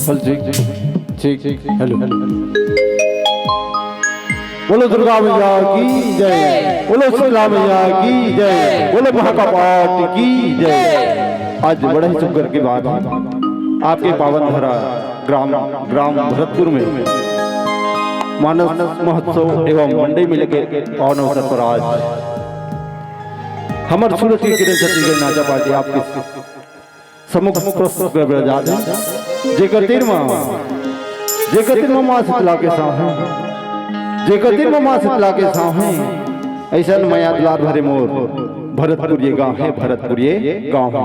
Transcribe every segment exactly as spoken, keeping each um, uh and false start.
चल, ठीक, ठीक, ठीक, हेलो। बोलो दुर्गा मैया की जय, बोलो शीतला मैया की जय, बोलो महाकापाट की जय। आज बड़ा ही सुघर के बात है, आपके पावन धरा ग्राम, ग्राम भरतपुर में मानस महोत्सव एवं मंडई मेले के पावन अवसर पर आज हमर सूरज की किरण छत्तीसगढ़ नाचा पार्टी आपके सम्मुख प्रस्तुत कर बर जात हे। जेकर तीर म, जेकर तीर म माँ शीतला के साँव हे, जेकर तीर म माँ शीतला के साँव हे, अइसन मया दुलार भरे मोर भरतपुर ये गाँव हे, भरतपुर ये गाँव हे।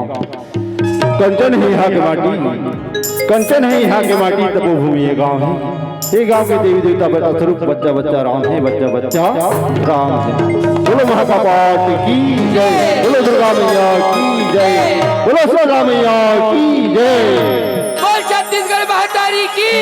कंचन हे इहाँ के माटी, कंचन हे इहाँ के माटी, तपोभूमि ये गाँव हे। हे गाँव के देवी देवता बेटा स्वरूप, बच्चा बच्चा राम हे, बच्चा बच्चा राम हे। बोलो महाकापाट की जय, बोलो दुर्गा मैया की जय, बोलो शीतला मैया की जय। बोल छत्तीसगढ़ महतारी की।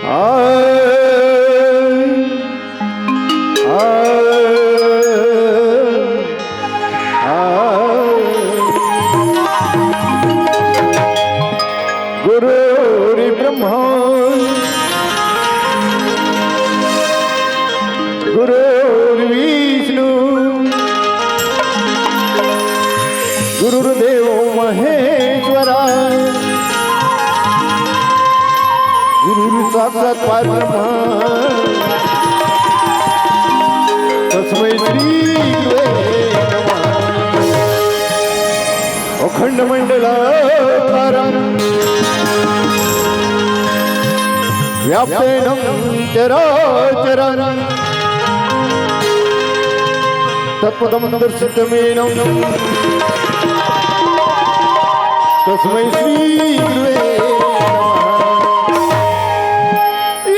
आ, आ, आ। गुरुर्ब्रह्मा गुरुर्विष्णु गुरुर्देव महेश्वरा, गुरुर्साक्षात् परब्रह्म, तस्मै श्री गुरुवे नमः। अखंड मंडलाकारं व्याप्तेनं चराचरं तत्पदं दर्शितमेनं तस्मै श्री गुरुवे नमः।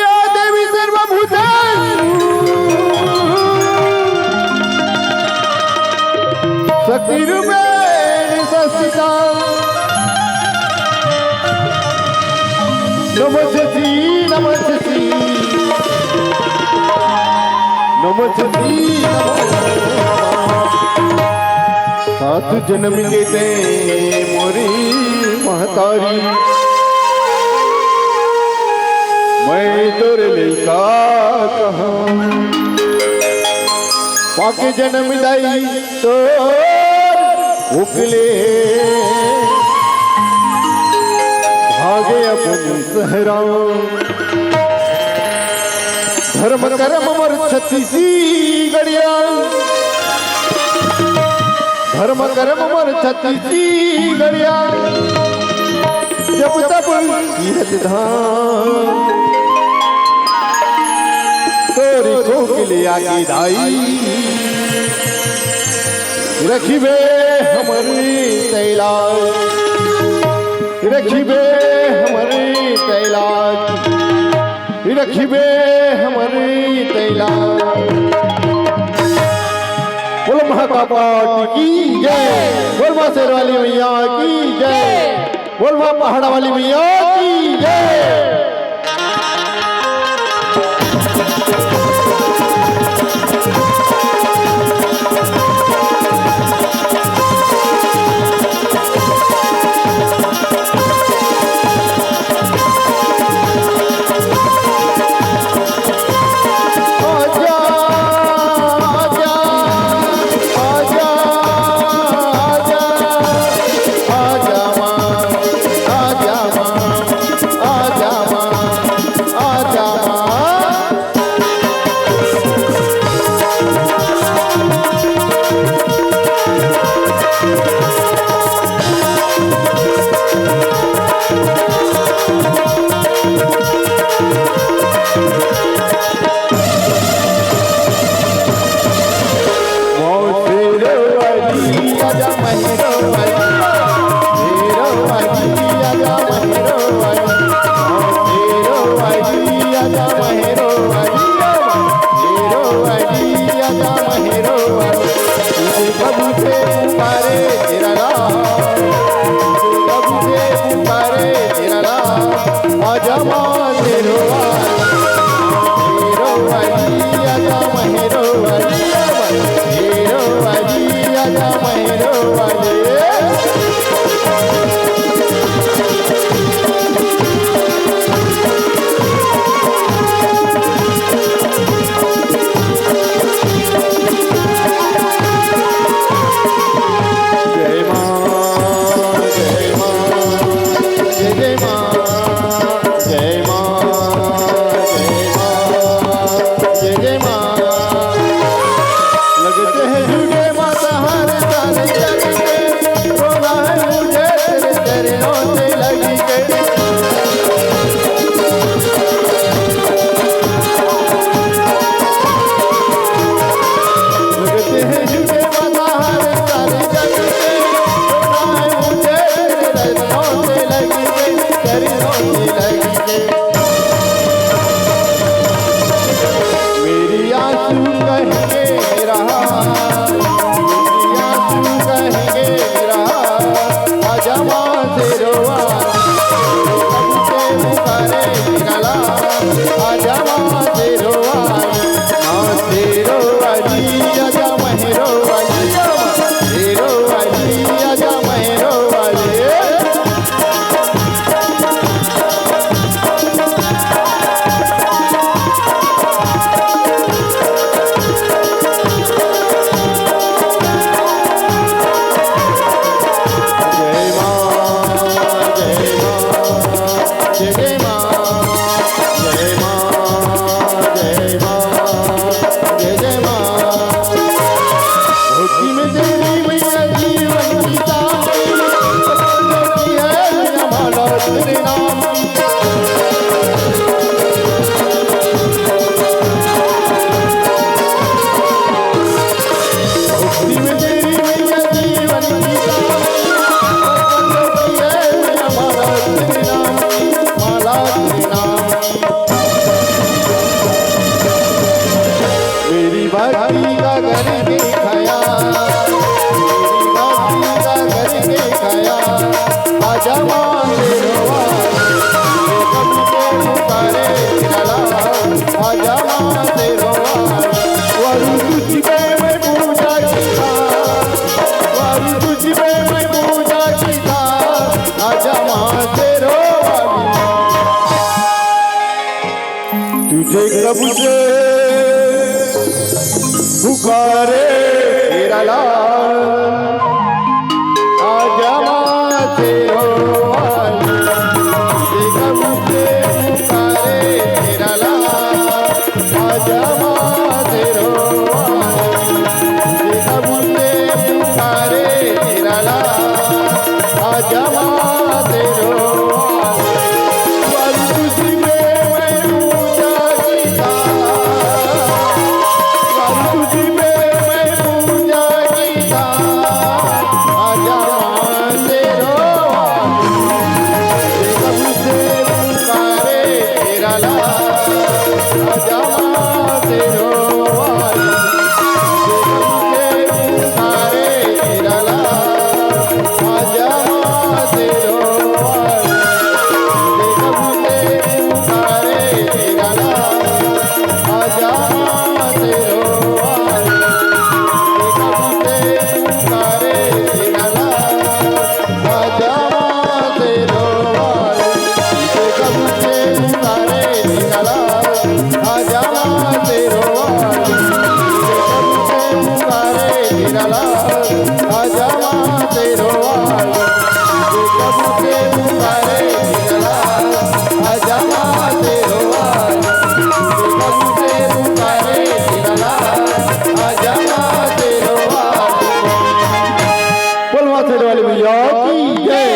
या देवी सर्वभूतेषु शक्तिरूपेण संस्थिता। नमस्ते, नमस्ते, नमस्ते, नमस्ते। सात जनम के ते मोरी महतारी, मैं तोर लइका कहँव। पाके जनम दाई तोर उकले, भागे अपन सहरा। धर्म करम मोर छत्तीसगढ़िया, धर्म करम मोर छत्तीसगढ़िया, जब तब तीरथ धाम। तोरी कोकिलिया के दाई, रखिबे हमरी तैला, रखिबे हमरी तैला, रखिबे हमरी तैला। बोल महाकाल पाट की जय, बोल माँ शेर वाली मैया की जय। बोल माँ पहाड़ वाली मैया की जय। आजा, आजा, आजा, आजा, आजा माँ, आजा माँ, आजा माँ। तुझे कब से पुकारे तेरा लाल, आजा माँ शेरों वाली। तुझे कब से पुकारे तेरा लाल, आजा माँ शेरों वाली। तुझे कब से पुकारे तेरा लाल, आजा माँ शेरों वाली। बोल माँ शेर वाली मैया की जय।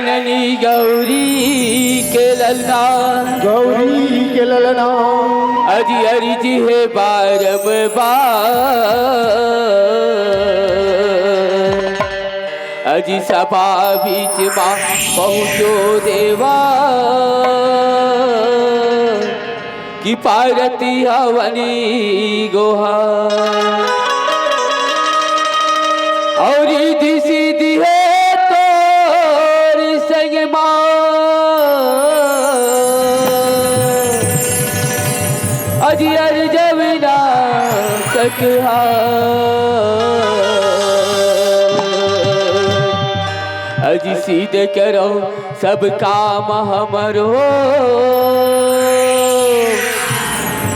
ननी गौरी के ललना, गौरी के ललना। अजी अरजी हे बारंबार, अजी सभा बीच मा पहुँचो देवा। कि पारती हवनी गोहा। अउ रिद्धि सिद्धि हे तोर संग मा, अजी अरजवना सकहा। अजी सिद्ध करो सब काम हमरो,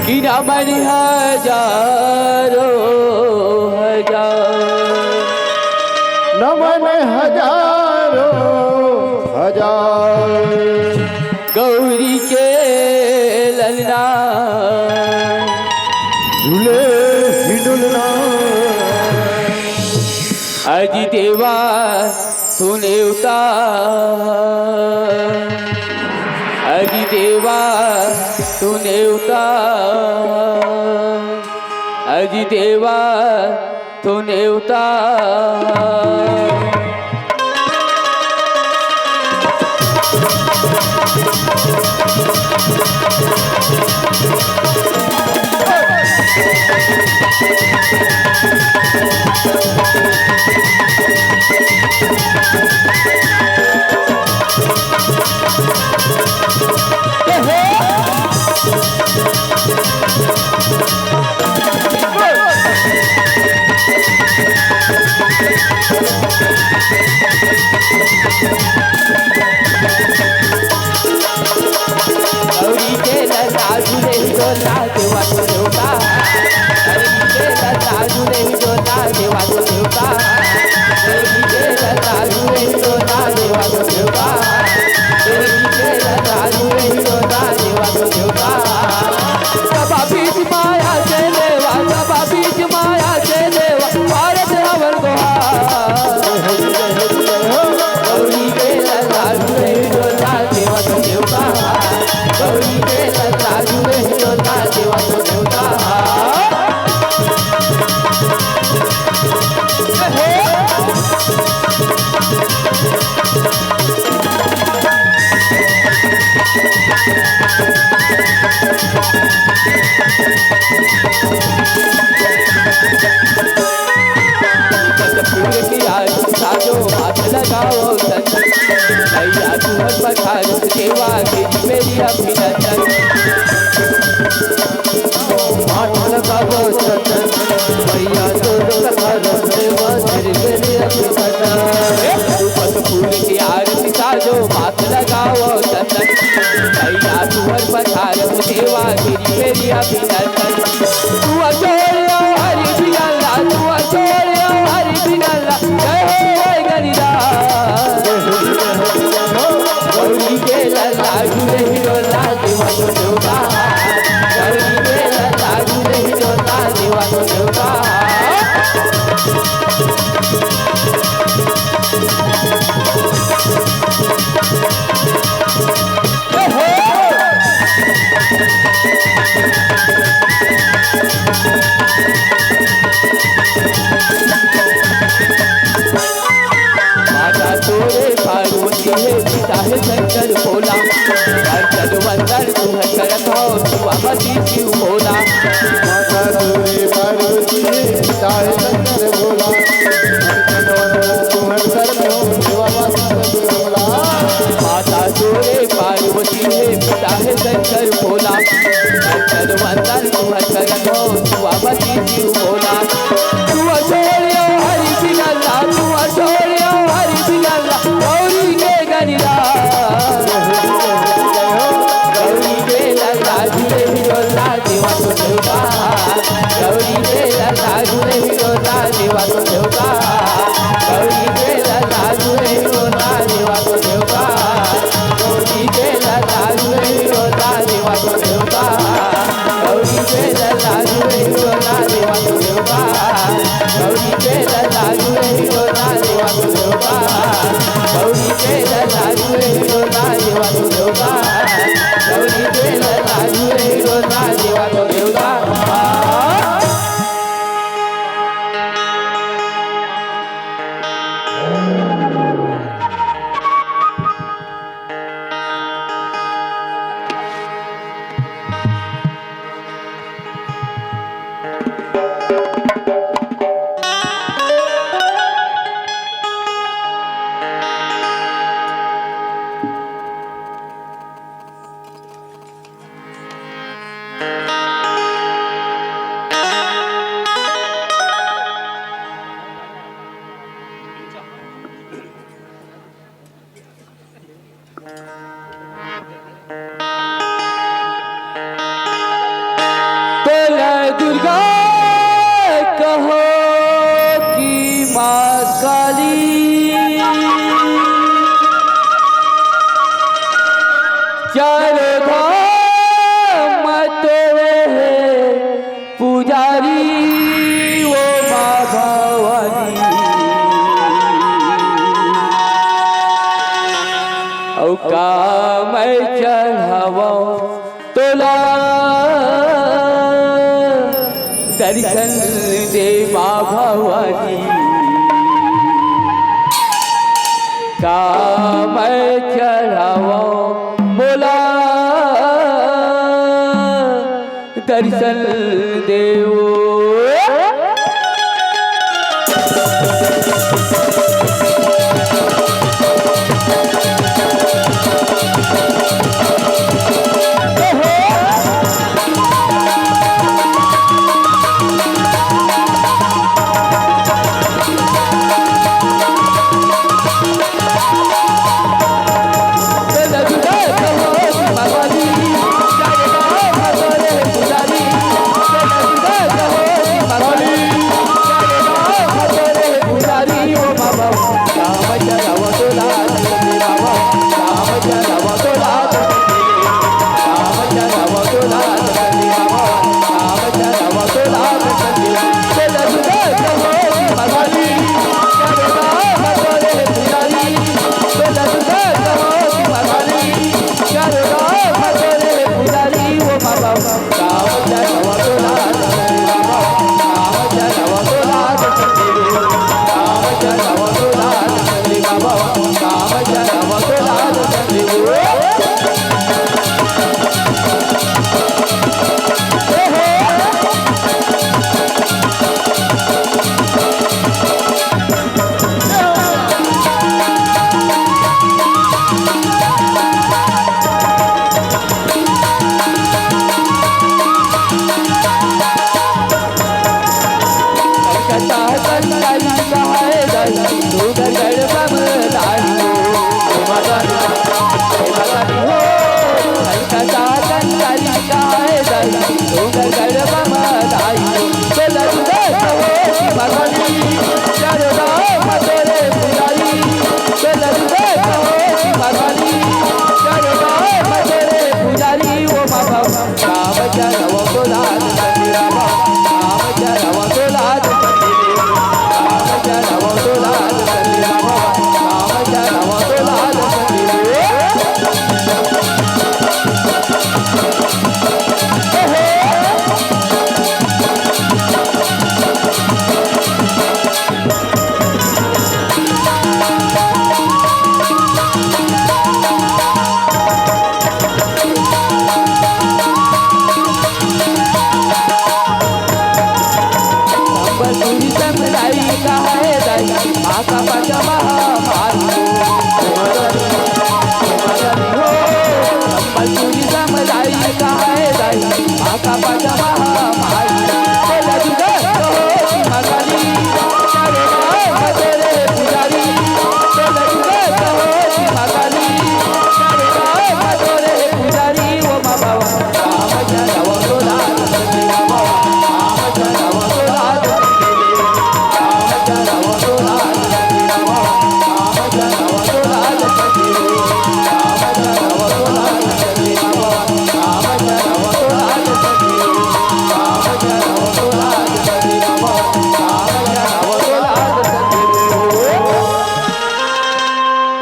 कि नमन हजारो हजार। नमन हजारो हजार। गौरी के ललना, झूले ही डुलना। अजी देवा तू नेवता, अजी देवा तू नेवता, अजी देवा तू नेवता। गौरी के ललना झूले ही डोलना देवा तो देवता। गौरी के ललना झूले ही डोलना देवा तो देवता। गौरी के ललना झूले ही डोलना देवा तो देवता। गौरी के ललना झूले ही डोलना देवा तो देवता। सभा बीच माया के देवा, सभा बीच माया के देवा, पारत हवन गोहार। गौरी के ललना झूले ही डोलना देवा तो देवता। गौरी के ललना झूले ही डोलना देवा तो देवता। फूल की आरती साजो, हाथ लगाओ चंदन। भैया तुहर पधार देवा, गिरी मेरी अभिनंदन। हाथ लगाओ चंदन, भैया तोर पधार देवा, गिरी मेरी अभिनंदन। रूपक फूल की आरती साजो, हाथ लगाओ चंदन। भैया तुहर पधार देवा, गिरी मेरी अभिनंदन। तू अजोड़ियो हरि बिनला, तू अजोड़ियो हरि बिनला, जय हो रे गणिदा। गौरी के ललना झूले ही डोलना देवा तो देवता। गौरी के ललना झूले ही डोलना देवा तो देवता। माता तोरे पार्वती हे, पिता हे शंकर भोला। अर्चन वंदन तुहर करत हो, शिवा पति शिव भोला। माता तोरे पार्वती हे, पिता हे शंकर भोला। अर्चन वंदन तुहर करत हो, शिवा पति शिव भोला। माता तोरे पार्वती हे, पिता हे शंकर भोला। अर्चन वंदन तुहर करत हो, शिवा पति शिव भोला। तू अजोड़ियो हरि बिनला, तू अजोड़ियो हरि बिनला, गौरी के गणिदा। गौरी के ललना झूले ही डोलना देवा तो देवता। गौरी के ललना झूले ही डोलना देवा तो देवता। गौरी के ललना झूले ही डोलना देवा तो देवता। गौरी के ललना झूले ही डोलना देवा तो देवता। गौरी के ललना झूले ही डोलना देवा तो देवता। तोला दुर्गा कहो कि माँ काली, चारों धाम तोरे हे पुजारी ओ माँ भवानी। अउ का मैं चढ़ावं तोला दर्शन दे माँ भवानी। का मैं चढ़ावं मोला दर्शन देवो।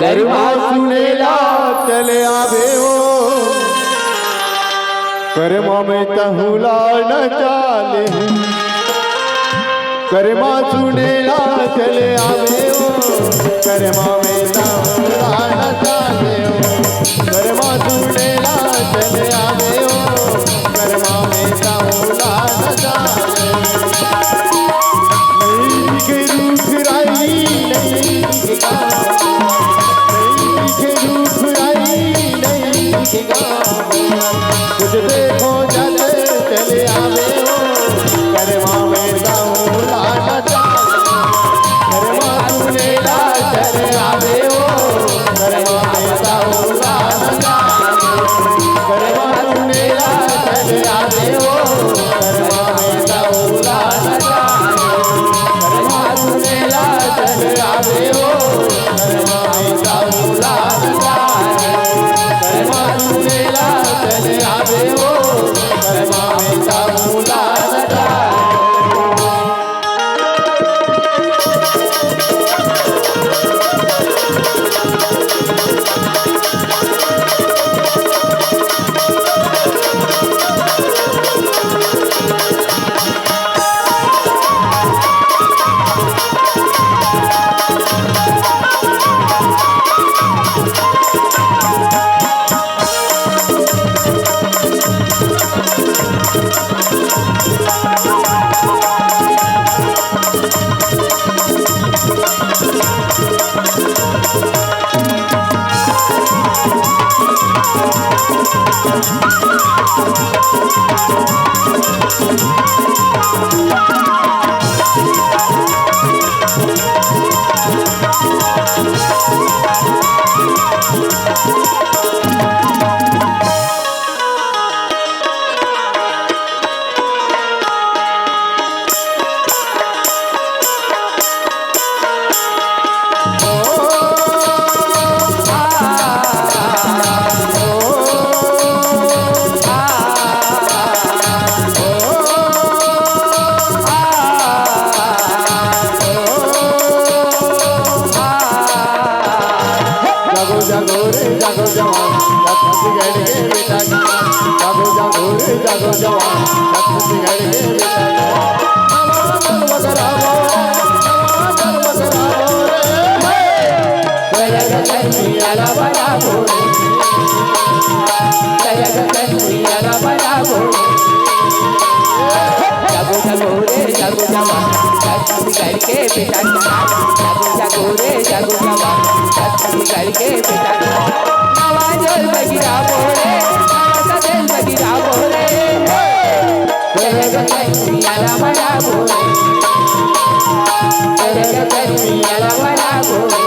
करमा सुनेला चले आवे ओ, करमा में तहुला न चाले। करमा सुनेला चले आवे ओ, करमा में तहुला न चाले ओ। करमा सुनेला चले आवे ओ, करमा में तहुला न चाले। नीम के रूख राई नहीं दिखा, नीम के रूख राई नहीं दिखा। कुछ देखो जल चले आवे ओ, करमा में तहुला न चाले। करमा सुनेला चले आवे ओ, करमा में जागो जागो रे जागो जवान, छत्तीसगढ़ के बेटा जवान। जागो जागो रे जागो जवान, छत्तीसगढ़ के बेटा जवान। नवा जन्म करावो, नवा जन्म करावो रे। हे! करग कन्हैया ला बनावो रे। करग कन्हैया ला बनावो रे। जागो जागो रे जागो जवान, छत्तीसगढ़ के बेटा जवान। जागो जागो रे जागो जवान, छत्तीसगढ़ के बेटा जवान। नवा जोर बगिरा बोले, नवा सदेल बगिरा बोले। करग कन्हैया ला बनावो रे। करग कन्हैया ला बनावो रे।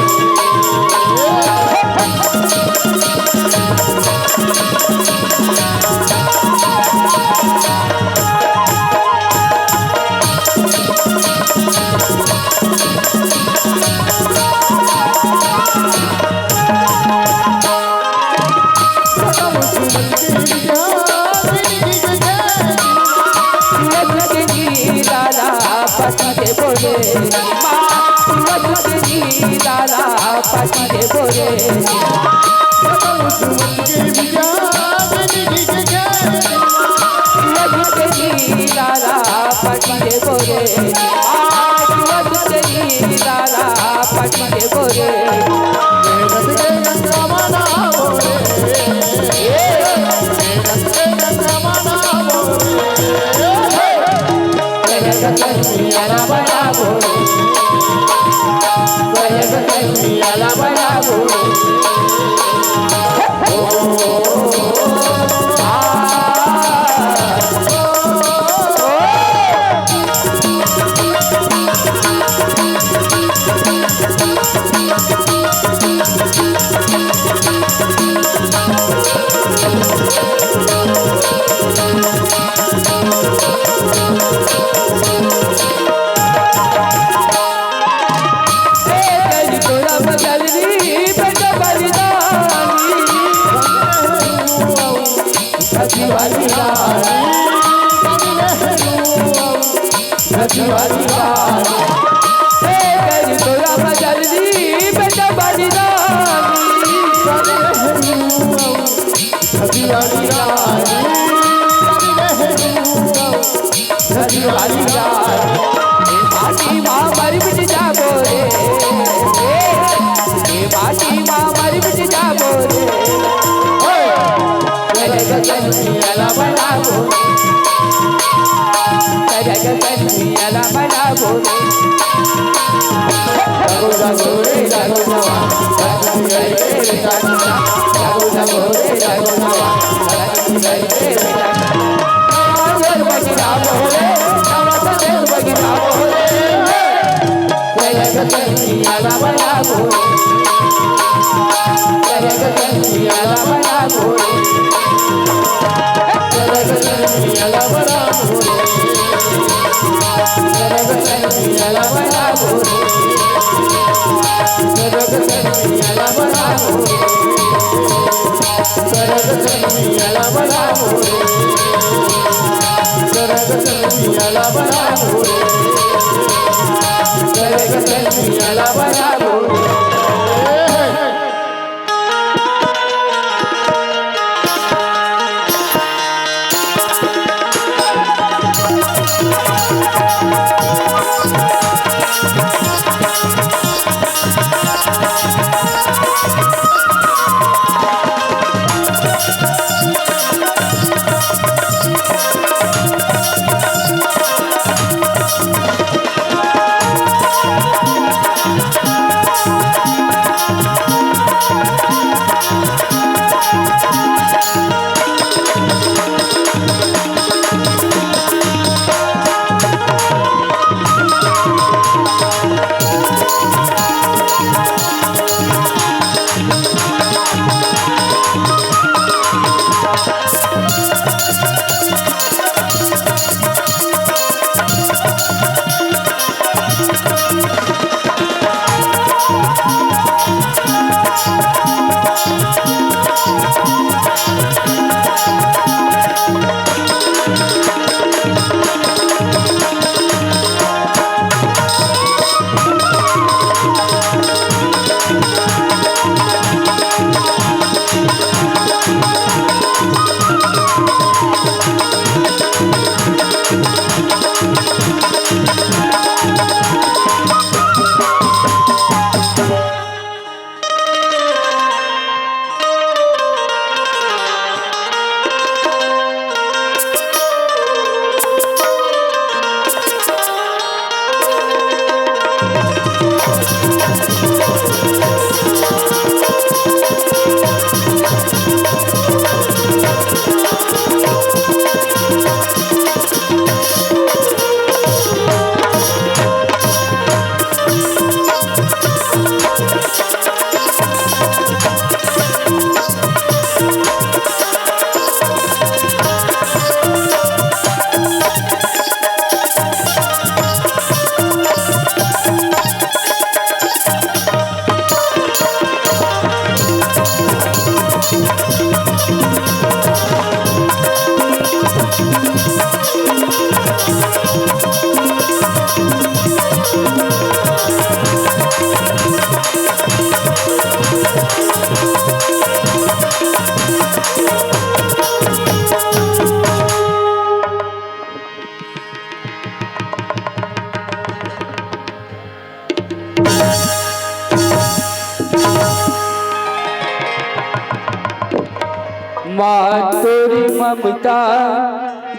माँ तोरी ममता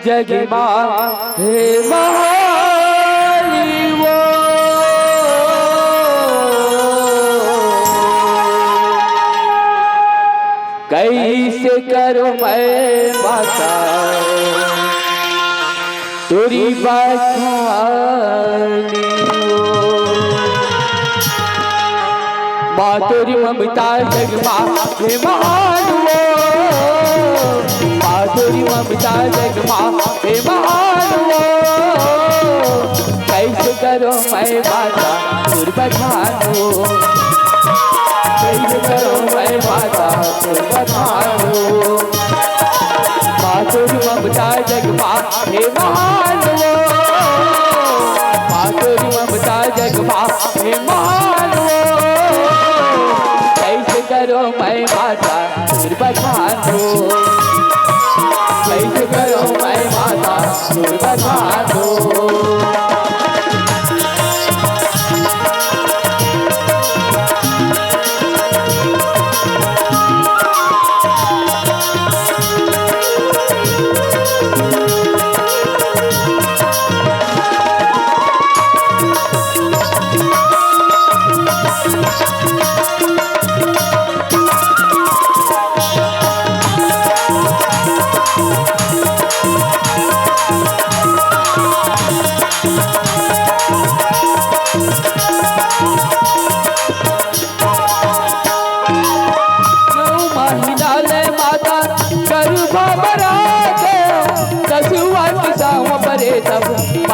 जग मा हे महारी वो, कइसे करो मैं माता तोरी बखानी वो। माँ तोरी ममता जग मा हे महान वो, माँ तोरी ममता जग मा हे महान वो। कइसे करो मैं माता तोर बखान वो, कइसे करो मैं माता तोर बखान वो। माँ तोरी ममता जग मा हे महान वो, माँ तोरी ममता जग मा हे महान वो। कइसे करो मैं माता तोर बखान वो, कइसे करो मैं माता तोर बखान वो।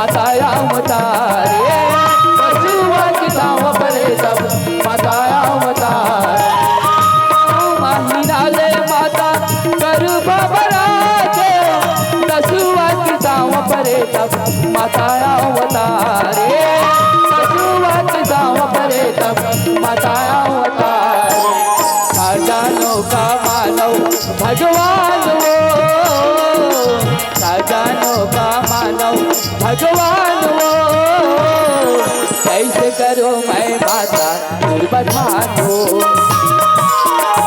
माता अवतारे, बसुआ के छांव परे तब माता अवतारे। नौ महीना ले माता गर्भ भरा के, बसुआ के छांव परे तब माता अवतारे, बसुआ के छांव परे तब माता अवतारे। सज्जनों का मानव भगवान वो, सज्जनों का मानव भगवान वो, कैसे करूं मैं माता तुर बखान वो,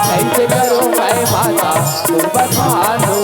कैसे करूं मैं माता तुर बखान वो।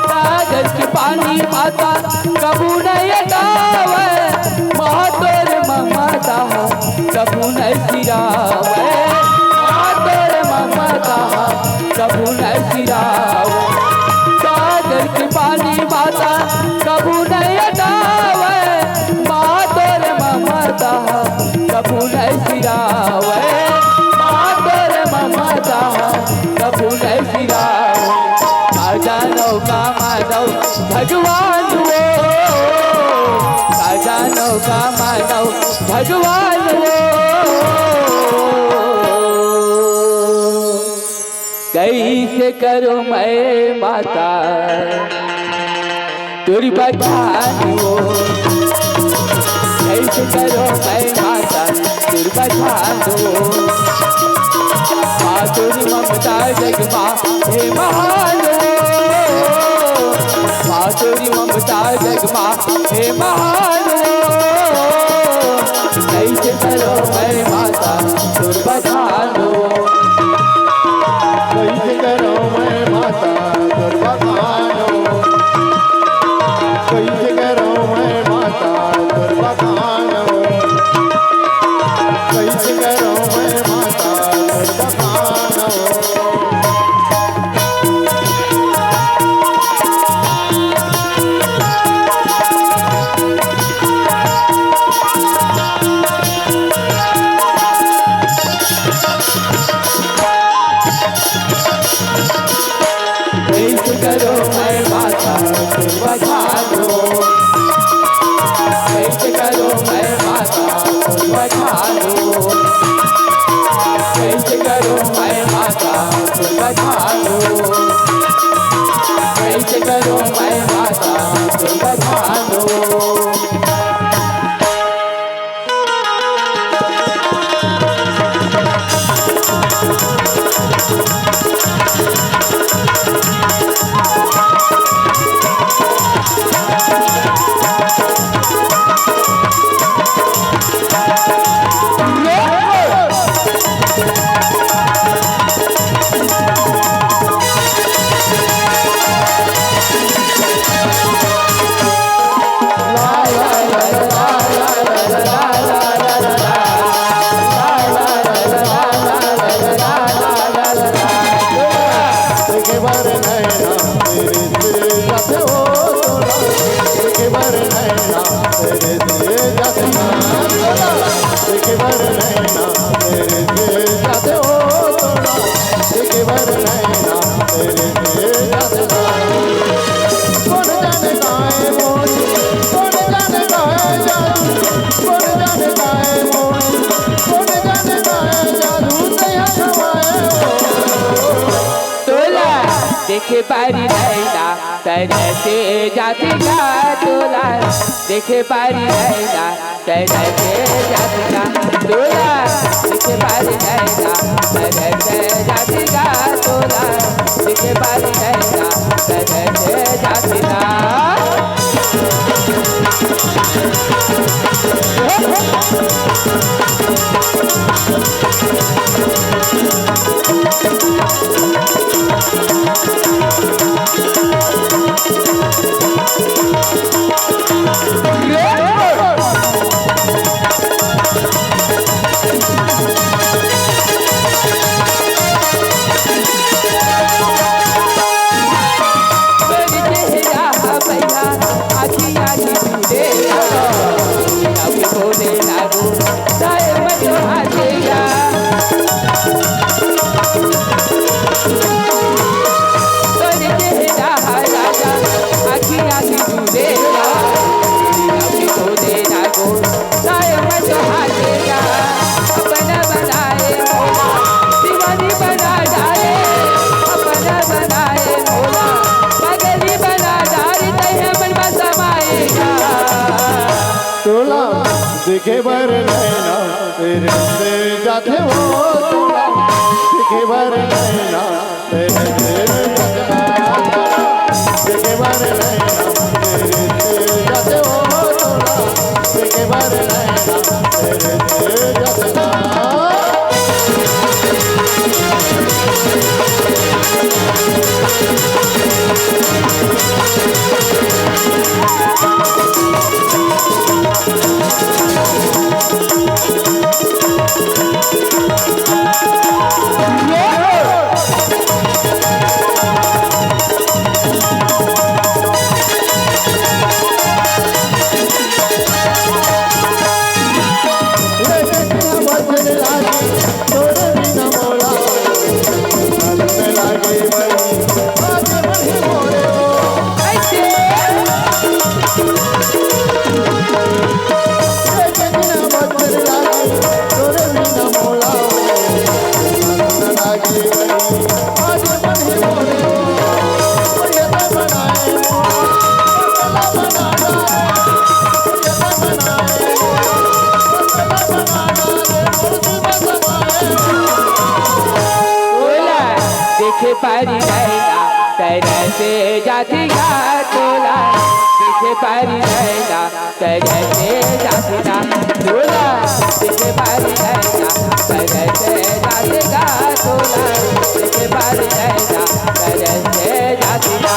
सागर के पानी माता कभू नहीं हटावे, माँ तोर ममता कभू नहीं सिरावे, माँ तोर ममता कभू नहीं सिरावे। सागर के पानी माता कभू नहीं हटावे, माँ तोर ममता कभू नहीं सिरावे, माँ तोर ममता कभू नहीं सिरावे। सज्जनों का मानव भगवान वो, सज्जनों का मानव भगवान वो। कैसे करूं मैं माता तुर बखान वो, कैसे करूं मैं माता तुर बखान वो। माँ तोरी ममता जग माँ हे महान वो, माँ तोरी ममता जग माँ हे महान वो। कैसे करूं मैं माता तुर बखान वो। कैसे करूं मैं माता तुर बखान वो, कैसे करूं मैं माता तुर बखान वो, कैसे करूं मैं माता तुर बखान वो। कैसे करूं मैं माता तुर बखान वो, कैसे करूं मैं माता तुर बखान वो, कैसे करूं मैं माता तुर बखान वो, कैसे करूं मैं माता तुर बखान वो। तोला देखे बारी नैना तरसे जाथे का, तोला देखे बारी नैना तरसे जाथे का, तोला देखे बारी नैना तरसे जाथे का, तोला देखे बारी नैना तरसे जाथे का। देखे बर नैना तेरे से जाथे वो तोला, देखे बर नैना तेरे से जाथे वो तोला, देखे बर नैना तेरे से जाथे वो तोला, देखे बर नैना तेरे से जाथे वो तोला। तोला देखे पारी नैना, तेरे से जातिया तोला देखे पारी नैना, तेरे से जातिया तोला देखे पारी नैना, तेरे से जातिया तोला देखे पारी नैना, तेरे से जातिया।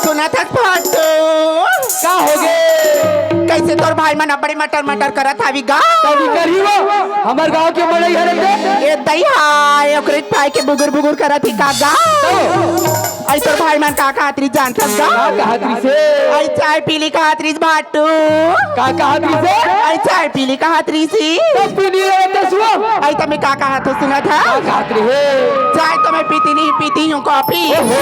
सुनत हस भाटो? का होगे? कइसे तोर भाई मन अब्बड़े मटर मटर करत हावी गा? तभी करी वो, हमर गांव के मनई हरे ते। ए दई हाय, ओकरे पाय के बुगुर बुगुर करत ही का गा? तो? अई तोर भाई मन का कहत रिस जानथस गा? का कहत रिस हे? अई चाय पीली कहत रिस भाटू। का कहत रिस हे? अई चाय पीली कहत रिस ही। तब पीनी रहते सुआ। अई त मैं का कहत हूँ सुनत हा? का कहत रिस हे? चाय तो मैं पीती नहीं, पीती हूँ कॉफी। ओहो।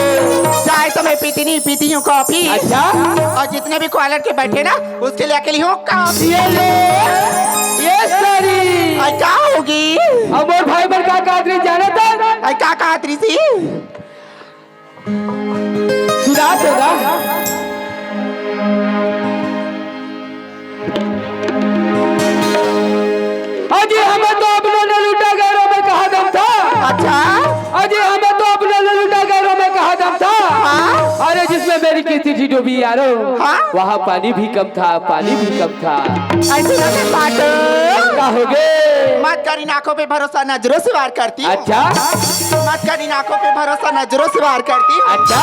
चाय तो मैं पीती नहीं, पीती हूँ कॉफी। अच्छा। और जितने भी कॉलर के बैठे ना, उसके लिए अकेली हूँ कॉफी। ये ले, ये सारी। अई का होगे? अब मोर भाई मन का कहत रिस जानत हा? अई का कहत रिस ही? सुना तो ना। अजी हमें तो अपना न लूटा गैरों में कहा दम था। अच्छा। अजी हमें तो अपना न लूटा गैरों में कहा दम था। हाँ। अरे जिसमें मेरी किस्ती थी डूबी यारो, हाँ। वहाँ पानी भी कम था, पानी भी कम था। अई सुनत हस भाटू? का होगे? मत कर इन आँखों पे भरोसा, नजरों से वार करती हूँ। अच्छा। मत कर इन आँखों पे भरोसा, नजरों से वार करती हूँ। अच्छा।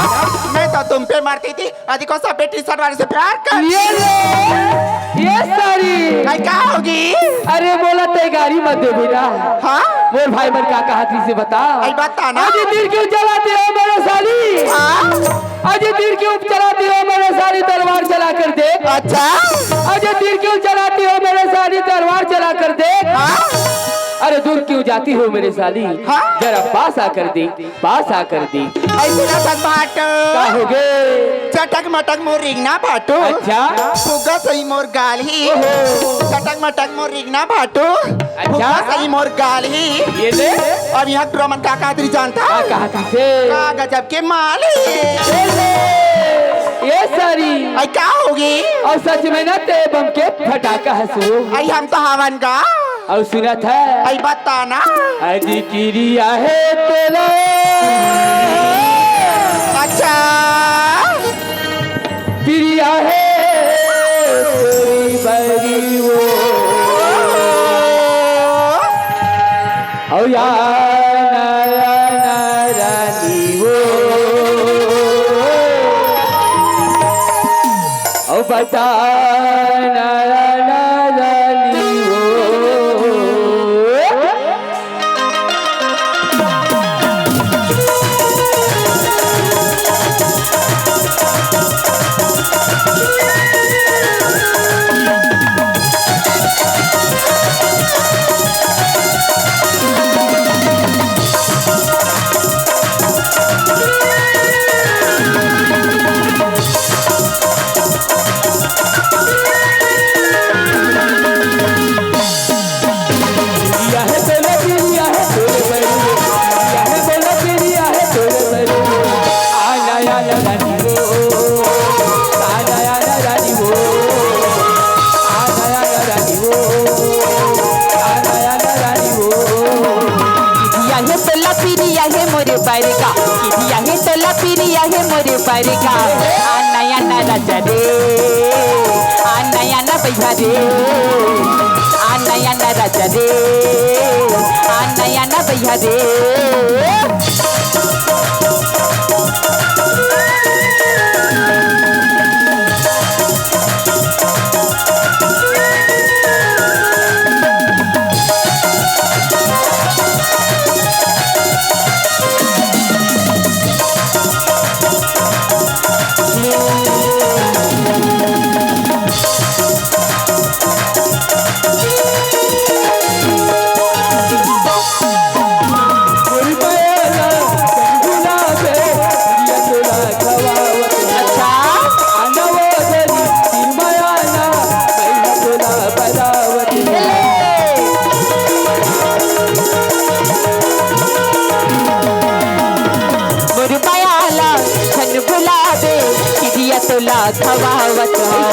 मैं तो तुम पे मरती थी, अजी को सब टी शर्ट वाले से प्यार कर। ये ले, ये सारी। अई का होगे? अरे बोला तैं गारी मत दे बेटा। हाँ? मोर भाई मन का कहत रिस हे बता। अई बता ना। अजी तीर क्यों चलाती हो मेरे साली? हाँ? अजी तीर क्यों चलाती हो मेरे साली, तलवार चला कर देख। अच्छा। अजी तीर क्यों चलाती हो मेरे साली, तलवार चला कर देख। हाँ? अरे दूर क्यों जाती हो मेरे साली, हाँ? जरा पास आकर देख, पास आकर देख। अई सुनत हस भाटू? का होगे? चटक मटक मोर रिंगना भाटू। अच्छा। फुग्गा सही मोर गाल ही। ओहो। चटक मटक मोर रिंगना भाटू। अच्छा। फुग्गा सही मोर गाल ही। ये ले। अब यहाँ टुरा मन का कहत रिस जानत हा? का कहत रिस हे? का गजब के माल ही। ये ले। ये सारी। अई का होगे? अउ सच में ना तैं बम के फटाका हस वो। अई हम तो हवन गा। अउ सुनत हस? अई बता ना। अजी किरिया हे तोला। अच्छा। किरिया हे तोरी बरी वो। अउ या ना, या ना रानी वो, अउ बता ना, या ना रानी वो। किदिया हे तोला पिरिया हे मोरे बरगा, किदिया हे तोला पिरिया हे मोरे बरगा। आना आना राजा रे, आना आना भैया रे, आना आना राजा रे, आना आना भैया रे। मोर बयाला झन भुलाबे, किदिया तोला खवावत हौं।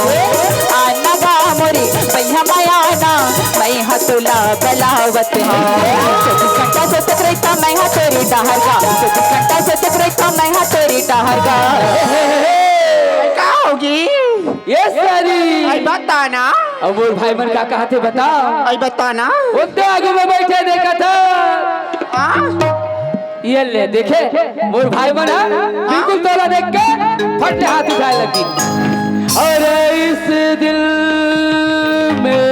आना गा मोरे बइहा मयाना, मैं हा तोला बलावत हौं। चौबीस घंटा सोचत रहिथौं मैं हा तोरे डहर गा, चौबीस घंटा सोचत रहिथौं मैं हा तोरे डहर गा। का होगे? ये सारी। अई बता ना। अब मोर भाई मन का कहत हे बता। अई बता ना। ओते आगू में बइठे देखत हौं। हाँ? ये ले देखे, मोर भाई मन ह, बिल्कुल तोला देख के फट ले हाथ उठाए लगी। अरे इस दिल में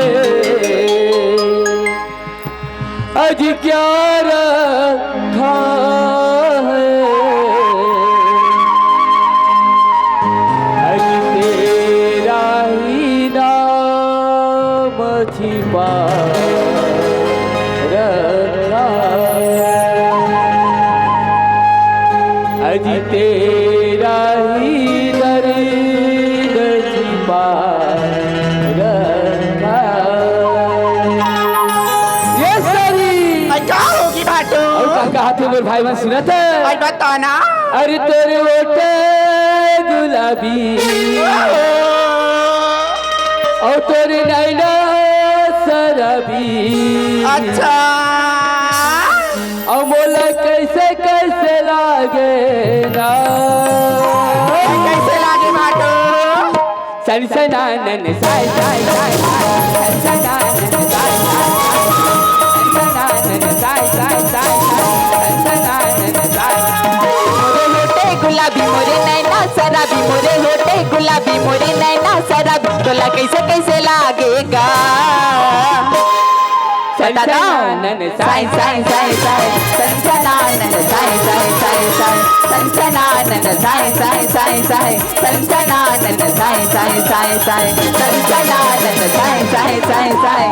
अज क्या रखा है, अज तेरा ही नाम छिपा रखा है, अज तेरा ही दर्द छिपा रखा है। ये सारी। अई का होगे भाटू? अउ का कहत हे मोर भाई मन सुनत हे? अई बता ना। अरे तोरे ओठ गुलाबी, अउ तोरे नैना शराबी। अच्छा। अउ मोला कइसे कइसे लागे ना। कइसे लागे भाटू? सनसनानन साय साय साय साय, सनसनानन साय साय साय, सनसनानन साय साय साय साय, सनसनानन साय। मोरे होठे गुलाबी, मोरे नैना शराबी, मोरे होठे गुलाबी, मोरे नैना शराबी, तोला कइसे कइसे लागे गा? सनसनानन साय साय साय साय, सनसनानन साय साय साय साय, सनसनानन साय साय साय साय। सनसनानन साय साय साय साय, सनसनानन साय साय साय साय,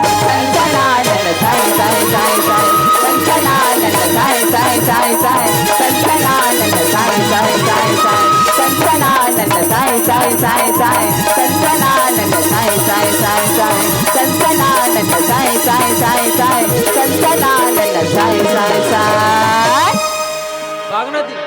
सनसनानन साय साय साय साय, सनसनानन साय साय साय साय, सनसनानन साय साय साय साय, सनसनानन साय साय साय साय, सनसनानन साय साय साय साय, सनसनानन साय साय साय साय, सनसनानन साय साय साय। भागना दी।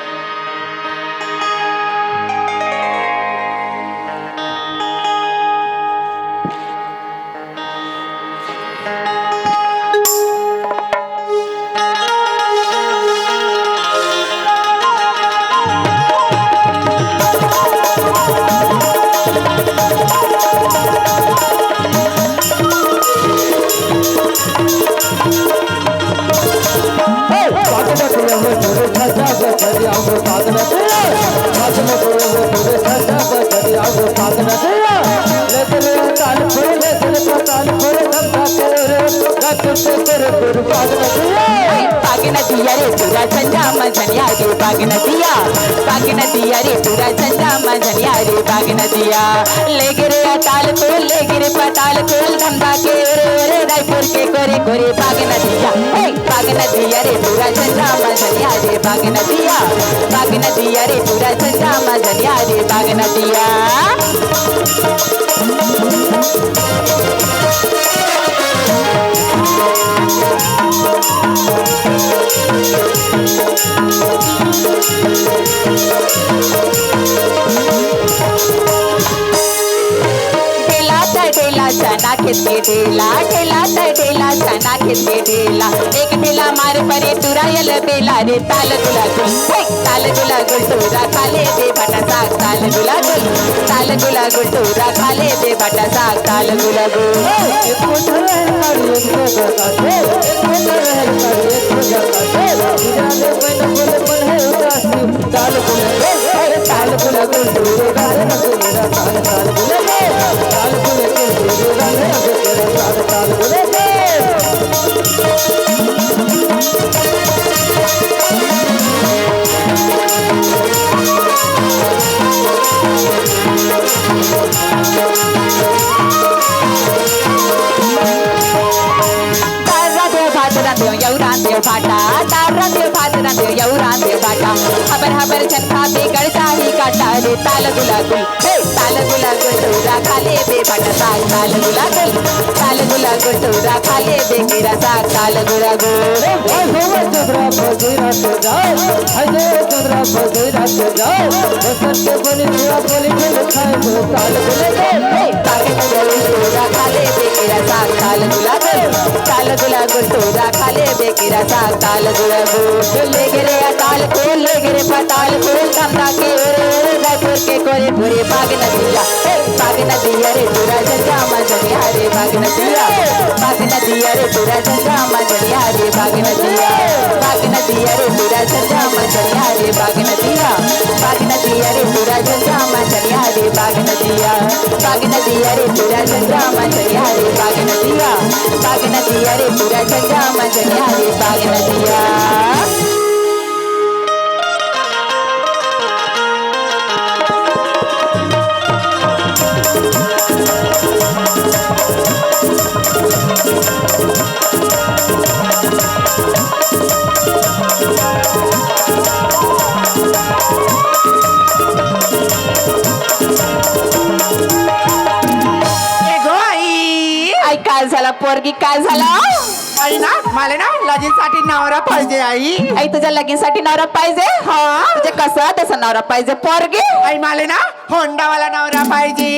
बाग नदिया रे पूरा झंझा मझनिया रे बाग नदिया, बाग नदिया रे पूरा झंझा मझनिया रे बाग नदिया। ले गिरे अताल को, ले गिरे पताल को, धमधा के ओरे ओरे रायपुर के कोरे कोरे बाग नदिया। हे बाग नदिया रे पूरा झंझा मझनिया रे बाग नदिया, बाग नदिया रे पूरा झंझा मझनिया रे बाग नदिया। ढेला त ढेला चना खेत के ढेला, ढेला त ढेला चना खेत के ढेला। एक ढेला मार परे तुरायल बेला रे ताल गुला गुल। हे ताल गुला गुल टूरा खा ले दे भाटा साग ताल गुला गुल। ताल गुला गुल टूरा खा ले दे भाटा साग ताल गुला गुल। तार रांधेव भात रांधेव यऊ रांधेव भाटा, तार रांधेव भात रांधेव यऊ रांधेव भाटा। हबर हबर झन खाबे गड़ जाही काटा रे ताल गुला गुल। हे ताल गुला गुल टूरा खा ले बे भाटा साग ताल गुला गुल। ताल गुला गुल टूरा खा ले बे केरा साग ताल गुला गुल। ताल गुला गुल। ताल गुला गुल टूरा खा ले बे केरा साग ताल गुला गुल। ले गिरे अताल को, ले गिरे पताल को, धमधा के ओरे ओरे रायपुर के कोरे कोरे बाग नदिया। हे बाग नदिया रे पूरा झंझा मझनिया रे बाग नदिया। बाग नदिया रे पूरा झंझा मझनिया रे बाग नदिया। बाग नदिया रे पूरा झंझा मझनिया रे बाग नदिया। बाग नदिया रे पूरा झंझा मझनिया रे बाग नदिया। बाग नदिया रे पूरा झंझा मझनिया रे बाग नदिया। बाग नदिया रे पूरा झंझा मझनिया रे बाग नदिया। ए गो आई। आई, काय झाला पोरगी, काय झाला? आई ना, मला ना लगीनसाठी नवरा पाहिजे आई. आई, तुझ्या लगीनसाठी नवरा पाहिजे? हा. तुझे कसं तसं नवरा पाहिजे पोरगी? आई, मला ना होंडावाला नवरा पाहिजे.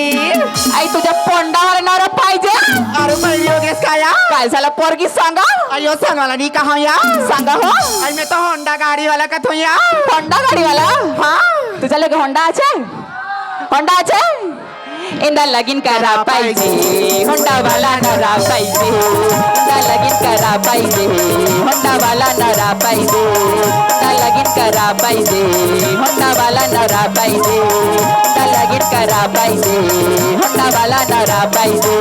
आई, तुझ्या पोंडावाला नवरा पाहिजे? अरे बाई, योगेश काय? काय झालं पोरगी सांगा? अयो, सांगायला नाही का? हा या. सांगा हो. आई, मी तो होंडा गाडीवाला का तू या? होंडा गाडीवाला? हा. तुझ्या लगे होंडा आहे? होंडा आहे? इंदा लगीन करा पाहिजे, होंडा वाला नवरा पाहिजे. इंदा लगीन करा पाहिजे, होंडा वाला नवरा पाहिजे. इंदा लगीन करा पाहिजे, होंडा वाला नवरा पाहिजे. इंदा लगीन करा पाहिजे, होंडा वाला नवरा पाहिजे.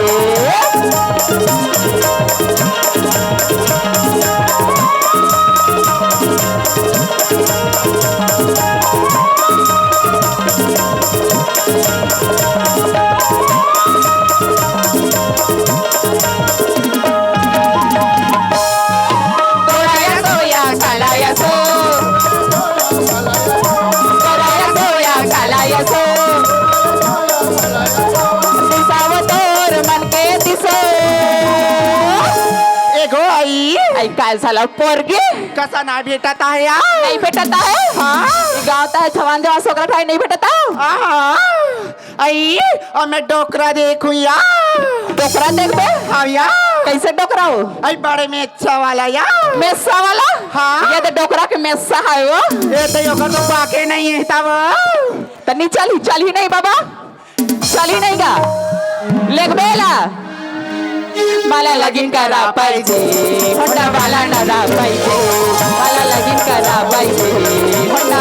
गोराया सोया कालाया सो, गोराया सोया कालाया सो, दिसाव तोर मन के दिसो. ए गो आई. आई, काय झालं पोरगी? कसा नाही भेटत आहे या? नाही भेटत आहे? हा. गावात आहे, छवान देवा सोकरा ठाई नाही भेटत आहे. आहा. आई, अब मैं डोकरा देखूं या. डोकरा देखबे? हाँ या. कैसे डोकरा हो? आई, बड़े मेच्छा वाला या. मेस्सा वाला? हाँ. ये तो डोकरा के मेस्सा है वो. ये तो योगा तो बाके नहीं है तब. तनी चल ही, चल ही नहीं बाबा. चल ही नहीं गा. लेग बेला. मला लगीन करा पाहिजे, होंडा वाला नवरा पाहिजे. मला लगीन करा पाहिजे, होंडा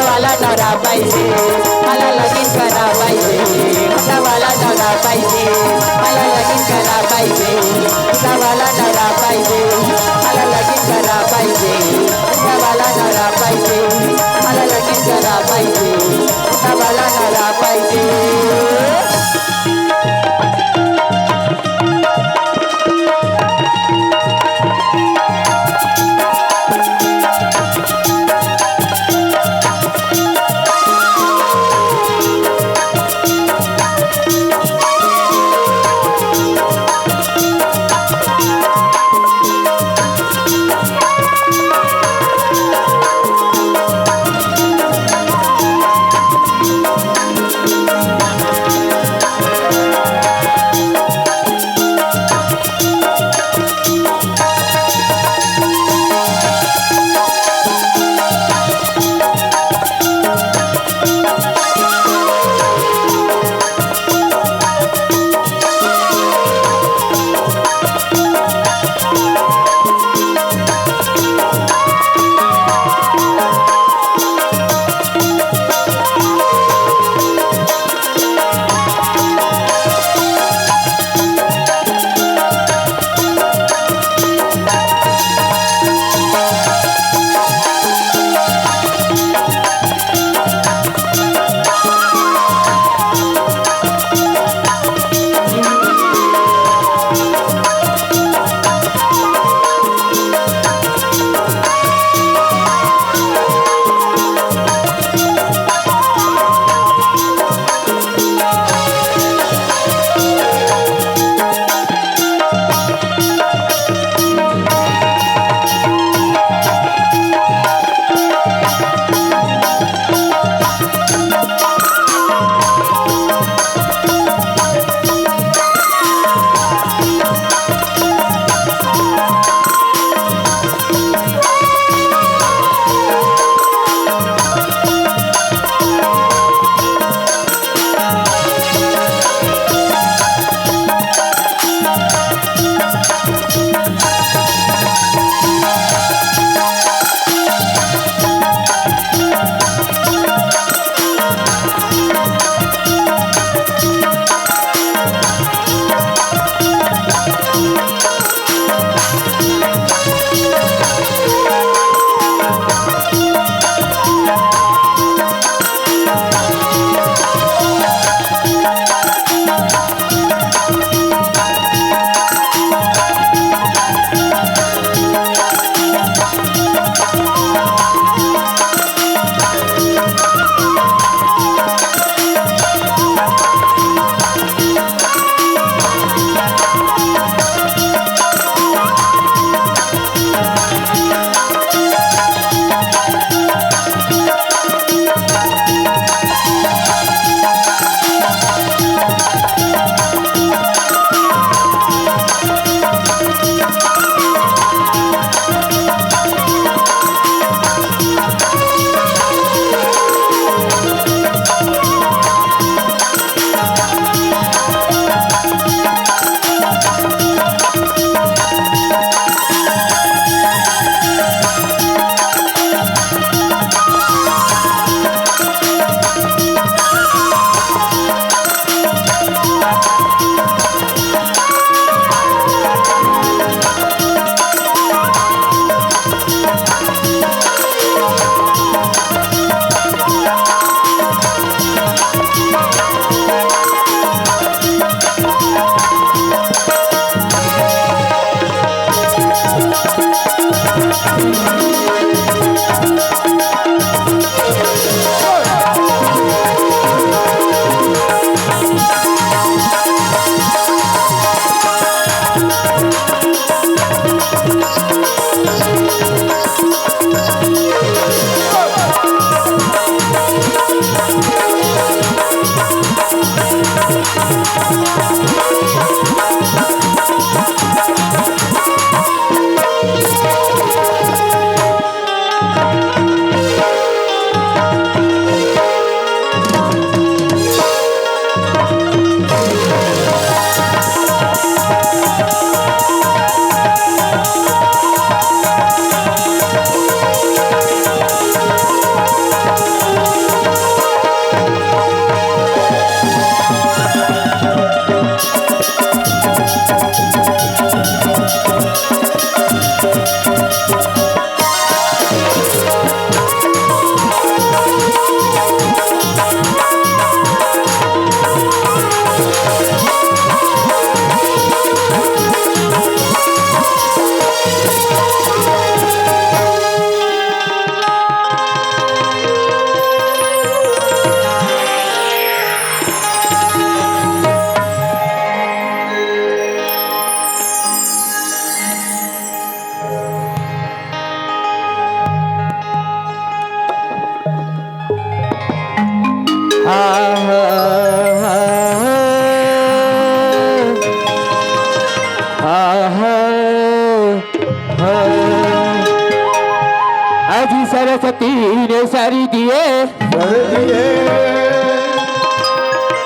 अजी सरस्वती ने सर दिए, सर दिए।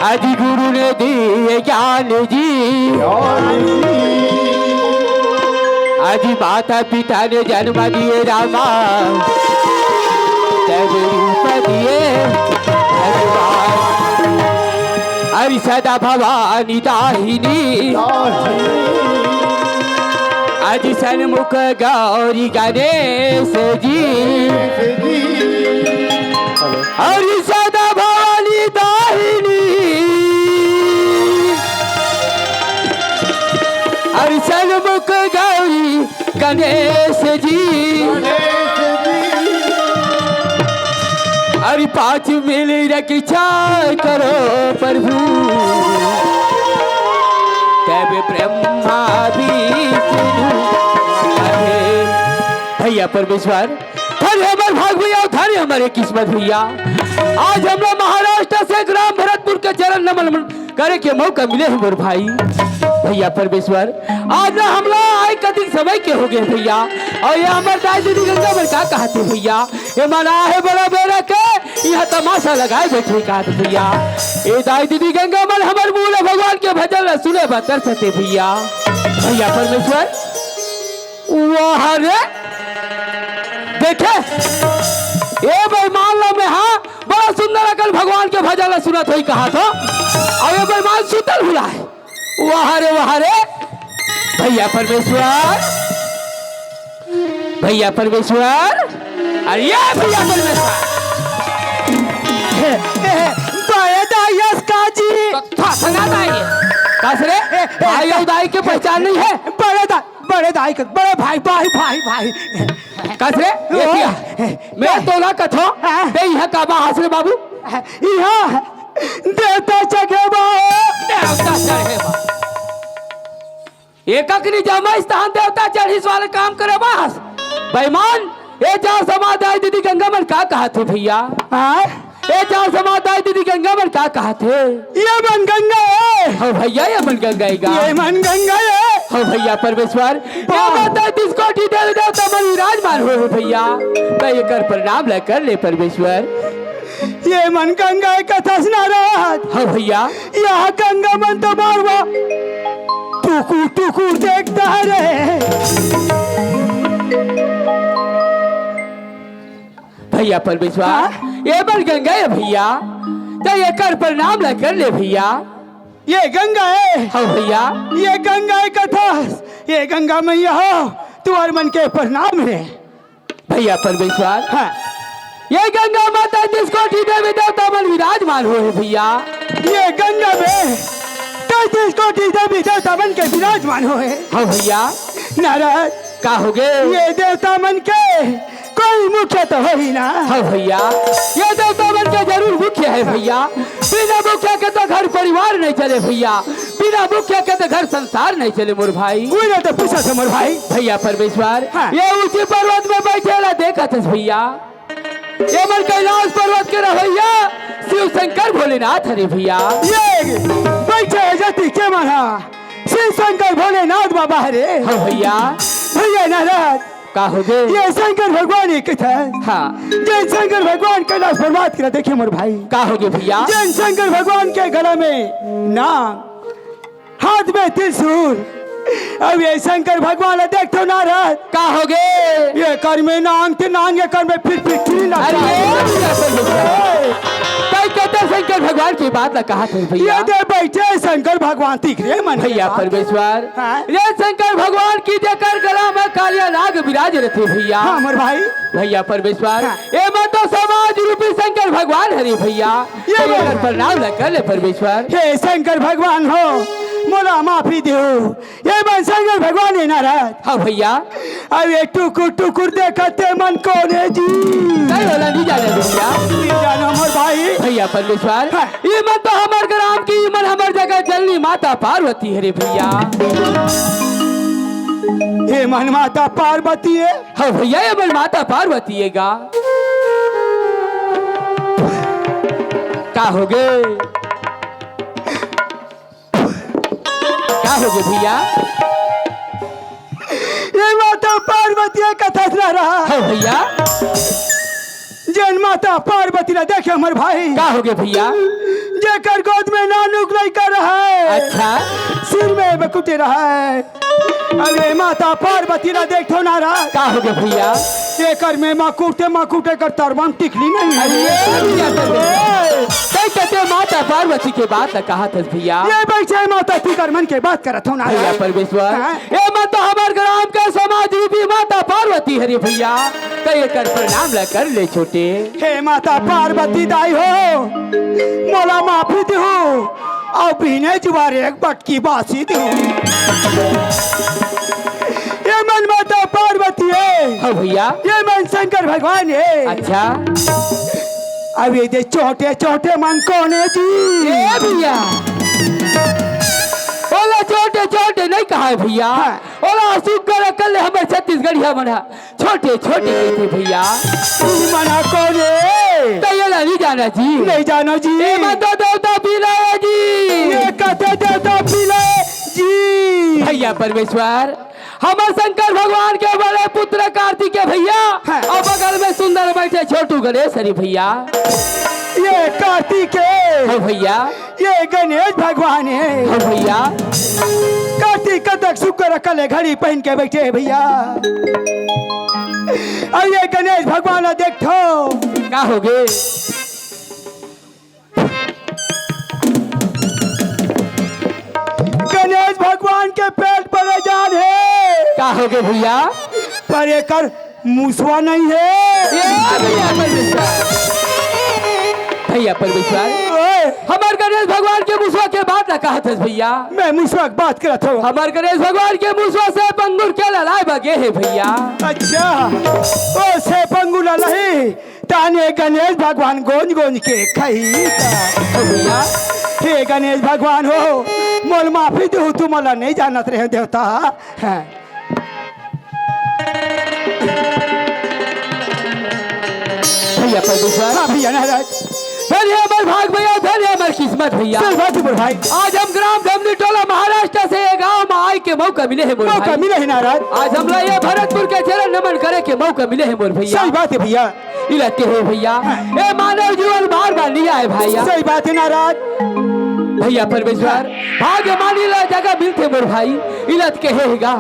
अजी गुरु ने दिए ज्ञान जी, ज्ञान जी। अजी माता पिता ने जन्म दिए रामा, तब रूप दिए भगवान। अरे सदा भवानी दाहिनी, दाहिनी। अजी सन्मुख गौरी गणेश जी। हेलो। अरे सदा भवानी दाहिनी, अरे सन्मुख गौरी गणेश जी। गणेश जी। अरे पाँच मिल रक्षा करो प्रभु, तब ब्रह्मा विष्णु महेश। भैया परमेश्वर, धन हमर भाग भैया, धन हमरे किस्मत भैया। आज हमला महाराष्ट्र से ग्राम भरतपुर के चरण नमन करे के मौका मिले हे मोर भाई। भैया परमेश्वर, आज ना हमला आए कतिक समय के हो गए भैया, अउ ये हमर दाई दीदी गंगा मन का कहत हे भैया, ये मन आहे बड़ा बेरा के यहाँ तमाशा लगाए बैठे का भैया। ये दाई दीदी गंगा मन हमर मुँह ले भगवान के भजन ला सुने बर तरसत हे भैया। भैया परमेश्वर, वाह रे, देखे, ए बेईमान ला मैं, हाँ, बड़ा सुंदर अकन भगवान के भजन ला सुनत होही कहाथों, अउ ए बेईमान सुतल भुलाए। वाह रे, वाह रे, भैया परमेश्वर, भैया परमेश्वर, अरे ये भैया परमेश्वर। ए, ए, बड़े दाई अस का जी। तो था संगा दाई। कस रे? ए, ए, भाई अउ दाई के पहचान नहीं है? बड़े दाई, बड़े दाई के, बड़े भाई, भाई, भाई, भाई। कस रे? ये ओ, क्या? ए, मैं ए, तोला कथों, हाँ। ते इहाँ का बा हस रे बाबू? इहाँ देवता चढ़े बा। देवता चढ़े बा। एककनी जम्मो स्थान देवता चढ़िस वाले काम करे बा हस। बेईमान, ए जा समाज दाई दीदी गंगा मन का कहत हे भैया? हाँ? ए जा समाज दाई दीदी गंगा मन का कहत हे? ये मन गंगा हे। हो भैया, ये मन गंगा हे गा। ये मन गंगा हे। हो भैया परमेश्वर, वाह। ये मन दाई तीस कोटि देवी देवता मन विराजमान होहे भैया। त एकर प्रणाम ला कर ले परमेश्वर। ये मन गंगा हे कथस नारद। हो भैया। यहाँ गंगा मन तो मारवा टुकुर टुकुर देखता रे। भैया परमेश्वर, हाँ? ये मन गंगा हे भैया, त एकर प्रणाम ला कर ले भैया। ये गंगा हे। हाँ भैया। ये गंगा हे कथस, ये गंगा मैया हो, तुहर मन के प्रणाम हे। भैया परमेश्वर, हाँ। ये गंगा माता तीस कोटि देवी देवता मन विराजमान होहे भैया। ये गंगा में तीस कोटि देवी देवता मन के विराजमान होहे। हाँ भैया। नारद, का होगे? ये देवता मन के कोई मुखिया तो होही ना। हाँ भैया, ये देवता मन के जरूर मुखिया हे भैया। बिना मुखिया के तो घर परिवार नहीं चले भैया, बिना मुखिया के तो घर संसार नहीं चले मोर भाई। उही ला तो पूछत हँव मोर भाई। भैया परमेश्वर, हाँ। ये ऊंचे पर्वत में बैठे ला देखत हस भैया, ये मन कैलाश पर्वत के रहइया शिव शंकर भोलेनाथ हरे भैया। ये बैठे हे जाति के मन हा शिव शंकर भोलेनाथ बाबा हरे। हाँ भैया। भैया नारद, का होगे? ये शंकर भगवान ही कथे। हाँ। जेन शंकर भगवान कैलाश पर्वत के ला देखे मोर भाई। का होगे भैया? जेन शंकर भगवान के गला में नाग, हाथ में त्रिशूल। अब ये शंकर भगवान ला देखथों नारद। का होगे? ये कर में नांग ते नांग, ये कर में फिर फिर की ना। अरे ये भैया, सही है। कई कहते शंकर भगवान की बात ला कहा थे भैया। ये दे बैठे शंकर भगवान दिख रे मन के भैया बात। परमेश्वर, हाँ। ये शंकर भगवान की जेकर गला में कालिया नाग विराज रथे भैया। हाँ, मोर भाई। भैया परमेश्वर, हाँ। ये मन तो समाज रूपी शंकर भगवान हरे भैया। ये ये मन एकर प्रणाम ला कर ले परमेश्वर। हे शंकर भगवान हो, मोला माफी देहू। ये मन शंकर भगवान हे नारद। हाँ भैया। अब ये टुकुर टुकुर देखत हे मन कोन हे जी? नहीं होला, नहीं जाने भैया। नहीं जानो मोर भाई। भैया परमेश्वर, हाँ। ये मन तो हमर ग्राम की, ये मन हमर जगह जननी माता पार्वती हरे भैया। हे मन माता पार्वती हे। हाँ भैया, ये मन माता पार्वती हे गा। का होगे? का होगे भैया? ये माता पार्वती हे कथा सुना रहा। हाँ भैया। जेन माता पार्वती ला देखे हमर भाई। का होगे भैया? जेकर गोद में नानुक लइका रहा हे। अच्छा। सिर में मुकुट रहा हे। अरे माता पार्वती ला देखथों नारद। का होगे भैया? एकर में मुकुट, मुकुट एकर तरवा म टिकली नहीं हे। अरे ये भैया तो ए! तैं कते माता पार्वती के बात ला कहत हस भैया। ये बैठे माता फिकर मन के बात करत हँव नारद। भैया परमेश्वर, हाँ? ये मन तो हमर ग्राम के समाज रूपी माता पार्वती हरे भैया, तैं एकर प्रणाम ला कर ले छोटे। हे माता पार्वती दाई हो, मोला माफी देहू, अउ बिहने जुवार एक बटकी बासी देहू। ये मन माता पार्वती हे। हाँ भैया। ये मन शंकर भगवान हे। अच्छा। अब ये दे छोटे छोटे मन कोन हे जी? ए भैया, ओला छोटे छोटे नहीं कहा हे भैया। हाँ। ओला सुग्घर अकल ले हमर छत्तीसगढ़िया मन हा छोटे छोटे कहिथे भैया। तुम मन हा कोन हे? त एला नहीं जाना जी। नहीं जानो जी। ए मन तो देवता पीला हे जी। ये कते देवता पीला हे जी? भैया परमेश्वर, हमर शंकर भगवान के बड़े पुत्र कार्तिक हे भैया, हाँ। अउ बगल में सुंदर बैठे छोटू गणेश हरे भैया। ये कार्तिक हे। हाँ भैया। ये गणेश भगवान हे। हाँ भैया। कार्तिक कतक सुग्घर अकल ले घड़ी पहिन के बैठे हे भैया। अउ ये गणेश भगवान ला देखथों। का होगे? गणेश भगवान के पेट बड़े जान हे। का होगे भैया? पर एकर मुसवा नहीं हे। ए भैया परमेश्वर। भैया परमेश्वर। ओए। हमर गणेश भगवान के मुसवा के बात ला कहत हस भैया। मैं मुसवा के बात करत हँव। हमर गणेश भगवान के मुसवा से पंगुर के ललाय बगे हे भैया। अच्छा। ओ से पंगुर ललाही। ताने गणेश भगवान गोंज गोंज के खही। भैया। हे गणेश भगवान हो, मोला माफी देहू, तुमन ला नहीं जानत रहेंव देवता। हाँ। भैया परमेश्वर। हाँ भैया नारद। धन हे हमर भाग भैया, धन हे हमर किस्मत भैया। सही बात हे मोर भाई। आज हम ग्राम धमनी टोला महाराष्ट्र से ये गांव में आए के मौका मिले हे मोर भाई। मौका मिले हे नारद। आज हमला ये भरतपुर के चरण नमन करे के मौका मिले हे मोर भैया। सही बात हे भैया। इला कहे भैया, ए मानव जीवन बार बार नहीं आए भैया। सही बात हे नारद। भैया परमेश्वर, भाग्य मानी ला जगह मिलथे मोर भाई, इला कहे गा।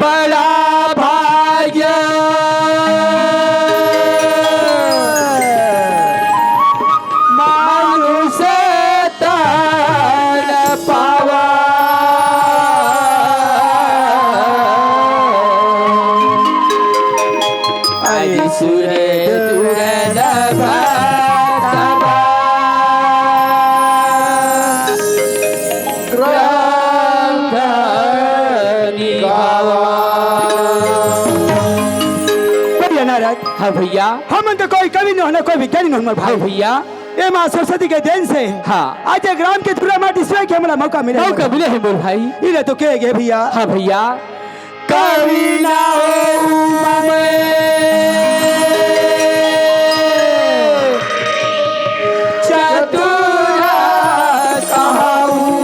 बड़ा भाग्य मानुष तन पावा। अरे सुर दुर्लभ तबा। हाँ भैया। हमन तो कोई कवि नोहन, कोई विज्ञानी नोहन मोर हाँ भाई। भैया। ए माँ सरस्वती के देन से हाँ। आज ए ग्राम के टूरा माटी सिवाय के हमला मौका मिले। मौका मिले हे मोर भाई। इला तो कहे गे भैया। हाँ भैया। कवि ना होऊं मैं, चतुर कहाऊं।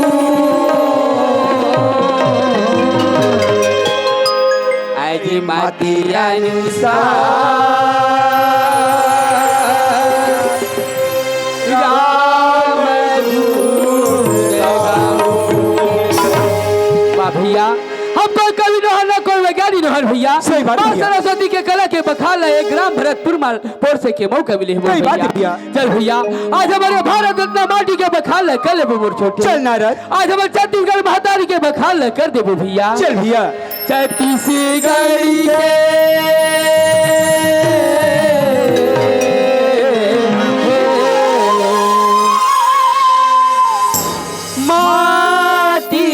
आज माटी अनुसार राम धुन गाऊं। वाह भैया, हम कोई कवि नोहन, ना कोई वैज्ञानिक नोहन भैया। सही बात माँ भैया। सरस्वती के कला के बखान ला एक ग्राम भरतपुर माल पोर से के मौका मिले हे मोर सही बात भैया। भैया। चल भैया, आज हमर भारत रत्न माटी के बखान ला कर लेबो मोर छोटे। चल नारद। आज हमर छत्तीसगढ़ महतारी के बखान ला कर देबो भैया। चल भैया। छत्तीसगढ़ के माटी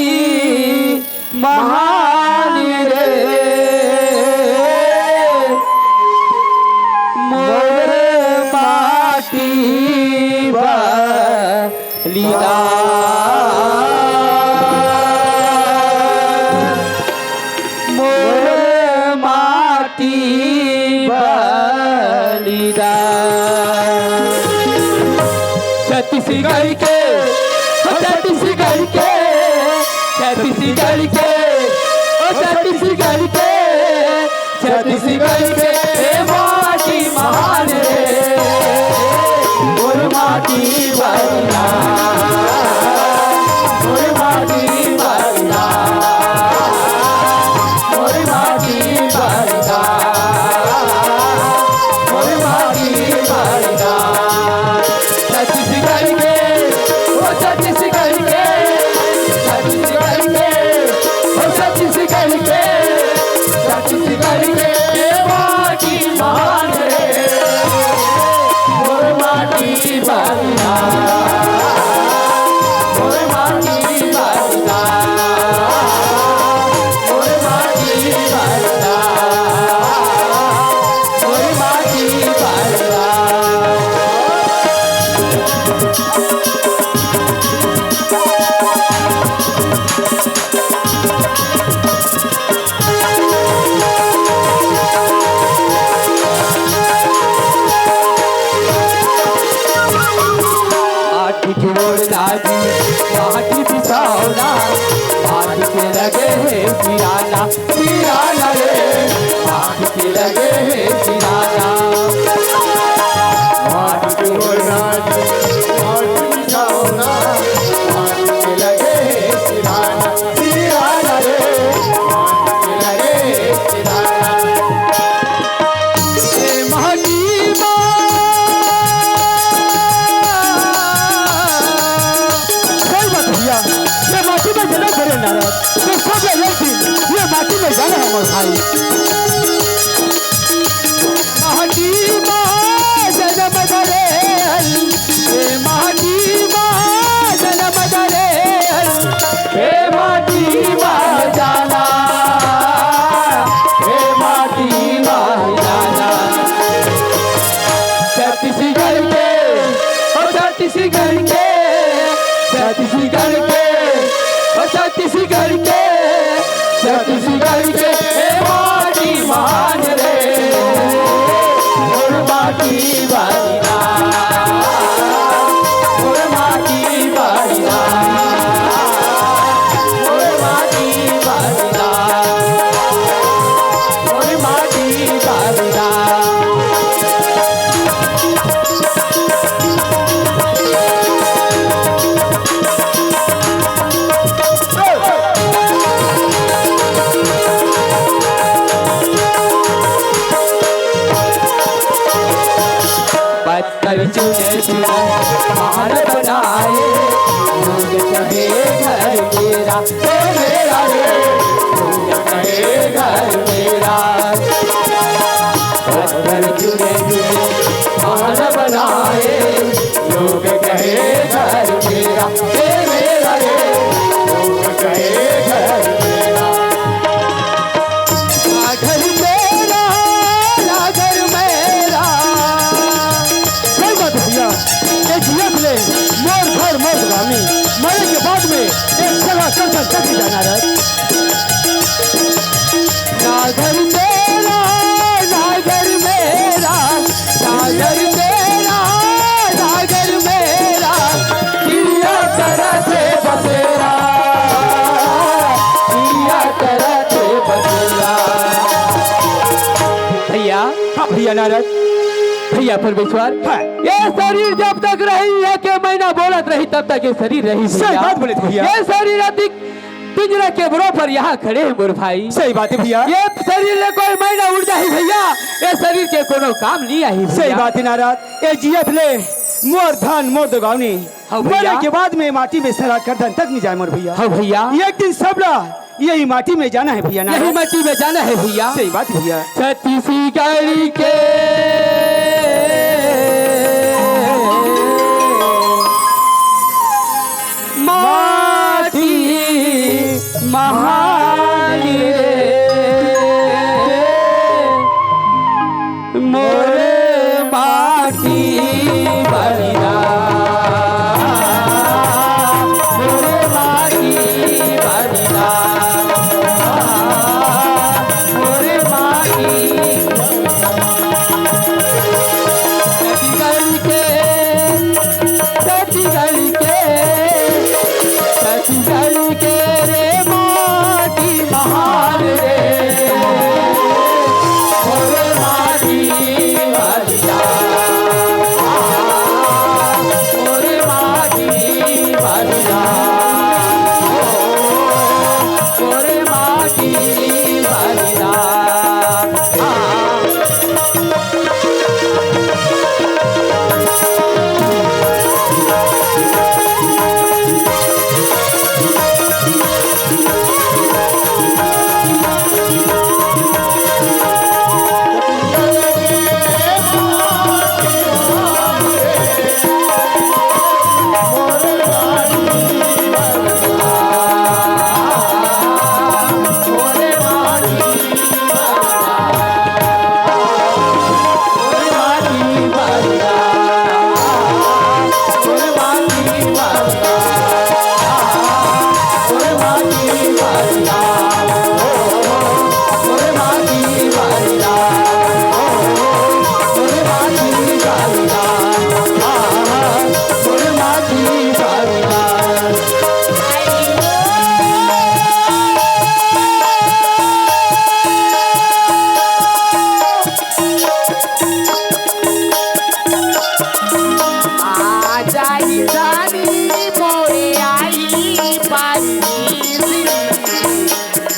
महान रे, मोर माटी बलिदान, मोर माटी बलिदान। छत्तीसगढ़ के, ओ छत्तीसगढ़ के, छत्तीसगढ़ के, ओ छत्तीसगढ़ के, छत्तीसगढ़ के, ए माटी महान रे, मोर माटी बलिदान, मोर माटी बलिदान, मोर माटी बलिदान, मोर माटी बलिदान। छत्तीसगढ़ के, ओ छत्तीसगढ़ के, छत्तीसगढ़ के, ओ छत्तीसगढ़ के, छत्तीसगढ़ के, ए माटी महान रे, मोर माटी बलिदान, मोर माटी बलिदान, मोर माटी बलिदान, मोर माटी बलिदान। आँखी के ओढ़ना जी, आँखी बिछावना, आँखी के लगे हे सिराना, सिराना रे, आँखी के लगे हे सिराना। आँखी के ओढ़ना जी, आँखी बिछावना, आँखी के लगे हे सिराना, सिराना रे, आँखी के लगे हे सिराना। ए माटी मा। सही बात भैया, ये माटी में जन्म धरे नारद, तो सब एक दिन ये माटी में जाना है मोर भाई। माटी मा जन्म धरे, ए माटी मा जन्म धरे, ए माटी मा जाना, ए माटी मा जाना। छत्तीसगढ़ के, ओ छत्तीसगढ़ के, छत्तीसगढ़ के, ओ छत्तीसगढ़ के, छत्तीसगढ़ के, ए माटी महान रे, मोर माटी बलिदान, मोर माटी बलिदान, मोर माटी बलिदान, मोर माटी बलिदान। पत्थर चुने चुने महल बनाए, लोग कहे घर मेरा, ओ मेरा रे, लोग कहे घर मेरा। पत्थर चुने चुने महल बनाए, लोग कहे घर मेरा, ए मेरा रे, लोग कहे घर मेरा। ना घर मेरा, ना घर हाँ भैया नारद। भैया परमेश्वर, हाँ। ये शरीर जब तक रही, ये के महीना बोलत रही, तब तक ये शरीर रही सही भैया। बात बोले थे भैया। ये शरीर अधिक पिंजरा के बरोबर यहाँ खड़े हैं मोर भाई। सही बात है भैया। ये शरीर ले कोई महीना उड़ जाही भैया, ये शरीर के कोनो काम नहीं आही भैया। सही बात है नारद। ये जियत ले मोर धन मोर दोगौनी। हाँ भैया। मरे के बाद में माटी में सरा कर धन तक नहीं जाए मोर भैया। हाँ भैया। एक दिन सबला यही माटी में जाना है भैया ना। यही माटी में जाना है भैया। सही बात भैया। छत्तीसगढ़ के माटी महान रे। मोरे माटी बलिदान, मोरे माटी बलिदान, मोरे माटी बलिदान। छत्तीसगढ़ के, छत्तीसगढ़ के, छत्तीसगढ़ के रे माटी महान रे। मोरे माटी बलिदान, मोरे माटी बलिदान, मोरे माटी बलिदान। आ जाही रानी मोरे आई परदेसी,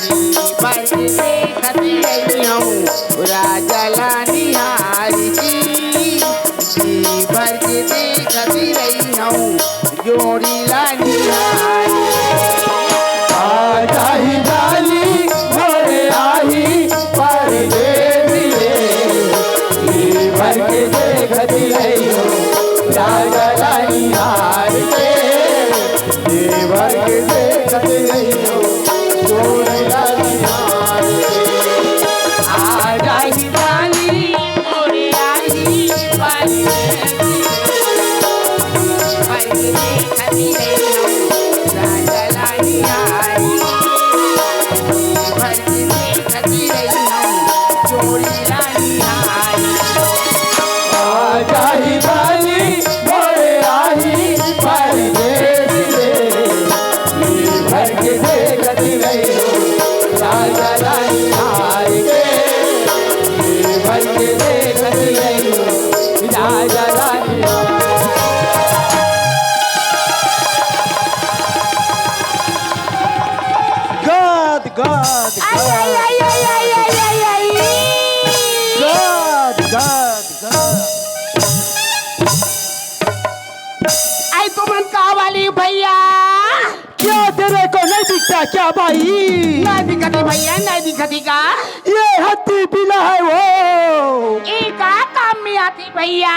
जी भर के देखत रही हूँ राजा ला निहार के, जी भर के देखत रही हूँ जोड़ी ला निहार। आ जाही रानी मोरे आई परदेसी रे, जी भर के देखत रही हूँ राजा ला निहार के, जी भर के देखत रही हूँ जोड़ी ला निहार के। आ जाही रानी मोरे आई परदेसी, भर के देखत रही हूँ राजा ला निहार, भर के देखत रही हूँ जोड़ी ला निहार। आ जाही रानी मोरे आई परदेसी रे, जी भर के देखत रही हूँ राजा ला निहार के, जी भर के देखत रही हूँ राजा ला निहार। गद, गद, आई, आई, गद। आई, आई, आई, आई, आई, आई, आई। गद, गद, गद। आई तुमन का वाली भैया? क्या तेरे को नहीं दिखता क्या भाई? नहीं दिखती भैया, नहीं दिखती का? ये हत्ती पीला है वो। ई का काम में आती भैया?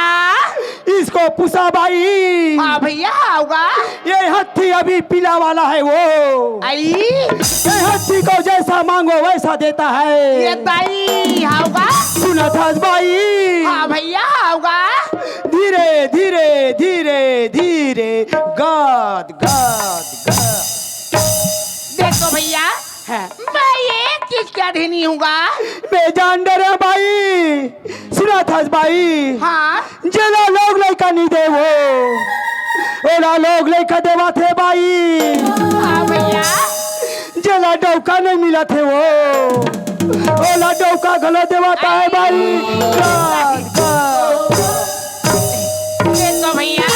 इसको पूछा भाई। हाँ भैया, होगा। ये हत्ती अभी पीला वाला है वो। आई। ये हत्ती को जैसा मांगो वैसा देता है। ये ताई, होगा। सुना था भाई। हाँ भैया, होगा। धीरे, धीरे, धीरे, धीरे, गद, गद, गद। देखो भैया, हाँ। मैं एक चीज के अधीन हूँगा। मैं जान डरे भाई, सुना था भाई। हाँ। जेला लोग लइका नहीं दे वो, ओला लोग लइका देवा थे भाई। हाँ भैया। जेला डौका नहीं मिला थे वो, ओला डौका चलो देवता है भाई। ये तो भैया,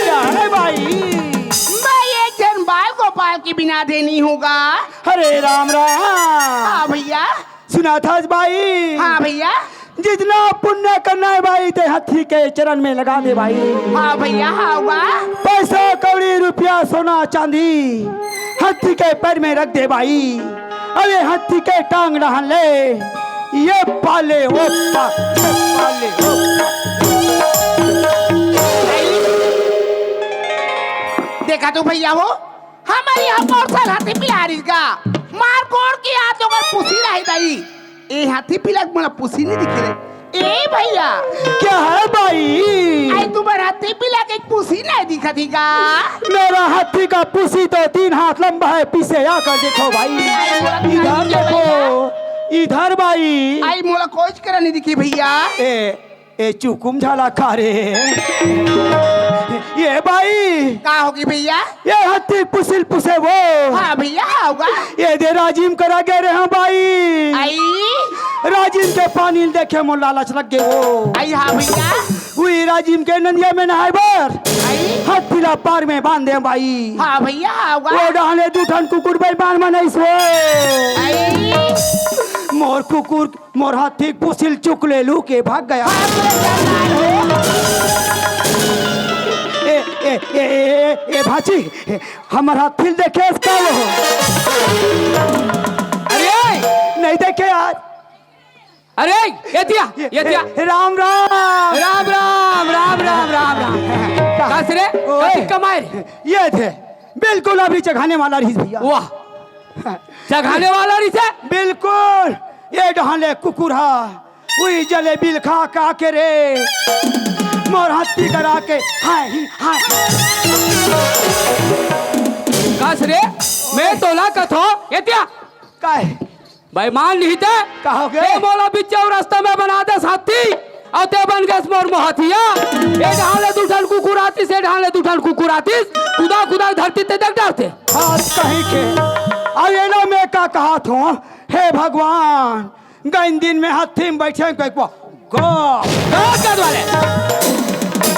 क्या है भाई? मैं एक जन बाल गोपाल के बिना देनी होगा। हरे राम राम। हाँ भैया। सुना था भाई? हाँ भैया। जितना पुण्य करना है भाई, ते हाथी के चरण में लगा दे भाई। हाँ भैया, हाँ हुआ। पैसा कौड़ी रुपया सोना चांदी हाथी के पैर में रख दे भाई। अरे हाथी के टांग रहन ले, ये पाले ओ पा, ये पाले ओ पा। देखा तो भैया हो, हमारे यहाँ मोटरसाइकिल हाथी पिला रही का? मार कोड़ के आज ओकर पुसी रही दाई। ए हाथी पिला के मोला पुसी नहीं दिखे रे। ए भैया। क्या है भाई? आई तुम्हारा हाथी पिला के पुसी नहीं दिखा थी का? मेरा हाथी का पुसी तो तीन हाथ लंबा है, पीछे आकर देखो भाई। आई मोला इधर कान के देखो, भैया। इधर भाई। आई मोला कोच करा नहीं दिखी भैया। ए, ए चुकुम झाला खा रे। ये भाई। का होगी भैया? ये हाथी पुसिल पुसे वो। हाँ भैया, हाँ होगा। ये दे राजिम करा गे रहे हैं भाई। आई। राजिम के पानी देखे मो लालच लग गए वो। आई हाँ भैया। वही राजिम के नंदिया में नहाए बर। आई। हाथ पिला पार में बांध दे भाई। हाँ भैया, हाँ होगा। वो डहाने दू ठन कुकुर बेईमान मन आइस वो। आई। मोर कुकुर मोर हाथी पुसिल चुक ले लू के भाग गया। ए, ए, ए, ए, ए, ए, भाची, हमर हाथी ल देखे का वो? अरे! नहीं देखे यार। अरे, ये दिया, ये दिया। ए, राम, राम। राम, राम, राम, राम, राम, राम। का? कस रे? ओए। कथी कमाए रे? ये थे। बिल्कुल अभी चघाने वाला रहीस भैया। वाह। चघाने वाला रहीस? बिल्कुल। ये डहान ले कुकुर हा। उही जलेबी ल खा खा के रे। मोर हाथी करा के। हाय, हाय। कस रे? मैं तोला कथो, ये दिया। काय? बेईमान नहीं ते। का हो गे? ते मोला बिच्चेव रस्ता में बना देस हाथी, अउ ते बन गेस मोर मोहथिया। ए डहान ले दू ठन कुकुर आतिस, ए डहान ले दू ठन कुकुर आतिस, कुदा कुदा धरती ते देख डारते। हाँ, कहीं के। अउ एला मैं का कहत हों, हे भगवान, गइन दिन में हाथी में बैठे कह को गो। गो कर वाले।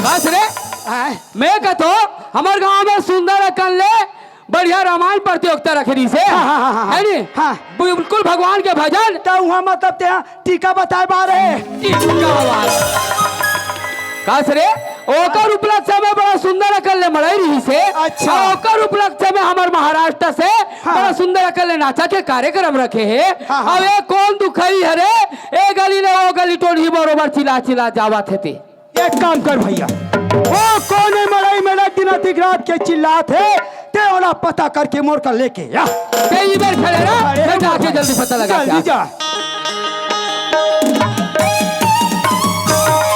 बस रे। आय। मैं कथो, हमर गांव में सुंदर अकन ले बढ़िया रामायण प्रतियोगिता रखे रहिस हे। हाँ, हाँ, हाँ, हाँ, है नी? हाँ। बिल्कुल भगवान के भजन। त उहाँ मतलब तेहा टीका बताए बार हे। टीका बार। कस रे, ओकर उपलक्ष्य में बड़ा सुंदर अकन ले मड़ई रहिस हे। अच्छा। अउ ओकर उपलक्ष्य में हमर महाराष्ट्र से हाँ। बड़ा सुंदर अकन ले नाचा के कार्यक्रम रखे हे। हाँ, हाँ। अब ये कोन दुखई हरे, ए गली ले ओ गली टोली बरोबर चिल्ला चिल्ला जावत हे ते। एक काम कर भैया, वो कोने मड़ई में रात दिन अतिक रात के चिल्लात हे, ते ओला पता करके मोर कर लेके आ। ते इधर खड़े रह, अरे मैं जाके बाबा, जल्दी पता लगा जल्दी क्या। जा।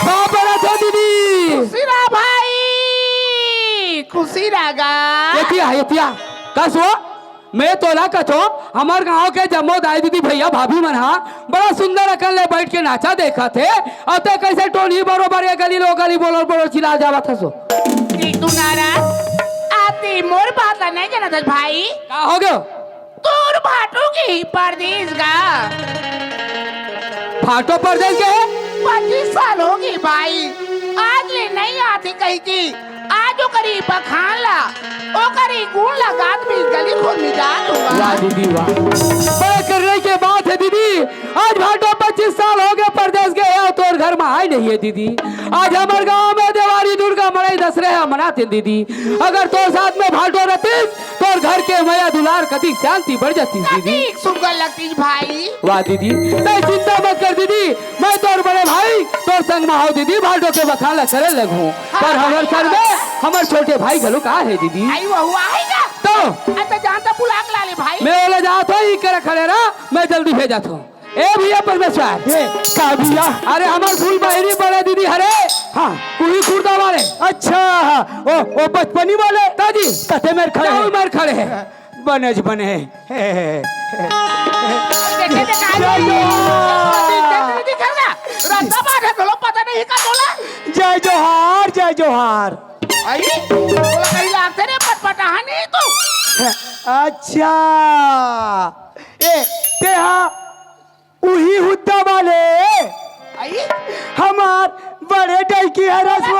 बाप रे, तो दीदी। खुशी रहा भाई, खुशी रहा गा। एतिया, एतिया, कस वो? मैं तोला कथो, हमर गांव के जम्मो दाई दीदी भैया भाभी मन हा बड़ा सुंदर अकन ले बैठ के नाचा देखत हे, अउ ते कैसे टोनी बरोबर ये गली लो गली बोलो बोलो चिल्ला जावत हसो। नीतू नाराज, आती मोर बात ला नहीं जानत हस भाई। का हो गयो? तोर भाटो के ही परदेस गा। भाटो परदेस गे हे? पच्चीस साल होगे भाई, आज ले नहीं आती कही की। आज ओकरी बखान ला, ओकरी गुण ला गात में गली खोद में जात हूँ। वाह दीदी, वाह। बड़े करने के बात है दीदी। आज भाटो पच्चीस साल होगे परदेस गे हे, तोर घर में आए नहीं है दीदी। आज हमर गांव में देवारी दुर्गा मड़ई दसरे ह मनाते दीदी। अगर तोर साथ में भाटो रहतीस, तोर घर के मया दुलार कतिक शांति बढ़ जातीस दीदी। कतिक सुग्घर लगतीस भाई। वाह दीदी, तैं चिंता मत कर दीदी, मैं तोर बड़े भाई, तोर संग में हूँ दीदी, भाटो के बखान ला करे लगहूँ। हाँ, पर हमर हाँ, संग में हाँ। हमर छोटे भाई घलो का हे दीदी। आई वो हुआ है ना? तो? अरे तो जानता बुला के ला ले भाई। मैं ओला जात हूँ, ई करा खड़े रहा, मैं जल्दी भेजत हूँ। ए भैया परमेश्वर। ए, का भैया? अरे हमर फूल बहिनी बड़े दीदी हरे। हाँ। उही खुर्दा वाले। अच्छा, ओ, ओ बचपनी वाले? ताजी। कते मेर खड़े जाओ हैं? मेर खड़े हैं। बने ज बने। हे, हे, हे। देखे, देखे, आज जय जोहार। दीदी, दीदी, दीदी, खेल रहा। रास्ता बाहर है, चलो, पता नहीं का बोला। जय जोहार, जय जोहार। आई, बोला कहीं लागते रे, पटपटाहा नहीं तू। अच्छा, ए, तेहा उही हुद्दा वाले। बड़े डैकी हरस वो।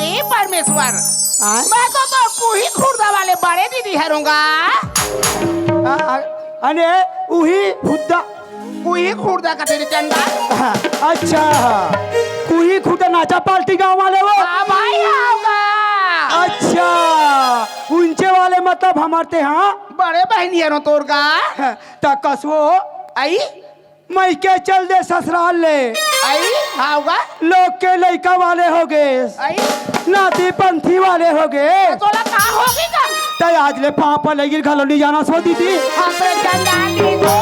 ए परमेश्वर, आय? मैं तो, तो कुही खुर्दा वाले बड़े दीदी हरंव गा। आ, आ, अने उही खुर्दा। कुही खुर्दा का तेरे चंडाल। हाँ, अच्छा, कुही खुर्दा नाचा पार्टी गांव वाले वो। हाँ भाई, हंव गा। अच्छा, उंचे वाले मतलब हमर ते, हाँ। बड़े बहिनी हरंव तोर गा। हाँ, त कसवो। अई? मइके चल दे ससुराल ले। अई? हंव गा। लोग के लइका वाले होगे। अई? नाती पंथी वाले होगे। त तोला का होगे गा? त आज ले पांव परे लगिन घलो नइ जानस वो दीदी। हमरे चंडाल नहीं तो।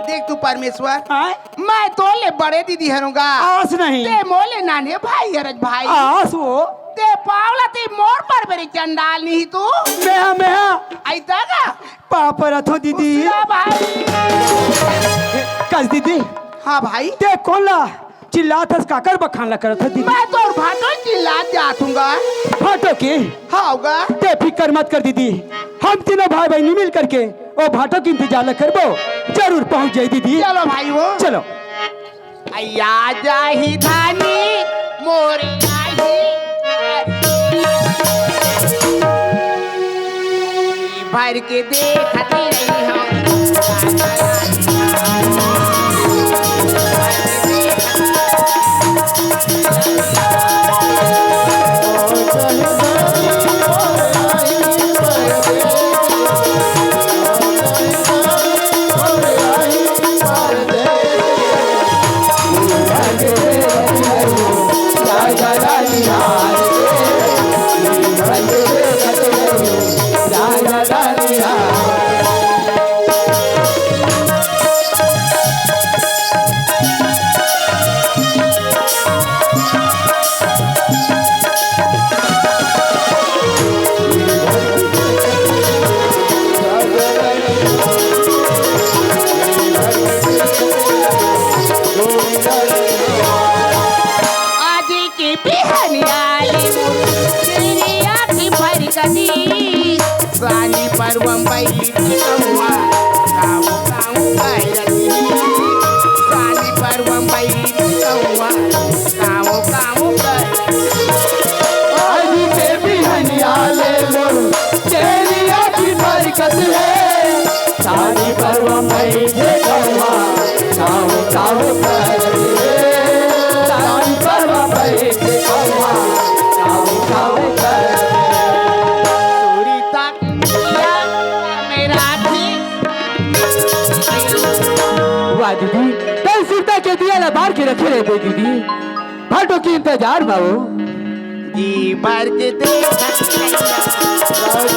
देख तू परमेश्वर, आय? मैं तोर ले बड़े दीदी हरंव गा। आस नहीं। ते मोर ले नान्हे भाई हरस भाई। आस वो। ते पांव ला ते मोर परबे रे चंडाल नहीं तू। मेहा, मेहा। अइता गा? पांव परत हंव दीदी। खुशिया भाई। कस दीदी? हाँ भाई। ते कोन ला चिल्लात हस, काकर बखान ला करत हस दीदी? मैं तोर भांटो चिल्लात जात हंव गा। भांटो के? हंव गा। ते फिकर मत कर दीदी, हम तीनों भाई बहिनी मिल करके ओ भांटो के इंतजार ला करबो, जरूर पहुंच जाही दीदी। चलो भाई वो। चलो। अइया जाही धानी मोर आही। भर के देखत रही हम। आज के बिहनिया ले मोर चिड़िया की फरकती। सानी परवम बई कौआ, काऊ काऊ करती। सानी परवम बई कौआ, काऊ काऊ करती। आज के बिहनिया ले मोर चिड़िया की फरकत हे। सानी परवा मई के गौवा, काऊ काऊ करे। सानी परवा मई के गौवा, काऊ काऊ करे। सूरी तक मेरा थी। वाह दीदी, तैं सुरता के दिया ला बार के रखे रहे दीदी। भांटो के इंतजार में हो। जी भर के देखत रहिया।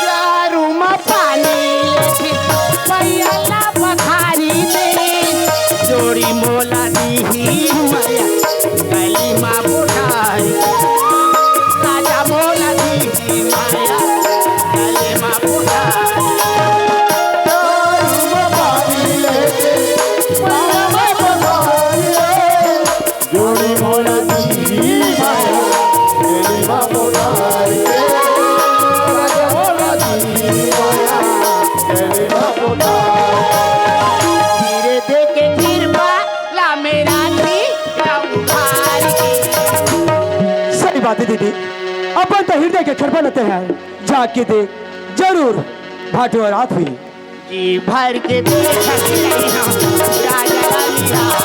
चारू म पानी लेके पैया ला पखारी दे। जोड़ी मोला दीही मया गली मा बुढ़ारी। राजा मोला दीही मया गली मा बुढ़ारी। चारू म पानी लेके पैया ला पखारी दे। जोड़ी मोला दीही माया, तेरी बाबू तारी के। राजा मोला दीही माया, तेरी बाबू तारी। धीरे दे के गिरवा ला मेरा जी का उभार के। सही बात है दीदी, अपन तो हृदय के खरबा लेते हैं, जाके दे जरूर भाटो रात हुई। जी भर के देखत रही हम राजा रानी राज।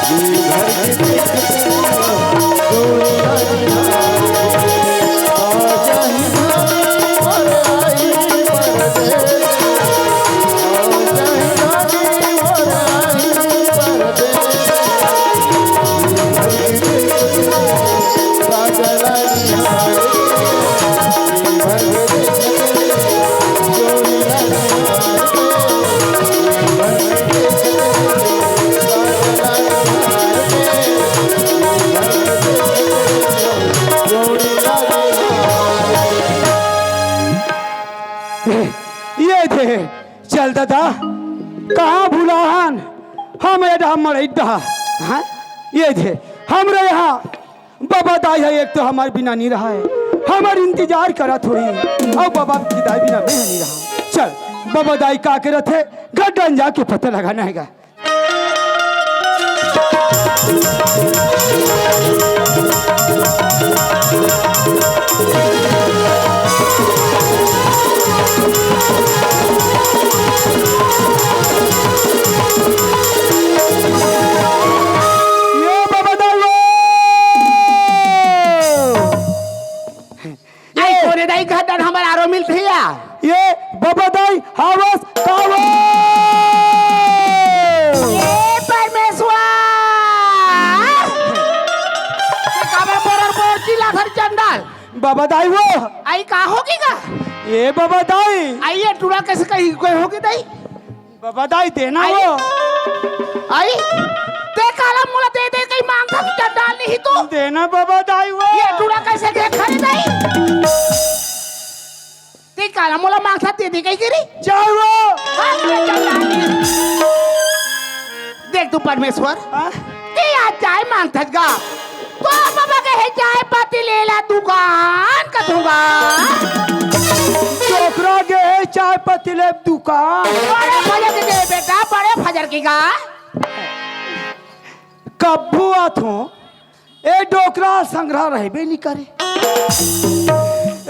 जी भर के देखत रही हम राजा रानी राज। दादा, कहाँ भुलाहन? हम ए डहा मड़ई डहा। हाँ? ये दे, हमरे यहाँ बाबा दाई ह, एक तो हमर बिना नइ रहय, हमर इंतजार करत होही, अउ बाबा के दाई बिना मैं नइ रहंव। चल, बाबा दाई का करत हे, घर डहन जाके पता लगाना हे गा। ये बाबा दाई हो। आई कोने दाई घर डहन हमर आरो मिलथे या? ये बाबा दाई हावस कावो। ए परमेश्वर! ये काबर बोरर बोर चिल्लाथस चंडाल? बाबा दाई वो। आई का होगे गा? ए बाबा दाई। आई ये टूरा कइसे कहीं गए होगे दाई? बाबा दाई देना आई, वो। आई, ते काला मोला दे दे कहीं मांगथस चंडाल नहीं तो। देना बाबा दाई वो। ये टूरा कइसे देख खरीद आई? ते काला मोला मांगथस दे दे कहीं गिरी। जाओ वो। हाँ, ये चंडाल नहीं। देख तू परमेश्वर, हाँ? ते आज चाय मांगथस गा। तोर बाबा गे हे चाय पत्ती ले ला दुकान का दूंगा। डोकरा गे हे चाय पत्ती ले दुकान। बड़े फजर के गे बेटा, बड़े फजर के गा। कभू आथों, ए डोकरा संघरा रहबे नइ करे।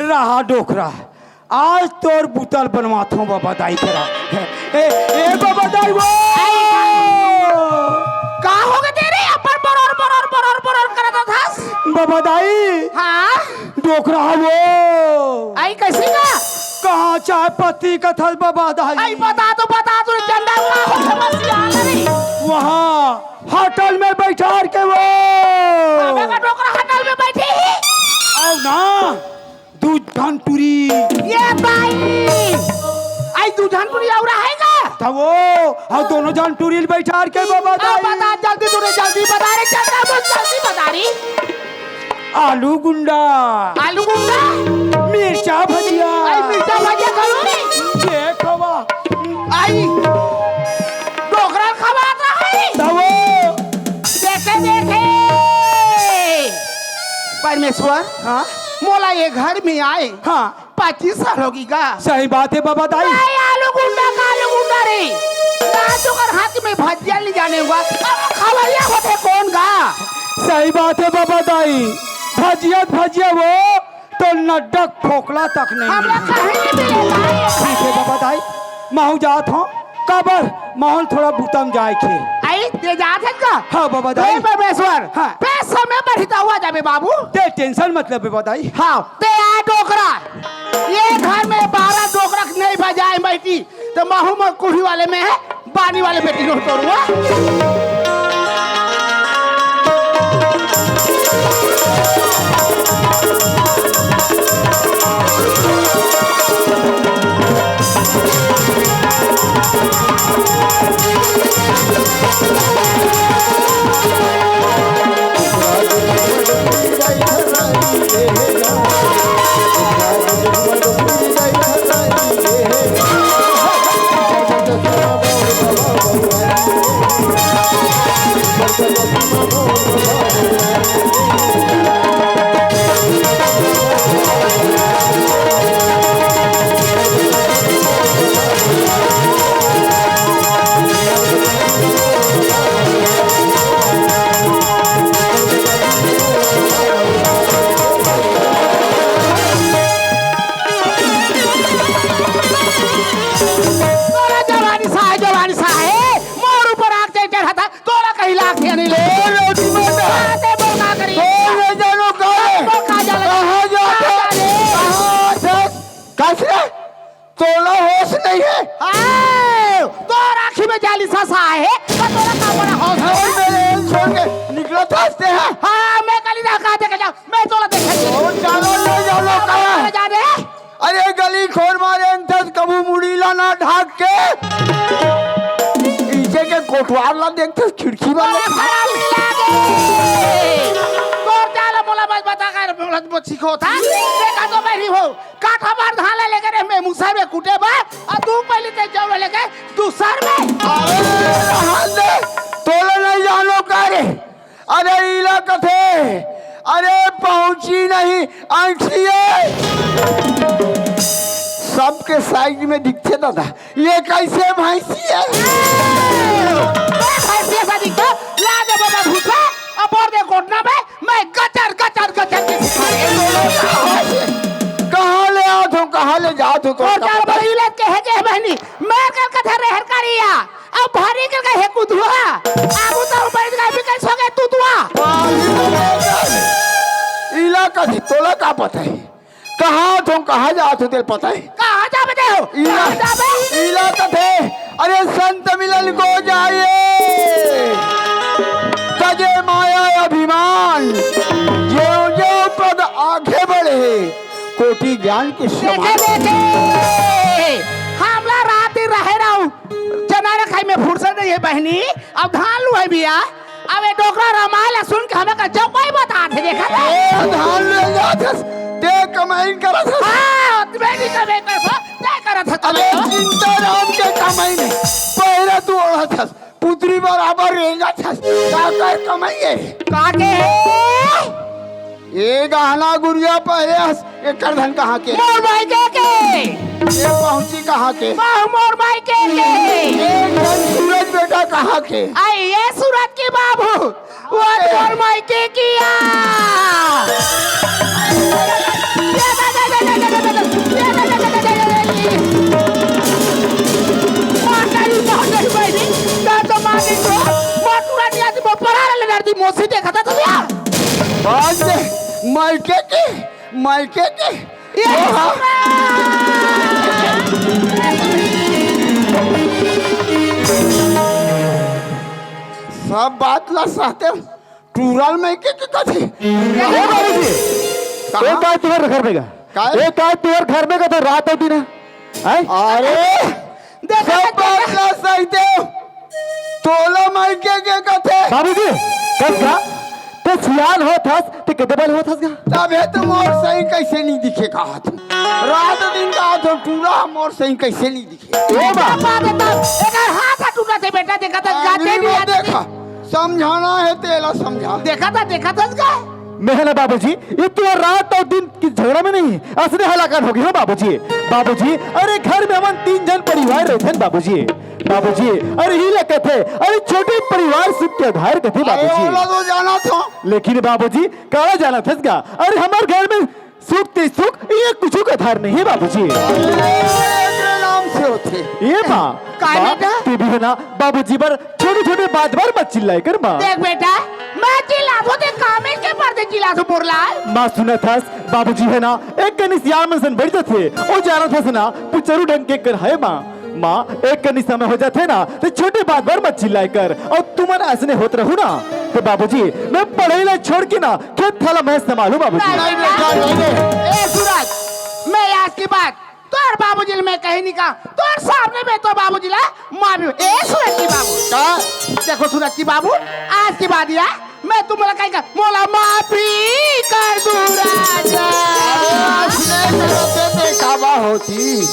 रहा डोकरा, आज तोर बुता ल बनवाथों बाबा दाई करा। ए, ए बाबा दाई वो। का होगे तेरे? अपन बरोर, बरोर, बरोर, बरोर करत हस। बाबा दाई। हाँ? डोकरा वो। आई कइसे गा? कहाँ चाय पत्ती कथस बाबा दाई? आई बता तो, बता तो, चंडाल का होगे बस यार नहीं। वहाँ होटल में बइठार के वो। बाबा का डोकरा होटल में बइठे हे। अउ ना। दू झन टूरी। ये बाई! आई दू झन टूरी अउ रहे गा? त वो, अउ दूनों झन टूरी ल बइठार के बाबा आ, दाई। बता जल्दी, तू रे जल्दी बता रे, चंदा बोल जल्दी बता रे। आलू गुंडा। आलू गुंडा? मिर्चा भजिया। आई मिर्चा भजिया करो रे। ये खवा। आई डोकरा खवात रहे। त वो। देखे, देखे। परमेश्वर, हाँ? मोला ये घर में आए हाँ। पच्चीस साल होगे गा। सही बात हे बाबा दाई। नहीं, आलू गुंडा का आलू गुंडा रे। ना तो कर हाथ में भजिया ले जाने हुआ। अब खवैया होथे कोन गा? सही बात हे बाबा दाई। भजिया त भजिया वो तो नड्डक फोकला तक नहीं हमला मिले। कहीं नहीं मिले भाई। ठीक हे बाबा दाई, महूँ जात हँव। काबर महूँ ल थोड़ा बुता म जाए के हे। आई, ते जात हस का? हाँ बाबा दाई। हे परमेश्वर, हाँ। बे समय पर ही तो हुआ जाबे बाबू। ते tension मत ले बाबा दाई। हाँ, ते आ डोकरा। ये घर में बारह डोकरा नहीं बजाए बैठी, त महूँ म कुढ़ी वाले में हे, बानी वाले बेटी नो तोरुआ। तोला जवानी सा हे, जवानी सा हे, मोर ऊपर आग चढ़ चढ़त हे, तोला कहीं लाग के नहीं ले। अरे, उठी बेटा। बातें बोल का करी? अरे, जानो का है? बोल का जाने? कहाँ जाते? कहाँ जाने? कहाँ से? कस रे? तोला होश नहीं है? हाँ, तोर आँखी में जाली सा सा हे, तो तोला का बड़ा होश है? अरे, मेरे छोड़ के निकला था हंसते हैं। हाँ, मैं कली ना कहा देखे जाओ, मैं तोला देखे ओ, चलो, ले जाओ, लोग का। जाने। अरे गली खोर मारे अंतस कभू मुड़ी ला ना ढाक के। पीछे के कोटवार ला देखते खिड़की वाले। अरे, खराब नहीं लागे। तोर चाला मोला बस बता कर, मोला वो छिको था, देखा तो मैं नहीं हो। काठा बार धान ले लेके रे, मैं मुसर में कूटे बा, और तू पहले ते जौन लेके दूसर में। अरे, रहन दे, तोला नहीं जानो का रे? अरे, इला कथे, अरे, पहुंची नहीं, ऐंठी है। सबके साइज में दिखथे दादा, ये कैसे भैंसी है? मैं भैंसी ऐसा दिखता, ला दे बाबा भूसा, अब और दे घुटना में, मैं गचर, गचर, गचर के सिखा रही हूँ। कहाँ ले आत हो, कहाँ ले जात हो, तो और का चार पता? बड़ी लत के है जे बहनी, मैं कर कथा रे हरकारिया, अब भारी कर के है कुधुआ, अब तो बैठ गए भी कैसे हो गए तू दुआ। इला कथी, तोला का पता है? कहाँ आत हो, कहाँ जात हो, तेरे पता है? कहाँ जाबे दे हो? इला, कहाँ जाबे? इला कथे, अरे संत मिलन को जाइए, तजे माया अभिमान, जो जो पद आगे बढ़े, कोटि ज्ञान के समान। देखे, देखे, हमला रात ही रहे रहू, चना रखाई में फुर्सत नहीं है बहनी, अब धान लुआई बिया, अब ये डोकरा रामायण ला सुन के हमें का जब कोई बता थे, देखा था? ए, धान ले जात हस, ते कमाई करत हस। हाँ, मैं भी कमाई करत हस, तय करत हस अबे कमाई हो। चिंता राम के कमाई में, पैरा तू ओढ़त हस, पुतरी बराबर रेंगत हस, का कर कमाई है? का के? ए गहना गुरिया पहरे हस, एकर धन कहाँ के? मोर मायके के। ये पहुंची कहाँ के? बाहु मोर मायके के। एक धन सूरज बेटा कहाँ के? आई ये सूरज के बाबू, वो मोर मायके किया। मार डाली, मार डाली, मार डाली। तो मार डाली, तो मार पूरा नहीं आती, वो परा ले डरती, मोसी देखा था तुम यार। बात दे, मायके के, मायके के। ये हाँ। सब बात ला सहते हो। टूरल में के, के कथे? ए बाबूजी, कहाँ? ए काय तुहर घर में का? काय? ए काय तुहर घर में का तो रात होती ना? हैं? अरे, देखा, सब बात ला सहते हो। तोला मायके के कथे? बाबूजी, कब का? ते सियान होत हस, ते कदे बल होत हस का? तभे तो मोर सही कैसे नहीं दिखे कहा तू? रात दिन कहा तू टूरा मोर सही कैसे नहीं दिखे? ओ बा। बात है तब, एकर हाथ टूटा थे बेटा, देखा था, जाते आंगली नहीं में आते देखा, समझाना है तेला समझा। देखा था, देखा था इसका? मैं है ना बाबूजी, ये तो रात और दिन की झगड़ा में नहीं, असने हलाकान हो गई हो बाबूजी। बाबूजी, अरे घर में हमन तीन जन परिवार रहते हैं बाबूजी। बाबूजी, अरे ही लगत है, अरे छोटे परिवार सुख के आधार कथे अरे बाबूजी। ओला तो जाना था। लेकिन बाबूजी, काला जाना था इसका? अरे हमारे घर में सुख ते सुख, ये कुछ का आधार नहीं है बाबूजी। अरे, एकरे नाम से होथे। ये माँ, काय माँ, बेटा? ते भी है ना, बाबूजी बर छोटे-छोटे बात बर मत चिल्लाए कर माँ। देख बेटा, मैं चिल्लाथो ते कामे के पर ते चिल्लाथो बोरला। माँ सुनत हस, बाबूजी है ना, एक कनी सियान मन सन बढ़ जाथे, ओ जानत हस ना, पुचरू ढंग के कर है माँ। माँ, एक कनी समय हो जाथे ना, ते छोटे बात बर मत चिल्लाए कर, और तुमन असने होत रहू ना, ते बाबूजी, मैं पढ़ाई ला छोड़ के ना, खेत खाला मैं संभालू बाबूजी। नहीं बेटा, नहीं। ए सूरज, मैं आज की बात तोर बाबूजी ले मैं कहीं नहीं कहा, तोर सामने में तो बाबूजी ला माफी। ए सूरज की बाबू, का? देखो सूरज की बाबू, आज की बात या मैं तुम्हारा कहीं का मोला माफी कर दू राजा। अरे, असने करते ते काबा होती,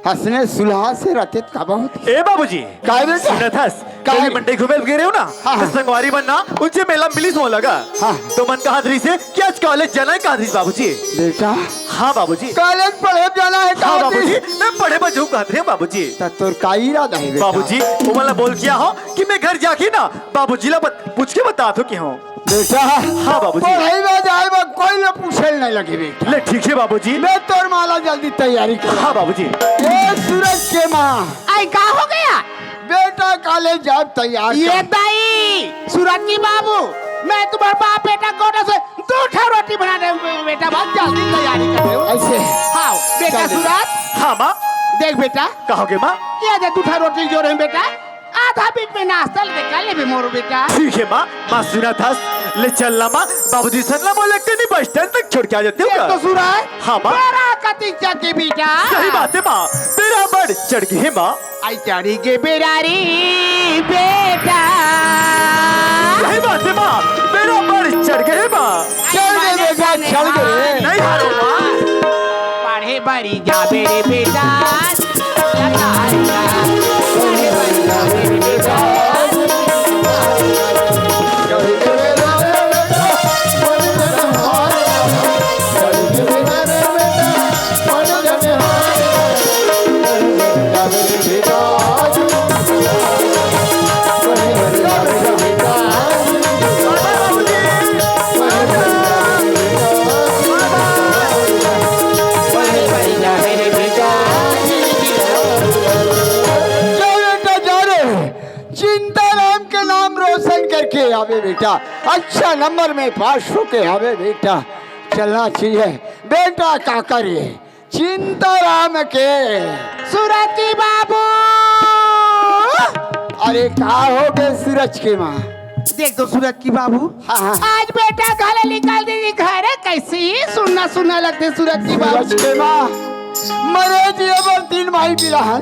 हंसने सुलहा से रहते काबा होती। ए बाबूजी, काय बेटा? सुनत हस, काय? कल मंडी घूमे गे रहे हो ना, हाँ, तो हाँ। संगवारी मन ना उनसे मेला मिलिस मोला गा। हाँ। तो मन कहा दरी से कि आज कॉलेज जाना है कहा दरी बाबूजी। बेटा। हाँ बाबूजी। कॉलेज पढ़े जाना है हाँ कहा बाबूजी, दरी? मैं पढ़े बर जाऊँ कहा दरी बाबूजी। त तोर का इरादा है बेटा? बाबूजी, वो वाला बोल किया हो कि मैं घर जाके ना बाबूजी ला बत-, पूछ के बता दो कि हो। बेटा, हाँ बाबूजी। पढ़ाई में जाए में कोई ले पूछे नहीं लगे बेटा। ले ठीक है बाबूजी। मैं तोर माला जल्दी तैयारी कर। हाँ बाबूजी। ए सूरज के माँ। आई का हो गया? बेटा कॉलेज जाब तैयार ये कर। दाई, सूरज की बाबू, मैं तुम्हारे बाप बेटा गोटा से दो ठा रोटी बना दे बेटा, बहुत जल्दी तैयारी कर रहे हो। ऐसे। हाँ, बेटा चल दे। सूरज। हाँ माँ। देख बेटा। कहोगे माँ? ये दे दो ठा रोटी जो रहे बेटा, आधा बीच में नाश्ता लेके खा ले भी मोरो बेटा। ठीक है माँ, माँ सुनत हस, ले चल ना माँ, बाबूजी सन ला बोले कनी बस स्टैंड तक छोड़ के आ जाते हो ये का? तो सूरज। हाँ माँ। बड़ा कतिक जाके बेटा। सही बात है माँ, बेरा बड़ चढ़ गई है माँ। आई चढ़ी के बेरा रे बेटा। सही बात है माँ, बेरा बड़ चढ़ गई है माँ। चढ़ गई बेटा, चल गे रे। नहीं हारो माँ। पढ़े बरी जाबे रे बेटा, लतारिया। पढ़े बरी जाबे रे बेटा। जा बेटा, जा रे। चिंताराम के नाम रोशन करके आवे बेटा, अच्छा नंबर में पास होके आवे बेटा। चलना चाहिए बेटा, का करे चिंताराम के। सूरज की बाबू। अरे का हो गे सूरज के माँ? देख तो सूरज की बाबू, हाँ, हाँ। आज बेटा घर निकल दी, घर कैसी सुन्ना सुन्ना लगथे सूरज की बाबू। सूरज के माँ, मरे जिए बर तीन भाई बिलहन,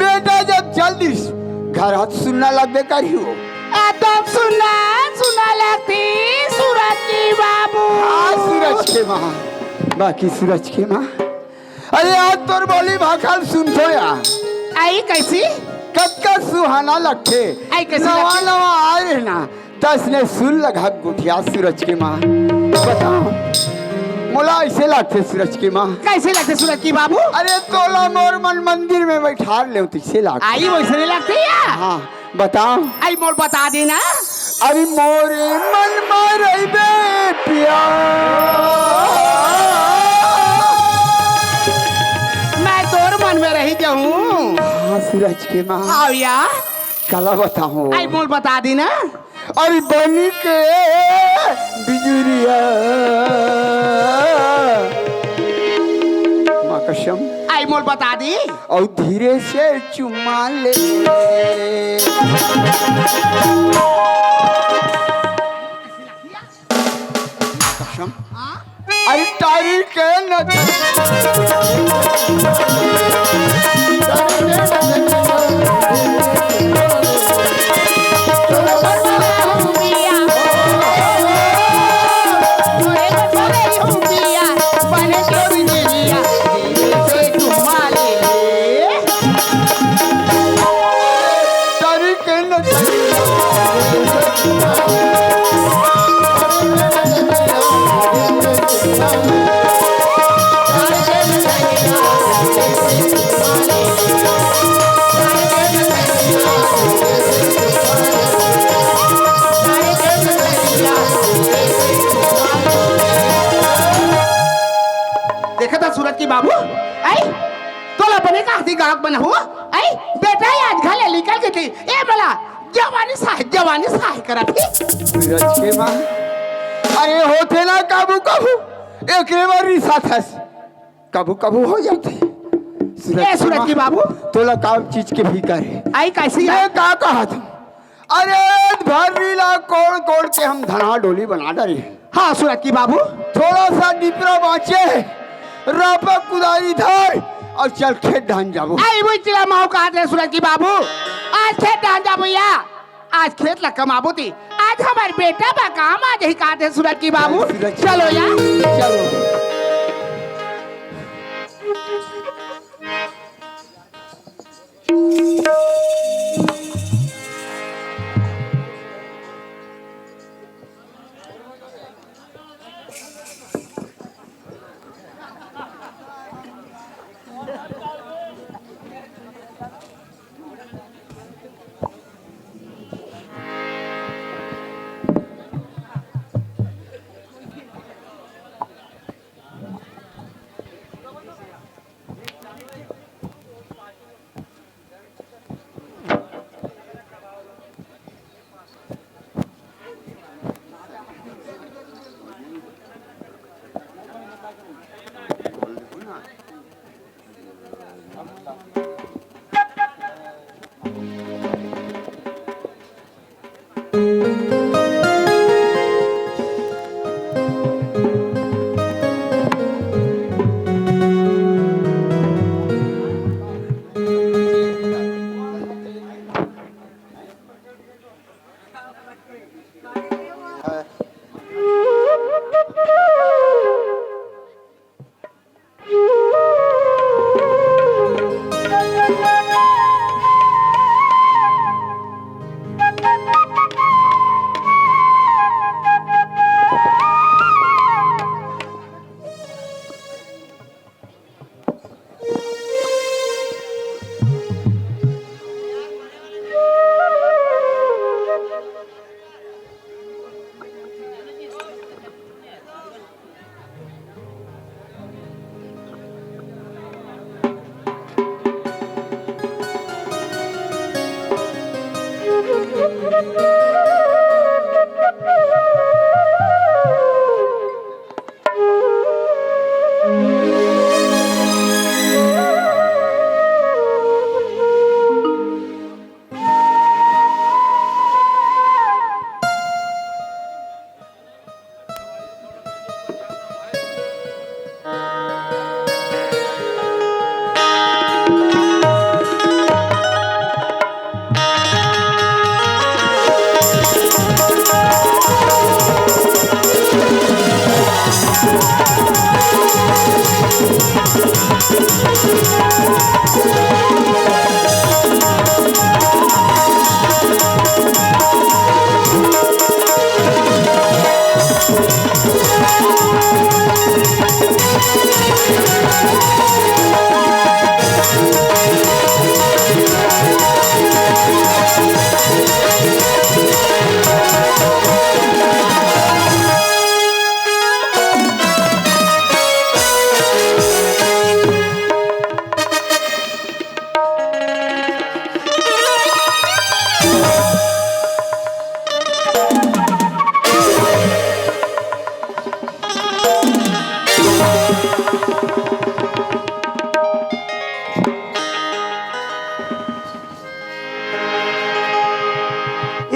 बेटा जब चल दिस, घर हाथ सुन्ना लगबे करही हो। एकदम सुन्ना सुन्ना लगथे सूरज की बाबू। हाँ सूरज के माँ, बाकी सूरज के माँ, अरे आज तोर बोली भाखा ल सुनथों या। आई कैसी? कतका सुहाना लगथे। आई कैसी नवा लगथे? नवा आए रहे ना, तइसने सुन लगा गोठिया सूरज के माँ। बताओ, मोला अइसे लगथे सूरज के माँ। कैसे लगथे सूरज की बाबू? अरे तोला मोर मन मंदिर में बैठार लेंव तइसे लगथे। आई वइसने लगथे या? हाँ। बताओ। आई मोर बता देना। अरे मोरे मन में रहिबे पिया। मैं तोर मन में रही जाऊं। हाँ, सूरज के माँ। आओ या। काला बताओ। आई मोर बता देना। अरे बनी के बिजुरिया। माँ कसम। आई मोर बता दी। अउ धीरे से चुम्मा ले। कसम। अरे तारी के न देखा था सूरज की बाबू, आई तोला बने का हती गाहक बना हो, आई बेटा आज घर ले निकल के थी, ए मला जवानी साहे, जवानी साहे करा थी। सूरज के माँ, अरे होथे ना काबू काबू, एकरे बार रिसाथस, कभू कभू हो जाथे। ए सूरज की बाबू, तोला काम चीज के फिकर हे। आई कैसी मैं का कहत हूँ? अरे भर्री ला कोड़ कोड़ के हम धना डोली बना डारे। हाँ सूरज की बाबू। थोड़ा सा डिपरा बाँचे, रापा कुदारी धर अउ चल खेत डाहन जाबो। आई वही चिला माओ कहत रहे सूरज की बाबू, आज खेत डाहन जाबो या। आज खेत ला कमाबो ती, आज हमर बेटा बा काम आ जाही कहत हे सूरज की बाबू। सूरज की चलो या। चलो।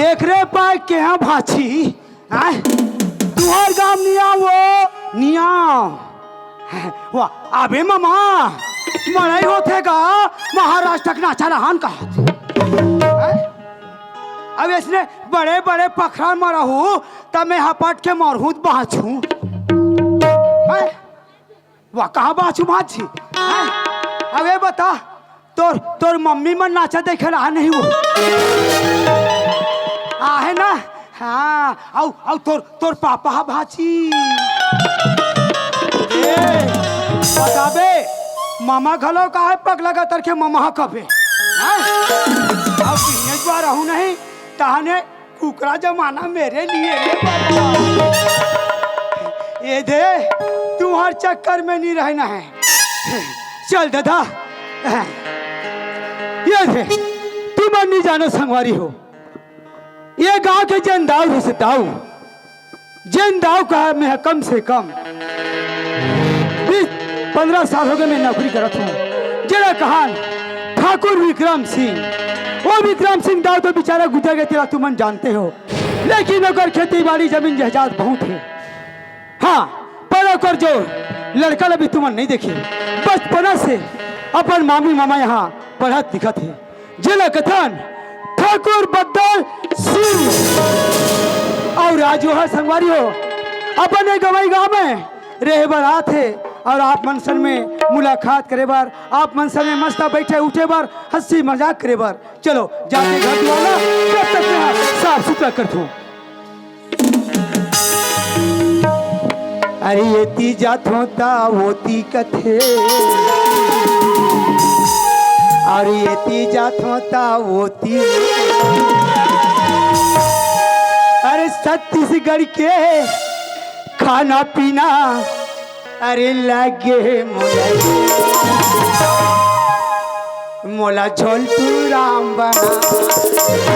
एकरे पाय के हा भांची, आय? तुहर गांव निया वो, निया। वाह, अबे ममा, मड़ई होथे गा, महाराज तक नाचा रहन का। आय? अब इसने बड़े-बड़े पखरा म रहू, त मैं हपट के मरहूं त बांचहूं। आय? वाह, कहाँ बाँचू भांची? हैं? अब ये बता, तोर, तोर मम्मी मन नाचा देखे रहा नहीं वो? आहे ना? हाँ, अउ, अउ तोर, तोर पापा हा भांची। ए, बताबे, मामा घलो का है पगला गतर के मामा हा कबे? हैं? अब बिहने जुआ रहू नहीं, तहने कुकरा जमाना मेरे लिए रे बाबा। ये दे, तुम्हार चक्कर में नहीं रहना है। चल दादा, ये दे, तुमन नहीं जानो संगवारी हो, ये गांव के जेन दाऊ रहिस दाऊ, जेन दाऊ कहा मैं कम से कम बीस पन्द्रह साल हो गए मैं नौकरी करत हूँ, जेला कहान ठाकुर विक्रम सिंह। वो विक्रम सिंह दाऊ तो बेचारा गुजर गए, तेला तुमन जानते हो, लेकिन ओकर खेती बाड़ी जमीन जायदाद बहुत है। हाँ, पर ओकर जो लड़का ला भी तुमन नहीं देखे, बचपना से अपन मामी मामा यहाँ पढ़त लिखत है, जेला कथन ठाकुर बद्दल सिंह। और आज वो हर संगवारी हो, अपन एक गवाई गांव में रहे बर आत हे और आप मन सन में मुलाकात करे बर, आप मन सन में मस्त बैठे उठे बर, हंसी मजाक करे बर। चलो जाके घर दुआर ला, जब तक यहाँ साफ सुथरा करथों। अरे एती जाथों ता ओती कथे, अरे एती जाथों ता ओती। अरे छत्तीसगढ़ के खाना पीना, अरे लगे मोला, मोला झोलटू राम बना।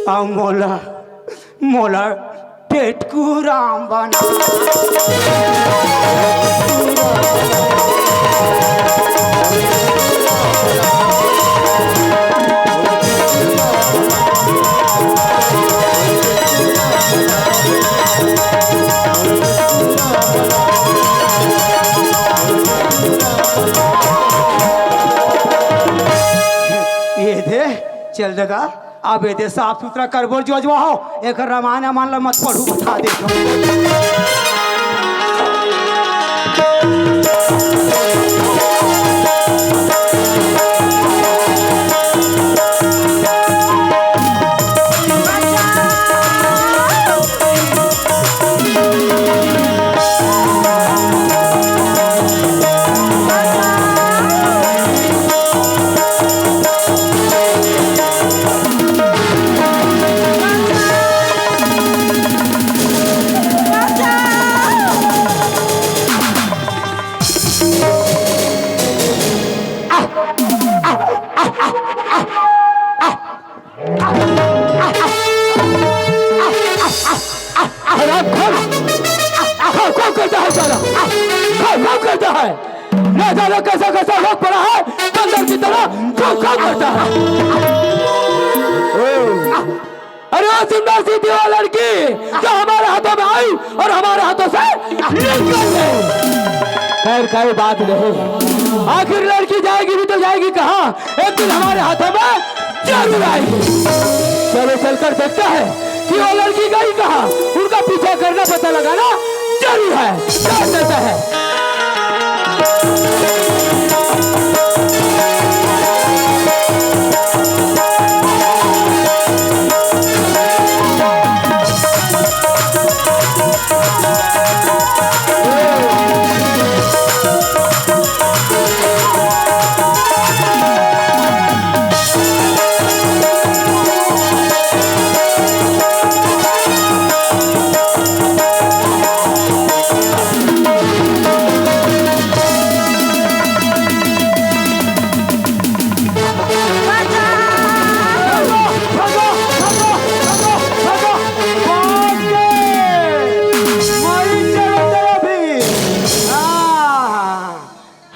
आ मोला, मोला टेटकू राम बना। ये दे, चल ददा, अब ये दे साफ सुथरा करबो जोजवा हो, एकर रामायण अमान ल मत पढ़ू, बता दे। अरे, वो सुंदर सी थी वो लड़की जो हमारे हाथों में आई और हमारे हाथों से निकल गई। खैर, कोई बात नहीं, आखिर लड़की जाएगी भी तो जाएगी कहाँ? एक दिन हमारे हाथों में जरूर आएगी। चलो, चलकर देखते हैं कि वो लड़की गई कहाँ। उनका पीछा करना, पता लगाना जरूरी है। चल, चलते हैं।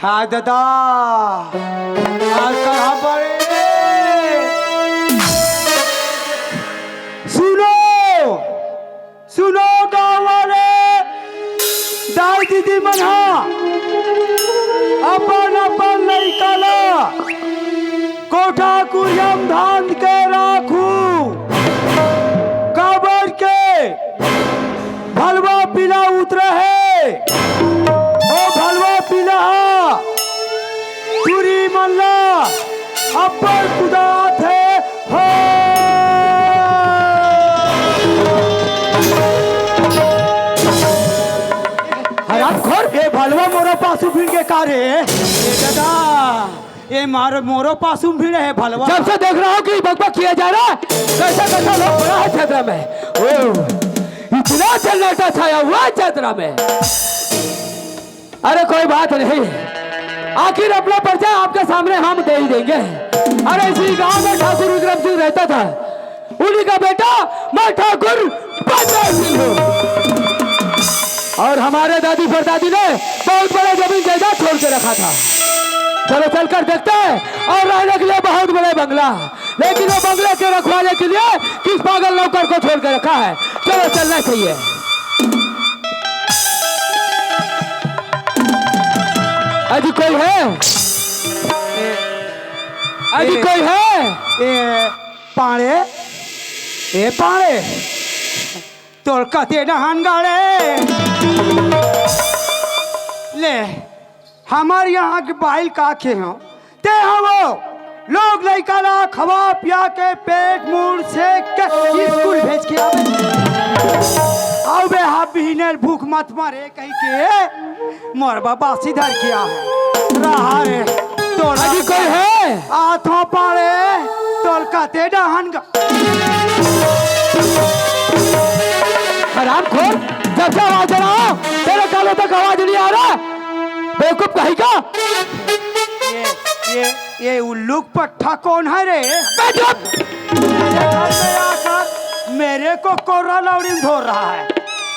हाँ दादा, आज कहाँ पड़े? सुनो, सुनो गाँव वाले, दाई दीदी मन हा, अपन अपन लइका ला कोठा कुरिया म धांध के राखू, काबर के भलवा पीला उतरे हे, ओ भलवा पीला हा टूरी मन ला अब्बड़ कुदात हे हो। हरामखोर, ए भलवा मोरो पासू भिड़ गे का रे? ए दादा, ए मारो मोरो पासू भिड़े हे भलवा। जब से देख रहा हूँ कि बकबक किया जा रहा है, कैसा कैसा लोग पड़ा है चतरा में। ओ, इतना सन्नाटा छाया हुआ है चतरा में। अरे कोई बात नहीं, आखिर अपना परिचय आपके सामने हम दे ही देंगे। अरे इसी गांव में ठाकुर विक्रम सिंह रहता था, उन्हीं का बेटा मैं ठाकुर बलदेव सिंह हूँ। और हमारे दादी परदादी ने बहुत बड़ा जमीन जायदाद छोड़ के रखा था। चलो चलकर देखते हैं। और रहने के लिए बहुत बड़े बंगला, लेकिन वो बंगले के रखवाले के लिए किस पागल नौकर को छोड़ के रखा है? चलो चलना चाहिए। अजी कोई है? अजी ए, कोई है? ए, पाड़े, ए पाड़े, तोर कते डहान गाड़े। ले, हमर यहाँ के बाइल का खे हो, ते हवो लोग लइका ला खवा पिया के पेट मुड़ से के स्कूल भेज के आवे। आउ बे हा बिहने भूख मत मरे कहि के मोर बाबा सिधर किया है। रहा रे, तोरा अजी कोई है? आथो पाड़े, तोर कते डहान गा- हरामखोर, जब से आवाज दे रहा हूँ, तेरे कानों तक आवाज नहीं आ रहा। बेवकूफ कहीं का। ये, ये, ये उल्लू पट्ठा कौन है रे? बे चुप। मेरे घर में आकर मेरे को कोर्रा लौड़ी धो रहा है।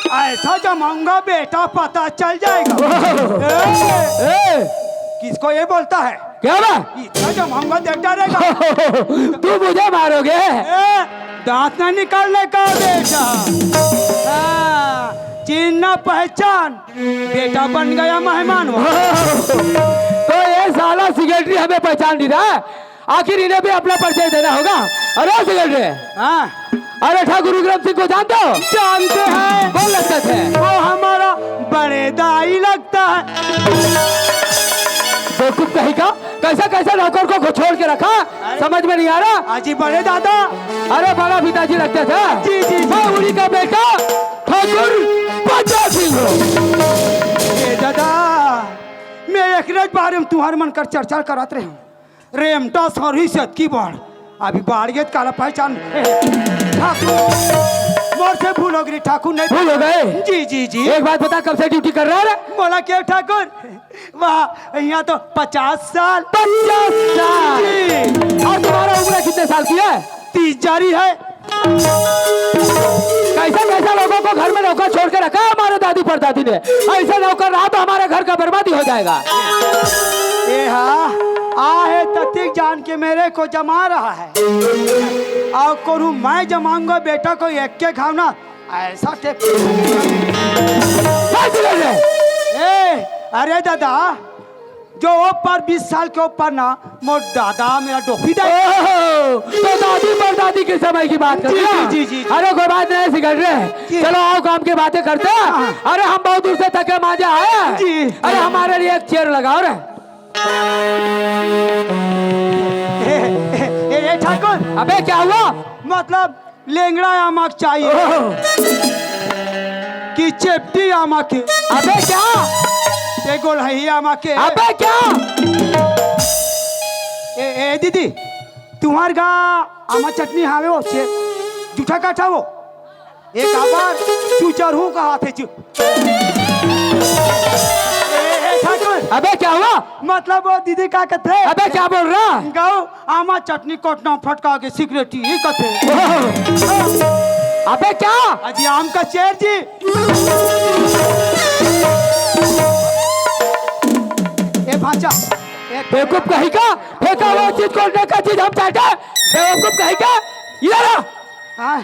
ऐसा जमाऊंगा बेटा, पता चल जाएगा। ओह। ए, ए। किसको ये बोलता है? क्या बा? इतना जमाऊंगा, देख डालेगा। तू मुझे मारोगे? ए, दांत ना निकालने का बेटा। हाँ, चिन्ह पहचान, बेटा बन गया मेहमान वो। तो ये साला सेक्रेटरी हमें पहचान नहीं रहा, आखिर इन्हें भी अपना परिचय देना होगा। अरे सेक्रेटरी, हाँ। अरे ठाकुर विक्रम सिंह को जानते हो? जानते हैं। कौन लगता है? वो हमारा बड़े दाई लगता है। बेवकूफ कहीं का, कैसा कैसा नौकर को छोड़ के रखा, अरे। समझ में नहीं आ रहा। अजी बड़े दादा। अरे बड़ा पिताजी लगते थे। जी, जी, जी। मैं उन्हीं का बेटा ठाकुर बलदेव सिंह हूँ। ए दादा, मैं एकरे बारे में तुम्हारे मन कर चर्चा करत रहे हूँ। रेमटा सरी से की बाढ़, अभी बाढ़ गए काला पहचान। ठाकुर, मोर से भूल हो गई ठाकुर, नहीं भूल हो गए? जी, जी, जी। एक बात बता, कब से ड्यूटी कर रहा है? बोला क्या ठाकुर? वाह, यहाँ तो पचास साल। पचास साल? जी। और तुम्हारा उम्र कितने साल की है? तीस जारी है। कैसे कैसे लोगों को घर में नौकर छोड़ के रखा है हमारे दादी परदादी ने। ऐसे नौकर रहा तो हमारे घर का बर्बादी हो जाएगा। ए हा, आ है ततिक जान के मेरे को जमा रहा है। और करू मैं जमाऊंगा बेटा को एक के घावना। ऐसा के ए, अरे दादा, जो ऊपर बीस साल के ऊपर ना, मोर दादा मेरा डोफी दे। ओहो, तो दादी परदादी के समय की बात कर जी, रहे हैं। जी, जी, जी। अरे कोई बात नहीं, सिगरेट रे। जी। चलो आओ, काम की बातें करते हैं। हाँ। अरे हम बहुत दूर से थके मांजे आए हैं। जी। अरे हमारे लिए एक चेयर लगाओ रे। ए, ए, ए, ए, ठाकुर। अबे क्या हुआ? मतलब लेंगड़ा आमक चाहिए ओह। कि चेपटी आमक? अबे क्या? ये गोलहई आमक? अबे क्या? ए, ए दीदी, तुम्हार गा आमा चटनी हावे हो छे? जूठा काठा हो? एक आबार चुचरहू का हाथ है चु- ए, ए, ठाकुर। अबे क्या हुआ? मतलब वो दीदी का कहते? अबे क्या बोल रहा? गाँव आमा चटनी कोटना फटका के सिगरेट ही कथे। ओह! अबे क्या? अजी आम का चेर जी। ए भांचा, ए बेवकूफ कहीं का, फेंका हुआ चीज को देखा चीज हम चाहते हैं। बेवकूफ कहीं का, इधर आ। हाँ।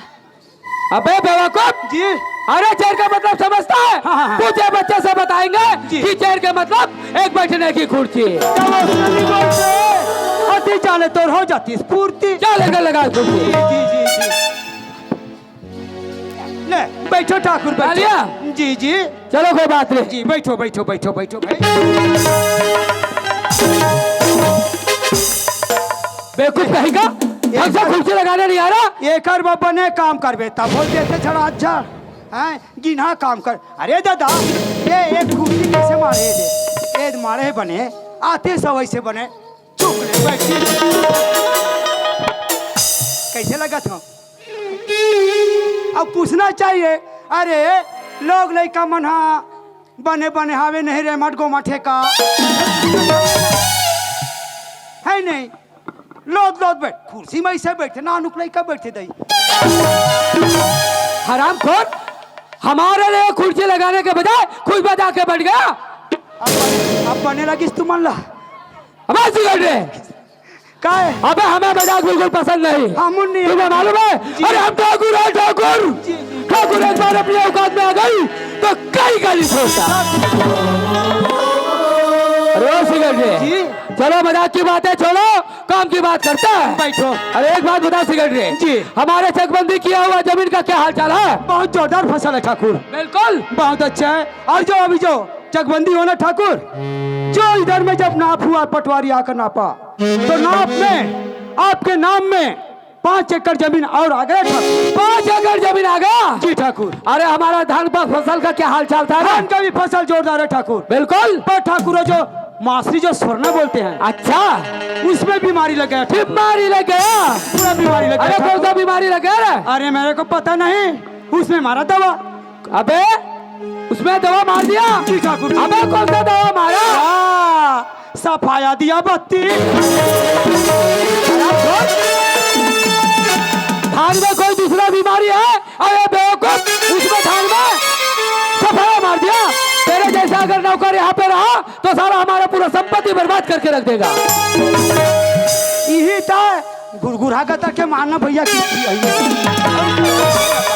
अबे बेवकूफ जी। अरे चेयर का मतलब समझता है? हाँ, हाँ, हाँ। तुझे बच्चे से बताएंगे जी। कि चेयर का मतलब एक बैठने की कुर्सी। क्या वो सुन नहीं बोलते? अति जाने तोर हो जाती स्फूर्ति। क्या लेकर लगा कुर्सी? जी, जी, जी, जी। ले, बैठो ठाकुर, बैठो। आलिया। जी, जी। चलो, कोई बात नहीं। जी, बैठो, बैठो, बैठो, बैठो, भाई। बेवकूफ कहीं का, ढंग से कुर्सी लगाने नहीं आ रहा। एकर बा बने काम करबे, तब हो जैसे छड़ा अच्छा, हैं, गिन्हा काम कर। अरे दादा, ये एक कुर्सी कैसे मारे दे? ये मारे बने, आते सवई से बने, चुप ले बैठी। कैसे लगत हो? अब पूछना चाहिए, अरे लोग लइका मन हा बने बने हावे नहीं रे मट गोमा ठेका है नहीं। लोद लोद बैठ, कुर्सी में ऐसे बैठे, नानुक लइका बैठे दई। हरामखोर, हमारे लिए कुर्सी लगाने के बजाय खुद बजा के बैठ गया। अब, अब बने लगिस तुमन ला। अब आज बिगड़ रहे। काय? अबे हमें मजाक बिल्कुल पसंद नहीं। हम नहीं। तुम्हें मालूम है? जी। अरे हम ठाकुर हैं, ठाकुर। जी, जी। ठाकुर एक बार अपनी औकात में आ गई तो कई गाली छोड़ता। अरे ओ सिगरेट रे। जी। चलो मजाक की बातें छोड़ो, काम की बात करते हैं। बैठो। अरे एक बात बता सिगरेट रे। जी। हमारे चकबंदी किया हुआ जमीन का क्या हाल चाल है? बहुत जोरदार फसल है ठाकुर। बिल्कुल। बहुत अच्छा है। और जो अभी जो चकबंदी हो ना ठाकुर, जो इधर में जब नाप हुआ पटवारी आकर नापा, तो नाप में आपके नाम में पाँच एकड़ जमीन और आ गया ठाकुर। पाँच एकड़ जमीन आ गया? जी ठाकुर। अरे हमारा धान का फसल का क्या हाल चाल था रे? धान का भी फसल जोरदार है ठाकुर। बिल्कुल। पर ठाकुर वो जो मासरी जो सोरना बोलते हैं, अच्छा। उसमें बीमारी लग गया ठाकुर। बीमारी लग गया? पूरा बीमारी लग गया अरे कौन ठाकुर। सा बीमारी लग गया रे? अरे मेरे को पता नहीं, उसमें मारा दवा। अबे उसमें दवा मार दिया? जी ठाकुर जी। अबे कौन सा दवा मारा? हाँ, सफाया दिया बत्ती। धान में कोई दूसरा बीमारी है? अरे बेवकूफ, उसमें धान में सफाया मार दिया। तेरे जैसा अगर नौकर यहाँ पे रहा तो साला हमारा पूरा संपत्ति बर्बाद करके रख देगा। यही था गुरगुरा का तक के मारना भैया की।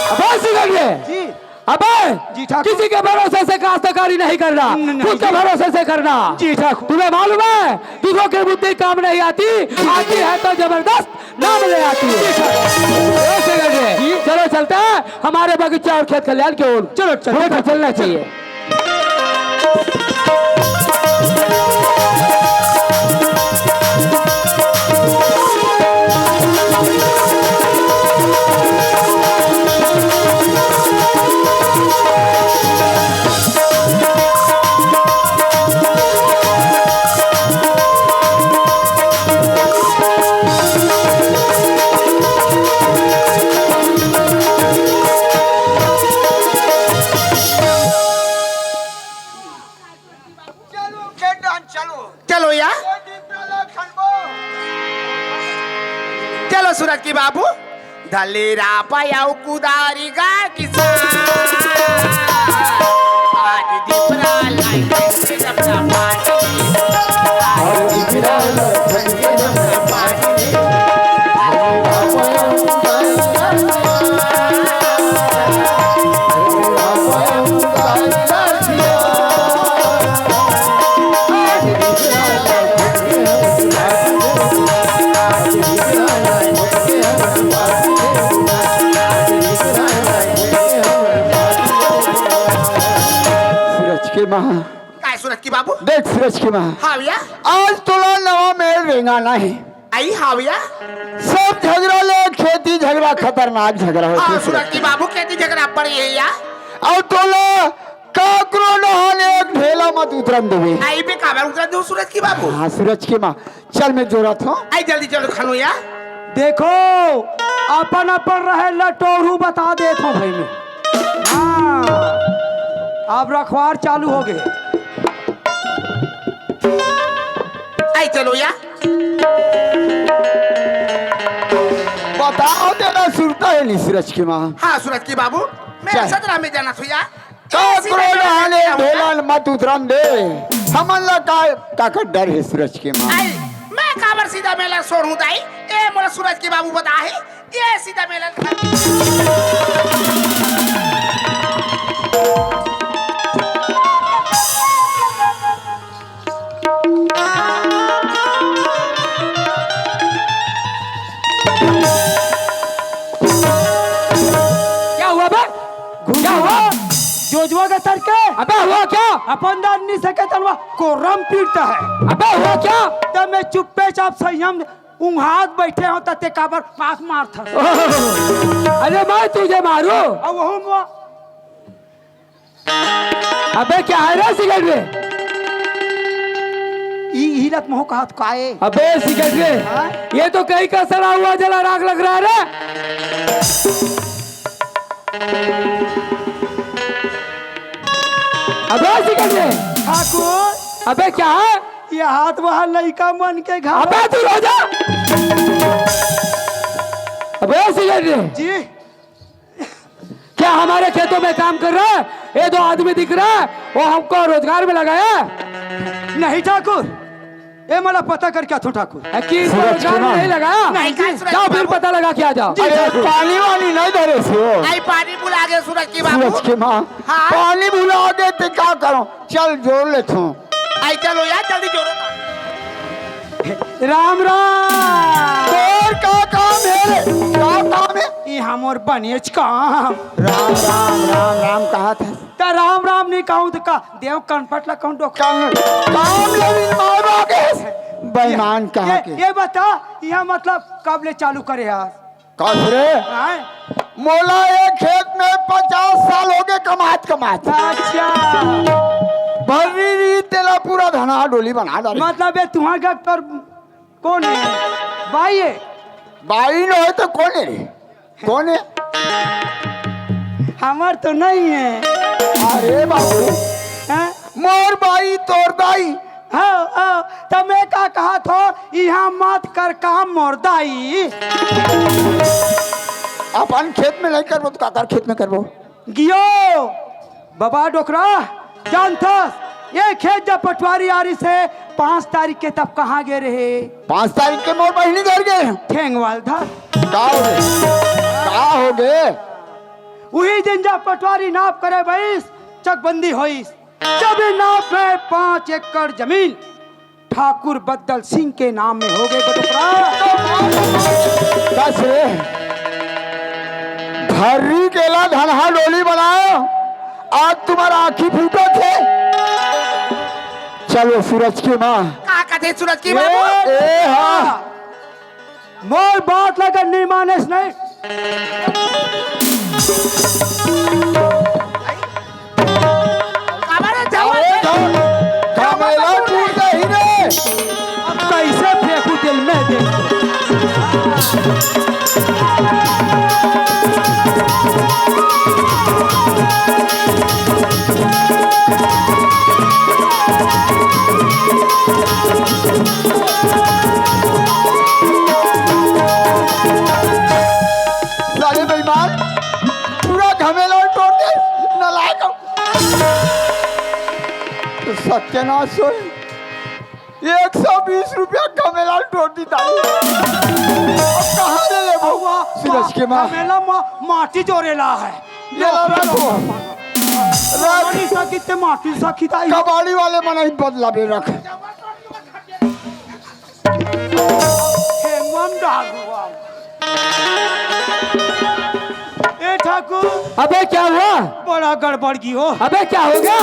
अबे सिगरेट रे। जी। अबे जी ठाकुर। किसी के भरोसे से काश्तकारी नहीं करना, न-, न-, खुद के जी। भरोसे से करना। जी ठाकुर। तुम्हें मालूम है दूधों की बुद्धि काम नहीं आती, आती है तो जबरदस्त नाम ले आती है। जी ठाकुर। ए सिगरेट रे। जी। चलो चलते हैं हमारे बगीचा और खेत खलिहान की ओर। चलो, चलो, हमें तो चलो। चलना चाहिए। चलो खेत धान चलो। चलो या। कोई दिन तो ला खनबो। चलो सूरज की बाबू, धले रापा अउ कुदारी गा किसान। आज दिपरा लाई के अपना पानी। आज दिपरा लाई के अपना पानी। सूरज के माँ। काय सूरज के बाबू? देख सूरज के माँ। हाँ भैया। आज तोला नवा मेल रेंगा नहीं। आई हाँ भैया। सब झगड़ा ले खेती झगड़ा खतरनाक झगड़ा होथे हाँ, सूरज के बाबू, खेती झगड़ा पड़ी हे या। अउ तोला काकरो डहान एक ढेला मत उतरन देबे। आई बे काबर उतरन देबे सूरज के बाबू? हाँ सूरज के माँ, चल मैं जोरत हूँ। आई जल्दी चलो खनोया। देखो, अपन अपन रहे लटोरू बता देत हूँ भाई मैं। हाँ, अब रखवार चालू हो गए। आई चलो या। बताओ तेरा सुरता है नहीं सूरज के माँ। हाँ सूरज के बाबू, मैं चल। सदरा में जाना थो या। काकरो डहान एक ढेला मत उतरन दे। हमन ला का, काकर डर हे सूरज के माँ? आई, मैं काबर सीधा मेला सोर हूँ दाई। ए मोला सूरज के बाबू बता हे, ये सीधा मेला। क्या हुआ बे? क्या हुआ? जोजवा के सर के? अबे हुआ क्या? अपन दान नहीं सके तनवा कोरम पीटता है। अबे हुआ क्या? तब मैं चुप्पे चाप संयम उंघात बैठे हो त ते काबर पास मारथस। अरे मैं तुझे मारू? अब वहू मो अबे क्या है रे सिगरेट में? ई हिलत मोह कहत काए? अबे सिगरेट रे, हाँ? ये तो कहीं का सड़ा हुआ जला राख लग रहा है रे। अबे सिगरेट रे। ठाकुर। अबे क्या है? ये हाथ वहाँ लइका मन के घर। अबे तू रो जा। अबे सिगरेट रे। जी। क्या हमारे खेतों में काम कर रहा है? ये दो आदमी दिख रहा है, वो हमको रोजगार में लगाया? नहीं ठाकुर, ये मला पता कर क्या थो ठाकुर? कि इनको सूरज रोजगार में नहीं लगाया? नहीं, नहीं, सूरज क्या फिर बाबू। पता लगा क्या जाओ? जी, अरे, ठाकुर। पानी वानी नहीं धरे से हो? नहीं, पानी भुला गए सूरज के बाबू। सूरज के माँ, हाँ? पानी भुला गए तो क्या करो? चल जोर ले तू। आई चलो यार, जल्दी जोरो ना। राम राम। तोर का काम है रे? का काम है? ई हमर बनेच काम। राम राम, राम राम कहा था। त राम राम नहीं कहूँ तो का? देव कनपट ला कहूँ डोक। काम, काम लेविन मारो के। बेईमान कहाँ ये, के? ये बता, यहाँ मतलब कब ले चालू करे यार? कस रे? हाँ? मोला ये खेत में पचास साल हो गए कमात कमात। अच्छा। भर्री री तेला पूरा धना डोली बना डाले। मतलब ये तुम्हारे घर पर कौन है? बाई है? बाई न होय तो कौन है रे? कौन है? हमार तो नहीं है। अरे बाबू। हाँ? मोर बाई, तोर बाई। हाँ, हाँ, त मैं का कहा थो, यहाँ मत कर काम मोर दाई। अपन खेत में नहीं करबो तो काकर खेत में करबो? गियो, बाबा डोकरा, जानथस, ये खेत जब पटवारी आरी से पाँच तारीख के तब कहाँ गे रहे? पाँच तारीख के मोर बहिनी घर गे। ठेंगवाल धर। का हो गे? का हो गे? उही दिन जब पटवारी नाप करे बइस, चकबंदी होइस। जब ये नाप में पाँच एकड़ जमीन ठाकुर बद्दल सिंह के नाम में हो गए बटोकरा। कस रे, भर्री केला धनहा डोली बनाओ, आज तुम्हारा आँखी फूटत हे। चलो सूरज की माँ। का कथे सूरज की ए, बाबू? ए, हाँ। मोर बात ला अगर नहीं मानेस नहीं। काबर जवान अरे है? धन, झमेला टूट जाही रे। अब कैसे फेंकू दिल में दे। सत्यनाश होय, एक सौ बीस रुपया घमेला टूट दी दाई। अब कहाँ ले लेबो? वाह, सूरज के माँ। घमेला मा-, माटी जोरेला है। ये ला रखो। रख। माटी साखी ते माटी साखी दाई। कबाड़ी वाले मन ही बदला बे रख। हेंगम डाल हुआ। ए ठाकुर। अबे क्या हुआ? बड़ा गड़बड़ की हो। अबे क्या हो गया?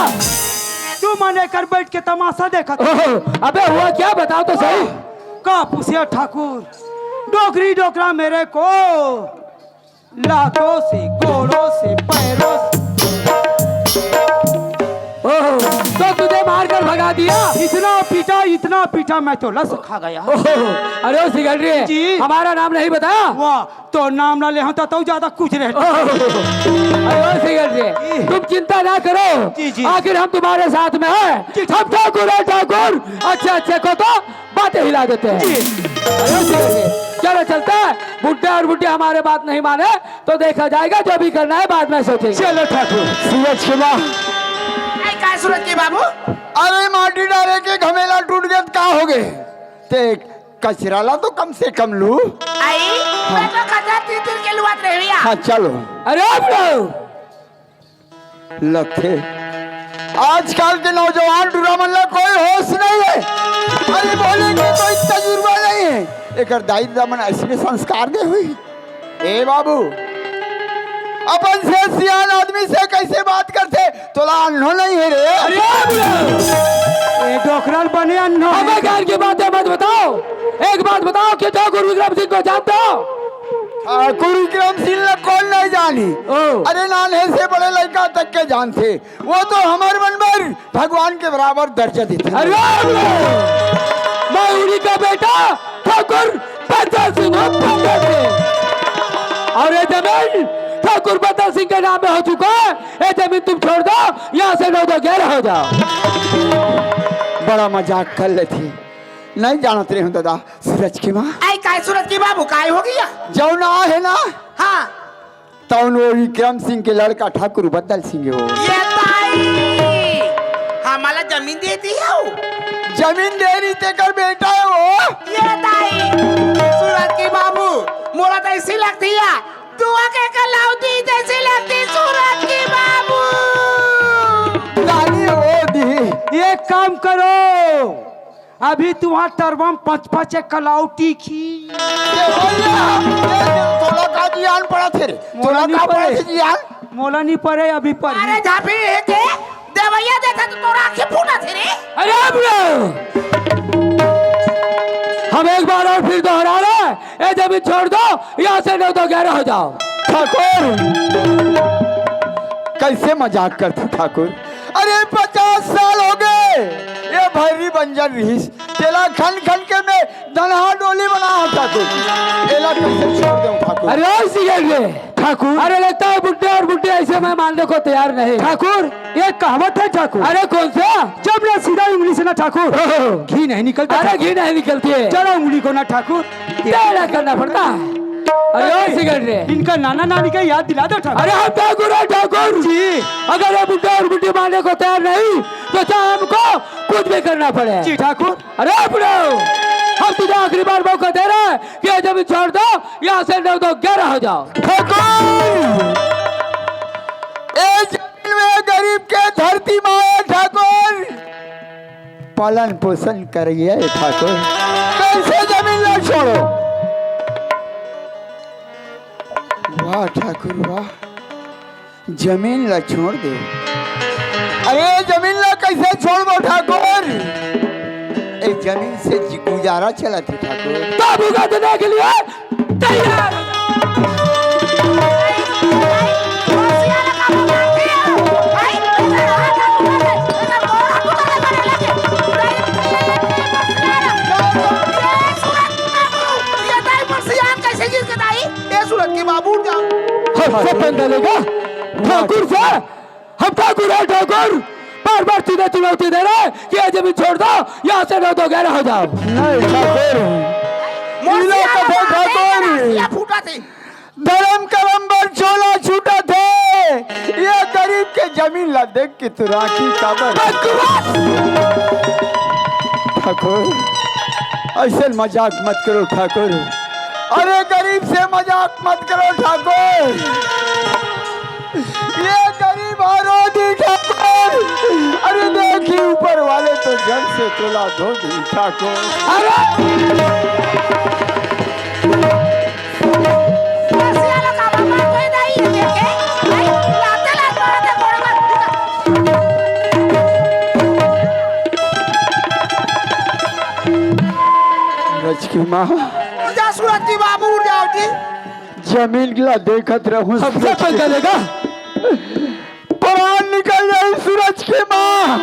तू मने कर बैठ के तमाशा देखत। ओहो, अबे हुआ क्या, बताओ तो सही। का पूछे ठाकुर, डोकरी डोकरा मेरे को लातों से, गोड़ों से, पैरों से। ओहो, तो तुझे मारकर भगा दिया? इतना पीटा, इतना पीटा, मैं तो लस खा गया। ओहो, अरे ओ सिकंदरी, जी। हमारा नाम नहीं बताया? वाह, तो नाम ना ले हम तो, तो ज्यादा कुछ रहता। ओहो, अरे ओ सिकंदरी, जी। तुम चिंता ना करो, जी, जी। आखिर हम तुम्हारे साथ में हैं। जी, हम ठाकुर हैं, ठाकुर। अच्छे अच्छे को तो बातें हिला देते हैं। जी। अरे ओ सिकंदरी, चलो चलते हैं। बुड्ढे और बुड्ढे हमारे बात नहीं माने, तो देखा जाएगा, जो भी करना है बाद में सोचेंगे। चलो ठाकुर। सूरज के बा-, आई का सूरज के बाबू? अरे माटी डारे के घमेला टूट गया त का हो गए? ते कचरा ला तो कम से कम लू। आई, मैं तो कचरा तीन तीन के लुआत रही भैया। हाँ चलो। अरे आप लोग। लथे। आजकल के नौजवान टूरा मन ला कोई होश नहीं है। अरे बोले कि कोई तजुर्बा नहीं है। एकर दाई ददा मन ऐसने संस्कार दे हुई। ए बाबू, अपन से सियान आदमी से कैसे बात करथे? तोला अन्नो नहीं है रे। अरे बाबू! ए डोकरल बने अन्नो हमें है। ज्ञान की बातें मत बताओ। एक बात बताओ कि ठाकुर विक्रम सिंह को जानते हो? ठाकुर विक्रम सिंह ला कौन नहीं जानी? ओ। अरे नान्हे से बड़े लड़का तक के जानथे। वो तो हमर मन बर भगवान के बराबर दर्जा देथे। अरे बाप रे! मैं उन्हीं का बेटा ठाकुर बदल सिंह हूँ, बदल सिंह। और ये जमीन ठाकुर बदल सिंह के नाम में हो चुका है। ये जमीन तुम छोड़ दो, यहाँ से नौ दो ग्यारह हो जाओ। बड़ा मजाक कर लेथे, नहीं जानत रहे हूँ दादा। सूरज के माँ, आई काय सूरज के बाबू, काय हो गया? जौन आ है ना, हाँ। तौन वो विक्रम सिंह के लड़का ठाकुर बदल सिंह हो। ये ताई, हमारा जमीन दे दी हो। जमीन दे रही तेकर बेटा है वो। ये ताई, सूरज के बाबू, मोला तो ऐसी लगती है, दुआ के कलावती जैसी लगती सूरज के बाबू। दानी हो दी। एक काम करो, अभी तुम्हार टरबा म पच पच एक कलावटी खी। ये भैया, ये तोला का जियान पड़ा थे रे? तोला मोला नहीं का पड़ा पड़े। थे जियान? मोला नहीं पड़े, अभी पड़े। अरे झापी, ये के देवैया देखा तो तोरा आंखें फूटा थे रे। अरे अब लो। हम एक बार और फिर दोहरा रहे हैं, ये जमीन छोड़ दो, यहाँ से नहीं तो ग्यारह हो जाओ। ठाकुर, कैसे मजाक करते ठाकुर? अरे पचास साल हो गए, ये भैरी बंजर रहीस, तेला खन खन के मैं धनहा डोली बना हूँ ठाकुर। एला कैसे छोड़ दूँ ठाकुर? अरे ऐसी है ये। ठाकुर। अरे लगता है बुड्ढे और बुड्ढे ऐसे मैं मानने को तैयार नहीं। ठाकुर, ये कहावत है ठाकुर। अरे कौन सा? जब ना सीधा उंगली से ना ठाकुर, ओहो। घी नहीं निकलता अरे ठाकुर। घी नहीं निकलती है। चलो उंगली को ना ठाकुर। टेढ़ा करना पड़ता है। अरे ओ सिकंदरी। इनका नाना नानी का याद दिला दो ठाकुर। अरे हम ठाकुर हैं ठाकुर। जी। अगर ये बुड्ढे और बुड्ढी मानने को तैयार नहीं तो चाहे हमको कुछ भी करना पड़े। जी ठाकुर। अरे बुढ़ो, हम तुझे आखिरी बार मौका दे रहे हैं कि ये जमीन छोड़ दो, यहाँ से नहीं तो ग्यारह हो जाओ। ठाकुर, ए जमीन में गरीब के धरती माए ठाकुर। पालन पोषण करिए ठाकुर, कैसे जमीन ना छोड़ो। वाह ठाकुर वाह, जमीन ला छोड़ दे। अरे जमीन ला कैसे छोड़बो ठाकुर? ए जमीन से जी-, गुजारा चलत हे ठाकुर। तो भुगतने के लिए तैयार। कैसे गिर के दाई? ए सूरज के बाबू उठ जाओ। हम सब बंदा लेगा ठाकुर से। हम ठाकुर हैं ठाकुर। बार बार तुझे चुनौती दे रहे हैं कि ये जमीन छोड़ दो, यहाँ से नहीं तो ग्यारह हो जाओ। नहीं ठाकुर, मोर इला सियारा कथे बाप रे, ठाकुर। सिया फूटा थे। धर्म करम बर चोला छूटा थे। ये गरीब के जमीन ला देख के तोर आँखी काबर? बकवास! ठाकुर, अइसन मजाक मत करो ठाकुर। अरे गरीब से मजाक मत करो ठाकुर। ये गरीब हा रो दिही ठाकुर। अरे देखी ऊपर वाले तो जल से तोला धो दिही ठाकुर। अरे! रसिया लोग का बाबा कोई नहीं है देखे, नहीं, लाते लात मारत है, गोड़ में। सूरज की माँ। उठ जा सूरज की माँ, उठ जाओ जी। जमीन ला देखत रहूं, हमसे सूरज पंगा लेगा? प्राण निकल जाई सूरज के माँ।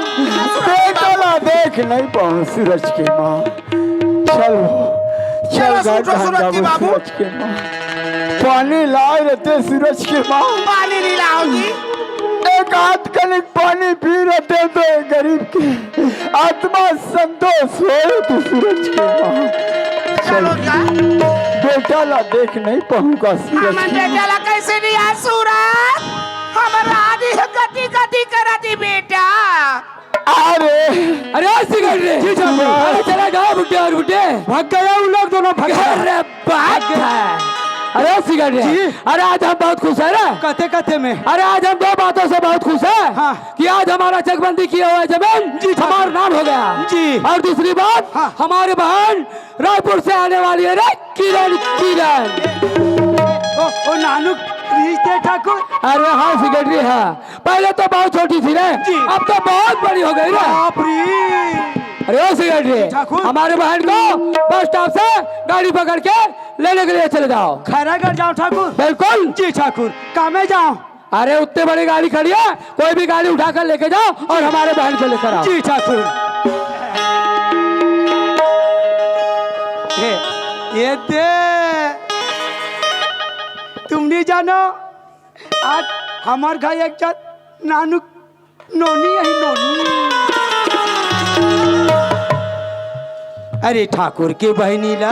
बेटा ला देख नहीं पाऊं सूरज के माँ। चलो, चलो, चल सूरज के माँ। पानी लाए रहते सूरज के माँ। पानी नहीं लाओगी। एक आध कनिक पानी पी रहते तो गरीब के आत्मा संतोष होए तो सूरज के माँ। चलो, बेटा ला देख नहीं पाऊंगा सूरज के माँ। बेटा ला कैसे नहीं आ सूरज? हमर रानी ह गति गति करत ही बेटा। अरे। अरे ओ सिगरेट रे। जी ठाकुर। अरे चला गया बुड्ढे और बुड्ढे। भाग गया वो लोग दोनों, भाग गया। अरे बात है। अरे ओ सिगरेट रे। जी। अरे आज हम बहुत खुश है ना। कते कते में। अरे आज हम दो बातों से बहुत खुश है। हाँ। कि आज हमारा चकबंदी किया हुआ जमीन जी ठाकुर। हमारा नाम हो गया। जी। और दूसरी बात, हाँ। हमारी बहन रायपुर से आने वाली है रे, किरण, किरण। ओ, ओ नानू, रिश्ते ठाकुर। अरे हाँ, सिगरेट रे, हाँ। पहले तो बहुत छोटी थी रे, जी। अब तो बहुत बड़ी हो गई रे। बाप रे। अरे ओ सिगरेट रे, ठाकुर। हमारे बहन को बस स्टॉप से गाड़ी पकड़ के लेने के लिए चले जाओ। खैरागढ़ जाओ ठाकुर। बिल्कुल। जी ठाकुर, कामे जाओ। अरे, उतने बड़ी गाड़ी खड़ी है, कोई भी गाड़ी उठाकर लेके जाओ और हमारे बहन को लेकर आओ। जी ठाकुर। ये, ये दे, तुम नहीं जानो, आज हमार घर एक जन नानू नोनी है, नोनी। अरे ठाकुर के बहिनी ला,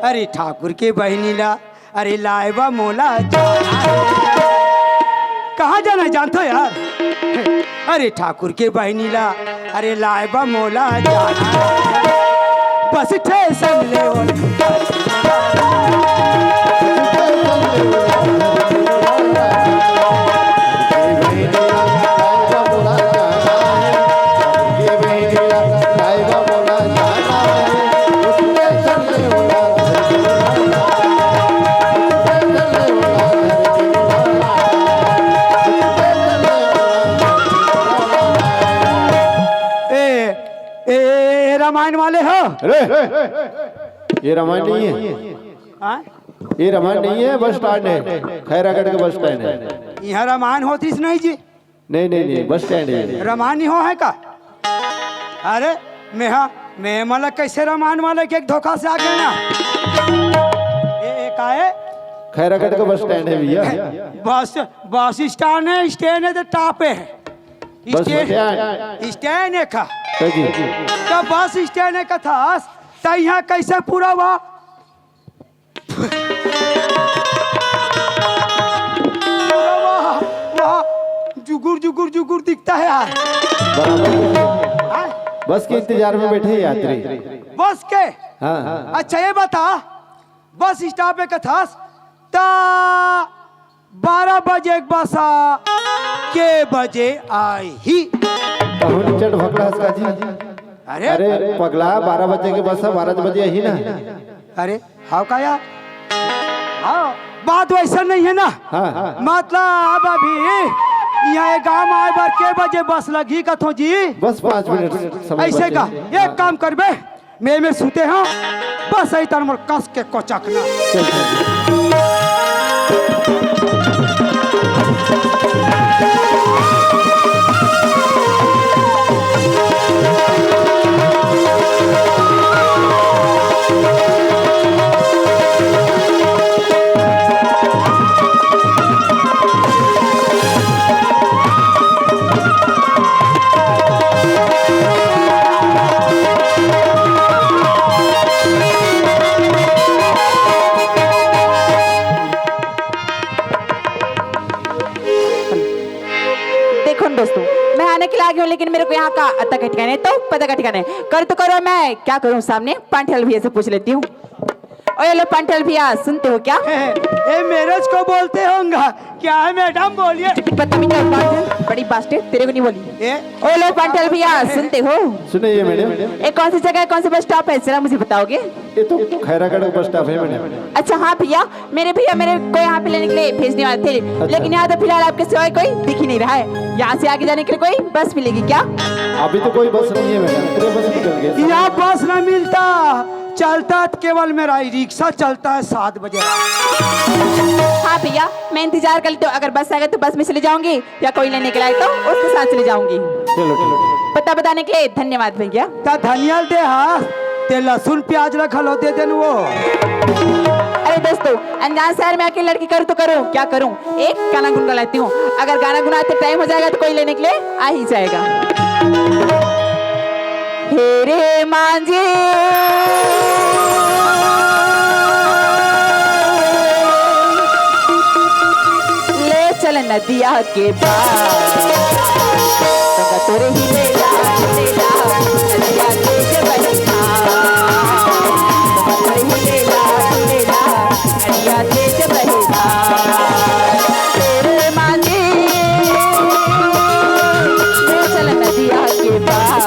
अरे ठाकुर के बहिनी ला, अरे लाए बा मोला जाना। कहाँ जाना है जानता यार? अरे ठाकुर के बहिनी ला, अरे लाए बा मोला जाना। बस स्टेशन ले ओन। ए, ए, ए, ए, रामायण वाले हो? अरे, ये रामायण नहीं है। हाँ? ये रामायण नहीं है, बस स्टैंड है, खैरागढ़ के बस स्टैंड है। यहाँ रामायण होतीस नहीं जी? नहीं, नहीं, नहीं, बस स्टैंड है। रामायण ही हो है का? अरे, मैं हाँ, मैं मतलब कैसे रामायण वाले के एक धोखा से आ गया ना? ये, ये का है? खैरागढ़ का बस स्टैंड है भैया। बस, बस स्टैंड है, स्टैंड है तो टॉप है। Bus stand, stand. स्टैंड है का? जी। तो बस स्टैंड है कथास, तो यहाँ कैसे पूरा हुआ? वाह, वाह, जुगुर, जुगुर, जुगुर दिखता है यार। बराबर। हाँ? बस के इंतजार में बैठे हैं यात्री। बस के? हाँ, हाँ। अच्छा, ये बता, बस स्टॉप पे कथास, ता बारह बजे के बस आ, के बजे आही? कहूँ चट भकला हस का जी? अरे। अरे, पगला, बारह बजे के बस है, बारह बजे ही ना। अरे, हाव का यार? हाँ, बात वैसा नहीं है ना। हाँ, हाँ। मतलब अभी यहाँ एक गाँव आए बर के बजे बस लगी कथो जी? बस पाँच मिनट समय ऐसे बचे का, हैं। एक हाँ। काम करबे, मैं में सुते हो, बस आई तन मोर कस के कोचकना। चल, चल। के लागे हूँ, लेकिन मेरे को यहाँ का अता का ठिकाना नहीं, तो पता का ठिकाना नहीं। करूँ तो करूँ, मैं क्या करूँ, सामने पांठेल भैया से पूछ लेती हूँ। ओ, हेलो पांठेल भैया, सुनते हो क्या? ए, मेरे को बोलते होंगे। क्या है मैडम, बोलिए। बदतमीज है पांठेल, बड़ी बास्टेड, तेरे को नहीं बोली। ए? ओ, हेलो पांठेल भैया, सुनते हो? सुनिए मैडम। ए, कौन सी जगह है, कौन सा बस स्टॉप है, जरा मुझे बताओगे? ये तो खैरागढ़ बस स्टॉप है मैडम। अच्छा हाँ भैया, मेरे भैया मेरे को यहाँ पे लेने के लिए भेजने वाले थे, अच्छा। लेकिन यहाँ तो फिलहाल आपके सिवाय कोई दिख ही नहीं रहा है। यहाँ से आगे जाने के लिए कोई बस मिलेगी क्या? अभी तो कोई बस नहीं है मैडम, पूरे बस निकल गए। यहाँ बस ना मिलता, चलता तो केवल मेरा ई रिक्शा चलता है सात बजे। हाँ भैया, मैं इंतजार कर लेती हूँ, अगर बस आएगा तो बस में चले जाऊंगी, या कोई लेने के लिए तो उसके साथ चले जाऊंगी। चलो ठीक है। पता बताने के लिए धन्यवाद भैया। ता धनियल दे हा, ते लहसुन प्याज रखल हो दे देन वो। अरे दोस्तों, अनजान शहर में आके लड़की करूँ तो करूँ, क्या करूँ? एक गाना गुनगुना लेती हूँ, अगर गाना गुनाते टाइम हो जाएगा तो कोई लेने के लिए आ ही जाएगा। हे रे मांझी, ले चल नदिया के पार। तोरे ही लेला, लेला, नदिया तेज बही धार। तोरे ही लेला, लेला, नदिया तेज बही धार। तेरे मांझी, ले चल नदिया के पार।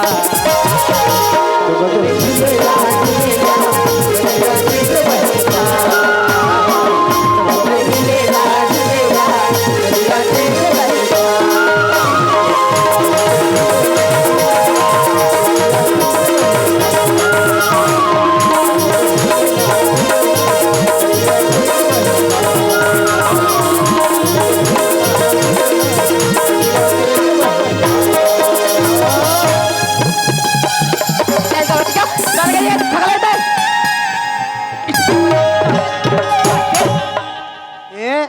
ए,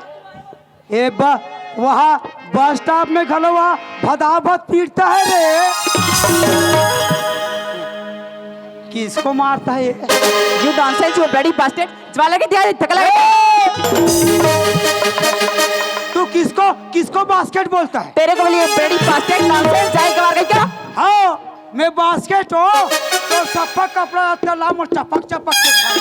ए बा, वहाँ बस स्टॉप में खलो, वहाँ भदाभद पीटता है रे। किसको मारता है ये? You nonsense, you bloody bastard। ज्वाला के दिया धकला। तू किसको, किसको बास्केट बोलता है? तेरे को बोलिए bloody bastard, nonsense, जाए के मार गई क्या? हाँ, मैं बास्केट हो तो सफा कपड़ा रहता ला, मोर चपक चपक के खाए।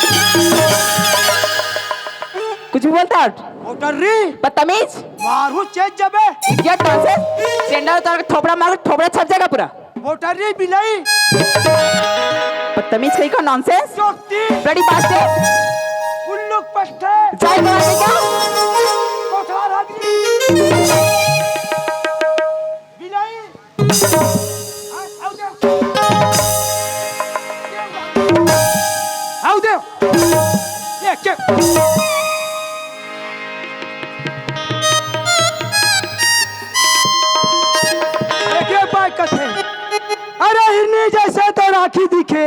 कुछ भी बोलता है? मोटर री। बदतमीज। मारू चेत जबे। Idiot, nonsense। सेंडल उतार के थोपड़ा मार, थोपड़ा छप जाएगा पूरा। मोटर री बिलाई। बदतमीज कहीं का, nonsense। चोटी। Bloody bastard। उल्लू पट्टे। जाए मार गई क्या? कोठार हगरी। बिलाई। आओ दे। आओ दे। ये के? ये के बात करते? अरे हिरनी जैसे तो राखी दिखे।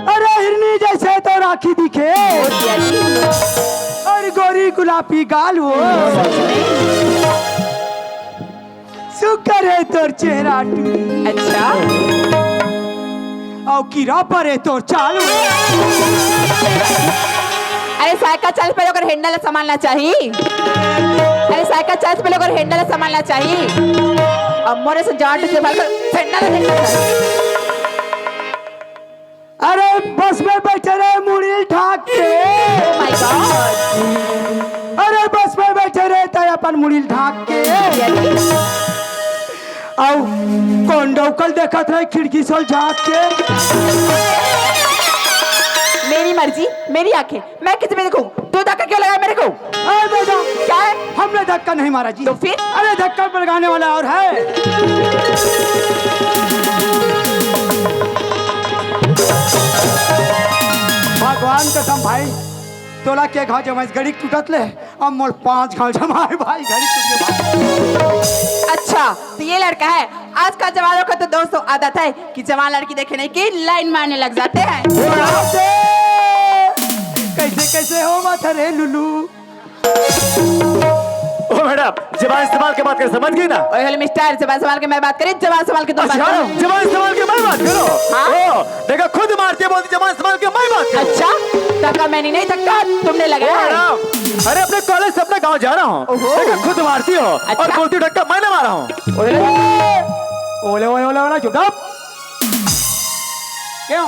अरे हिरनी जैसे तो राखी दिखे। और गोरी गुलाबी गाल हो। सुकर है तोर चेहरा टू। अच्छा। और कीड़ा पर है तोर चालू। अरे साइकिल चल पहले ओकर हैंडल संभालना चाहिए। अरे साइकिल चल पहले ओकर हैंडल संभालना चाहिए। अब मोरे से जाट से भर कर हैंडल देखना चाहिए। अरे बस में बैठे रहे मुड़ी ढाक के। Oh my God। अरे बस में बैठे रहे ताई अपन मुड़ी ढाक के। आओ कौन डौकल देखत रहे खिड़की से झांक के। मेरी मर्जी, मेरी आंखें, मैं किस में देखूं? तू धक्का क्यों लगाया मेरे को? अरे बेटा, क्या है? हमने धक्का नहीं मारा जी। तो फिर? अरे धक्का लगाने वाला और है। भगवान कसम भाई, तोला के घाव जमाइस घड़ी टूटत ले, अब मोर पांच घाव जमाए भाई, घड़ी टूट गया भाई। अच्छा, तो ये लड़का है। आजकल जवानों का तो दोस्तों आदत है कि जवान लड़की देखने की लाइन मारने लग जाते हैं। कैसे कैसे हो माथा रे लुलू। ओ मैडम, जबान संभाल के बात कर, समझ गई ना? ओए हेलो मिस्टर, जबान संभाल के मैं बात करी, जबान संभाल के तुम बात अच्छा, करो। जबान संभाल के मैं बात करो। हाँ? ओ, देखो खुद मार क्या बोलती जबान संभाल के मैं बात करूं? अच्छा, धक्का मैंने नहीं, धक्का तुमने लगाया है। राम, अरे अपने कॉलेज से अपने गांव जा रहा हूँ। ओहो। देखो खुद मारती हो और अच्छा। बोलती हो धक्का मैंने मारा हूँ। ओले, ओले, ओले, ओले, चुप रहो। क्यों?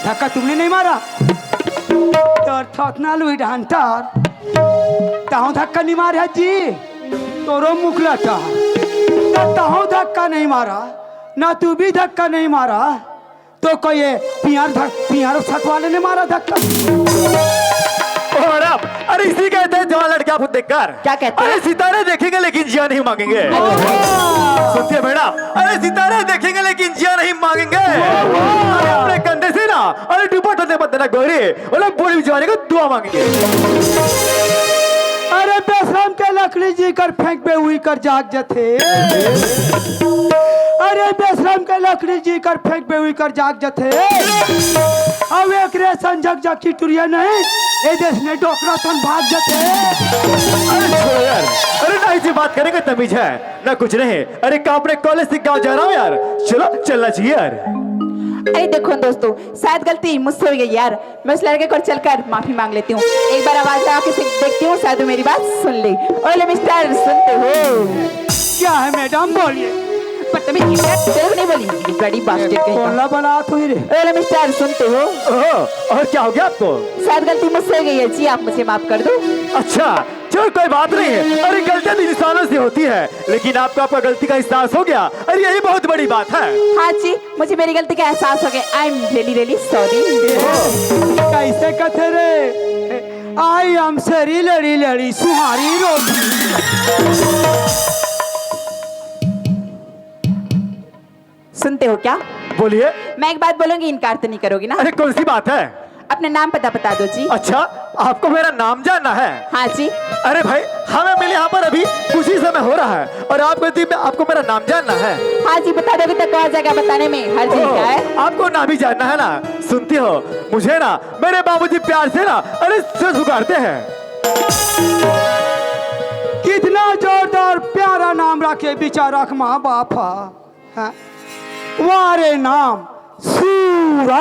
धक्का तुमने नहीं मारा? तोर थोथना लुई डहंटर। तहूं धक्का नहीं मारे जी। तोरो मुकला टा। त तहूं धक्का नहीं मारा। ना तू भी धक्का नहीं मारा। तो कोई ये पियार धक-, पियार छत वाले ने मारा धक्का। और अब, अरे इसी कहते हैं जवान लड़के आपको देखकर। क्या कहते हैं? अरे सितारे देखेंगे लेकिन जिया नहीं मांगेंगे। सुनती है मैडम, अरे सितारे देखेंगे लेकिन जिया नहीं मांगेंगे। अरे अपने कंधे से ना, अरे दुपट्टा से मत देना गोरी, वो लोग बूढ़ी जवानी को दुआ मांगेंगे। अरे बेशरम के लकड़ी जी कर फेंकबे उही कर जाग जथे। अरे बेशरम के लकड़ी जी कर फेंकबे उही कर जाग जथे। अब एक रे संजग जा की टुरिया नहीं, ए देश में डोकरा सन भाग जथे। अरे छोड़ो यार, अरे नहीं जी बात करेंगे तमीज है ना कुछ नहीं। अरे का अपने कॉलेज से गाँव जा रहा हूँ यार, चलो चलना चाहिए यार। अरे देखो दोस्तों, शायद गलती मुझसे हो गई यार, मैं उस लड़के को चलकर माफी मांग लेती हूँ। एक बार आवाज लगा के से-, देखती हूँ, शायद वो मेरी बात सुन ले। ओले मिस्टर, सुनते हो? क्या है मैडम, बोलिए। बदतमीज idiot, तेरे को नहीं बोली, bloody bastard कहीं का। बोला बना तो ही रे। ओले मिस्टर, सुनते हो? ओहो, और क्या हो गया आपको? शायद गलती मुझसे हो गई है जी, आप मुझे माफ कर दो। अच्छा, चलो कोई बात नहीं है। अरे गलतियां तो इंसानों से होती है, लेकिन आपको आपका गलती का एहसास हो गया, अरे यही बहुत बड़ी बात है। हाँ जी, मुझे मेरी गलती का एहसास हो गया। I am really really sorry। कैसे कथे रे? I am सरी लड़ी लड़ी सुहारी रोटी। सुनते हो क्या? बोलिए। मैं एक बात बोलूंगी, इनकार तो नहीं करोगी ना? अरे कौन सी बात है? अपना नाम पता बता दो जी। अच्छा, आपको मेरा नाम जानना है? हाँ जी। अरे भाई, हमें मिले यहाँ पर अभी कुछ ही समय हो रहा है और आपको दी-, आपको मेरा नाम जानना है? हाँ जी, बता दोगे तो कौन जगह बताने में हर्ज ओह, क्या है? आपको नाम ही जानना है ना? सुनती हो, मुझे ना मेरे बाबूजी प्यार से ना, अरे, से पुकारते हैं। कितना जोरदार प्यारा नाम रखे बेचारा माँ बाप हा। हाँ। वारे नाम सूरा।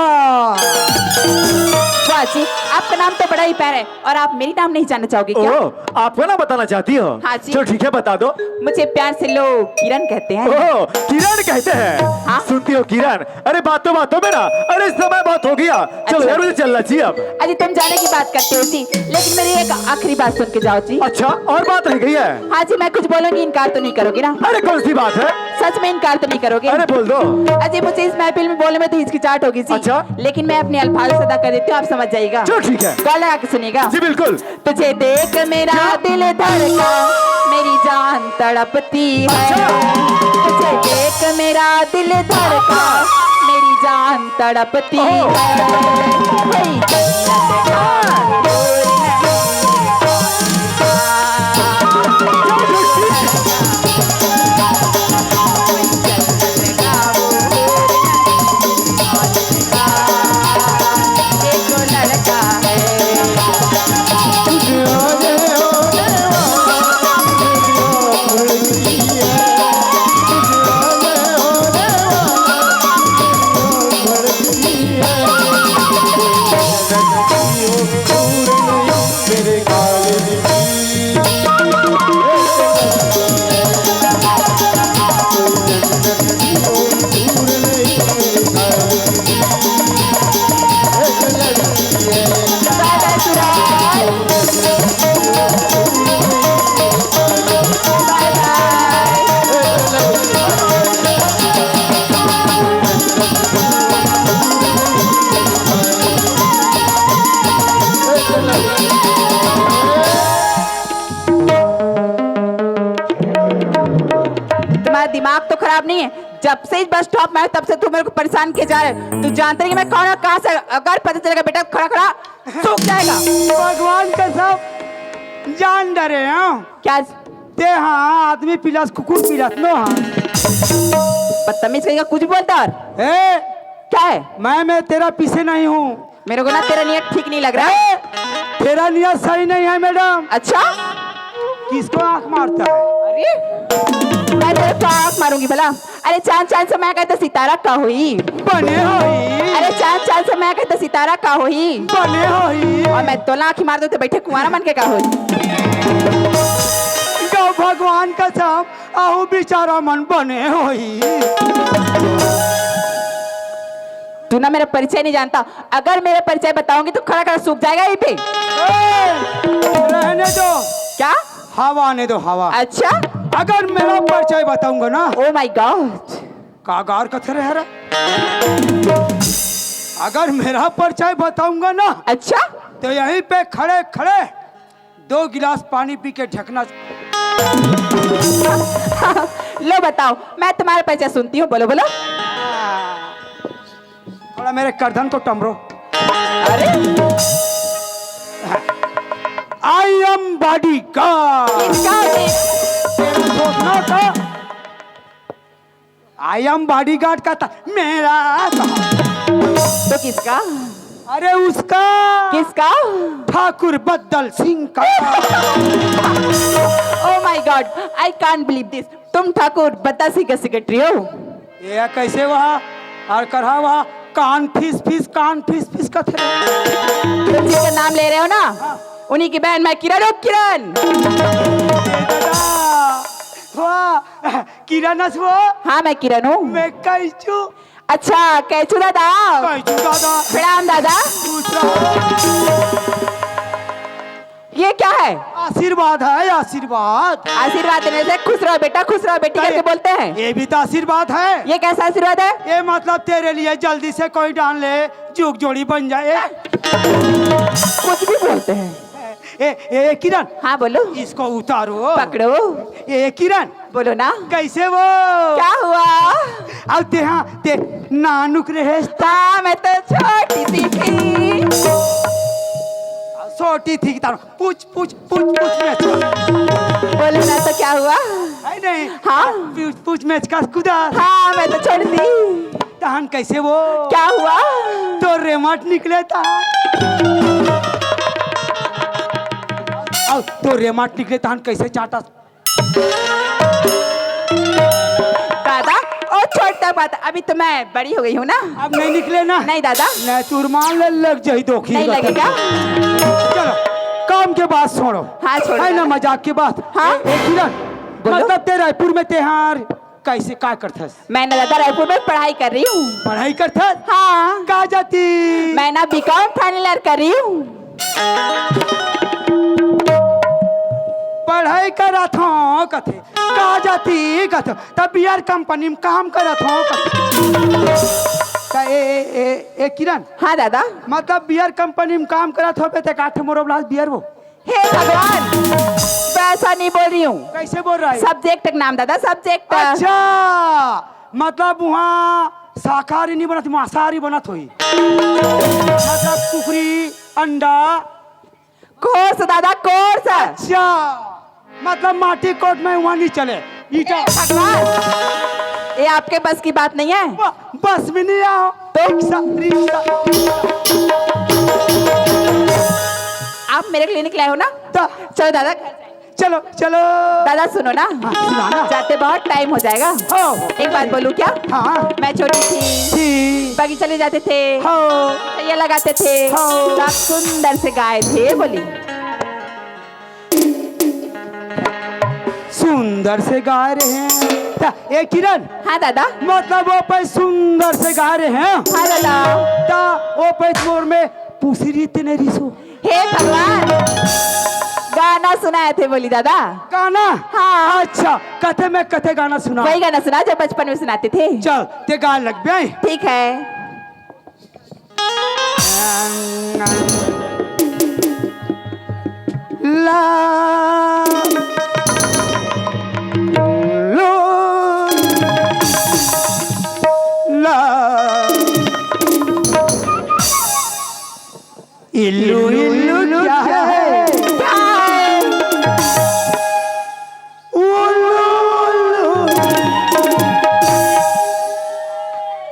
वाह जी, आपका नाम तो बड़ा ही प्यारा है और आप मेरी नाम नहीं जानना चाहोगे क्या? ओह, आपका नाम बताना चाहती हो? हाँ जी। चलो ठीक है, बता दो। मुझे प्यार से लोग किरण कहते हैं। ओह, किरण कहते हैं? हाँ। सुनती हो किरण, अरे बातों बातों में ना, अरे समय बहुत हो गया, चलो अच्छा। यार मुझे चलना चाहिए अब। अरे तुम जाने की बात करते हो जी, लेकिन मेरी एक आखिरी बात सुन के जाओ जी। अच्छा, और बात रह गई है? हाँ जी, मैं कुछ बोलूंगी, इनकार तो नहीं करोगे ना? अरे कौन सी बात है? सच में इनकार तो नहीं करोगे? अरे बोल दो। अजी, मुझे इस महफिल में बोलने में तो हिचकिचाहट होगी जी। अच्छा। लेकिन मैं अपने अल्फाज अदा कर देती हूँ, आप समझ जाइएगा। चलो ठीक है। गौर लगा के सुनिएगा। जी बिल्कुल। तुझे देख मेरा दिल धड़का, मेरी जान तड़पती है। अच्छा। तुझे देख मेरा दिल धड़का, मेरी जान तड़पती ओह। है। कोई जन्नत का हूर नहीं। तुम्हारा दिमाग तो खराब नहीं है? जब से इस बस स्टॉप में आया, तब से तू मेरे को परेशान किए जा रहे है। तू जानते नहीं कि मैं कौन हूँ, कहाँ से? अगर पता चलेगा बेटा, खड़ा खड़ा सूख जाएगा। भगवान कसम, जान डरे हो? क्या? ते हाँ, आदमी पिलास, कुकुर पिलास, नो हाँ। बदतमीज कहीं का, कुछ भी बोलता है। ए, क्या है? मैं, मैं तेरा पीछे नहीं हूँ। मेरे को ना तेरा नियत ठीक नहीं लग रहा है। ए, तेरा नियत सही नहीं है मैडम। अच्छा? किसको आंख मारता है? अरे, मैं तेरे को आंख मारूंगी भला। अरे चांद चांद से मैं कहता सितारा का हुई। बने हुई। अरे चांद चांद से मैं कहता बेचारा का होही? बने होही। अउ मैं तोला आँखी मार दूँ त बइठे कुंवारा मन के का होही? गौ भगवान कसम, अहू बेचारा मन बने होही। तू ना मेरा परिचय नहीं जानता। अगर मेरा परिचय बताऊंगी तो खड़ा खड़ा सूख जाएगा यहीं पे। ए, रहने दो। क्या? हवा आने दो, हवा। अच्छा। अगर मेरा परिचय बताऊंगा ना। Oh my God। का गार कथे रे हरा? अगर मेरा परिचय बताऊंगा ना। अच्छा। तो यहीं पे खड़े खड़े दो गिलास पानी पी के ढकना। लो बताओ, मैं तुम्हारा परिचय सुनती हूँ, बोलो बोलो। थोड़ा मेरे गर्दन को टमरो। अरे। I am bodyguard। किसका? सोचना था। I am bodyguard का था मेरा। तो किसका? अरे उसका। किसका? ठाकुर बद्दल सिंह का। Oh my God, I can't believe this। तुम ठाकुर बद्दल सिंह के सेक्रेटरी हो? ये कैसे हुआ? और करहा हुआ? कान फीस फीस, कान फीस फीस का थे। तुम जिसका नाम ले रहे हो ना, उन्हीं की बहन मैं किरण हूँ, किरण। ए दादा, वाह, किरण हस वो? हाँ, मैं किरण हूँ। मैं कैचू। अच्छा, कैचू दादा। कैचू दादा। प्रणाम दादा। खुश रहो। ये क्या है? आशीर्वाद है, आशीर्वाद। आशीर्वाद देने से खुश रहो बेटा, खुश रहो बेटी करके बोलते हैं। ये भी तो आशीर्वाद है। ये कैसा आशीर्वाद है? ये मतलब तेरे लिए जल्दी से कोई डाल ले, जुग जोड़ी बन जाए। कुछ भी बोलते हैं। ए, ए, ए, किरण। हाँ, बोलो। इसको उतारो। पकड़ो। ए, किरण। बोलो ना। कैसे वो? क्या हुआ? अब ते, हाँ, ते नानुक रहेस। हाँ, मैं तो छोटी सी थी। छोटी थी, तारो पूछ, पूछ, पूछ, पूछ में। बोलो ना, तो क्या हुआ? है नहीं। हाँ। पूछ, पूछ में का कुदा। हाँ, मैं तो छोड़ दी। तहन कैसे वो? क्या हुआ? तो रेमट निकले था। अब तो रेमट निकले तहन कैसे चाटा? दादा, ओ छोड़ तक बात, अभी तो मैं बड़ी हो गई हूँ ना। अब नहीं निकले ना? नहीं दादा। नहीं, तू रुमाल ले लग जाई दोखी नहीं लगेगा। चलो, काम के बात छोड़ो। हाँ, छोड़ो है ना, दादा। मजाक की बात। हाँ। ए, ए, किरण, बोलो। मतलब ते रायपुर में तेहार कैसे का करथस? मैं ना दादा रायपुर में पढ़ाई कर रही हूँ। पढ़ाई करथस? हाँ। का जाति? मैं ना बीकॉम फाइनल ईयर कर रही हूँ। पढ़ाई करत हूँ कथे, का जाति कथे, तब बियर कंपनी में काम करत हूँ कथे। का ए, ए, ए, ए किरण? हाँ दादा। मतलब बियर कंपनी में काम करत हो बे ते काठे मोरो ब्लास बियर वो? हे भगवान, वैसा नहीं बोल रही हूँ। कैसे बोल रहा है? सब्जेक्ट का नाम दादा, सब्जेक्ट। अच्छा, मतलब वहाँ शाकाहारी नहीं बनत, मांसाहारी बनत होई। मतलब कुकरी, अंडा। कोर्स दादा, कोर्स। अच्छा, मतलब माटी कोट में वहाँ नहीं चले, ईटा। भगवान, ये आपके बस की बात नहीं है। ब-, बस में नहीं आओ। तो? Rickshaw, rickshaw. आप मेरे क्लिनिक लाए हो ना? तो? चलो दादा, घर जाए। चलो, चलो। दादा सुनो ना। हाँ, सुना ना। जाते बहुत टाइम हो जाएगा। हो। एक बात बोलूं क्या? हाँ। मैं छोटी थी। थी। बगीचा ले जाते थे। हो। चैया लगाते थे। हो। तो आप सुंदर से गाए थे, बोली। सुंदर से गा रहे हैं। ता, ए किरण। हाँ दादा। मतलब वो पे सुंदर से गा रहे हैं। हाँ दादा। ता वो पे मोर में पूसी रीत ने रिसो। हे भगवान, गाना सुनाए थे बोली दादा। गाना? हाँ। अच्छा, कथे में कथे गाना सुना। वही गाना सुना जो बचपन में सुनाते थे। चल, ते गा लग बे। ठीक है। ला, लो, ला। इल्लू, इल्लू, क्या है? क्या है? उल्लू, उल्लू।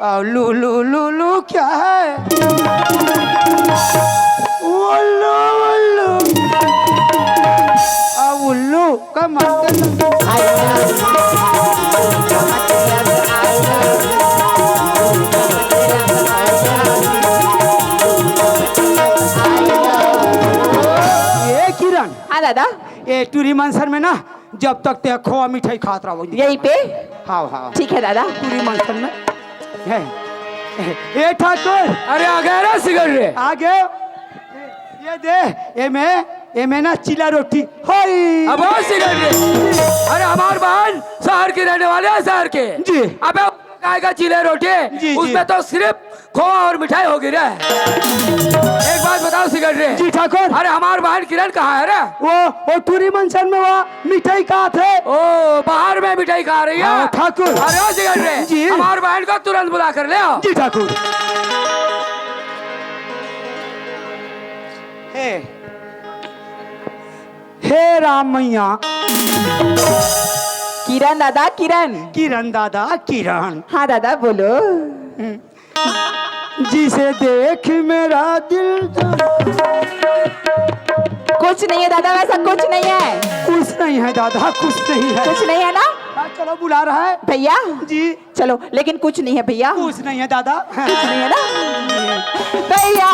आ, लू, लू, लू, लू, क्या है? उल्लू, उल्लू। आ, उल्लू का मतलब। I love you। हाँ दादा। ये टूरी मंसन में ना, जब तक ते खोवा मिठाई खात रहो। यहीं पे? हाँ, हाँ। ठीक है दादा। टूरी मंसन में। है। ए ठाकुर। अरे आ गया रे सिगरेट रे। आ गए। ये दे, ये में, ये में ना चीला रोटी। होई। अब और सिगरेट रे। अरे हमार बहन शहर की रहने वाले हैं, शहर के। जी। अबे काय का चीला रोटी? जी, जी। उसमें तो सिर्फ खोवा और मिठाई होगी रे। एक बात बताओ सिगरेट रे। जी ठाकुर। अरे हमार बहन किरण कहाँ है रे? वो, वो टूरी मंसन में वो मिठाई खात हे। ओ, बाहर में मिठाई खा रही है। हाँ, ठाकुर। अरे ओ सिगरेट रे, जी। हमार बहन को तुरंत बुला कर ले आओ। जी ठाकुर। हे, हे राम मैया। किरण दादा, किरण। किरण दादा, किरण। हाँ दादा, बोलो। जिसे देख मेरा दिल। कुछ नहीं है दादा, वैसा कुछ नहीं है। कुछ नहीं है दादा, कुछ नहीं है। कुछ नहीं है ना? हाँ, चलो बुला रहा है। भैया। जी। चलो, लेकिन कुछ नहीं है भैया। कुछ नहीं है दादा। कुछ नहीं है ना? भैया।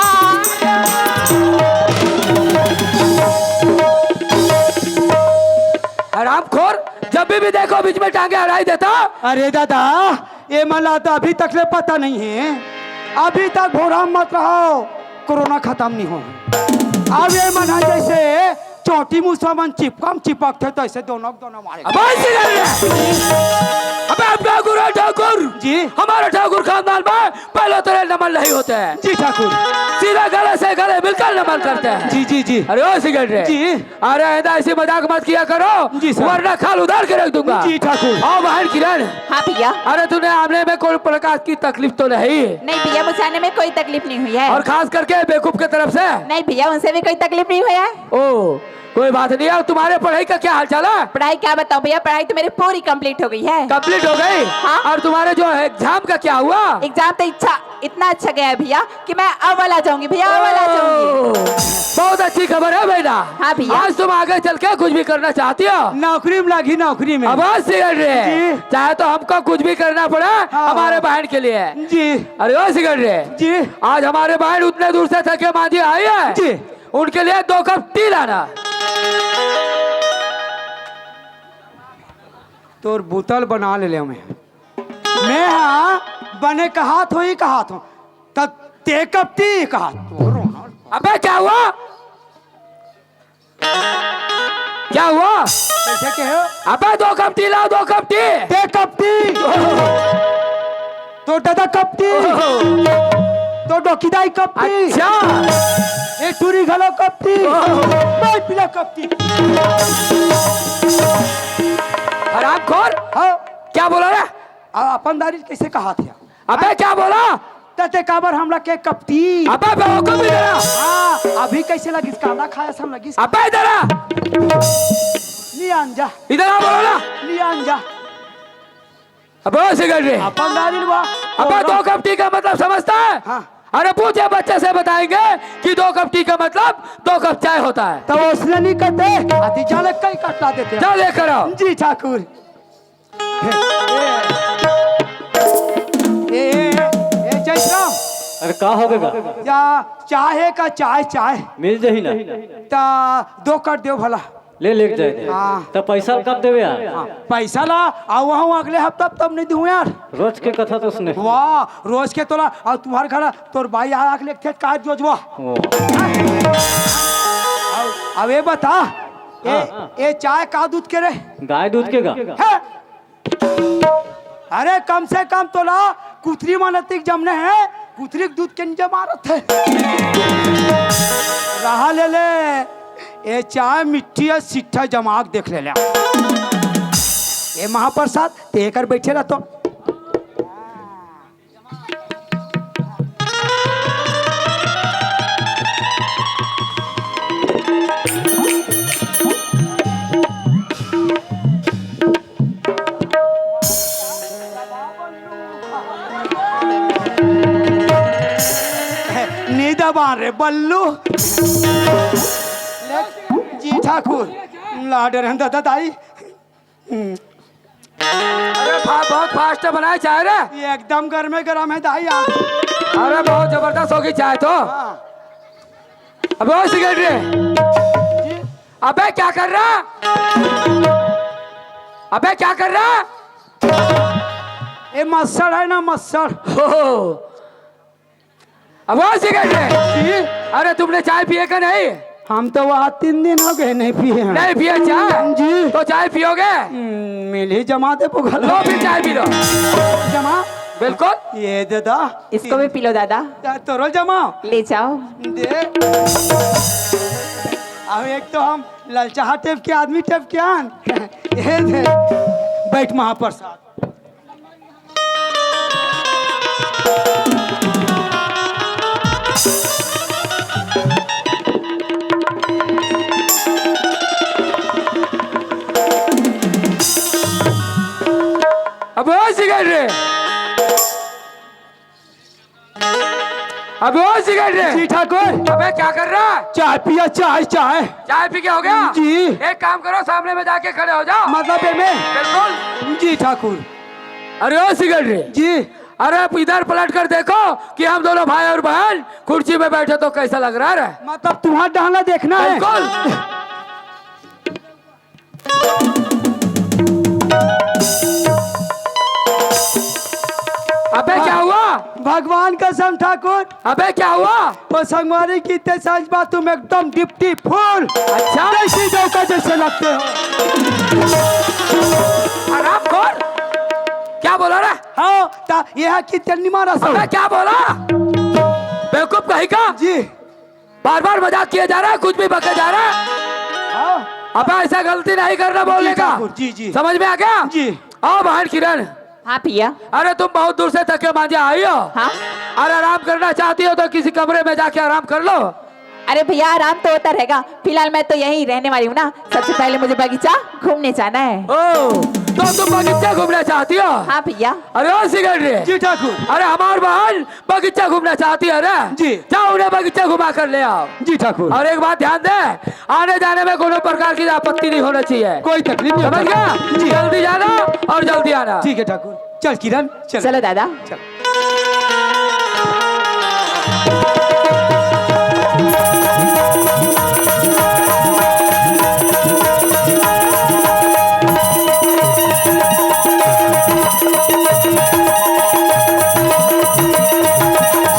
हरामखोर, जब भी, भी देखो बीच में टांगे अड़ाई देता। अरे दादा, ये मला तो अभी तक ले पता नहीं है। अभी तक भोराम मत रहो, कोरोना खत्म नहीं हो। अब ये मना जैसे चोटी मुसवा मन चिपकम चिपक थे, तो ऐसे दोनों दोनों मारे। अब ऐसे कर रहे हैं। अबे अपना गुरु ठाकुर जी। हमारे ठाकुर खानदान में पहले तेरे नमन नहीं होते हैं। जी ठाकुर। सीधा गले से गले मिलकर नमन करते हैं। जी, जी, जी। अरे ओ सिगरेट रे। जी। अरे आइंदा ऐसी मजाक मत किया करो, जी सर। वरना खाल उधार के रख दूंगा। जी ठाकुर। आओ बहन किरण। हाँ भैया। अरे तूने आने में कोई प्रकार की तकलीफ तो नहीं? नहीं भैया, मुझे आने में कोई तकलीफ नहीं हुई है। और खास करके बेवकूफ की तरफ से? नहीं भैया, उनसे भी कोई तकलीफ नहीं हुई है। ओ, कोई बात नहीं। और तुम्हारे पढ़ाई का क्या हाल चाल है? पढ़ाई क्या बताऊं भैया, पढ़ाई तो मेरी पूरी कंप्लीट हो गई है। कंप्लीट हो गई? हाँ। और तुम्हारे जो एग्जाम का क्या हुआ? एग्जाम तो इच्छा इतना अच्छा गया है भैया कि मैं अव्वल आ जाऊंगी भैया, अव्वल आ जाऊंगी। ओ, बहुत अच्छी खबर है बेटा। हाँ भैया। आज तुम आगे चल के कुछ भी करना चाहती हो? नौकरी में लगी, नौकरी में। अब आज से रे। जी। चाहे तो हमको कुछ भी करना पड़ा हाँ। हमारे बहन के लिए। जी। अरे ओ सिगरेट रे। जी। आज हमारे बहन उतने दूर से थके मांदी आई है। जी। उनके लिए दो कप टी लाना। तोर बोतल बना ले ले मैं। मैं हाँ बने कहात हो ही कहात हो। तब ते कब टी कहात हो। अबे क्या हुआ? क्या हुआ? कैसे कहे हो? अबे दो कप टी लाओ, दो कप टी। ते कप टी। तो दादा कप टी। ओहो। तो डोकीदाई कप टी। अच्छा। ये टूरी घलो कप टी। ओहो। मैं पीला कप टी। हरामखोर। हाँ। क्या बोला रे? आ, अपन दारी कैसे कहा थे? अबे क्या बोला? तते काबर हमला के कपटी। अबे बेवकूफ इधर आ। हाँ, अभी कैसे लगिस? कांदा खाया हम लगिस। अबे इधर आ। नहीं आन जा। इधर आ बोला ना। नहीं आन जा। अबे ओ सिगरेट रे। अपन दारी बा। अबे दो कप टी का मतलब समझता है? हाँ। अरे पूछे बच्चे से बताएंगे कि दो कप टी का मतलब दो कप चाय होता है। तो उसने नहीं कहते, अति जाले कई कटला देते। जा लेकर आओ। जी ठाकुर। ए, ए, ए, ए, जयराम। अरे का हो गया? या चाहे का चाय, चाय। मिल जाही ना। ता दो कर देव भला। ले लेके जाए दे। हाँ। त पैसा कब देवे यार? हाँ, पैसा ला, आ वहाँ अगले हफ्ता तब नहीं दूँ यार। रोज के कथा तो उसने। वाह, रोज के तोला, और तुम्हारे घर तोर भाई आ आके लेके का जोजवा। ओ। अब, अब ये बता, ए, हाँ। ए चाय का दूध के रे? गाय दूध के का? है? अरे कम से कम तोला कुतरी मन अतिक जमने हे, कुतरी के दूध के नीचे मारत हे। रहा ले ले, ए चाय मिट्टी अउ सिट्ठा जमा के देख ले ले। ए महाप्रसाद, ते कर बैठे रह तो। नी दबा रे बल्लू। जी ठाकुर, लाडे रहन दादा दाई। हम्म। अरे भा-, बहुत फास्ट बनाए चाय रे। ये एकदम गर्मे गरम है दाई आप। अरे बहुत जबरदस्त होगी चाय तो। हाँ। अबे ओ सिगरेट रे। जी। अबे क्या कर रहा? अबे क्या कर रहा? ये मच्छर है ना, मच्छर। हो। अब वो सिगरेट है। जी। अरे, तुमने चाय पिए का नहीं? हम तो वहाँ तीन दिन हो गए नहीं पिए हैं। नहीं पिए चाय? जी। तो चाय पियोगे? हम्म, मिल ही जमा दे पुगल। लो, फिर चाय पी लो। जमा। बिल्कुल। ये दे दा। इसको भी पी लो दादा। दा, तोरो जमा। ले जाओ। दे। अब एक तो हम ललचाहा टाइप के आदमी टाइप के आन। ये दे। बैठ महाप्रसाद। अब वो सिगरेट रे। अब वो सिगरेट रे। जी ठाकुर। अबे क्या कर रहा है? चाय पिया, चाय, चाय। चाय पी के हो गया? जी। एक काम करो, सामने में जाके खड़े हो जाओ। मतलब ये में? बिल्कुल। जी ठाकुर। अरे ओ सिगरेट रे। जी। अरे आप इधर पलट कर देखो कि हम दोनों भाई और बहन कुर्सी में बैठे तो कैसा लग रहा है रे? मतलब तुम्हारा डहाना देखना है? बिल्कुल। अबे क्या हुआ? भगवान कसम ठाकुर। अबे क्या हुआ? वो संगवारी की इतने सांझ बात तुम एकदम डिप्टी फूल। अच्छा। जैसे डौका जैसे लगते हो। हरामखोर। क्या बोला रे? हाँ, ता, यह की तेल नहीं मारा सो। अबे क्या बोला? बेवकूफ कहीं का? जी। बार बार मजाक किया जा रहा है, कुछ भी बके जा रहा है। हाँ। अब ऐसा गलती नहीं करना बोलने जी का। ठाकुर, जी, जी। समझ में आ गया? जी। आओ बहन किरण। हाँ भैया। अरे तुम बहुत दूर से थके मांजे आई हो। हाँ। अरे आराम करना चाहती हो तो किसी कमरे में जाके आराम कर लो। अरे भैया आराम तो होता रहेगा, फिलहाल मैं तो यहीं रहने वाली हूँ ना। सबसे पहले मुझे बगीचा घूमने जाना है। ओ, तो तुम बगीचा घूमना चाहती हो? हाँ भैया। अरे ओ सिगरेट रे। जी ठाकुर। अरे हमारी बहन बगीचा घूमना चाहती है ना? जी। जाओ उन्हें बगीचा घुमा कर ले आओ। जी ठाकुर। और एक बात ध्यान दे, आने जाने में कोनो प्रकार की आपत्ति नहीं होना चाहिए। कोई तकलीफ नहीं समझ होता। गया? जी। जल्दी जाना और जल्दी आना। ठीक है ठाकुर। चल किरण, चल। चलो दादा। चल।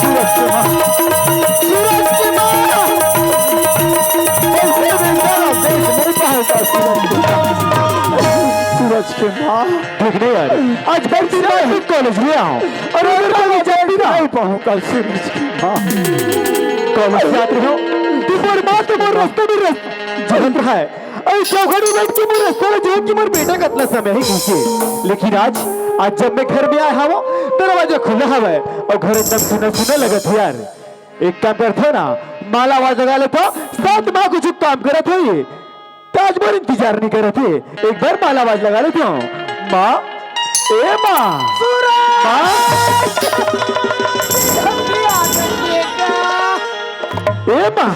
सूरज के माँ। सूरज के माँ। देख नहीं यार, आज भर दिन मैं कॉलेज में आऊँ और अगर कॉलेज जा भी ना पाऊँ कल से। हाँ। कॉलेज जात रहे हो, तुम्हारे माँ तुम्हारे रास्ते में रस-, जगत रहा है। अरे चौखड़ी बैठ के मोर रास्ता में जो कि मोर बेटा कतला समय ही खींचे। लेकिन आज, आज जब मैं घर में आया हूँ, दरवाजा खुला हवा है और घर एकदम सुना सुना लगत है यार। एक काम करते हो ना, माला आवाज लगा लेते हो, साथ माँ कुछ काम करत हो। त आज मोर इंतजार नहीं करत हे। एक बार माला आवाज लगा लेते हो। माँ, ए माँ। सूरज! माँ। जल्दी आ गई बेटा। ए माँ,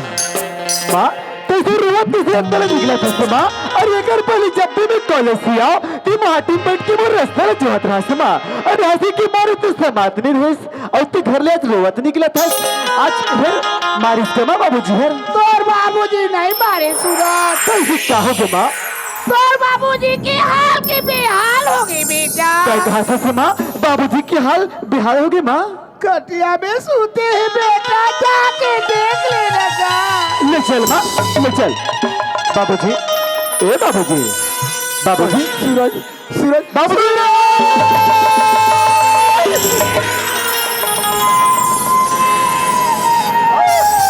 माँ, तैसे रोवत तैसे अंदर निकला था माँ। अरे एकर पहले जब भी मैं कॉलेज से आओ, ती माटी में बैठ के मोर रास्ता ला जोहत रहा माँ। अरे हंसी के मारे तो समात नहीं रहे। अउ तैं घर ले आज रोवत निकलत हस, आज फेर मारिस का माँ बाबूजी हर? तोर बाबूजी नहीं मारे सूरज। कइसे का हो गे माँ? तोर बाबूजी के हाल के बेहाल हो गे बेटा। का कहा था माँ, बाबूजी के हाल बेहाल हो गे माँ? खटिया में सूते हे बेटा, जाके देख लेना जा। ले चल माँ, ले चल। बाबूजी, ए बाबूजी, बाबूजी। सूरज, सूरज। बाबूजी!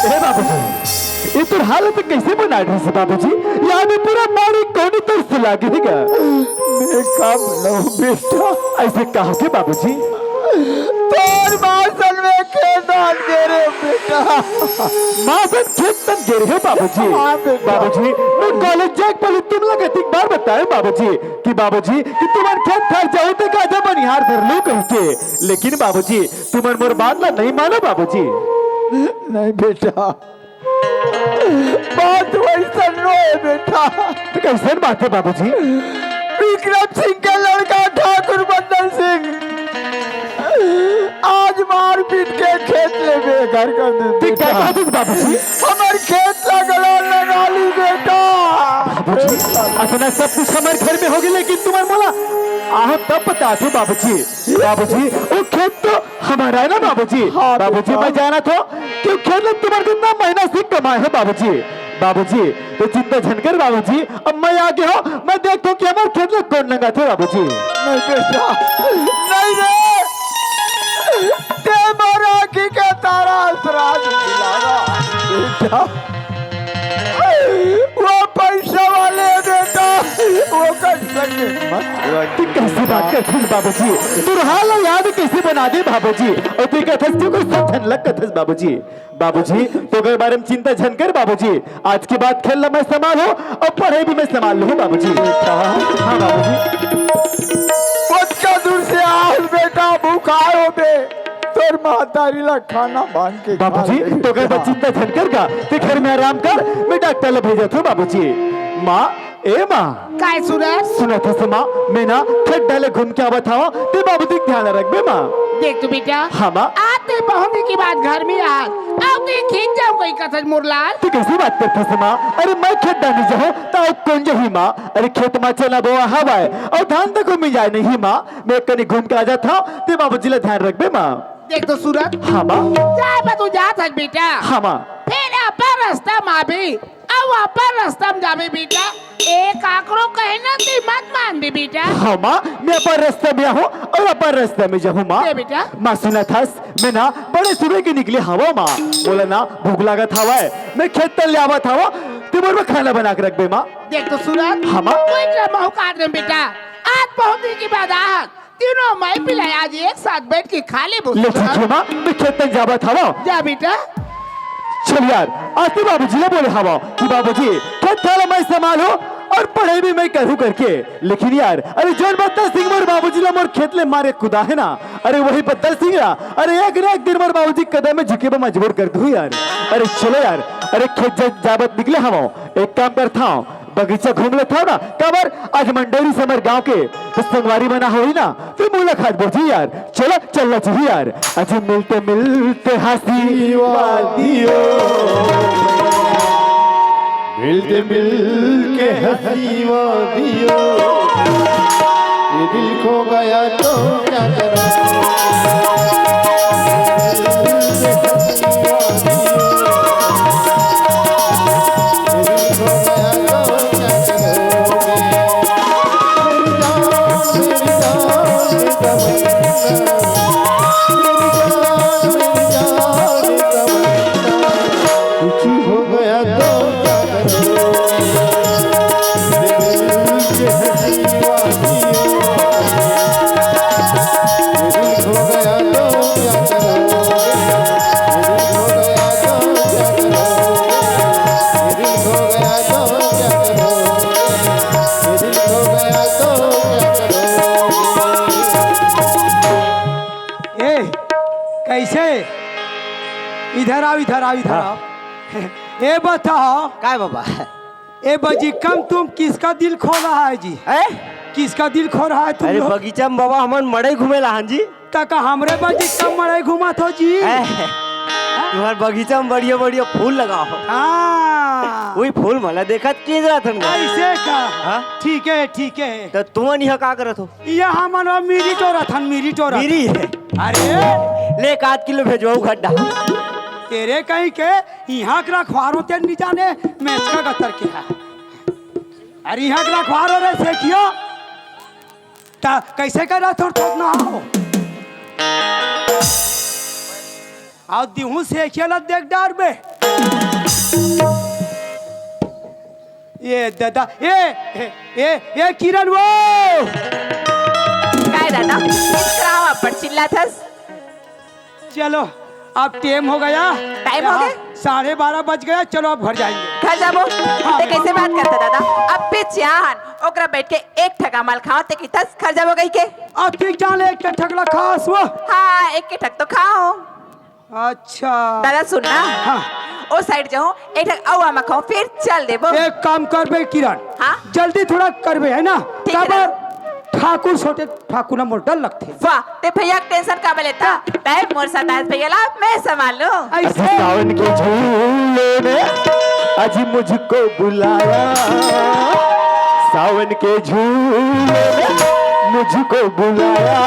हे बाबूजी, ये तोर हालत कइसे बना दिस बाबूजी? यहाँ में पूरा मारी कोनी तोर से लागे हे गा। मैं का बोलूं बेटा? अइसे कहा के बाबूजी? तोर माँ सन में खेत डाल दे रे बेटा। माँ सन खेत तन गे रहे हो बाबूजी। हाँ, बेटा। बाबूजी, मैं कॉलेज जाए के पहले तुम लोग एक बार बताए बाबूजी कि बाबूजी कि तुमन खेत खार जाओ तो काजा बनिहार धर लो कह के। लेकिन बाबूजी, तुमन मोर बात ला नहीं मानो बाबूजी। नहीं बेटा, बात वैसन नो है बेटा। तो कैसन बात है बाबूजी? विक्रम सिंह के लड़का ठाकुर बंदन सिंह आज मारपीट के खेत ले बेघर कर दे ठीक बेटा। कह दे बाबूजी। हमर खेत ला गला लगा काली बेटा। बाबूजी, अतना सब कुछ हमर घर में होगे, लेकिन तुमन मोला आहू तब बताथो बाबूजी। बाबूजी, वो खेत तो हमर हे ना बाबूजी। हाँ, बाबूजी, बेटा। मैं जानथों कि वो खेत ला तुमन कितना मेहनत से कमाए हो बाबूजी। बाबूजी, तैं चिंता झन कर बाबूजी, अब मैं आगे हूँ, मैं देखथों कि हमर खेत ला कोन लंगाथे बाबूजी। नहीं बेटा, नहीं रे, तैं मोर आँखी के तारा अस राज दुलारा। बेटा, वो पैसा वाले बेटा, वो कर सके मत। तैं कइसे बात करथस बाबूजी? तोर हाल याद कइसे बना दे बाबूजी? अउ तैं कथस क्यों कर सब झन लग कथस बाबूजी? बाबूजी, तोकर बारे में चिंता झन कर बाबूजी। आज के बाद खेल ला मैं संभालहूँ अउ पढ़ाई भी मैं संभाल लूँ बाबूजी। हाँ बाबूजी। ओतका दूर से आए हस बेटा, भुखाए होबे। तोर महतारी ला खाना बांध के खा बाबूजी, ले। तोकर बर चिंता झन कर गा, तैं घर में आराम कर, मैं डॉक्टर ला भेजत हूँ बाबूजी। माँ, ए माँ। काय सूरज? सुनत हस माँ, मैं ना खेत डहर ले घूम के आवत हवँ, तैं बाबूजी के ध्यान रखबे माँ। देख तो बेटा, हाँ माँ। आज तैं बहुत दिन के बाद घर में आए हस, अउ तैं खेत जाहूँ कथस मोर लाल। तैं कइसे बात करथस माँ? अरे मैं खेत डहर नइ जाहूँ, त अउ कोन जाही माँ? अरे खेत म चना बोवा हवय, अउ धान तको मिंजाय नइ हे माँ। मैं कनी घूम के आ जात हँव, तैं बाबूजी ला ध्यान रखबे माँ। देख तो सूरज। हाँ माँ। जाए बर तो जात हस बेटा। हाँ माँ। फेर अपन रस्ता म आबे, अउ अपन रस्ता म जाबे बेटा। ए काकरो कहे ना तैं मत मानबे बेटा। हाँ माँ, मैं अपन रस्ता म आहूँ अउ अपन रस्ता म जाहूँ माँ। ए बेटा। माँ सुनत हस, मैं ना बड़े सुबह के निकले हवँ माँ। मोला ना भूख लागत हवय, मैं खेत तक ले आवत हवँ, तैं मोर बर खाना बना के रखबे माँ। देख तो सूरज। हाँ माँ। कोई ड्रामा हो काट रहे बेटा, आज बहुत दिन के बाद आए हस। तीनों माई पिलाई आज एक साथ बैठ के खा लेबो। ले ठीक हे माँ, मैं खेत तक जावत हवँ। जा बेटा। चल यार, आज तैं बाबूजी ला बोले हवय कि बाबूजी, खेत खार ला मैं संभालहूँ अउ पढ़ाई भी मैं करहूँ करके। लेकिन यार, अरे जोन बदल सिंह मोर बाबूजी ला मोर खेत ले मारे कुदाहे ना, अरे वही बदल सिंह ला, अरे एक न एक दिन मोर बाबूजी कदम में झुके बर मजबूर कर दुही यार। अरे चलो यार, अरे खेत जा-, जावत निकले हवँ, एक काम करथँव, बगीचा घूम लेथँव ना, काबर आज मंडोरी से हमर गाँव के तो संगवारी मन होही ना, तैं मुलाकात बोलही यार, चलो चलना चाहिए यार। आज मिलते मिलते हँसी वादियो, मिलते मिलके हँसी वादियो, ये दिल खो गया तो क्या करूँ? कुछ हो गया तो क्या करूँ? ए, कैसे? इधर आओ, इधर आओ, इधर हाँ। आओ। ए, बताओ। काय बाबा? ए बजिक्कम, तुम किसका दिल खो रहा है जी? हैं? किसका दिल खो रहा है तुम अरे लोग? बगीचा में बाबा, हमन मड़ई घूमे ला हन जी। त का हमरे बजिक्कम मड़ई घूमत हो जी? हैं? तुम्हर बगीचा में बढ़िया बढ़िया फूल लगा हो। हाँ। वही फूल मला देखत के रहा थन गा। ऐसे का? हाँ? ठीक है, ठीक है। त तुमन इहाँ का करत हो? इहाँ हमन मिरी टोरत हन, मिरी टोरत। मिरी है? अरे। ले एक आध किलो भेजवाऊ घर डाल। तेरे कहीं के इहाँ के रखवारो तेन नहीं जाने, मेचका गतर के है। अरे इहाँ के रखवारो रे सेखियो, त कैसे कर रहा थोड़ थोड़ ना हो। आओ दिहूं सेखिया ला देख डार बे। ए दादा, ए, ए, ए, ए किरण वो। काय दादा, किस तरह आप पर चिल्लाथस? चलो, अब टाइम हो गया। टाइम हो गया? साढ़े बारह बज गया, चलो अब घर जाएंगे। घर जाबो? हाँ। ते कैसे बात करता दादा? अब पे चाहन, ओकरा बैठ के एक ठका माल खाओ, ते कितस घर जाबो कही के? अब ठीक जान ले, एक ठक ला खास वो। हाँ, एक के ठक तो खाओ। अच्छा। दादा सुन ना। हाँ। ओ साइड जाओ, एक ठक अउ आमा खाओ, फिर चल देबो। एक काम करबे किरण। हाँ? जल्दी थोड़ा करबे, है ना? ठीक है काबर दादा। ठाकुर छोटे ठाकुर ना मोर डर लगथे। वाह, ते भैया के टेंशन काबर लेता? तै मोर साथ आज भैया ला मैं संभालूं। ऐसे। सावन के झूले में आज मुझको बुलाया, सावन के झूले में मुझको बुलाया।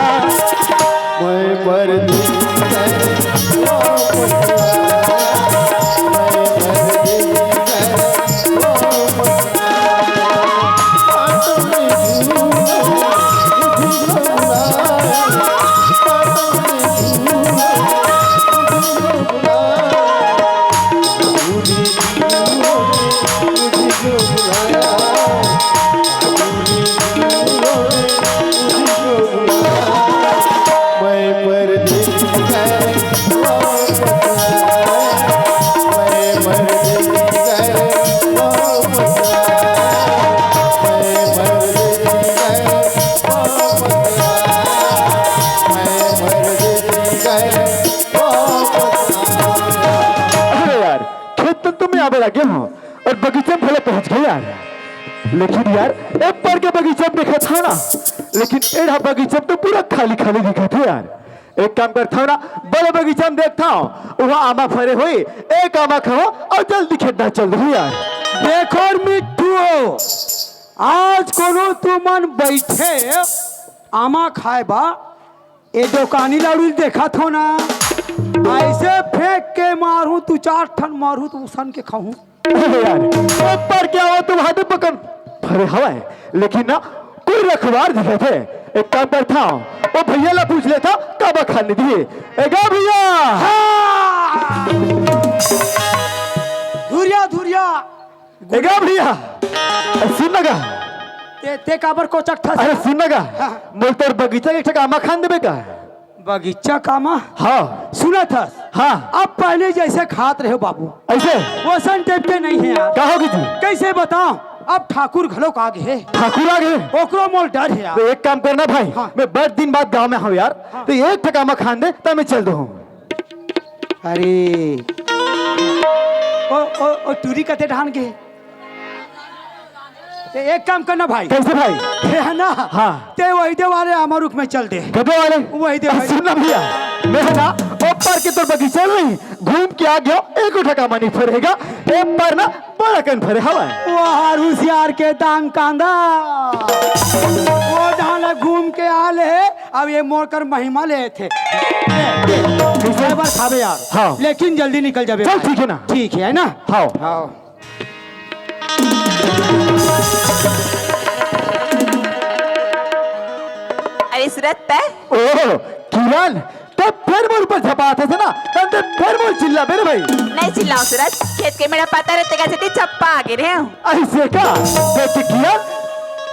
मैं परदेसी, मैं परदेसी। अरे यार, खेत तो मैं आवे लगे हूँ और बगीचा में भले पहुँच गए यार। लेकिन यार, एक बार के बगीचा में देखा था ना, लेकिन एड़ा बगीचा तो पूरा खाली खाली दिखा था यार। एक काम करता हूँ ना, बड़े बगीचा में देखता हूँ, वहाँ आमा फरे हुई, एक आमा खाओ और जल्दी खेत डाल चल दो यार। देखो मिट्ठू, आज कोनो तुमन बैठे आमा खाए बा, ए दोकानी लाड़ू देखत हो ना, ऐसे फेंक के मारहूं, तू चार ठन मारहूं तो उसन के खाहूं। अरे यार, ऊपर क्या हो तुम हाथ पकड़ फरे हवाए, लेकिन ना कोई रखवार दिखे थे। एक काम करता हूँ, वो भैया ला पूछ लेता, काबा खाने दिए। ए गा भैया। हाँ! धुरिया, धुरिया। ए गा भैया। सुन ना गा। ते, ते काबर कोचक था? अरे सुन ना गा। हाँ। मोर तोर बगीचा के एक ठक आमा खान देबे का? बगीचा कामा? हाँ। सुनत हस? हाँ। अब पहले जैसे खात रहे बाबू। ऐसे? वैसन टाइप के नहीं है यार। का होगी जी? कैसे बताओ? अब ठाकुर घलोक आ गए। ठाकुर आ गए? ओकरो मोल डर है यार। तो एक काम करना भाई, हाँ। मैं बड़ दिन बाद गांव में हूँ यार, हाँ। तो एक ठक आमा खान दे, तब मैं चल दूँ। अरे, ओ, ओ, ओ, टूरी कते ढान के? ते एक काम करना भाई। कैसे भाई? ते है ना? हाँ। ते वही दे वाले आमा रुख में चल दे। कदे वाले? वही दे भाई। सुन ना भैया, मैं है ना, ऊपर के तो बगीचा में घूम के आ गया, एक उठा का मनी फरेगा, एक पर ना बड़ा कन फरे हवा है। वाह, होशियार के दांग कांदा। वो ढाला घूम के आ ले, अब ये मोर कर महिमा ले थे। कैसे? एक बार खाबे यार। हाँ। लेकिन जल्दी निकल जाबे चल, भाई। ठीक है ना? ठीक है ना? हाँ। हाँ। अरे सूरज, तै? ओ, किरण, तै फेर मोर ऊपर झपात हस ना, तब तै फेर मोर चिल्लाबे रे भाई। नहीं चिल्लाओ सूरज, खेत के मेड़ा पाता रहते का सेती छप्पा आगे रहे हूँ। ऐसे का? देख के किरण,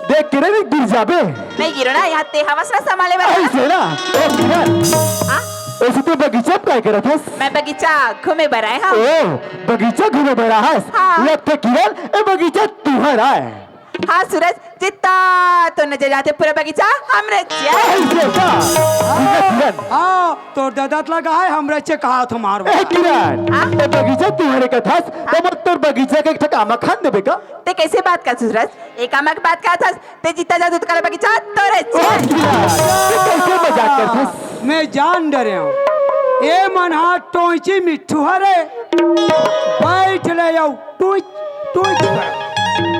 देख के रे गिर जाबे। नहीं गिरो ना, यहाँ ते हवस ना संभाले वाला। ऐसे ना? ओ किरण। हाँ? ऐसे तू बगीचा में काय करत हस? मैं बगीचा घूमे बर आए हूँ। ओ, बगीचा घूमे बर आए हस? हाँ। लगथे किरण, ए बगीचा तुहर आए। हाँ सूरज, जितना तो नजर जाते पूरा बगीचा हमरे चे। ऐसे का? ठीक है, किरण। हाँ, तोर ददत लगा है, हमरे चे कहा तो मारो। ए, किरण, हाँ? तो बगीचा तुम्हारे का था, तो मत तोर बगीचा के एक ठक आमा खान देबे का? ते कैसे बात कर सूरज? एक आमा के बात का था, ते जितना जा दूध का बगीचा तोरे ओ, चे। किरण, तू कैसे मजाक करथस? मैं जान डरे हूँ। ए मन हा टोंची मिट्ठू हरे। बैठ ले जाऊ। टुइच, टुइच कर।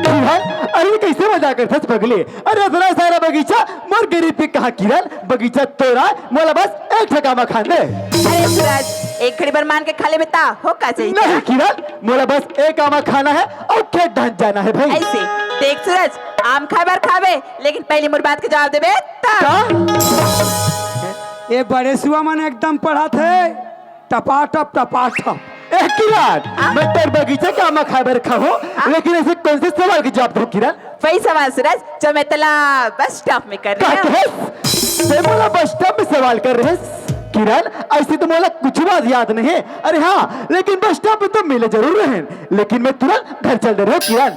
भाई, अरे कैसे मजाक करथस पगली? अरे इतना सारा बगीचा मोर गरीब के कहाँ किरण? बगीचा तोरा, मोला बस एक ठक आमा खान दे। अरे सूरज, एक घड़ी बर मान के खा ले बेटा, हो का चाहिए? नहीं किरण, मोला बस एक आमा खाना है और खेत ढंग जाना है भाई। ऐसे, देख सूरज, आम खाए बर खाबे, लेकिन पहली मोर बात के जवाब देबे तब। का? ये बड़े सुआ मन एकदम पढ़त है। टपाटप, टपाटप। ए, किरण, हाँ? मैं तोर बगीचा के आमा खाए बर खाहूँ, हाँ? लेकिन ऐसे कौन से सवाल के जवाब दूँ, किरण? वही सवाल, सूरज, जो मैं तला बस स्टॉप में कर रही हूँ। का कहे? ते मोला बस स्टॉप में सवाल कर रहे हैं? किरण, ऐसे तो मोला कुछ बात याद नहीं है। अरे हाँ, लेकिन बस स्टॉप में तो मिले जरूर रहे, लेकिन मैं तुरंत घर चल दे रहे हूँ, किरण।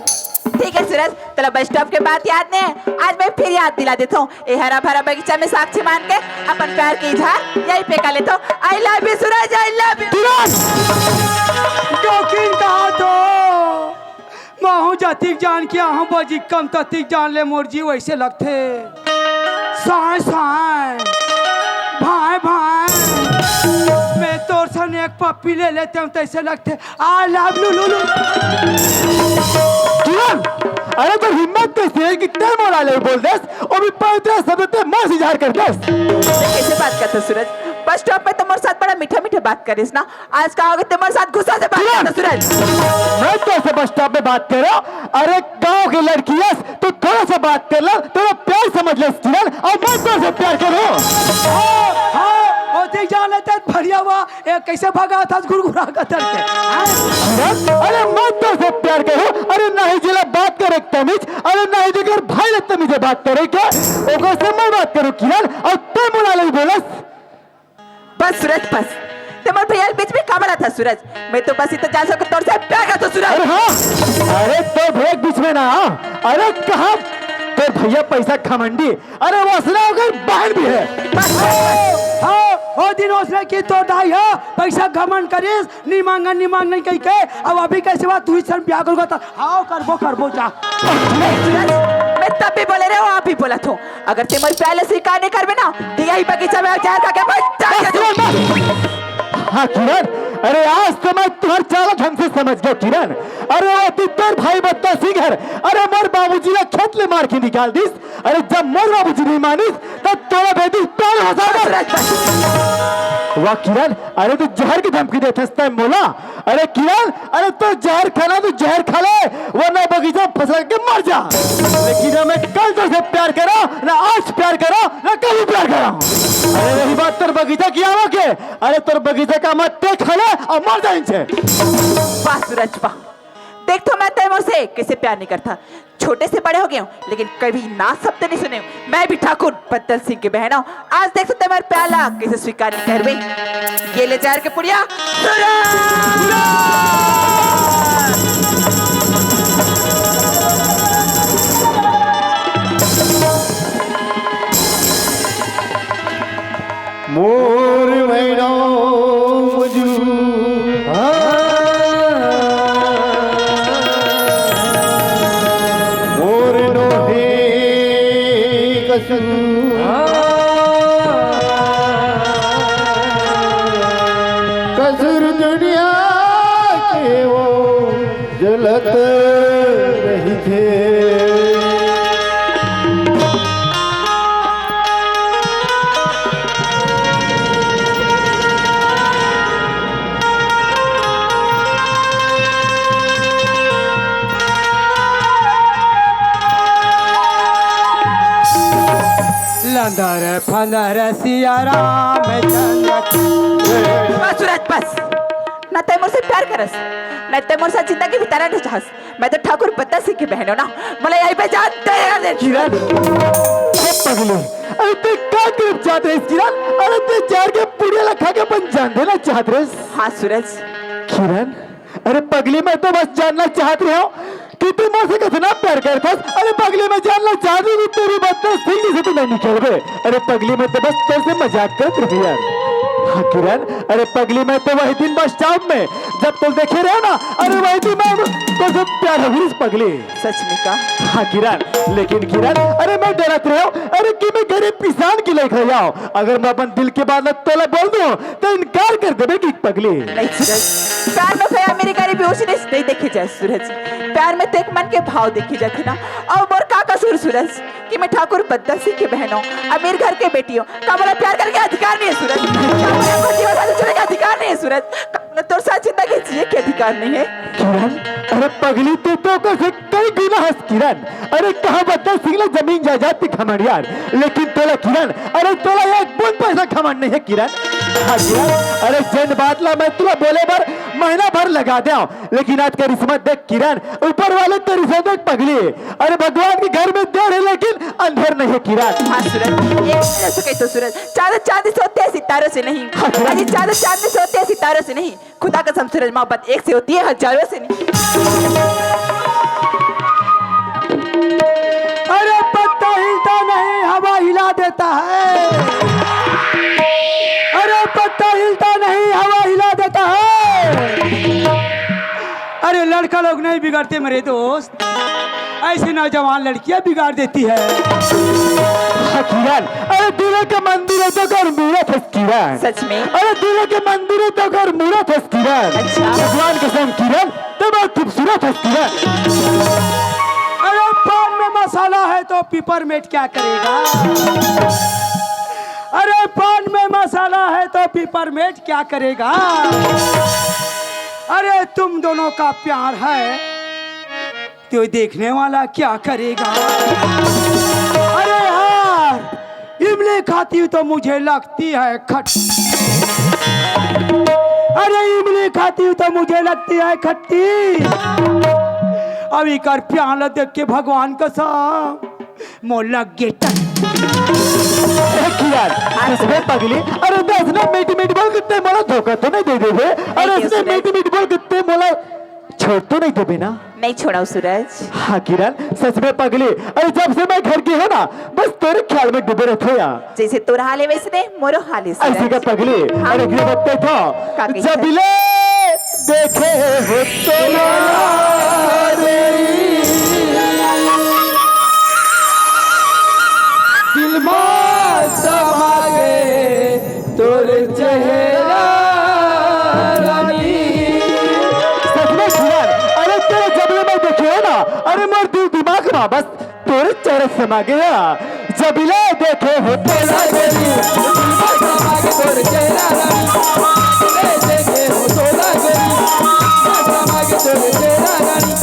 ठीक है सूरज, तला बस स्टॉप के बात याद नहीं है, आज मैं फिर याद दिला देता हूँ। ए हरा भरा बगीचा में साक्षी मान के अपन प्यार के इजहार यही पे कर लेता हूँ। I love you Suraj, I love you। तुरंत! जोखिम कहा तो महू जतिक जान के आहूँ बजी कम ततिक जान ले मोर जी वैसे लगथे। साय साय, भाय भाय, मैं तोर सन एक पप्पी ले लेते हम, तैसे लगते। I love you, लुलु। किरण, अरे तोर हिम्मत कैसे है कि तैं मोला ले बोल देस, वो भी पवित्र शब्द तैं मोर से इजहार कर देस। कैसे बात करता सूरज? बस स्टॉप में तो मोर साथ बड़ा मीठा मीठा बात करिस ना, आज का होगे तैं मोर साथ गुस्सा से बात करता सूरज। मैं तोर से बस स्टॉप में बात करो। अरे गांव की लड़की है, तो थोड़ा सा बात कर ले, थोड़ा प्यार समझ ले किरण, और मैं तोर से प्यार करूं। हाँ, हाँ, और देख जान लेते बढ़िया हुआ, ए, कैसे भगा था गुरगुरा का तरह के? हाँ? किरण, अरे मैं तोर से प्यार करूं, अरे नहीं जिला बात करे तमीज, अरे नहीं जेकर भाई ले तमीज बात करे के, ओकर से मैं बात करूं किरण, और तैं मोला ले बोलस। बस सूरज बस, तैं मोर भैया के बीच में का बड़ा था सूरज? मैं तो बस इतना जान सकूं तोर से प्यार करता सूरज। अरे हाँ, अरे तोर भैया के बीच में ना, अरे कहा तोर भैया पैसा घमंडी, अरे वो असला ओकर बहन भी है। बस, बस, बस। हाँ, वो दिन उसने की तो दाई है, पैसा घमंड करिस, नी मांगन, नी मांगन कह के, अब अभी कैसे बात तू ही सन ब्याह करूंगा तो, हाँ, करबो, करबो जा। नहीं सूरज, मैं तब भी बोले रहे हो, आप भी बोला थो। अगर तैं मोर प्यार ला स्वीकार नहीं करबे ना, तो यही बगीचा में जहर खा के मर जाएगा तू। बस, बस। हाँ किरण, अरे आज तो मैं तुम्हार चाल ढंग से समझ गया किरण। अरे वो तितर भाई बत्ता सिंह हर, अरे मोर बाबूजी ला खेत ले मार के निकाल दिस। अरे जब मोर बाबूजी नहीं मानिस, तब तोला बेटी प्यार हो जाएगा। बस, बस। वाह किरण, अरे तू जहर की धमकी देथस तैं मोला। अरे किरण, अरे तो जहर खाना तो जहर खा ले, वरना बगीचा में फंस के मर जा। लेकिन ना मैं कल तोर से प्यार करो, ना आज प्यार करो, ना कभी प्यार करो। अरे रही बात तोर बगीचा की आवा के, अरे तोर बगीचा का मत तैं खा ले और मर जा इनसे। वाह सूरज वाह, देख तो मैं तैं मोर से कैसे प्यार नहीं करता। छोटे से बड़े हो गए हूँ, लेकिन कभी ना शब्द नहीं सुने हूँ। मैं भी ठाकुर बदल सिंह की बहन हूँ। आज देख तो तैं मोर प्यार ला कैसे स्वीकार नहीं करबे। ये ले जहर के पुड़िया। मोर मैना मजू। हाँ। मोर नोहे कसूर। हाँ। कसूर दुनिया के वो जलत रहिथे। लंदर फंदर सिया राम चंद्र। बस सूरज बस, ना तैं मोर से प्यार करस, ना तैं मोर साथ जिंदगी बिताना चाहस। मैं तो ठाकुर बत्ता सिंह की बहन हूँ ना, मोला यहीं पे जान दे दे। किरण, हे पगली, अरे तैं का करे चाहत रहे किरण? अरे तैं जहर के पुड़िया ला खा के अपन जान देना चाहत रहे। हाँ सूरज। किरण, अरे पगली, मैं तो बस जानना चाहत रहे हूँ कि तैं मोर से कितना प्यार करथस। अरे पगली, मैं जानना चाहत हूँ कि तोर बत्ता सिंह से तैं नहीं खेलबे। अरे पगली, मैं तो बस तोर से मजाक करत रहे यार। हाँ किरण, अरे पगली, मैं तो वही दिन बस स्टॉप में जब तोला देखे रहे ना, अरे वही दिन मैं तोर से प्यार हो गइस पगली। सच में का? हाँ किरण, लेकिन किरण, अरे मैं डरत रहे हूँ, अरे कि मैं गरीब किसान की लइका हूँ, अगर मैं अपन दिल के बात ला तोला बोल दूँ तो इनकार कर देबे कि पगली। नहीं सूरज, प्यार में भैया मेरी गरीबी ऊंच नीच नहीं देखे जाए सूरज। प्यार में तो एक मन के भाव देखे जाथे ना। अउ मोर का कसूर सूरज कि मैं ठाकुर बदल सिंह के बहन हूँ, अमीर घर के बेटी हूँ। का मोला प्यार करे के अधिकार नहीं है सूरज? का मोला अपन जीवन साथी चुने के अधिकार नहीं है सूरज? का मोला तोर साथ जिंदगी जिए के अधिकार नहीं है? किरण, अरे पगली, तैं तो ओकर से कई गुना हस किरण। अरे कहाँ बदल सिंह ला जमीन जायदाद के घमंड यार, लेकिन तोला किरण, अरे तोला एक बूंद पैसा घमंड नहीं है किरण। हाँ किरण, अरे जेन बात ला मैं तोला बोले बर महीना भर लगा देंव, लेकिन आज करिश्मत देख किरण, ऊपर वाले करिश्मत देख पगली। अरे भगवान के घर में देर है लेकिन अंधेर नहीं है किरण। हाँ सूरज, ये ऐसे कही तो सूरज, चांद चांद से होते हैं सितारों से नहीं। हाँ, सूरज। अरे चांद चांद से होते हैं सितारों से नहीं, खुदा कसम सूरज, मोहब्बत एक से होती है हजारों से नहीं। अरे पत्ता हिलता नहीं, हवा हिला देता है। अरे पत्ता हिलता नहीं, हवा हिला देता है। अरे लड़का लोग नहीं बिगड़ते मेरे दोस्त, ऐसी नौजवान लड़कियां बिगाड़ देती है। हाँ किरण, अरे दूल्हे के मंदिर हे तो घर मूरत हस किरण। सच में? अरे दूल्हे के मंदिर हे तो घर मूरत हस किरण। अच्छा। भगवान कसम किरण, ते बहुत खूबसूरत हस किरण। अरे पान में मसाला है तो पिपरमेंट क्या करेगा? अरे पान में मसाला है तो पिपरमेंट क्या करेगा? अरे तुम दोनों का प्यार है तो देखने वाला क्या करेगा? अरे यार, इमली खाती हूँ तो मुझे लगती है खट्टी। अरे इमली खाती हूँ तो मुझे लगती है खट्टी। अब इकर प्याला देख के भगवान कसम मोर लग गे टट। ए किरण, सच में पगली, अरे दस ना मीठी मीठी बोल के ते मोला धोखा तो नहीं दे देबे? अरे नहीं, इसने सूरज। मीठी मीठी बोल के ते मोला छोड़ तो नहीं देबे ना? नहीं छोड़ाऊँ सूरज। हाँ किरण, सच में पगली, अरे जब से मैं घर गे हँव ना, बस तोरे ख्याल में डूबे रहत हँव यार। जैसे तोर हाल हे वैसने मोरो हाल हे सूरज। अइसे का पगली? हाँ। अरे गिरवते था। का कहिस? जब ले देखे हो तो दिल मा समा गे तोर चेहरा रानी। सच में किरण, अरे तोर जब ले मैं देखे हँव ना, अरे मोर दिल दिमाग मा बस तोर चेहरा समा गे। जब ले देखे हो तोला गोरी, दिल मा समा गे तोर चेहरा रानी। जब ले देखे हो तोला गोरी, दिल मा समा गे तोर चेहरा रानी।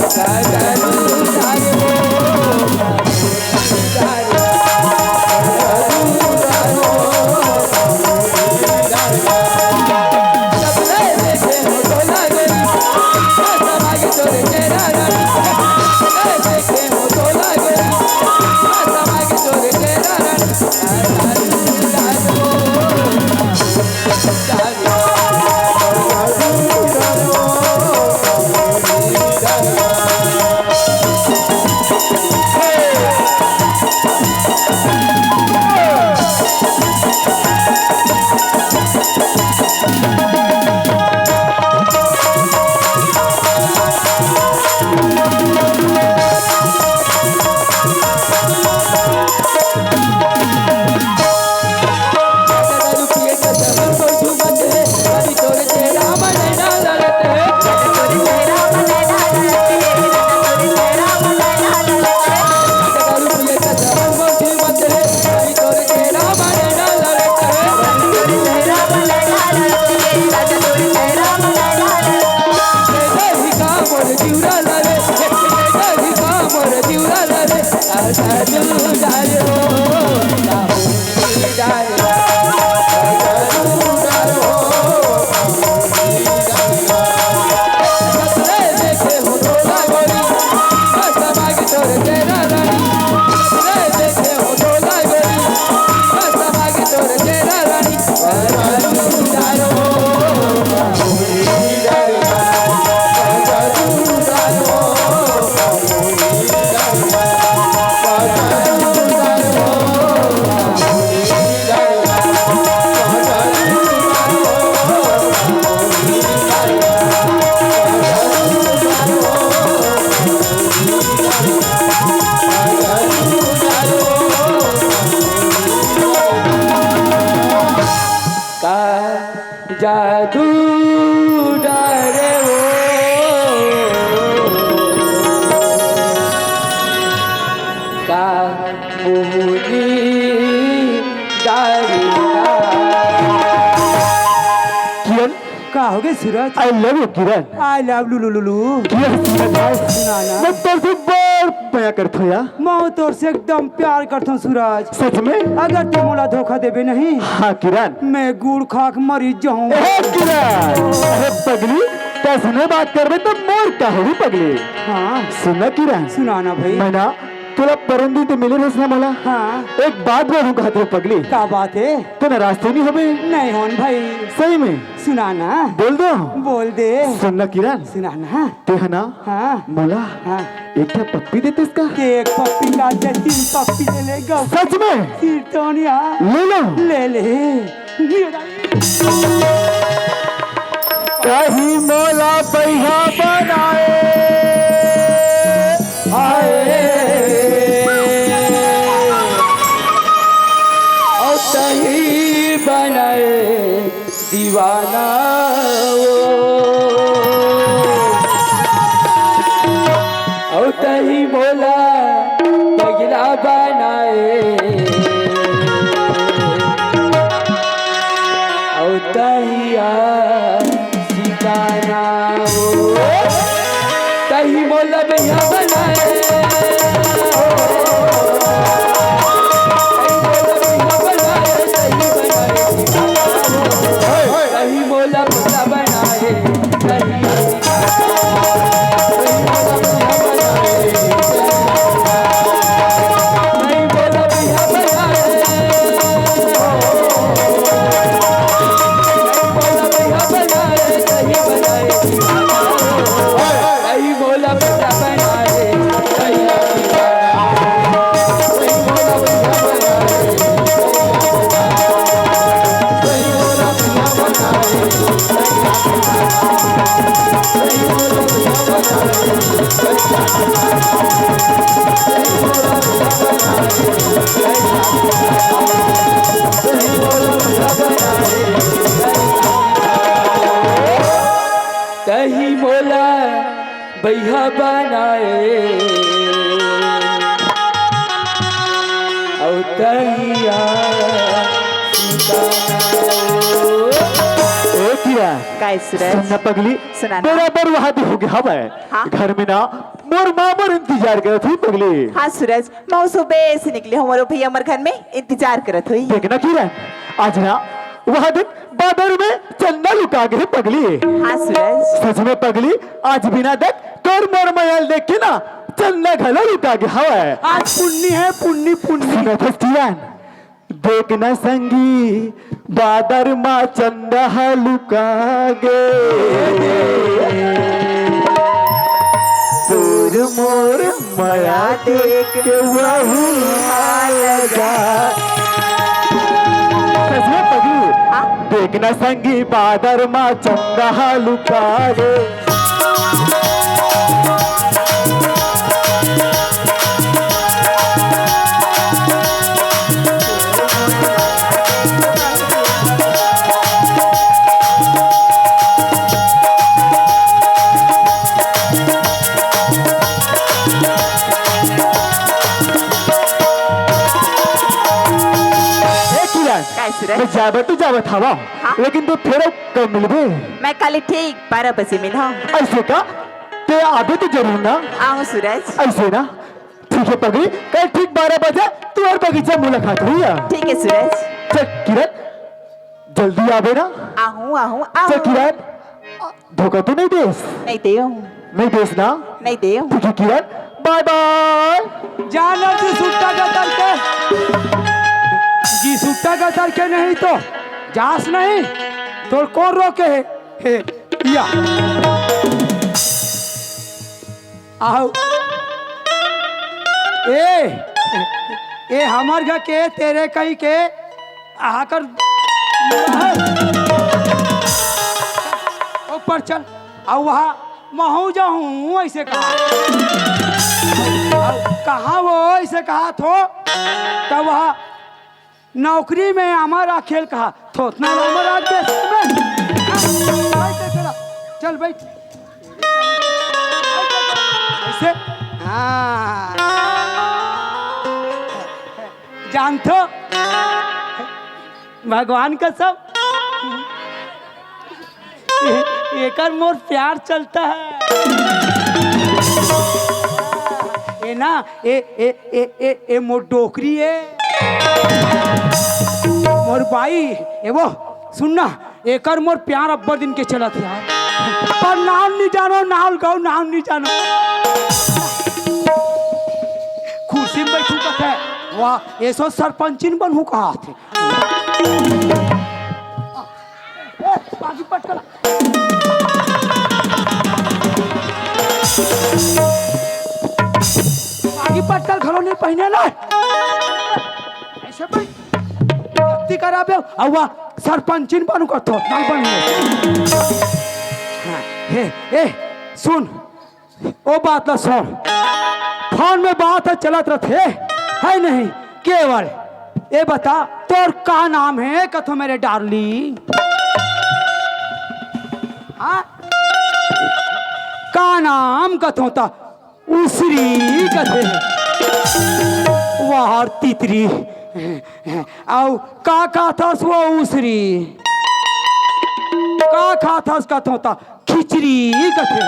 का जादू डारे वो, का मोहनी डारे। किरण, का हो गे सूरज? I love you Kiran. I love लुलु लुलु। किरण, सूरज भाई, सुना ना। मैं तोर से बड़ मया करथों यार। मैं तोर से एकदम प्यार करथों सूरज। सच में? अगर ते मोला धोखा देबे नहीं, हाँ किरण। मैं गुड़ खा के मरी जाहूँ। ए किरण, अरे पगली, ते अइसने बात करबे त मोर का होही पगली। हाँ। सुन ना किरण। सुना ना भाई। मैं ना तोला परन दिन ते मिले रहेस ना मोला। हाँ। एक बात बोलूँ कहत रहें पगली। का बात हे? ते नाराज तो नहीं होबे? नहीं होन भाई। सही में? सुना ना। बोल दो। बोल दे। सुन ना किरण। सुना ना। ते ह ना हाँ। मोला हाँ। एक ठा पप्पी देतेस का? एक पप्पी का दे, तीन पप्पी ले लेगा। सच में? सिरतोनिया। ले लो। ले ले। कहीं मोला बइहा बनाए। हाय। अउ तही मोला बइहा बनाए, अउ तहिया सीता। ए किरण, काय सूरज? सुन ना पगली, सुना ना। बराबर वहां दे होगे हवय। हाँ। घर में ना मोर माँ मोर इंतजार करत ही पगली। हाँ सूरज, मैं सुबह से निकले हूँ, मोर भैया मोर घर में इंतजार करत होही। देख ना किरण, आज ना वहां देख बादर में चंदा लुका गे हे पगली। हाँ सूरज। सच में पगली, आज बिना देख तोर मोर मया ल देख के ना चंदा घलो लुका गे हवय। आज पुन्नी हे, पुन्नी, पुन्नी। सुनत हस किरण, देख ना संगी, बादर मा चंदा ह लुका गे। तोर मोर मया देख के वहू हाल जा। सच में पगलू, हाँ? देख ना संगी, बादर मा चंदा ह लुका गे। ए किरण, काय सूरज? मैं जाए बर तो जावत हवा, हाँ? लेकिन तू फेर कब मिलबे? मैं काली ठीक बारह बजे मिलहूँ। ऐसे का? ते आबे तो जरूर ना। आहूँ सूरज। ऐसे ना? ठीक है पगली, कल ठीक बारह बजे तुम्हारे बगीचा मुलाकात हुई है। ठीक है सूरज। चल किरण, जल्दी आबे ना। आहूँ, आहूँ, आहूँ। चल किरण, धोखा तो नहीं देस? नहीं देहूँ। नहीं देस ना? नहीं देहूँ। ठीक है किरण, बाय बाय। जाना जी सुट्टा का तल के। जी सुट्टा का तल के नहीं तो जास नहीं। तोर कौन रोके है? हे, या। आओ। ए, ए हमर घर के तेरे कहीं के आकर ऊपर चल। अउ वहाँ महू जाहूँ ऐसे कहा। अउ कहाँ वो ऐसे कहा थो, तब वहाँ नौकरी में आमा राखेल कहा, थोथना आमा राख दे में। बैठ, बैठ, बैठ। चल बैठ। ऐसे? हाँ। जानथो, भगवान कसम, ए-, एकर मोर प्यार चलता है। ए ना, ए, ए, ए, ए, ए मोर डोकरी ए। मोर बाई, ए वो, सुन ना, एकर मोर प्यार अब्बड़ दिन के चलत हे यार। पर नाम नहीं जानो, नाम गाओ, नाम नहीं जानो। कुर्सी में बैठू कहते, वाह, ऐसो सरपंचिन बनहू कहा थे। ए, बागी पटकल। बागी पटकल घलो नहीं पहिने ना। ऐसे भाई, गलती कराबे, अउवा सरपंचिन बनू करथो, नाल बन। हाँ, हे, ए, सुन, ओ बात ला सुन, फोन में बात ह चलत रथे, है नहीं? केवल ए बता, तोर का नाम हे कथो मेरे डार्लिंग? हाँ? का नाम कथो त उसरी कथे। वाह तितरी। अउ का खाथस वो उसरी? का खाथस कथो त खिचड़ी कथे।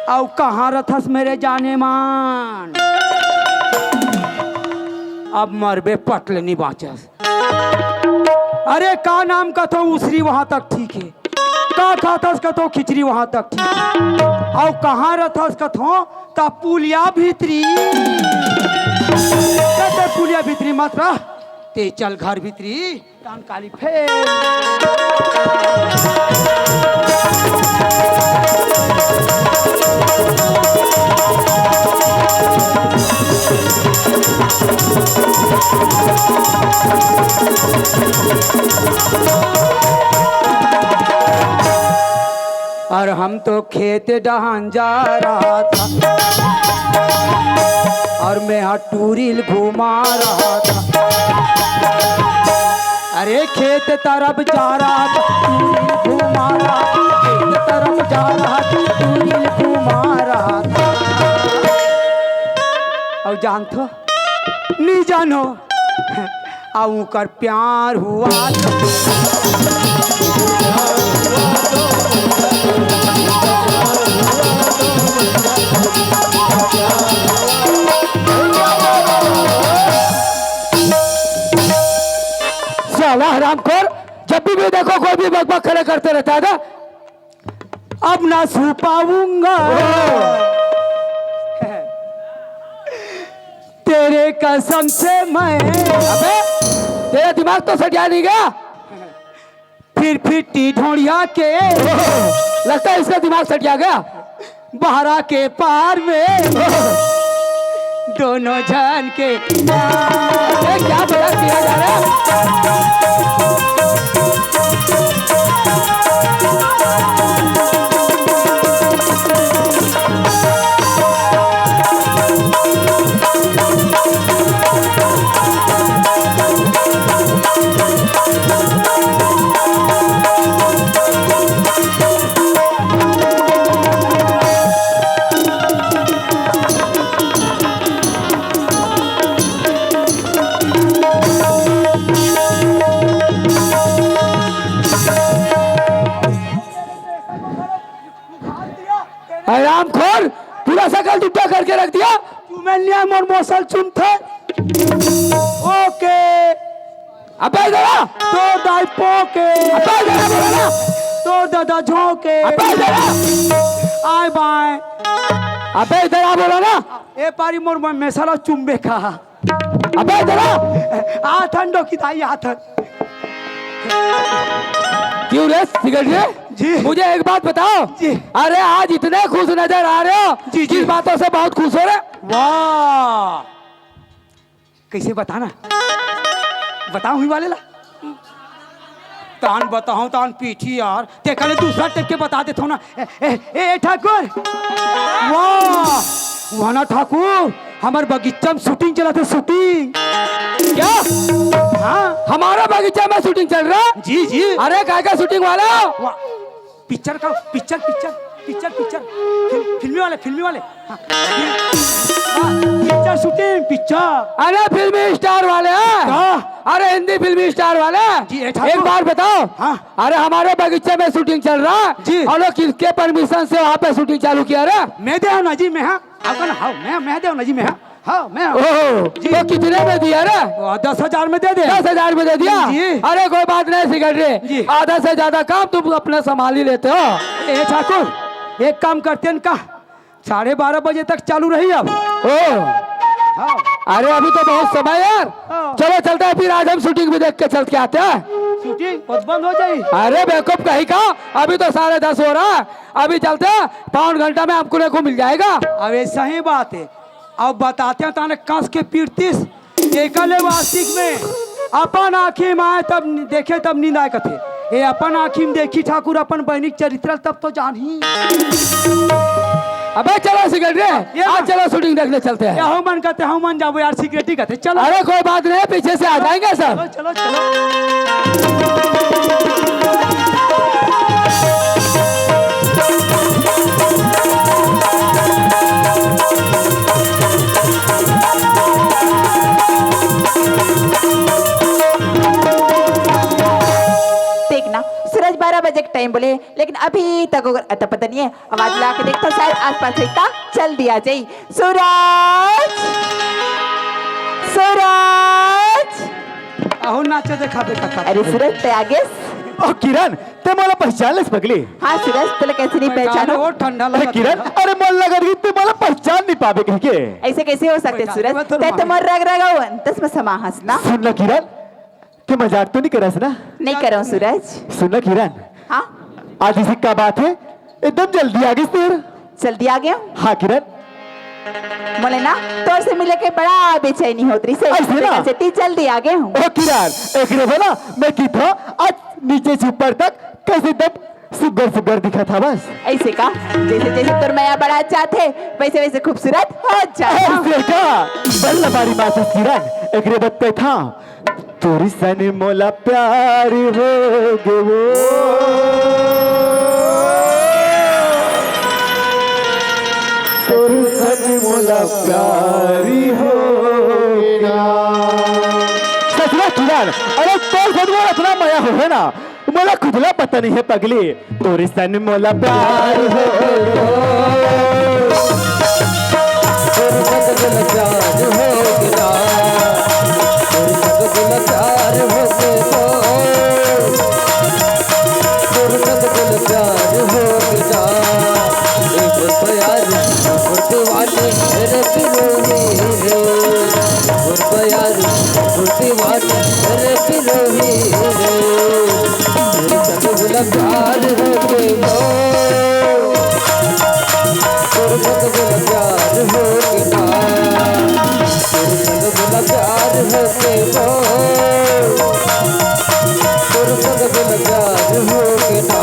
अउ कहाँ रथस मेरे जाने मान? अब मरबे पटले नी बाँचस। अरे का नाम कथो उसरी वहाँ तक ठीक हे, का खाथस कथो खिचड़ी वहाँ तक ठीक हे, अउ कहाँ रथस कथो त पुलिया भीतरी। कहते पुलिया भीतरी मत रह, ते चल घर भीतरी। तान काली फेर। और हम तो खेत डहान जा रहा था, और मैं हा टूरिल घुमा रहा था। अरे खेत तरफ जा रहा था, टूरिल घुमा रहा था। खेत तरफ जा रहा था, टूरिल घुमा रहा था। अउ जानथो, नी जानो, अउ ओकर प्यार हुआ तो। साला हरामखोर, जब भी, भी देखो कोई भी बकबक खड़े करते रहता है ना। अब ना सो पाऊंगा। तेरे कसम से मैं। अबे, तेरा दिमाग तो सटिया नहीं गया? फिर फिट्टी ढोड़िया के। लगता है इसका दिमाग सटिया गया। बहरा के पार में दोनों झन के। अरे, क्या मजाक किया जा रहा है? हरामखोर, पूरा शकल दुबला करके रख दिया। तू मैं लिया मोर मौसल चुनथे। ओके। अबे इधर आ। तोर दाई पोके। अबे इधर आ बोला ना। तोर दादा झोंके। अबे इधर आ। आय बाय। अबे इधर आ बोला ना। ए पारी मोर मैं मेसरा चुम्बे खा। अबे इधर आ। आथन डोकी दाई आथन। क्यों रे सिगरेट रे? जी। मुझे एक बात बताओ। जी। अरे आज इतने खुश नजर आ रहे हो। जी, जी। किस बातों से बहुत खुश हो रहे? वाह। कैसे बताना? बताओ ही वाले ला। तान बताओ, तान पीठी यार। ते कले दूसरा टाइप के बता देथो ना। ए, ए, ए, ए, ठाकुर। वाह, वाह ना ठाकुर, हमर बगीचा में शूटिंग चलत हे, शूटिंग। क्या? हाँ। हमारा बगीचा में शूटिंग चल रहा है? जी, जी। अरे, काय का शूटिंग वाला? वाह, पिक्चर का, picture, picture, picture, picture. Film, फिल्मी वाले, फिल्मी वाले। हाँ, फिल्म, हाँ, पिक्चर शूटिंग, पिक्चर। अरे, फिल्मी स्टार वाले, हाँ? हाँ। अरे, हिंदी फिल्मी स्टार वाले। जी, ए ठाकुर। एक बार बताओ। हाँ। अरे, हमारे बगीचे में शूटिंग चल रहा है। जी। और लोग किसके परमिशन से वहाँ पे शूटिंग चालू किया रे? मैं दे हूँ ना जी, मैं, हाँ। आपका ना, हाँ, मैं, मैं दे हूँ ना जी, मैं, हाँ। हाँ, मैं, हाँ। ओहो, जी। तो कितने में दिया रे? वो दस हजार में दे दे। दस हजार में दे दिया? जी। अरे, कोई बात नहीं, सिगरेट रे। जी। आधा से ज्यादा काम तुम अपना संभाल ही लेते हो। ए ठाकुर, एक काम करते हैं का, साढ़े बारह बजे तक चालू रही अब। ओ। हाँ। अरे, अभी तो बहुत समय है यार। हाँ। चलो, चलते हैं फिर, आज हम शूटिंग भी देख के चल के आते हैं। शूटिंग बहुत बंद हो जाई। अरे बेवकूफ कहीं का, अभी तो साढ़े दस हो रहा है, अभी चलते हैं, पौन घंटा में हमको को मिल जाएगा। अबे सही बात है, अब बताते हैं ताने कस के पीटतीस, एकर ले वास्तविक में अपन आँखी में आए तब देखे तब नींद आए कथे। ए अपन आँखी में देखी ठाकुर अपन बहिनी के चरित्र तब तो जानही। अबे चलो सिगरेट रे, ये आज ना। चलो शूटिंग देखने चलते हैं। या हो मन कहते, हम मन जाबो यार, सिगरेट ही कहते, चलो। अरे कोई बात नहीं, पीछे से आ जाएंगे सब। चलो, चलो, चलो। देखना, सूरज बारह बजे के टाइम बोले, लेकिन अभी तक ओकर अता पता नहीं है। आवाज ला के देखता, शायद आसपास होई ता जल्दी आ जाई। सूरज, सूरज। अहो नाचे देखा, देखा, देखा। अरे सूरज, ते आ गेस? ओ किरण, ते मोला पहचान लेस पगली? हाँ सूरज, तोला कैसे नहीं मैं पहचानो? जाने वो ठंडा ए लगा किरण, था। अरे मोला लगत कि ते मोला पहचान नहीं पाबे कहिके। ऐसे कैसे हो सकते पहचान सूरज? मैं तो ते तो मालूम। मोर रग रग अवन, तस में समा हस ना। सुन ना किरण, ते मजाक तो नहीं करस ना? नहीं करो सूरज। सुन ना किरण, हाँ? आज इसी का बात है, एकदम जल्दी आ गेस तेर। जल्दी आ गेंव? हाँ किरण। मोला ना तोर से मिले के बड़ा बेचैनी होत रहिसे। ऐसे ना? तेकर सेती जल्दी आ गेंव। ओ किरण, एकरे बर ना मैं किथों आज नीचे से ऊपर तक कैसे एकदम सुग्घर सुग्घर दिखत हवस। ऐसे का? जैसे जैसे तोर मया बढ़त जात हे, वैसे वैसे खूबसूरत होत जात हस। ऐसे का? बल्ला बारी बात हे किरण, एकरे बर कहिथों, तोर सन मोला प्यार होगे वो। तोर सन मोला प्यार होगे। सच में किरण, अरे तोर सन मोला अतना मया होगे ना, मोला खुद ला पता नहीं है पगली। तोर सन मोला प्यार होगे। तोर सन मोला प्यार होगे ना। तोर सन मोला प्यार होगे तो। तोर सन मोला प्यार होगे ना। ए मोर प्यार, मोर दीवानी, रे पिलोनी रे। मोर प्यार, मोर दीवानी, रे पिलोनी रे। तोर संग मोला प्यार होगे वो। तोर संग मोला प्यार होगे ना। तोर संग मोला प्यार होगे वो। तोर संग मोला प्यार होगे ना।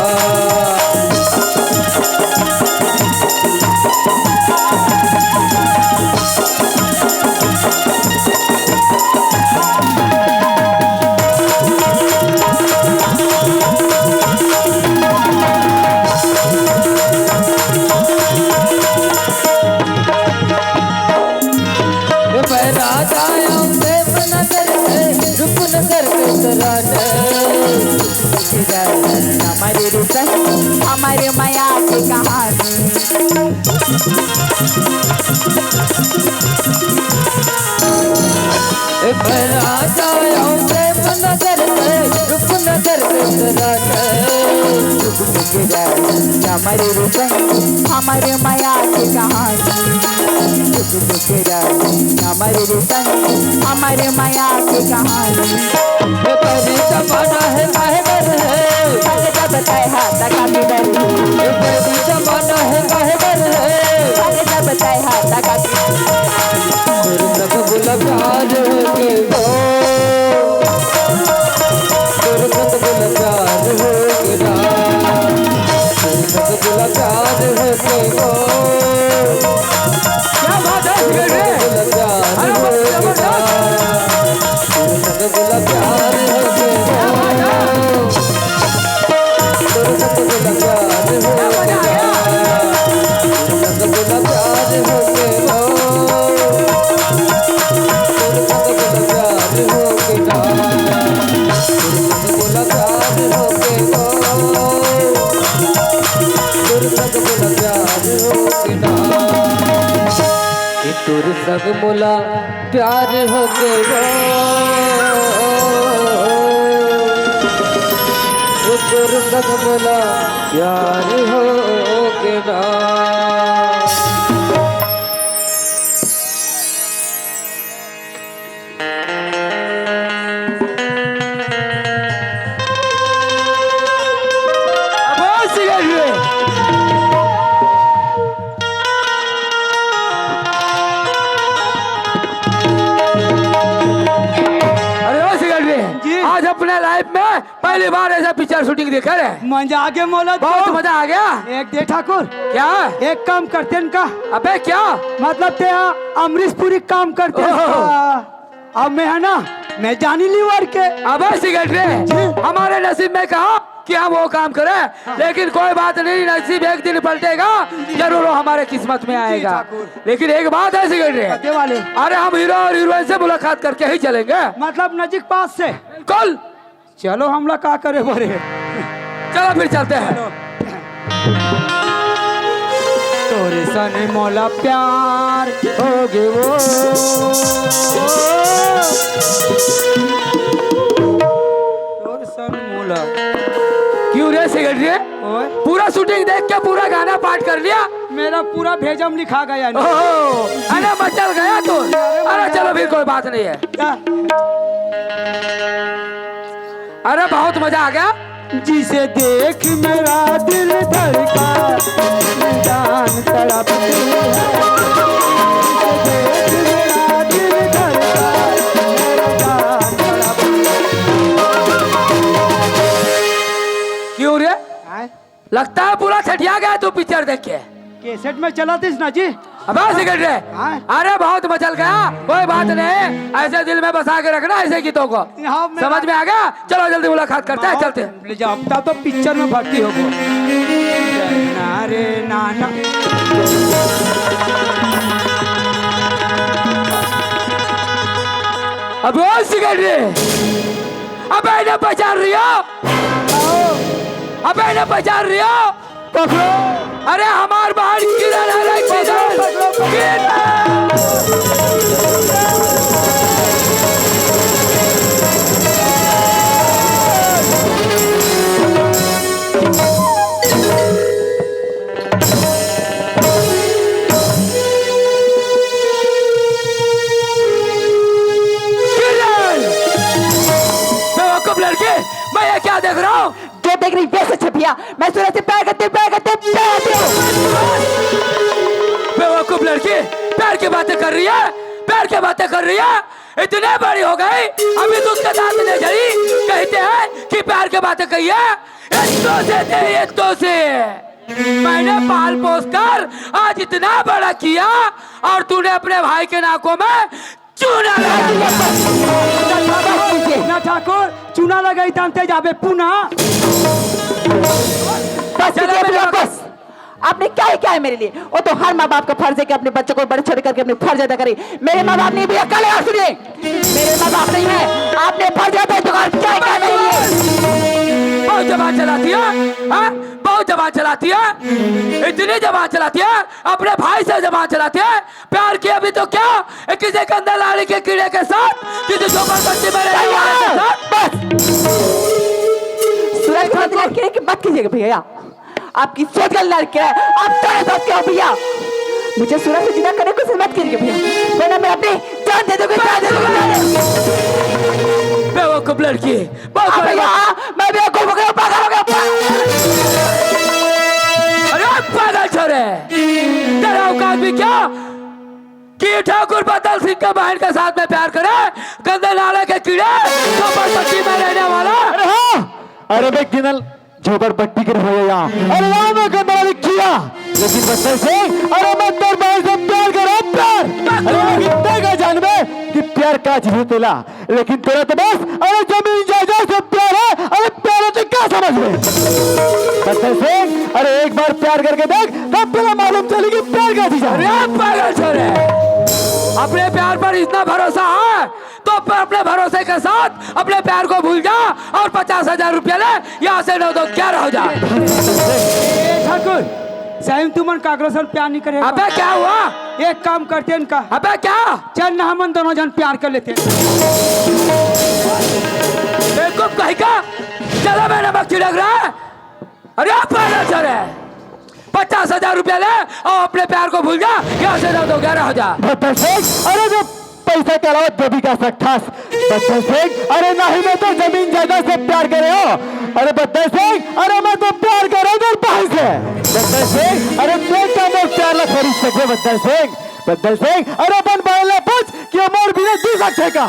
ए, मैं राजा आऊं देवनगर से, रूपनगर के तराने। हमारे रिश्ते, हमारे मया की कहानी। ए, मैं राजा आऊं देवनगर से, रूपनगर के तराने। हमारे रिश्ते, हमारे मया की कहानी। टुक टुक रानी, हमारे रिश्ते, हमारे मया की कहानी। ए परी जमाना हे काहे डर हे? पग जब तय हाथ का भी डर हे। ए परी जमाना हे काहे डर हे? पग जब तय हाथ का भी डर हे। तोर संग मोला प्यार होगे वो। तोर संग मोला प्यार होगे ना। तोर संग मोला प्यार होगे वो। क्या बात है, तोर संग मोला प्यार होगे ना। तोर संग मोला प्यार होगे वो। तोर संग मोला प्यार होगे ना। तोर संग मोला प्यार होगे वो। तोर संग मोला प्यार होगे ना। तोर संग मोला प्यार होगे वो। तोर संग मोला प्यार होगे ना। कि तोर संग मोला प्यार होगे वो। वो तोर संग मोला प्यार होगे ना। अब ओ सिगरेट रे। अरे ओ सिगरेट रे, जी। आज अपने लाइफ में पहली बार ऐसा पिक्चर शूटिंग देखा रे। मजा आ गया मोला बहुत तो। मजा आ गया। एक दे ठाकुर। क्या? एक काम करते हैं का? अबे क्या? मतलब ते अमरीश पुरी काम करते हैं ओहो। का? अब मैं है ना, मैं जानी लीवर के। अबे सिगरेट रे, जी। हमारे नसीब में कहा कि हम वो काम करें, हाँ। लेकिन कोई बात नहीं, नसीब एक दिन पलटेगा, जरूर वो हमारे किस्मत में जी, आएगा। ठाकुर। लेकिन एक बात है सिगरेट रे, कते वाले? अरे हम हीरो और हीरोइन से मुलाकात करके ही चलेंगे। मतलब नजीक पास से? बिल्कुल। चलो हमला का करे बरे। चलो फिर चलते हैं। चलो। तोरे सन मोला प्यार होगे वो। तोरे सन मोला। क्यों रे सेक्रेटरी? ओए। पूरा शूटिंग देख के पूरा गाना पाठ कर लिया? मेरा पूरा भेजम लिखा गया ना। ओहो, अरे मचल गया तू। अरे चलो फिर कोई बात नहीं है। क्या? अरे बहुत मजा आ गया। जिसे देख मेरा दिल धड़का, जान तड़पती है। जिसे देख मेरा दिल धड़का, मेरा जान तड़पती है। क्यों रे? आए? लगता है पूरा ठठिया गया तू पिक्चर देख के। कैसेट में चलातीस ना जी। अबे सेक्रेटरी। हाँ। अरे बहुत मचल गया, कोई बात नहीं, ऐसे दिल में बसा के रखना ऐसे गीतों को। हाँ, मैं समझ में आ गया? चलो जल्दी मुलाकात करते हैं, हाँ, चलते हैं। ले जाओ, अब तो पिक्चर में भर्ती हो गो। ना रे ना ना। अब वो सेक्रेटरी, अबे इन्हें पहचान रही हो? अबे इन्हें पहचान रही हो? पकड़ो। अरे हमार बहन किरण है रे, किरण। किरण। किरण! बेवकूफ लड़की, मैं ये क्या देख रहा हूँ? जो देख रही वैसे छपिया। मैं सूरज से प्यार करती हूँ, प्यार करती हूँ, प्यार करती हूँ। बेवकूफ लड़की, प्यार की बातें कर रही है, प्यार की बातें कर रही है। इतने बड़ी हो गई, अभी तो उसके दांत नहीं झड़ी। कहते हैं कि प्यार की बातें कही है, इतनों से थे, इतनों से। मैंने पाल पोस कर आज इतना बड़ा किया और तूने अपने भाई के नाकों में चूना लगा दिया। ना ठाकुर, चूना लगाई तान ते जाबे पुना। बस चलो कीजिए मेरे भैया, बस। आपने क्या ही क्या है मेरे लिए? वो तो हर माँ बाप का फर्ज है कि अपने बच्चों को बड़े छोटे करके अपने फर्ज अदा करें। मेरे माँ बाप नहीं भैया, कल यार सुनिए, मेरे माँ बाप नहीं है, आपने फर्ज अदा जुगाड़ क्या है क्या नहीं है? बहुत जबान चलाती है, हाँ? बहुत जबान चलाती है, इतनी जबान चलाती है, अपने भाई से जबान चलाती है। प्यार की अभी तो क्या, किसी गंदे नाली के कीड़े के साथ, किसी झोपड़पट्टी में रहने वाले के साथ। बस। सूरज को अंदर रख के मत कीजिएगा भैया, आपकी सोच गलत लड़के है, आप क्या सोचते हो भैया? मुझे सूरज से जुदा करने की कोशिश मत कीजिएगा भैया, वरना मैं अपनी जान दे दूंगी, जान दे दूंगी, जान दे दूंगी। बेवकूफ लड़की, बेवकूफ। भैया, मैं बेवकूफ हो गया, पागल हो गया, पागल। अरे पागल छोरे, तेरा औकात भी क्या कि ठाकुर बदल सिंह के बहन के साथ में प्यार करे, गंदे नाले के कीड़े, झोपड़पट्टी में रहने वाला। अरे हाँ, अरे मैं गिनल झोपड़पट्टी के रहे यहाँ। अरे यहाँ मैं गंदे नाले किया, लेकिन बच्चे से, अरे मैं तेरे भाई से प्यार करा, प्यार। अरे लेकिन देखा जान में कि प्यार का चीज होतेला, लेकिन तेरा तो बस, अरे जमीन जायदाद से प्यार है, अरे प्यार होते क्या समझ में? बच्चे से, अरे एक बार प्यार करके देख, तब तेरा मालूम चलेगी प्यार का चीज है। अरे पागल छोरे, अपने प्यार पर इतना भरोसा है तो प-, अपने भरोसे के साथ अपने प्यार को भूल जा और पचास हजार रुपया ले, यहाँ से नौ दो ग्यारह हो जा। ए, ठाकुर, सही में तुमन काकरो सन प्यार नहीं करे। अबे क्या हुआ? एक काम करते हैं इनका। अबे क्या? चल ना, हमन दोनों जन प्यार कर लेते हैं। बेवकूफ कहीं का, चलो मैं नमक छिड़क रहा है। अरे आप पागल छोरे, पचास हजार रुपया ले और अपने प्यार को भूल जा, यहाँ से नौ दो ग्यारह हो जा। बदल से, अरे जो पैसा के अलावा देवी का सट्ठास। बदल से, अरे नहीं मैं तो जमीन जायदाद से प्यार करे हो। अरे बदल से, अरे मैं तो प्यार करे हो तेरे भाई से। बदल से, अरे मैं क्या मोर प्यार ला खरीद सके बदल से? बदल से, अरे अपन बहन ला पूछ कि मोर बिना जी सकथे का?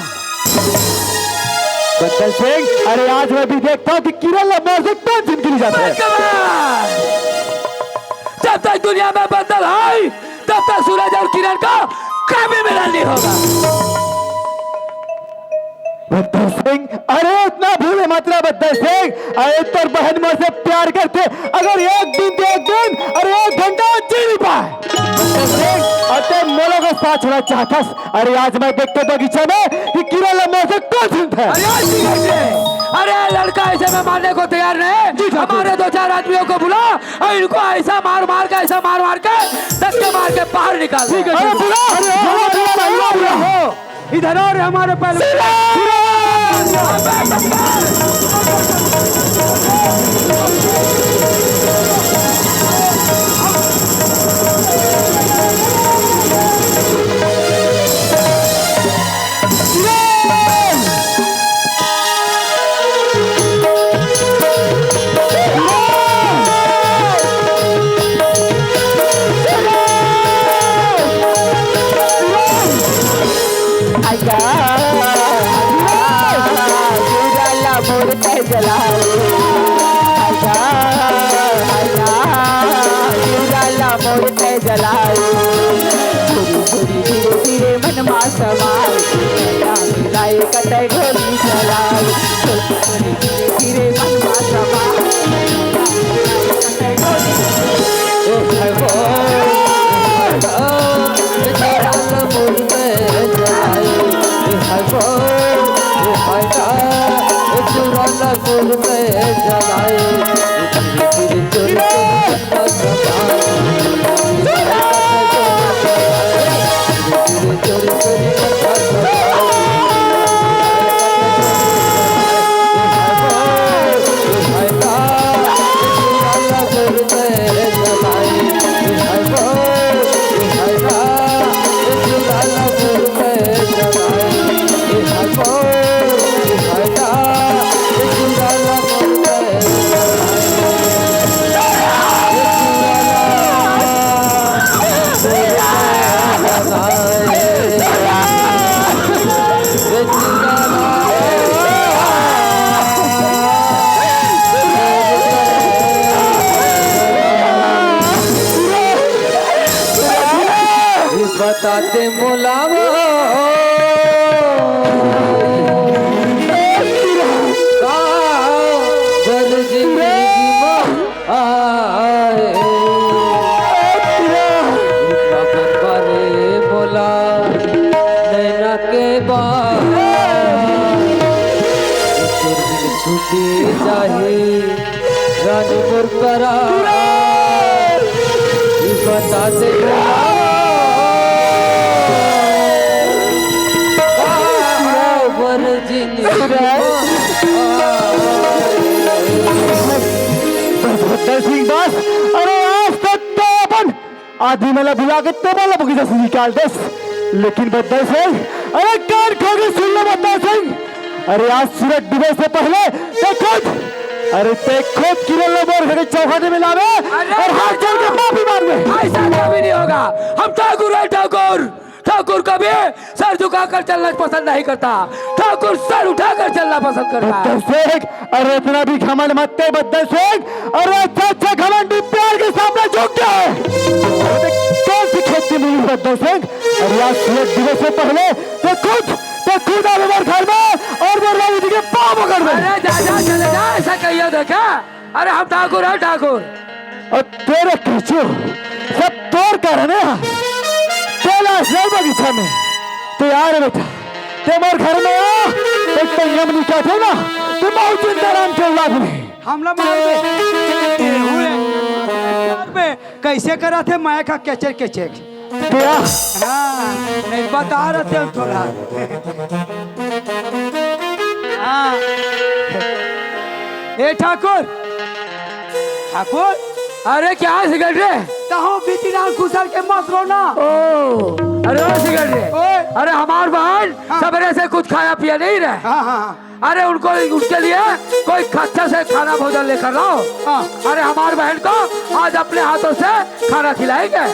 बदल से, अरे आज मैं भी देखता हूँ कि किरण ला मोर से कौन जिंदगी ली जाता है। जब तक दुनिया में बदल है, तब तक सूरज और किरण का कभी मिलन नहीं होगा। बदल सिंह, अरे इतना भूल मत रहा बदल सिंह। अरे तोर बहन मोर से प्यार करथे, अगर एक दिन तो एक दिन, अरे एक घंटा जी नहीं पाए। बदल सिंह, अरे मोला को पाछड़ा चाहथस। अरे आज मैं देखते बगीचा में कि किरण ला मोर से कौन छीनथे। अरे ओ सिगरेट रे, अरे लड़का ऐसे में मानने को तैयार नहीं। जी ठाकुर। हमारे दो चार आदमियों को बुला और इनको ऐसा मार मार के, ऐसा मार मार के, धक्के मार के बाहर निकाल दे। ठीक है, अरे ठीक है। बुला, अरे बुला, बुला, बुला, बुला। इधर आ रे हमारे पहले। आइगा, चूरा ला मोर तय जलाए। आइगा, आइगा, चूरा ला मोर तय जलाए। धीरे धीरे धीरे धीरे मन मा समाए। नैना मिलाए कतय गोली चलाए। धीरे धीरे धीरे धीरे मन मा समाए। बता दे मोला वो काबर जिंदगी मा आए। काबर बारे मोला नैना के बार, तोर बिन छूटी जाही रानी मोर परान। ई बता दे काबर जिंदगी मा बस, बस, बस, सिंह, बस। अरे, आज तक तो अपन आदमी मन ला बुला के टेबल ला बगीचा से निकाल देस। लेकिन बद्दल सिंह, अरे कान खोल के सुन ले बद्दल सिंह, अरे आज सूरज डूबे से पहले ते खुद, अरे ते खुद किरण ला मोर घर के चौखट में लावे अरे और हाथ जोड़ के माफी मांगवे। ऐसा कभी नहीं होगा। हम ठाकुर हैं, ठाकुर। ठाकुर कभी सर झुकाकर चलना पसंद नहीं करता, ठाकुर सर उठाकर चलना पसंद करता है। बद्दल सिंह, अरे इतना भी घमंड मत कर बद्दल सिंह। अरे अच्छा अच्छा घमंडी प्यार के सामने झुक जाए। अरे कौन सी खेती मिली बद्दल सिंह? अरे आज सूरज डूबे से पहले ते खुद, ते खुद आ मोर घर में और मोर बाबूजी के पाँव पकड़ में। अरे जा, जा, चले जा, ऐसा कहिए तो क्या? अरे हम ठाकुर हैं, ठाकुर। और तेरे खींचू, सब तोर कारण है। तेला असल बगीचा में। ते आ रे बेटा, ते मोर घर में आ। एक तो यम निकाल दे ना, ते बहुत चिंता राम के औलाद में। हमला मार दे। ए, हुए। मार दे। कैसे करा थे माया का कैचर कैचर। क्या? हाँ, नहीं बता रहे थे हम थोड़ा। हाँ। ए ठाकुर, ठाकुर। अरे क्या है सिगरेट रे? कहो बीती रात घुसर के मत रोना। ओ, अरे ओ सिगरेट रे। ओए। अरे हमार बहन हाँ। सवेरे से कुछ खाया पिया नहीं रहे। हाँ, हाँ, हाँ। अरे उनको, उनके लिए कोई अच्छा से खाना भोजन लेकर लाओ। हाँ। अरे हमारे बहन को आज अपने हाथों से खाना खिलाएंगे।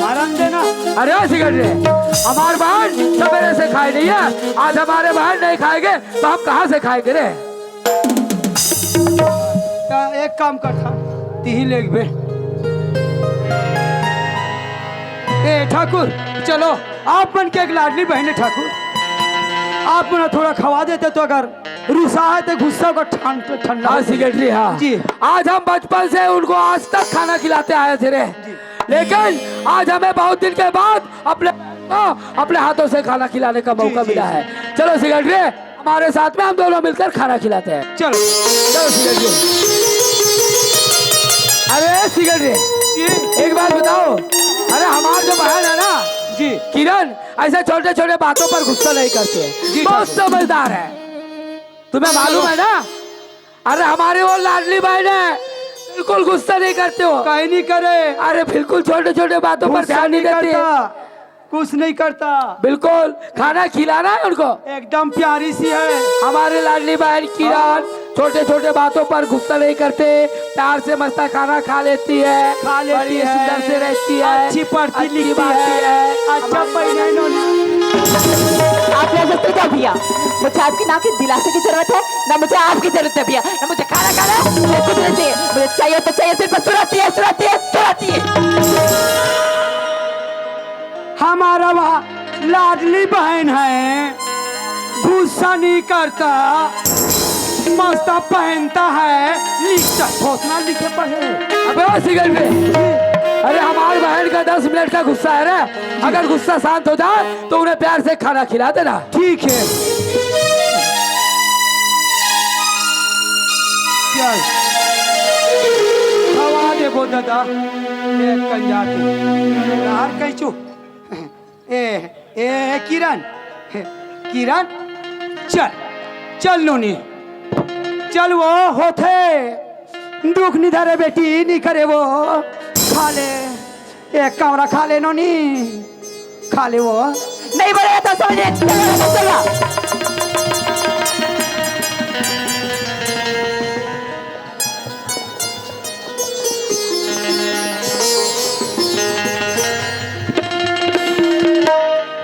आराम देना। अरे सिगरेट रे, हमारे बहन सवेरे से खाए नहीं है, आज हमारे बहन नहीं खाएंगे तो हम कहाँ से खाएंगे रे? का एक काम कर था, तिही लेगबे। ए ठाकुर, चलो। आप मन के एक लाडली बहन है ठाकुर, आप मन थोड़ा खवा देते तो अगर रुसा है तो गुस्सा का ठंड ठंडा हाँ हो जाए। सिगरेट रे, हाँ। जी। आज हम बचपन से उनको आज तक खाना खिलाते आए थे रे। जी। लेकिन आज हमें बहुत दिन के बाद अपने बहन को अपने हाथों से खाना खिलाने का मौका मिला है। चलो सिकरटी, हमारे साथ में हम दोनों मिलकर खाना खिलाते हैं। चलो। चलो सिकरटी। अरे सिकरटी, एक बात बताओ, अरे हमार जो बहन है ना जी। किरण, ऐसे छोटे छोटे बातों पर गुस्सा नहीं करती है, जी, बहुत समझदार है। तुम्हें मालूम है ना, अरे हमारी वो लाडली बहन है, बिल्कुल गुस्सा नहीं करती हो। कहीं नहीं करे। अरे बिल्कुल छोटे छोटे बातों पर गुस्सा ध्यान नहीं नहीं देती। करता, कुछ नहीं करता। बिल्कुल खाना खिलाना है उनको। एकदम प्यारी सी है। हमारी लाडली बहन किरण छोटे छोटे बातों पर गुस्सा नहीं करते, प्यार से मस्त खाना खा लेती है, खा लेती बड़ी है। सुंदर से रहती है, अच्छी पढ़ती अच्छी लिखती बात है। है। अच्छा हमारी पहनाई नोनी। आप लोग तो भैया, मुझे आपकी ना की दिलासे की जरूरत है, ना मुझे आपकी जरूरत है भैया, ना मुझे खाना खाना है, ना कुछ नहीं चाहिए। मुझे चाहिए तो चाहिए सिर्फ सुरती है, सुरती है, सुरती है। हमारा वह लाडली बहन है, गुस्सा नहीं करता, मस्त पहनता है, लिखता, थोथना लिखे पढ़े। अबे ओ सिकरटी, अरे हमारी बहन का दस मिनट का गुस्सा है रे, अगर गुस्सा शांत हो जाए तो उन्हें प्यार से खाना खिला देना। ठीक है। चल। खवा देबो दादा। ए कंजा के। यार कैचू। ए, ए, किरण। किरण। चल। चल नोनी। चल वो होथे। दुख नहीं धरे बेटी, नहीं करे वो। खा ले। एक कावड़ा खा ले नोनी, खा ले वो। नहीं बढ़ेगा तो समझ ले, चलेगा तो चलेगा।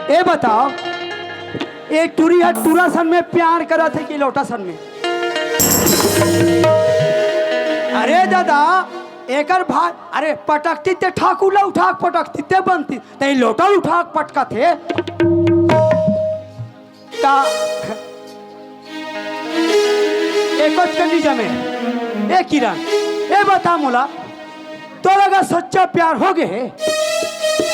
ए बताओ, ए टूरी ह टूरा सन में प्यार करत हे कि लोटा सन में? अरे दादा, एकर भाई, अरे पटकती ते ठाकुर ला उठा के पटकती ते बनती, ते लोटा उठा के पटकत हे। का एकोच के नहीं जमे। ए किरण, ए बता मोला, तोर अगर सच्चा प्यार हो गए हे,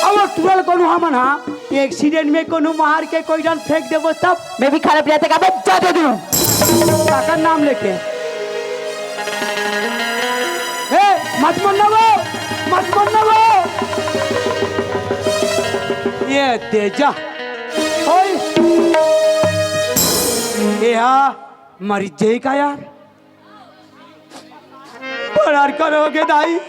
अब वो टूरा ल कोनो हमन हा एक्सीडेंट में कोनो मार के कोई डान फेंक देबो तब? मैं भी खाना पिलाते का बस जा दे दूं। काकर नाम लेके? ए, मत मरना वो, मत मरना वो। ये दे जा। ओए। ए हा, मरी जाई का यार? बड़ा करोगे दाई।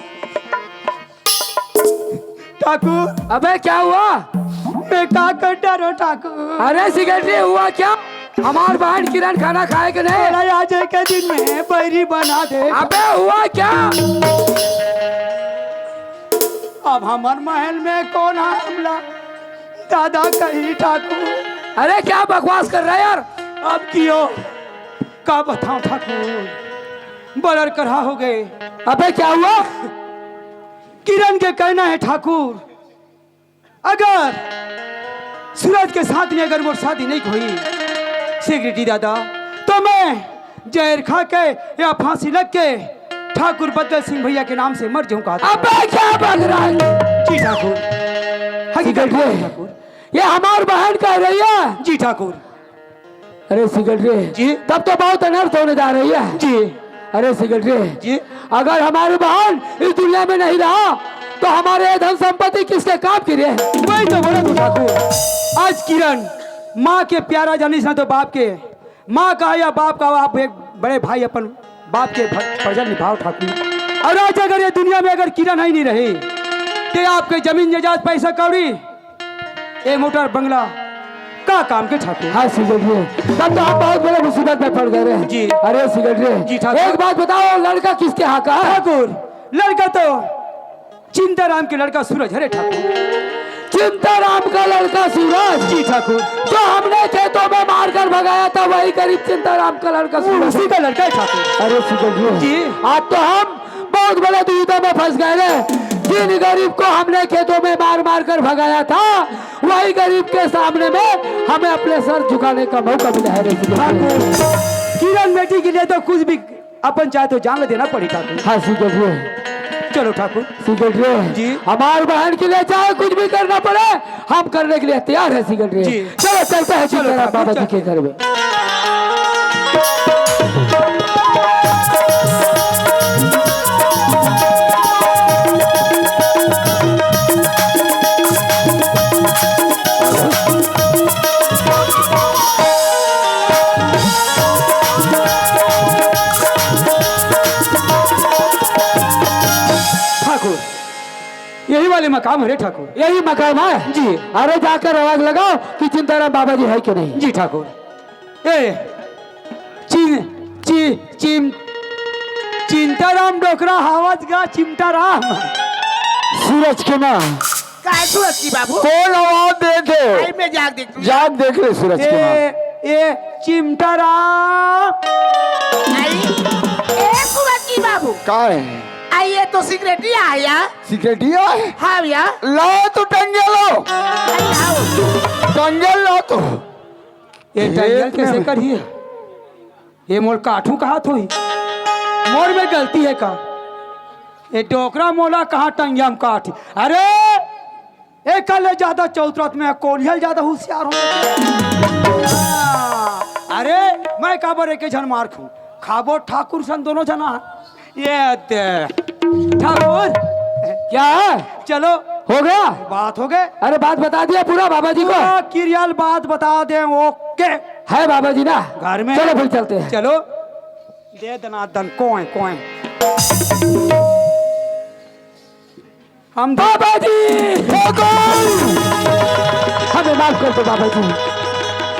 ठाकुर। अबे क्या हुआ? मैं का कर डारो ठाकुर? अरे सिकरटी, हुआ क्या? हमार बहन किरण खाना खाए के नहीं? अरे आज के दिन में बैरी बना दे। अबे हुआ क्या? अब हमार महल में कौन है हमला? दादा कही ठाकुर। अरे क्या बकवास कर रहा है यार? अब कियो का बताऊं ठाकुर, बड़ा करहा हो गए। अबे क्या हुआ? किरण के कहना है ठाकुर, अगर सूरज के साथ में अगर मोर शादी नहीं होई सिकरटी दादा, तो मैं जहर खा के या फांसी लग के ठाकुर बदल सिंह भैया के नाम से मर जाऊंगा। अबे क्या बक रहा है? जी ठाकुर। हकीकत सिकरटी। ठाकुर। ये हमार बहन कह रही है। जी ठाकुर। अरे सिकरटी, जी। तब तो बहुत अनर्थ होने जा रही है। जी। अरे सिकरटी, जी। अगर हमारी बहन इस दुनिया में नहीं रहा तो हमारे ये धन संपत्ति किसके काम की रे? वही तो बोला तू ठाकुर। आज किरण माँ के प्यारा जानिस ना तो बाप के, माँ का या बाप का, आप एक बड़े भाई अपन बाप के भ-, फर्ज निभाओ ठाकुर। और आज अगर ये दुनिया में अगर किरण ही नहीं रही तो आपके जमीन जायदाद, पैसा कौड़ी, ए मोटर बंगला का काम के ठाकुर? हाँ सिकरटी, तब तो हम बहुत बड़े मुसीबत में पड़ गए रहे। जी। अरे सिकरटी, जी ठाकुर। एक बात बताओ, लड़का किसके हाँ का है? ठाकुर, लड़का तो चिंताराम के लड़का सूरज हरे ठाकुर। चिंताराम का लड़का सूरज? जी ठाकुर। जो हमने खेतों में मारकर भगाया था, वही गरीब चिंताराम का लड़का सूरज। उसी का लड़का है ठाकुर। अरे सिकरटी, जी। आज तो हम बहुत बड़े दुविधा में फंस गए रे। जिन गरीब को हमने खेतों में मार मार कर भगाया था, वही गरीब के सामने में हमें अपने सर झुकाने का मौका मिला है रे सिकरटी। ठाकुर, किरण बेटी के लिए तो कुछ भी, अपन चाहे तो जान ले देना पड़ी ठाकुर। हाँ सिकरटी। चलो। लो ठाकुर। सिकंदर जी। हमार बहन के लिए चाहे कुछ भी करना पड़े, हम करने के लिए तैयार है सिकंदर जी। जी। चलो चलते हैं चलो सीताराम ठाकुर, बाबा जी चल। के घर में। ठाकुर, यही वाले मकाम हरे ठाकुर। यही मकाम है? जी। अरे जाकर आवाज लगाओ कि चिंताराम बाबा जी है कि नहीं। जी ठाकुर। ए, चिन, चि, चिम, चिंताराम डोकरा हावत गा चिमटाराम। सूरज के माँ। काय सूरज की बाबू? कौन आवाज दे थे? आई मैं जाग देख लूं। जाग देख ले सूरज के माँ। ए, ए, चिमटाराम। आई, ए सूरज की बाबू। काय? आई ये तो सिगरेट ही आया। सिगरेट ही आया? हाँ भैया। लाओ तो टंगे लो। आई आओ। टंगे लो तो। ये टंगल कैसे करिए? ये मोर काठू कहा थोई? मोर में गलती है का? ये डोकरा मोला कहाँ टंगिया में काठी? अरे, ए कल ज्यादा चौतरत में कोनियल ज्यादा होशियार हो। हाँ, अरे, मैं काबर एक झन मार खू? खाबो ठाकुर सन दोनों जना। ये दे। ठाकुर। क्या है? चलो। हो गया? बात हो गए। अरे बात बता दिया पूरा बाबा जी को। पूरा किरियल बात बता दे, ओके। है बाबा जी ना? घर में। चलो फिर चलते हैं। चलो। दे दनादन, कोय, कोय। हम बाबा जी! ठाकुर! हमें माफ कर दो बाबा जी।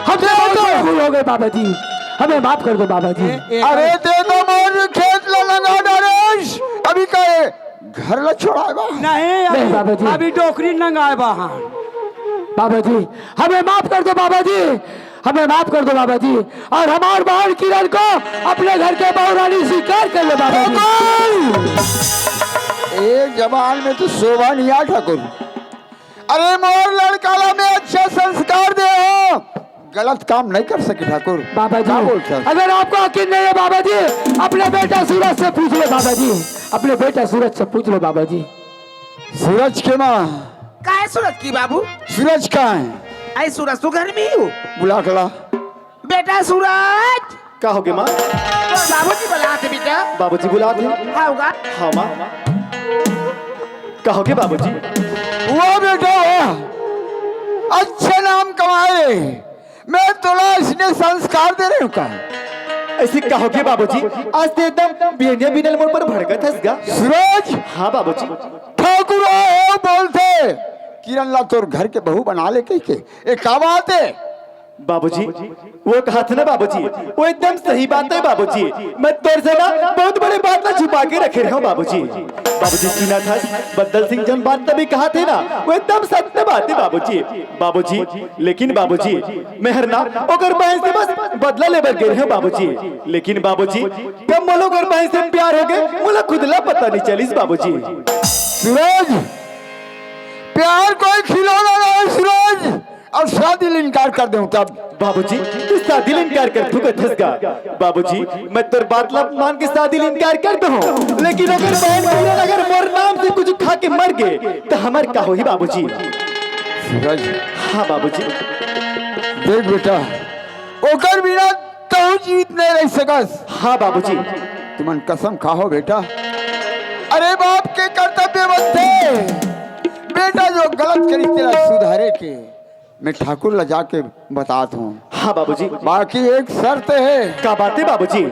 हमसे बहुत बड़ी भूल हो गई बाबा जी। हमें माफ कर दो बाबा जी। ए, ए, अरे दे दो मोर खेत ला नंगा डारेस। अभी का है? घर ला छोड़ाएगा? नहीं, अभी, नहीं बाबा जी। अभी डोकरी नंगाएबा हाँ। बाबा जी, हमें माफ कर दो बाबा जी। हमें माफ कर दो बाबा जी, और हमार बहन किरण को अपने घर के बहू रानी स्वीकार कर लो बाबा जी। ठाकुर! ए जबान में तो शोभा नहीं आ ठाकुर। अरे मोर लड़का ला मैं अच्छा संस्कार दे हो, गलत काम नहीं कर सके ठाकुर। बाबा जी, क्या बोलता है? अगर आपको यकीन नहीं है बाबा जी, अपने बेटा सूरज से पूछ लो बाबा जी, अपने बेटा सूरज से पूछ लो बाबा जी। सूरज के माँ। काय सूरज की बाबू? सूरज कहाँ है? आई सूरज तो घर में ही हो। बुला के ला। बेटा सूरज। का होगे माँ? तोर बाबूजी बुलात हे बेटा। बाबूजी बुलात हे? हाँ होगा। हाँ माँ। का होगे बाबूजी? वाह बेटा वाह, अच्छे नाम कमाए। मैं तोला इसने संस्कार दे रहे हूँ का? ऐसे का होगे बाबूजी? आज ते एकदम बिहनिया बिनल मोर पर भड़कत हस गा। सूरज। हाँ बाबूजी। ठाकुर हो बोलथे, किरण ला तोर घर के बहू बना ले कहिके। ए का बात हे? बाबूजी, वो कहा थे ना बाबूजी, वो एकदम सही बात हे बाबूजी। मैं तोर से ना बहुत बड़े बात ला छुपा के रखे रहे हूँ बाबूजी। बाबूजी सुना था बदल सिंह जौन बात तभी कहा थे ना, वो एकदम सत्य बात हे बाबूजी। बाबूजी, लेकिन बाबूजी, मैं हर ना ओकर बहन से बस बदला लेबर गे रहे हूँ बाबूजी। लेकिन बाबूजी, कब मोला ओकर बहन से प्यार हो गए, मोला खुद ला पता नहीं चलिस बाबूजी। सूरज, प्यार कोई खिलौना नहीं सूरज, और शादी ले इनकार कर दे तब। बाबूजी, तू शादी ले इनकार कर तू कथस का? बाबूजी, मैं तोर बात ला मान के शादी ले इनकार कर दे हूँ, लेकिन अगर बहन किरण अगर मोर नाम से कुछ खा के मर गए, तो हमार का होही बाबूजी? सूरज। हाँ बाबूजी। देख बेटा, ओकर बिना तहु जीवित नहीं रह सकस। हाँ बाबूजी। तुमन कसम खाहो बेटा। अरे बाप के कर्तव्य बनथे बेटा जो गलत करिस तेला सुधारे के। मैं ठाकुर ला जाके बतात हूँ। हाँ बाबूजी। बाकी एक शर्त हे। का बात हे बाबूजी?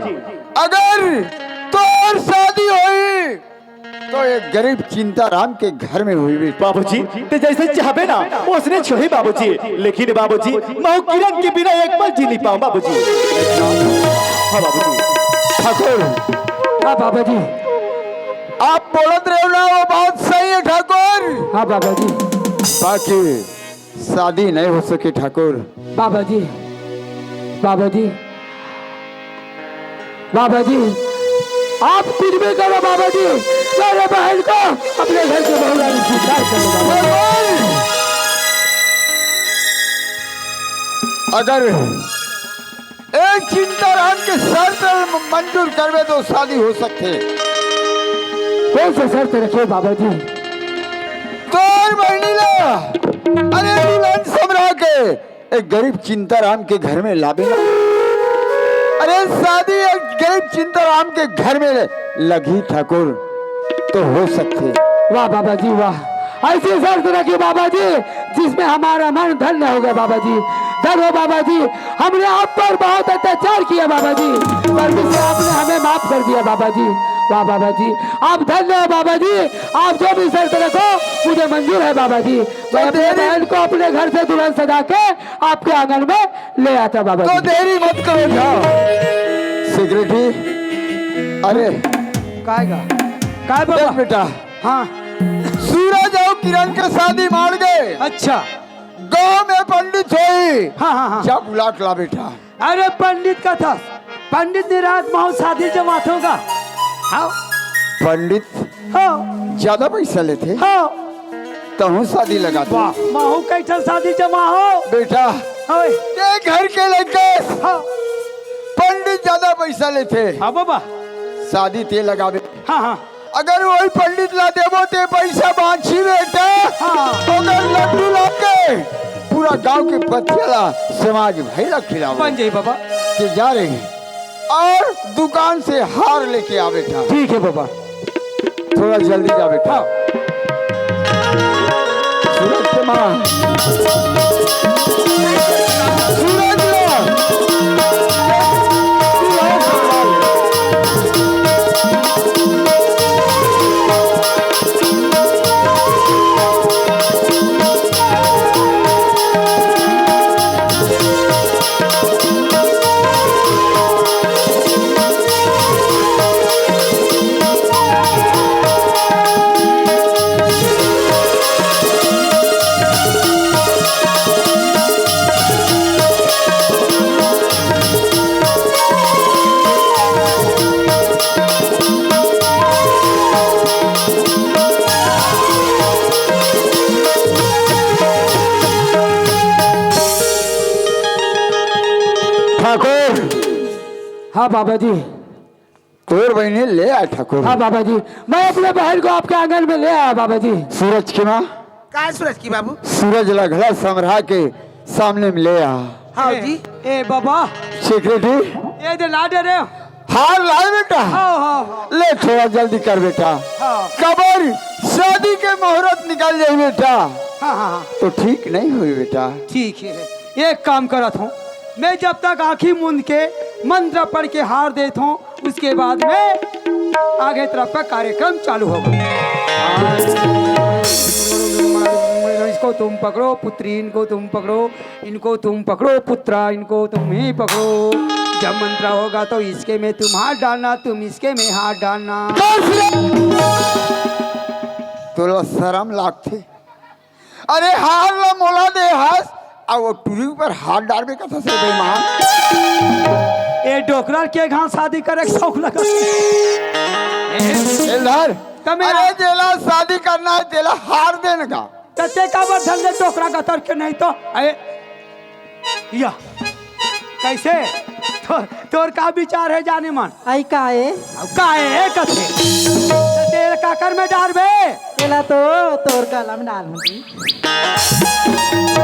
अगर तोर शादी होई तो एक गरीब चिंताराम के घर में होई बेटा। बाबूजी, ते जैसे चाहबे ना, उसने छोही बाबूजी। लेकिन बाबूजी, मैं किरण के बिना एक पल जी नहीं पाऊँ बाबूजी। हाँ बाबूजी। ठाकुर। हाँ बाबा जी। आप बोलत रहे हो ना, वो बात सही है ठाकुर। हाँ बाबा जी। बाकी शादी नहीं हो सके ठाकुर। बाबा जी, बाबा जी, बाबा जी, आप कुछ भी करो बाबा जी, मेरे बहन को अपने घर के बहू रानी स्वीकार करो बाबा जी। अगर एक चिंताराम के शर्त मंजूर करवे तो शादी हो सकथे। कौन सा शर्त रखे बाबा जी? तोर बहिनी ला, अरे दुल्हन समरा के एक गरीब चिंताराम के घर में लाबे ना। अरे शादी एक गरीब चिंताराम के घर में लगही ठाकुर, तो हो सकथे। वाह बाबा जी वाह, ऐसी शर्त रखी बाबा जी, जिसमें हमारा मन धन्य हो गया बाबा जी। धन्य हो बाबा जी, हमने आप पर बहुत अत्याचार किया बाबा जी, पर भी से आपने हमें माफ कर दिया बाबा जी। वाह बाबा जी, आप धन्य हो बाबा जी, आप जो भी शर्त रखो मुझे मंजूर है बाबा जी। मैं अपने बहन को अपने घर से दुल्हन सजा के आपके आंगन में ले आता बाबा तो जी। देरी मत करो, जाओ। सेक्रेटरी, अरे काय गा? काय बाबा? देख बेटा, हाँ। सूरज अउ किरण के शादी माड़ गे। अच्छा। गांव में पंडित होई। हाँ, हाँ, हाँ। जा बुला के ला बेटा। अरे पंडित कथस, पंडित निरात महू शादी जमात होगा। हाँ। पंडित हाँ। ज्यादा पैसा लेथे। हाँ। तहूँ शादी लगा दे। वाह, महू कई ठन शादी जमा हो। बेटा, ओए। ते घर के लइका। हाँ। पंडित ज्यादा पैसा लेथे। हाँ बाबा। शादी ते लगाबे। हाँ, हाँ। अगर वही पंडित ला देबो ते पैसा बांची बेटा। हाँ। अगर लड्डू ला के पूरा गांव के पथिया ला समाज भाई ला खिलाओ। बन जाई बाबा। ते जा रहे हैं। और दुकान से हार लेके आ बेटा। ठीक है बाबा। थोड़ा जल्दी जा बेटा। हाँ। सूरज के माँ। सूरज ला। ठाकुर। हाँ बाबा जी। तोर बहिनी ले आ ठाकुर। हाँ बाबा जी, मैं अपने बहन को आपके आंगन में ले आया बाबा जी। सूरज की माँ। काय सूरज की बाबू? सूरज ला घला समरा के सामने में ले आ। हाँ ए, जी। ए बाबा। सेक्रेटरी। ए दे ला दे रे। हार लाए बेटा। हाँ, हाँ, हाँ। ले थोड़ा जल्दी कर बेटा। हाँ। काबर शादी के मुहूर्त निकल जाई बेटा। हाँ, हाँ, हाँ। तो ठीक नहीं होई बेटा। ठीक है, एक काम करत हूँ, मैं जब तक आँखी मूंद के मंत्र पढ़ के हार देत हूँ, उसके बाद में आगे तरफ का कार्यक्रम चालू होगा। इसको तुम पकड़ो पुत्री, इनको तुम पकड़ो, इनको तुम पकड़ो पुत्रा, इनको तुम ही पकड़ो। जब मंत्र होगा तो इसके में तुम हाथ डालना, तुम इसके में हाथ डालना। तोला शरम लागथे? अरे हार ला मोला दे हस, अउ वो टुरी ऊपर हाथ डारबे कथस रे बेईमान। ए डोकरा के घास शादी करे के शौक लगा। एलधार, तमे अरे जेला शादी करना है तेला हार देन का। त ते काबर धर ले डोकरा गतर के नहीं तो। अरे या कैसे? तो, तोर का विचार है जाने मन? आई का ए? अब का ए कथे? त तेल काकर में डारबे? तेला तो तोर गला में डालहूँ जी।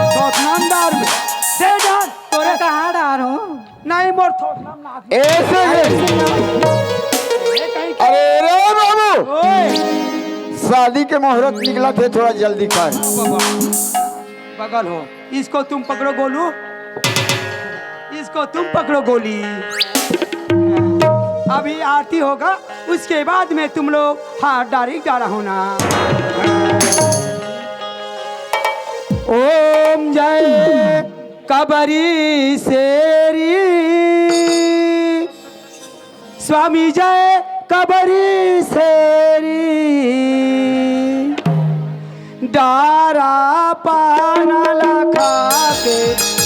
थोथना में डारबे। दे डार, तोरे कहाँ डारहूँ? नहीं मोर थोथना में ना। ऐसे नहीं। अरे रे बाबू। ओए। शादी के मुहूर्त निकला थे, थोड़ा जल्दी कर। बाबा, बगल हो। इसको तुम पकड़ो गोलू, इसको तुम पकड़ो गोली। अभी आरती होगा, उसके बाद में तुम लोग हाथ डारी डारा होना। ओम जय कबरी शेरी। स्वामी जय कबरी शेरी। डारा पाना ला खा के,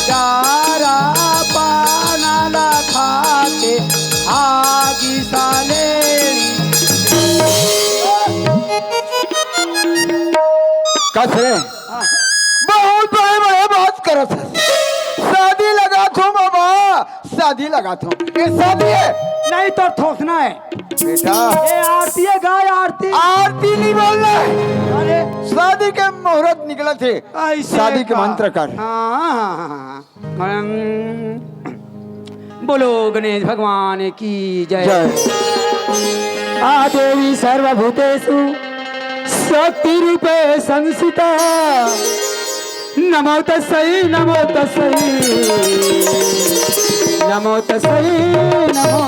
डारा पाना ला खा के, आगी सालेरी। कस रे? बहुत बड़े बड़े बात करत है। शादी लगा थो बाबा, शादी लगा थो। ये शादी है? नहीं तो थोथना है। बेटा। ए, आरती है, गाय आरती। आरती नहीं बोलना है। अरे। शादी के मुहूर्त निकलत हे। ऐसे शादी के का? मंत्र कर। हाँ, हाँ, हाँ, हाँ। अं, बोलो गणेश भगवान की जय। जय। आ देवी सर्वभूतेषु शक्ति रूपे संस्थिता। नमो तस्सै, नमो तस्सै, नमो तस्सै, नमो।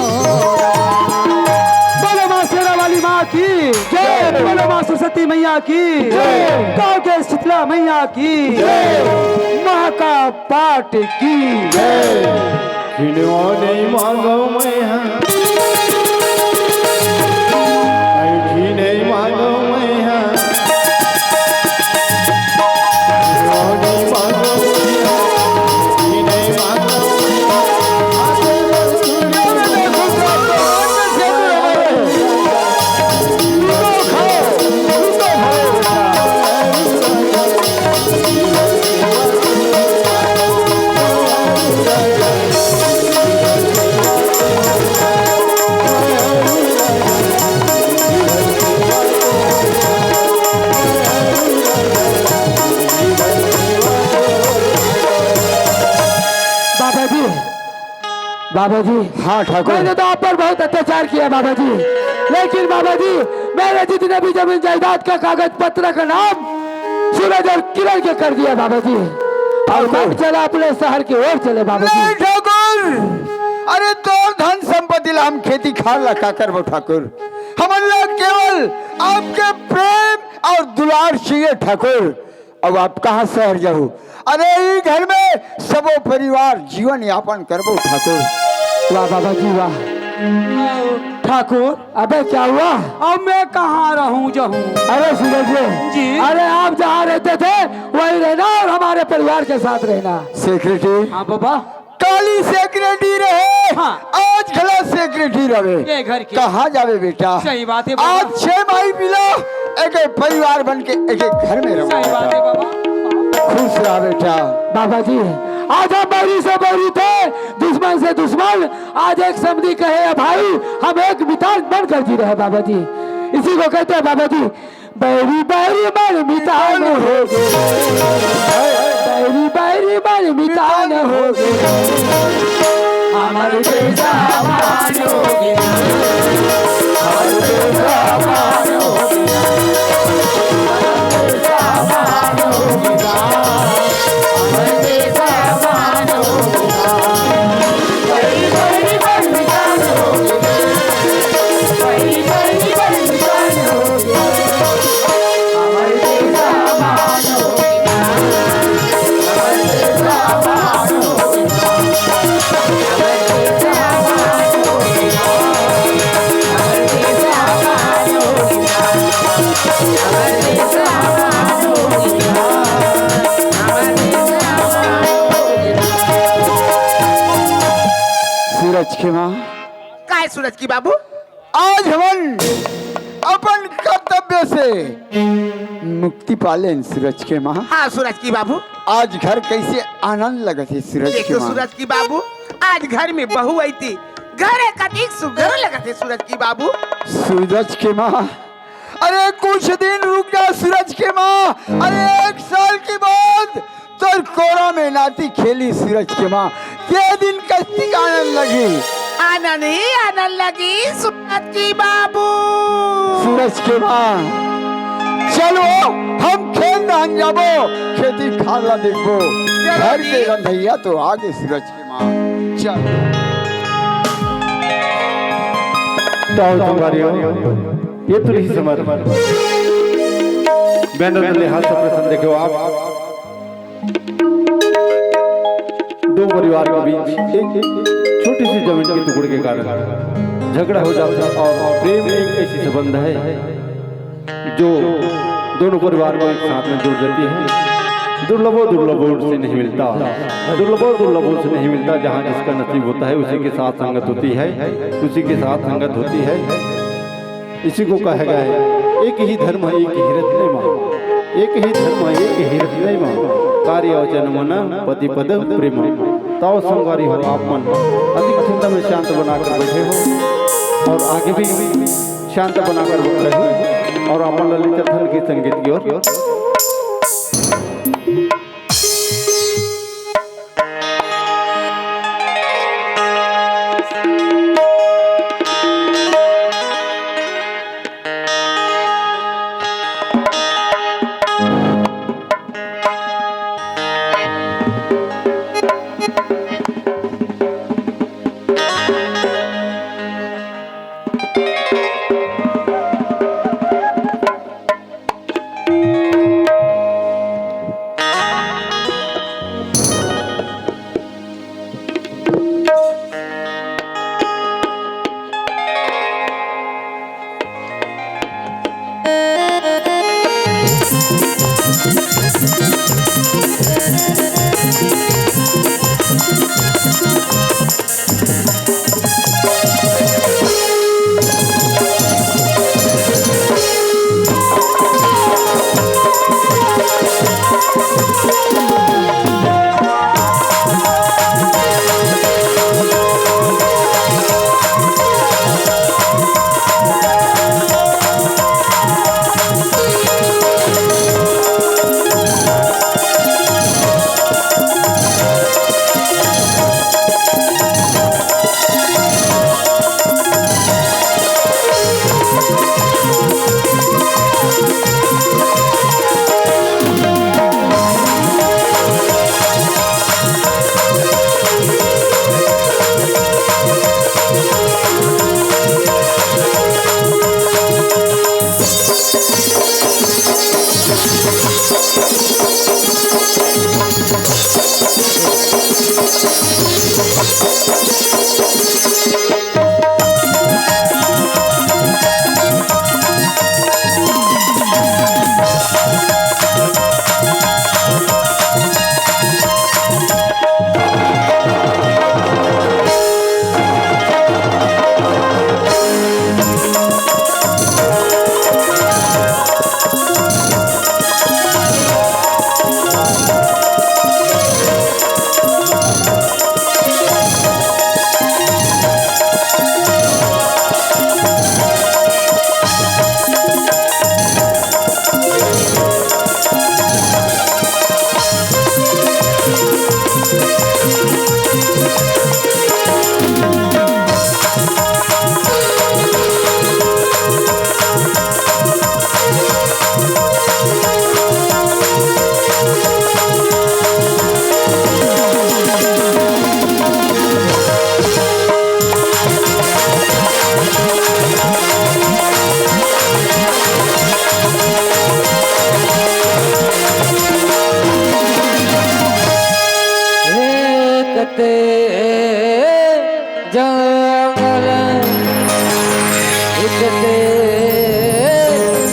बोलो माँ शेरा वाली माँ की जय। बोलो माँ सरस्वती मैया की जय। गाँव के शीतला मैया की जय। माँ का पाट की जय। खिनवा नहीं मांगो मैं हाँ, खिनवा नहीं मांगो मैं हाँ। बाबा जी, बाबा जी, हाँ ठाकुर। मैंने तो आप पर बहुत अत्याचार किया बाबा जी, लेकिन बाबा जी, मेरे जितने भी जमीन जायदाद का कागज पत्र का नाम सूरज और किरण के कर दिया बाबा जी। और ठाकुर। मैं चला अपने शहर की ओर चले बाबा जी। नहीं ठाकुर, अरे तोर धन संपत्ति ला हम खेती खार ला का करबो ठाकुर, हमन ला केवल आपके प्रेम और दुलार चाहिए ठाकुर। अब आप कहाँ शहर जाहू? अरे ई घर में सबो परिवार जीवन यापन करबो ठाकुर। वाह बाबा जी वाह। ठाकुर। अबे क्या हुआ? अब मैं कहाँ रहूँ जाहूँ? अरे सूरज जी। जी। अरे आप जहाँ रहते थे वहीं रहना और हमारे परिवार के साथ रहना। सेक्रेटरी। हाँ बाबा। काली सेक्रेटरी रहे, हाँ। आज घला सेक्रेटरी रहे। ये घर के। कहाँ जावे बेटा? सही बात है बाबा। आज छह माई मिला, एक एक परिवार बन के एक एक घर में रहो सही बात है बेटा। बाबा। खुश रहा बेटा। बाबा जी, आज हम बैरी से बैरी थे, दुश्मन से दुश्मन, आज एक समधी कहे, "ए भाई, हम एक मितान बनकर जी रहे बाबा जी।" इसी को कहते हैं बाबा जी, बैरी बैरी मन मितान हो गे, बैरी बैरी मन मितान हो गे। हमर जैसा मान हो गे, हमर जैसा मान हो गे, हमर जैसा मान हो गे, हमर जैसा मान हो गे। सूरज के माँ। काय सूरज की बाबू? आज हमन अपन कर्तव्य से मुक्ति पालेन सूरज के माँ। हाँ सूरज की बाबू। आज घर कैसे आनंद लगत हे सूरज देख के तो माँ। सूरज की बाबू, आज घर में बहू आई थी, घर एक अधिक सुघर लगत हे सूरज की बाबू। सूरज के माँ, अरे कुछ दिन रुक जा सूरज के माँ, अरे एक साल के बाद तोर कोरा में नाती खेली सूरज के माँ, के दिन कस्ती आनंद लगी। आनंद ही आनंद लगी सूरज की बाबू। सूरज के माँ, चलो हम खेत धान जाबो, खेती खार ला देखबो। चलो घर जी। के रंधैया तो आगे सूरज के माँ, चल। तो संगवारी हो, ये तो नहीं समझ। बैनर के लिहाज से प्रसन्न देखे हो आप। दो परिवार के बीच एक छोटी सी जमीन के टुकड़े के कारण झगड़ा हो जाता है और प्रेम एक ऐसी संबंध है जो दोनों परिवार को एक साथ में जोड़ देती है। दुर्लभो दुर्लभो से नहीं मिलता, दुर्लभो दुर्लभो से नहीं मिलता। जहाँ जिसका नसीब होता है उसी के साथ संगत होती है, उसी के साथ संगत होती है। इसी को कहा गया है, एक ही धर्म, एक ही रत्न माँ, एक ही धर्म, एक ही रत्न माँ, कार्य वचन मन पति पद प्रेम। ताओ संगवारी हो, आप मन अधिक चिंता में शांत बनाकर बैठे हो। और आगे भी शांत बनाकर रही और अपन ला ले चलथन गीत संगीत की ओर। एक ते जंगल, एक ते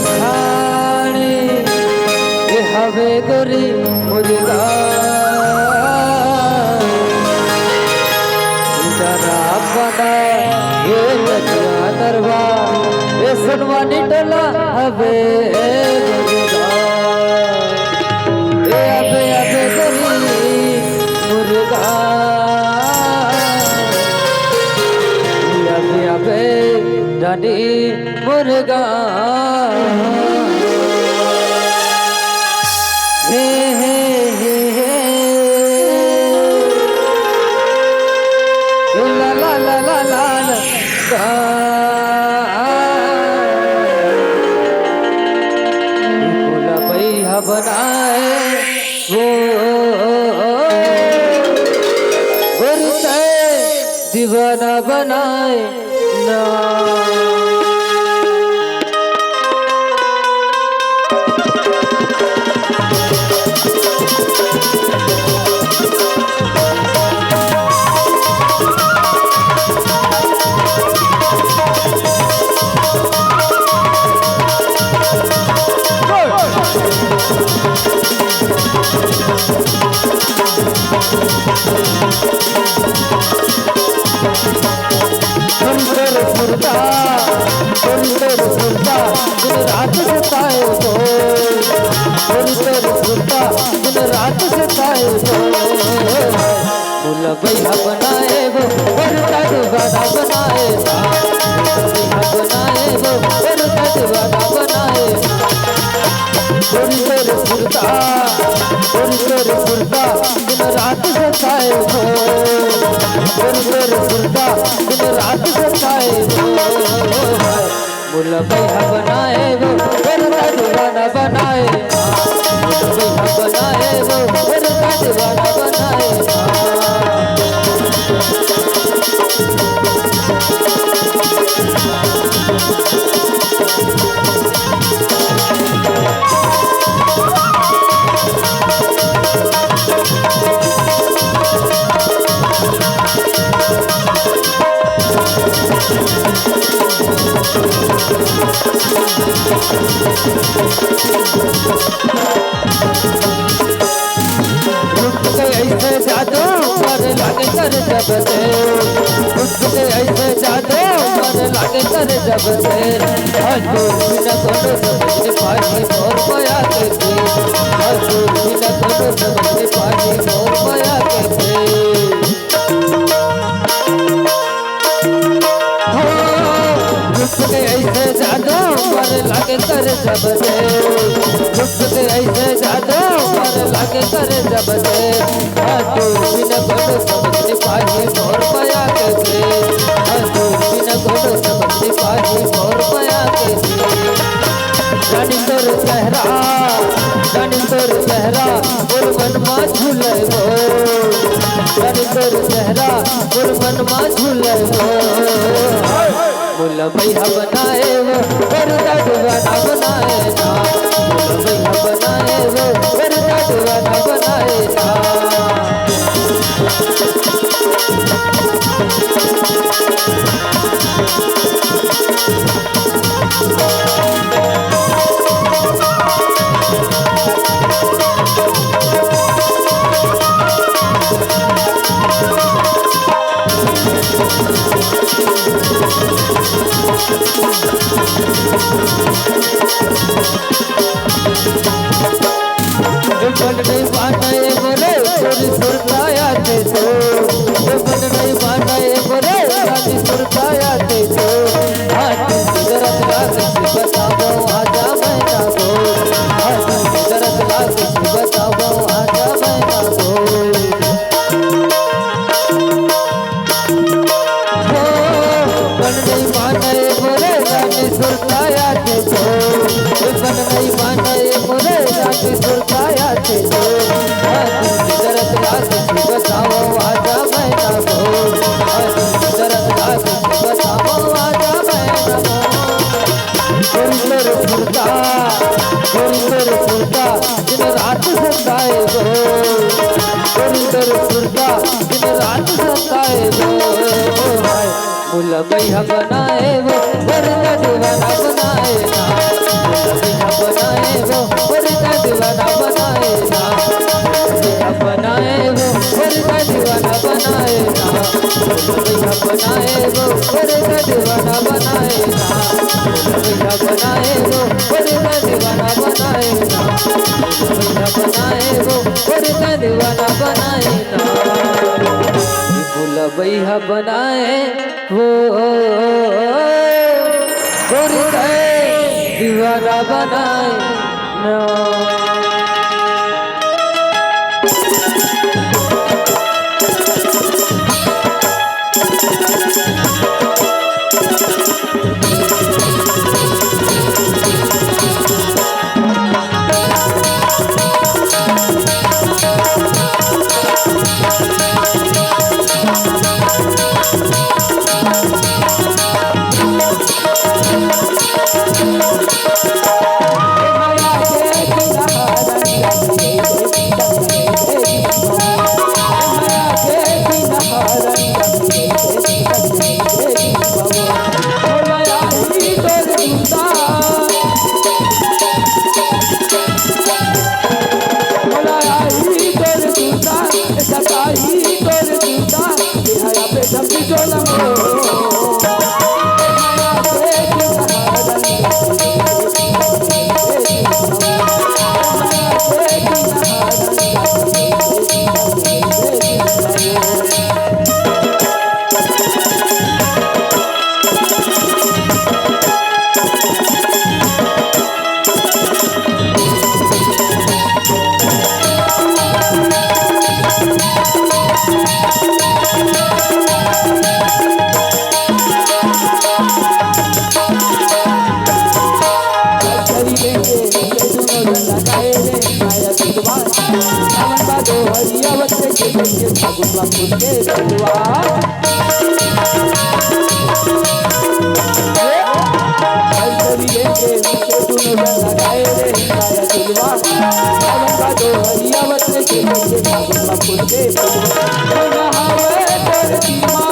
झाड़ी, ये हवे गोरी मुर्गा। जरा बना ये नदिया नरवा, ये सुनवानी टोला हवे मुर्गा। ए अबे अबे गोरी मुर्गा, ए अबे अबे रानी मुर्गा। हे, हे, हे, हे। ला, ला, ला, ला, ला, ला। भोला भैया बनाए वो गुरु ते दीवाना बनाए ना। सुंदर सुरता, सुंदर सुरता, दिन रात सताए तो। सुंदर सुरता, दिन रात सताए तो। फूल भैया बनाए वो, वरता दोबारा बनाए ना। बनाए वो, और का दीवाना बनाए। गोरी तोर सुरता, गोरी तोर सुरता, दिन रात सताए वो। गोरी तोर सुरता, दिन रात सताए वो। मोला बैहा बनाए वो, और का दीवाना बनाए। मोला बैहा बनाए वो, और का दीवाना बनाए। रूप के ऐसे जादू पर लागे कर जब से, रूप के ऐसे जादू पर लागे कर जब से। हजूर बिना कोनो समझ पाई मोर माया के पीर, हजूर बिना कोनो समझ पाई मोर माया के पीर। हो, रूप के ऐसे जादू पर लागे कर जब से, रूप के ऐसे जादू पर लागे कर जब से। हजूर बिना कोनो समझ पाई मोर माया के पीर, हजूर बिना कोनो समझ पाई मोर माया के पीर। रानी तोर चेहरा, रानी तोर चेहरा, मोर मन मा झूले वो। रानी तोर चेहरा, मोर मन मा झूले वो। मोला बैहा बनाए वो, मोर का दीवाना बनाए ना। मोला बैहा बनाए वो, मोर का दीवाना बनाए ना। मन नहीं माने मोरे, तोरी सुरताया ते तो। मन नहीं माने मोरे, रानी सुरताया ते तो। आज कुदरत राग से बताओ, आजा मैं ना बोल। आज कुदरत राग से बताओ, आजा मैं ना बोल। हो, मन नहीं माने मोरे रानी सुरताया ते तो। मन नहीं माने मोरे रानी सुरताया ते तो। आज कुदरत राग से बताओ, आजा मैं ना बोल। आज कुदरत राग से बताओ, आजा मैं ना बोल। गोरी तोर सुरता, गोरी तोर सुरता, दिन रात सताए वो। गोरी तोर सुरता, दिन रात सताए वो। हाय, मोला बैहा बनाए वो, मोर का दीवाना बनाए ना। मोला बैहा बनाए वो, मोर का दीवाना बनाए ना। मोला बैहा बनाए वो, मोर का दीवाना बनाए ना। मोला बैहा बनाए वो, मोर का दीवाना बनाए ना। मोला बैहा बनाए वो, मोर का दीवाना बनाए ना। मोला बैहा बनाए वो, मोर का दीवाना बनाए ना। मोला बैहा बनाए वो, मोर का दीवाना बनाए ना। फगुआ फूल के फुलवा। ए, हर गलिए के बीचे दुनो जन लगाए रे हिंगाया झुलवा। सावन का डोहरिया वतन के बीचे फगुआ फूल के फुलवा। नहावे धरती माँ।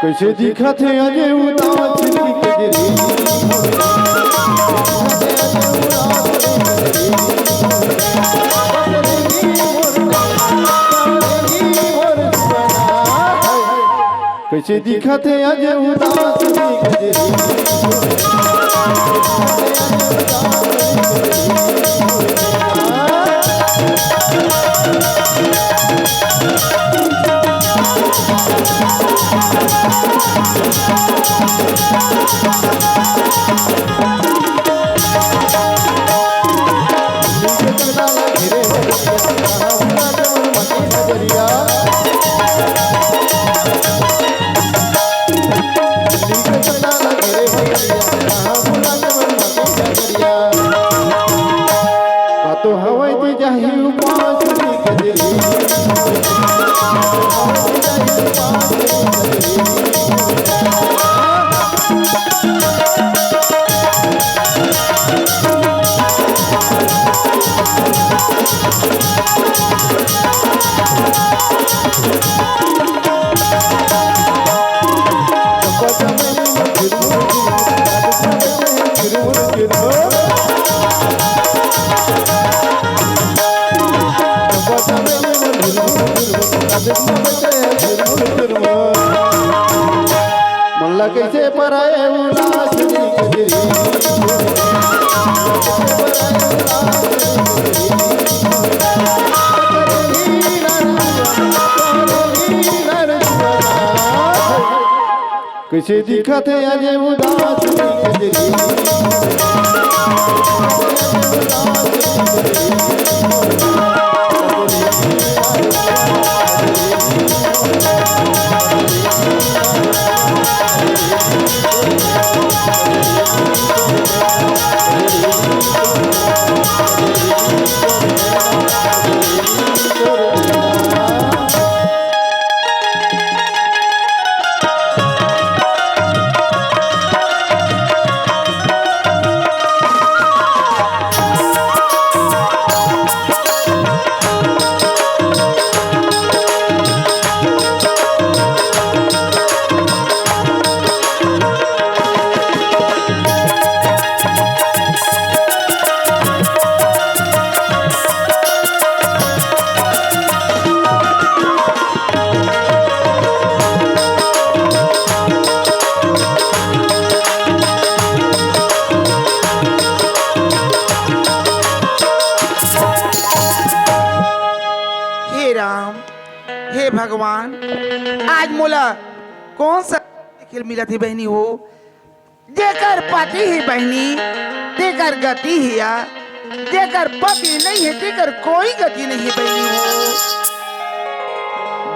कइसे दिखत हे अजय उदास दिखत रे। कइसे दिखत हे अजय उदास दिखत रे। जाही उपास रे कजरी। मन ला कइसे पराए उदास रे कजरी। कइसे दिखत हे आज उदास रे कजरी। हे राम, हे भगवान, आज मोला कौन सा खेल मिलत हे बहिनी हो, जेकर पति हे बहिनी, तेकर गति हे या, जेकर पति नहीं हे, तेकर कोई गति नहीं हे बहिनी हो।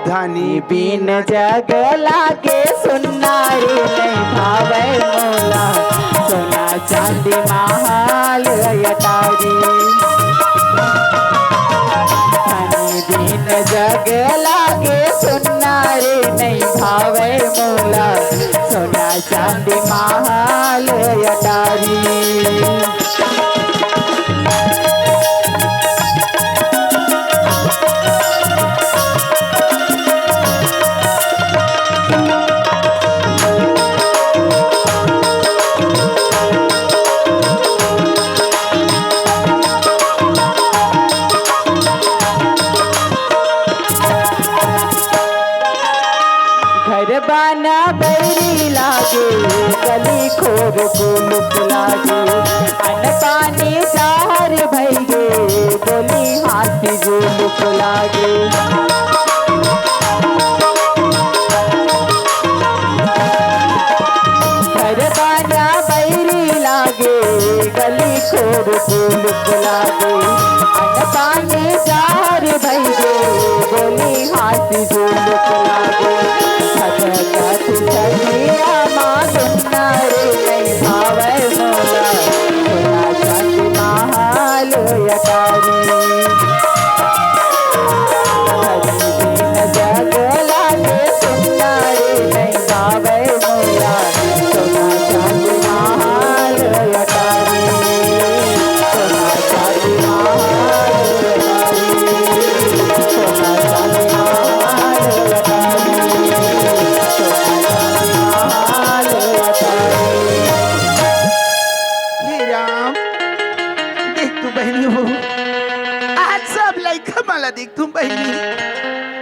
धनी बिन जग लागे सुन्ना रे, नहीं भावे मोला सोना चांदी महल अटारी। धनी बिन जग लागे सुन्ना रे, नहीं भावे मोला सोना चांदी महल अटारी। घर बाना बैरी लागे, गली खोर गुलुप लागे, अन्न पानी जहर भइगे, बोली हाथी जुलुप लागे। घर बाना बैरी लागे, गली खोर गुलुप लागे, अन्न पानी जहर भइगे, बोली हाथी जुलुप लागे। खटखट छतिया मा सुन्ना रे, नहीं भावे मोला सोना चांदी महल अटारी। धनी बिन जग लागे सुन्ना रे, नहीं भावे मोला सोना चांदी महल अटारी। सोना चांदी महल अटारी। सोना चांदी महल अटारी। सोना चांदी महल अटारी। हे राम, देख तो बहिनी हो, आज सब लइका मन ला देख तो बहिनी,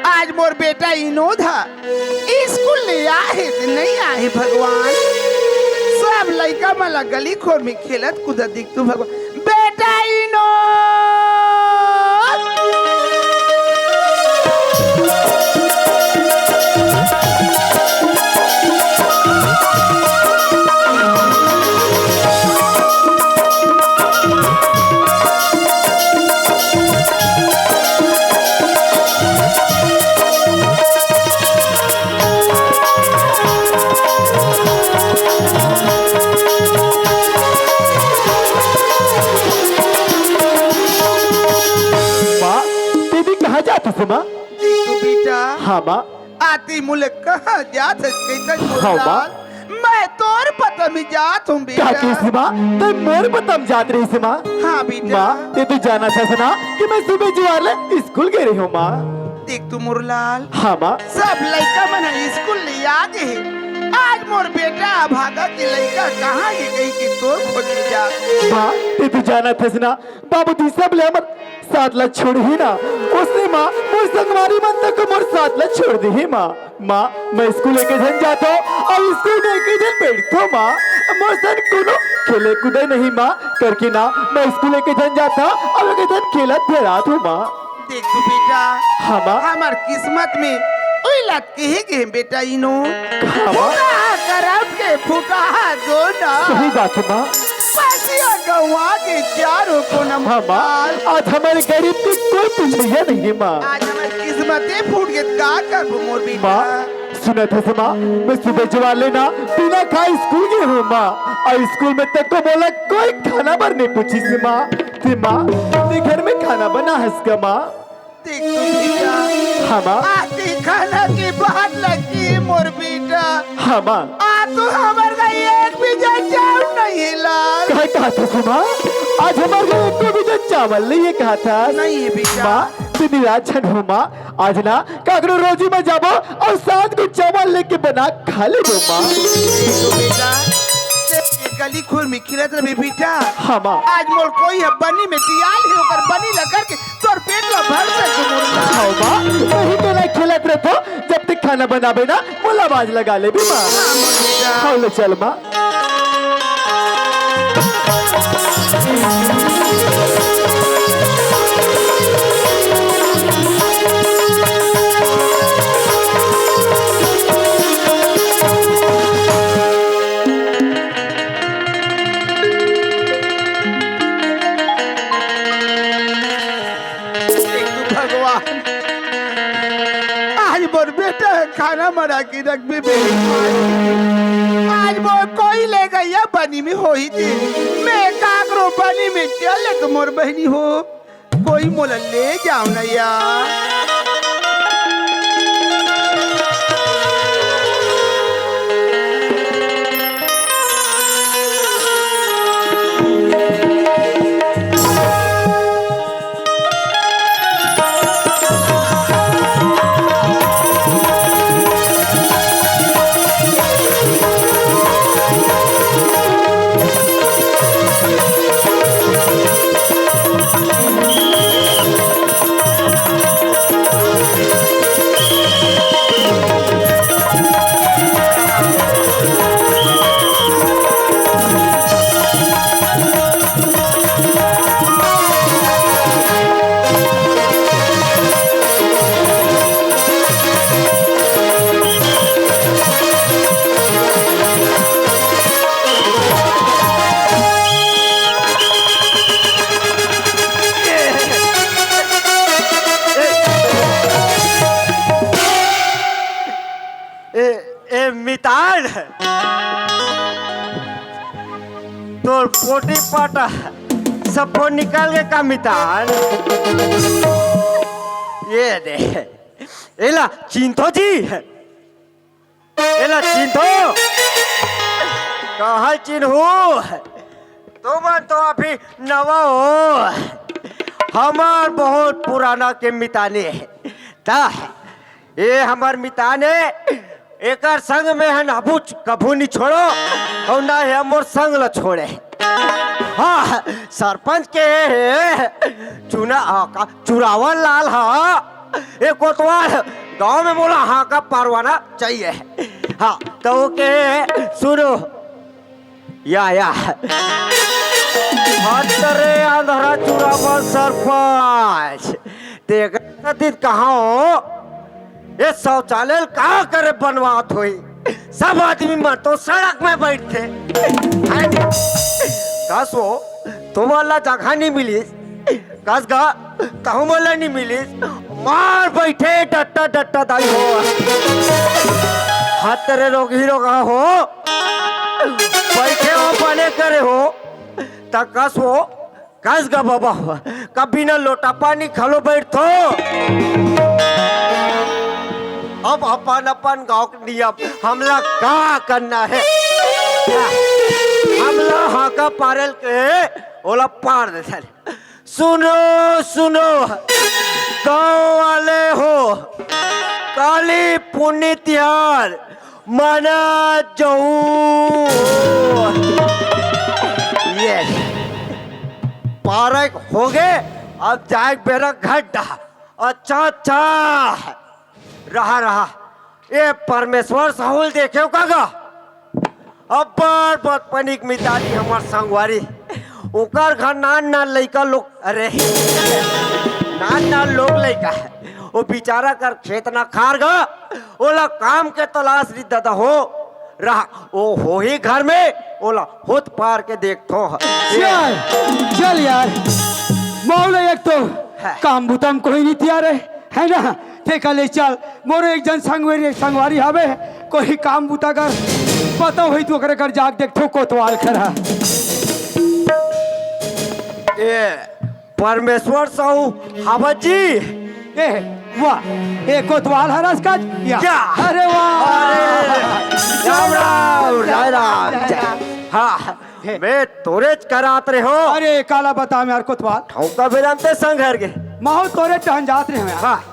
आज मोर बेटा विनोद ह स्कूल ले आहे त नहीं आहे भगवान, सब लइका मन ला गली खोर में खेलत कूदत देख तो भगवान। बेटा विनोद। किसे माँ? जीतू बेटा। हाँ माँ। आती मुले कहाँ जात हस, कैसे हाँ माँ। मुरलाल? मैं तोर पता में जात हूँ बेटा। का किसे माँ? तैं मोर पता में जात रहिसे माँ? हाँ बेटा। माँ, तैं तो जानत हस ना कि मैं सुबह जुवार ले स्कूल गे रहे हूँ माँ। देख तो मुरलाल। हाँ माँ। सब लइका मन ह स्कूल ले आ गे हे। आज मोर बेटा अभागा के लइका कहाँ गे कहिके तोर खोज में जात हे। माँ, तैं तो जानत हस ना, बाबूजी सब ले हमर साथ ला छोड़ही ना, ओसने माँ, मोर संगवारी मन तको मोर साथ ला छोड़ दिही माँ। माँ, मैं स्कूल एके झन जाथों अउ स्कूल में एके झन बैठथों माँ। मोर संग कोनो खेले कूदे नहीं माँ, करके ना मैं स्कूल एके झन जाथों अउ एके झन खेलत फिरत हूँ माँ। देख तो बेटा, हाँ माँ। हमर किस्मत में ओई लात कहे गे हे बेटा इनो। हाँ माँ। फूटा करम के फूटा दो ना। सही बात हे माँ। पसिया गंवा के चारों कोना हाँ माँ। आज हमर गरीब के कोई पूछइया नहीं हे माँ। आज हमर किस्मते फूट गे, का करबो मोर बेटा? माँ, सुनत हस माँ, मैं सुबह जुवार ले ना बिना खाए स्कूल गे हूँ माँ, अउ स्कूल में तको मोला कोई खाना बर नहीं पूछिस माँ। तैं माँ, तैं घर में खाना बनाहस का माँ? देख तो बेटा। हाँ माँ। आती खाना के बात लगी मोर बेटा। हाँ माँ। आज तो हमर घर एक बीजा चावल नहीं हे लाल। का कहत हस माँ? आज हमर घर एको बीजा चावल नहीं हे कहत हस? नहीं हे बेटा। माँ, तैं निराश झन हो माँ। आज ना काकरो रोजी में जाबो अउ साँझ को चावल लेके बना खा लेबो माँ। देख तो बेटा, तैं गली खोर में खेलत रहे बेटा। हाँ माँ। आज मोर कोई ह बनी में तियाल हे, ओकर बनी ला करके तोर पेट ला भर सकहूँ मोर। हाँ माँ, वही तो ना खेलत रहे तो जब तक खाना बनाबे ना, मोला आवाज लगा लेबे माँ। हाँ मोर बेटा। हाँ, ले चल माँ। देख तो भगवान, आज मोर बेटा ह खाना बना के रखबे बे। आज मोर कोई ले गइया बनी में होही ते। मैं काकरो बनी में चल ले तो मोर बहिनी हो, कोई मोला ले जाव ना यार। ए, ए मितान, तोर पोटी पाटा सब निकल गे का मितान? ये दे, एला चिंतो जी, एला चिंतो, कहाँ चिन्हू? तुमन तो अभी नवा हो, हमर बहुत पुराना के मितानी। ता, ये हमर मिताने, एकर संग में हन हबुच कभू नी छोड़ो, अउ ना हे मोर संग ल छोड़े। हाँ, सरपंच के हे चुना, आ, का, चुरावन लाल हा, ए कोतवाल गांव में मोला हाका पारवाना चाहिए। हाँ, तो के सुनो, या, या। हट रे अंधरा चुरावन सरपंच। तेकर दिन कहाँ हो? ये शौचालय का करे बनवात होई? सब आदमी मन तो सड़क में बैठथे। हैं? कस वो, तुमन ला जगह नहीं मिलिस। कस गा, तहु मन ला नहीं मिलिस। मार बैठे डट्टा डट्टा दाई हो। हट रे रोगही रोगहा हो। बैठे हो बने करे हो। त कस वो, कस गा बाबा, कभी ना लोटा पानी घलो बैठथो। अब अपन अपन गांव के नियम, हमला का करना हे? हमला हाका पारल के ओला पार दे साले। सुनो, सुनो, गांव वाले हो, काली पुन्नी तिहार मना जाऊ। ये पारक हो गे, अब जाए बेरा घर डहा। अच्छा, अच्छा, रहा, रहा। ए परमेश्वर साहू ल देखेव का गा? अब्बड़ बचपनिक मितारी हमर संगवारी। ओकर घर नान नान लइका लोग, अरे, नान नान लोग लइका हे। ओ बेचारा कर खेत ना खार गा, ओला काम के तलाश री ददा हो। रहा, ओ होही घर में, ओला होत पार के देखथो। चल, चल यार, मौला एक तो हाँ। काम बुता म कोई नहीं तियार हे, है ना? तेकर ले चल, मोरो एक झन संगवारी, संगवारी हवे, कोई काम बुता कर, पता होही त ओकरे कर जाके देखथो कोतवाल खड़ा। ए, परमेश्वर साहू, हावत जी। ए, वाह, ए कोतवाल हरस का? या। या। अरे वाह। अरे, राम राम, राम राम। हाँ, हे। मैं तोरेच करात रहे हो। अरे, काला बताम यार कोतवाल। ठौका बेरा म ते संग हर गे। महू तोरे टहन जात रहे हो यार। हाँ।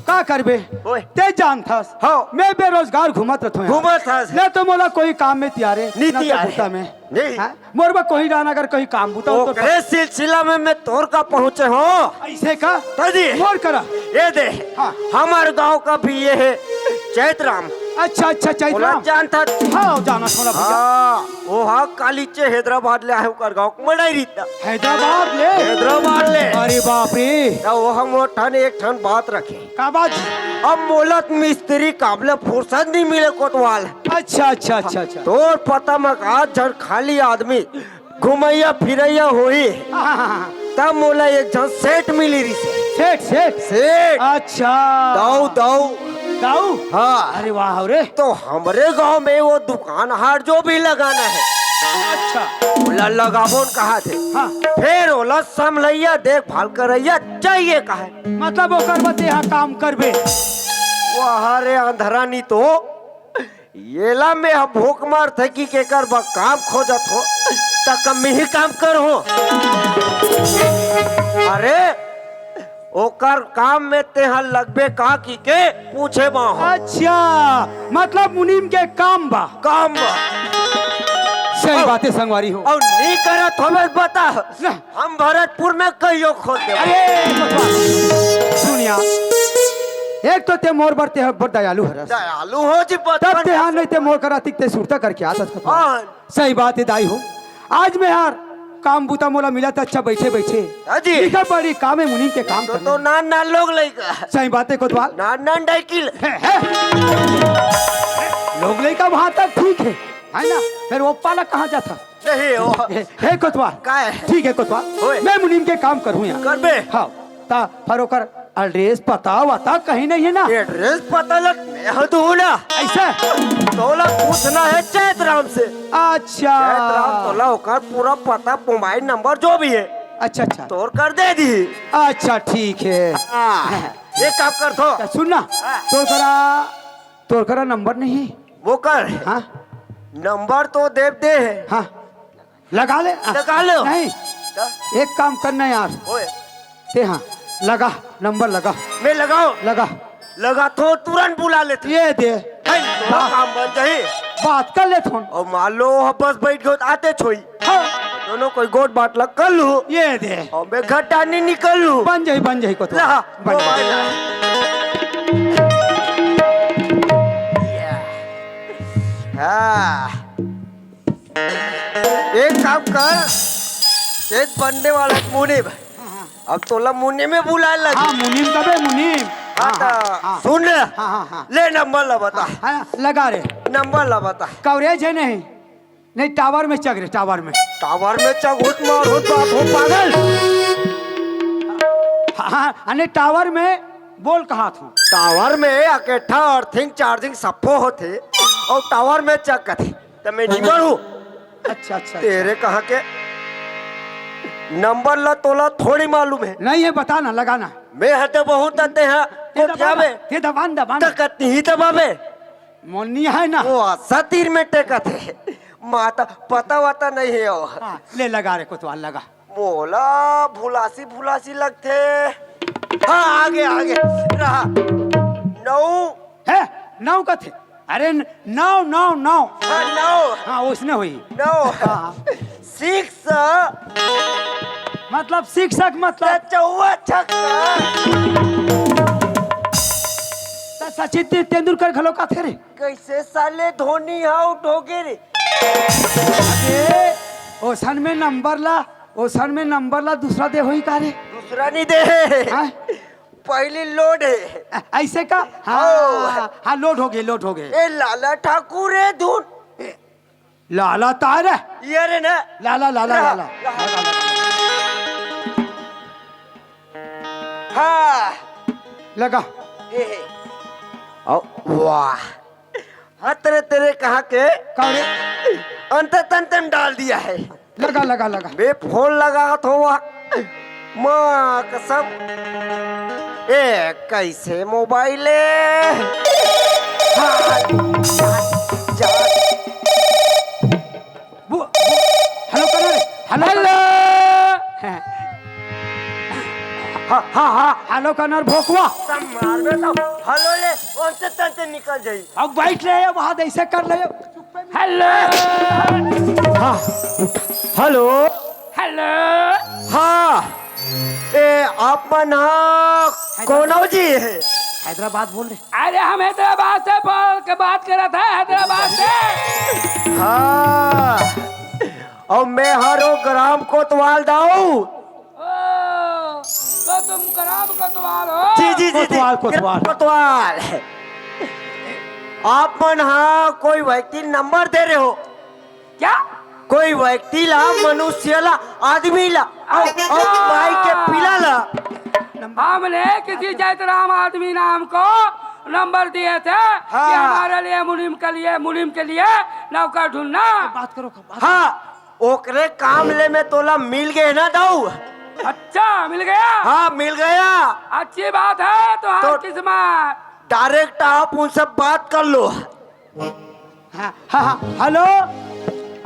का करबे? ओए। ते जानथस। हाँ। मैं बेरोजगार घूमत रहथो यार। घूमत हस। ले तो मोला कोई काम में तियारे, नी ना तो तियारे। बुता में। नहीं। हाँ? मोर बर कोई डाहन अगर कोई काम बुता हो तो ओकरे सिलसिला में मैं तोर का पहुँचे हो। ऐसे का? दादी। मोर करा। ये दे। हाँ। हमर गांव का भी ये हे चैतराम। अच्छा, अच्छा, चैतराम। ओला जानथस? हाँ, जानथों ना भैया। हाँ, ओ हा कालीचे हैदराबाद ले आहे, ओकर गांव के मड़ई रीता। हैदराबाद ले? हैदराबाद ले। अरे बाप रे। त ओ हम ओ ठन एक ठन बात रखे। का बात? अब मोला त मिस्त्री काम ले फुर्सत नहीं मिले कोतवाल। अच्छा, अच्छा, अच्छा, अच्छा। तोर पता म का झन खाली आदमी घुमैया फिरैया होही। हाँ, हाँ, हाँ। तब मोला एक झन सेठ मिली रिसे। सेठ, सेठ? सेठ। अच्छा। दाऊ, दाऊ। दाऊ? हाँ। अरे वाह रे। तो हमरे गांव में वो दुकान हार जो भी लगाना हे। अच्छा। ओला लगाबो न कहा थे। हाँ। फिर ओला समलैया देखभाल करैया चाहिए कहा। मतलब ओकर बर तेहा काम करबे। वाह रे अंधरा नी तो, येला में ह भूख मरथे कि केकर बर काम खोजत हो, त कम ही काम करहूं। अरे, ओकर काम में तेहा लगबे का कि के पूछे मा हो। अच्छा, मतलब मुनीम के काम बा। काम बा। सही अउ बात हे संगवारी हो। अउ नी करत होबे बता। ना। हम भरतपुर में कहियो खोल देबो। अरे, भगवान। सुनिया, एक तो ते मोर बर ते बड़ दयालु हरस। दयालु हो जी, बचपन तब ते से। हाँ नहीं ते मोर करा तिक ते सुरता करके आत हस। हाँ। सही बात हे दाई हो, आज मैं यार काम बुता मोला मिला त अच्छा बैठे बैठे। हाँ जी। लिखा पढ़ी काम हे मुनीम के काम तो, करना। तो नान नान लोग लइका। सही बात हे कोतवाल। नान नान डाइकिल। हे, हे। लोग लइका वहां तक ठीक हे, है ना? फिर वो पाला कहाँ जाता? नहीं, वो हे, हे कोतवाल। का हे? ठीक हे कोतवाल। ओए। मैं मुनीम के काम करहूं यार। करबे? हाँ, त पर ओकर address पता वता कहीं नहीं हे ना? Address पता लग, मैं हूं तू ना। ऐसा? तोला पूछना हे चैतराम से। अच्छा। चैतराम तोला ओकर पूरा पता, mobile number जो भी हे। अच्छा, अच्छा। तोर कर दे दी। अच्छा, ठीक हे। हाँ। ये काम करथो। त सुन ना, हाँ। तोर करा, तोर करा number नहीं हे? वो कर। हाँ। Number तो देव दे हे। हाँ। लगा ले। लगा लो। नहीं। त? एक काम करना यार। ओए। ते हाँ, लगा, number लगा। मैं लगाओ। लगा। लगाथो, तुरंत बुला लेथे। ये दे। है, तो हाँ। काम बन जाही। बात कर लेथोन। अउ मान लो, बस बैठ गयो, आते छोई। हाँ। दोनों कोई गोठ बात लग कर लू। ये दे। अउ मैं घर डानी निकल लू। बन जाही, बन जाही कोतवाल। ला, बन जाही। मोबाइल ला। हाँ। एक काम कर, एक बनने वाला मुनीम। हाँ, हाँ। अब तोला मुनीम में बुलाए लग। हाँ, मुनीम कबे मुनीम। हाँ, हाँ, त हाँ, हाँ। सुन ले। हाँ, हाँ, हाँ। ले number ला बता। हाँ, हाँ, लगा रे। Number ला बता। Coverage हे नहीं? नहीं, tower में चघ रे, tower में। Tower में चघ, हुत मार, हुत बाप हो पागल। हाँ, हाँ, अने tower में बोल कहा था। Tower में अकेठा earthing charging सप्पो होथे, अउ tower में चघ कथे। त मैं नहीं मरूं। अच्छा, अच्छा, अच्छा। तेरे कहाँ के? नंबर ला तोला थोड़ी मालूम हे। नहीं हे, बता ना, लगा ना। मैं ह तो बहुत आते हैं। ये दबा, ये दबान, दबान। तकत नहीं दबाबे। मोर नहीं हे ना। वो असा तीर में टेकत हे। माता पता वता नहीं हे वो। हाँ, ले लगा रे कोतवाल, लगा। मोला भुलासी भुलासी लगथे। हाँ, आगे, आगे। रहा। नौ। हे, नौ कथे। अरे न-, नौ, नौ, नौ। हाँ, नौ। हाँ, उसने हुई। नौ। हाँ। सिक्स। मतलब शिक्षक मतलब। त चौवा छक्का। त सचिन ते-, तेंदुलकर घलो कथे रे। कैसे साले धोनी आउट हो गे रे? अबे, ओसन में नंबर ला, ओसन में नंबर ला दूसरा दे होई का रे? दूसरा नहीं दे। हाँ? पहली लोड हे। अ-, ऐसे का? हाँ, हाँ। हाँ, लोड हो गे, लोड हो गे। ए लाला ठाकुर रे धुन। ए, लाला तार हे? ये रे ना। लाला, लाला, लाला। लाला। हाँ। लगा। हे, हे। ओ, वाह। हाँ, तेरे, तेरे कहाँ के? का रे? अंत तंत में डाल दिया है। लगा, लगा, लगा। बे फोन लगा तो वाह। माँ कसम। ए, कैसे मोबाइल हे? हाँ, जा, जा। वो, वो, हेलो कना रे, हेलो हेलो। कना। हाँ, हाँ, हाँ, हेलो कना रे भोकवा। तब मारबे तो हेलो ले, ओनसे तनते निकल जाई। अब बैठ रहे हैं वहाँ, ऐसे कर रहे हो। हेलो। हाँ, हेलो। हेलो। हाँ, ए, आप मन हा कोन हो जी? हैदराबाद बोल रहे। अरे हम हैदराबाद से बोल के बात कर रहा था, हैदराबाद से। हाँ, अउ मैं हरो ग्राम कोतवाल दाऊ। ओ, तो तुम ग्राम कोतवाल हो? जी, जी, जी, जी। कोतवाल, कोतवाल। कोतवाल। आप मन हा कोई व्यक्ति नंबर दे रहे हो? क्या? कोई व्यक्ति ला, मनुष्य ला, आदमी ला, अउ, अउ अच्छा। माई के पीला ला। हमने किसी जैतराम आदमी नाम को नंबर दिए थे कि हाँ। हमारे लिए मुनीम के लिए, मुनीम के लिए नौकर ढूंढना। बात करो, बात हाँ, ओकरे काम ले में तोला मिल गए ना दाऊ। अच्छा, मिल गया? हाँ, मिल गया। अच्छी बात है, तो हर तो किस्मत। डायरेक्ट आप उनसे बात कर लो। हाँ, हाँ, हाँ, हेलो।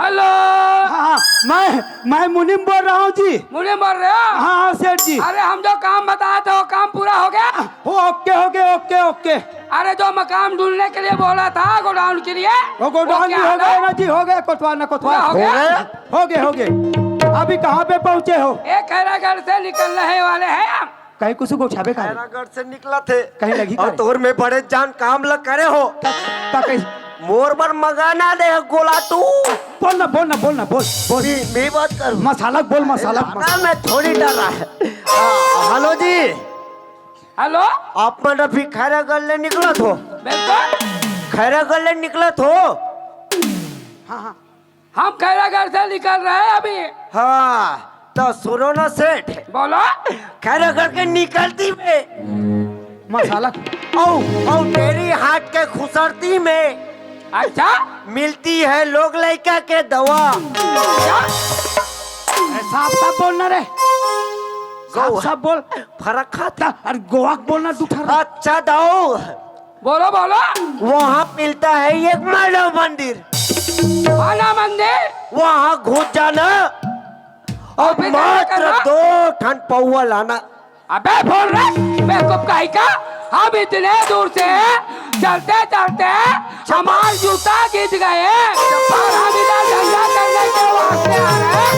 हेलो। हाँ, हाँ, मैं, मैं मुनीम बोल रहा हूँ जी। मुनीम बोल रहे हो? हाँ, हाँ, सेठ जी। अरे, हम जो काम बताए थे, वो काम पूरा हो गया? हो, ओके, हो गया, ओके, ओके। अरे, जो मकान ढूंढने के लिए बोला था, गोडाउन के लिए, वो गोडाउन वो क्या भी हो गया ना जी, हो गया, कोतवाल ना कोतवाल। पूरा हो गया? हो गया, हो गया। अभी कहाँ पे पहुँचे हो? एक खैरागढ़ से निकलने वाले हैं हम। कहीं कुछ गोठियाबे का रे? खैरागढ़ से निकला थे। कहीं लगी का अउ रे? तोर में बड़े जान काम ल करे हो। का, का कही? मोर बर मंगाना दे गोला तू। बोल ना, बोल ना, बोल ना, बोल, बोल। मी, मी बात करूँ। मसाला बोल, मसाला, मसाला। मैं थोड़ी डर रहा है। हाँ, हेलो जी। हेलो। आप मन अभी खैरागढ़ ले निकलत हो? बिल्कुल। खैरागढ़ ले निकलत हो? हाँ, हाँ। हम खैरागढ़ से निकल रहे हैं अभी। हाँ, तो सुनो ना सेठ। बोलो। खैरागढ़ के निकलती में मसाला। औ, औ, तेरी हाथ के खुसरती में अच्छा? मिलती है लोग लइका के दवा। क्या? अरे साफ साफ बोल ना रे। साफ गो-, साफ बोल। फरक खात। अरे गोवा के बोल ना, दू ठन। अच्छा दाऊ। बोलो, बोलो। वहाँ मिलता है एक मानव मंदिर। मानव मंदिर? वहाँ घुस जाना और अभी क्या मात्र करना? दो ठन पौवा लाना। अबे बोल रे, बेवकूफ कहीं का। हम इतने दूर से चलते चलते हमार जूता गिर गए और हम इधर धंधा करने के वास्ते आ रहे हैं।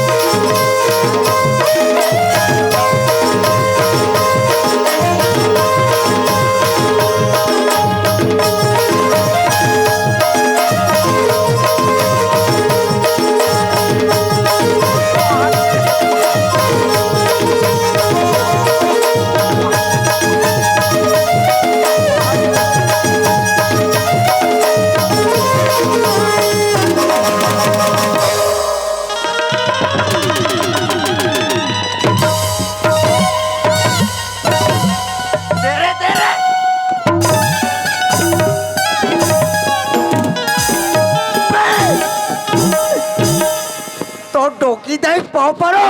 तेरे, तेरे। तो डोकी दे पाँव परो।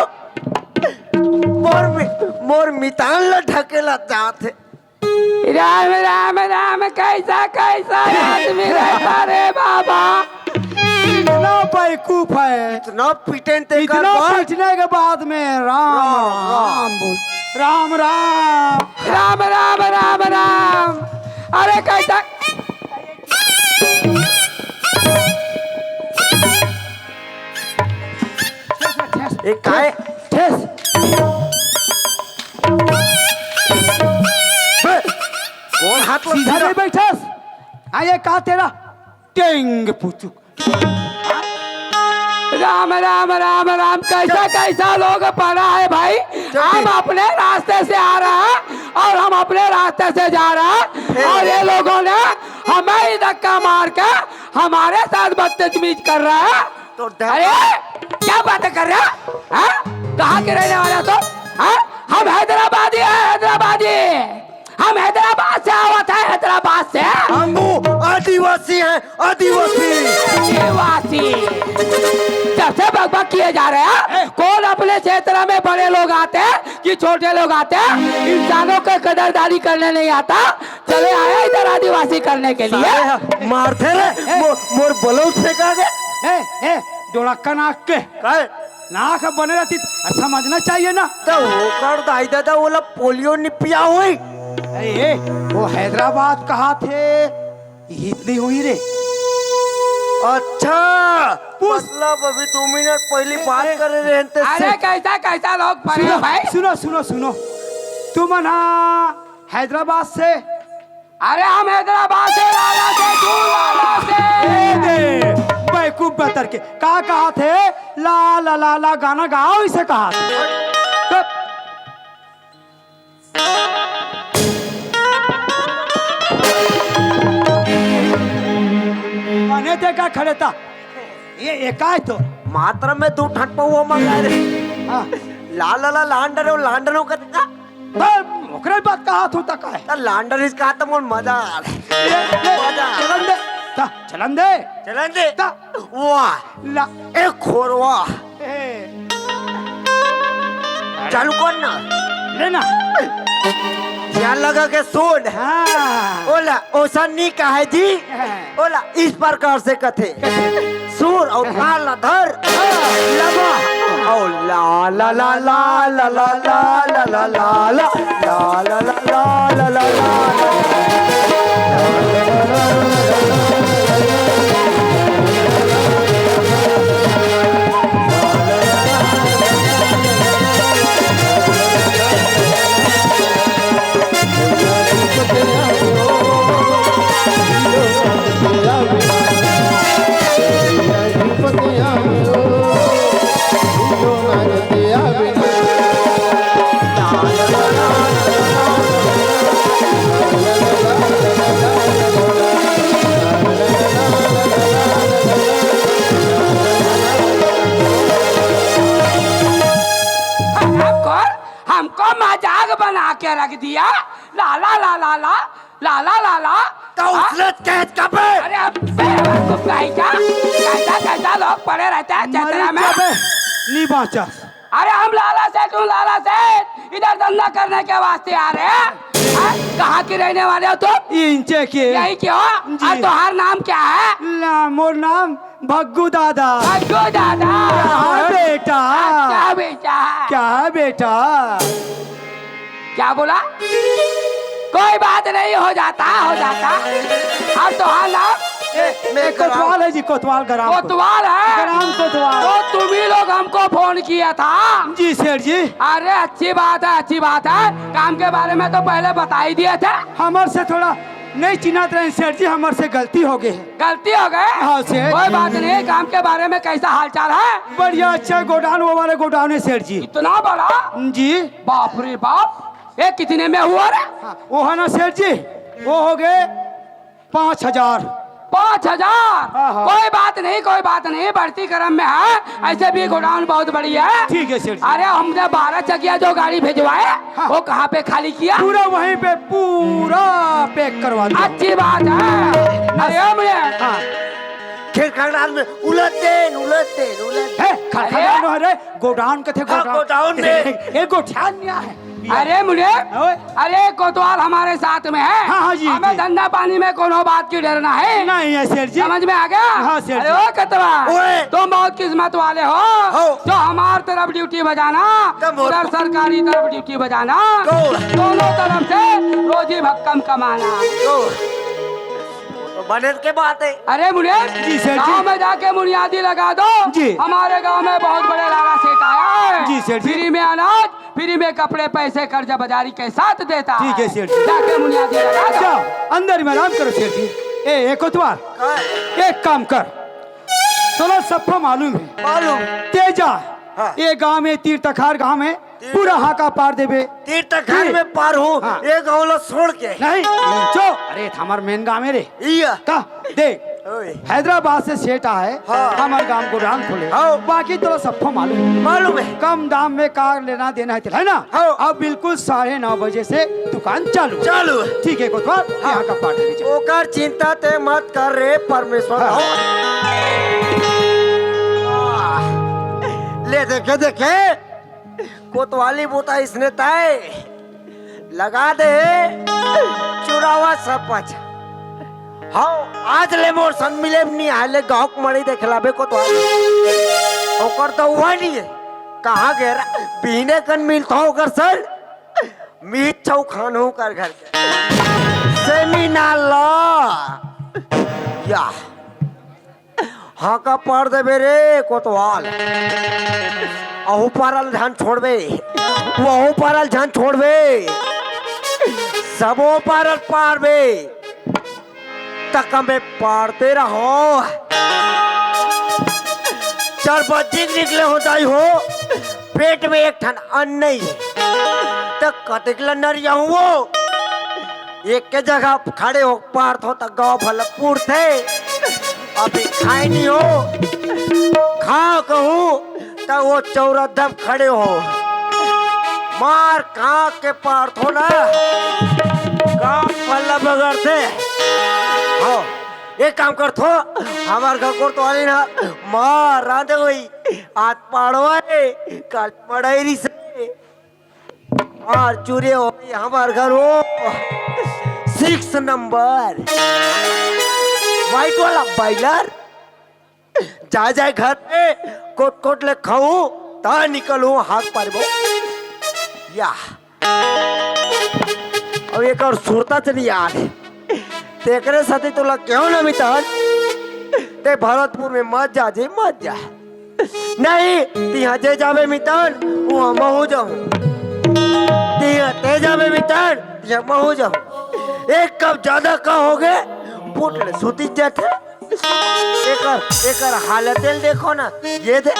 मोर मितान ल ढकेला जात हे। राम, राम, राम, कैसा, कैसा आदमी रहता रे बाबा? इतना बेवकूफ है। इतना पीटन ते इतना पीटने के बाद में राम, राम, राम राम। बोल। राम, राम। राम, राम, राम, राम। अरे कैसा? ए, काय? ठेस। बे, कौन हाथ लग सीधा नहीं बैठस? आ, ये का तेरा टेंग पुचुक। राम, राम, राम, राम, कैसा, कैसा लोग पड़ा है भाई। हम अपने रास्ते से आ रहे हैं और हम अपने रास्ते से जा रहे हैं और ये लोगों ने हमें ही धक्का मार के हमारे साथ बदतमीज कर रहा है। तो डर- अरे, क्या बातें कर रहे हैं? हाँ? कहाँ के रहने वाले हो तुम? हाँ? हम हैदराबादी हैं, हैदराबादी। हम हैदराबाद से आवत है, हैदराबाद से। हम वो आदिवासी हैं, आदिवासी। आदिवासी। जब से बकबक किए जा रहे हैं, कौन अपने क्षेत्र में बड़े लोग आते हैं कि छोटे लोग आते हैं? इंसानों के कदरदानी करने नहीं आता। चले आए इधर आदिवासी करने के लिए। साले ह-, मारथे रे, ए। मो-, मोर ब्लाउज फेंका गे। ए, ए, डोड़क्का नाक के। काय? नाक बने रहती, समझना चाहिए ना। तो ओकर दाई ददा ओला पोलियो नि पिया होई। अरे, ए, वो हैदराबाद कहाथे, ईद नहीं हुई रे। अच्छा, पूछ। मतलब अभी दो मिनट पहली ए, बात ए। करे रहे हैं, तो अरे, से- कैसा, कैसा लोग पड़े सुनो, हैं भाई? सुनो, सुनो, सुनो। तुमन हा हैदराबाद से? अरे, हम हैदराबाद से, लाला से, तू लाला से। ए दे, बेवकूफ बतर के। का कहाथे? ला, ला, ला, ला, गाना गाओ, इसे कहाथे। मने ते का खड़े था? ये एकाय तो। मात्र में दू ठन पौवा मंगा रे। हाँ। ला, ला, ला, लांडर हो, लांडर हो, कतका? बस, ओकरे बात कहाथों त काय? त लांडर इस कहा त मोर मजा आ रहा। ये, ये, मजा आ रहा। चलन दे, त, चलन दे। चलन दे। त, वाह। ला। ए खोरवा। ए। चालू कर ना। ले ना। ध्यान लगा के सुन। हाँ। ओला, ओसन नी कहे जी। हाँ। ओला, इस प्रकार से कथे। सुर अउ ताल ला धर। लगा। अउ ला, ला, ला। हमको, हमको मजाक बना के रख दिया। ला, ला, ला, ला, ला। लाला, लाला। तो हाँ? उसने कैद कबे? अरे, अब बेवकूफ कहीं का? कैसा, कैसा लोग पड़े रहते हैं चतरा में? मरी जाबे, नहीं बाँचा। अरे, हम लाला सेठ हूँ, लाला सेठ। इधर धंधा करने के वास्ते आ रहे हैं। हाँ? कहाँ के रहने वाले हो तुम? इंचे के। यहीं के हो? जी। और तुम्हारा नाम क्या है? ला, मोर नाम भग्गू दादा। भग्गू दादा। क्या है बेटा? अच्छा बेटा। क्या है बेटा? क्या बोला? कोई बात नहीं, हो जाता, हो जाता। अब तो हाँ ना। ए, मैं ए, कोतवाल है जी, कोतवाल, ग्राम कोत-, कोतवाल है? ग्राम कोतवाल। तो तुम ही लोग हमको फोन किया था। जी सेठ जी। अरे अच्छी बात है, अच्छी बात है। काम के बारे में तो पहले बता ही दिए थे। हमर से थोड़ा नहीं चिन्हत रहे सेठ जी, हमर से गलती हो गई है। गलती हो गए? हाँ सेठ। कोई बात नहीं। काम के बारे में कैसा हालचाल है? बढ़िया, अच्छा गोडाउन, वो वाले गोडाउन है सेठ जी। इतना बड़ा? जी। बाप रे बाप, ये कितने में हुआ रे? हाँ, वो है ना सेठ जी, वो हो गए पाँच हजार। पाँच हजार? हाँ, हाँ। कोई बात नहीं, कोई बात नहीं, बढ़ती क्रम में है, ऐसे भी गोडाउन बहुत बड़ी है। ठीक है सेठ जी। अरे, हमने बारह चकिया जो गाड़ी भिजवाए, हाँ। वो कहाँ पे खाली किया? पूरा वहीं पे पूरा पैक करवा दिया। अच्छी बात है। अरे, हमने हाँ। खेत खलिहान में उलट देन, उलट देन, उलट देन। है, खल-, अरे। खलिहान है रे, गोडाउन कथे हाँ, गोडाउन। गोडाउन में। ये गोडाउन नहीं है। अरे मुंडे, ओए। अरे कोतवाल हमारे साथ में है। हाँ, हाँ जी, हमें जी। धंधा पानी में कोनो बात की डरना है। नहीं है सेठ जी। समझ में आ गया? हाँ सेठ अरे जी। ओ कोतवाल, ओए। तुम बहुत किस्मत वाले हो हो। जो हमार तरफ ड्यूटी बजाना, तब वो उधर सरकारी तरफ ड्यूटी बजाना, तो दोनों तरफ से रोजी भक्कम कमाना। तो तो बने के बात है। अरे मुंडे, जी सेठ जी। गांव में जाके मुनियादी लगा दो। जी। हमारे गांव में बहुत बड़े लाला सेठ आया है। जी सेठ जी। फ्री में अनाज, फ्री में कपड़े, पैसे, कर्जा बाजारी के साथ देता ठीक है सेठ जी। जाके मुनियादी लगा दो। जाओ, अंदर में आराम करो सेठ जी। ए, ए कोतवाल, हाँ। एक काम कर, तोला सफा मालूम है। मालूम। तेजा, हाँ। ये गांव में तीर तखार गांव में तीर पूरा हाका पार देबे। तीर तखार में पार हूँ, हाँ। ये गांव ला छोड़ के। नहीं, चो, अरे, हमार मेन गांव है रे। इया। का? देख, ओए। हैदराबाद से सेठ आए, हाँ। हमारे गांव को राम खोले। हाँ। बाकी तोला सबको मालूम है। मालूम है। कम दाम में कार लेना देना है, है ना? हाँ। अब बिल्कुल साढ़े नौ बजे से दुकान चालू। चालू। ठीक है कोतवाल, हाँ। हाका पार देबे, चल। ओकर चिंता ते मत कर रे परमेश्वर। हाँ। ले देखे, देखे, कोतवाली बूता इसने तय लगा दे, चुरावा सरपंच। हाँ, आज ले मोर संग मिले नहीं आले गाँव के मड़ी देख लाबे कोतवाली। ओकर तो हुआ नहीं है। कहाँ गए रा? बिहने कन मिलता ओकर सर। मीत चौखान हूँ कर घर के। सेमिनार ला। या। हाका पार देबे रे कोतवाल। अहू पारल झन छोड़बे, वहू पारल झन छोड़बे, सबो पारल पारबे। तक में पारते रहो। चार बजे निकले हो दाई हो, पेट में एक ठन अन्न नहीं है, त कतेक ल नरिया हूँ वो। एक के जगह खड़े हो पारत हो त गाँव भला पूरथे। अभी खाए नहीं हो, खा कहूँ त वो चौरा दब खड़े हो। मार खा के पारत हो ना, गाँव भला बगरथे। हो, एक काम करत हो, हमार घर कोतवाली ना मार रांधे होई, आज पाड़वा है, काल मड़ई रिसे। और चूरे हो गए हमार घर हो सिक्स नंबर, व्हाइट वाला बॉयलर। जा जाए घर पे, कोट कोट ले खाऊं, ता निकलूं हाथ पारबो। या। अब एक और सुरता चली यार। तेकरे साथे तोला क्यों ना मितान? ते भरतपुर में मत जा जी, मत जा। नहीं, तिहाँ जे जाबे मितान, वहाँ महू जाहूँ। तिहाँ ते जाबे मितान, तिहाँ महू जाहूँ। एक कप ज्यादा का हो गए, पुट ले सुती जाथे। एकर, एकर हालत ल देखो ना, ये दे।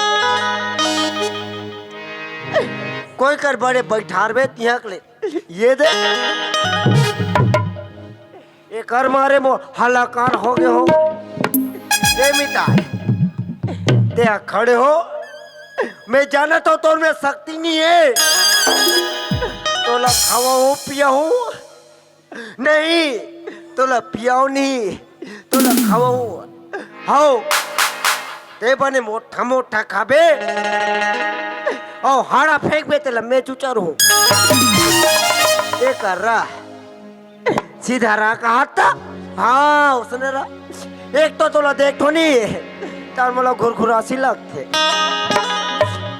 कोई कर बड़े बैठारबे तिहाँ के ले, ये दे। एकर मारे मो हलाकार हो गए हो। ए मितान, ते खड़े हो। मैं जानत हो तोर में शक्ति नहीं है। तोला खवाऊं पियाऊं नहीं, तोला पियाऊं नहीं, तोला खवाऊं। हाओ, ते बने मोटा मोटा खाबे। ओ हाड़ा फेंकबे तेला मैं चुचर हूँ। ए कर रहा। सीधा रहा कहा था। हाँ, उसने रहा। एक तो तोला देख तो नहीं, तार मोला घुरघुरासी लगथे।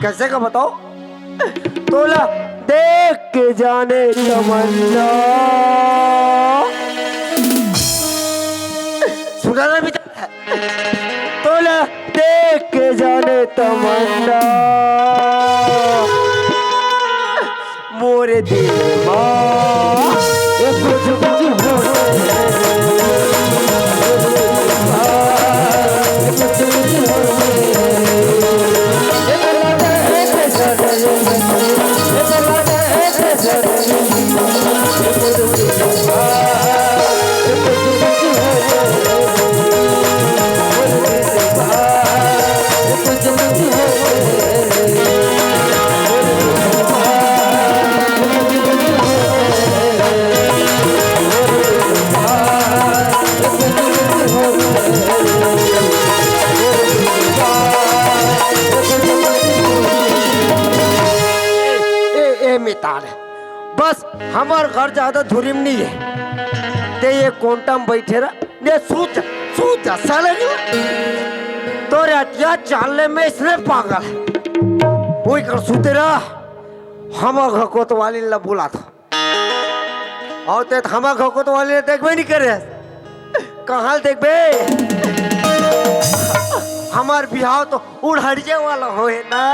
कैसे का बताओ? तोला देख के जाने तमन्ना। सुना ना बेटा? तोला देख के जाने तमन्ना। मोरे दिल मा ये कुछ कुछ हो। पर घर ज्यादा दूरी में नहीं है। ते ये कोंटा में बैठे रह, ये सूत जा, सूत जा, साले के। तोरे अतिया चाल ले में इसने पागल। वही कर सूते रह, हम घ कोतवाली ला बुला था। और ते हम घ कोतवाली ला देखबे नहीं करे। कहाँ देखबे? हमार बिहाव तो उड़हरिया वाला होए ना।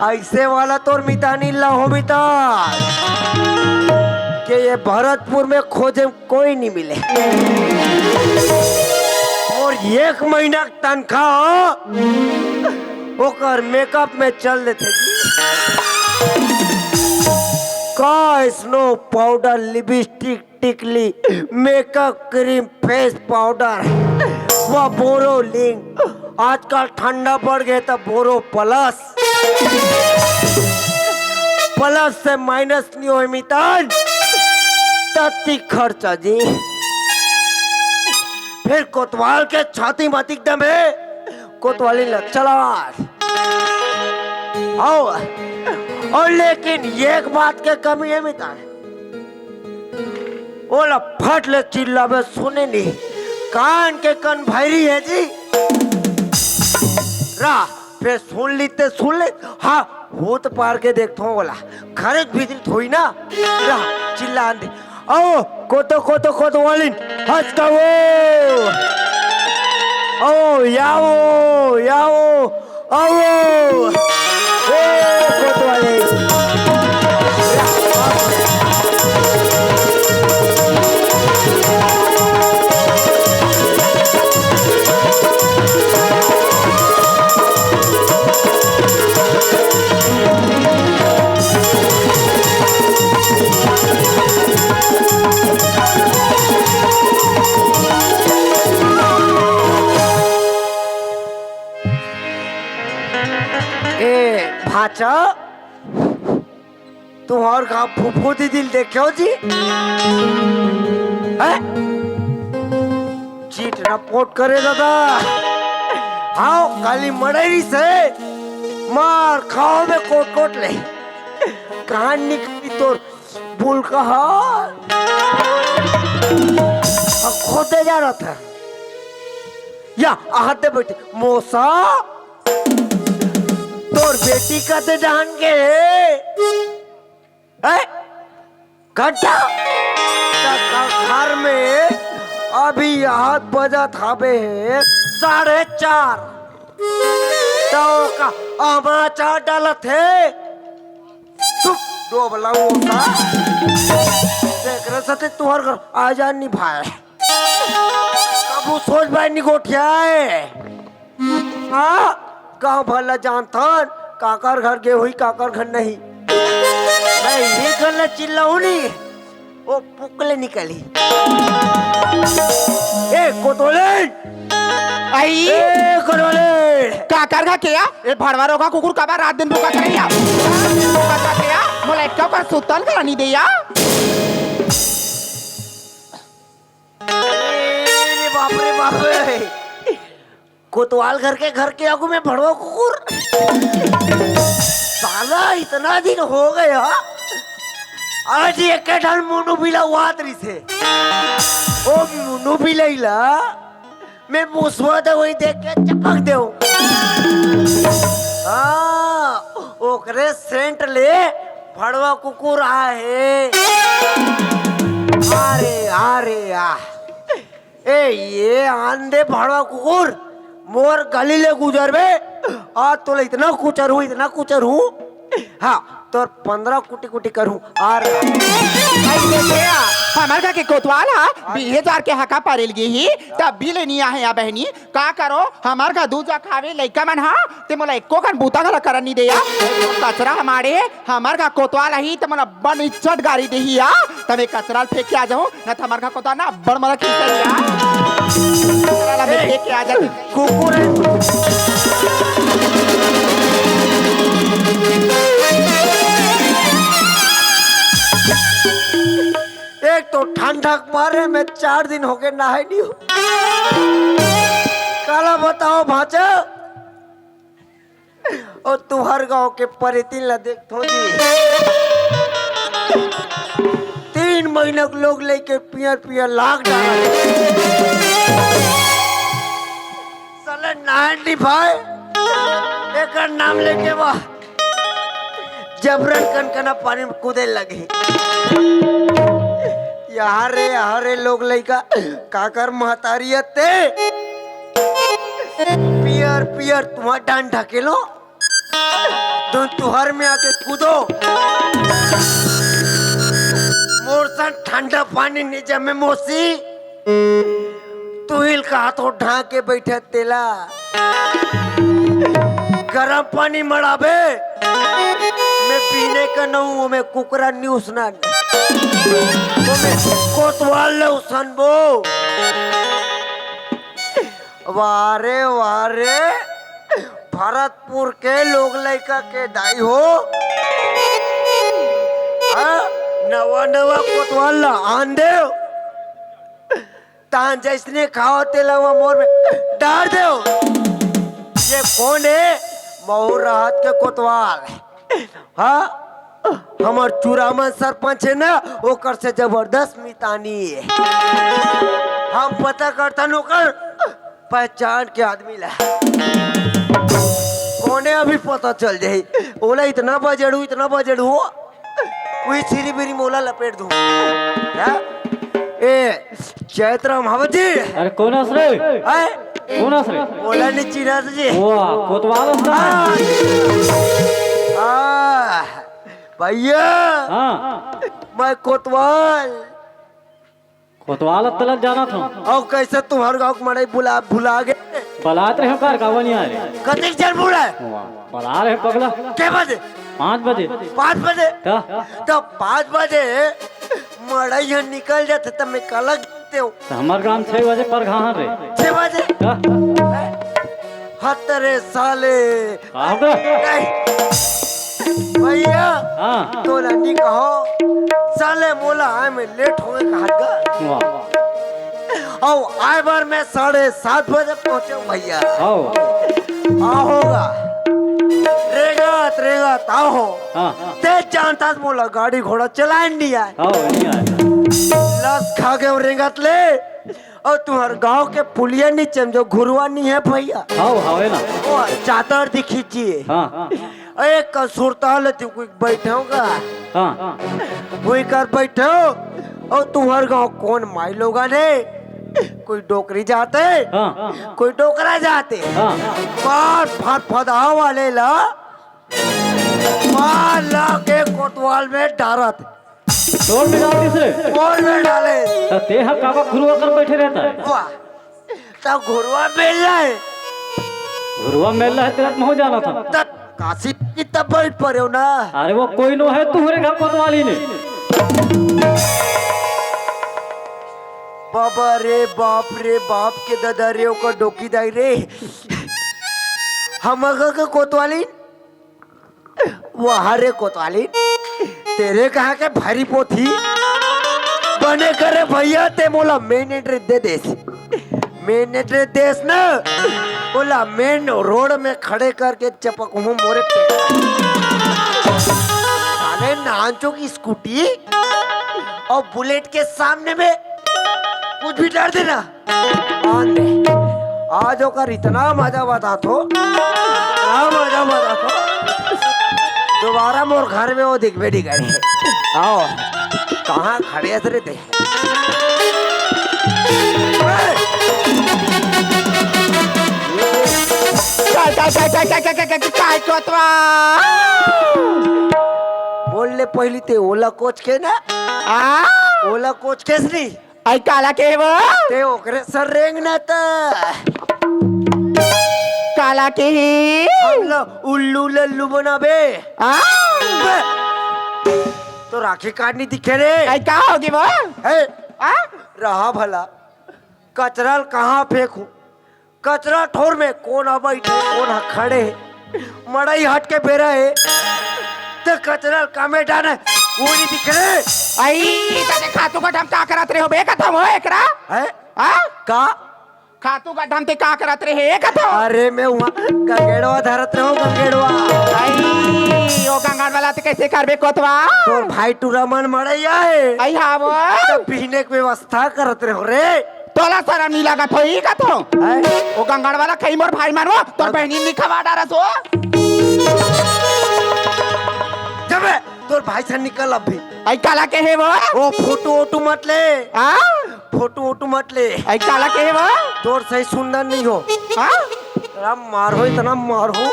ऐसे वाला तोर मितानी ला हो मितान, के ये भरतपुर में खोजे में कोई नहीं मिले। और एक महीना के तनख्वाह हो, ओकर मेकअप में चल देथे जी। का स्नो पाउडर, लिपस्टिक, टिकली, मेकअप क्रीम, फेस पाउडर, व बोरो लिंक। आजकल ठंडा बढ़ गए त बोरो प्लस। प्लस से माइनस नहीं होए मितान, तत्ती खर्चा जी। फिर कोतवाल के छाती माती एकदम है, कोतवाली लग चला। आओ, और लेकिन एक बात के कमी है मितान, ओला फट ले चिल्लाबे सुने नहीं, कान के कन भैरी है जी। रा, फिर सुन ली ते सुन ले। हाँ, भूत पार के देखथो ओला, खरे भीतरी थोड़ी ना। रा, चिल्ला दे। आओ, कोतो, कोतो, कोतवालिन, हंस का वो। आओ, याओ, याओ, आओ। ए, कोतवालिन। ए भाचा, तुम्हार का फूफू दीदी ल देखे हो जी? हैं? चीट रपोट करे दादा। हाव, काली मड़ई से मार खाव में कोट कोट ले। कान निकली तोर बुल कहा। अब खोदे जा रहा था। या, आहते बैठे। मोसा, तोर बेटी कते जान के हे? हैं? घंटा? त घर में अभी यहाँ बजत हवे हे साढ़े चार। त ओका आमा चार डालत हे। चुप, डोबला मोसा। तेकरे साथे तुहर घर आ जा निभाए। कभू सोच बाय निगोठियाए। हाँ, गाँव भर ला जानथन, काकर घर गे होही, काकर घर नहीं। मैं ये कर ला चिल्लाहूँ नी, वो पुकले निकली। ए, कोतोले! आई? ए, कोतोले! काकर घर के या? ए, भड़वा रोगा कुकुर काबर रात दिन भूखा करैया? रात दिन भूखा करैया? मोला एक का सुतल करा नहीं देया? ए, रे बाप रे बाप रे। कोतवाल घर के, घर के आगू में भड़वा कुकुर। साला इतना दिन हो गया, आज एक ठन मुनु बिला हुआत रहिसे। ओ मुनु बिलैला, मैं मुसवा दवाई देख के चपक देव। हाँ, ओकरे सेंट ले भड़वा कुकुर आहे। अरे, अरे, आ। ए, ये आन दे भड़वा कुकुर, मोर गली ले गुजरबे, आज तोला इतना कुचरहूँ, इतना कुचरहूँ। हाँ, तोर पंद्रह कुटी कुटी करहूँ। अरे। भाई देखे आ, हमर घर के कोतवाल हा, बीहे जार के हका पारेल गे ही, तब भी ले नी आहे या बहनी। का करो, हमर घर दूध जा खावे लइका मन हा, ते मोला एको कन बूता घला करन नी देया। कचरा हमारे, हमर घर कोतवाल आही, ते मोला बन इज्जत गारी देही या। तब एक कचरा ल फेंक के आ जाऊं, न त हमर घर कोतवाल ना बड़ मोला खींच देही या। कचरा ला मैं फेंक के आ जाती। कुकुर है। एक तो ठंडा के मारे में चार दिन हो गए नहाए नहीं हो। काला बताओ भांचा, अउ तुंहर गांव के परेतिन ला देखथों जी। तीन महीना के लोग लइका पियर पियर लाग डारत हे। साले नाय निभाय, एकर नाम लेके वाह जबरन कनकना पानी में कूदे लगे। यहाँ रे, यहाँ रे लोग लइका, काकर महतारी अते? पियर, पियर, तुंहर डांड ढकेलो। तुंहर में आके कूदो। मोर सन ठंडा पानी नइ जमे मौसी। तुहिल कहा तो ढांके बैठे तेला। गरम पानी मड़ाबे। मैं पीने का नहूं, मैं कुकरा न्यूसना। मैं कोतवाल ले उसनबो। वाह रे, वाह रे। भरतपुर के लोग लइका के दाई हो। हाँ? नवा नवा कोतवाल ला आन देव। तान जइसने खाओ तेला वो मोर में डार देव। ये कोन हे? मऊर राहत के कोतवाल। हाँ? हमर चुरामन सरपंच हे ना, ओकर से जबरदस्त मितानी हे। हम पता करथन ओकर पहचान के आदमी ला। कोन हे अभी पता चल जाही। ओला इतना बजेड़ू, इतना बजेड़ू, उही छीरी बीरी मोला लपेट दूं। हाँ? ए, चैतराम हवत जी। अरे कोन अस रे? आय? कोन अस रे? ओला नइ चिन्हस जी। वाह, कोतवाल अस ना। आ, आ, भइया। हाँ। मैं कोतवाल। कोतवाल अस तेला जानत हंव। अउ कइसे तुंहर गांव के मड़ई बुला, भुला गे? बलात रहेंव का, काबर नइ आय रे? कतेक जन बुलाय? वाह, बला रहेंव पगला। के बजे? पाँच बजे। पाँच बजे? का? त पाँच बजे मड़ई ह निकल जाथे त मैं काला गिनतेंव। त हमर गांव छह बजे परघाहन रे। छह बजे? का? हत रे साले। का होगे? नहीं। भइया, हाँ। तोला नइ कहों। साले मोला आय में लेट होगे कहत गा। वाह। अउ आय बर मैं साढ़े सात बजे पहुंचेंव भइया। हव। आहो गा। रेंगत, रेंगत आहों। हाँ। तें जानथस मोला गाड़ी घोड़ा चलाय नइ आय। हव, नइ आय। लस खा गेंव रेंगत ले। अउ तुंहर गांव के पुलिया नीचे में जो घुरवा नइ हे भइया। हव, हवे ना। ओ, चादर दिखिस जी। हाँ। एक सुरता ले तू कोई बैठोगा। हाँ। कोई कर बैठो। अउ तुंहर गांव कोन माईलोगन हे? कोई डोकरी जात हे, हाँ। कोई डोकरा जात हे। हाँ। मार फदफदा वाले ला, मार ला के कोतवाल में डारत। तोर में डाल दिस रे। तोर में डाले। त तें ह काबर घुरवा कर बइठे रहे हस? वाह। त घुरवा मेर ला हे। घुरवा मेर ला हे, तेला त महूं जानत हंव। त काशी की तब बइठ परेंव ना। अरे वो कोई नो हे, तुंहरे घर कोतवाल ही नइ। बाबा रे बाप रे बाप के ददा रे, ओकर डोकी दाई रे। हमर घर के कोतवाल ही। वाह रे कोतवाली, तेरे कहाँ के भारी पोथी बने करे भइया, तें मोला मेन एंट्री दे देस। मेन एंट्री देस ना, ओला मेन रोड में खड़े करके चपकहूं मोरे टेंगा। साले नानचुक स्कूटी अउ बुलेट के सामने में कुछ भी डार देना। आन दे। आज ओकर इतना मजा बताथों, इतना मजा बताथों। दोबारा मोर घर में वो दिखबे नइ करे। आव, कहाँ खड़े हस रे तें? काय, काय, काय, काय, काय, काय, काय, काय, काय, कोतवाल? बोल ले पहिली तें ओला कोचके ना। आ? ओला कोचकेस नहीं। अई काला केहे वो? तें ओकरे सर रेंग ना त। काला केहे? हम ला उल्लू लल्लू बनाबे। आ? बे, तोर आँखी कान नइ दिखे रे। अई का होगे वो? हे, आ? रहा भला, कचरा ल कहाँ फेंकहूं? कचरा ठोर में कोन ह बइठे, कोन ह खड़े हे? मड़ई हट के बेरा हे, त कचरा ल कामे डारे, वो नइ दिखे रे। अई, त देखा तू गठम का करत रहे हो बे, कथम हो एकरा? हैं? हाँ? का? खातू गड्ढा म ते का करत रहे कथो? अरे मैं उहाँ गंगेड़वा धरत रहों, गंगेड़वा। अई, ओ गंगाड़ वाला ते कइसे करबे कोतवाल? तोर भाई टूरा मन मड़इया हे। अई हाँ वो। त पीने के व्यवस्था करत रहों रे। तोला सरम नइ लागत होही कथो? हैं? ओ गंगाड़ वाला खई मोर भाई मन वो, तोर अब बहिनी नइ खवा डारस वो। जबे, तोर भाई से निकल अभी। अई काला कहे वो? ओ फोटो वोटो मत ले। आ? फोटो वोटो मत ले। अई काला कहे वो? तोर सही सुंदर नइ हो। आ? इतना मारहूँ, इतना मारहूँ।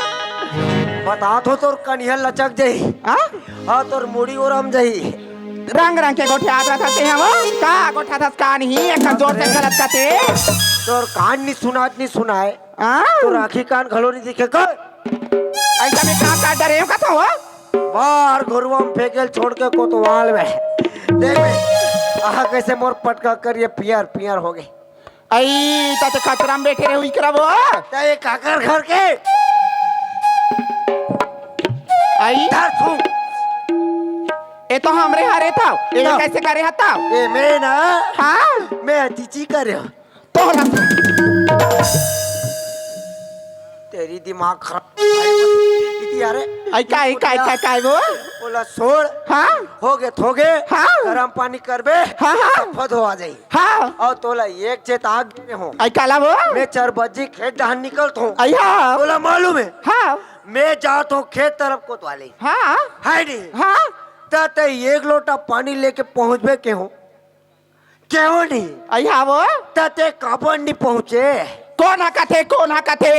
बतात हों तोर कनिहा लचक जाही। आ? हाँ, तोर मुड़ी ओरम जाही। रंग रंग के गोठियात रथस ते हवो। का गोठियाथस का नहीं, एक जोर से गलत कथे। तोर कान नइ सुनात, नइ सुनाय। आ? तोर आँखी कान घलो नइ दिखे का? अइसा में का कर डरे हो कथो? बाहर घुरवा म फेंकेल छोड़ के कोतवाल में। देख बे, आहा कइसे मोर पटका करिया पियर पियर होगे। अई, त ते खतरा म बइठे रहे, इकरा वो। त ये काकर घर के? अई। धर थू। ए तो हमरे हरे था। ए लो। कइसे करे हता? ए मैं ना। हाँ। मैं अतिथि करे हूँ। तोहरा। तेरी दिमाग खराब। इति अरे। अई का, अई का, अई का, का वो? ओला छोड़। हाँ। होगे त होगे। हाँ। गरम पानी करबे। हाँ, हाँ। सफा धोवा जाही। हाँ। अउ तोला एक चेत आग दे हों। अई काला वो? मैं चार बजे खेत डहन निकलत हों। अई हाँ। तोला मालूम हे? हाँ। मैं जात हों खेत तरफ कोतवाले। हाँ। हे नहीं? हाँ। त ते एक लोटा पानी लेके पहुँचबे के हों। केहो नहीं। अई हाँ वो? त ते काबर नइ पहुँचे? कोन हा कथे, कोन हा कथे?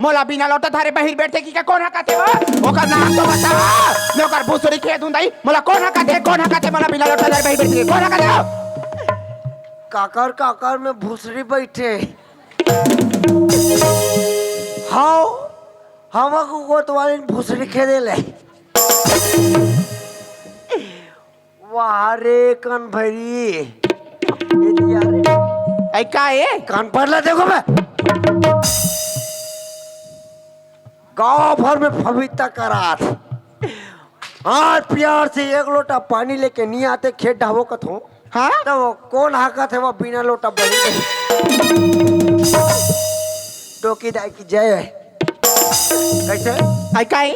मोला बिना लोटा धरे बहिर बइठे के का कोन हा कथे वो? ओकर नाम तो बता। मैं ओकर भुसड़ी खेदहूँ दाई। मोला कोन हा कथे, कोन हा कथे? मोला बिना लोटा धरे बहिर बइठे के कोन हा कथे वो? काकर, काकर में भुसड़ी बइठे। हाँ, हमर कोतवालिन भुसड़ी खेदे ले। वाह रे कन भरी। ए दिया रे। अई का ए? कान पर ला देखो बे। गाँव भर में फबीता करात। हाथ पियार से एक लोटा पानी लेके नइ आते खेत डहवो कथों। हाँ? त वो कोन हा कथे वो बिना लोटा बही। टोकी दाई की जय। कइसे? अई का ए?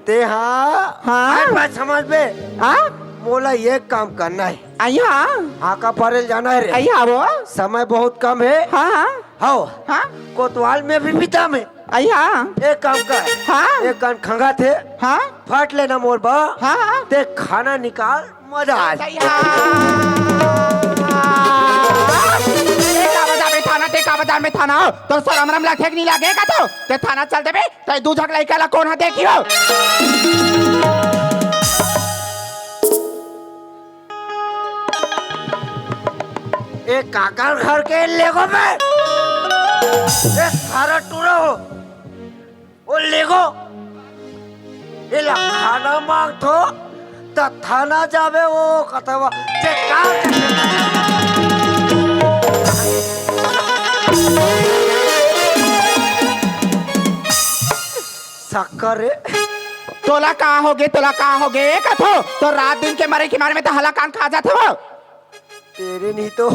ते हा, हाँ। हर बात समझ बे। हाँ? मोला एक काम करना हे। अई हाँ। हाँका पारे ल जाना हे रे। अई हाँ वो। समय बहुत कम हे। हाँ, हाँ। हव। हाँ। कोतवाल में भी बिता में। अई हाँ। एक काम कर। हाँ। एक कान खंगाथे। हाँ। फट ले ना मोर बा। हाँ, हाँ। ते खाना निकाल। मजा आ जाए। ते का बता बे थाना, ते का बता बे थाना? तोर सरम रम ला ठीक नइ लागे कथो? ते थाना चल देबे, ते दू झक लइका ला कोन हा देखी हो? ए काकर घर के लेगो बे? ए सारा टूरा हो। ओ लेगो, एला खाना मांगथो, त थाना जाबे, ओ कथवा, ते का शक्कर रे। तोला का होगे, तोला का होगे, कथो, तो रात दिन के मरे के मारे में त हला कान खा जात हव। तेरे नहीं तो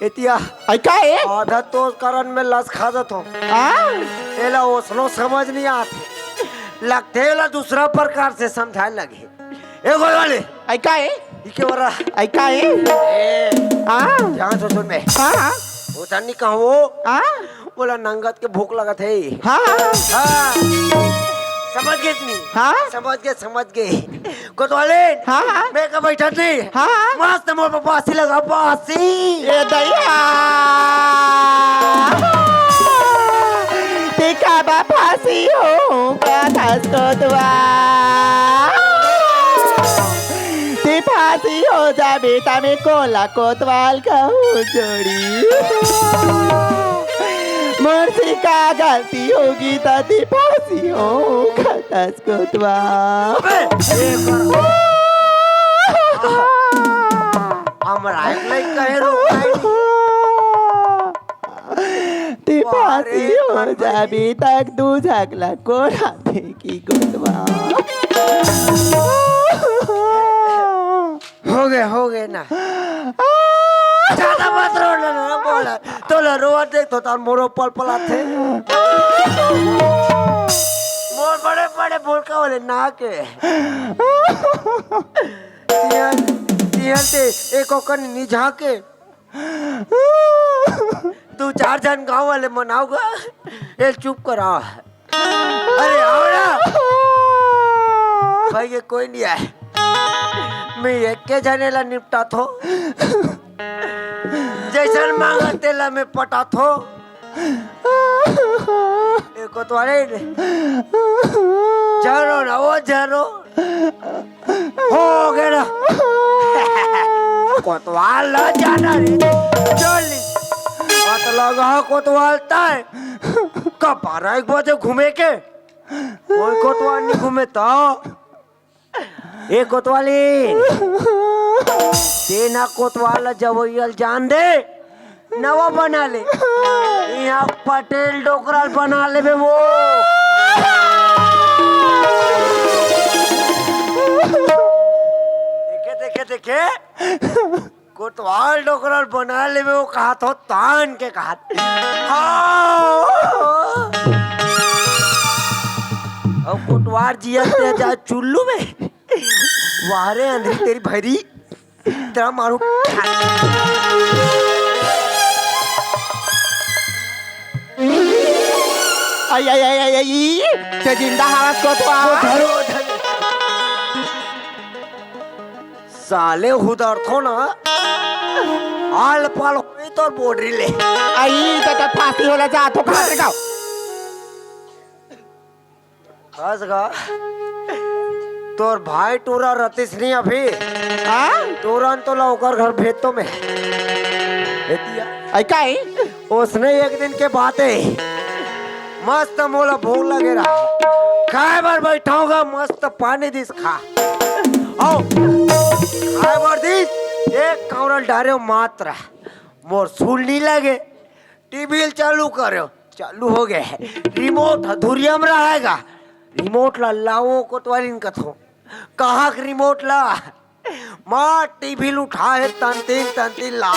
एतिया अई का ए? आधा तो कारण में लस खा जात हो। हाँ? एला ओसनो समझ नहीं आत। लगथे एला दूसरा प्रकार से समझाए लगे। ए गोल वाले। अई का ए? इके वरा। अई का ए? ए। हाँ। ध्यान से सुन बे। हाँ, हाँ। ओतन नहीं कहूँ। हाँ। बोला नंगत के भूख लगत हे। हाँ, हाँ, हाँ। हाँ। समझ गे कि नहीं? हाँ। समझ गे, समझ गे। कोतवालिन, हाँ, हाँ। मैं का बैठत नहीं। हाँ, हाँ। मस्त मोर पर फांसी लगा, फांसी। ए दइया। ते का बा फांसी हो, का धस कोतवाल। ते फांसी हो जाबे, त में कोला कोतवाल कहूँ जोड़ी। मोर से का गलती होगे, त ते फांसी हो, का धस कोतवाल। अबे, ये कर। हमरा एक नहीं कहे रुक भाई। ते वाह रे, फांसी हो कन भाई। जाबे तक दू झकला कोरा फेंकी कोतवाल। हो गए, हो गए ना। ज्यादा मत रो ना, ना बोला। तोला रोवत देख तो तार मोरो पल पल आथे। मोर बड़े बड़े बोलका वाले ना के। तिहन, तिहन ते एको कन निझा के। दू चार झन गांव वाले मनाओगा। ए चुप करा। अरे, आओ ना। भाई, ये कोई नहीं आए। मैं एक के जने ला निपटा थो। जैसन मांगा तेला मैं पटा थो। ए कोतवाल रे। झन रो ना, ओ झन रो। हो गया ना। कोतवाल ला जाना रे। चल। बात लगा कोतवाल ताय। का बारह एक बजे घूमे के? कोई कोतवाल नहीं घूमे तो। ए कोतवाली, तेना कोतवाल जवैयल जान दे, नवा बना ले। यहाँ पटेल डोकराल बना लेबे वो। देखे, देखे, देखे। कोतवाल डोकराल बना लेबे, वो कहात हो तान के कहात। हाँ। अउ कोतवाल जिया ते जा चुल्लू में। वाह रे अंधरी तेरी भैरी। तेरा मारू। आई, आई, आई, आई, आई। ते जिंदा हावस कोतवाल। वो धरो, धरो। साले हुदरथो ना, आल पाल होई तोर बोडरी ले। आई, त, त फांसी होला जा, तो कहाँ से गाओ? बस गा, तोर भाई टूरा रतीश नहीं अभी। हाँ? टूरन तो ला ओकर घर भेज तो मैं। भेज दिया। आई काई? उसने एक दिन के बात है, मस्त मोला भूख लगे रहा, खाए बर बैठाऊंगा, मस्त पानी दिस खा। आओ, खाए बर दिस, एक कावरल डारे मात्र, मोर सुल नहीं लगे, टीवी चालू करो, चालू हो गया है, रिमोट हथुरिया में रहेगा, रिमोट ला लाओ कोतवालिन कथो, कहाँ के रिमोट ला? माँ टीवी उठा है तंतीन तंतीन ला।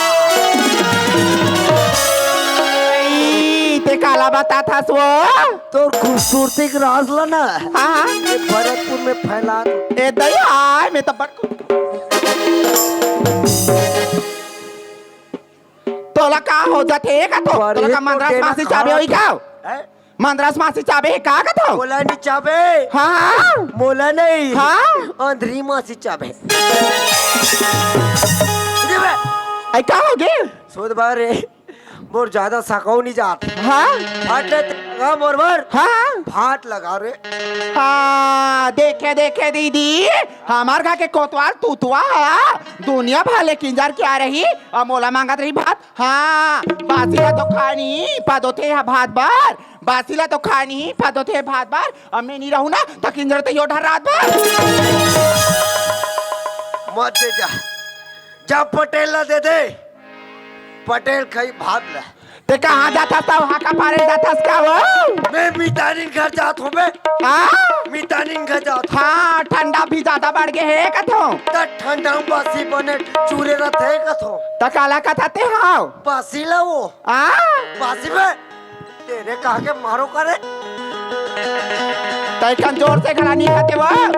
ई, ते काला बताथस वो? तोर खूबसूरती के राज ला ना। हाँ, हाँ। ये भरतपुर में फैला दे। ए दई, आय, मैं तो बड़ तोला का हो जाथे का तो? तोला का मंदरास मासी चाबे होई का? हैं? मंदरास मासी चाबे हे का कथो? मोला नहीं चाबे। हाँ, हाँ। मोला नहीं। हाँ। अंधरी मासी चाबे। जी बे। आई का हो गे? सोच बारे। मोर ज्यादा सकाऊ नहीं जात। हाँ? हट रे, लगा मोर बर। हाँ? भात लगा रे। हाँ, देखे, देखे दीदी, हमार घर के कोतवाल तुतवा है, दुनिया भर ले किंजर के आ रही, अउ मोला मांगत रही भात। हाँ, बासी ला तो खानी पदोथे हा भात बर, बासी ला तो खानी पदोथे भात बर, अब मैं नहीं रहूँ ना, त किंजर तो यो ढर्रात बर। मत दे जा, जा पटेल ला दे दे, पटेल खाई भात ला। ते कहाँ जाथस त हाका पारे जाथस का वो? मैं मितानिन घर जात हूँ बे। हाँ? मितानिन घर जात हूँ। हाँ, ठंडा भी ज्यादा बढ़ गे हे कथो। त ठंडा में बासी बने चूरे रथे कथो। त काला कथा ते हाव? बासी ला वो। हाँ? बासी बे। तेरे कहा के मारो करे। तै कन जोर से गला नहीं खाते वो। हाँ।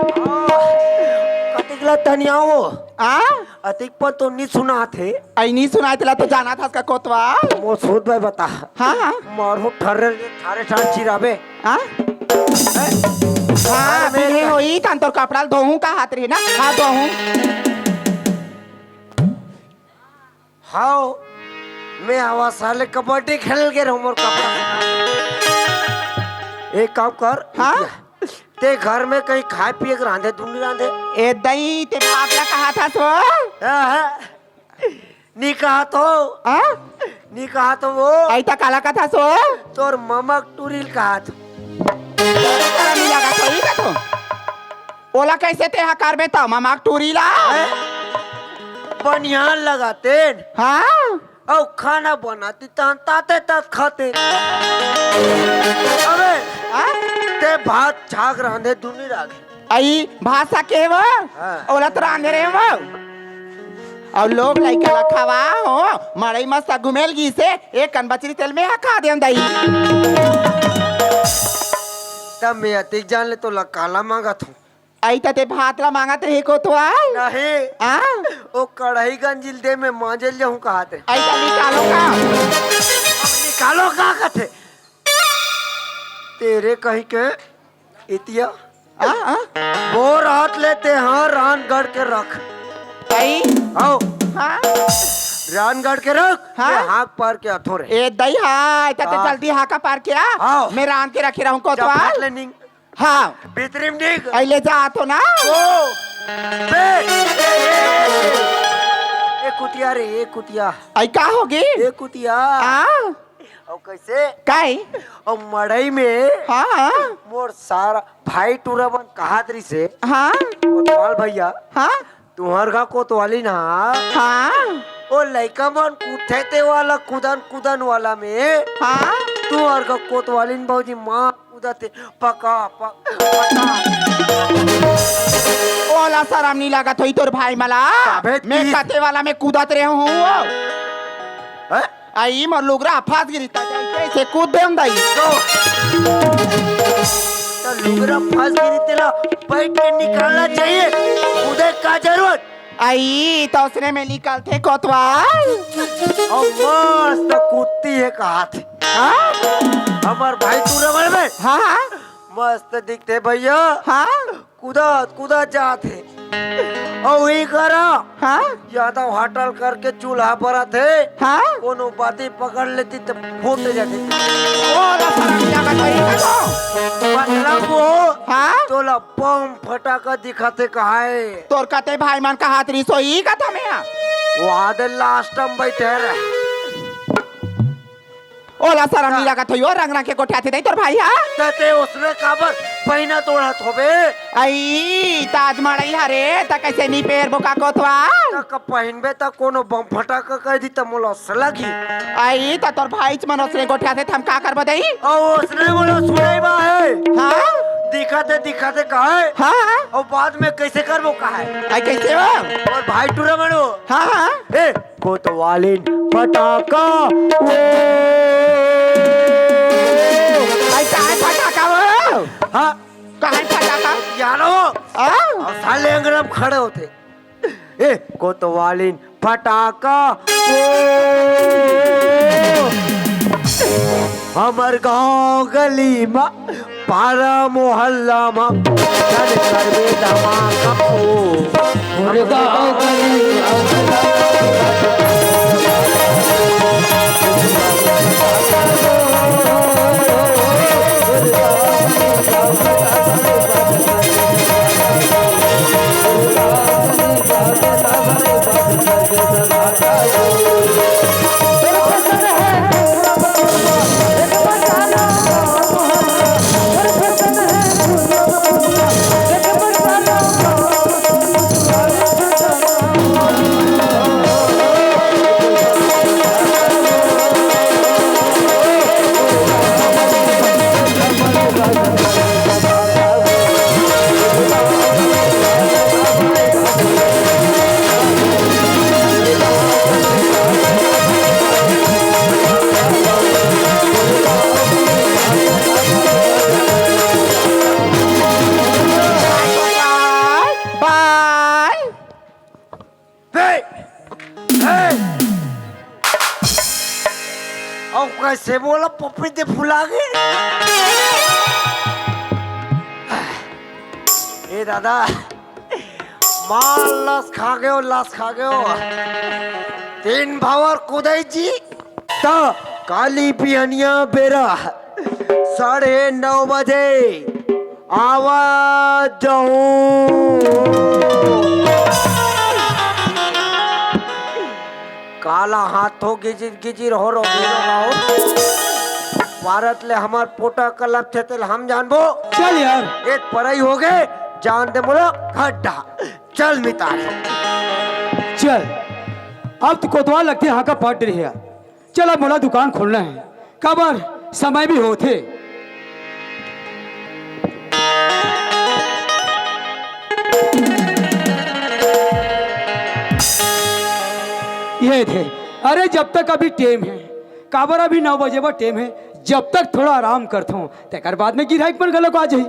कतिकला तनिया वो। हाँ? अतिक पर तो नहीं सुना थे। आई नहीं सुनाय तेला तो जाना था इसका कोतवाल। मोर सूद भाई बता। हाँ, हाँ। मारो ठर्रे, ठारे ठार चिराबे। हाँ? हैं? हाँ, अरे मैं बिने का- होई, तन तोर कपड़ा ल धोहूं का हाथ रही ना? हाँ, धोहूं। हाव, मैं आवा साले कबड्डी खेल के रहूं मोर कपड़ा। एक काम कर। हाँ? ते घर में कहीं खाए पिए के रांधे, तू नहीं रांधे? ए दई, ते पागला कहा था सो? हाँ, हाँ। नी कहा तो। आ? नी कहा तो वो। आई त काला कथा सो? तोर ममक टूरिल कहा तो। तोरा नी लगा तो ई कथो। ओला कैसे ते हा करबे त ममक टूरिला? हैं? बनियान लगाते। हाँ? अउ खाना बनाती तान ताते तात खाते। अबे, हाँ? ते भात छाग रांधे दुनी रागे। आई भाषा के वो? हाँ। ओला तो रांधे रे वो। अउ लोग लइका ला खवा हो, मड़ई मस्त घुमेल गिसे, एक कन बचरी तेल में हा खा देन दई। तब मैं अतिक जान ले तो ला काला मांगत हूँ। अई त ते भात ला मांगत रहे कोतवाल। नहीं। आ? ओ कढ़ाई गंजिल दे में मांजल जाहूँ कहत रहे। अई त निकालो का? अब निकालो का कथे? तेरे कहीं के इतिया। आ, आ? बोर हाथ लेते हाँ रानगढ़ के रख। अई? आओ। हाँ? रानगढ़ के रख। हाँ? ये हाथ पार के अथो रहे। ए दई हाँ, त ते हाँ। जल्दी हाका पार के आ। आओ। मैं रान के रखे रहूँ जब कोतवाल। फाट ले निंग। हाँ। भीतरी में निंग। अई ले जा तो ना। ओ। बे। ए, ए, ए, ए। ए कुतिया रे, ए कुतिया। अई का होगे? ए कुतिया। हाँ। अउ कैसे? काई? अउ मड़ई में हाँ, हाँ। मोर सारा भाई टूरा मन कहात रिसे। हाँ। कोतवाल भैया, हाँ। तुहर का कोतवाली ना। हाँ। ओ लइका मन कूदथे ते वाला कूदन कूदन वाला में। हाँ। तुहर का कोतवाली न भौजी माँ कूदथे पका, पक-, पका। ओला शरम नहीं लागत होई तोर भाई मला? काबे मैं की- कते वाला में कूदत रहे हूँ वो। हैं? अई मोर लुगरा फंस गिरी त कैसे कूद देम दई। तो, तो लुगरा फंस गिरी तेला बैठ के निकालना चाहिए। कूदे का जरूरत? अई त उसने में निकलथे कोतवाल। अउ मस्त कुत्ती है कहाथे। हाँ? हमर भाई टूरा मन में हाँ, हाँ। मस्त दिखथे भैया। हाँ। कूदत कूदत जात हे। अउ ई करा हाँ? यादव हटल करके चूल्हा बरत हे। हाँ? कोनो बाती पकड़ लेती त फूट जाती। ओ ला शरम लागत हे, ई का तो? मतलब वो हाँ? तोला बम फटाका दिखत हे कहाए। तोर कते भाई मन कहात रिसो ई का था मैं? वहाँ दे लास्ट में बैठे रहे। ओला शरम नहीं लागत होई, ओ रंग रंग के गोठियाथे दई तोर भाई हा। त ते उसने काबर पहिना तोड़त होबे? अई, ताज मड़ई हरे, त कैसे नहीं पेर बोका कोतवाल? त क पहिनबे त कोनो बम फटाका कह दी त मोला से लगी। अई, त तोर भाई च मन उसने गोठियाथे त हम का करबो दई? अउ उसने मोला सुनाई बा है। हाँ? दिखाते दिखाते कहे। हाँ, हाँ। अउ बाद में कैसे करबो कहे? अई, कैसे हो? अउ भाई टूरा मनो। हाँ, हाँ। ए, कोतवालिन फटाका, वो। अई, काहे फटाका वो? हाँ। काहे फटाका? यारो। हाँ? अउ साले अंगरम खड़े होते। ए, कोतवालिन फटाका, वो। हमर गांव गली मा पारा मोहल्ला मा चल करबे धमाका ओ। मोर गाँव गली बाय। बे! ए! अउ कैसे बोला पप्पी दे फुला गे? ए दादा, मार लस खा गयो, लस खा गयो। तीन भावर कुदाई जी। त काली बिहनिया बेरा साढ़े नौ बजे आवा जाऊं। काला हाथ हो गिजिर गिजिर हो रो गिरो गाओ। भारत ले हमार पोटा कलप थे तेल हम जानबो। चल यार। एक परई हो गए, जान दे मोला खड्डा। चल मितान। चल, अब तो कोतवाल लगथे, हाँ का पट रही है। चल, अब मोला दुकान खोलना है, काबर समय भी होथे। ये थे। अरे, जब तक अभी टेम हे, काबर अभी नौ बजे बर टेम हे, जब तक थोड़ा आराम करथों, तेकर बाद में गिराहक मन घलोक आ जाही।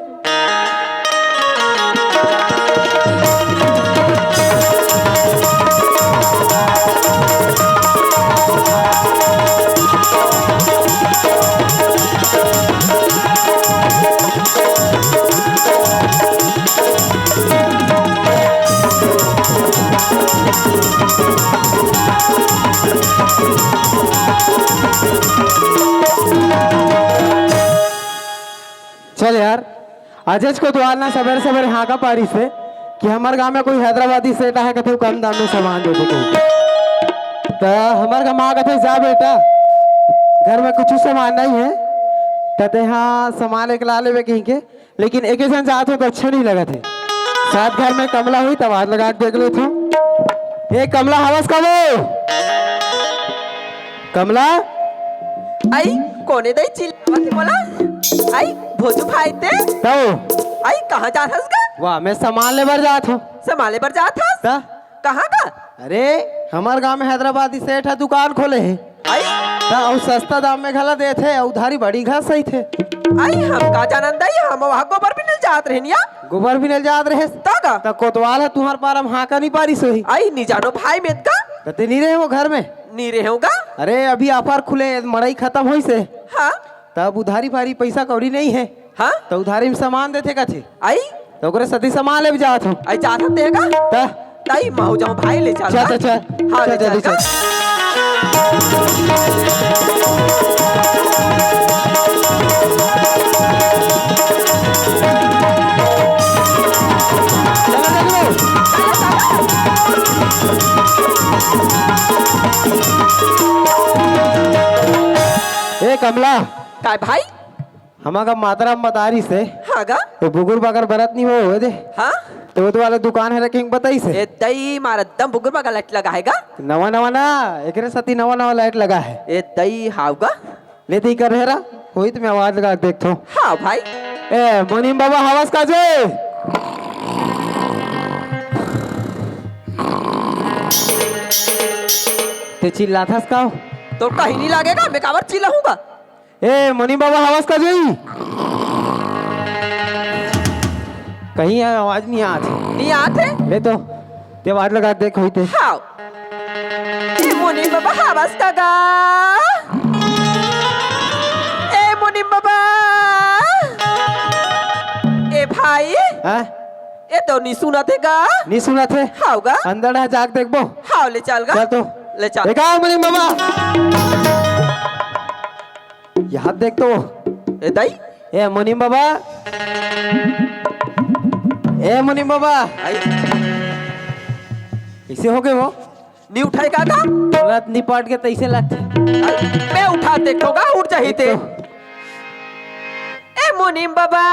चल यार, आजेच कोतवाल ना सबेरे सबेरे हाँका पारिस हे कि हमर गांव में कोई हैदराबादी सेठ आहे कथे, कम दाम में सामान दे दे कहिके। त हमर गांव में कथे, जा बेटा, घर में कुछ सामान नहीं है, त तेहा सामान एक ला लेबे कहिके। लेकिन एके झन जात हो तो अच्छा नहीं लगत हे। शायद घर में कमला होही, त आवाज लगा के देख लेथों। ए कमला, हवस का वो? कमला? आई, कोने दई चिल्लावत हे मोला? आई, भोजू भाई ते? तौ? आई, कहाँ जात हस गा? वाह, मैं सामान ले बर जात हूँ। सामान ले बर जात हस? त? कहाँ का? अरे, हमर गांव में हैदराबादी सेठ ह दुकान खोले हे। आई? त अउ सस्ता दाम में घला देथे, अउ उधारी बड़ी घस सही थे। आई, हम का जानन दई, हम वहाँ गोबर बिने ल जात रहेन या। गोबर बिने ल जात रहेस? त का? त कोतवाल ह तुंहर पारा म हाँका नहीं पारिस होही। आई, नी जानो भाई, मैं त का? त ते नहीं रहे वो घर में? नी रहे हो गा? अरे, अभी offer खुले, मड़ई खतम होइस हे। हाँ। तब उधारी भारी पैसा कौड़ी नहीं है। हाँ? त उधारी में सामान देथे कथे। आई? त ओकरे सेती सामान ले जात हूँ। आई, जात हस तेहा गा? त? तई महू जाऊँ भाई, ले चल चल, गा। चल, चल। हाँ, चल, ले चल, चल ले गा। चल। ए कमला। काय भाई? हमर गा मातरा म बता रिस हे। हाँ गा? ए बुगुर बगर बरत नहीं हो, हो दे। हाँ? त वो तो वाला दुकान हे, रखे बताइस हे। ए दई मार एकदम बुगुर बगर light लगा हे गा? नवा नवा ना, एकरे सेती नवा नवा light लगा हे। ए दई हाव गा? ले दे कर हेरा, होही त मैं आवाज लगा के देखथों। हाँ भाई। ए मुनीम बाबा, हवस का जे? ते चिल्लाथस का? तोर कहीं नहीं लागेगा, मैं काबर चिल्लाहूँ गा? ए, मुनीम बाबा, हवस का जी? कहीं आवाज नहीं आत हे। नहीं आत हे? ले तो, ते आवाज लगा देख होई ते। हाँ। ए, मुनीम बाबा, हवस का गा? ए, मुनीम बाबा। ए, भाई। हाँ? ए, तो नहीं सुनत हे गा? नहीं सुनत हे? हाव गा? अंदर आ, जाके देखबो। हाव, ले चल गा। चल तो। ले चल। ए, का मुनीम बाबा? यहाँ देख तो। ए दाई। ए मुनीम बाबा, ए मुनीम बाबा। आई। कइसे हो गे वो? नहीं उठाय का का? तुरंत निपट के तइसे लगथे। आई, मैं उठा देखो का, उठ जाही ते। एक तो। ए मुनीम बाबा,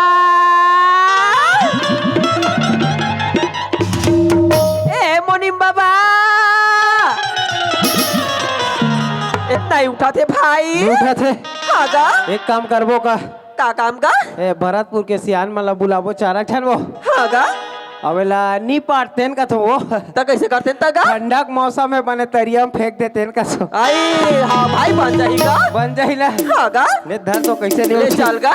ए मुनीम बाबा, ए नहीं उठाथे भाई। नहीं उठाथे। हाँ गा। एक काम करबो का? का काम गा? ए, भरतपुर के सियान मन ला बुलाबो, चारा ठन वो। हाँ गा। अबे ला नी पारतेन कथो वो। त कइसे करतेन त गा? ठंडा के मौसम में बने तरिया में फेंक देतेन कथो। आई, हाँ भाई, बन जाही गा। बन जाही ला। हाँ गा। ले धर तो कइसे नहीं ले उठी। चल गा।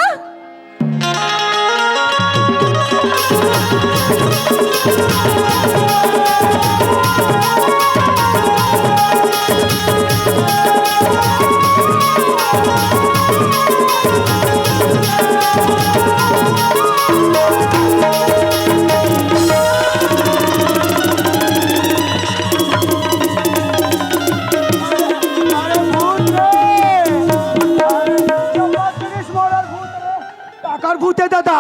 अरे भूत रे! अरे भूत रे! काकर भूत हे दादा?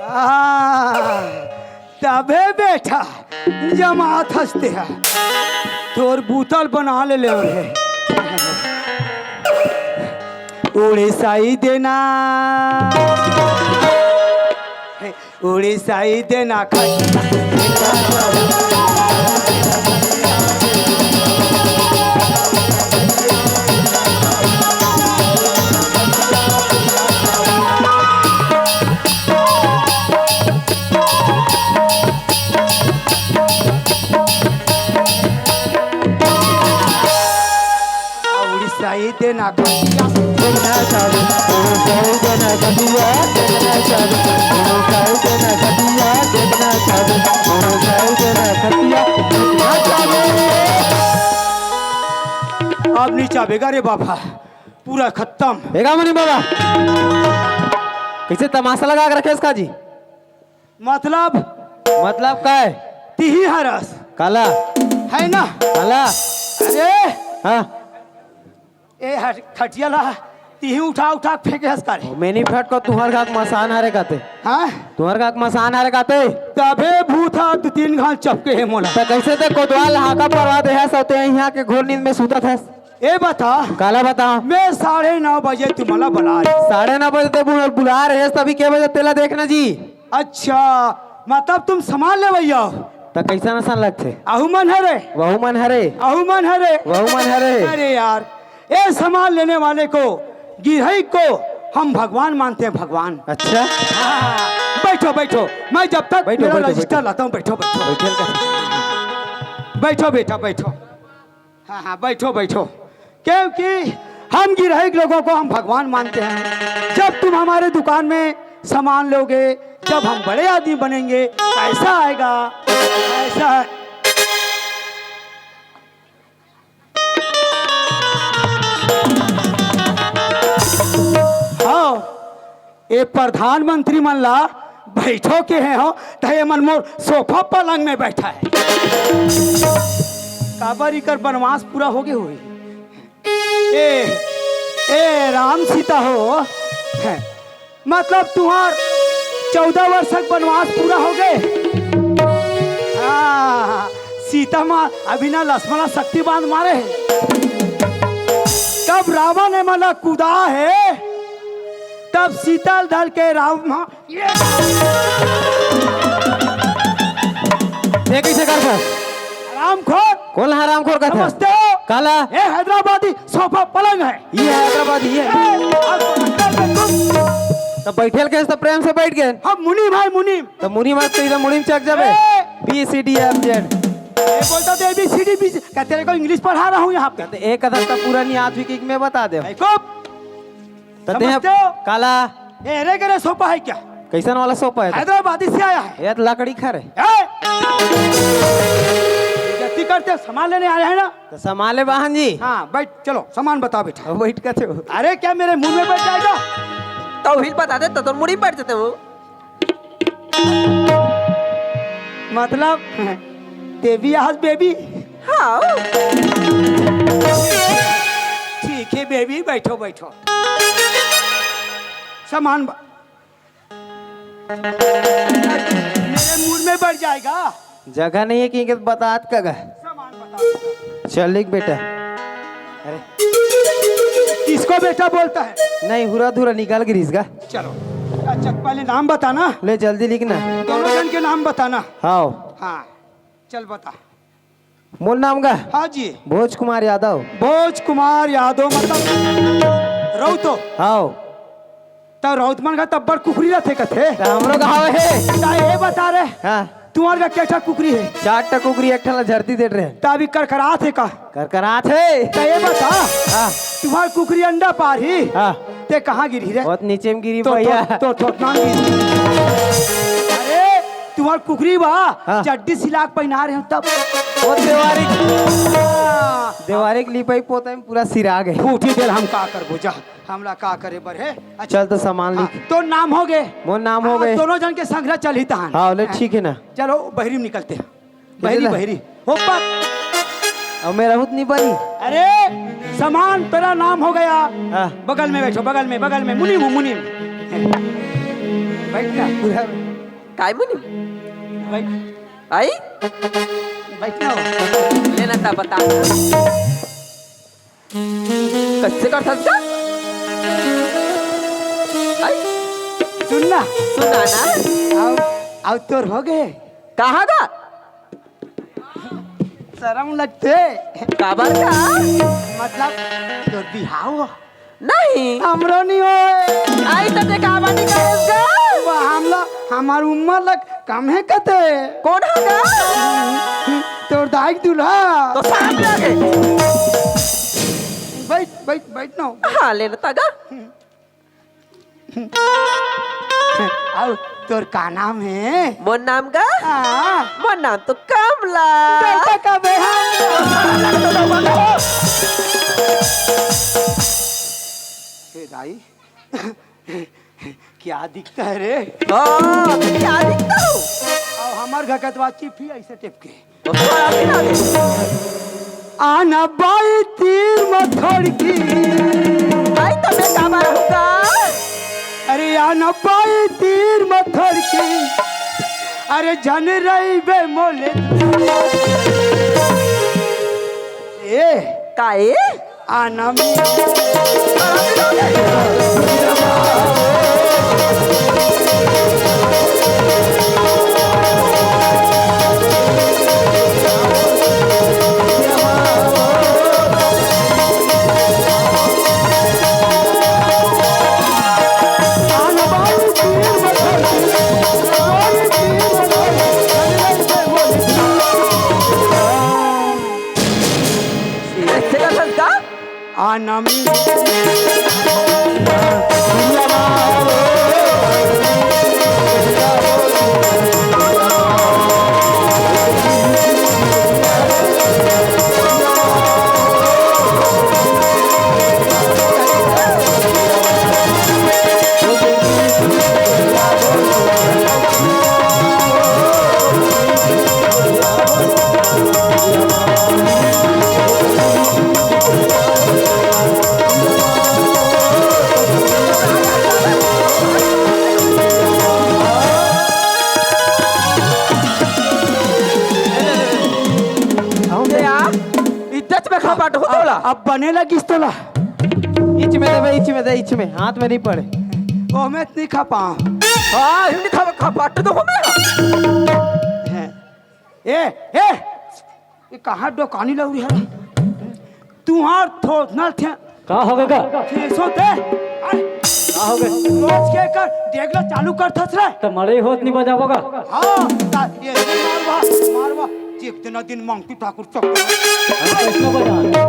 आ, तभे बेटा जमात हस तेहा। तोर बूता ल बना ले ले हे। उड़ीसाई देना, उड़ीसाई देना खटिया। उड़ीसाई देना खटिया। अब नी चाबेगा रे बाबा, पूरा खत्म। एगा मनी बाबा, कैसे तमाशा लगा के रखे इसका जी? मतलब? मतलब काय? तिही हरस। काला? है ना? काला? अरे! हाँ। ए हट-, खटिया ला तिही उठा उठा के फेंके हस का रे? मैं नहीं फट को, तुहर का मसान हरे कहते। हाँ? तुहर का मसान हरे कहते। तभे भूत हा दू तीन घाल चपके हे मोला। तो कैसे ते कोतवाल हाका परवा दे हस, ते यहाँ के घोर नींद में सुतत हस? ए बता। काला बता? मैं साढ़े नौ बजे तुमला बला रहे। साढ़े नौ बजे ते बुला, बुला रहे हस, तभी के बजे तेला देखना जी? अच्छा, मतलब तुम सामान ले भैया? त कैसन असन लगथे? आहू मन हरे? वहू मन हरे? आहू मन हरे? वहू मन हरे? अरे यार, ये सामान लेने वाले को, गिरही को हम भगवान मानते हैं, भगवान। अच्छा? हाँ, बैठो, बैठो, मैं जब तक बैठो, मेरा बैठो, रजिस्टर बैठो। लाता हूँ, बैठो, बैठो। बैठो, बैठो। बैठो बेटा, बैठो। हाँ, हाँ, बैठो, बैठो। क्योंकि हम गिरहिक लोगों को हम भगवान मानते हैं। जब तुम हमारे दुकान में सामान लोगे, जब हम बड़े आदमी बनेंगे, पैसा आएगा, पैसा। हाँ, ए प्रधानमंत्री मन ला बैठो के हे हो, त ये मन मोर सोफा पलंग में बैठा है। काबर इकर बनवास पूरा हो गए होही। ए, ए राम सीता हो, हैं, मतलब तुहार चौदह वर्ष तक बनवास पूरा हो गए। आ, सीता माँ अभी ना लक्ष्मण ला शक्ति बांध मारे हे। तब रावण ए मन ला कुदा हे, तब सीता ल धर के राम, ये ये कैसे कर पास? हरामखोर। कौन हरामखोर कहता है? नमस्ते हो। काला? ये हैदराबादी सोफा पलंग है। ये हैदराबादी, ये। ए, और पलंग पे तुम। तो बैठल के तो प्रेम से बैठ गए। हम मुनीम है, मुनीम। तो मुनीम है, तो इधर मुनीम चक जाबे। ए। B C D F Z। ये बोलता तो A B C D B C, क्या तेरे को इंग्लिश पढ़ा रहा हूँ यहाँ पे? तो एक कदम का पूरा नहीं, आज भी किक में बता दे। देखो। तो ते समझते हो? काला? ये रे, करे सोफा है क्या? कैसन वाला सोफा है? हैदराबादी से आया है। ये तो लकड़ी खर है। ए! बेइज्जती करते, सामान लेने आए हैं ना? तो सामान ले बहन जी। हाँ, बैठ, चलो, सामान बताओ बेटा। अब बैठ का थे। अरे, क्या मेरे मुंह में बैठ जाएगा? तो हिल बता दे, तो तोर मुड़ी बैठ जाते वो। मतलब, देवी आज बेबी। हाँ। ठीक है बेबी, बैठो, बैठो। सामान ब-, मेरे मूड में बैठ जाएगा। जगह नहीं है कि इनके बतात का गा। सामान बता। चल लिख बेटा। अरे, किसको बेटा बोलता है? नहीं, हुरा धुरा निकाल के रिस गा। चलो, अच्छा, पहले नाम बताना। ले जल्दी लिखना। दोनों जन के नाम बताना। हाँ। हाँ, चल बता। मोर नाम का? हाँ जी। भोज कुमार यादव। भोज कुमार यादव मतलब रउत हो? हाँ। त रउत मन का तब्बड़ कुकरी रथे कथे। त हमरो गाँव हे। त ये बता रे। हाँ। तुम्हार का केठा कुकरी हे? चार टा कुकरी, एक ठा ला झरती देत रहे। त अभी करकरात हे का? करकरात हे। त ये बता। हाँ। तुम्हार कुकरी अंडा पारही? हाँ। ते कहाँ गिरही रे? बहुत नीचे में गिरही तो, भैया। तो, तो थोतना में गिरही। अरे, तुम्हार कुकरी बा, हाँ। चड्डी सिला के पहना रहे हो तब। वो देवारी, हाँ। देवारी के लिपाई पोताई में पूरा सिरा गए। फूटी देल हम का करबो जा, हमला का करे बर हे। अच्छा। चल तो सामान हाँ, लिख। तो नाम हो गए। मोर नाम हो हाँ, गए। दोनों जन के संघरा चलही तहान। हाँ, ले हाँ। ठीक है ना। चलो, बहरी में निकलते हैं। बहरी, ला। बहरी। ऊपर। अब मेरा हुत नहीं बनी। अरे, सामान, तेरा नाम हो गया। हाँ। बगल में बैठो, बगल में, बगल में। मुनीम हूँ, मुनीम। बैठ ना। पूरा। काय मुनीम? बैठ। आई? बैठ ना। ले ना, ता बता। कइसे करथस का? आई? सुन ना। सुना ना। अउ, अउ तोर होगे? कहाँ गा? सरम लगथे। काबर का? मतलब, तोर बिहाव? नहीं। हमरो नहीं होय। आई त ते काबर नहीं करेस गा? वो हमला, हमर उम्र लग कम हे कते। कोन ह गा? तोर दाई के दूल्हा। तो साथ में आके। बैठ, बैठ, बैठ ना। हाँ, ले लेता गा। अउ तोर का नाम हे? मोर नाम गा? हाँ। मोर नाम तो कमला। बेटा का बेहा। हे दाई, क्या दिखता है रे? हाँ, तो क्या दिखता हूँ? अउ हमर घर के तो चिप्स ही ऐसे टेप के। आना बाई तीर म थोड़की। आई तो मैं का मारा हूँ का? अरे आना बाई तीर म थोड़की। अरे जन रही बे मोले। ए। का ए? आना आनंद। ए यार, इज्जत में खपाट हो तोला। अब बने लगिस तोला। इच में देबे, इच में दे, इच में, हाथ में नहीं पड़े। ओमे नहीं खपा। हाँ, हिंदी खप-, खपाट तो हमें। हैं। ए, ए, ये कहाँ डोकानी लग रही है? तुहार थोथना थे। का हो गे का? फेसो ते। अरे, का हो गे? रोज के कर, देख लो, चालू कर थस रे। त मड़ई होत नहीं बजाबो का? हाँ, ता, ये नहीं मारवा, मारवा। एक दिन ना दिन मांगती ठाकुर चौक। हम कैसे बजा? ए,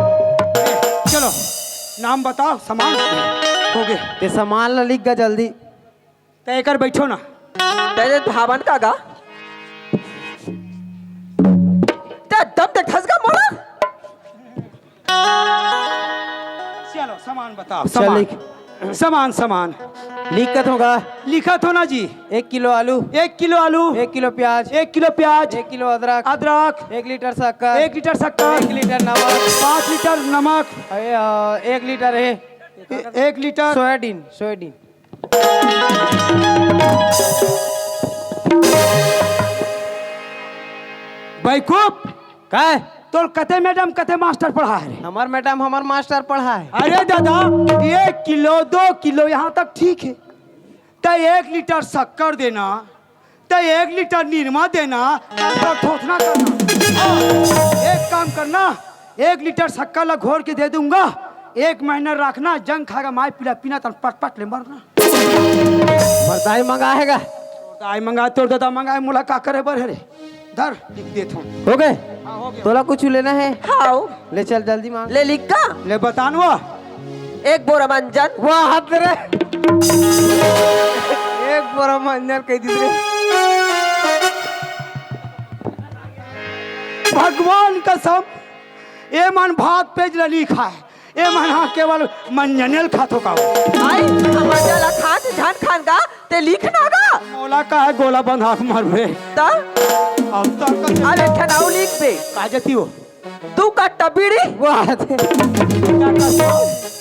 चलो, नाम बताओ, सामान। हो गे। ते सामान ला लिख गा जल्दी। त एकर बैठो ना। तेरे भावन का गा? ते दम देखस गा मोला? चलो, सामान बताओ, चल सामान। लिख। सामान, सामान। लिखत होगा। लिखत हो ना जी। एक किलो आलू। एक किलो आलू। एक किलो प्याज। एक किलो प्याज। एक किलो अदरक। अदरक। एक लीटर शक्कर। एक लीटर शक्कर। एक लीटर नमक। पाँच लीटर नमक। अरे, अ, एक लीटर है। ए-, एक लीटर। Soybean, soybean. बैकूफ। काय? तोर कते मैडम, कते मास्टर पढ़ा है रे? हमर मैडम, हमर मास्टर पढ़ा है। अरे दादा, एक किलो, दो किलो, यहाँ तक ठीक है। त एक लीटर शक्कर देना, त एक लीटर निरमा देना, त थोथना करना। हाँ, एक काम करना, एक लीटर शक्कर ला घोर के दे दूंगा, एक महीना रखना, जंग खाएगा माई पीला पीना, तन पट पट ले मरना। मरदाई मंगाएगा। दाई मंगा, तोर दादा मंगाए, मोला का करे बर है रे? धर, लिख देत हूँ। हो गए? हाँ, हो गया। तोला कुछ लेना है? हाँ। ले चल, जल्दी मांग। ले लिख का? ले बतानवा। एक बोरा मंजन। वाह, हाथ रे। एक बोरा मंजन कह दी रे। भगवान कसम, ए मन भात पेज ल नहीं खाए, ए मन हा केवल मंजनेल खाथो का। आई, हम मंजन ला खात झन खान का, ते लिख ना गा। मोला का है गोला बंधा के मरबे। त? अब तक अरे, एक ठन अउ लिख दे। का जती हो? दू कट्टा बीड़ी। वाह।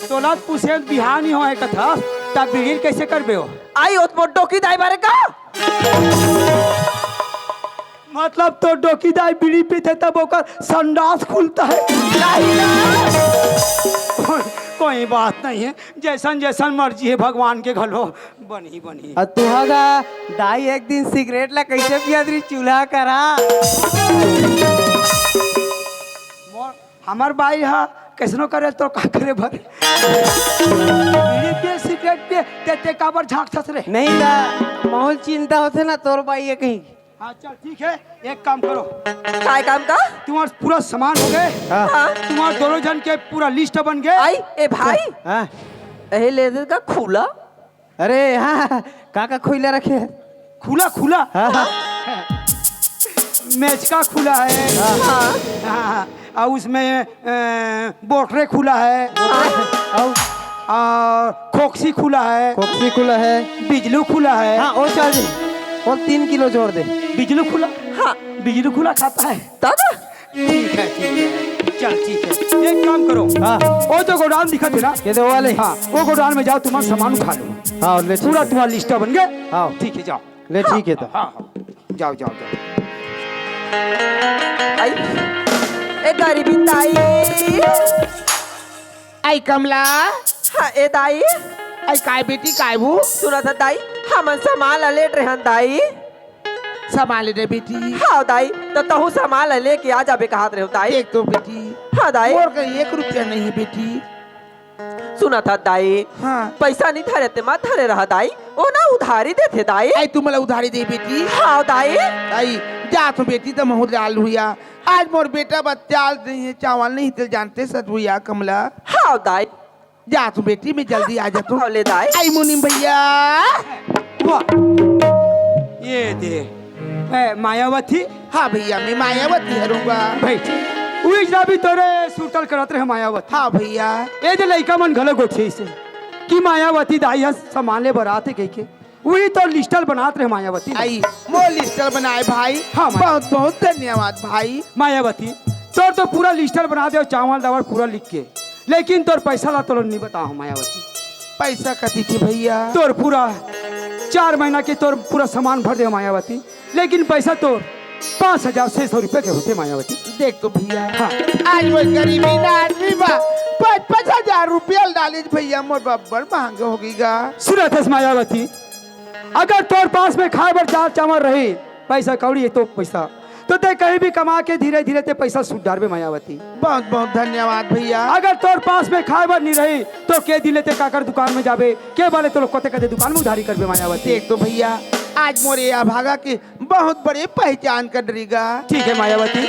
तोला पुछे बिहान ही हो है कथा, त बीड़ी कैसे करबे हो? आई, ओत मोर डोकी दाई बारे का? मतलब तो डोकी दाई बीड़ी पीथे तब ओकर संडास खुलता है। नहीं ना। कोई, कोई बात नहीं है, जैसन जैसन मर्जी है भगवान के घलो। बनी, बनी। अउ तुहा गा दाई एक दिन सिगरेट ला कैसे पियत रही चूल्हा करा? मोर, हमर बाई हा कैसनो करे तो का करे भर। बीड़ी पिए, सिगरेट पिए, ते, ते काबर झांकथस रे? नहीं गा, माहौल चिंता होथे ना तोर बाई ये कहीं। हाँ, चल, ठीक है, एक काम करो। काय काम का? तुम्हार पूरा सामान हो गए। हाँ। हाँ। तुम्हार दोनों जन के पूरा लिस्ट बन गए। आई, ए भाई। हाँ। ए, ले दे का खुला? अरे, हाँ, का का खोइला रखे है? खुला, खुला। हाँ, हाँ। मेचका खुला है। हाँ। हाँ। हाँ, और उसमें, अ, बोटरे खुला है। हाँ। और और खोक्सी खुला है। खोक्सी खुला है। बिजलू खुला है। हाँ, वो चल दे। वो तीन किलो जोड़ दे। बिजलू खुला? हाँ। बिजलू खुला खाता है? तब? ठीक है, ठीक है। चल, ठीक है। एक काम करो। हाँ। वो जो गोडाउन दिखत हे ना? ये तो वाले। हाँ, वो गोडाउन में जाओ, तुम्हारा सामान उठा लो। हाँ, ले, ठीक पूरा है। तुम्हारा लिस्ट बन गया। हाँ। ठीक है, जाओ। ले, ठीक है तो। हाँ, हाँ। जाओ, जाओ, जाओ। आई, ए गरीबी दाई। आई कमला। हाँ, ए दाई। आई काय बेटी, काय वो? सुनत हस दाई, हमन सामान ला लेट रेहन दाई। सामान लेटे बेटी। हाँ दाई, त तहूँ सामान ला लेके आ जाबे कहत रेहेंव दाई। देख तो बेटी। हाँ दाई। मोर करा एक रुपया नहीं है बेटी। सुनत हस दाई। हाँ। पैसा नहीं धरे ते मत धरे रहा दाई, ओ ना उधारी देथे दाई। आई तू मोला उधारी दे बेटी। हाँ दाई। दाई, जात हँव बेटी त महूँ लाल हुइया। आज मोर बेटा बर चाल नहीं है, चावल नहीं, तेल जानते सतुइया कमला। हाँ दाई। जात हँव बेटी, मैं जल्दी आ जात हँव। हाँ, ले दाई। आई मुनीम भैया। वाह। ये दे। ए, मायावती। हाँ भैया, मैं मायावती हरँव गा। बैठ। उही जा भी तोरे सुरतल करत रहे मायावती। हाँ भैया। ए दे लइका मन घलो गोठियाइस हे कि मायावती दाई ह सामान ले बर आत हे कहिके। उही तोर लिस्ट ल बनात रहे मायावती। आई, मोर लिस्ट ल बनाए भाई। हाँ, माया- बहुत बहुत धन्यवाद भाई। मायावती, तोर तो पूरा लिस्ट ल बना दे, चावल दावल पूरा लिख के, लेकिन तोर पैसा ला तोला नहीं बताहूँ मायावती। पैसा कथी के भैया? तोर पूरा चार महीना के तोर पूरा सामान भर दे मायावती, लेकिन पैसा तोर पाँच हजार छह सौ रुपया के होथे मायावती। देख तो भैया, हाँ। आज वो गरीबी ना आदमी बा, पाँच, पाँच हजार रुपया डालिस भैया, मोर बब्बर महँगा हो गई गा। सुनत हस मायावती, अगर तोर पास में खाए बर चार चावल रही, पैसा कौड़ी हे तो पैसा, तो ते कहीं भी कमा के धीरे धीरे ते पैसा सुध डारबे मायावती। बहुत बहुत धन्यवाद भैया। अगर तोर पास में खाए बर नहीं रही, तो के दिन ले ते काकर दुकान में जाबे, के बाले तो लोग कते कते दुकान में उधारी करबे मायावती। देख तो भैया, आज मोर ये अभागा के बहुत बड़े पहचान कर डरी गा। ठीक है मायावती,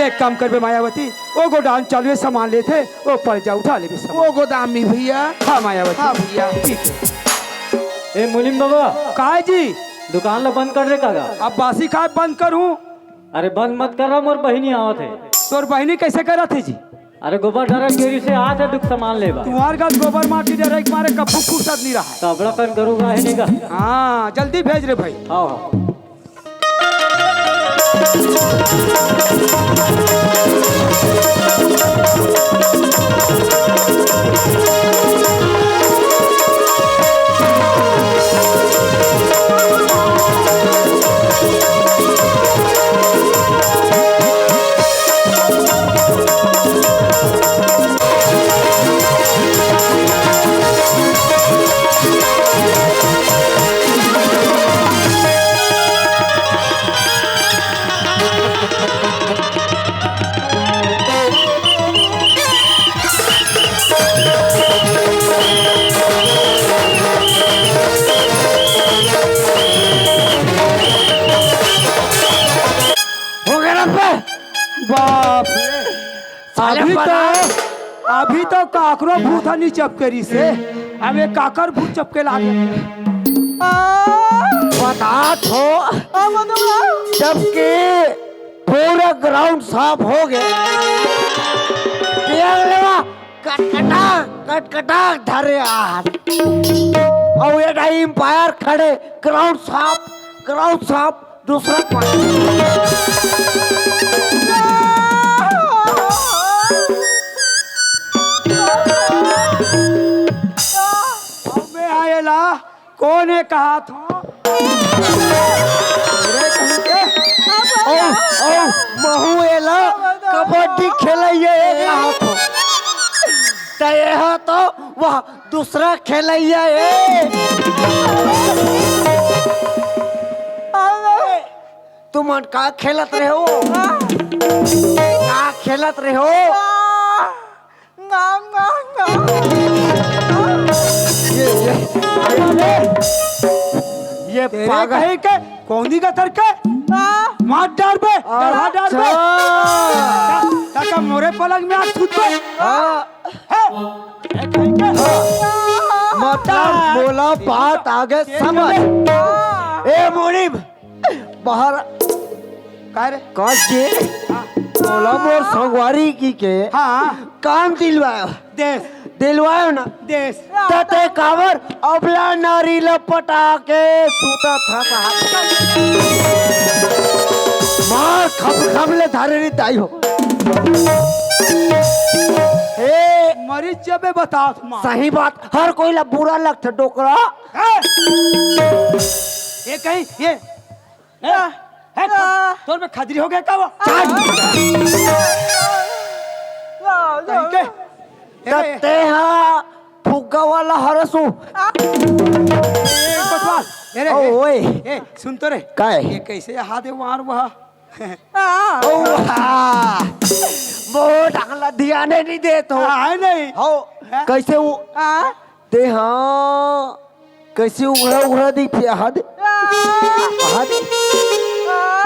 एक काम करबे मायावती, ओ गोडाउन चालू हे, सामान लेथे, ओ पड़ जा उठा लेबे सामान। ओ गोदाम में भैया? हाँ मायावती। हाँ भैया। ठीक है। ए मुनीम बाबा। काय जी? दुकान ला बंद कर रे काका। अब बासी खाए बंद करूँ? अरे बंद मत कर रहा, मोर बहिनी आवत हे। तोर बहिनी कैसे करत हे जी? अरे गोबर डारे गेरी से आत हे दुख सामान लेबा। तुम्हार गा गोबर माटी डरे के मारे कभू फुर्सत नहीं रहा। तबड़ा कन गरु गाय नहीं गा। हाँ, जल्दी भेज रे भाई। हाँ, हाँ। हो गया ना बे? बाप रे। साले अभी तो, बड़ा। अभी तो काकरो भूत ह नी चपके रिहिसे, अब ये काकर भूत चपके लागे। बता थो, जबकि पूरा ग्राउंड साफ हो गया, देख लेवा, कटकटा, कटकटा धरे यार। और ये टाइम अंपायर खड़े, ग्राउंड साफ, ग्राउंड साफ, दूसरा पानी। अबे आएला, कोन हे कहा था? अरे कहीं के? ओ, ओ, महू एला कबड्डी खेलइया ए कहाथों। त एहा तो वह दूसरा खेलइया ए। तुमन का खेलत रहे हो? का खेलत रहे हो? ये, ये, ये, ये तेरे पागल। कहीं के कौनी का तरके? हाँ। मार डारबे, डरा डारबे। अच्छा। ता-, ताका मोरे पलंग में आग छूटबे। हाँ। हैं? ए, कहीं के? मतलब मोला बात आगे समझ। ए मुनीम, बाहर का रे? कस के हाँ। तोला मोर संगवारी कहिके हाँ। काम दिलवायो। देस। दिलवायो ना? देस। त तें काबर अबला नारी ल पटा के सूतत हस? मार खप खप ले धरे री ताई हो। ए, मरी जबे बतावत मार। सही बात, हर कोई ला बुरा लगथे डोकरा। ए! ये कहीं, ये, ए, आ, ए, तोर, आ। तोर में खजरी हो गया का वो? आ। कहीं के? ए, त ए। तेहा फुग्गा वाला हरसू। आ। ए, कोतवाल, ए रे, ओ, ए, ओए। ए, सुन तो रे। काय? ये कैसे हाथ है वहाँ वहाँ? आ। ओ, हा। बहुत डांगला ध्यान नहीं देत हो। हाँ, नहीं। हो, हैं? कैसे वो? आ। तेहा कैसे उघरा उघरा दिखथे हद? हद?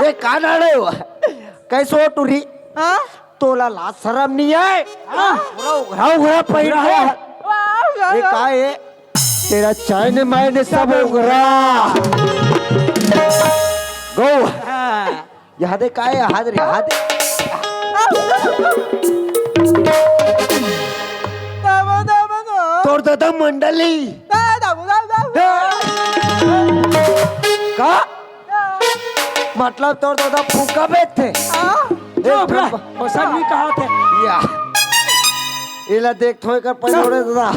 ये का डाले हो? कैसे हो टुरी? हाँ? तोला लाज शरम नहीं है? हाँ। पूरा उघरा उघरा पहन उघरा के है। ये का है? तेरा चैन मैन सब उघरा। गो। हाँ। एदे काय ए? एदे रे, एदे। तोर ददा मंडली। का? मतलब तोर ददा फुग्गा बेचथे? हाँ। ए, चुप रह, फुग्गा। वो सब नहीं कहा थे। या। एला देख थोय कर पहले ओड़े ददा।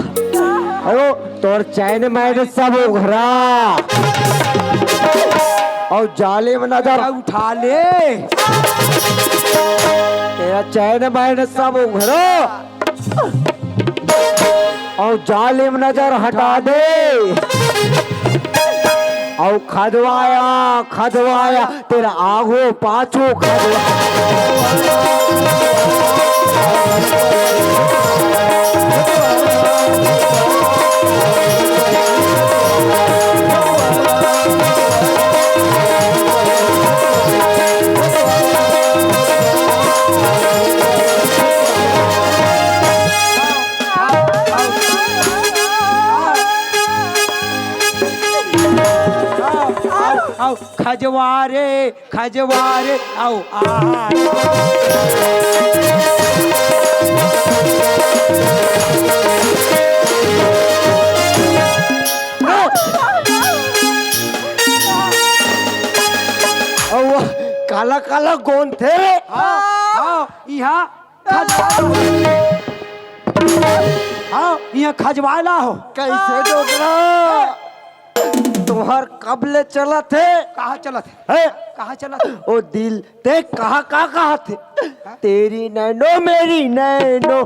अयो, तोर चैन मैन सब उघरा। अउ जालिम नजर उठा ले। तेरा चैन मैन सब उघरा। अउ जालिम नजर हटा दे। अउ खजवाया, खजवाया। तेरा आगू पाछू खा दे। आओ, आओ, खजवारे, खजवारे, आओ, आ। अउ काला काला गोंद थे रे। हाँ, हाँ, इहाँ खजवाए ला हो। हाँ, इहाँ खजवाए ला हो। कैसे डोकरा? तुहर कब ले चलत हे? कहाँ चलत हे? हैं? कहाँ चलत हे? ओ दिल, ते कहाँ का कहत हे? तेरी नैनो मेरी नैनो।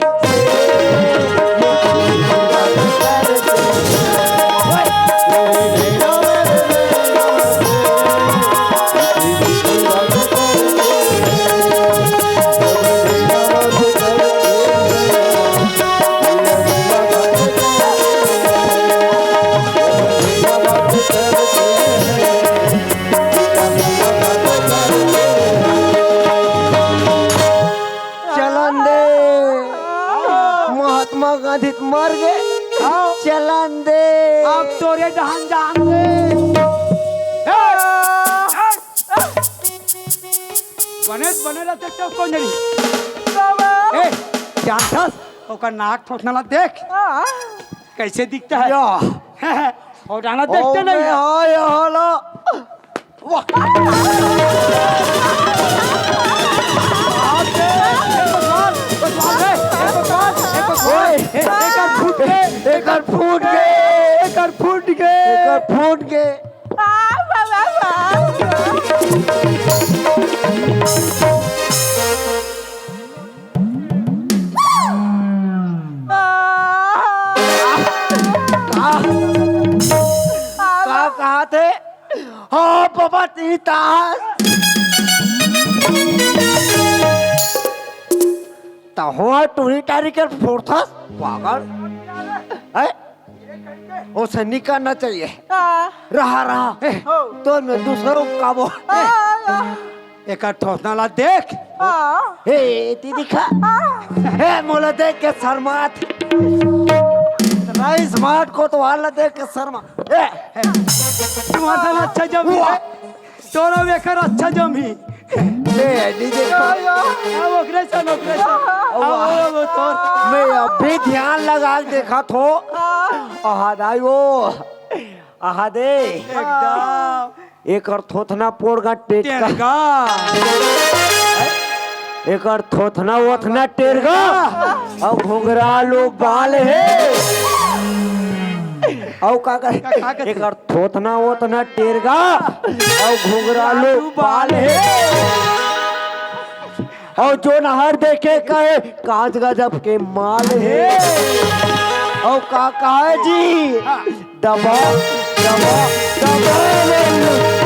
चलन दे। महात्मा गांधी तो मर गे। हाँ। चलन दे। अब तोरे डहन जान दे। बने, बने रहते तो कोई नहीं। ए, जानथस, ओकर नाक थोथना ला देख। हाँ। कैसे दिखता है? या। और डाना देखते ओमे नहीं। हाय हाला। वाह। बाप रे, हे भगवान, भगवान रे, हे भगवान, हे भगवान। ओए। हे, एकर फूट गे, एकर फूट गे, एकर फूट गे। एकर फूट गे। आ, बाबा, बाबा। का, का कहा थे? हाँ बाबा, तीतास। तहो टूरी टारी के फोड़थस, पागल। है? ओसे निकलना चाहिए। हाँ। रहा, रहा। ए, हो। तो मैं दूसरा का बोल। हाँ, हाँ। एकर थोथना ला देख। हाँ। ए, दीदी खा। हाँ। ए, मोला देख के शर्मात। राइस मार्ट कोतवाल ला देख के शर्मा। ए, ए। तुम्हारा अच्छा जम ही। वाह। तोरा एकर अच्छा जम ही। ए, दीदी खा। अब ओकरे सन, ओकरे सन। वाह। अब, अब, अब तोर। मैं अभी ध्यान लगा के देखा थो। हाँ। आहा, दाई वो। आहा दे। एकदम। एकर थोथना पोड़गा टेटका। टेटका। एकर थोथना ओथना टेरगा। अउ घुंघरालू बाल हे। अउ का कहे? का, का कथे? एकर थोथना ओथना टेरगा। अउ घुंघरालू बाल हे। अउ जो नहर देखे कहे, काज गजब के माल हे। अउ का कहे जी? दबा, दबा, दबा।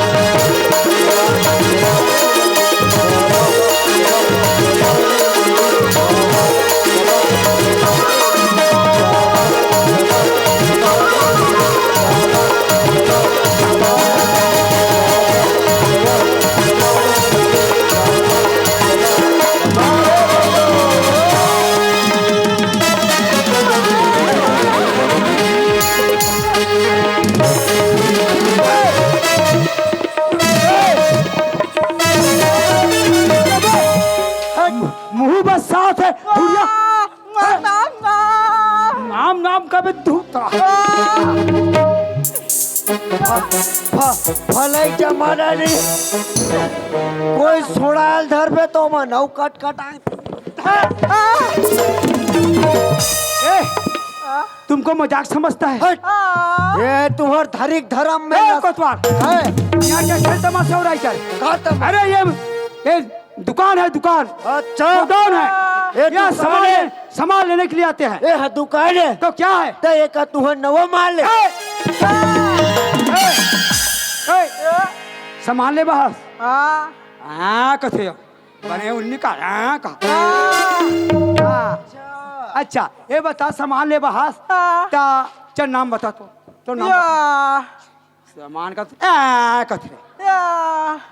मुंह बस साफ है, बुढ़िया। नाम, नाम, नाम। नाम, नाम का भी धूता। फ-, फ-, फलाई जमाना नहीं। कोई सोड़ाल धर पे तो मन अउ कट कट आए। ए, तुमको मजाक समझता है? हट। ये तुम्हार धरिक धर्म में ए, नस-, कोतवाल। है। यहाँ क्या खेल तमाशा हो रहा है क्या? का तमाशा? अरे ये, ये दुकान है, दुकान। अच्छा। गोडाउन है। ये यह दुकान सामान है। ले-, सामान लेने के लिए आते हैं। ये है दुकान है। तो क्या है? तो ये का तुहर नवा माल है। ए! ए! ए! सामान ले बाहर। हाँ। हाँ, कथे हो। बने उन्नी का, हाँ, का। हाँ। हाँ। अच्छा, ये बता, सामान ले बाहर। हाँ। ता, चल, नाम बता तो। तो नाम बता। या। सामान का, आ, कथे। या।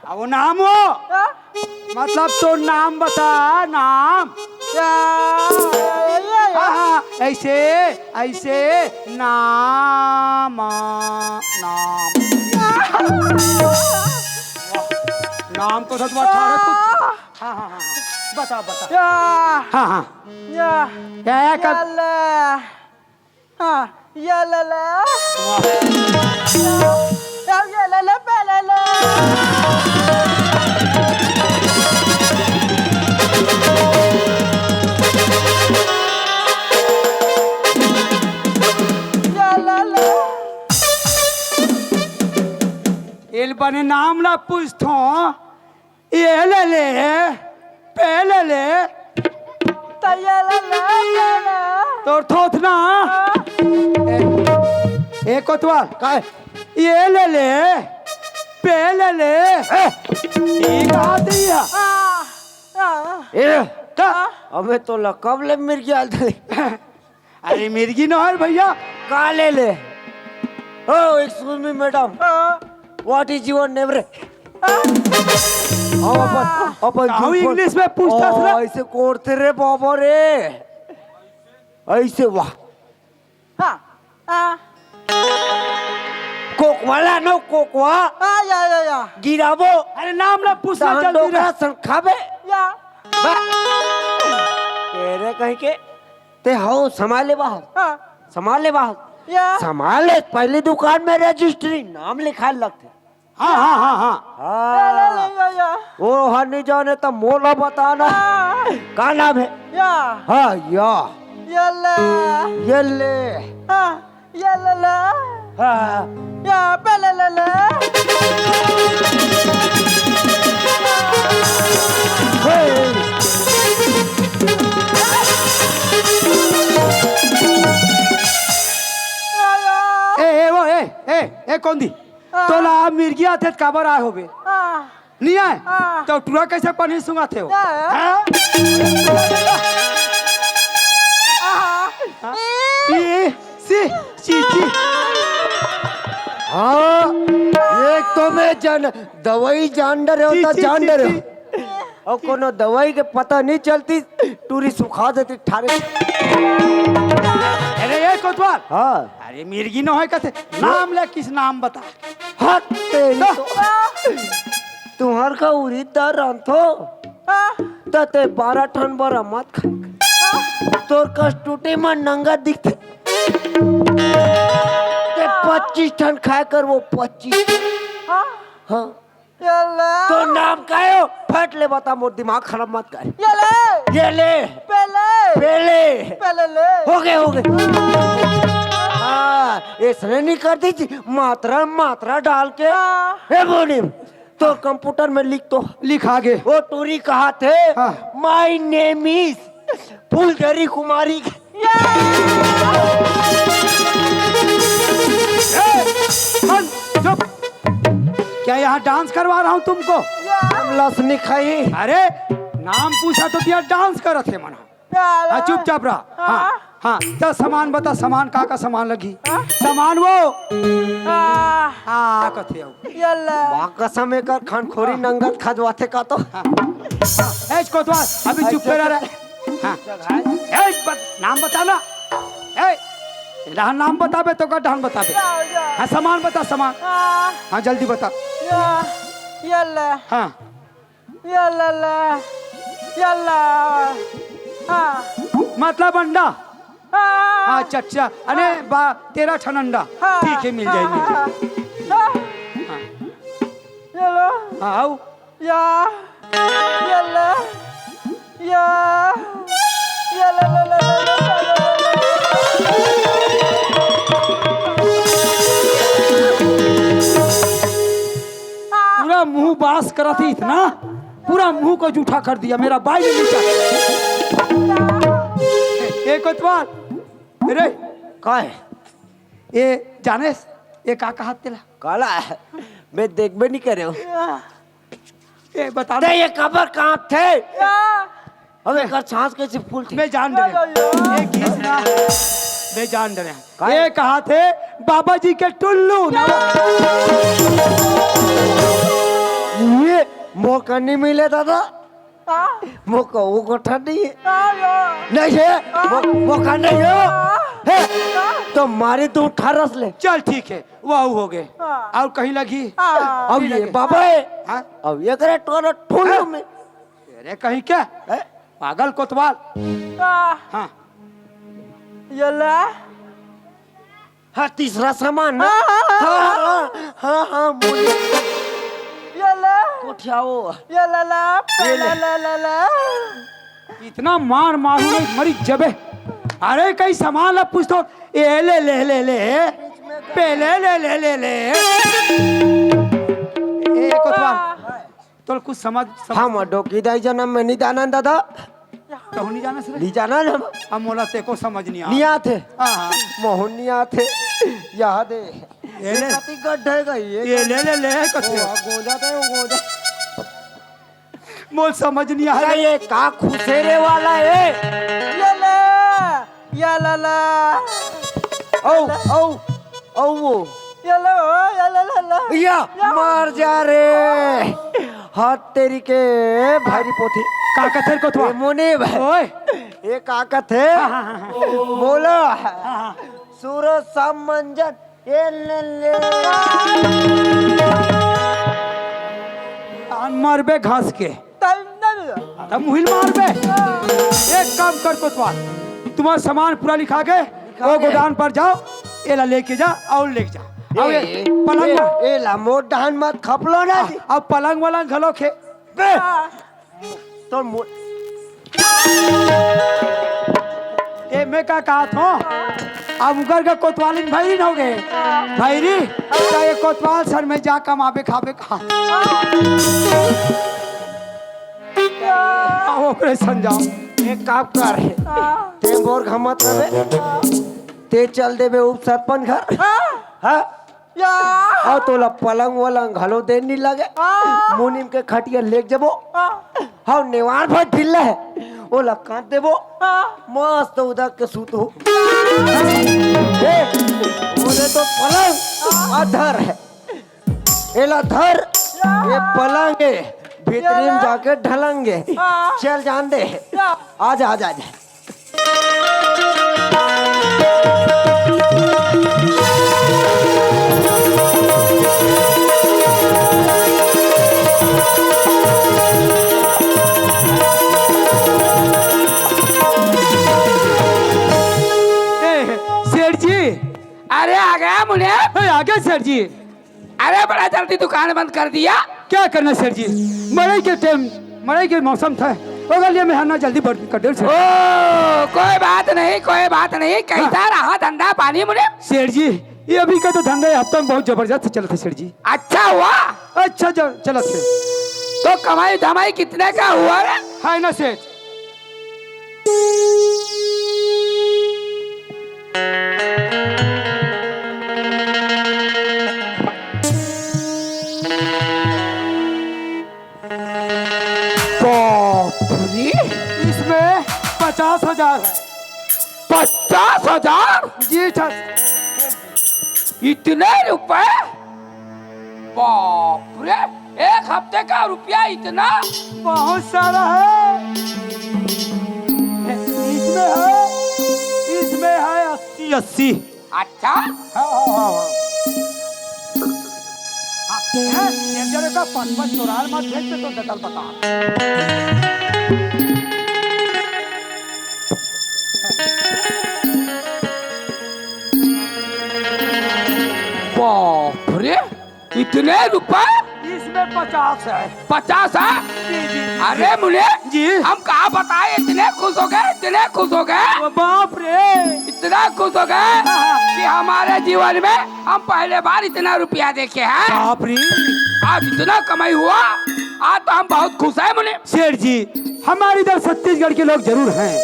अब वो नाम हो। या। मतलब तो नाम बता, नाम। या, या, या। हाँ, हाँ, ऐसे, ऐसे, नाम, नाम। नाम तो सच में अठारह कुछ। हाँ, हाँ, हाँ, हाँ। बता, बता। या। हाँ, हाँ। या। क्या, या, कर- या ले। हाँ, या ले ले। वाह। या, या ले ले, पहले ले। या ले ले। एल बने नाम ला पूछथों। ये ले ले, पहले ले। त ये ले ले, पहले। तोर थोथना। हाँ। ए, ए कोतवाल। काय? ये ले ले, पहले ले। ए। ई कहा थे ये? हाँ, हाँ। ए, का? हाँ। अबे तो लकब ले मिर्गी आल थे। अरे मिर्गी न होय भैया। का ले ले? Oh, excuse me, madam। हाँ। What is your name रे? हाँ। हम अपन, अपन काहू झूठ बोल- English में पूछता ओ, था। ऐसे कोरथे रे बाबा रे। ऐसे वाह। हाँ, हाँ। कोकवाला नो कोकवा। हाँ, या, या, या। गिराबो। अरे नाम ना पूछना तहन जल्दी रे। डोकरा सन खाबे। या। बा-, तेरे कहीं के। ते हव, संभाल ले बाहर। हाँ। संभाल ले बाहर। या। संभाल ले, पहली दुकान में रजिस्ट्री, नाम लिखाय लगथे। हाँ, हाँ, हाँ, हाँ। हाँ। या, या, या, या, या। वो हर नहीं जाने तो मोला बताना। हाँ। का नाम है? या। हाँ, या। ये ले। ये ले। हाँ। या ले ले। हाँ। या, पहले ले ले। ए, कौन दी? हाँ। तोला मिर्गी आथे त काबर आए होबे? हाँ। नहीं आए? हाँ। तो टुरा कैसे पानी सुंगाथे हो? हाँ। हाँ? हाँ। हाँ। ई, सी, ची, ची। हाँ, एक तो मैं जान, दवाई जान डरे होता, ची, ची, जान ची, डरे। ची। अउ कोनो दवाई के पता नहीं चलती, टूरी सुखा देती ठारे। अरे ये कोतवाल। हाँ। अरे मिर्गी न होय कथे, नाम ले, किस नाम बता। हट तेरी तो। तुहर का उरीद दार रांधो। हाँ। त ते बारह ठन बरा मत खा। हाँ। तोर कस टूटे मन नंगा दिखथे। ते पच्चीस ठन खाए कर वो पच्चीस। हाँ। हाँ। यल्ला। तो नाम काय हो? फट ले बता, मोर दिमाग खराब मत कर। ये ले। ये ले। पेले। पेले। पेले ले। हो गए, हो गए। हाँ, इसने नहीं कर दी जी। मात्रा, मात्रा डाल के। हाँ। ए बोनी, तो कंप्यूटर में लिख तो। लिख आगे। वो टूरी कहाथे, हाँ। My name is फुलझरी कुमारी। ए, बंद, चुप। क्या यहाँ डांस करवा रहा हूँ तुमको? हम लस नहीं खाई। अरे, नाम पूछा तो दिया, डांस करत हे मना। हाँ, चुपचाप रहा। हाँ, हाँ। हाँ, तो सामान बता, सामान का का सामान लगी? हाँ? सामान वो। हाँ। हाँ, कथे हो। यल्ला। माँ कसम, एकर खानखोरी नंगत खजवाथे का तो। हाँ। हाँ, ए, कोतवाल, अभी चुप अच्छा, कर रहा। हाँ। ए, बत-, नाम बताना। ए, डहान नाम बताबे तो का डहान बताबे। या, या। हाँ, सामान बता, सामान। हाँ। हाँ, जल्दी बता। या, यल्ला। हाँ। Yalla, Yalla. हाँ। मतलब अंडा? हाँ। हाँ, चच्चा। अने हाँ। बा-, तेरह ठन अंडा। हाँ, ठीक है, मिल हाँ, जाए, मिल जाए। हाँ, हाँ। हाँ। यल्ला। हाँ, आओ। या, यल्ला, या, यल्ला, ला, ला, ला। पूरा मुंह बास करत ही इतना, पूरा मुंह को जूठा कर दिया मेरा भाई ने नीचा। ए कोतवाल, रे, का है? ए जानेस, ए का कहा तेला? काला है, मैं देखबे नहीं करे हूँ। ए, बता ते ना। ये काबर कांपथे? या। अब एकर सांस कैसे फूलथे? मैं जान डरे। या, या, या। ये घिसना, मैं जान डरे। काय? ये कहाथे बाबा जी के टुल्लू ना। ये मौका नहीं मिले दादा। हाँ। मौका वो गोठा नहीं है। हाँ, या। नहीं है। हाँ। मौ-, मौका नहीं है। हाँ। है। हाँ। तो मारी तू अठारह ले। चल ठीक है, वाहू हो गए। हाँ। और कहीं लगी? हाँ। अब ये लगे। बाबा है। हाँ। अब ये करे टोरा ठुल्लू हाँ। में। अरे कहीं क्या? हैं? पागल कोतवाल। आ, हाँ। ये ले। हाँ, तीसरा सामान ना? हाँ, हाँ, हाँ। हाँ, हाँ, हाँ, हाँ, बोलिए। ये ले। कोठियाओ। ये ले, ले, ये ले। ले, ले, ले, ले। इतना मार मारू नहीं, मरी जबे। अरे, कहीं सामान ला पूछ तो, ए, ले, ले, ले, ले। पे, ले, ले, ले, ले, ले। ए, कोतवाल। तोला कुछ समझ, समझ हम डोकी दाई जनम में नहीं जाना दादा। कहूँ नहीं जाना सर? नहीं जाना ना। अब मोला ते को समझ नहीं आ। नहीं आथे। हाँ, हाँ। मोहन नहीं आथे। यहाँ दे। ये ले। कति गड्ढे गई है। ये ले, ले, ले, कति। वो गोंजा था, वो गोंजा। मोला समझ नहीं आ रहा। ये का खुसेरे वाला है? ये ले। या ला ला। औ, औ, औ वो। या ला, ओ, या ला ला ला। या, या। मर जा रे। हाथ तेरी के भारी पोथी। का कथे कोतवाल? ए, मोने भाई। ओए। ये का कथे? हाँ, हाँ, हाँ, हाँ। बोला। हाँ, हाँ। सूरज शाम मंजन। ए ले ले। आ, मरबे घास के। तब मुहिल मार बे। एक काम कर कोतवाल, तुम्हारा सामान पूरा लिखा के, लिखा वो के। गोदाम पर जाओ, एला लेके जा और लेके जा। अब ये ए, पलंग ए, वा- ए ला मोर डहान मत खपलो ना हाँ, जी। अब पलंग वलंग घलो खे। बे, हाँ। तो मो- ए, मैं का कहत हूँ? अब उगर के कोतवालिन भैरी न हो गए। भैरी, तो ये कोतवाल सर में जा कमाबे खाबे कहा। आ, ओकरे सन जाओ। एक काम कर। ते मोर घर मत रहे। ते चल देबे उप सरपंच घर। हाँ? या। अउ तोला पलंग वलंग घलो दे नी लगे। हाँ। मुनिम के खटिया लेग जबो। हाँ। हव नेवार भर ढिल्ला हे, ओला कांच देबो। हाँ। मस्त उदक के सूत हो। ए, ओले तो पलंग अधर हे। एला धर, ये पलंग हे, भीतरी में जाके ढलंगे। हाँ। चल जान दे। हाँ। आजा, आजा, आजा। ए, सेठ जी। अरे, आ गया मुनिया। ए, आ गया सेठ जी। अरे, बड़ा जल्दी दुकान बंद कर दिया। क्या करना सेठ जी, मड़ई के टाइम, मड़ई के मौसम था, ओकर लिए मैं हन्ना जल्दी बंद कर दे सेठ। ओ, कोई बात नहीं, कोई बात नहीं। कैसा हाँ। रहा धंधा पानी मुनिम? सेठ जी, ये अभी का तो धंधा ये हफ्ता में बहुत जबरदस्त चलत हे सेठ जी। अच्छा हुआ? अच्छा ज-, चलत हे। तो कमाई धमाई कितने का हुआ रे? है ना सेठ? बाप रे! इसमें पचास हजार है। पचास हजार? जी सर। इतने रुपए? बाप रे, एक हफ्ते का रुपया इतना? बहुत सारा है। इसमें है, इसमें है अस्सी, अस्सी। अच्छा? हाँ, हाँ, हाँ, हाँ। हाँ, हैं? एक जने का पाँच पाँच चोराल मत भेज दे तो डटल बता। बाप रे, इतने रुपए? इसमें पचास है। पचास है? जी, जी, जी, अरे जी। मुने, जी। हम कहाँ बताए, इतने खुश हो गए, इतने खुश हो गए। ओ बाप रे। इतना खुश हो गए हाँ, हाँ। कि हमारे जीवन में हम पहले बार इतना रुपया देखे हैं। बाप रे। आज इतना कमाई हुआ, आज तो हम बहुत खुश हैं मुने। सेठ जी, हमारे इधर छत्तीसगढ़ के लोग जरूर हैं,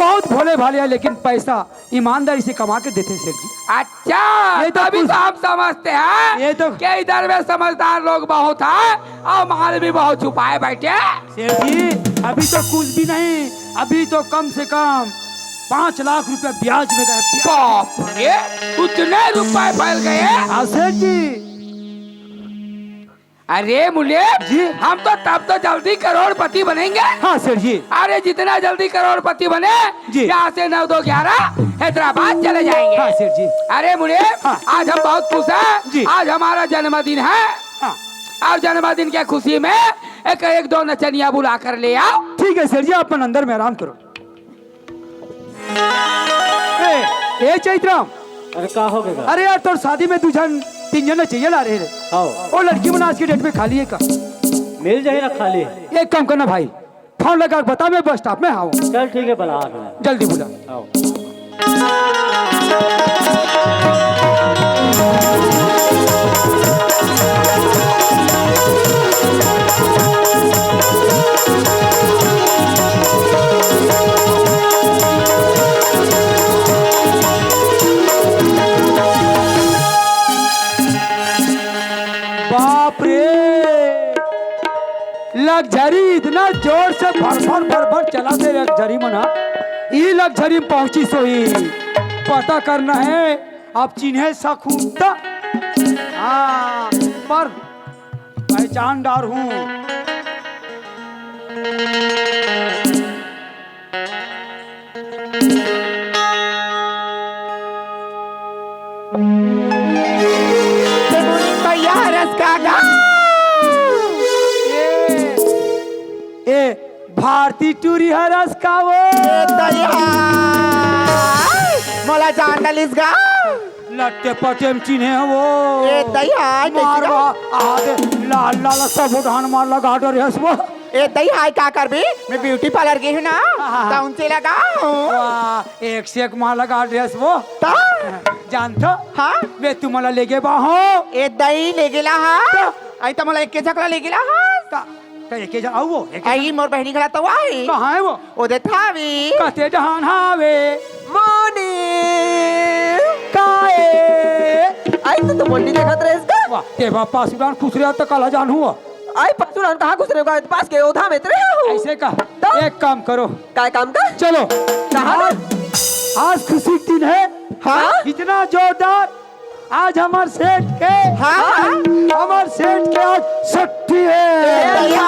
बहुत भोले भाले हैं, लेकिन पैसा ईमानदारी से कमा के देते हैं सेठ जी। अच्छा, ये तो तभी कुछ तो हम समझते हैं ये तो कि इधर में समझदार लोग बहुत हैं और माल भी बहुत छुपाए बैठे हैं। सेठ जी, अभी तो कुछ भी नहीं, अभी तो कम से कम पाँच लाख रुपए ब्याज में गए। बाप रे, उतने रुपए फैल गए? हाँ सेठ जी। अरे मुने, जी। हम तो तब तो जल्दी करोड़पति बनेंगे। हाँ सेठ जी। अरे जितना जल्दी करोड़पति बने, जी। यहाँ से नौ दो ग्यारह हैदराबाद चले जाएंगे। हाँ सेठ जी। अरे मुने, हाँ। आज हम बहुत खुश हैं। जी। आज हमारा जन्मदिन है। हाँ। और जन्मदिन के खुशी में एक, एक दो नचनिया बुला कर ले आओ। ठीक है सेठ जी, आप अपन अंदर में आराम करो। ए, ए चैतराम। अरे का हो गया? अरे यार, तोर शादी में दू झन, तीन झन चाहिए ला रहे रे। आओ। ओ लड़की मन आज के डेट में खाली है का? मिल जाए ना खाली। एक काम करना भाई, फोन लगा के बता, मैं बस स्टॉप में हूँ। चल ठीक है, बुला आ गया। जल्दी बुला। आओ। बाप रे, लग्जरी इतना जोर से भर भर भर भर चलाथे लग्जरी मन ह। ई लग्जरी में पहुंचिस होही, पता करना है। अब चिन्हे सकहूं त, हाँ, पर पहचान डारहूं। ते मुनि भैया हरस का गा? ए, ए, भारती टूरी हरस का वो? ए दया, मोला जान डालिस गा। लट्टे पट्टे में चिन्हे वो। ए दया, मारवा, आदे लाल लाल सब उठान मार लगा डरे हस वो। ए दई, हाय का करबे? मैं ब्यूटी पार्लर गे हूँ ना, हाँ, हाँ, हाँ। त उनसे लगाहूँ। वाह, एक से एक माला का ड्रेस वो। त? जानथो? हाँ? मैं तुम्हाला लेगे बा हूँ। ए दई, लेगे ला हा? त? आई त मोला एके झकला लेगे ला हा? त, त एके झ-, आऊ वो, एके आई झ-, मोर बहिनी घला त आई। कहाँ है वो? ओ दे थावी। कते डहान हावे? मोनी। काए? आ ऐसे तो मोर नइ देखत रहे इसका। वाह, ते बाप पास उड़ान खुसरे त काला जानहूं। आई पास उड़ान कहाँ खुसरे होगा? पास के ओधा में तेरे हूँ। ऐसे का? तो? एक काम करो। काय काम का? चलो। कहाँ? आज, आज खुशी के दिन है। हाँ? इतना जोरदार। आज हमर सेठ के, हाँ? हमर सेठ के आज छट्ठी है। ए भैया।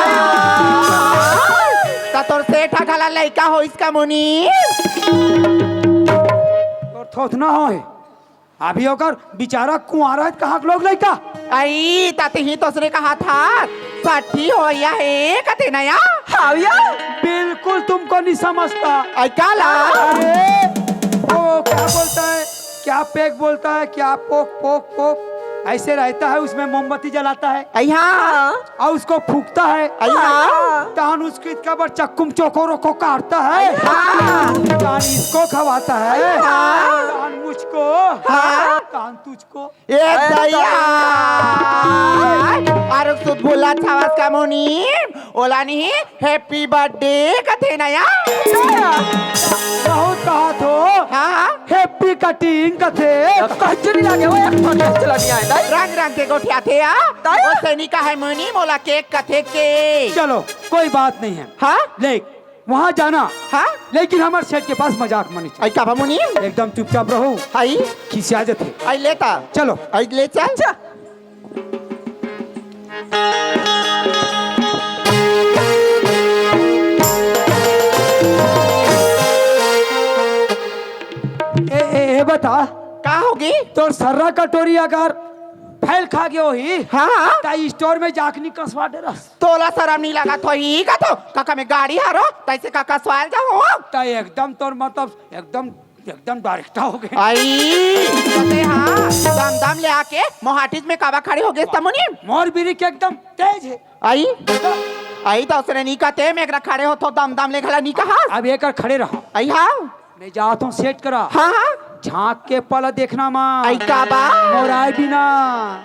त तोर सेठ ह घला लइका होइस का मुनीम? तोर थोथना होय। अभी ओकर बिचारा कुंवारा हे, कहाँ के लोग लइका? आई, त तेही तोसने कहा था, छट्ठी होइया हे, कथे नया? हाँ भैया। बिल्कुल तुमको नहीं समझता। आई काला? अरे, वो क्या बोलता है, क्या पेक बोलता है, क्या पोक, पोक, पोक, ऐसे रहता है, उसमें मोमबत्ती जलाता है। आई हाँ। और उसको फूकता है। आई हाँ। तहन उसको इतका बड़ चक्कू म चोकोरो को काटता है। आई हाँ। तहन इसको खवाता है। आई हाँ। तहन मुझको। हाँ। तहन तुझको। ए ए दैया। दैया। अरे सुध बोला छावस का मुनीम, ओला नहीं, Happy birthday कथे नया। बहुत कहा थो। हाँ, हाँ। Happy cutting कथे। कच्चू नहीं लागे, वो एक ठो चला नहीं आए, दाई। रंग रंग के गोठियाथे आ। दाई। ओ सैनिका है मुनीम, ओला cake कथे के। चलो, कोई बात नहीं है। हाँ? ले, वहाँ जाना। हाँ? लेकिन हमर सेठ के पास मजाक मनी चले। आई का बा मुनीम? एकदम चुपचाप रहो। आई। खिसिया जथे। आई लेता। चलो। आई ले चल। अच्छा। ए, ए, ए, बता। का होगे? तोर सर्रा कटोरी अगर फैल खा गयो ही, हाँ, हाँ। त store में जाके नहीं कसवा डरस। तोला सरम नहीं लगत होही का तो? काका में गाड़ी हरो, तैसे का कसवाल जाहो? त एकदम तोर मतलब एकदम एकदम direct हो गए। आई, कते हाँ, दम दम ले आके मोहाटिस में काबा खड़े हो गए तमुनी। मोर बीरी के एकदम तेज है। आई, आई त उसने नी कहते, मैं एकरा खड़े हो तो दम दम ले घला नी कहा। अब एकर खड़े रहा। आई हाँ। मैं जात हूँ सेठ करा। हाँ, हाँ। झांक के पला देखना माँ। आई का बा? मोराई बिना।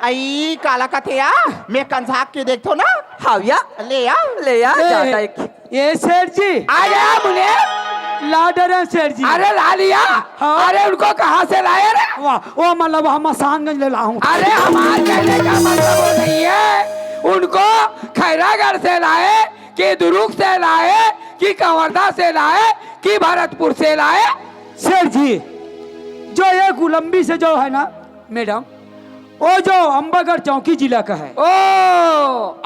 आई काला कथे या, मैं कंझाक के देखथो ना। हाँ भैया। ले आ। ले आ, ए, जाता एक। ए सेठ जी। आ गया मुने। ला डरे सेठ जी। अरे ला लिया। हाँ। अरे उनको कहाँ से लाए रे? वाह, ओ मतलब हम मसानगंज ले लाऊं। अरे हमार कहने का मतलब वो नहीं है, उनको खैरागढ़ से लाए कि दुरुग से लाए कि कवर्धा से लाए कि भरतपुर से लाए। सेठ जी, जो ये गुलम्बी से जो है ना मैडम, वो जो अम्बागढ़ चौकी जिला का है। ओ।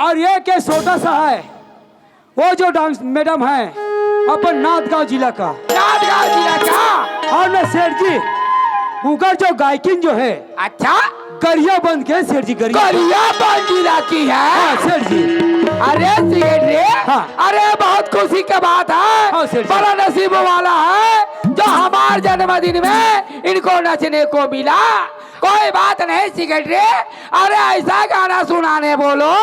और ये के छोटा सा है, वो जो डांस मैडम है अपन नांदगांव जिला का। नांदगांव जिला का? और ना सेठ जी, उनका जो गायकिन जो है, अच्छा। गरियाबंद के सेठ जी, गरियाबंद। गरियाबंद जिला की है। हाँ, सेठ जी। अरे सेठ रे, हाँ। अरे बहुत खुशी की बात है। हाँ, सेठ जी। बड़ा नसीब वाला है जो हमार जन्मदिन में इनको नचने को मिला। कोई बात नहीं सेठ रे, अरे ऐसा गाना सुनाने बोलो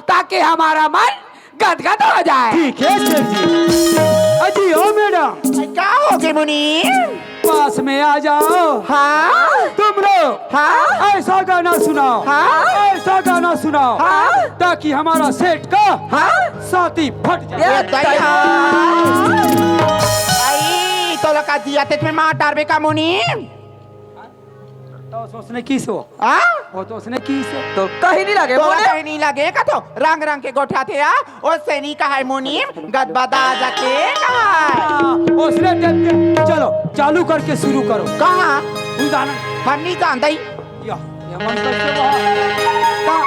ताकि हमारा मन गदगद हो जाए। ठीक है सेठ जी। अजी ओ मैडम। का हो गए मुनीम? पास में आ जाओ। हाँ? तुम लोग हाँ? ऐसा गाना सुनाओ। हाँ? ऐसा गाना सुनाओ। हाँ? ताकि हमारा सेठ का हाँ? छाती फट जाए। ये दया। आई, तो लगा दिया तेज में मार डारबे का मुनीम। तो उसने किस हो? आ? वो तो उसने किस हो? तो कहीं नहीं लगे, तोला बोले। कहीं नहीं लगे का तो रंग रंग के गोठा थे आ, ओ सैनी का है मुनीम, गदबदा जाके का है। हाँ, उसने टेप के, चलो, चालू करके शुरू करो। कहाँ? तू गाना। हम नहीं जानते ही। या, ये मन करके वो। का,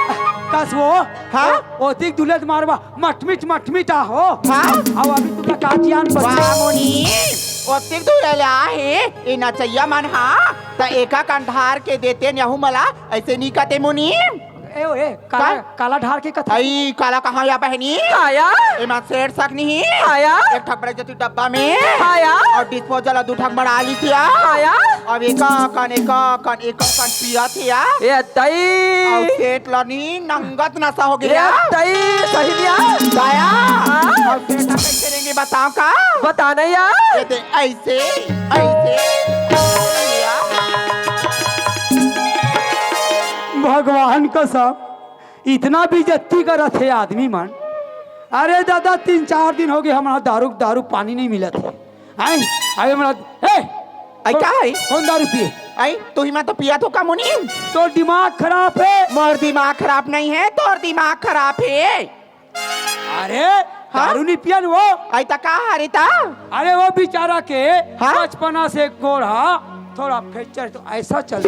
कस वो? हाँ? ओ, ओतिक दुलत मारवा, मटमिट, मटमिट आ हो। हाँ? अब अभी तुमका का जियान बचा। वाह मुनीम, ओतिक दुलत आ है, ए नचैया मन हाँ। त एका कंधार के देते न्यहू मला, ऐसे नी कते मुनीम। ए, ओ, ए, काला, का? काला ढार के कथा। आई, काला कहाँ या बहनी? आया। एमा सेठ सक नहीं। आया। एक ठक बड़े जतु डब्बा में। आया। और disposal दू ठक बड़ा ली थिया। आया। अब एका कन, एका कन, एका कन पिया थिया। ए, तई। और सेठ लनी नंगत नशा हो ए, गया। तई, सही दिया। दया। हाँ। और सेठ कैसे रहेंगे बताओ का? बता नहीं यार। ये दे, ऐसे, ऐसे। भगवान कसम, इतना बेइज्जती करत हे आदमी मन। अरे दादा, तीन चार दिन हो गए, हमारा दारू, दारू पानी नहीं मिलत हे। हैं? अरे हमारा, ए, आई, का है? कौन दारू पिए? आई, तू ही मैं तो पिया तो का मुनीम? तोर दिमाग खराब है। मोर दिमाग खराब नहीं है, तोर दिमाग खराब है। अरे, हाँ? दारू नहीं पियन वो। आई, त का हरे ता? अरे, वो बेचारा के हाँ? बचपना से गोड़ हा थोड़ा फ्रैक्चर तो ऐसा चल।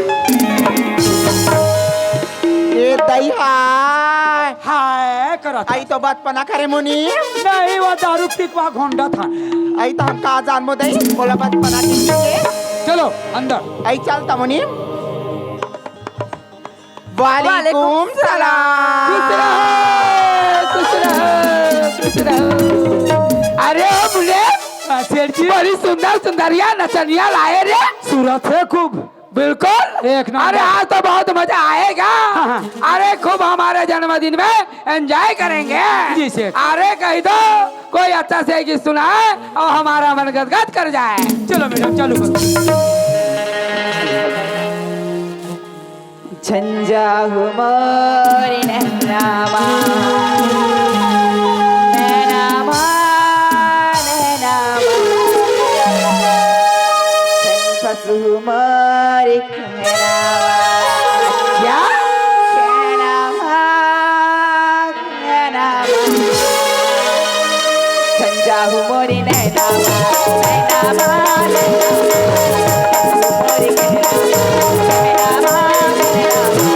ए दई हाय। हाय करत। आई तो बचपना करे मुनीम। नहीं, वो दारू पी के वहाँ घोंडा था। आई तो हम का जानबो दई, बोला बचपना के पीछे। चलो, अंदर। आई चल त मुनीम। वालेकुम सलाम। खुश रहो, खुश रहो, खुश रहो। अरे ओ बुले, हाँ, सेठ जी। बड़ी सुंदर सुंदरिया नचनिया लाए रे। सूरत है खूब। बिल्कुल। एक नंबर। अरे आज तो बहुत मजा आएगा। हाँ, हाँ। अरे खूब हमारे जन्मदिन में एंजॉय करेंगे। जी सेठ। अरे कह दो कोई अच्छा से गीत सुनाए और हमारा मन गदगद कर जाए। चलो मैडम, चालू करो। झंझा हो मोरी नैना मा, नैना मा, नैना मा। झन फसु मोरी कहना मा। क्या? कहना मा। झंझा हो मोरी नैना मा, नैना मा, नैना मा। मोरी नैना मा, नैना मा, नैना मा।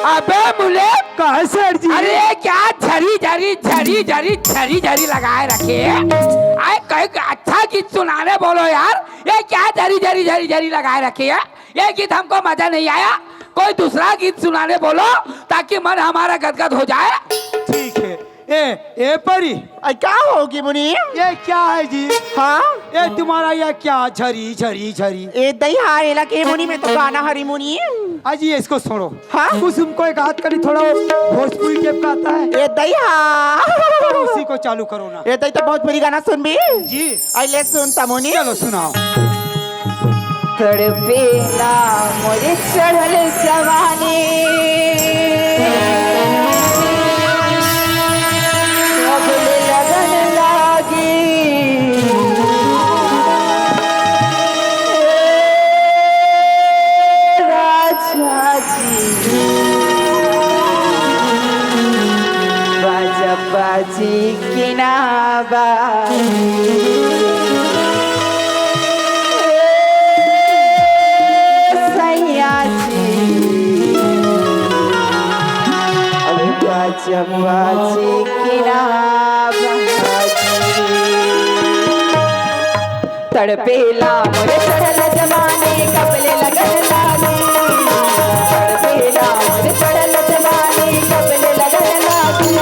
अबे मुले, कहे सेठ जी? अरे ये क्या झरी झरी झरी झरी झरी झरी लगाए रखे है? आए कहीं का अच्छा गीत सुनाने बोलो यार, ये क्या झरी झरी झरी झरी लगाए रखे है? ये गीत हमको मजा नहीं आया, कोई दूसरा गीत सुनाने बोलो ताकि मन हमारा गदगद हो जाए। ठीक है। ए, ए परी। अरे, क्या होगी मुनीम? ये क्या है जी? हाँ? ये तुम्हारा ये क्या झरी, झरी, झरी? ए दई हाँ, एला के मुनीम, मैं तो गाना हरी मुनीम। अजी, इसको सुनो। हाँ? कुछ हमको एक हाथ करी थोड़ा भोजपुरी टाइप का आता है। ए दई हाँ। तो उसी को चालू करो ना। ए दई तो भोजपुरी गाना सुनबी? जी। आई ले सुन त मुनीम। चलो सुनाओ। तड़पेला मोरे चढ़ल जवानी, अब ले लगन लागी। ए राजा जी, बाजा बाजी कि ना बाजी। जब बाजी की ना बाजी। तड़पेला मोर चढ़ल जवानी, कब ले लगन लागी। तड़पेला मोर चढ़ल जवानी, कब ले लगन लागी।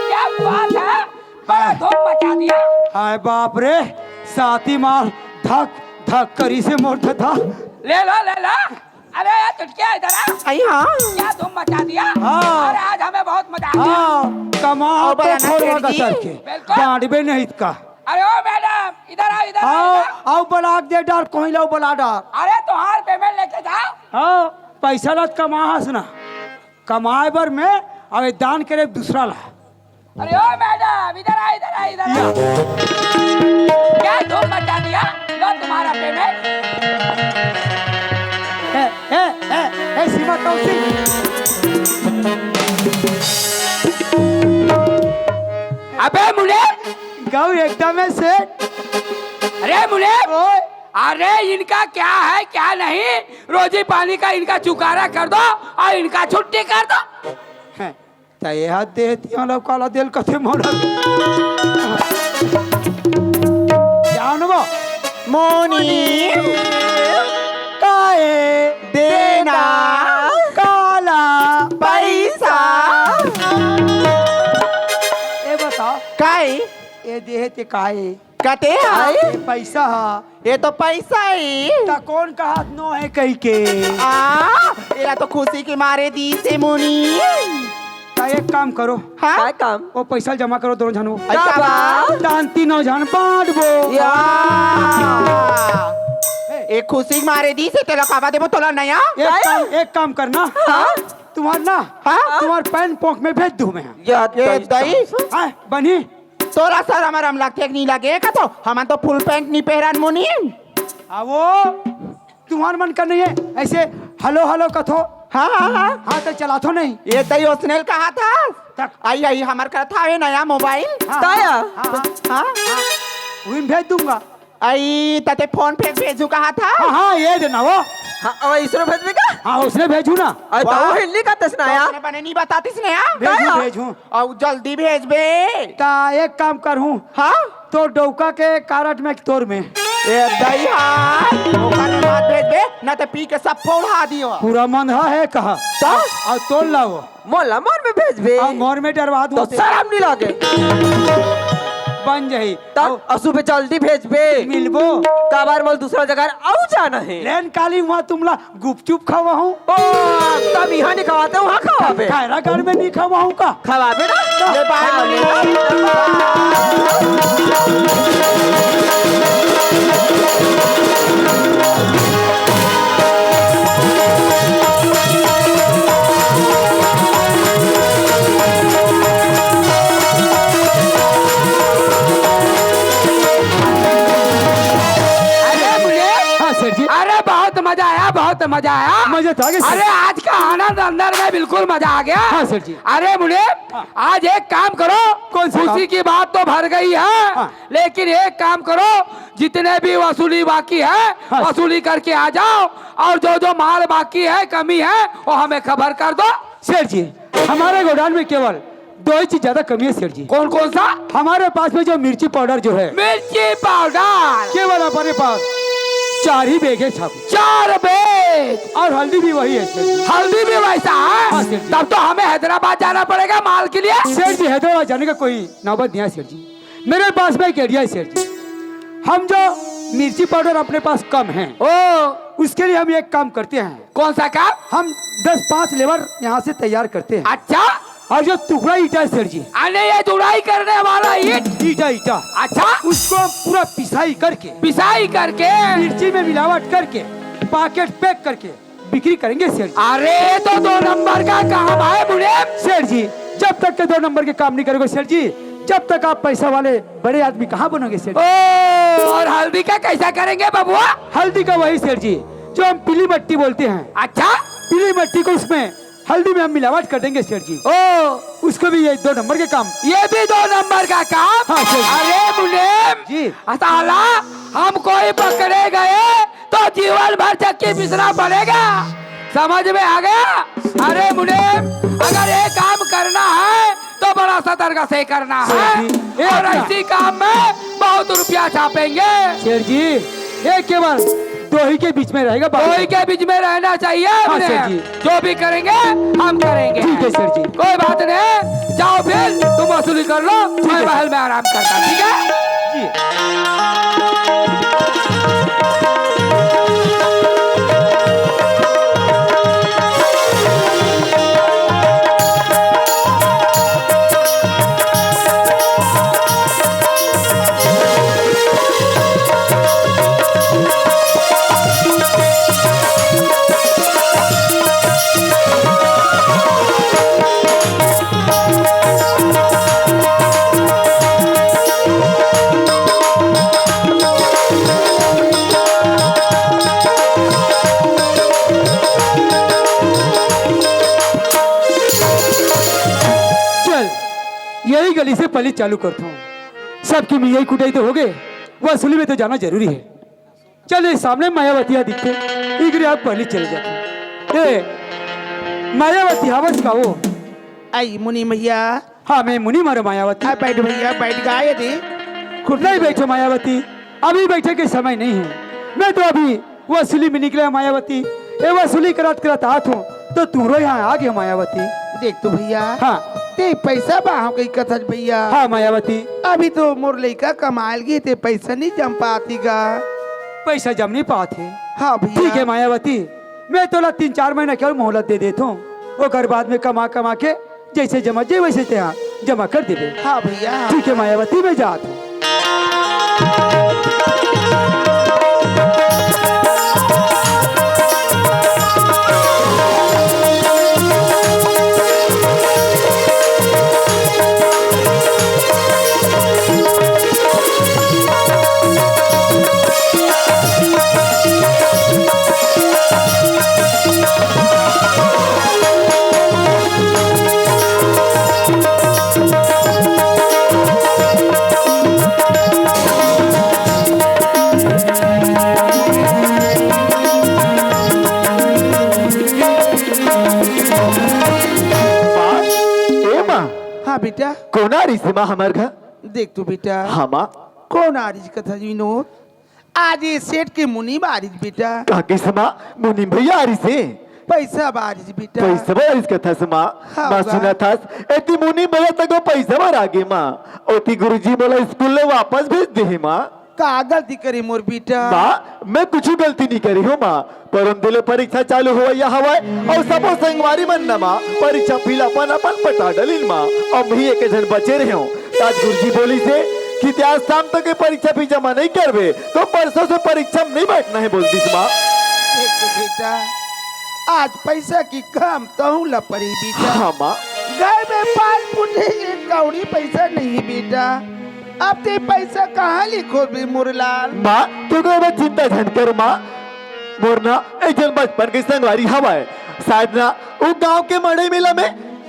क्या बात है, बड़ा धूम मचा दिया। हाय बाप रे, साती मार धक धक करी से मोर था। ले लो, ले लो। अरे यार चुटकिया, इधर आ। आई हाँ। क्या धूम मचा दिया। हाँ। अरे आज हमें बहुत मजा आ गया। हाँ, कमा और तो बनाना छोड़वा सेठ जी। गतर के। बिल्कुल। बांटबे नहीं का। अरे ओ मैडम, इधर आओ, इधर आओ, आओ, इधर। आओ बलाक दे डार, कोई लाओ बला डार। अरे तुम्हार पेमेंट लेके जाओ। हाँ, पैसा ला कमा हस ना। कमाए बर मैं, अबे दान करे दूसरा ला। अरे ओ मैडम, इधर आ, इधर आ, इधर आ। या। क्या धूम मचा दिया? लो तुम्हारा पेमेंट। ए, ए, ए, ए, सीमा कौन सी? अबे मुले। गौ एकदम है सेठ। अरे मुले। ओए। अरे इनका क्या है, क्या नहीं, रोजी पानी का इनका चुकारा कर दो और इनका छुट्टी कर दो। हैं, त एहा देह तिया ला काला देल कथे मोला। जान बा। मोनी। काए। देना। काला। पैसा। ए बता। काए। ए देह ते काए। कते हा? ये पैसा हा। ये तो पैसा ही। त कौन कहा नो है कही के? आ, एला तो खुशी के मारे दी से मुनी। त एक काम करो। हाँ? काय काम? वो पैसा जमा करो दोनों झन वो। अच्छा का बा? बा? तान तीनों झन बांटबो। या। ए। एक खुशी के मारे दी से तेला काबा देबो तोला नया? एक काय? काम, एक काम करना। हाँ? तुम्हार ना, हाँ? तुम्हार पैन पोंक में भेज दूं मैं। या ये दई। दई। हाँ, बनी। तोला सरम अरम लगथे कि नहीं लगे का तो? हमन तो फुल पैंट नहीं पहरन मुनी। आ वो तुम्हार मन का नहीं है, ऐसे हेलो हेलो कथो। हाँ, हाँ, हाँ। हाँ, तो चलाथो नहीं। ये तई ओसनेल कहा था? तक। आई, आई, हमर करा था ये नया मोबाइल। हाँ, ताया। हाँ, हाँ, हाँ। हाँ। वही में भेज दूंगा। आई, तते फोन पे भेजू कहा था? हाँ, हाँ, ये देना वो। हाँ, अब इसरो भेजबे का? हाँ, उसने भेजू ना। अरे, तो वाह। वो हिंदी का तसना तो यार। उसने बने नहीं बतातीस ने यार। भेजू, ताया। भेजू। अउ जल्दी भेजबे। त एक काम करहूँ। हाँ? तोर डउका के कारड में तोर में। ए दई हा, ओकर में मत भेजबे, न त पी के सब फोड़हा दियो। पूरा मन हा है कहा। त? अउ तोर लाओ। मोला मोर में भेजबे। अउ मोर में डरवा दूँ तो ते। सरम नहीं लागे। बन जाही। तब अउ असु पे जल्दी भेजबे। मिलबो। काबर मोला दूसरा जगह अउ जाना है। लेन काली वहाँ तुमला गुपचुप खवाहूँ। ओ, तब इहाँ नहीं खवाते, वहाँ खवाबे। खैरागढ़ में नहीं खवाहूँ का? खवाबे ना। ले बाय खवाबे मनी। ना। अरे मुने, हाँ सर जी। अरे बहुत मजा आया, बहुत मजा आया। मजा तो आ गया सर। अरे आज का आनंद अंदर में बिल्कुल मजा आ गया। हाँ सर जी। अरे मुने, हाँ। आज एक काम करो, कौन सा काम? खुशी की बात तो भर गई है, हाँ। लेकिन एक काम करो, जितने भी वसूली बाकी है, हाँ। वसूली करके आ जाओ, और जो जो माल बाकी है, कमी है, वो हमें खबर कर दो। सेठ जी, हमारे गोडाउन में केवल दो ही चीज ज्यादा कमी है सेठ जी। कौन कौन सा? हमारे पास में जो मिर्ची पाउडर जो है, मिर्ची पाउडर। केवल अपने पास चार ही बैग है साहब। चार बैग? और हल्दी भी वही है सेठ जी। हल्दी भी वैसा है? हाँ सेठ जी। तब तो हमें हैदराबाद जाना पड़ेगा माल के लिए। सेठ जी, हैदराबाद जाने का कोई नौबत नहीं है सेठ जी। मेरे पास में एक आइडिया है सेठ जी। हम जो मिर्ची पाउडर अपने पास कम है, ओ। उसके लिए हम एक काम करते हैं। कौन सा काम? हम दस पाँच लेबर यहाँ से तैयार करते हैं। अच्छा। और जो टुकड़ा ईटा है सेठ जी, अरे ये जुड़ाई करने वाला ईट। ईटा, ईटा। अच्छा। उसको पूरा पिसाई करके, पिसाई करके। मिर्ची में मिलावट करके, पैकेट पैक करके बिक्री करेंगे सेठ जी। अरे ये तो दो नंबर का काम है मुनीम। सेठ जी, जब तक के दो नंबर के काम नहीं करोगे सेठ जी, जब तक आप पैसा वाले बड़े आदमी कहाँ बनोगे सेठ जी? ओ, और हल्दी का कैसा करेंगे बबुआ? हल्दी का वही सेठ जी, जो हम पीली मट्टी बोलते हैं। अच्छा। पीली मट्टी को उसमें हल्दी में हम मिलावट कर देंगे सेठ जी। ओ। उसको भी ये दो नंबर के काम। ये भी दो नंबर का काम? हाँ सेठ जी। अरे मुनीम जी। साला, हम कोई पकड़े गए तो जीवन भर चक्की पिसना पड़ेगा, समझ में आ गया? अरे मुनीम, अगर ये काम करना है तो बड़ा सतर्क से करना है। सही। ये और अपना ऐसी काम में बहुत रुपया छापेंगे। सेठ जी, ये केवल दो ही के बीच में रहेगा बात। दो ही के बीच में रहना चाहिए हाँ, मुनीम। सेठ जी। जो भी करेंगे, हम करेंगे। ठीक है सेठ जी। कोई बात नहीं, जाओ फिर तुम वसूली कर लो, ठीक मैं है। महल में आराम करता, ठीक है? जी। चल, यही गली से पहली चालू करता हूँ। सबकी मियाई कुटाई तो हो गए, वसूली में तो जाना जरूरी है। चल, ये सामने मायावती हा दिखथे, इकरे आप पहली चले जाते। ए, मायावती, हवस का वो? आई मुनीम भैया। हाँ, मैं मुनीम हरँव मायावती। आ, बैठ भैया, बैठ गा ये दे। खुद नहीं बैठो मायावती, अभी बैठे के समय नहीं है। मैं तो अभी वसूली में निकले हँव मायावती। ए वसूली करत करत आत हँव, तो तुँहरो यहाँ आ गे हँव मायावती। देख तो भैया। हाँ। ते पैसा बाहँव कहि कथस भैया। हाँ मायावती। अभी तो मोर लइका कमाए ल गे, ते पैसा नहीं जम पात हे गा। पैसा जम नहीं पात हे। हाँ भैया। ठीक है मायावती, मैं तोला तीन चार महीना के अउ मोहलत दे देत हँव, ओकर बाद में कमा कमा के जइसे जमा जे वइसे तेहा जमा कर देबे। हाँ भैया। ठीक है मायावती, मैं जात हँव। माँ, ए माँ। हाँ बेटा। कोन आ रिहिस हे माँ हमर घर? देख तो बेटा। हाँ माँ। कोन आ रिहिस कथस विनोद? आज ये सेठ के मुनीम आ रिहिस बेटा। का कहिस माँ, मुनीम भैया आ रिहिस हे? पैसा बर आ रिहिस बेटा। पैसा बर आ रिहिस कथस माँ? हाँ माँ बा। सुनत हस, एती मुनीम भैया तको पैसा बर आ गे माँ। ओती गुरुजी मोला स्कूल ले वापस भेज दे हे माँ। का गलती करे मोर बेटा? माँ, मैं कुछु गलती नहीं करे हँव माँ, पर ओन दिन ले परीक्षा चालू होवइया हवय अउ सबो संगवारी मन न माँ परीक्षा fee ल अपन अपन पटा डलिन माँ। अउ मैं ही एक झन बचे रहेंव। त आज गुरुजी बोलिस हे कि ते आज शाम तक ये परीक्षा fee जमा नहीं करबे, तो परसों से परीक्षा में नहीं बैठना हे, बोल दिस माँ। देख तो बेटा, आज पैसा की कम तहूँ ल परी बेटा। हाँ माँ। घर में पाँच फुट एक कौड़ी पैसा नहीं बेटा। अब ते पैसा कहाँ ले खोजबे मोर लाल? माँ, तैं कोनो चिंता झन कर माँ। मोर ना एक झन बचपन के संगवारी हवय, शायद ना वो गांव के मड़ई मेला में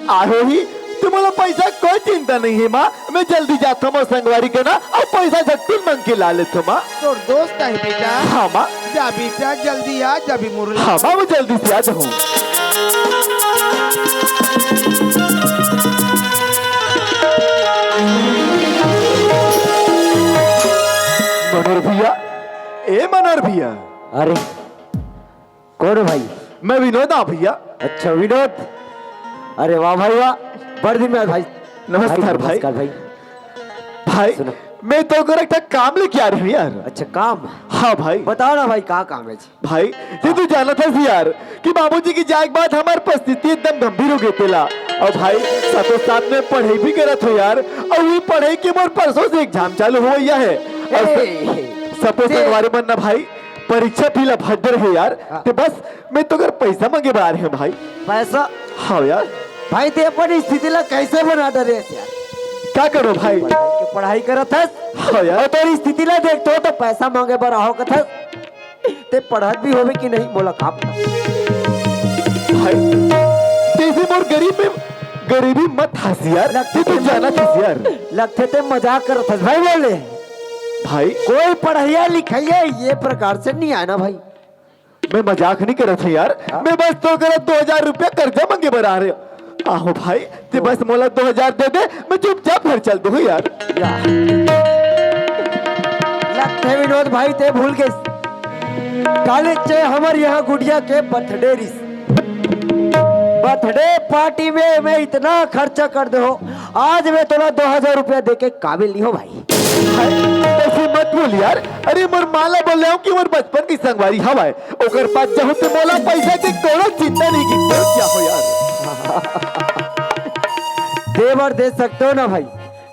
आए होही, त मोला पैसा कोई चिंता नहीं हे माँ। मैं जल्दी जात हँव मोर संगवारी के ना, अउ पैसा झटकुन मांग के ला लेत हँव माँ। तोर दोस्त हे बेटा। हाँ माँ। जा बेटा, जल्दी आ जाबे मोर लाल। हाँ माँ, मैं जल्दी से आ जाहूँ। भैया। अरे, कौन हो भाई? मैं विनोद, हाँ भैया। अच्छा विनोद, अरे वाह भाई वाह, बड़ दिन में आए भाई। नमस्कार भाई। नमस्कार भाई। भाई, सुनो। मैं तोर घर एक ठा काम लेके आ रहे हँव यार। अच्छा काम? हाँ भाई। बताओ ना भाई, का काम है जी? भाई, तैं तो जानत हस यार कि बाबूजी के जाए के बाद हमार परिस्थिति एकदम गंभीर हो गे तेला। अउ भाई, साथों साथ में पढ़ाई भी करत हँव यार, अउ वही पढ़ाई के मोर परसों से exam चालू होवइया हे। अउ ए, सब, सबो ए। संगवारी मन ना भाई, परीक्षा भी ला भर डरे हे यार। हाँ। तैं बस, मैं तोर घर पैसा मांगे बर आ रहे हँव भाई। पैसा? हाँ यार। भाई, तैं अपन स्थिति ला कैसे बना डरे हस यार? का करों भाई? पढ़ाई के पढ़ाई करत हस? हाँ यार। अउ तोर स्थिति ला देखथों तो पैसा मांगे बर आहों कथस। तैं पढ़त भी होबे कि नहीं, मोला का पता। भाई, तैं से मोर गरीब में गरीबी मत हँस यार, लगथे तैं तो तैं जानत हस यार। लगथे तैं मजाक करत हस भाई, बोले। भाई। कोई पढ़इया लिखइया ये प्रकार से नहीं आय ना भाई। मैं मजाक नहीं करत हँव यार, हाँ? मैं बस तोर करा दो हजार रुपया कर्जा मांगे बर आ रहे हँव। आहो भाई, तैं तो बस मोला दो हजार दे दे, मैं चुपचाप घर चल दूँ यार। या। लगथे विनोद भाई, तैं भूल गेस। काली चे हमर यहाँ गुड़िया के birthday रिहिस। Birthday party में मैं इतना खर्चा कर दे हों, आज मैं तोला दो हजार रुपया दे के काबिल नहीं हों भाई। भाई, ऐसे मत बोल यार। अरे, मोर माँ ला बोल रहे हँव कि मोर बचपन की संगवारी हवय, ओकर पास जाहूँ त मोला पैसा के कोनो चिंता नहीं कि कोई क्या हो यार। दे बर दे सकथों ना भाई,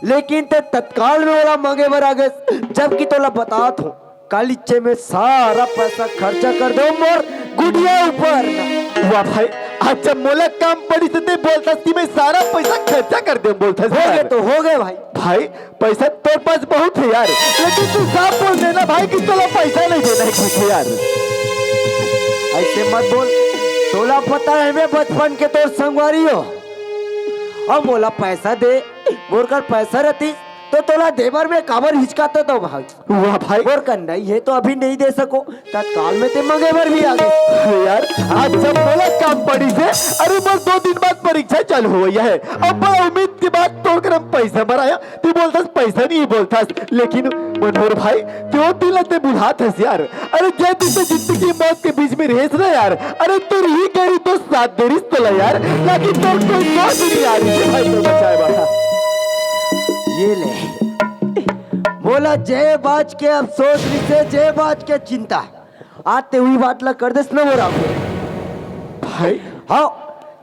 लेकिन तैं तत्काल में ओला मांगे बर आ गेस, जबकि तोला बतात हों, काली चे मैं सारा पैसा खर्चा कर देवों मोर गुड़िया ऊपर। वाह भाई, आज जब मोला काम पड़िस त तैं बोलथस कि मैं सारा पैसा खर्चा कर देवों बोलथस होगे यार। तो होगे भाई। भाई, पैसा तोर पास बहुत हे यार, लेकिन तैं साफ बोल देना भाई कि तोला पैसा नहीं देना हे कुछ यार। ऐसे मत बोल, तोला पता हे मैं बचपन के तोर संगवारी हों। अब मोला पैसा दे, मोर कर पैसा रहतिस तो तोला दे बर मैं काबर हिचकात हों भाई। वाह भाई। मोर कर नहीं हे तो अभी नहीं दे सकों, तत्काल में तैं मांगे बर भी आ गेस। अरे यार, आज जब मोला काम पड़िस हे, अरे मोर दो दिन बाद परीक्षा चालू होवइया हे, अब बड़ा उम्मीद के बाद तोर करा पैसा बर आएँव, तैं बोलथस पैसा नहीं बोलथस, लेकिन मनोहर भाई, तैं ओ दिन ला तैं भुलात हस यार। अरे जे दिन तैं जिंदगी मौत के बीच में रहेस ना यार, अरे तोर ही गरीब दोस्त साथ दे रिहिस तोला यार, लेकिन तोर कोई दोस्त नहीं आ रिहिस भाई तोर बचाए वाला। ये ले, मोला जे बात के अफसोस रिहिस हे, जे बात के चिंता, आज तैं उही बात ला कर देस ना मोर आगू। भाई। हाँ,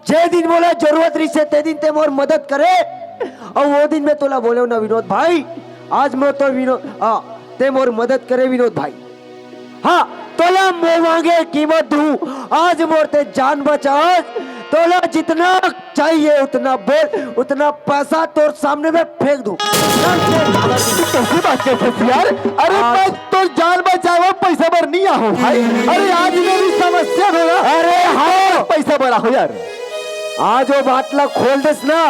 जे दिन मोला जरूरत रिहिस हे, ते दिन तैं मोर मदद करे। अउ ओ दिन मैं तोला बोलेंव ना विनोद भाई, आज मैं तो विनोद, हाँ, तैं मोर मदद करे विनोद भाई। हाँ, तोला मुँह मांगे कीमत दूँ, आज मोर तैं जान बचास, तोला जितना चाहिए उतना बोल, उतना पैसा तोर सामने मैं फेंक दूँ। कैसे बात करथस यार? अरे आज मैं तोर जान बचाए बर पैसा बर नहीं आहों भाई। अरे आज मेरी समस्या हो ना। अरे हाँ। पैसा बर आहों यार। आज वो बात ला खोल देस ना,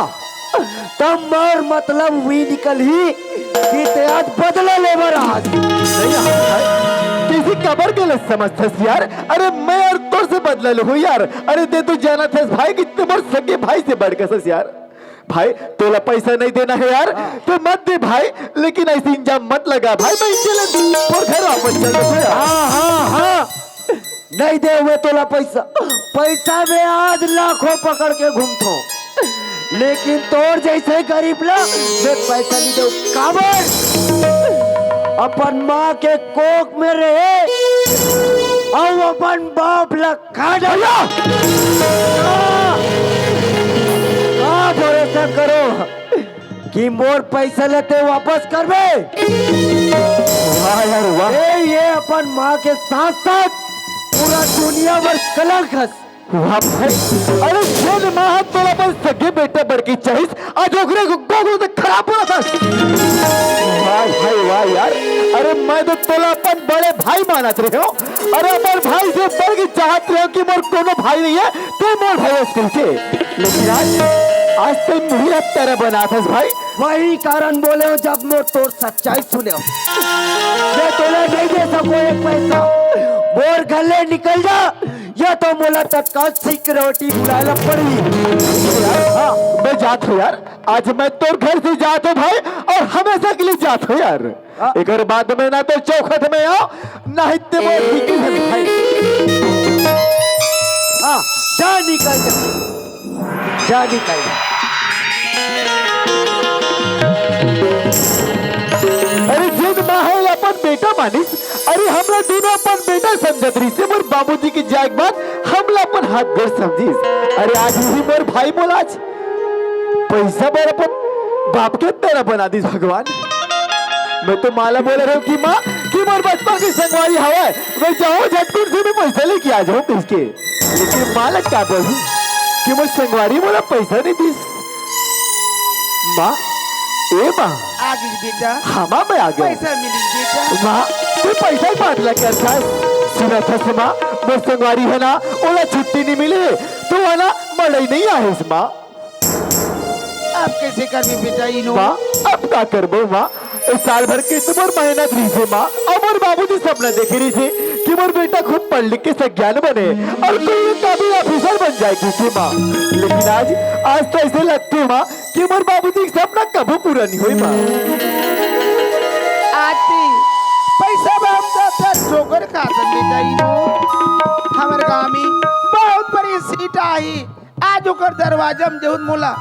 तब मोर मतलब उही निकलही कि तैं आज बदला ले बर आए हस। नहीं आहों भाई। तैं काबर गलत समझथस यार। अरे मैं यार तोर से बदला लूँ यार। अरे तैं तो जानथस भाई कि तैं मोर सगे भाई से बढ़ के हस यार। भाई, तोला पैसा नहीं देना हे यार, हाँ। तैं मत दे भाई, लेकिन ऐसे इल्जाम मत लगा भाई, मैं चले मोर घर वापस चल दूँ यार। हाँ, हाँ, हाँ। नहीं देवों तोला पैसा, पैसा मैं आज लाखों पकड़ के घूमथों, लेकिन तोर जैसे गरीब ला मैं पैसा नहीं देवों। काबर? अपन माँ के कोख में रहे अउ अपन बाप ला का डरा? का, का भरोसा करों कि मोर पैसा ला तैं वापस करबे? वाह यार, वाह। ए, ये अपन माँ के साथ-साथ पूरा दुनिया भर कलंक हस। वाह भाई, अरे जेन माँ ह तोला अपन सगे बेटा बड़ के चाहिस, आज ओकरे गोगरो से खराब बोलथस। वाह भाई वाह यार, अरे मैं तो तोला अपन बड़े भाई मानत रहेंव, अरे अपन भाई से बढ़ के चाहत रहेंव कि मोर कोनो भाई नहीं हे, तैं मोर भाई हस कहिके। लेकिन आज, आज तैं मुँह ला तेरा बनाथस भाई। वही कारण बोलेंव, जब मोर तोर सच्चाई सुनेंव, मैं तोला नहीं दे सकों एक पैसा। मोर घर ले निकल जा, या तो मोला तत्काल security बुलाए ला पड़ही। हाँ। मैं जात हँव यार, आज मैं तोर घर से जात हँव भाई, अउ हमेशा के लिए जात हँव यार। हाँ। एकर बाद में ना तो चौखट में आओ, नहीं ते मोर बिक्री से भाई। हाँ, जा निकल जा। जा निकल जा। अरे जेन माँ हे अपन बेटा मानिस, अरे हमला दूनों अपन बेटा समझत रहिस हे, मोर बाबूजी के जाए के बाद हमला अपन हाथ गोड़ समझिस। अरे आज ही मोर भाई मोला आज पैसा बर अपन बाप के तरह बना दिस भगवान। मैं तो माँ ला बोले रहेंव कि माँ, कि मोर बचपन के संगवारी हवय, मैं जाहूँ झटकुन से मैं पैसा लेके आ जाहूँ कहिके। लेकिन माँ ला का बोलहूँ कि मोर संगवारी मोला पैसा नहीं दिस। माँ, ए माँ। आ गई बेटा। हाँ माँ, मैं आ गया। पैसा मिली बेटा। माँ, तू पैसा ही बात ला करथस। सुनत हस माँ, मोर संगवारी हे ना, ओला छुट्टी नहीं मिली, तो वो ना मड़ई नहीं आहिस माँ। अब कैसे करबे बेटा इनो? माँ, अब का करबो माँ? ए साल भर के तो मोर मेहनत रहिस हे माँ, अउ मोर बाबूजी सपना देखे रहिस हे कि मोर बेटा खूब पढ़ लिख के सज्ञान बने अउ कोई काबिल ऑफिसर बन जाए कहिके माँ। लेकिन आज, आज तो ऐसे लगथे माँ कि मोर बाबूजी के सपना कभू पूरा नहीं होई माँ। आती पैसा में हम तो ठोकर खाथन बेटा इनो। हमर गाँव में बहुत बड़ी सीट आई, आज ओकर दरवाजा में जउन मोला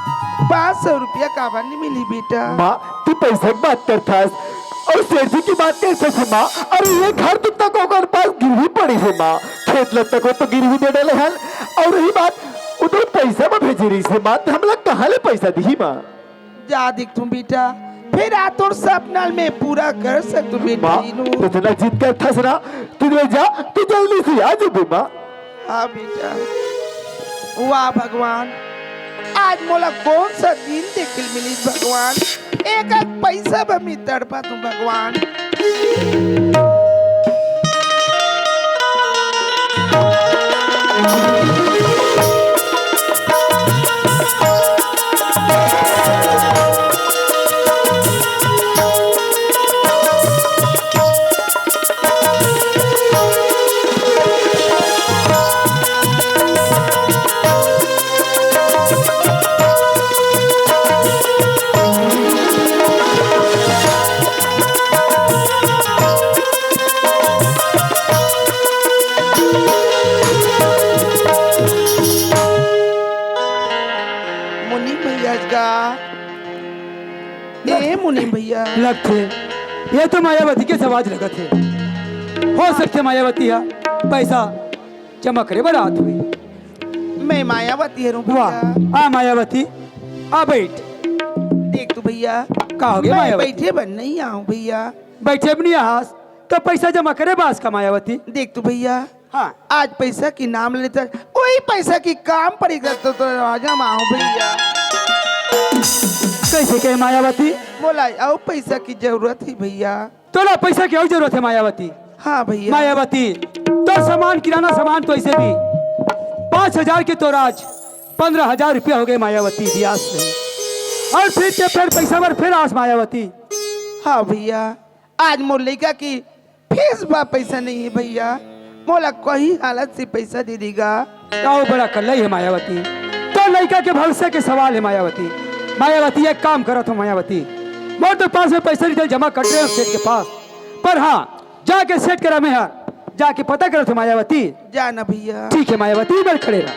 पाँच सौ रुपया काबर नहीं मिली बेटा? माँ, तू पैसा के बात करथस अउ सेठ जी के बात करथस माँ। अरे ये घर तो तक ओकर पास गिरवी पड़ी हे माँ, खेत ल तक वो तो गिरवी दे डले हन। अउ रही बात, वो तो पैसा में भेजे रहिस हे माँ, तो हमला कहाँ ले पैसा दिही माँ? जा देखथों बेटा, फेर आज तोर सपना ल मैं पूरा कर सकथों बेटा माँ, इनो। इतना जिद करथस ना, तू ले जा, तू जल्दी से आ जाबे माँ। हाँ बेटा। वाह भगवान, आज मोला कौन सा दिन देखे ल मिलिस भगवान। एक एक पैसा बर मैं तड़पत हूँ भगवान। मुनि भैया का, ए मुनि भैया। लगथे, ये तो मायावती के आवाज लगत हे। हो सकथे मायावती हा पैसा जमा करे बर आत होही। मैं मायावती हरँव वाह, भैया। आ मायावती, आ बैठ। देख तो भैया, का होगे मैं मायावती? बैठे बर नहीं आँव भैया। बैठे बर नहीं आस, त पैसा जमा करे बर आस का मायावती? देख तो भैया, हाँ। आज पैसा के नाम लेथस, वही पैसा के काम पड़ी गा तो, तो राजा माँ हूँ भैया। कैसे कहे मायावती? मोला अउ पैसा के जरूरत हे भैया। तोला पैसा के अउ जरूरत हे मायावती? हाँ भैया। मायावती, तोर सामान, किराना सामान तो ऐसे भी पाँच हजार के तोर आज पन्द्रह हजार रुपया होगे मायावती, बियाज नहीं। अउ फेर ते फेर पैसा बर फेर आस मायावती। हाँ भैया, आज मोर लइका के फीस बर पैसा नहीं हे भैया, मोला कोई हालत से पैसा दे दे गा। अउ बड़ा कल्लई हे मायावती, तोर लइका के भविष्य के सवाल हे मायावती। मायावती, एक काम करत हँव मायावती, मोर तो पास में पैसा नहीं, जमा कर दे सेठ के पास, पर हाँ, जाके सेठ करा मैं हर जाके पता करत हँव मायावती। जा ना भैया। ठीक हे मायावती, इधर खड़े रह।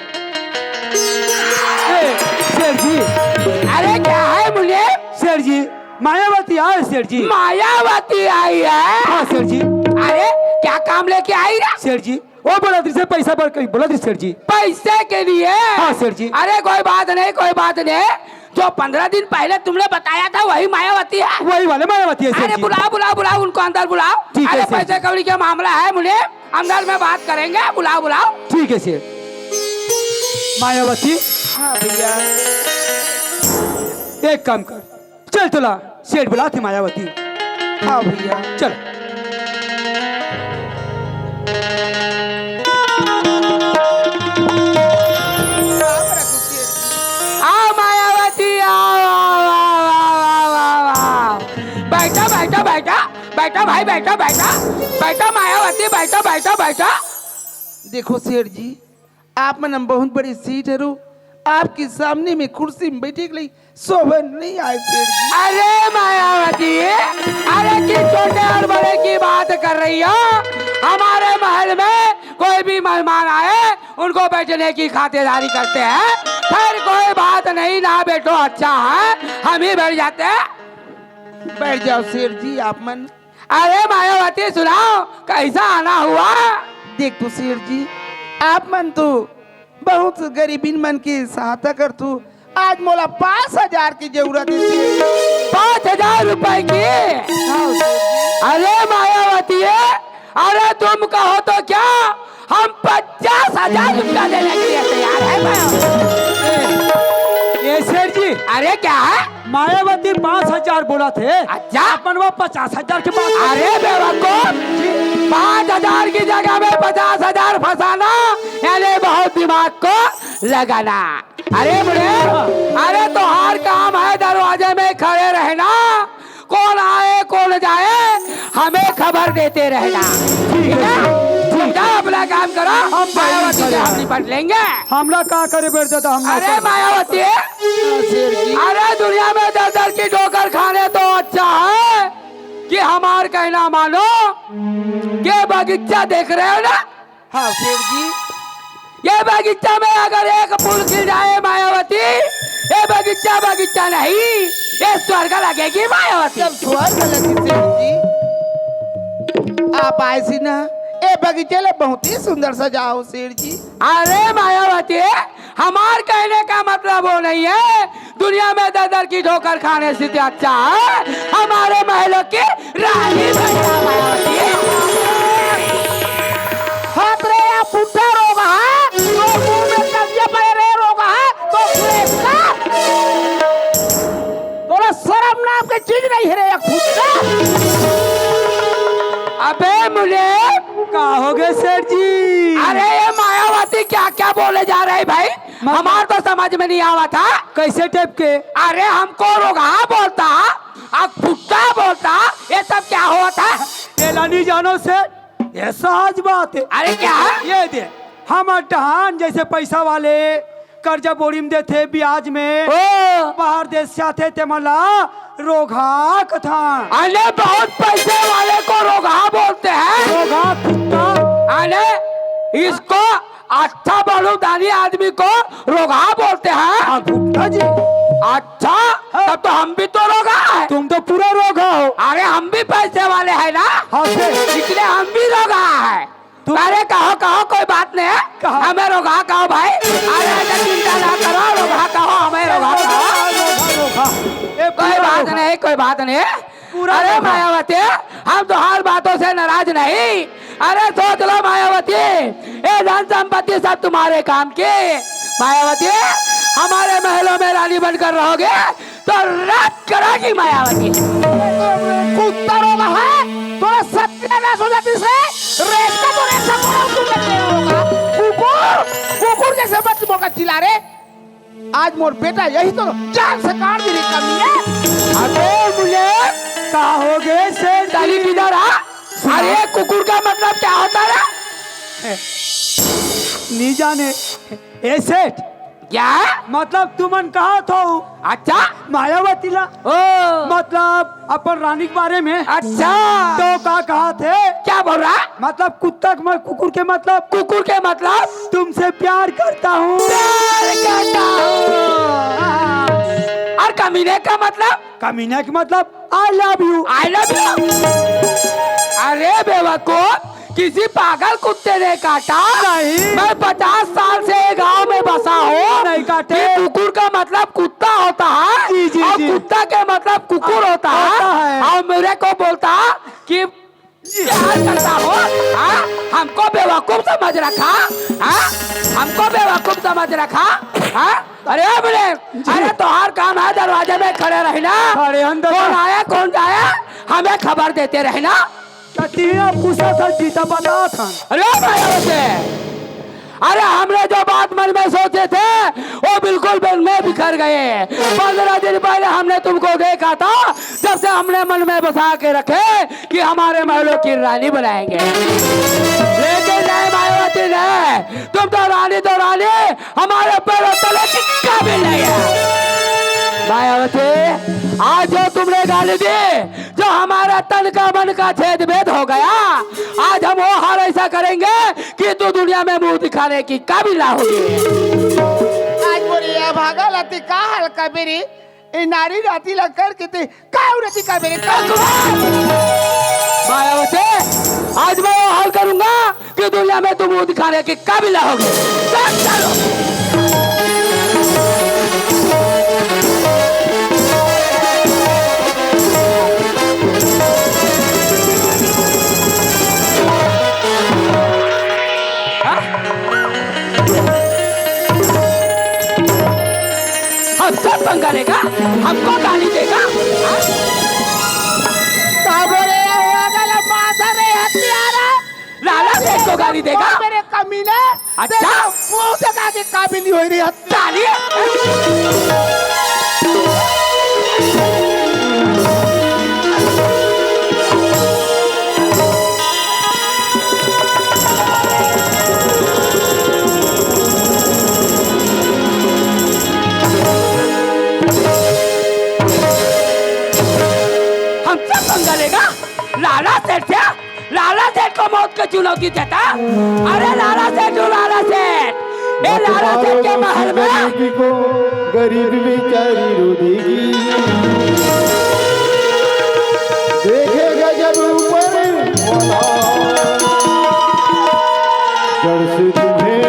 ए, सेठ जी। अरे क्या है मुने? सेठ जी, मायावती आए सेठ जी। मायावती आई है? हाँ सेठ जी। अरे क्या काम लेके आई रे? सेठ जी, वो बोलत रहिस हे पैसा बर कहीं बोलत रहिस हे सेठ जी। पैसे के लिए? हाँ सेठ जी। अरे कोई बात नहीं, कोई बात नहीं, जो पन्द्रह दिन पहले तुमने बताया था वही मायावती है? वही वाले मायावती है सेठ जी। अरे बुलाओ, बुलाओ, बुलाओ, उनको अंदर बुलाओ। ठीक है सेठ जी। अरे पैसे कौड़ी का मामला है मुने, अंदर में बात करेंगे, बुलाओ, बुलाओ। ठीक है सेठ। मायावती। हाँ भैया। एक काम कर, चल तोला सेठ बुलाथे मायावती। हाँ भैया। चल। आओ मायावती, आओ, आओ, आओ। बैठो, बैठो, बैठो। बैठो भाई, बैठो, बैठो। बैठो मायावती, बैठो, बैठो, बैठो। देखो सेठ जी, आप मन बहुत बड़े सेठ हरो, आपके सामने में कुर्सी में बैठे के लिए शोभन नहीं आए सेठ जी। अरे मायावती, अरे किस छोटे और बड़े की बात कर रही हो? हमारे महल में कोई भी मेहमान आए, उनको बैठने की खातिरदारी करते हैं। खैर, कोई बात नहीं ना बेटो, अच्छा है, हम ही बैठ जाते हैं। बैठ जाओ सेठ जी, आप मन। अरे मायावती, सुनाओ, कैसा आना हुआ? देख तो सेठ जी, आप मन तो बहुत गरीबिन मन की सहायता करथू। आज मोला पाँच हजार की जरूरत हे सेठ जी। पाँच हजार रुपए की? हाँ सेठ जी। अरे मायावती, अरे तुम कहो तो क्या, हम पचास हजार रुपया देने के लिए तैयार है मायावती। ए सेठ जी, अरे क्या है? मायावती पाँच हजार बोलत हे। अच्छा। अपन वो पचास हजार के बात। अरे बेवकूफ, पाँच हजार की जगह में पचास हजार फंसाना, यानी बहुत दिमाग को लगाना। अरे बूढ़े, अरे तोहार काम है दरवाजे में खड़े रहना, कौन आए कौन जाए, हमें खबर देते रहना। ठीक है? समझा? अपना काम करो, हम मायावती से हम निपट लेंगे। हमरा का करे बैठ जाता हम? अरे मायावती, अरे दुनिया में दर दर की ठोकर खाने तो अच्छा है कि हमार कहना मानो, ये बगीचा देख रहे हो ना? हाँ सेठ जी। ये बगीचा में अगर एक फूल खिल जाए मायावती, ये बगीचा बगीचा नहीं, ये स्वर्ग लगेगी मायावती। जब स्वर्ग लगी सेठ जी, आप आए सी ना, ये बगीचे ले बहुत ही सुंदर सजाओ सेठ जी। अरे मायावती, हमार कहने का मतलब वो नहीं है, दुनिया में दर दर की ठोकर खाने से तो अच्छा है हमारे महलों की रानी बनना मायावती। हत रे या फुट्टा रोगहा, तोर मुंह में कब्जे पड़े रे रोगहा, तो सुरेश का तोला शर्म नाम के चीज नहीं है रे, या फुट्टा। अबे मुझे का हो गए सेठ जी? अरे ये मायावती क्या क्या बोले जा रहे भाई? मतलब हमार तो समझ में नहीं आवा था। कैसे टाइप के? अरे हमको रोगहा बोलता, अब फुट्टा बोलता, ये सब क्या हुआ था? ये ला नहीं जानो सेठ, ये सहज बात है। अरे क्या? ये दे, हम डहान जैसे पैसा वाले कर्जा बोड़ी में देथे ब्याज में, ओ। बाहर देश से आथे ते मन ला रोगहा कथन। अरे बहुत पैसे वाले को रोगहा बोलते हैं। रोगहा कुत्ता। अरे इसको अच्छा बलूदानी आदमी को रोगहा बोलते हैं। हाँ, भुट्टा जी। अच्छा, हाँ। तब तो हम भी तो रोगहा है। तुम तो पूरा रोगहा हो। अरे, हम भी पैसे वाले हैं ना, हाँ, से। इसलिए हम भी रोगहा है। तुम अरे, कहो, कहो, कोई बात नहीं है। कहो। हमें रोगहा कहो भाई। अरे, ऐसा चिंता ना करो, रोगहा कहो, हमें रोगहा कहो। रोगहा, रोगहा। ए, कोई पूरा बात रोगहा। नहीं, कोई बात नहीं। पूरा अरे रोगहा। मायावती, हम तोहार बातों से नाराज नहीं। अरे सोच लो मायावती, ये धन संपत्ति सब तुम्हारे काम की। मायावती, हमारे महलों में रानी बनकर रहोगे तो राज करोगी मायावती। कुत्ता रोगहा है, तोरा सत्यानाश हो जाती से, रेस्ता तो रेस्ता, तोरा कुकुर नहीं होगा। कुकुर, कुकुर जैसे मत बोलकर चिल्ला रे। आज मोर बेटा यही तो जान से काट दी रे कमीने। अबे मुझे का हो गए सेठ जी? किधर आ? अरे कुकुर का मतलब क्या होता है? नहीं जाने। ए सेठ, क्या? मतलब तुमन कहा थो? अच्छा। मायावती ला? ओ। मतलब अपन रानी के बारे में। अच्छा। तो का कहा थे? क्या बोल रहा? मतलब कुत्ता के म-, कुकुर के मतलब? कुकुर के मतलब? तुमसे प्यार करता हूँ। प्यार करता हूँ। और कमीने का मतलब? कमीने का मतलब I love you। I love you। अरे बेवकूफ, किसी पागल कुत्ते ने काटा? नहीं। मैं पचास साल से ये गांव में बसा हूँ। नहीं काटे। कि कुकुर का मतलब कुत्ता होता है, जी, जी, और जी। कुत्ता के मतलब कुकुर होता है। होता है। और मेरे को बोलता कि प्यार करता हो, हाँ? हमको बेवकूफ समझ रखा, हाँ? हमको बेवकूफ समझ रखा, हाँ? अरे बोले, जी। अरे तोहार काम है दरवाजे में खड़े रहना। खड़े अंदर। कौन आया, कौन जाया, हमें खबर देते रहना। तो तीनों पूछा था, जीता बता था। अरे भाई से, अरे, हमने जो बात मन में सोचे थे, वो बिल्कुल मन में बिखर गए। पंद्रह दिन पहले हमने तुमको देखा था, जब से हमने मन में बसा के रखे कि हमारे महलों की रानी बनाएंगे। लेकिन नहीं मायावती, नहीं, तुम तो रानी तो रानी, हमारे पैरों तले की काबिल नहीं है। मायावती, आज जो तुमने गाली दी, जो हमारा तन का मन का छेद भेद हो गया, आज हम वो हाल ऐसा करेंगे कि तू दुनिया में मुंह दिखाने की काबिल ना होगी। आज मोर ये भागा लती का हाल कबीरी, ए नारी राती ला कर के ते का उरती का मेरे का। मायावती, आज मैं वो हाल करूंगा कि दुनिया में तुम मुंह दिखाने की काबिल ना होगी। चल, चलो। हाँ? हमसे पंगा लेगा, हमको गाली देगा, हाँ? का बोले हुआ गला मासा रे हत्यारा? लाला सेठ को गाली देगा? मेरे कमीने, अच्छा? तेरे मुंह से कहा कि काबिल नहीं हो रही हत्या। गाली? हमसे पंगा लेगा? लाला सेठ से? लाला सेठ को मौत की चुनौती देता? अरे लाला सेठ, ओ लाला सेठ, ए लाला सेठ के महल में गरीब बेचारी रो देगी। देखेगा जब ऊपर वाला, जड़ से तुम्हें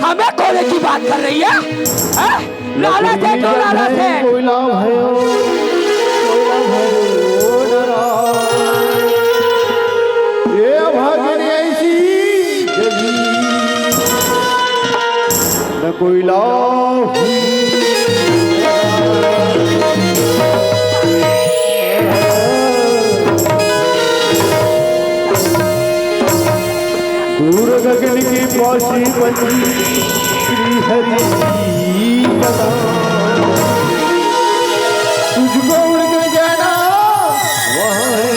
हमें खोने की बात कर रही है, हैं? लाला सेठ, ओ लाला सेठ। कोई लाभ है, कोई लाभ है, ओ नाराज। ये भागन ऐसी जगी, न कोई लाभ। दूर गगन के पासी पंछी श्री हरि की कथा। तुझको उड़ के जाना वहाँ है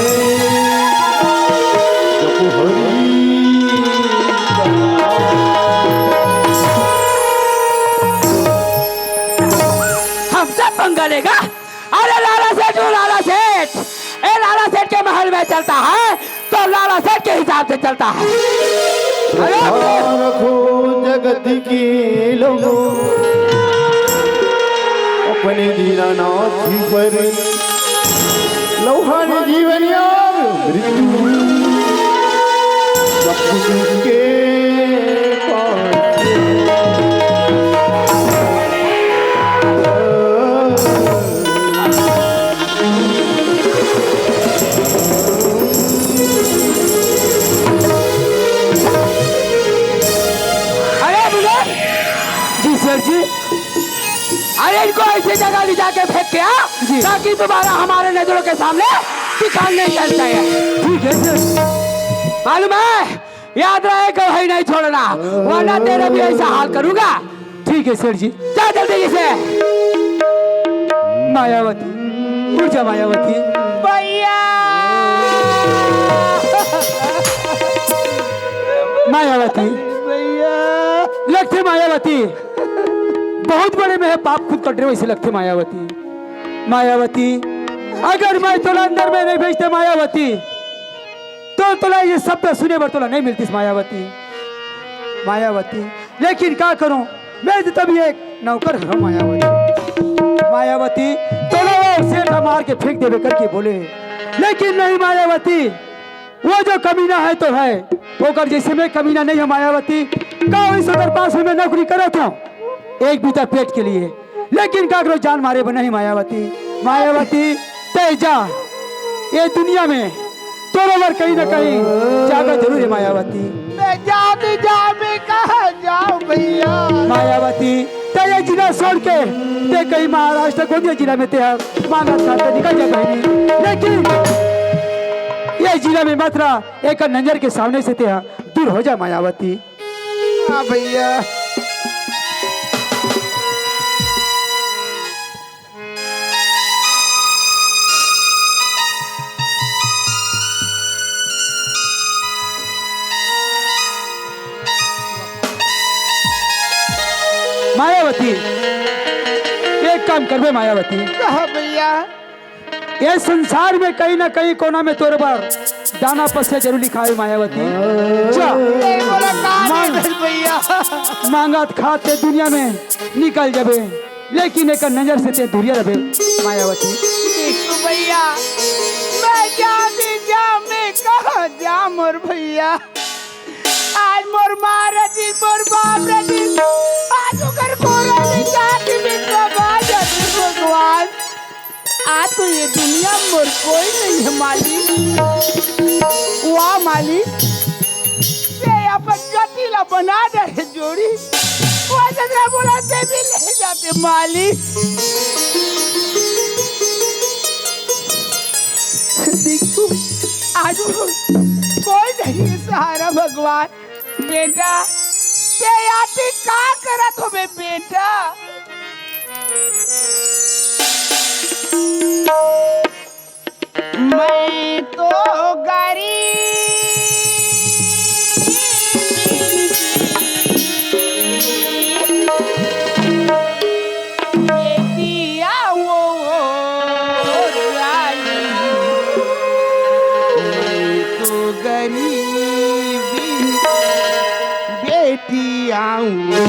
जब हरि की कथा। हमसे पंगा लेगा? अरे लाला सेठ, ओ लाला सेठ, ए लाला सेठ के महल में चलता है तो लाला सेठ के हिसाब से चलता है। अरे रखो जगत के लोगों, अपने दीनानाथ पर लौहान जीवन या मृत्यु, सब कुछ उसके पास। अरे बुजुर्ग, जी सेठ जी। अरे इनको ऐसी जगह ले जाके फेंक के आ, जी। ताकि दोबारा हमारे नजरों के सामने दिखाई नहीं चलता है। ठीक है सेठ। मालूम है, याद रहे कहीं नहीं छोड़ना, वरना तेरा भी ऐसा हाल करूंगा। ठीक है सेठ जी। जा जल्दी से। मायावती, उठ जा मायावती। भैया। मायावती। भैया। लगथे मायावती, बहुत बड़े में है पाप खुद कट रहे वैसे लगथे मायावती। मायावती, अगर मैं तोला अंदर में नहीं भेजते मायावती, तो तोला ये शब्द सुने बर तोला नहीं मिलतीस मायावती। मायावती, लेकिन का करूं, मैं तो तभी एक नौकर हूं मायावती। मायावती, तोला वो सेठ मार के फेंक देबे करके बोले, लेकिन नहीं मायावती, वो जो कमीना है तो है, ओकर जैसे मैं कमीना नहीं हूं मायावती। का वही सदर पास में मैं नौकरी करत हूं एक बीता पेट के लिए, लेकिन काकरो जान मारे बर नहीं मायावती। मायावती, तै जा, ये दुनिया में तोरो बर कहीं ना कहीं जागा जरूर है मायावती। मैं जा भी जा, मैं कहाँ जाऊँ? भैया। मायावती, ते ये जिला छोड़ के ते कहीं महाराष्ट्र गोंदिया जिला में ते ह मांगत खात निकल जा बहिनी, लेकिन ये जिला में मत रह, एक नजर के सामने से ते ह दूर हो जा मायावती। हाँ भैया। मायावती, एक काम करबे मायावती। कहा भैया? ये संसार में कहीं ना कहीं कोना में तोर बर दाना पसिया जरूर लिखाए मायावती। जा, ए, मोला का मांग, दे दे भैया? मांगत खात ते दुनिया में निकल जाबे, लेकिन एक नजर से ते दूरिया रहे मायावती। देखो भैया, मैं जा भी जा, मैं कहाँ जा मोर भैया। आज मोर माँ रही, मोर बाप रही, आज ओकर कोरा में जाके भी कमा जाती भगवान। आज तो ये दुनिया में मोर कोई नहीं है मालिक। वाह मालिक, ये अपन गति ला बना दे जोड़ी। वो जगह बोला देवी ले जाते मालिक। देखो, आज कोई नहीं है सहारा भगवान। बेटा, ते आती का करत होबे बेटा? मैं तो गरीब बेटिया वो रानी, मैं तो गरीब बेटिया वो।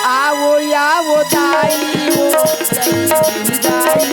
आवो, आवो दाई, ओ दाई।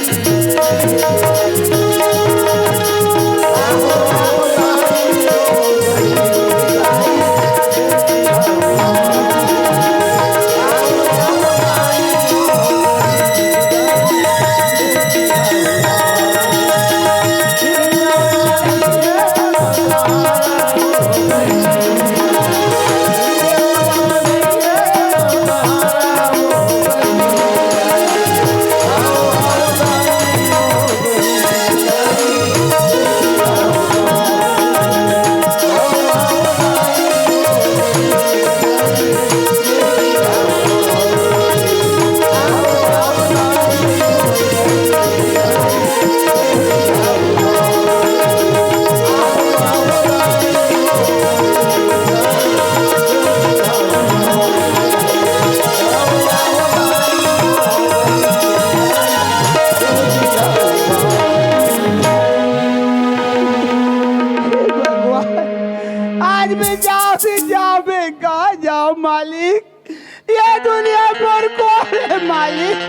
भगवान, आज मैं जाओ भी जाओ, मैं कहाँ जाओ मालिक? ये दुनिया पर कौन है मालिक?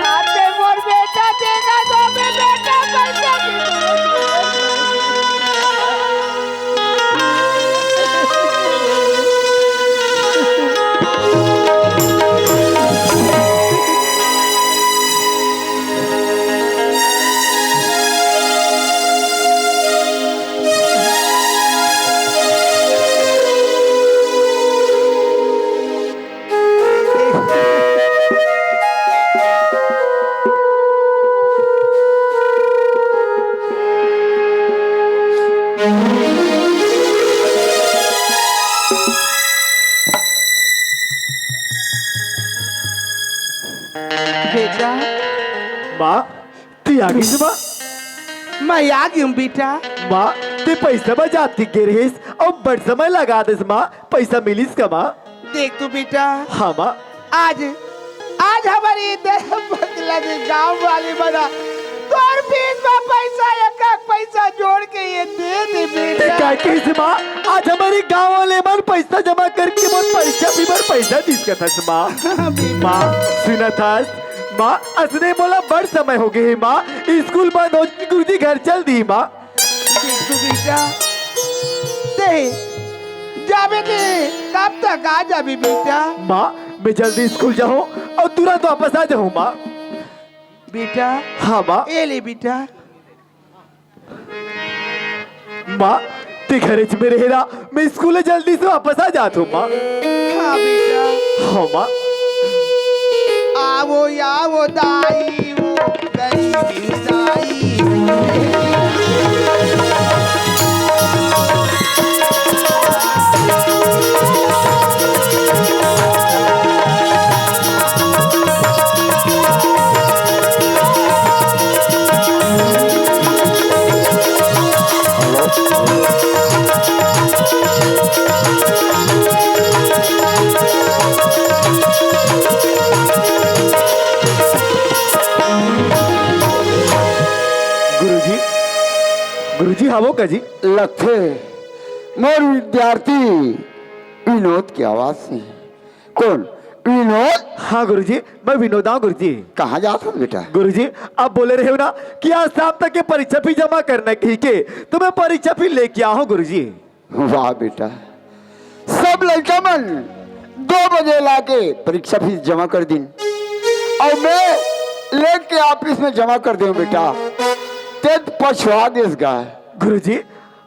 आते मोर बेटा देगा तो मैं बेटा पैसा की माँ, तैं आ गिस माँ? मैं आ गे हूँ बेटा। माँ, तैं पैसा बर जात कहिके गे रहिस, अउ बड़ समय लगा देस माँ, पैसा मिलिस का माँ? देख तो बेटा। हाँ माँ। आज, आज हमर ए दे बदला दे गाँव वाले मन ह तोर फीस म पैसा, एक एक पैसा जोड़ के ए दे दे तैं बेटा। का कहिस माँ? आज हमर ए गाँव वाले मन पैसा जमा करके मोर परीक्षा फी बर पैसा दिस कथस माँ। हाँ बेटा। माँ, सुनत हस? माँ, असने मोला बड़ समय हो गे हे माँ, स्कूल बंद हो जाही, गुरुजी घर चल दिही माँ। बिट्टू बेटा, तैं जाबे तैं कब तक आ जाबे बेटा? माँ, मैं जल्दी स्कूल जाहूँ अउ तुरंत वापस आ जाहूँ माँ। बेटा। हाँ माँ। ए ले बेटा। माँ, तैं घरेच में रहे रहा, मैं स्कूल ले जल्दी से वापस आ जात हूँ माँ। हाँ बेटा। हाँ माँ। आवो, आवो दाई, वो गरीब दाई। गुरुजी, गुरुजी, हवो का जी? लगथे मोर विद्यार्थी विनोद के आवाज से। कौन? विनोद? हाँ गुरुजी, मैं विनोद हूँ गुरुजी। कहाँ जात हस बेटा? गुरुजी, आप बोले रहे हो ना कि आज शाम तक ये परीक्षा फी जमा करना है कहिके, तो मैं परीक्षा फी लेके आया हूँ गुरुजी। वाह बेटा, सब लइका मन दो बजे लाके परीक्षा फीस जमा कर दिन, अउ मैं लेके ऑफिस में जमा कर देहूँ बेटा। तैं पछवा गेस गा। गुरुजी,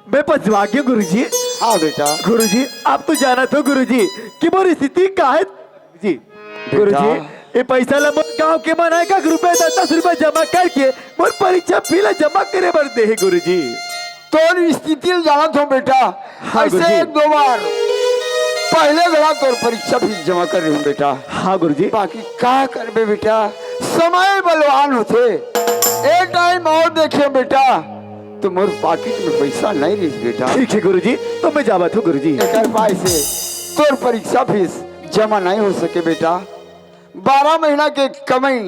मैं पछवा गेंव गुरुजी। हाँ बेटा। गुरुजी, आप तो जानत हो गुरुजी कि मोर स्थिति का हे जी। बेटा। गुरुजी, ए पैसा ला मोर गांव के मन ह एक एक रुपया, दस दस रुपया जमा करके मोर परीक्षा फी ला जमा करे बर दे हे गुरुजी। तोर स्थिति ल जानत हंव बेटा। हाँ, अइसे गुरुजी। एक दो बार पहले घला तोर परीक्षा फीस जमा करे रहेंव बेटा। हाँ, गुरुजी। बाकी का करबे बेटा, समय बलवान होथे। ए टाइम अउ देखेंव बेटा, त मोर पाकिट में पइसा नइ रहिस बेटा। ठीक हे गुरुजी, त मैं जावत हंव गुरुजी। एकर पाय से तोर परीक्षा फीस जमा नइ हो सके बेटा। बारह महीना के कमई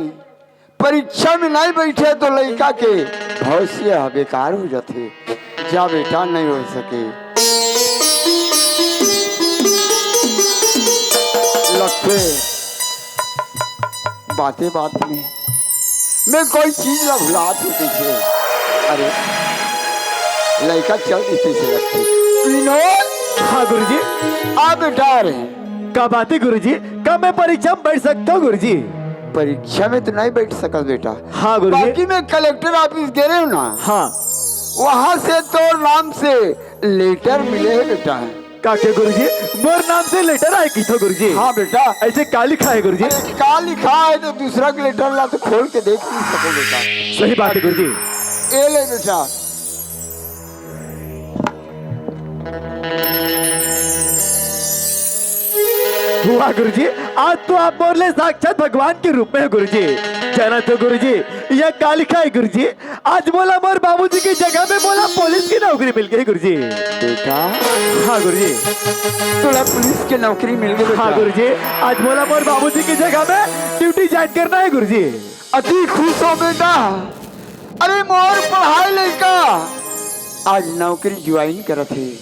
परीक्षा में नइ बइठे त लइका के भविष्य ह बेकार हो जाथे। जा बेटा, नइ हो सके। लगथे बाते बात में मैं कोई चीज ला भुलात हंव कइसे। अरे, लइका चल दिस तइसे लगथे। विनोद! हाँ गुरुजी। आ बेटा रे। का बात हे गुरुजी? का मैं परीक्षा में बइठ सकत हंव गुरुजी? परीक्षा में त नइ बइठ सकस बेटा। हाँ गुरुजी। बाकी मैं कलेक्टर ऑफिस गे रहेंव ना। हाँ। वहां से तोर नाम से लेटर मिले हे बेटा। का के गुरुजी, मोर नाम से लेटर आय कहिथव गुरुजी? हाँ बेटा। अइसे का लिखाय हे गुरुजी? अरे का लिखाय हे त दूसरा के लेटर ला त खोल के देख नइ सकव बेटा। सही बात हे गुरुजी। ए ले बेटा। वाह गुरुजी, आज तो आप मोर ले साक्षात भगवान के रूप में हो गुरुजी। जानत हो गुरुजी, ए का लिखाय हे गुरुजी? आज मोला मोर बाबूजी के जगह में मोला पुलिस के नौकरी मिल गे गुरुजी। बेटा। हाँ गुरुजी। तोला पुलिस के नौकरी मिल गे बेटा। हाँ गुरुजी, आज मोला मोर बाबूजी के जगह में ड्यूटी ज्वाइन करना हे गुरुजी। अति खुश हों बेटा। अरे मोर पढ़ाय लइका आज नौकरी ज्वाइन करत हे।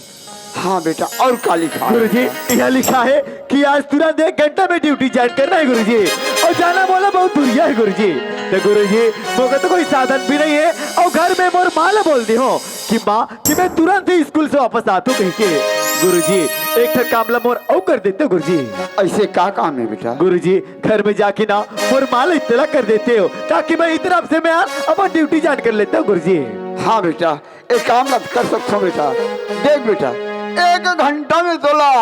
हाँ बेटा, अउ का लिखाय हे? गुरुजी, ए लिखाय हे कि आज तुरंत एक घंटा में ड्यूटी ज्वाइन करना हे गुरुजी, अउ जाना मोला बहुत दूरिहा हे गुरुजी। त गुरुजी, मोर करा त कोई साधन भी नइ हे, अउ घर में मोर माँ ला बोल दे हंव कि माँ, कि मैं तुरंत ही स्कूल से वापस आत हंव कहिके। गुरुजी, एक ठा काम ला मोर अउ कर देतेव गुरुजी। अइसे का काम हे बेटा? गुरुजी, घर में जाके ना मोर माँ ला इतला कर देतेव, ताकि मैं इही तरफ से मैं अपन ड्यूटी ज्वाइन कर लेतेव गुरुजी। हाँ बेटा, ए काम ला कर सकथंव बेटा। देख बेटा, एक घंटा में तोला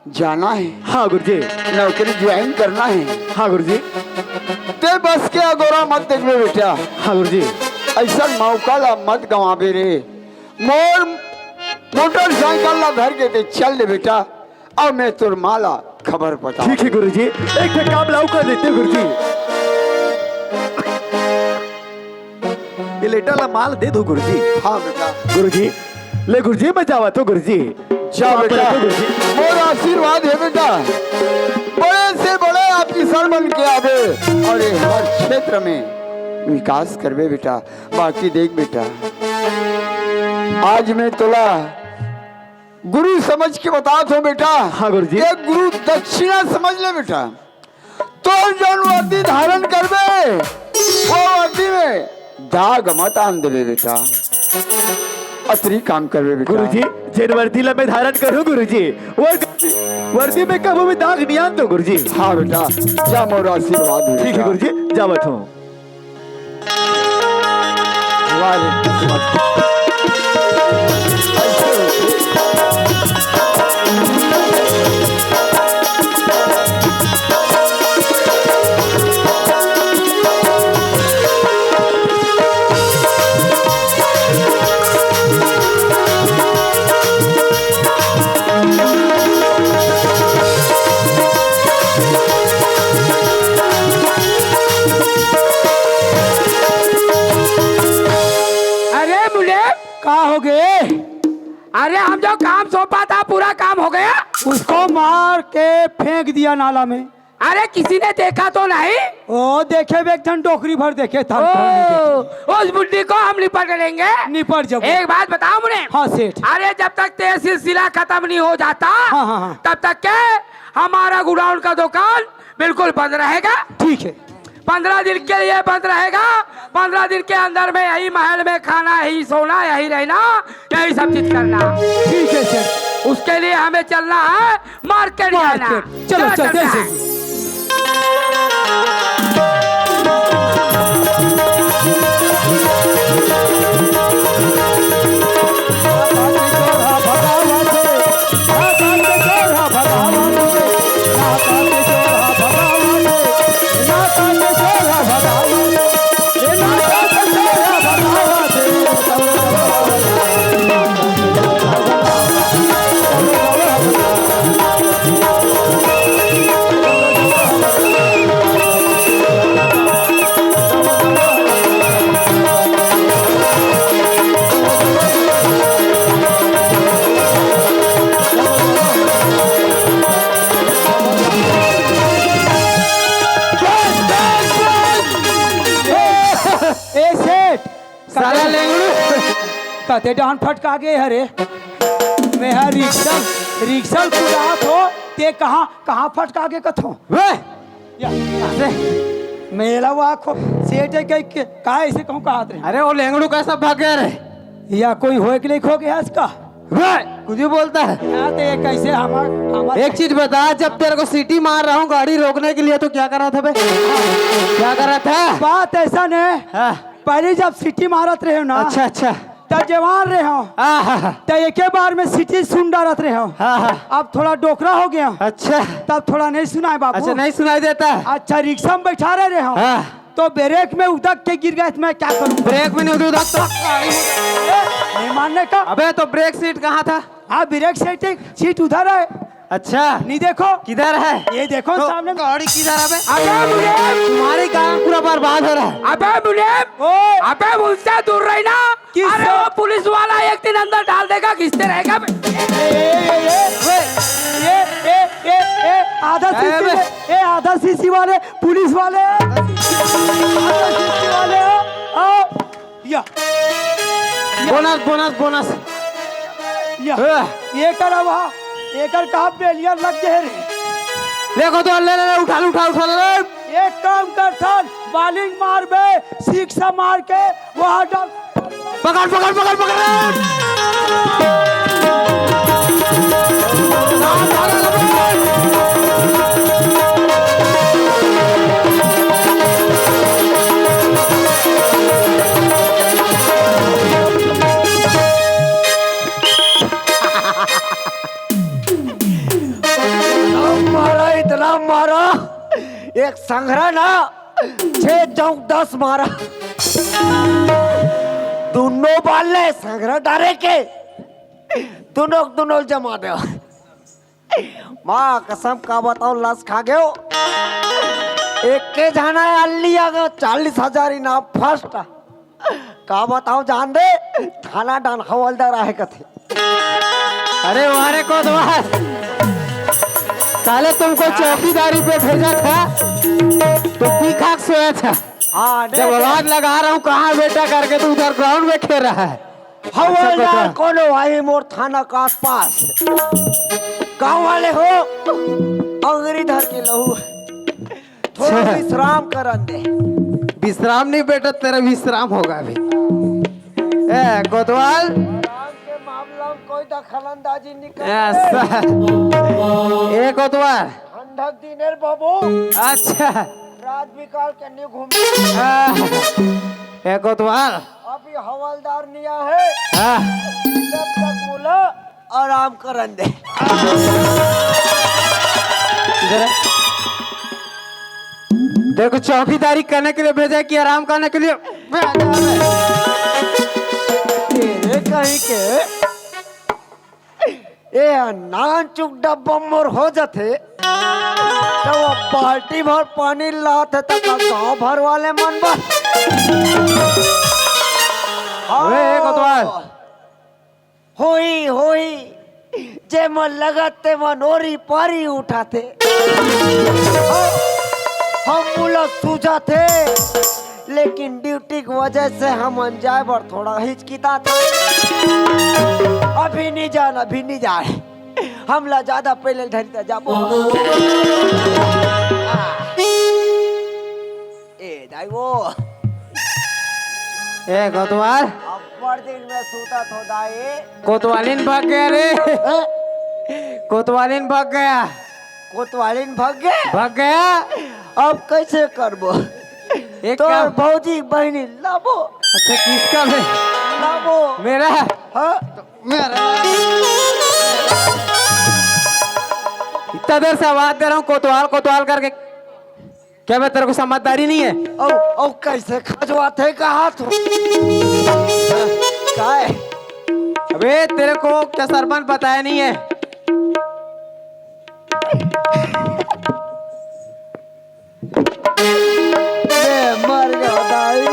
जाना हे। हाँ गुरुजी। नौकरी ज्वाइन करना हे। हाँ गुरुजी। तैं बस के अगोरा मत देखबे बेटा। हाँ गुरुजी। अइसन मौका ला मत गंवाबे रे। मोर मोटरसाइकिल ला धर के तैं चल दे बेटा। अउ मैं तोर माँ ला खबर पठा। ठीक हे गुरुजी, एक ठा काम ला अउ कर देतेव गुरुजी। लेटर ला माल दे दो गुरुजी। हाँ बेटा। गुरुजी, ले गुरुजी, मैं जावत हूँ गुरुजी। जा बेटा, गुरुजी। मोर आशीर्वाद है बेटा, बड़े से बड़े ऑफिसर बन के आबे और ये हर क्षेत्र में विकास करबे बेटा। बाकी देख बेटा, आज मैं तोला गुरु समझ के बतात हूँ बेटा। हाँ गुरुजी। ये गुरु दक्षिणा समझ ले बेटा। तोर जौन वर्दी धारण करबे, वो वर्दी में दाग मत आन देबे बेटा। अतरी काम करबे बेटा। गुरुजी, जेन वर्दी ला मैं धारण करूँ गुरुजी, वो वर्दी में कभू भी दाग नहीं आन दो गुरुजी। हाँ बेटा, जा मोर आशीर्वाद है ठीक है बेटा। गुरुजी, जावत हूँ। वाह रे किस्मत। अरे मुलेम, का हो गए? अरे हम जो काम सौंपा था, पूरा काम हो गया? उसको मार के फेंक दिया नाला में। अरे किसी ने देखा तो नहीं? ओ देखे बे, एक ठन डोकरी भर देखे था, हम ठन नहीं देखे। ओ, उस बुड्ढी को हम निपट लेंगे। निपट जब। एक बात बताओ मुझे। हाँ सेठ। अरे जब तक तेरा सिलसिला खत्म नहीं हो जाता, हाँ, हाँ, हाँ। तब तक के हमारा गोडाउन का दुकान बिल्कुल बंद रहेगा। ठीक है। पंद्रह दिन के लिए बंद रहेगा। पंद्रह दिन के अंदर में यही महल में खाना, यही सोना, यही रहना, यही सब चीज करना। ठीक है सर। उसके लिए हमें चलना है मार्केट जाना। मार्केट। चलो, चलो, चलते हैं। ए सेठ, साला लेंगड़ू। कते डांड फटका गे हरे। मैं हा रिक्शा, रिक्शा कुदात हो, ते कहाँ, कहाँ फटका गे कथो? वे! या, अरे! मेला वा खो, सेठ है कहीं के, का ऐसे कहूँ कहात रहे? अरे, वो लेंगड़ू कैसा भाग गया रे? या कोई होए के लिए खो गया इसका? वे! कुछ भी बोलता है। या तो ये कैसे हमार, हमार एक चीज बता, जब तेरे को सीटी मार रहा हूँ गाड़ी रोकने के लिए, तो क्या कर रहा था बे? क्या कर रहा था? बात ऐसा नहीं। हाँ। पहले जब सीटी मारत रहे हो ना, अच्छा, अच्छा। तब जवान रहे हो। आहा। तब एके बार में सीटी सुन डारत रहे हो। हाँ, हाँ। अब थोड़ा डोकरा हो गया। अच्छा। तब थोड़ा नहीं सुनाए बाबू। अच्छा, नहीं सुनाई देता। अच्छा, रिक्शा में बैठा रहे, रहे हो। हाँ। तो ब्रेक में उदक के गिर गए, तो मैं क्या करूँ? ब्रेक में नहीं उदक तो गाड़ी हो जाएगी। नहीं मानने का। अबे, तो ब्रेक सीट कहाँ था? हाँ, ब्रेक सीट, सीट उधर है। अच्छा। नहीं देखो। किधर है? ये देखो तो सामने। गाड़ी किधर है बे? अबे मुलेम। तुम्हारी काम पूरा बर्बाद हो रहा है। अबे मुलेम। ओए। अबे उनसे दूर रहना। किससे? अरे वो पुलिस वाला एक दिन अंदर डाल देगा, खींचते रहेगा बे। ए, ए, ए, ए। ए, ए, ए, ए, आधा ए, सीसी बे। ए, आधा सीसी वाले, पुलिस वाले, आधा सीसी वाले, आओ। या। Bonus, bonus, bonus. या। ए। एकर अब, एकर कहाँ बेलिया लग गए रे? देखो तो, ले, ले, ले, उठा, उठा, उठा, ले, ले। एक काम कर थन, बालिंग मार बे, सीख सा मार के, वहाँ डाल। पकड़, पकड़, पकड़, पकड़ रे। इतना मारा, इतना मारा, एक संघरा ना, छह चौक दस मारा। दोनों बाल ले संघरा डारे के, दोनों, दोनों जमा दे। माँ कसम का बताओ, लस खा गयो। एक के जाना है अल्ली आ गयो, चालीस हजार इनाम फर्स्ट। का बताओ जान दे, थाना डन हवलदार आहे कथे। अरे वाह रे कोतवाल, साले तुमको चौकीदारी पे भेजा था, तो पी खा के सोया था। हाँ, जब देख। आवाज लगा रहा हूँ, "कहाँ बेटा?" करके, तो उधर ग्राउंड में खेल रहा है। हवलदार अच्छा, कोनो भाई मोर थाना का आसपास। गाँव वाले हो, अंगरी धर के लहू। थोड़ा अच्छा। विश्राम करन दे। विश्राम नहीं बेटा, तेरा विश्राम होगा अभी। ए, कोतवाल। आराम के मामला में कोई दखल अंदाजी नहीं कर। ऐसा। ए, कोतवाल। ठंडक दिनेर बाबू। अच्छा। रात बिकाल के नहीं घूम। आ, ए, कोतवाल। अभी हवलदार नहीं आए। हाँ। जब तक बोला, आराम करन दे। इधर आ। तेरे को चौकीदारी करने के लिए भेजा है कि आराम करने के लिए? तेरे कहीं के, ए नान चुक डब्बा मोर हो जाथे, तो वो बाल्टी भर पानी लात है, तो का गांव भर वाले मन बस। अबे, ए कोतवाल। होही, होही, जेमन लगत तेमन ओरी पारी उठाथे। हम मुला सूझाथे, लेकिन ड्यूटी के वजह से हमन जाए बर थोड़ा हिचकिताथे। अभी नहीं जान, अभी नहीं जाए, हमला ज्यादा पहले धरी त जाबो। ए दाई वो। ए कोतवाल। अब्बड़ दिन में सूतत हो दाई। कोतवालिन भाग गया रे। हैं? कोतवालिन भाग गया। कोतवालिन भाग गया? भाग गया। अब कैसे करबो? एक तोर काम। भौजी बहनी लाबो। अच्छा, किसका बे? लाबो। मेरा? हाँ। मेरा। इतना देर से आवाज दे रहा हूँ कोतवाल, कोतवाल करके। क्या मैं तेरे को समझदारी नहीं है? औ, औ, कैसे खजवाथे कहा तू? काय? अबे, तेरे को क्या सरपंच बताया नहीं है? मैं मर गया दाई।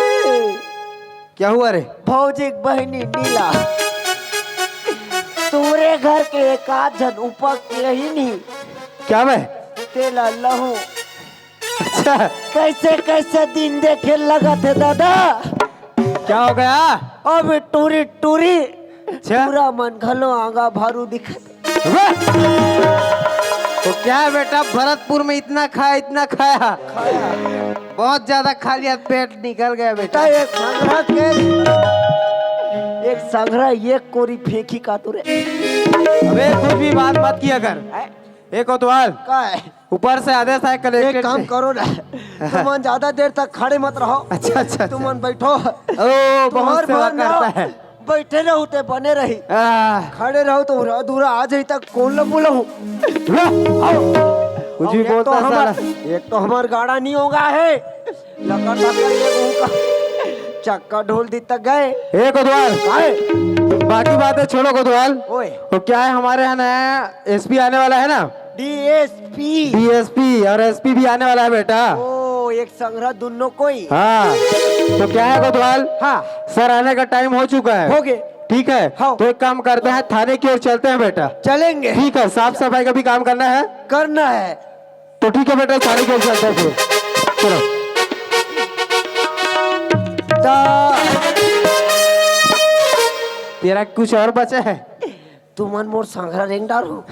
क्या हुआ रे? भौजी के बहनी नीला, तोरे घर के एक आध झन उपक के ही नहीं। क्या बे? तेला लहू। अच्छा। कैसे कैसे दिन देखे लगत है दादा। क्या हो गया? अब टूरी टूरी। अच्छा। पूरा मन घलो आगा भारू दिखत। वाह! तो क्या है बेटा, भरतपुर में इतना खाया, इतना खाया, बहुत ज्यादा खा लिया, पेट निकल गया बेटा। एक संघरा के, एक संघरा एक कोरी फेंकी का तू रे। अबे कुछ भी बात मत किया कर। हैं? ए कोतवाल, का है? ऊपर से आदेश आए कलेक्टर से। एक काम करो ना, तुमन ज्यादा देर तक खड़े मत रहो। अच्छा, अच्छा, अच्छा। तुमन बैठो। ओ, बहुत सेवा करता है। बैठे रहू ते बने रही। आ। खड़े रहू तो अधूरा आ जाई तक कौन ला बुलाऊं? लो, आओ। कुछ भी बोलता है साला। एक तो हमार गाड़ा नहीं होगा है। लकर लकर ये मुंह का चक्का ढोल दी तक गए। ए कोतवाल, काहे? बाकी बातें छोड़ो कोतवाल। ओए। तो क्या है, हमारे यहाँ नया एसपी आने वाला है ना? डीएसपी। डीएसपी और एसपी भी आने वाला है बेटा। ओ, एक संघरा दोनों कोई। हाँ, तो क्या है कोतवाल? हाँ। सर आने का टाइम हो चुका है। हो गए। ठीक है, हाँ। तो एक काम करते हैं, थाने की ओर चलते हैं बेटा। चलेंगे। ठीक है, साफ सफाई का भी काम करना है। करना है। तो ठीक है बेटा, थाने की ओर चलते हैं फिर। चलो। तेरा कुछ और बचा है? तुमन मोर संघरा रेंग डारो।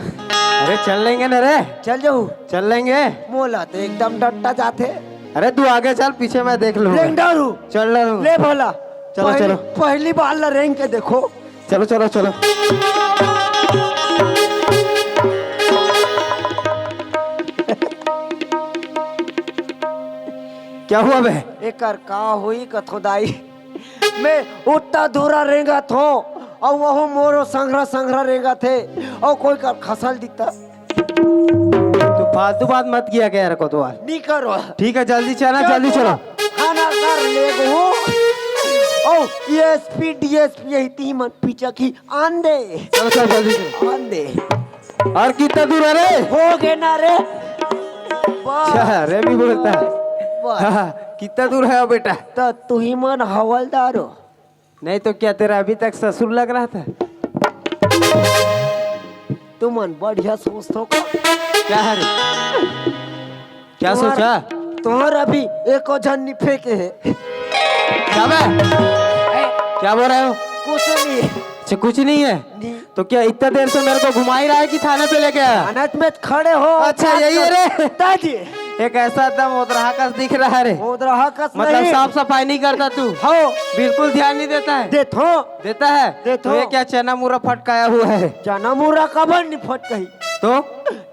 अरे चल लेंगे ना रे। चल जाऊ। चल लेंगे। मोला तो एकदम डट्टा जाथे। अरे तू आगे चल, पीछे मैं देख लूंगा। रेंग डारू। चल डारू। ले भला। चलो, पहली, चलो। पहली बार ला रेंग के देखो। चलो, चलो, चलो। क्या हुआ बे? एकर का होई कथो दाई? मैं उतना दूरा रेंगत हो, और वो मोरो संघरा संघरा रेंगत हे, और कोई कर खसल दिता। तू फालतू बात मत किया कर यार कोतवाल। नहीं करो। ठीक है, जल्दी चला, जल्दी चलो। खाना कर ले गो। ओ, एसपी, डीएसपी, यही तीन मन पीछे की आन दे। चलो, चलो, जल्दी चलो। आन दे। और कितना दूर है रे? हो गए ना रे। बस। अच्छा, रे भी बोलता है। बस। हाँ, हाँ। कितना दूर है बेटा? तो तू ही मन हवलदार हो। नहीं तो क्या तेरा अभी तक ससुर लग रहा था? तुमन बढ़िया सोचथो का? क्या है रे? क्या तुम्हार, सोचा? तुम्हार अभी एको झन नी फेंके हे। क्या बे? क्या बोल रहे हो? कुछ नहीं। अच्छा, कुछ नहीं है। नहीं। तो क्या इतना देर से मेरे को घुमा ही रहा है कि थाने पे लेके आया? अनंत में खड़े हो। अच्छा, यही है रे। दादी। एक ऐसा एकदम ओदरहा कस दिख रहा है रे। ओदरहा कस मतलब नहीं। साफ सफाई नहीं करता तू? हो। बिल्कुल ध्यान नहीं देता है। देथो। देता है? देथो। तो ये क्या चना मुरा फटकाया हुआ है? चना मुरा कबर नहीं फटकाही। तो?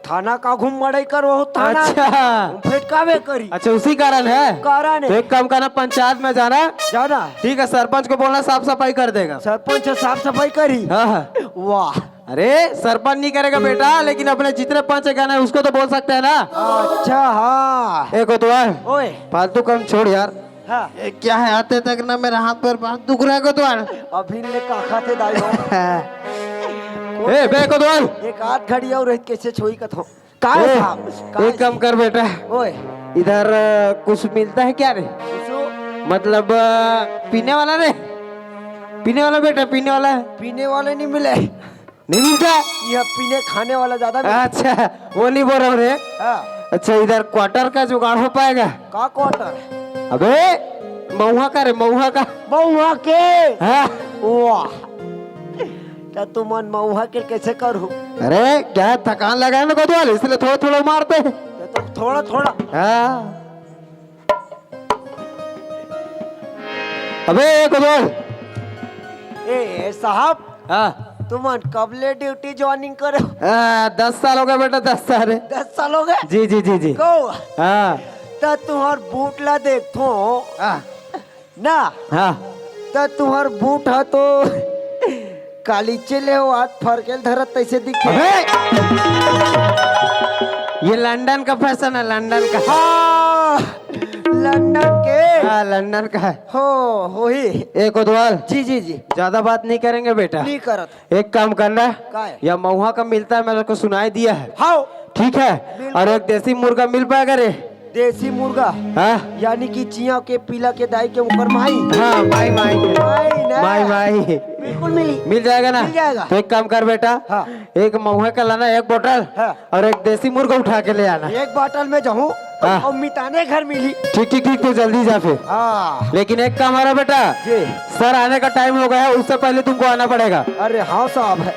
थाना का घूम मड़ई कर वो थाना। अच्छा। घूम फेटकावे करी। अच्छा, उसी कारण है? कारण है। तो एक काम करना, पंचायत में जाना। जाना। ठीक है, सरपंच को बोलना, साफ सफाई कर देगा। सरपंच साफ सफाई करी। हाँ, हाँ। वाह। अरे, सरपंच नहीं करेगा बेटा, लेकिन अपने जितने पंच है ना, उसको तो बोल सकते हैं ना। अच्छा, हाँ। ए कोतवाल, ओए। फालतू काम छोड़ यार। हाँ। ये क्या है, आते तक ना मेरा हाथ पर बहुत दुख रहा है कोतवाल। अभी ले का खाते दाई हो। ए बे कोतवाल। एक आध घड़ी और रहित कैसे छोई कथो। का ए, साहब, का एक काम कर बेटा। ओए। इधर अ, कुछ मिलता है क्या रे? कुछो? मतलब अ, पीने वाला रे, पीने वाला बेटा, पीने वाला। पीने वाले नहीं मिले। नहीं मिलता? यह पीने खाने वाला ज्यादा मिलता। अच्छा, वो नहीं बोल रहा हूँ रे। हाँ। अच्छा, इधर क्वार्टर का जुगाड़ हो पाएगा? का क्वार्टर? अबे, महुआ का रे, महुआ का। महुआ के? हाँ। वाह। क्या तुमन महुआ के कैसे करू? अरे, क्या थकान लगा है ना कोतवाल, इसलिए थोड़ा थोड़ा मारते हैं। तो तुम थोड़ा थोड़ा। हाँ। अबे, एक बोल। ए, ए, साहब। हाँ। तुमन कब ले ड्यूटी ज्वाइनिंग करे हो? हाँ, दस साल हो गए बेटा, दस साल है। दस साल हो गए? जी, जी, जी, जी। को? हाँ। त तुहर बूट ला देखथो। हाँ। ना? हाँ। त तुहर बूट ह तो कालीचे ले हो, हाथ फरकेल धरत तैसे दिखे। अबे! ये लंदन का फैशन है, लंदन का। हाँ, लंदन के। हाँ, लंदन का है। हो, होही। ए कोतवाल। जी, जी, जी। ज्यादा बात नहीं करेंगे बेटा। नहीं करत। एक काम करना, का है? या महुआ का मिलता है, मैंने उसको सुनाई दिया है। हाँ। ठीक है? बिल्कुल। और एक देसी मुर्गा मिल पाएगा रे? देसी मुर्गा? हाँ। यानी कि चिया के पीला के दाई के ऊपर माई? हाँ, माई, माई के। माई ना। माई, माई। बिल्कुल मिली। मिल जाएगा ना? मिल जाएगा। तो एक काम कर बेटा, हाँ। एक महुआ का लाना, एक बोतल, हाँ। और एक देसी मुर्गा उठा के ले आना। एक बोतल में जाऊँ हाँ। और मिताने घर मिली। ठीक, ठीक, ठीक, तो जल्दी जा फिर। हाँ। लेकिन एक काम आ रहा बेटा, जी। सर आने का टाइम हो गया है, उससे पहले तुमको आना पड़ेगा। अरे हाँ साहब है।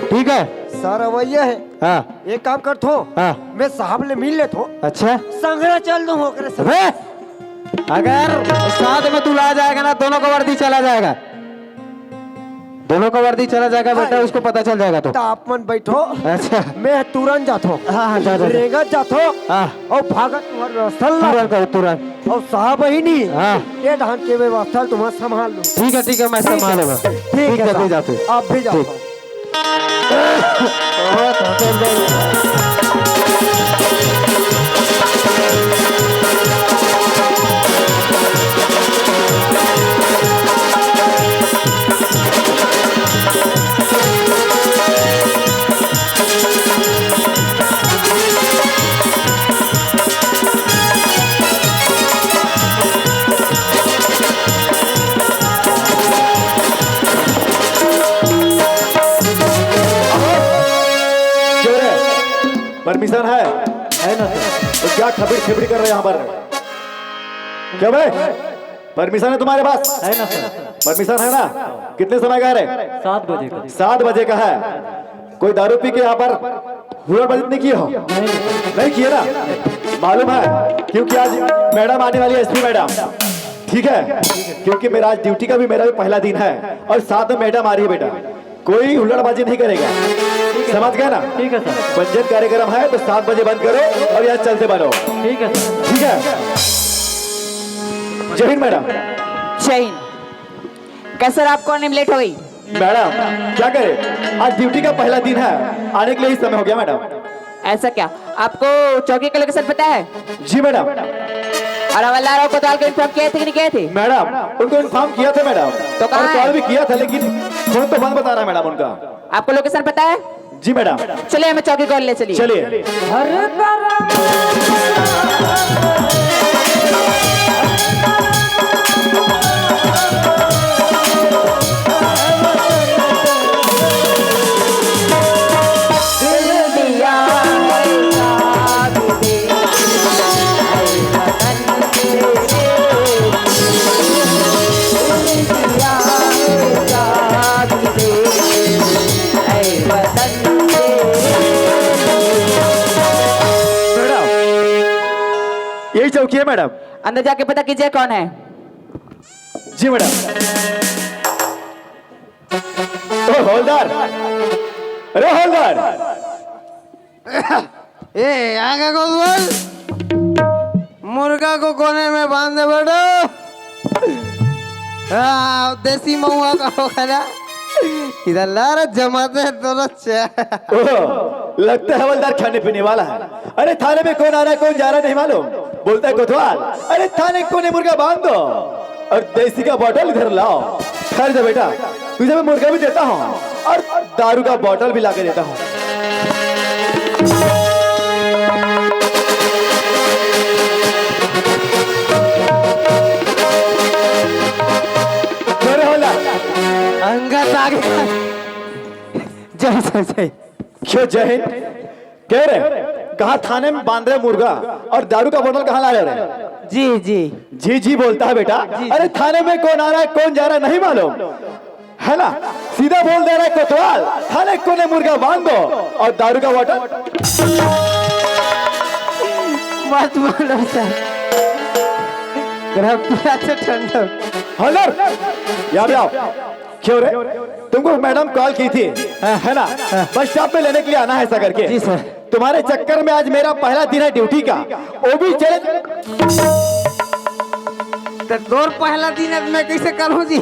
ठीक है? सर वही है। हाँ। एक काम करथो, हाँ। मैं साहब ले मिल लेथो। अच्छा। संघरा चल दूँ ओकरे से। अबे! अगर साथ में तू ला जाएगा ना, दोनों का वर्दी चला जाएगा, दोनों का वर्दी चला जाएगा बेटा, हाँ। उसको पता चल जाएगा तो। तो आप मन बैठो। अच्छा। मैं तुरंत जाथो। हाँ, हाँ, जा, जा, जा। रेंगत जाथो। हाँ। और भागत तुम्हारी व्यवस्था ला। तुरंत करो, तुरंत। और साहब ही नहीं। हाँ। ये धान के व्यवस्था तुम्हारा संभाल लो। ठीक है, ठीक है, मैं ठीक है। संभालूंगा। ठीक है, ठीक है, साहब। ले जाते। आप भी जाओ। ठीक। क्यों रे? परमिशन है? है ना सर। तो क्या खबड़ी खबड़ी कर रहे हैं यहाँ पर? क्या बे? परमिशन है तुम्हारे पास? है ना सर। परमिशन है ना? कितने समय का है रे? सात बजे का। सात बजे का है। कोई दारू पी के यहाँ पर हुड़दंग नहीं किए हो? नहीं। नहीं किए ना? मालूम है, क्योंकि आज मैडम आने वाली है, एसपी मैडम। ठीक है, क्योंकि मेरा आज ड्यूटी का भी, मेरा भी पहला दिन है और साथ में मैडम आ रही है बेटा। कोई हुल्लड़बाजी नहीं करेगा, समझ गए ना? ठीक है सर। बंजन कार्यक्रम है तो सात बजे बंद करो और यहाँ चलते बनो। ठीक है सर। ठीक है, जय हिंद मैडम। जय हिंद। का सर, आपको आने में लेट हो गई? मैडम, क्या करे, आज ड्यूटी का पहला दिन है, आने के लिए ही समय हो गया मैडम। ऐसा क्या? आपको चौकी का लोकेशन पता है? जी मैडम। और हवलदार और कोतवाल को इन्फॉर्म किए थे कि नहीं किए थे? मैडम, उनको इन्फॉर्म किया था मैडम। तो कहाँ और है? कॉल भी किया था, लेकिन फोन तो बंद बता रहा है मैडम उनका। आपको लोकेशन पता है? जी मैडम। चलिए, हमें चौकी कॉल ले चलिए। चलिए। हर तरफ। के मैडम? अंदर जाके पता कीजिए कौन है। जी मैडम। ओ हवलदार, अरे हवलदार। ए, आगे को बोल। मुर्गा को कोने में बांध दे बेटा। हाँ, देसी महुआ का होगा ना। इधर ला रे, जमाते हैं दोनों। अच्छा। ओह, लगता है हवलदार खाने पीने वाला है। अरे थाने में कौन आ रहा है, कौन जा रहा है, नहीं मालूम। बोलता है कोतवाल, अरे थाने कोने मुर्गा बांध दो और देसी का बॉटल इधर लाओ। ठहर जा बेटा, तुझे मैं मुर्गा भी देता हूँ और दारू का बॉटल भी ला के देता हूँ। अंगत आगे। जय जय जय। क्यों जय हिंद? कह रहे, कहाँ थाने में बांध रहे मुर्गा और दारू का बोतल कहाँ ला रहे? जी जी। जी जी बोलता है बेटा। जी, अरे जी। थाने में कौन आ रहा है, कौन जा रहा है, नहीं मालूम है ना? सीधा बोल दे रहा है कोतवाल, थाने कोने मुर्गा बांध दो और दारू का बोतल। मत मारो सर, कृपया से ठंडा। हलर, यहाँ पे आओ। क्यों रे? तुमको मैडम कॉल की थी, हाँ। है ना? हाँ। बस स्टॉप पे लेने के लिए आना है ऐसा करके। जी सर। तुम्हारे चक्कर में आज मेरा पहला दिन है ड्यूटी का, वो भी चले। तो तोर पहला दिन है, मैं कैसे करूँ जी?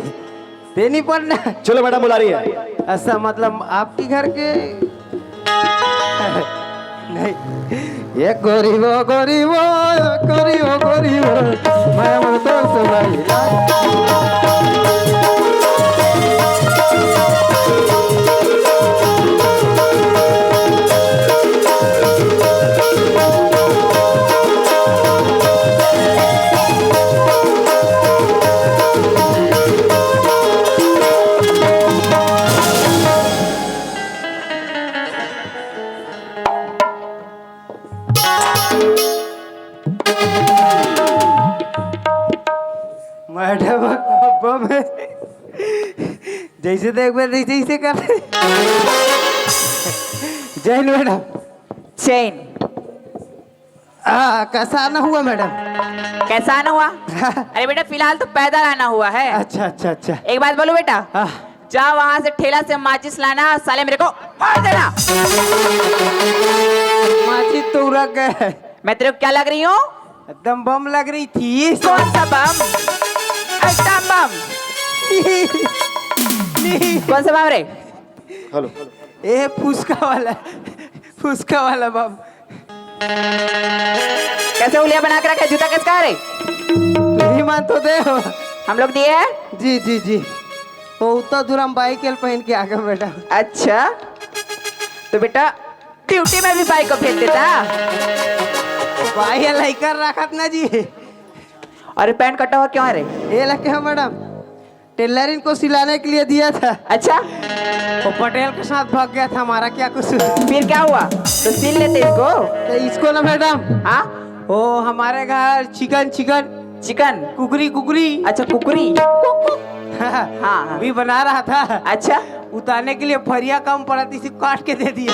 देनी पड़ना। चलो मैडम बुला रही है। ऐसा मतलब आपकी घर के नहीं। ये गोरी वो, गोरी वो, गोरी वो, गोरी वो, मैं वो तो सुनाई। मैडम, बम है। जैसे देख, मैं जैसे, जैसे कर। जय हिंद मैडम। चैन। आ, कैसा आना हुआ मैडम? कैसा आना हुआ? अरे बेटा, फिलहाल तो पैदल आना हुआ है। अच्छा, अच्छा, अच्छा। एक बात बोलूं बेटा, हाँ। जा वहां से ठेला से माचिस लाना, साले मेरे को मार देना। माचिस तो रख गए। मैं तेरे को क्या लग रही हूँ? एकदम बम लग रही थी। कौन सा बम? एकदम बम। नहीं। कौन सा बम रे? हेलो। ए, फुसका वाला, फुसका वाला बम। कैसे उंगलियां बना के रखे, जूता किसका है रे? तुम ही मान तो दे हो। हम लोग दिए हैं? जी, जी, जी। वो उतना दूर हम बाइक एल पहन के आ गए बेटा। अच्छा, तो बेटा ड्यूटी में भी बाइक को फेंक देता? भाई, ये लइका रखत ना जी। अरे पैंट कटा हुआ क्यों है रे? ये लगे हैं मैडम, टेलरिन को सिलाने के लिए दिया था। अच्छा। वो पटेल के साथ भाग गया था, हमारा क्या कसूर? फिर क्या हुआ? तो सिल लेते इसको। तो इसको ना मैडम। हाँ? वो हमारे घर चिकन, चिकन। चिकन? कुकरी, कुकरी। अच्छा, कुकरी। हाँ, हाँ। भी बना रहा था। अच्छा। उतारने के लिए फरिया कम पड़ा तो इसे काट के दे दिया।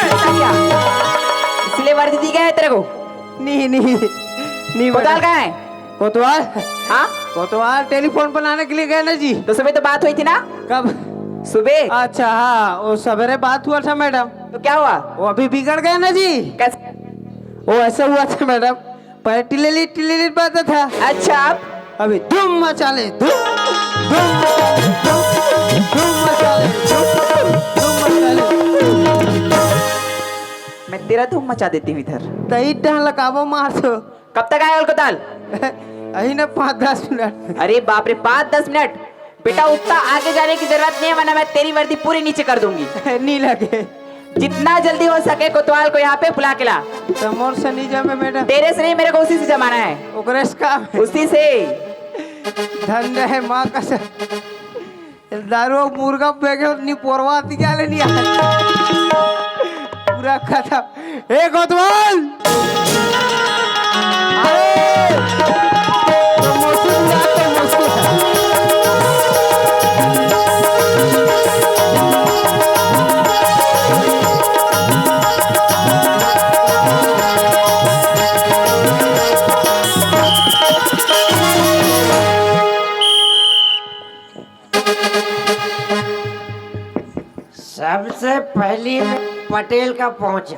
अच्छा क्या? इसलिए वर्दी दी गया है तेरे को? नहीं, नहीं, नहीं कोतवाल मैडम। कहाँ है? कोतवाल? हाँ? कोतवाल टेलीफोन बनाने के लिए गए ना जी। तो सुबह तो बात हुई थी ना? कब? सुबह। अच्छा, हाँ, वो सवेरे बात हुआ था मैडम। तो क्या हुआ? वो अभी बिगड़ गए ना जी। कैसे? वो ऐसा हुआ था मैडम, पहले टिलेली टिलेली बात था। अच्छा, अब? अभी धूम मचा ले, धूम, धूम मचा ले, धूम, धूम मचा ले, धूम, धूम मचा ले। मैं तेरा धूम मचा देती हूँ इधर। तई डहलकाबो मार दो। कब तक आया अलकताल? अही ना पाँच दस मिनट। अरे बाप रे, पाँच दस मिनट? बेटा, उतना आगे जाने की जरूरत नहीं है, वरना मैं तेरी वर्दी पूरी नीचे कर दूंगी। नहीं लगे। जितना जल्दी हो सके कोतवाल को यहाँ पे बुला के ला। तो मोर से नहीं जमे मैडम। तेरे से नहीं, मेरे को उसी से जमाना है। ओकरे से काम है। उसी से। धन रहे माँ कसम। दारू मुर्गा बेगे नहीं पोरवा ती क्या लेनी है? पूरा खत्म। ए कोतवाल! अरे! तो मौसम यार, तो मौसम। सबसे पहली मैं पटेल का पहुंचा।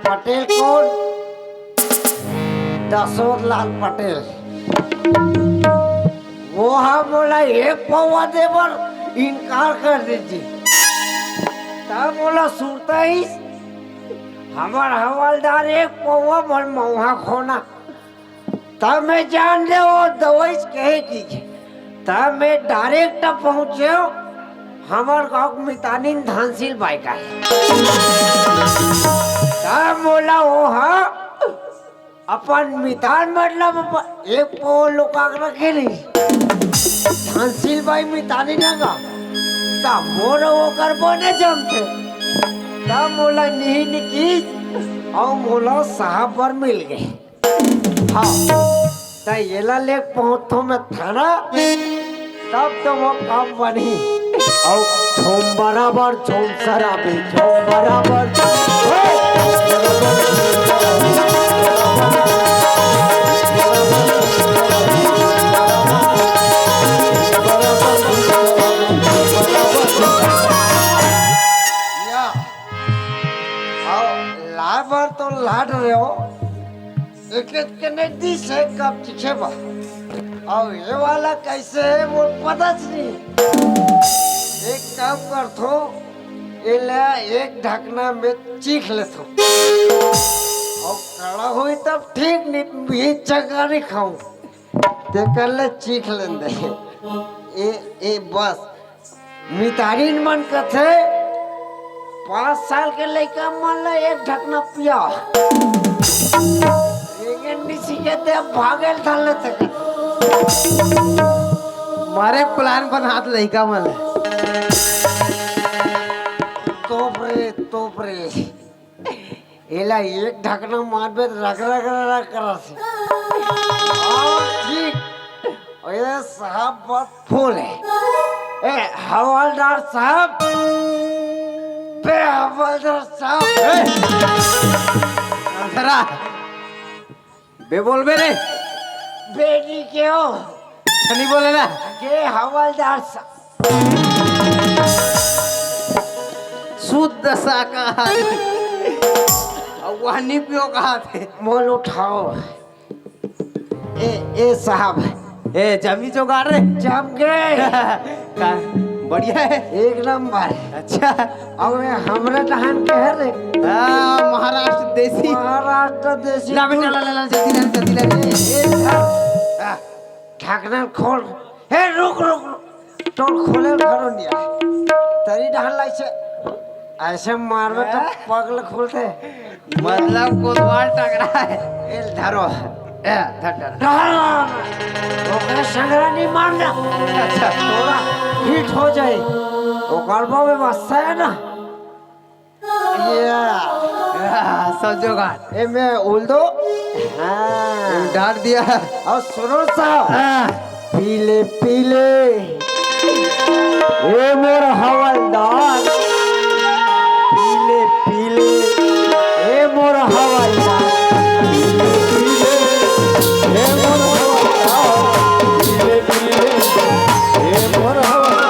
पटेल कौन? दशरथ लाल पटेल। वो हा मोला एक पौवा दे बर इनकार कर देती। तब मोला सुरता ही हमर हवलदार एक पौवा बर मौहा खोना। तब मैं जान ले वो दवाई कहे की। तब मैं डायरेक्ट पहुंचे हमर गांव मितानिन धानशील बाई का। तब मोला वो हा अपन मितान मतलब अपन एक पौवा लुका के रखे रही। धानशील बाई मितानी ना गा। तब मोर ओकर बने जमथे। तब मोला नींद की अउ मोला साहब बर मिल गए। हाँ, त एला ले पहुंचथो मैं थाना, तब तो वो काम बनही। अउ झूम बराबर झूम शराबी, झूम बराबर झूम। या, अउ लाबर तो लाड रहे हो, एक एक के नहीं दिस है कब दिखे बा। अउ ये वाला कैसे है वो पता च नहीं। एक काम करथो, एला एक ढकना में चीख लेथो। अउ कड़ा होई तब ठीक, नहीं भी चकारी खाऊं। ते कर ले चीख लेंदे। ए, ए बस मितारिन मन कथे, पाँच साल के लइका मन ल एक ढकना पिया। एगेन निसी के ते भागेल धर लेथे। मारे प्लान बनात लइका मन ल। तोप रे, तोप रे। एला एक ढकना मारबे त रग रग रग रग करत हे। हाँ, ठीक। ए साहब, बहुत फूल है। ए हवलदार साहब, बे हवलदार साहब। ए! अंधरा, बे बोलबे रे। बेटी के हो? छनी बोले ना। के हवलदार साहब। शुद्ध शाकाहारी। अब वह नहीं पियो कहा थे। मोल उठाओ। ए, ए साहब। ए, जमी जोगाड़ रे। जम गए। का, बढ़िया है। एक नंबर। अच्छा। अब ये हमरे डहान के है रे। हाँ, महाराष्ट्र देसी। महाराष्ट्र देसी ला बेटा, दूध। ला, ला, ला, जल्दी ला, जल्दी ला। ए, ए, हाँ। ढकना खोल। हे, रुक, रुक, रुक। तोर खोले घरो नहीं आए। तरी डहान लाई से ऐसे मारबे तो हैं? पगल खोलते। मतलब कोतवाल टकरा है। ए, धरो। ए, धर, धर। डहान। ओकरे संगरा नहीं मारना। अच्छा। थोड़ा हिट हो जाए। ओकर बाबे बस्सा है ना। या। आ, सब जोगाड़। ए, मैं उल दो। हाँ। डांट दिया। अउ सुनो साहब। हाँ। पीले, पीले। ए मोर हवलदार। पीले, पीले। ए मोर हवलदार। पीले, पीले। ए मोर हवलदार। पीले, पीले। ए मोर हवलदार।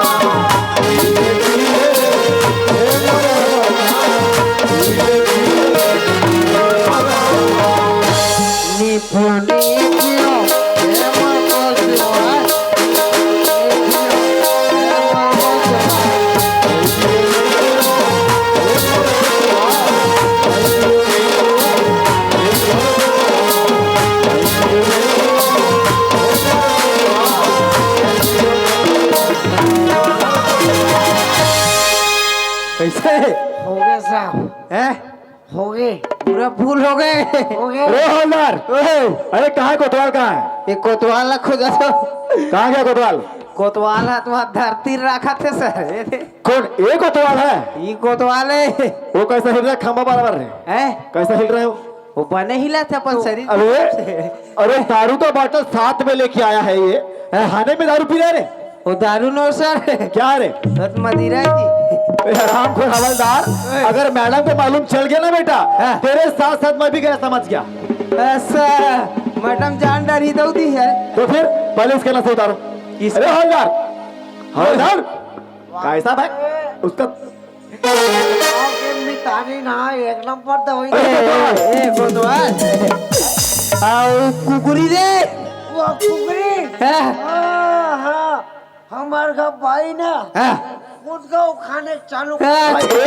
कैसे? हो गया साहब। हैं? हो गए। पूरा फूल हो गए। हो गए। अरे हवलदार, ओए। अरे कहाँ है कोतवाल, कहाँ है? ये कोतवाल ला खोजा तो। कहाँ गया कोतवाल? कोतवाल हा तुम्हारा धरती रखा थे सर। ये दे। कौन? ये कोतवाल है? ये कोतवाल है। वो कैसा हिल रहा है? खंभा बराबर है। हैं? कैसा हिल रहा है वो? वो बने हिला था अपन शरीर अरे, से। अरे दारू का बाटल साथ में लेके आया है ये। हैं? खाने में दारू पी रहा है रे? वो दारू नो सर। क्या रे? बस मदिरा जी। ए, हरामखोर हवलदार, ए। अगर मैडम को मालूम चल गया ना बेटा, हाँ। तेरे साथ साथ मैं भी गया समझ गया। ऐसा मैडम जान डरी दो दी है। तो फिर पहले इसके नशे उतारो। किस अरे हवलदार, हवलदार, कैसा भाई? उसका गाँव के मितानी ना, एक नंबर दवाई ए, दे। ए, ए, कोतवाल। आ, वो कुकुरी दे। वो कुकुरी? हाँ। हाँ, हाँ। हमार घर भाई ना, हाँ। खुद का वो खाने चालू हाँ, कर। ठीक है।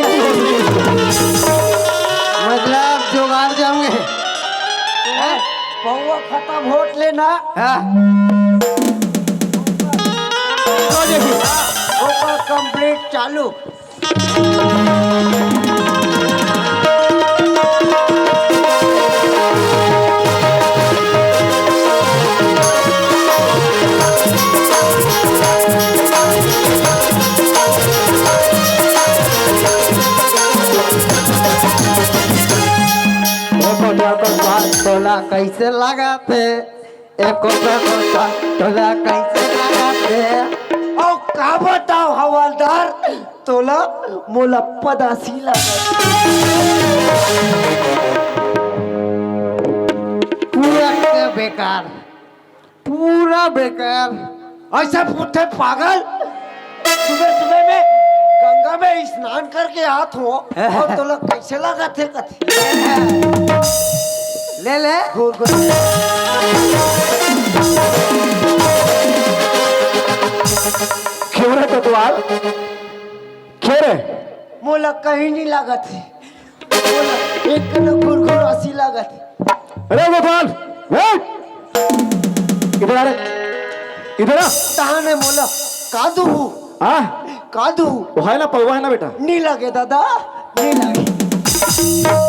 मतलब, जुगाड़ जाऊंगे। हाँ, पौवा खत्म होट लेना। हाँ। ओकर complete चालू। ओ कोठा, कोठा, तोला कैसे लागत हे? एको पे कोठा, तोला कैसे लागत हे? ओ का बताओ हवलदार, तोला मोला पदासी लागत हे। पूरा के बेकार। पूरा बेकार। ऐसा पूछे पागल, सुबह सुबह में गंगा में स्नान करके आत हो और तोला कैसे लागत हे कथे? ले ले। घूर घूर। क्यों रे कोतवाल? क्यों रे? मोला कहीं नहीं लागत हे। मोला एक न घूर घूर असी लागत हे। अरे गोपाल, ए! इधर आ रे, इधर आ। तहाने मोला का दू? हाँ? का दू? वो है ना, पौवा है ना बेटा? नी लगे दादा, नी लगे।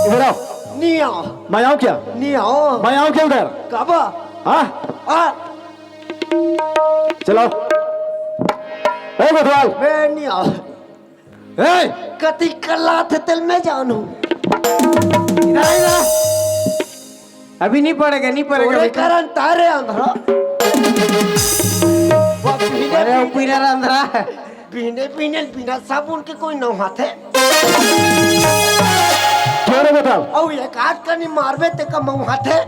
इधर आओ। नी आओ। मैं आऊँ क्या? नी आओ। मैं आऊँ क्या उधर? कब? हाँ? आ। चलो। ए गोपाल। मैं नी आओ। ए! कति कल्ला थे तेल में जानू। इधर आ, इधर आ। अभी नहीं पड़ेगा, नहीं पड़ेगा तोरे बेटा। कारण तारे अंधरा। वो पीने, अरे, वो पीने, पीने रहा अंधरा। पीने, पीने, बिना साबुन के कोई नहाथे। क्यों रे बेटा? और एक आध कनी मारबे ते का मऊहाथे।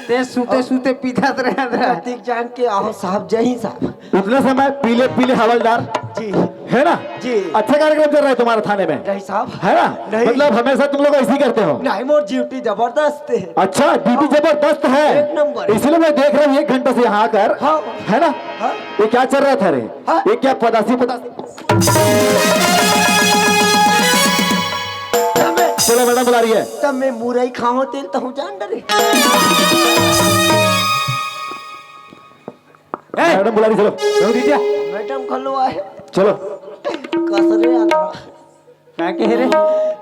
ते सूते, सूते पीता रहे अंधरा। प्रतीक जान के आहो साहब, जय हिंद साहब। उतने समय पीले पीले हवलदार, जी। है ना? जी। अच्छा कार्यक्रम चल रहा है तुम्हारे थाने में, नहीं साहब। है ना? नहीं। मतलब हमेशा तुम लोग ऐसे ही करते हो? नहीं, मोर ड्यूटी जबरदस्त है। अच्छा, ड्यूटी हाँ। जबरदस्त है। एक नंबर। इसीलिए मैं देख रहा हूँ एक घंटे से यहाँ आकर। हाँ। है ना? हाँ। ये क्या चल रहा था रे? हाँ। ये क्या पदासी पदासी? तब मैं चलो, मैडम बुला रही है। तब मैं मुरई खाओ तेल तो हूँ जान डरे। ए! मैडम बुला रही, चलो। चलो दीजिए। मैडम खलो आए। चलो। कसरे आंध्रा। का कहे रे?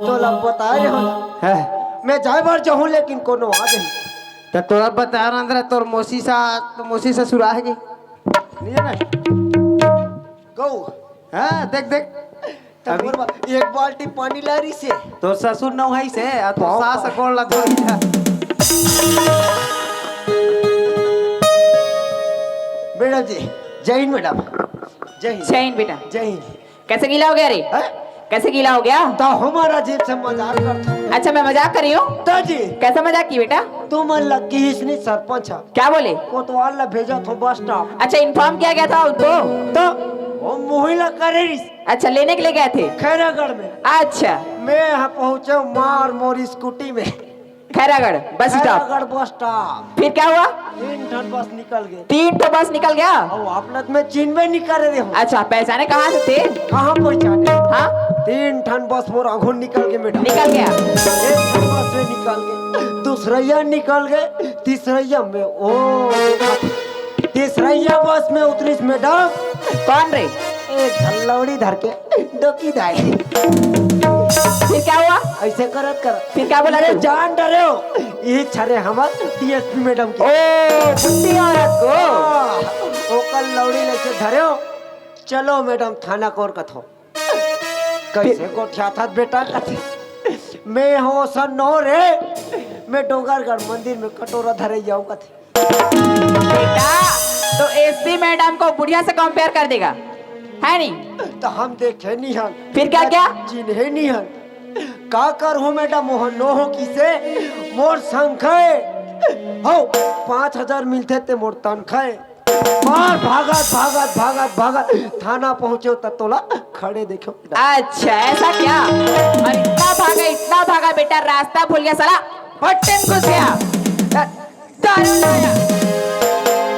तोला बता रहे हो। है। मैं जाए बार जाहूँ, लेकिन कोनो आ जाए। तो तोला बता रहा अंदर, तोर मौसी सा, तो मौसी ससुर आ है कि? नहीं जाना? गौ। हाँ, देख, देख। अभी तोर बा-, एक बाल्टी पानी ला रही से। तोर ससुर नौ है से, आ तोर पाँव सास पा- अकोल ला धोई जा। मैडम जी, जय हिंद मैडम। जय हिंद। जय हिंद बेटा। जय हिंद। कैसे गीला हो गया रे? हैं? कैसे गीला हो गया? तो हमारा जीप से मजाक करता। अच्छा, मैं मजाक कर रही हूँ। तो जी। कैसा मजाक की बेटा? तुमन लग की इसनी सरपंच है। क्या बोले? कोतवाल ला भेजा थो बस स्टॉप। अच्छा, इन्फॉर्म किया गया था उनको? तो वो मोहिला करे रिस। अच्छा, लेने के लिए गए थे? खैरागढ़ में। अच्छा। मैं यहाँ पहुँचे मार मोर स्कूटी में। Khairagarh bus stop. Khairagarh bus stop. फिर क्या हुआ? तीन ठन बस निकल गए। तीन ठो बस निकल गया? और आप लोग में चिन्हबे नहीं कर रहे हो। अच्छा, पहचाने कहाँ से थे? कहाँ पहचाने? हाँ? तीन ठन बस मोर आघू निकल गए मैडम। निकल गया? एक ठन बस में निकल गए, दूसरैया निकल गए, तीसरैया में ओ देखा, तीसरैया बस में उतरिस मैडम। कौन रे? एक झल्लौड़ी धर के डोकी दाई। फिर क्या हुआ? ऐसे करत करत फिर क्या बोला ये तू? जान डरे हो, ये छरे हमर डीएसपी मैडम के। ओ, बुढ़ी औरत को। हाँ, ओकर लौड़ी लेके धरे हो। चलो मैडम, थाना कोर कथो। कैसे गोठियाथस बेटा कथे। मैं हो सन नो रे, मैं डोंगरगढ़ मंदिर में कटोरा धरे जाऊँ कथे। बेटा, तो एसपी मैडम को बुढ़िया से कंपेयर कर देगा, है नहीं? तो हम देखे नहीं हन। फिर क्या, क्या? चिन्हे नहीं हन। का करहूँ मैडम, मोहन नो हो किसे? मोर संख है। हो, पाँच हजार मिलते ते मोर तनखा है। बार भागत भागत भागत भागत थाना पहुंचे त तोला खड़े देखे। अच्छा, ऐसा क्या? और इतना भागा, इतना भागा बेटा, रास्ता भूल गया साला। भट्टे में घुस गया। दारू लाया।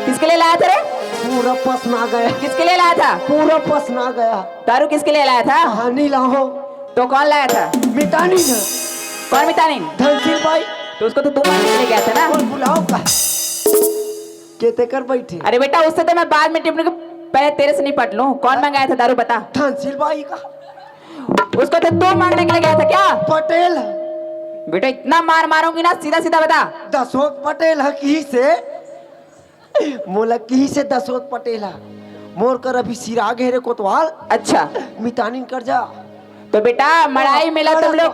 किसके लिए लाया था रे? पूरा पसना गया। किसके लिए लाया था? पूरा पसना गया। दारू किसके लिए लाया था? कहानी लाहो। तो कौन लाया था? मितानी ने। कौन मितानी? धनशील भाई। तो उसको तो तू मारने के लिए गया था ना? और बुलाओ का? के ते कर बैठे। अरे बेटा, उससे तो मैं बाद में टिपने को, पहले तेरे से निपट लूं। कौन मंगाया था दारू, बता। धनशील भाई का। उसको तो तू मांगने के लिए गया था क्या? पटेल। बेटा, इतना मार मारूंगी ना, सीधा सीधा बता। दशोत पटेल ह किही से, मोला किही से दशोत पटेल ह। मोर कर अभी सिरा गे रे कोतवाल। अच्छा। मितानिन कर जा। तो बेटा, मड़ाई मेला तुम लोग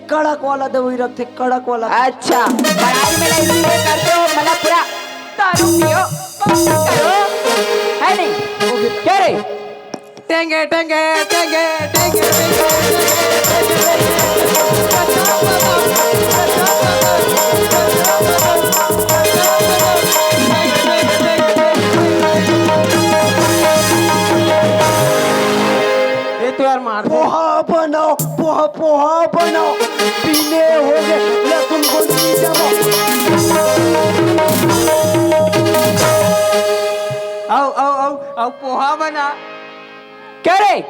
कड़क वाला दवाई रखते, कड़क वाला। अच्छा, मड़ाई मेला इसीलिए करते हो, मतलब पूरा दारू पियो, मौज करो, है नहीं? क्या रे? टेंगे, टेंगे, टेंगे, टेंगे, टेंगे। ये तो यार मार दे। पोहा बनाओ, पोहा, पोहा बनाओ। पीने हो गए, लहसुन को नहीं जमा। आओ, आओ, आओ, आओ, पोहा बना। क्या रे?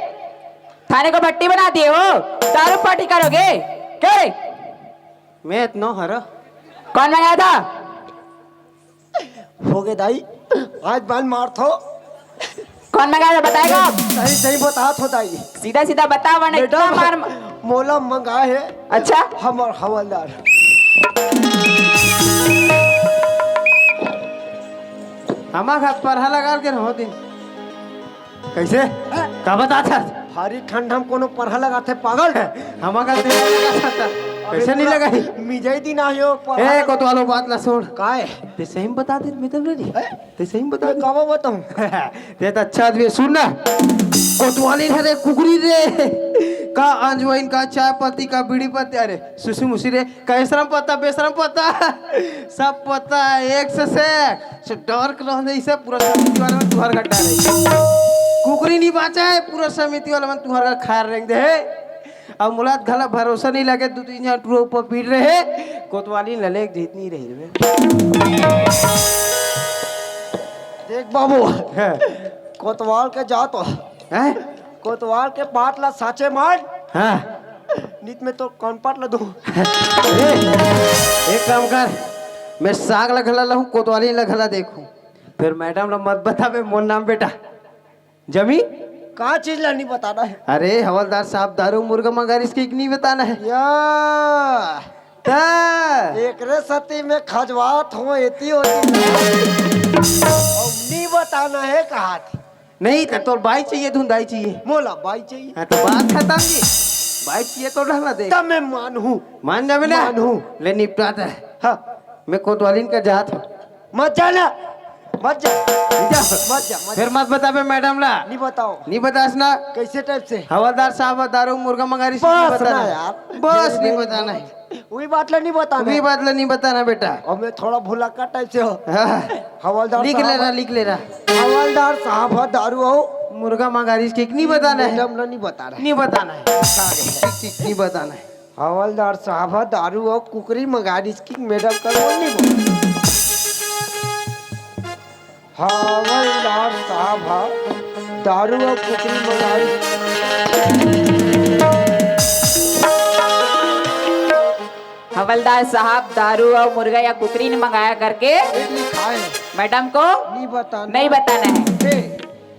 थाने को भट्टी बना दिए हो? दारू पार्टी करोगे? क्या रे? मैं इतना हरा। कौन मंगाया था? हो गए दाई, आज बाल मार थो। कौन मंगाया था, बताएगा? सही, सही बता थो दाई। सीधा सीधा बता, वरना बेटा, इतना मार। मोला मंगा है। अच्छा? हमर हवलदार। हमा घर परहा लगा के रहो दिन। कैसे? हैं? का बता था? भारी ठंड हम कोनो परहा लगाथे, पागल? हमा घर तेल लगा था। कैसे नहीं लगाही? मिजाई दिन आयो, परहा ए, लगा- कोतवालो, बात ला सुन। काय? ते सही में बता दे, मैं तो नहीं। हैं? ते सही में बता मैं दे। कावा बताऊं? ते तो अच्छा आदमी है, सुन ना। कोतवाली रे, कुकरी रे। का अजवाइन, का चाय पत्ती, का बीड़ी पत्ती, अरे, सुसु मुसी रे, का एसरम पत्ता, बेसरम पत्ता। सब पत्ता है, एक से से। से डर के रहने इसे पूरा समिति वाला मन तुहर घर डाले। कुकरी नहीं बाचा है, पूरा समिति वाला मन तुहर घर खार रेंग दे है। अब मुलात घला भरोसा नहीं लगे, दो तीन जन टूरा ऊपर पीट रहे, कोतवाली ललेक जीत नहीं रही रे। देख बाबू, हैं? कोतवाल के जात हो। हैं? कोतवाल के बात ला साचे मान। हाँ। नित में तो कौन पाट ला दूं। ए, एक काम कर, मैं साग ला घला लाहूं, कोतवाली ला घला देखूं, फिर मैडम ला मत बताबे मोर नाम बेटा। जमी? का चीज ला नहीं बताना है? अरे हवलदार साहब, दारू मुर्गा मंगा रिहिस कि नहीं बताना है? या। ता। एकरे सती में खजवात हो, एती होती। अब नहीं बताना है, कहा थी। नहीं तो तोर बाई चाहिए, धुंधाई चाहिए। मोला बाई चाहिए। हाँ, तो बात खत्म जी। बाई चाहिए तो डहला दे। तब मैं मान हूँ। मान जाबे ना? मान हूँ। ले निपटा दे। हाँ। मैं कोतवालिन का जात हूँ। मत जाना, मत जा। नहीं जा। मत जा, मत फिर जा। मत बताबे मैडम ला। नहीं बताओ। नहीं बतास ना। कैसे टाइप से? हवलदार साहब दारू मुर्गा मंगा रिहिस, नहीं बस बताना। ना यार। बस नहीं बताना है। वही बात ला नहीं बताना वही है। बात ला नहीं बताना बेटा। और मैं थोड़ा भुलक्कड़ टाइप से हो। हाँ। हवलदार लिख ले साहब रहा, लिख ले रहा। हवलदार साहब ह दारू हो। मुर्गा मंगा रिहिस कि नहीं बताना है। मैडम ला नहीं बताना है। नहीं बताना है। ठीक, ठीक, नहीं बताना है। हवलदार साहब ह दारू हो, कुकरी मंगा रिहिस कि मैडम का वो नहीं बोल। हवलदार साहब ह दारू हो, कुकरी मंगा रिहिस। हवलदार साहब दारू और मुर्गा या कुकरी ने मंगाया करके ये लिखा है। मैडम को नहीं बताना। नहीं बताना है। ए,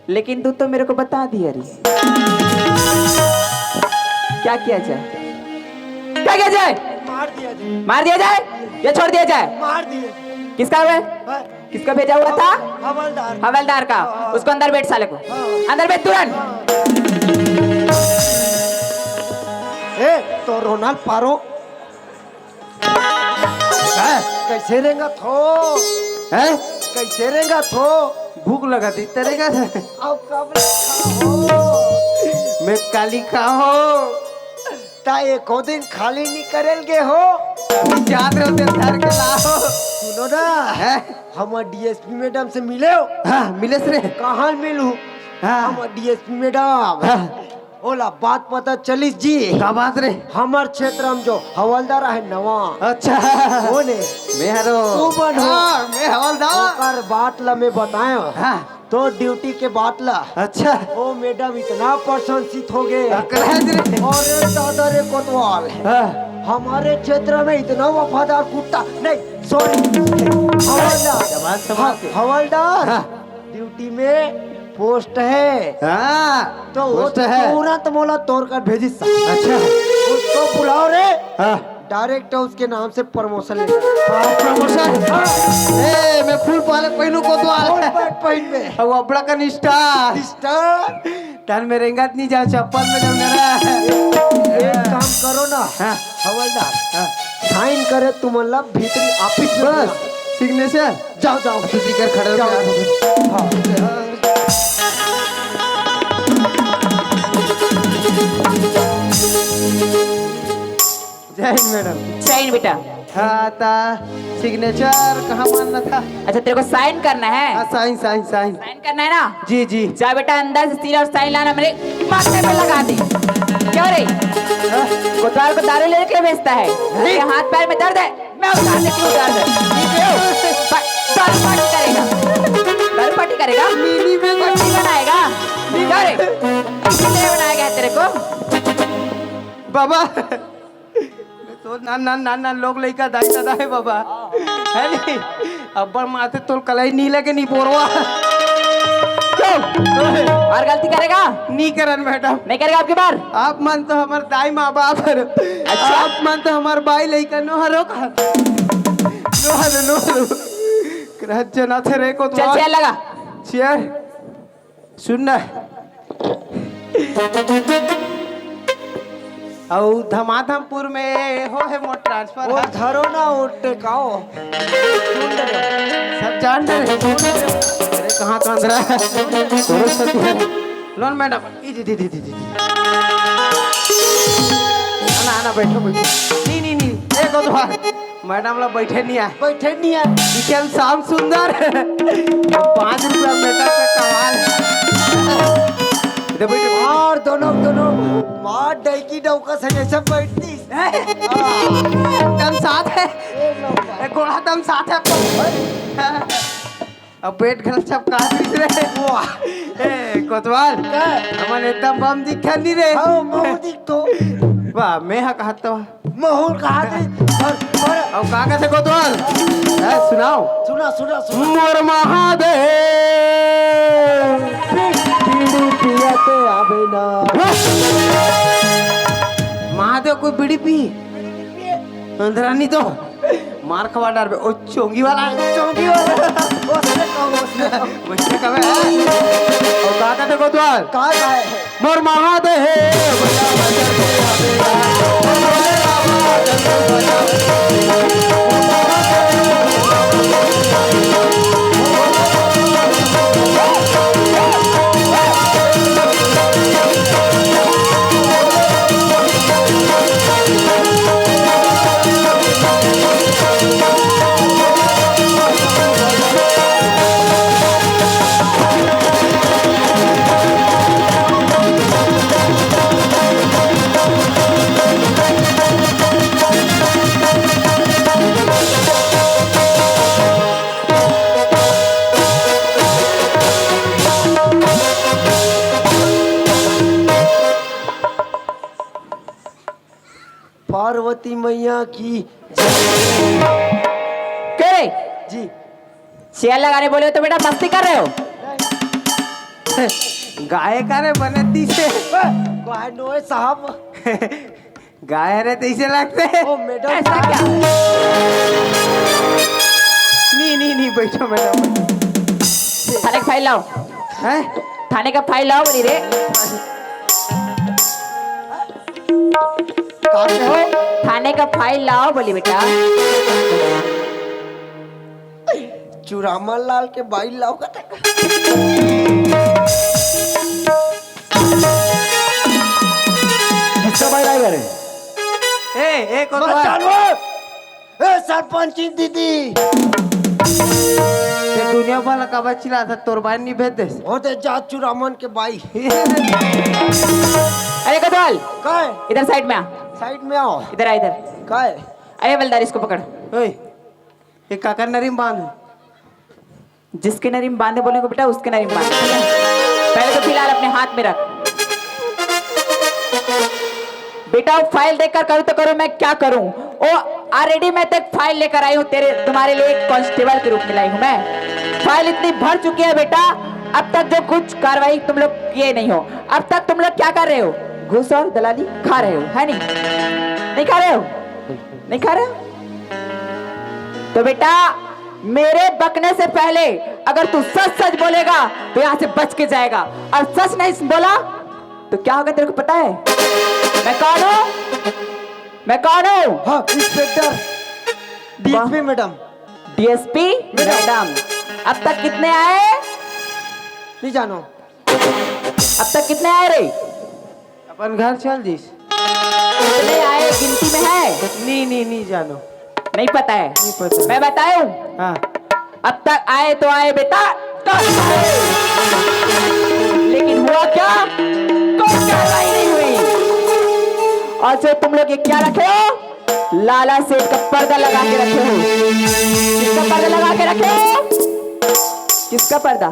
लेकिन तू तो मेरे को बता दिया रे। क्या किया जाए? क्या किया जाए? मार दिया जी। मार दिया जाए या छोड़ दिया जाए? मार दिए। किसका है? हाँ। किसका भेजा हुआ था? हवलदार। हवलदार का। हाँ, हाँ। उसको अंदर बैठ साले को। हाँ। अंदर बैठ तुरंत। हाँ। ए, तो रोनाल्ड पारो। हैं? कैसे रेंगत हो? हैं? कैसे रेंगत हो? भूख लगा थी, तेरे का। अब कब खाओ? मैं काली खाओ। ता एको दिन खाली नहीं करल गे हो। अभी जात रहो, तेरे धर के लाओ। सुनो ना, हैं? हमर डीएसपी मैडम से मिले हो? हाँ, मिलेस रे। कहाँ मिलू? हाँ। हमर डीएसपी मैडम। हाँ। ओला बात पता चलिस जी। का बात रे? हमर क्षेत्र में जो हवलदार है नवा। अच्छा। वो ने। मैं हरो। तू बन हो। हाँ, मैं हवलदार। ओकर बात ला मैं बताया। हाँ। तो ड्यूटी के बात ला। अच्छा। ओ मैडम इतना प्रशंसित हो गए। अकराज रे। अरे दादा रे कोतवाल। हाँ। हमारे क्षेत्र में इतना वफादार कुत्ता नहीं, सॉरी, हवलदार। जबान संभाल के। हवलदार। हाँ। ड्यूटी में पोस्ट है। हाँ, तो वो पोस्ट है। तुरंत मोला तोर कर भेजिस सा। अच्छा। उसको बुलाओ रे। हाँ। डायरेक्ट उसके नाम से प्रमोशन लेगा। हाँ, प्रमोशन। हाँ। ए, मैं फुल पालक पहनू कोतवाल। फुल पैंट पहन में। अब अपना कनिष्ठा। कनिष्ठा। तन में रेंगत नहीं जा, चप्पल में जब मेरा। एक काम करो ना, हाँ। हवलदार, हाँ। साइन करे तुमन ला भीतरी ऑफिस में बस, बुला। सिग्नेचर। जाओ, जाओ। तू सिग्नेचर खड़े हो जाओ। जा। हाँ। जय हिंद मैडम। जय हिंद बेटा। हाँ, ता सिग्नेचर कहाँ मारना था? अच्छा, तेरे को साइन करना है? हाँ, साइन, साइन, साइन। साइन करना है ना? जी, जी। जा बेटा, अंदर से सील और साइन लाना, मेरे माथे पे लगा दे। क्यों रे? हाँ? कोतवाल को दारू लेने के लिए भेजता है? नहीं। तेरे हाथ पैर में दर्द है, मैं उतार देती हूँ दर्द। ठीक है? प-, दारू पार्टी करेगा, दारू पार्टी करेगा, नहीं, नहीं, मैं पट्टी बनाएगा। क्या रे? किसने बनाया गया है तेरे को? बाबा, तो नान नान नान नान लोग लइका दाई ददा है बाबा, है नहीं? अब्बड़ माथे तोल कलाई नी लगे नी बोरवा। क्यों? और गलती करेगा? नी करन मैडम। नहीं करेगा आपकी बार? आप मन तो हमार दाई माँ बाप हर। अच्छा। आप मन तो हमार बाई लइका नोहरो का। नोहरो, नोहरो। करत जना थे रे को चल, चेयर लगा। चेयर। सुन ना। अउ धमाधमपुर में हो है मोर ट्रांसफर वो है। धरो ना, वो टेकाओ। सब जान रहे। अरे कहाँ कांद रहा है? थोड़ा सा तो है। लोन मैडम, ई दीदी, दीदी, दीदी। आना, आना, बैठो, बैठो। नहीं, नहीं, नहीं, एक और बार। मैडम ला बैठे नहीं आए। बैठे नहीं आए। इकल श्याम सुंदर। पाँच रुपया मेकअप पे कमाल। इधर बैठो। और दोनों, दोनों मार डैकी डौका से जैसे बैठती। एकदम साथ है। ए, गोड़ा दम साथ है। अब पेट घल चपका दिस रे। वाह। ए, कोतवाल। का? हमन एकदम बम दिखत नी रे। हाँ, महू दिख तो। वाह, मैं हा कहत तो। महू कहत रे। और, और अब का कहते कोतवाल? हाँ, सुनाओ। सुना, सुना, सुना। मोर महादेव। बीड़ी पियत आवे ना। महादेव कोई बीड़ी पी? अंधरा नहीं तो। मार खवा डारबे। ओ चोंगी वाला। चोंगी वाला। ओसने कहो, ओसने कहो। ओसने कहो, हाँ। ओ का कहते कोतवाल? का गाय है? मोर महादेव। पार्वती मैया की जय। के रे? जी। चेयर लगाने बोले हो तो बेटा मस्ती कर रहे हो? गाय का रे बने तीसे। गाय नोए साहब। गाय रे तैसे लगते। ओ मैडम। ऐसा क्या? नहीं, नहीं, नहीं, बैठो मैडम। थाने का फाइल लाओ। हैं? थाने का फाइल लाओ बोली रे। कहाँ से हो? थाने का फाइल लाओ बोली बेटा। चुरामन लाल के बाइल लाओ का। किसका बाइल आएगा रे? ए, ए, कोतवाल। जानवर। ए, सरपंच दीदी। ते दुनिया भर ला काबर चिल्लाथस, तोर बाई नी भेज देस? होते जात चुरामन के बाई। अरे कोतवाल, काय? इधर साइड में आ। साइड में आओ। इधर आ, इधर। काय? अरे हवलदार, इसको पकड़। ओए, ये काकर नरी म बांध? जिसके नरी म बांधे बोले को बेटा, उसके नरी म बांध। पहले तो फिलहाल अपने हाथ में रख। बेटा, वो फाइल देखकर करूँ तो करूँ, मैं क्या करूँ? ओ, ऑलरेडी मैं तो एक फाइल लेकर आई हूँ तेरे, तुम्हारे लिए एक कांस्टेबल के रूप में लाई हूँ मैं। फाइल इतनी भर चुकी है बेटा, अब तक जो कुछ कार्रवाई तुम लोग किए नहीं हो। अब तक तुम लोग क्या कर रहे हो? घूस और दलाली खा रहे हो, है नहीं? नहीं खा रहे हो? नहीं खा रहे हो? तो बेटा, मेरे बकने से पहले अगर तू सच सच बोलेगा तो यहाँ से बच के जाएगा, और सच नहीं बोला तो क्या होगा तेरे को पता है? मैं कौन हूँ? मैं कौन हूँ? हाँ, inspector. DSP madam. DSP madam. Madam. अब तक कितने आए? नहीं जानो। अब तक कितने आए रे? अपन घर चल दिस। कितने आए, गिनती में है? नहीं, नहीं, नहीं जानो। नहीं पता है? नहीं पता। मैं बताऊं? हाँ। अब तक आए तो आए बेटा, दस आए। लेकिन हुआ क्या? कोई कार्रवाई नहीं हुई। और जो तुम लोग ये क्या रखे हो? लाला सेठ का पर्दा लगा के रखे हो। किसका पर्दा लगा के रखे हो? किसका पर्दा?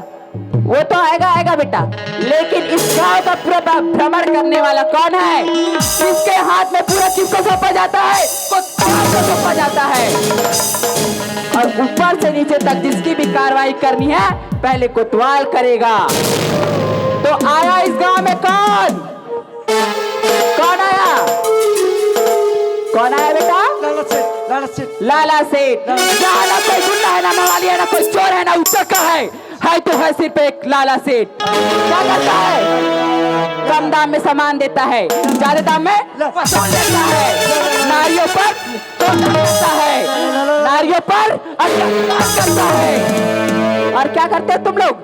वो तो आएगा, आएगा बेटा, लेकिन इस गांव का पूरा भ्र-, भ्रमण करने वाला कौन है? किसके हाथ में पूरा किसको सौंपा जाता है? कोतवाल को सौंपा जाता है। और ऊपर से नीचे तक जिसकी भी कार्रवाई करनी है, पहले कोतवाल करेगा। तो आया इस गांव में कौन? कौन आया? कौन आया बेटा? लाला सेठ, लाला सेठ। लाला सेठ। लाला सेठ। यहाँ ना कोई गुंडा है, ना मवाली है, ना कोई चोर है, ना उचक्का है। है तो है सिर्फ एक लाला सेठ। क्या करता है? कम दाम में सामान देता है, ज्यादा दाम में वसूल लेता है। नारियों पर तोड़ता करता है, नारियों पर अत्याचार करता है। और क्या करते हो तुम लोग?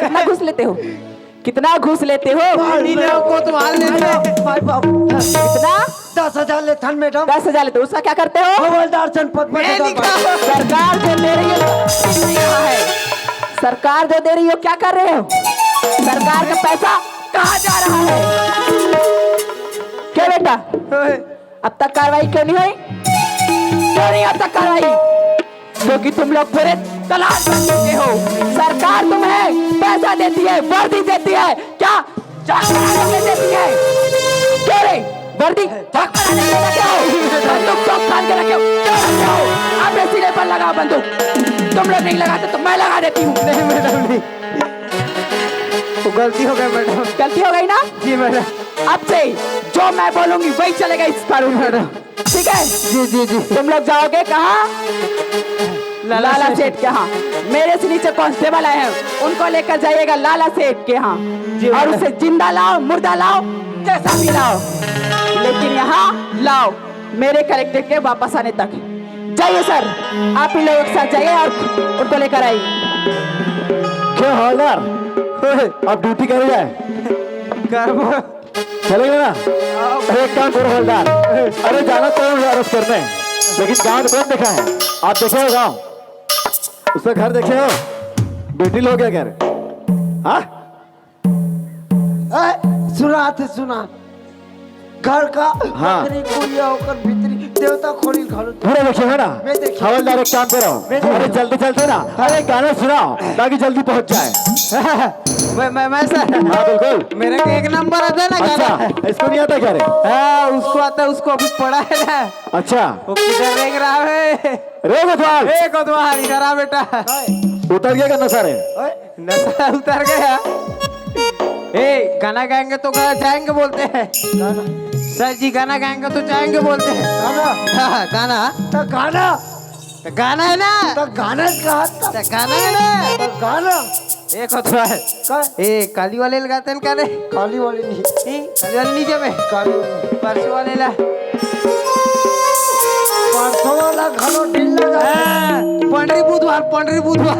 कितना घूस लेते हो? कितना घूस लेते हो? भाई, मेरे को तो मार लेते हैं। भाई बाबू। कितना? दस हजार लेथन मैडम। दस हजार लेते हो, उसका क्या करते हो? हवलदार चंद पद पर ये सरकार। सरकार जो दे रही है, नहीं रहा है। सरकार जो दे रही हो, क्या कर रहे हो? सरकार का पैसा कहाँ जा रहा है? क्या बेटा? ओए। अब तक कार्रवाई क्यों नहीं हुई? क्यों नहीं अब तक कार्रवाई? क्योंकि तुम लोग पूरे तलाश कर चुके हो। सरकार तुम्हें पैसा देती है, वर्दी देती है, क्या चाक बनाने के लिए देती है? क्यों रे? वर्दी चाक बनाने के लिए रखे हो? बंदूक चौक थान के रखे हो? क्यों रखे हो? अपने सिरे पर लगाओ बंदूक। तुम लोग नहीं लगाते तो मैं लगा देती हूँ। नहीं मैडम, नहीं। वो गलती हो गई मैडम। गलती हो गई ना? जी मैडम। अब से जो मैं बोलूंगी वही चलेगा इस कानून में। मैडम। ठीक है? जी, जी, जी। तुम लोग जाओगे कहाँ? लाला लाला सेठ। सेठ के यहाँ। मेरे से नीचे कांस्टेबल आए हैं, उनको लेकर जाइएगा लाला सेठ के यहाँ। जी, और मैडम। उसे जिंदा लाओ, मुर्दा लाओ, जैसा भी लाओ, लेकिन यहाँ लाओ मेरे कलेक्ट्रेट के वापस आने तक। जाइए सर, आप ही लोग एक साथ जाइए और उनको लेकर आइए। क्या हवलदार, अब ड्यूटी करे जाए? करबो। चलेगा ना? अरे एक काम करो हवलदार, अरे जाना तो है अरेस्ट करने, लेकिन गांव में कौन देखा है? आप देखे हो गांव? उसका घर देखे हो? बेटी लोग क्या कह रहे? हाँ? ए, सुना थे, सुना। घर का हाँ। बकरी कुरिया ओकर भीतरी देवता खोरी घलो। पूरा देखे है ना? मैं देखे। हवलदार एक काम करो, मैं देखे। अरे जल्दी चलते ना, अरे गाना सुनाओ ताकि जल्दी पहुंच जाए। मैं, मैं, मैं सर। हाँ बिल्कुल। मेरे को एक नंबर आता है ना गाना। अच्छा, इसको नहीं आता क्या रे? हाँ, उसको आता है, उसको अभी पड़ा है ना। अच्छा। वो किधर रेंग रहा है? रे कोतवाल। ए कोतवाल, इधर आ बेटा। उतर गया क्या नशा रे? ओए, नशा उतर गया। ए, गाना गाएंगे तो गा-, जाएंगे बोलते हैं। गाना। सर जी गाना गाएंगे तो जाएंगे बोलते हैं। गाना। हाँ, गाना। तो गाना। तो गाना है ना। तो गाना कहा था। तो गाना है ना। तो गाना। ए कोतवाल। का? ए, काली वाले लगाते हैं का रे? काली वाली नहीं। ई, काली वाली नहीं जमे। काली वाली। परसों वाले ला। परसों वाला घलो ढील लगा। हाँ, पंडरी बुधवार, पंडरी बुधवार।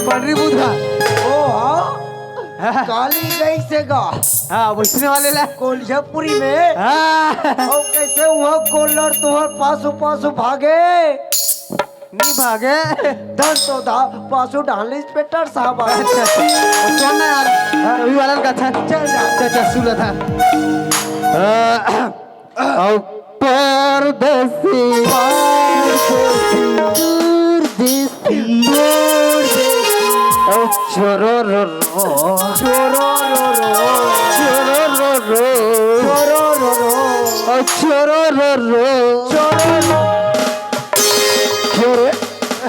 पंडरी बुधवार। ओ हाँ। काली गई से गा। हाँ, वैसने वाले ला। कोलियापुरी में। हाँ। अउ कइसे उहाँ गोल्लर तुँहर पासू पासू भागे? नहीं भागे। धन तो धा पासू डाल इंस्पेक्टर साहब आ। अच्छा, अच्छा। सुन ना यार, हाँ। अभी वाला का था। चल जा। अच्छा, अच्छा, सुन रहा था। अ, अउ परदेसी, दूर देसी, दूर देसी। अउ चोरो रो रो। चोरो रो रो। चोरो रो रो। चोरो रो रो। अउ चोरो रो रो। चोरो रो। क्यों रे?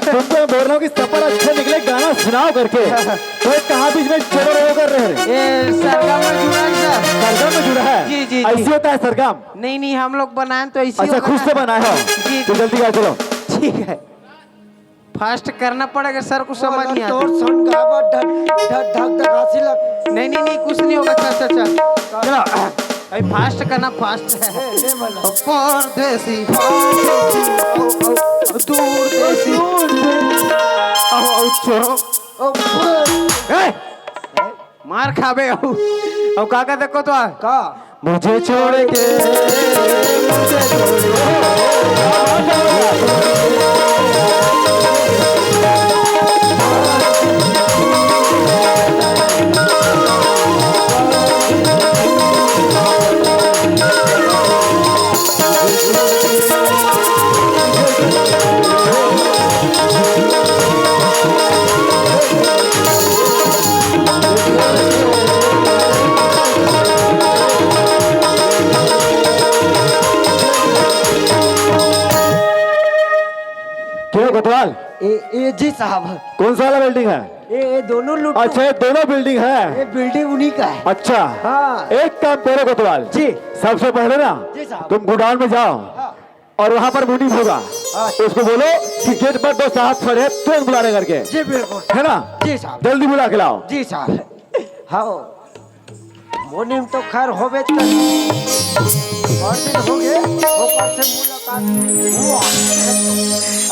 तुमको मैं बोल रहा हूँ कि सफर अच्छा निकले, गाना सुनाओ करके। तो कहाँ बीच में चोरो रो कर रहे रे? ये सरगम में जुड़ा है सर। सरगम में जुड़ा है? जी, जी, जी। ऐसे होता है सरगम? नहीं, नहीं, हम लोग बनाए तो ऐसे अच्छा, होगा खुद ना। से बनाए हो? जी, तो जी। जल्दी गा, चलो। ठीक है, फास्ट करना पड़ेगा सर, कुछ समझ नहीं आता। तोर सुन गावा, ढक, ढक, ढक, ढक, हंसी लग। नहीं, नहीं, नहीं, कुछ नहीं होगा सर, सर, सर। चलो, भाई, फास्ट करना, फास्ट है। ए, ले भला। परदेसी, दूर देसी। अब, अब चोरो। ए! मार खाबे अउ। अउ का कहते कोतवाल? का? मुझे छोड़ के, मुझे छोड़ के। क्यों कोतवाल? ए, ए, जी साहब। कौन सा वाला बिल्डिंग है? ए, ए, दोनों लूट। अच्छा, ये दोनों बिल्डिंग है। ये बिल्डिंग उन्हीं का है। अच्छा। हाँ। एक काम करो कोतवाल। जी। सबसे पहले ना जी साहब। तुम गोडाउन में जाओ। हाँ। और वहाँ पर मुनीम होगा, हाँ। उसको बोलो कि गेट पर दो साहब खड़े हैं, तुरंत बुला रहे करके। जी, बिल्कुल। है ना? जी साहब। जल्दी बुला के लाओ। जी साहब। हाँ, मुनीम तो खैर होबे कर। और दिन हो गए, ओकर से मुलाकात हुआ।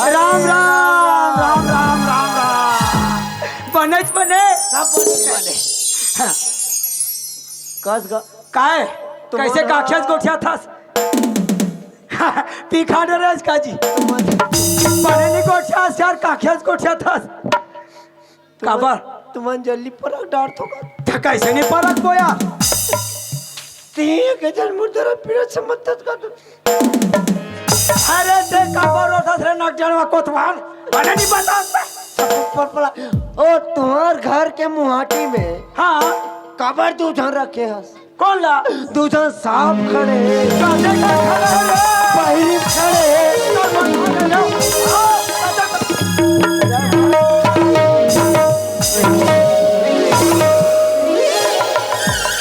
राम, राम, राम, राम, राम, राम। बनेच बने। सब बने, बने। हाँ। कस ग-, काय? तुम्हारा कैसे काखेस गोठियाथस? पीखा डरेस का जी। पढ़े नहीं गोठियास यार, काखेस गोठियाथस। काबर? तुमन जल्दी परख डारथो का? त कैसे नहीं परखबो यार? तीन के जन मुर्दरा पीरत समझत का तू। अरे ते काबर रोथस रे नकजनवा कोतवाल? बने नहीं बता। सब ऊपर पड़ा। ओ, तुम्हार घर के मुहाटी में हाँ। काबर दू झन रखे हस? कौन ला? दू झन सांप खड़े हे। काहे का खड़े हे रे? पहिली खड़े हे। तो मन खड़े हे।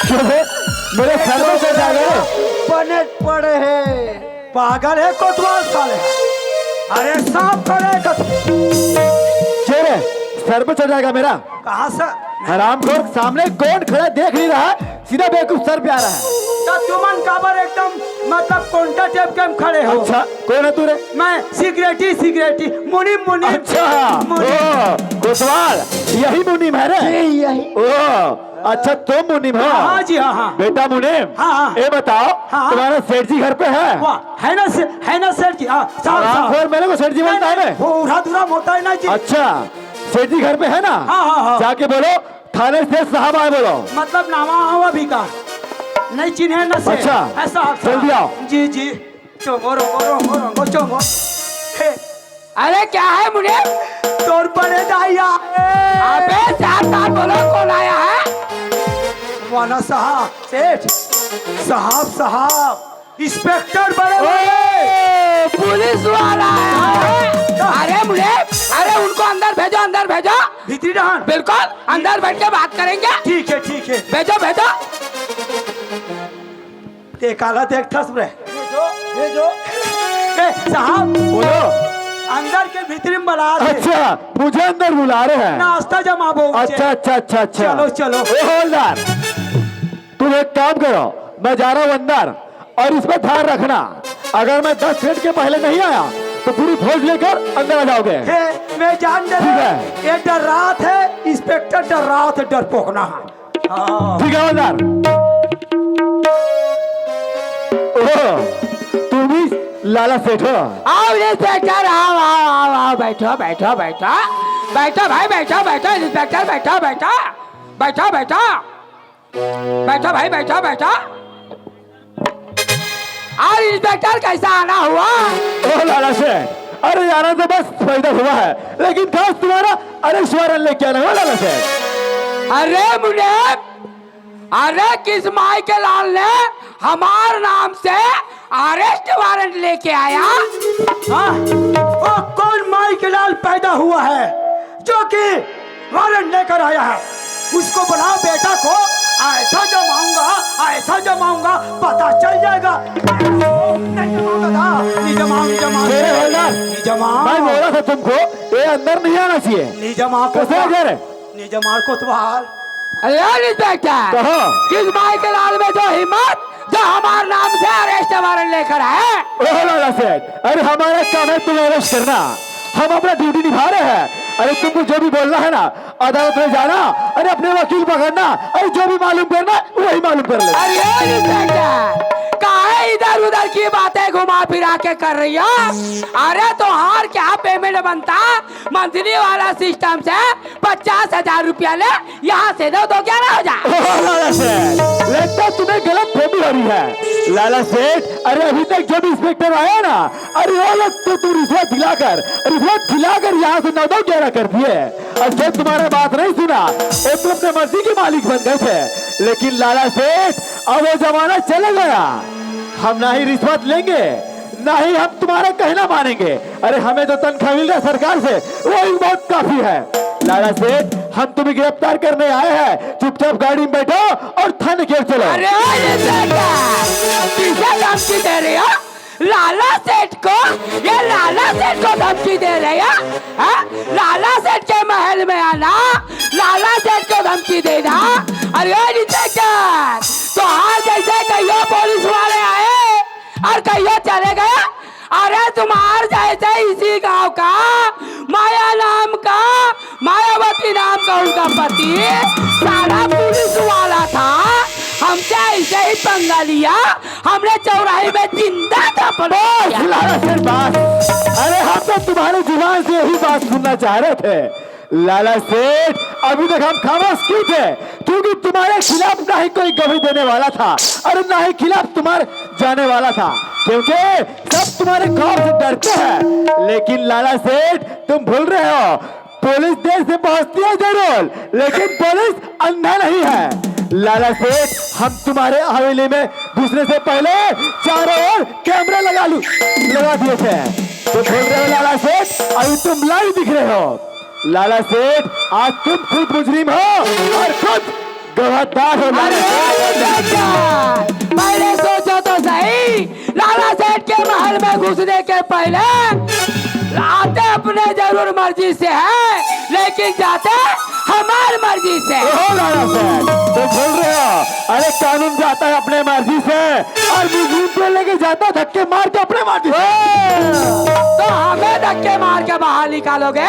क्यों बे? मेरे सर में चढ़ जाएगा रे। बने पड़े हे। पागल हे कोतवाल साले। अरे सांप खड़े हे कत- क्यों रे? सर पे चढ़ जाएगा मेरा? कहाँ से? हरामखोर, सामने कौन खड़ा देख नहीं रहा, सीधा बेवकूफ सर पे आ रहा है। तो तुमन काबर एकदम मतलब कोंटा टेप के हम खड़े हो? अच्छा, कौन है तू रे? मैं सिगरेटी, सिगरेटी, मुनीम, मुनीम। अच्छा, मुनीम। ओ, कोतवाल, यही मुनीम है रे? जी, यही। ओ, अच्छा, तुम मुनीम हो? हाँ जी, हाँ, हाँ। बेटा मुनीम, हाँ, हाँ। ये बताओ, हाँ। तुम्हारा सेठ जी घर पे है? वाह, है ना से-, है ना सेठ जी? हाँ, साहब, साहब। हरामखोर, मेरे को सेठ जी बोलता है नहीं, बे? नहीं, वो उड़ा दुरा होता है ना जी। अच्छा, सेठ जी घर पे है ना? हाँ, हाँ, हाँ। जाके बोलो, थाने से साहब आए बोलो। मतलब नावा आवा भी का? नहीं चिन्हे ना से। अच्छा, ऐसा, ऐसा। जल्दी आओ। जी, जी। चोंगो, रोंगो, रोंगो, रोंगो, चोंगो। हे। अरे क्या है मुनीम? तोर बड़े दाई आए। अबे साहब, साहब बोलो, कौन आया है? वाला साहब, सेठ, साहब, साहब, इंस्पेक्टर बड़े वाले। ए, पुलिस वाला आया है। अरे मुनीम, अरे उनको अंदर भेजो, अंदर भेजो। भीतरी डहान। बिल्कुल, अंदर बैठ के बात करेंगे। ठीक है, ठीक है। भेजो, भेजो। ते काला देखथस रे? भेजो, भेजो। ए, साहब। बोलो। अंदर के भीतरी में बुला रहे हैं। अच्छा, मुझे अंदर बुला रहे हैं। नाश्ता जमाबो मुझे। अच्छा, अच्छा, अच्छा, अच्छा। चलो, चलो। ए हवलदार, तुम एक काम करो, मैं जा रहा हूँ अंदर और इस पे ध्यान रखना, अगर मैं दस मिनट के पहले नहीं आया तो पूरी फौज लेकर अंदर आ जाओगे। हे, मैं जान दे ठीक है। ये डर्रात है, इंस्पेक्टर डर्रात है, डरपोकना है। हाँ। ठीक है हवलदार। ओह, तुम ही लाला सेठ हो? आओ इंस्पेक्टर, आओ, आओ, आओ, आओ, बैठो, बैठो, बैठो। बैठो भाई, बैठो, बैठो, इंस्पेक्टर, बैठो, बैठो। बैठो, बैठो। बैठो भाई, बैठो, बैठो। और इंस्पेक्टर, कैसा आना हुआ? ओ लाला सेठ, अरे आना तो बस पैदा हुआ है, लेकिन खास तुम्हारा अरेस्ट वारंट लेके आना हुआ लाला सेठ। अरे मुनीम, अरे किस माई के लाल ने हमार नाम से अरेस्ट वारंट लेके आया? हाँ? वो कौन माई के लाल पैदा हुआ है जो कि वारंट लेकर आया है? उसको बुलाओ बेटा को, ऐसा जमाऊंगा, ऐसा जमाऊंगा, पता चल जाएगा। नहीं जमाऊंगा दादा, नहीं जमाऊं, नहीं जमाऊं। मेरे हवलदार, नहीं जमाऊं। मैं बोला था तुमको, ये अंदर नहीं आना चाहिए। नहीं जमाऊं कैसे कोतवाल। घर है? नहीं जमाऊं कोतवाल। अरे इंस्पेक्टर, कहो। किस माई के लाल में जो हिम्मत, जो हमारे नाम से अरेस्ट वारंट लेकर आए? ओह लाला सेठ, अरे हमारा काम है तुम्हें अरेस्ट करना, हम अपना ड्यूटी निभा रहे हैं। अरे तुमको जो भी बोलना है ना, अदालत में जाना, अरे अपने वकील पकड़ना, अरे जो भी मालूम करना वही मालूम कर लेना। अरे इंस्पेक्टर, काहे इधर उधर की बातें घुमा फिरा के कर रही हो? अरे तोहार क्या पेमेंट बनता मंथली वाला सिस्टम से? पचास हजार रुपया ले, यहाँ से दो, दो ग्यारह हो जा। ओह, लाला सेठ, लगता है तुम्हें गलत फहमी हो रही है। लाला सेठ, अरे अभी तक जो भी इंस्पेक्टर आया ना, अरे वो लोग तो तुम रिश्वत दिलाकर, रिश्वत दिलाकर यहाँ से नौ दो ग्यारह कर दिए। और जो तुम्हारा बात नहीं सुना, वो तो अपने मर्जी के मालिक बन गए थे। लेकिन लाला सेठ, अब वो जमाना चले गया। हम ना ही रिश्वत लेंगे, ना ही हम तुम्हारा कहना मानेंगे। अरे हमें जो तनख्वाह मिल रहा है सरकार से, वो ही बहुत काफी है। लाला सेठ, हम तुम्हें गिरफ्तार करने आए हैं, चुपचाप गाड़ी में बैठो और थाने की ओर चलो। अरे ओ इंस्पेक्टर, किसे धमकी दे रहे हो? लाला सेठ को, ये लाला सेठ को धमकी दे रहे हो? हाँ? लाला सेठ के महल में आना, लाला सेठ को धमकी देना। अरे ओ इंस्पेक्टर, तो आज जैसे कहियो पुलिस वाले आए और कहियो चले गए। अरे तुम्हार जैसे इसी गांव का माया नाम का, मायावती नाम का उनका पति सारा पुलिस वाला था, हमसे ऐसे ही पंगा लिया, हमने चौराहे में जिंदा दफन कर दिया। लाला सेठ बस, अरे हम तो तुम्हारी जुबान से यही बात सुनना चाह रहे थे। लाला सेठ, अभी तक हम खामोश क्यों थे? क्योंकि तुम्हारे खिलाफ ना ही कोई गवाही देने वाला था और ना ही खिलाफ तुम्हारे जाने वाला था, क्योंकि सब तुम्हारे खौफ से डरते हैं। लेकिन लाला सेठ, तुम भूल रहे हो, पुलिस देर से पहुंचती है जरूर, लेकिन पुलिस अंधा नहीं है। लाला सेठ, हम तुम्हारे हवेली में घुसने से पहले चारों ओर कैमरा लगा लू, लगा दिए थे। तो भूल रहे हो लाला सेठ, अभी तुम लाइव दिख रहे हो। लाला सेठ, आज तुम खुद मुजरिम हो और खुद गवाहदार हो लाला अरे सेठ। चाचा, पहले सोचो तो सही, लाला सेठ के महल में घुसने के पहले आते अपने जरूर मर्जी से है, लेकिन जाते हमार मर्जी से। ओहो लाला सेठ, तुम भूल रहे हो, अरे कानून जाता है अपने मर्जी से और मुजरिम को लेके जाता है धक्के मार के अपने मर्जी से। ओ, तो हमें धक्के मार के बाहर निकालोगे?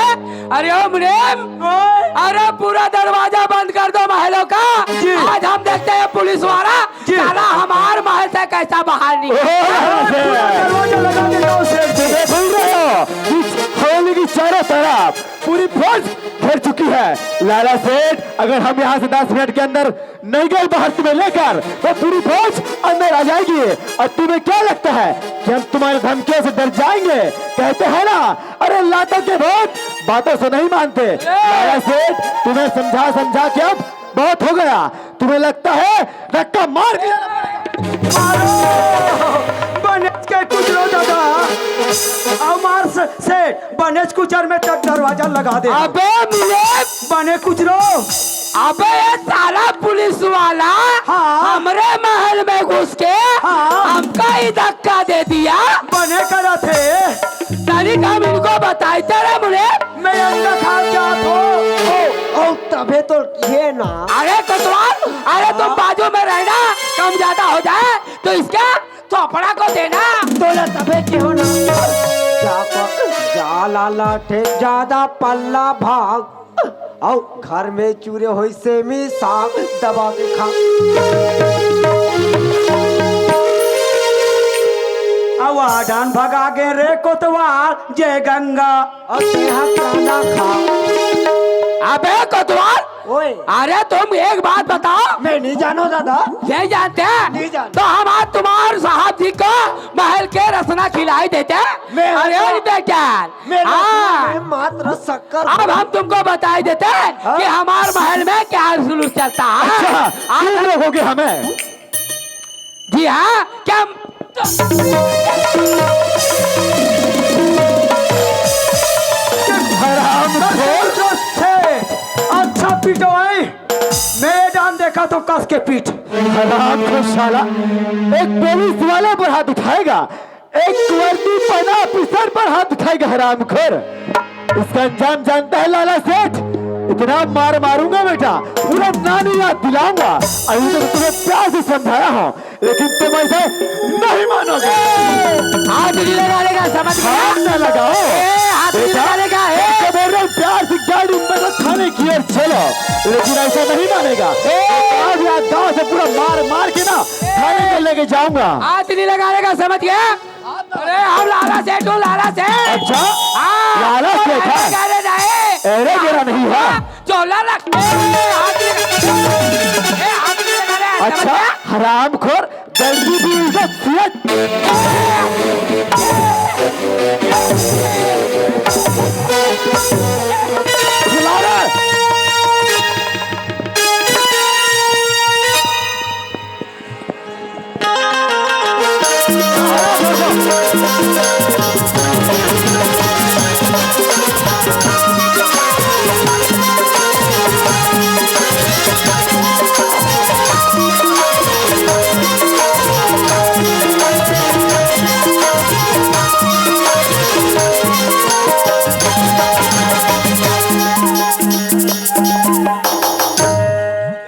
अरे ओ मुनीम, ओए। अरे पूरा दरवाजा बंद कर दो महलों का। जी। आज हम देखते हैं पुलिस वाला जी। साला हमार महल से कैसा बाहर निकले। ओहो, पूरा दरवाजा लगा देता हूँ सेठ जी। ये सुन रहे हो? इस हवेली की चारों तरफ पूरी फौज घेर चुकी है। लाला सेठ, अगर हम यहाँ से दस मिनट के अंदर नहीं गए बाहर तुम्हें लेकर, तो पूरी फौज अंदर आ जाएगी। और तुम्हें क्या लगता है कि हम तुम्हारी धमकियों से डर जाएंगे? कहते हैं ना, अरे लातों के भूत बातों से नहीं मानते। लाला सेठ, तुम्हें समझा समझा के अब बहुत हो गया। तुम्हें लगता है धक्का मार के जाना पड़ेगा? मारो, बने के कुचलो दादा। अउ मार से, से बने कुचर में तक दरवाजा लगा दे। अबे मुनीम, बने कुचलो। अबे ये साला पुलिस वाला हाँ। हमरे महल में घुस के हाँ। हमका ही धक्का दे दिया। बने करा थे। तनिक हम इनको बताई तेरे मुनीम। मैं अंडा खा जात हो। ओ, ओ, तबे तो ये ना। अरे कोतवाल, अरे तुम हाँ। बाजू में रहना, कम ज्यादा हो जाए तो इसका थोपड़ा को देना। तोला तबे के हो ना। जा प-, जा लाला ठे ज्यादा पल्ला भाग। अउ घर में चूरे होई सेमी, साग दबा के खा। अउ आडन भगा गे रे कोतवाल, जय गंगा। अउ तेहा कांदा खा। अबे कोतवाल, ओए। अरे तुम एक बात बताओ। मैं नहीं जानो दादा। नहीं जानते? नहीं जानते। तो हम आज तुम्हार साहब जी को महल के रसना खिलाई देते। मैं अरे रसना, बेटा, मैं हाँ। रसना में मात्र शक्कर अब हूँ। हम तुमको बताई देते हैं हाँ। कि हमार महल में क्या जुलूस चलता है। अच्छा, आज तुम हम लोगों के हमें जी हाँ, क्या हरामखोर। अच्छा पीटो भाई, मैं डान देखा तो कस के पीट। हरामखोर साला, एक पुलिस वाले पर हाथ उठाएगा, एक वर्दी पहना ऑफिसर पर हाथ उठाएगा, हरामखोर। इसका अंजाम जानता है लाला सेठ, इतना मार मारूंगा बेटा, पूरा नानी याद दिलाऊंगा। अभी तो तुम्हें प्यार से समझाया हूँ, लेकिन तुम ऐसे नहीं मानोगे। हाथ नहीं लगाने का, समझ गया? हाथ न लगाओ। ए, हाथ नहीं बेटा, लगाने का, ए। तुमसे बोल रहा हूँ, प्यार से गाड़ी में बैठो, थाने की ओर चलो, लेकिन ऐसा नहीं मानेगा। ए। आज यार गांव से पूरा मार मार के ना थाने में लेके जाऊंगा। हाथ नहीं लगाने का, समझ गया? अरे हम लाला सेठ हूँ, लाला सेठ। अच्छा? हाँ, लाला तो सेठ है? अरे नहीं। अरे मेरा नहीं है। हाँ, चोला लग-, ए, हाथ नहीं, ए, हाथ नहीं लगा रहे, अच्छा, समझ गया? हरामखोर, गंदी भी इज्जत सियत। लाला।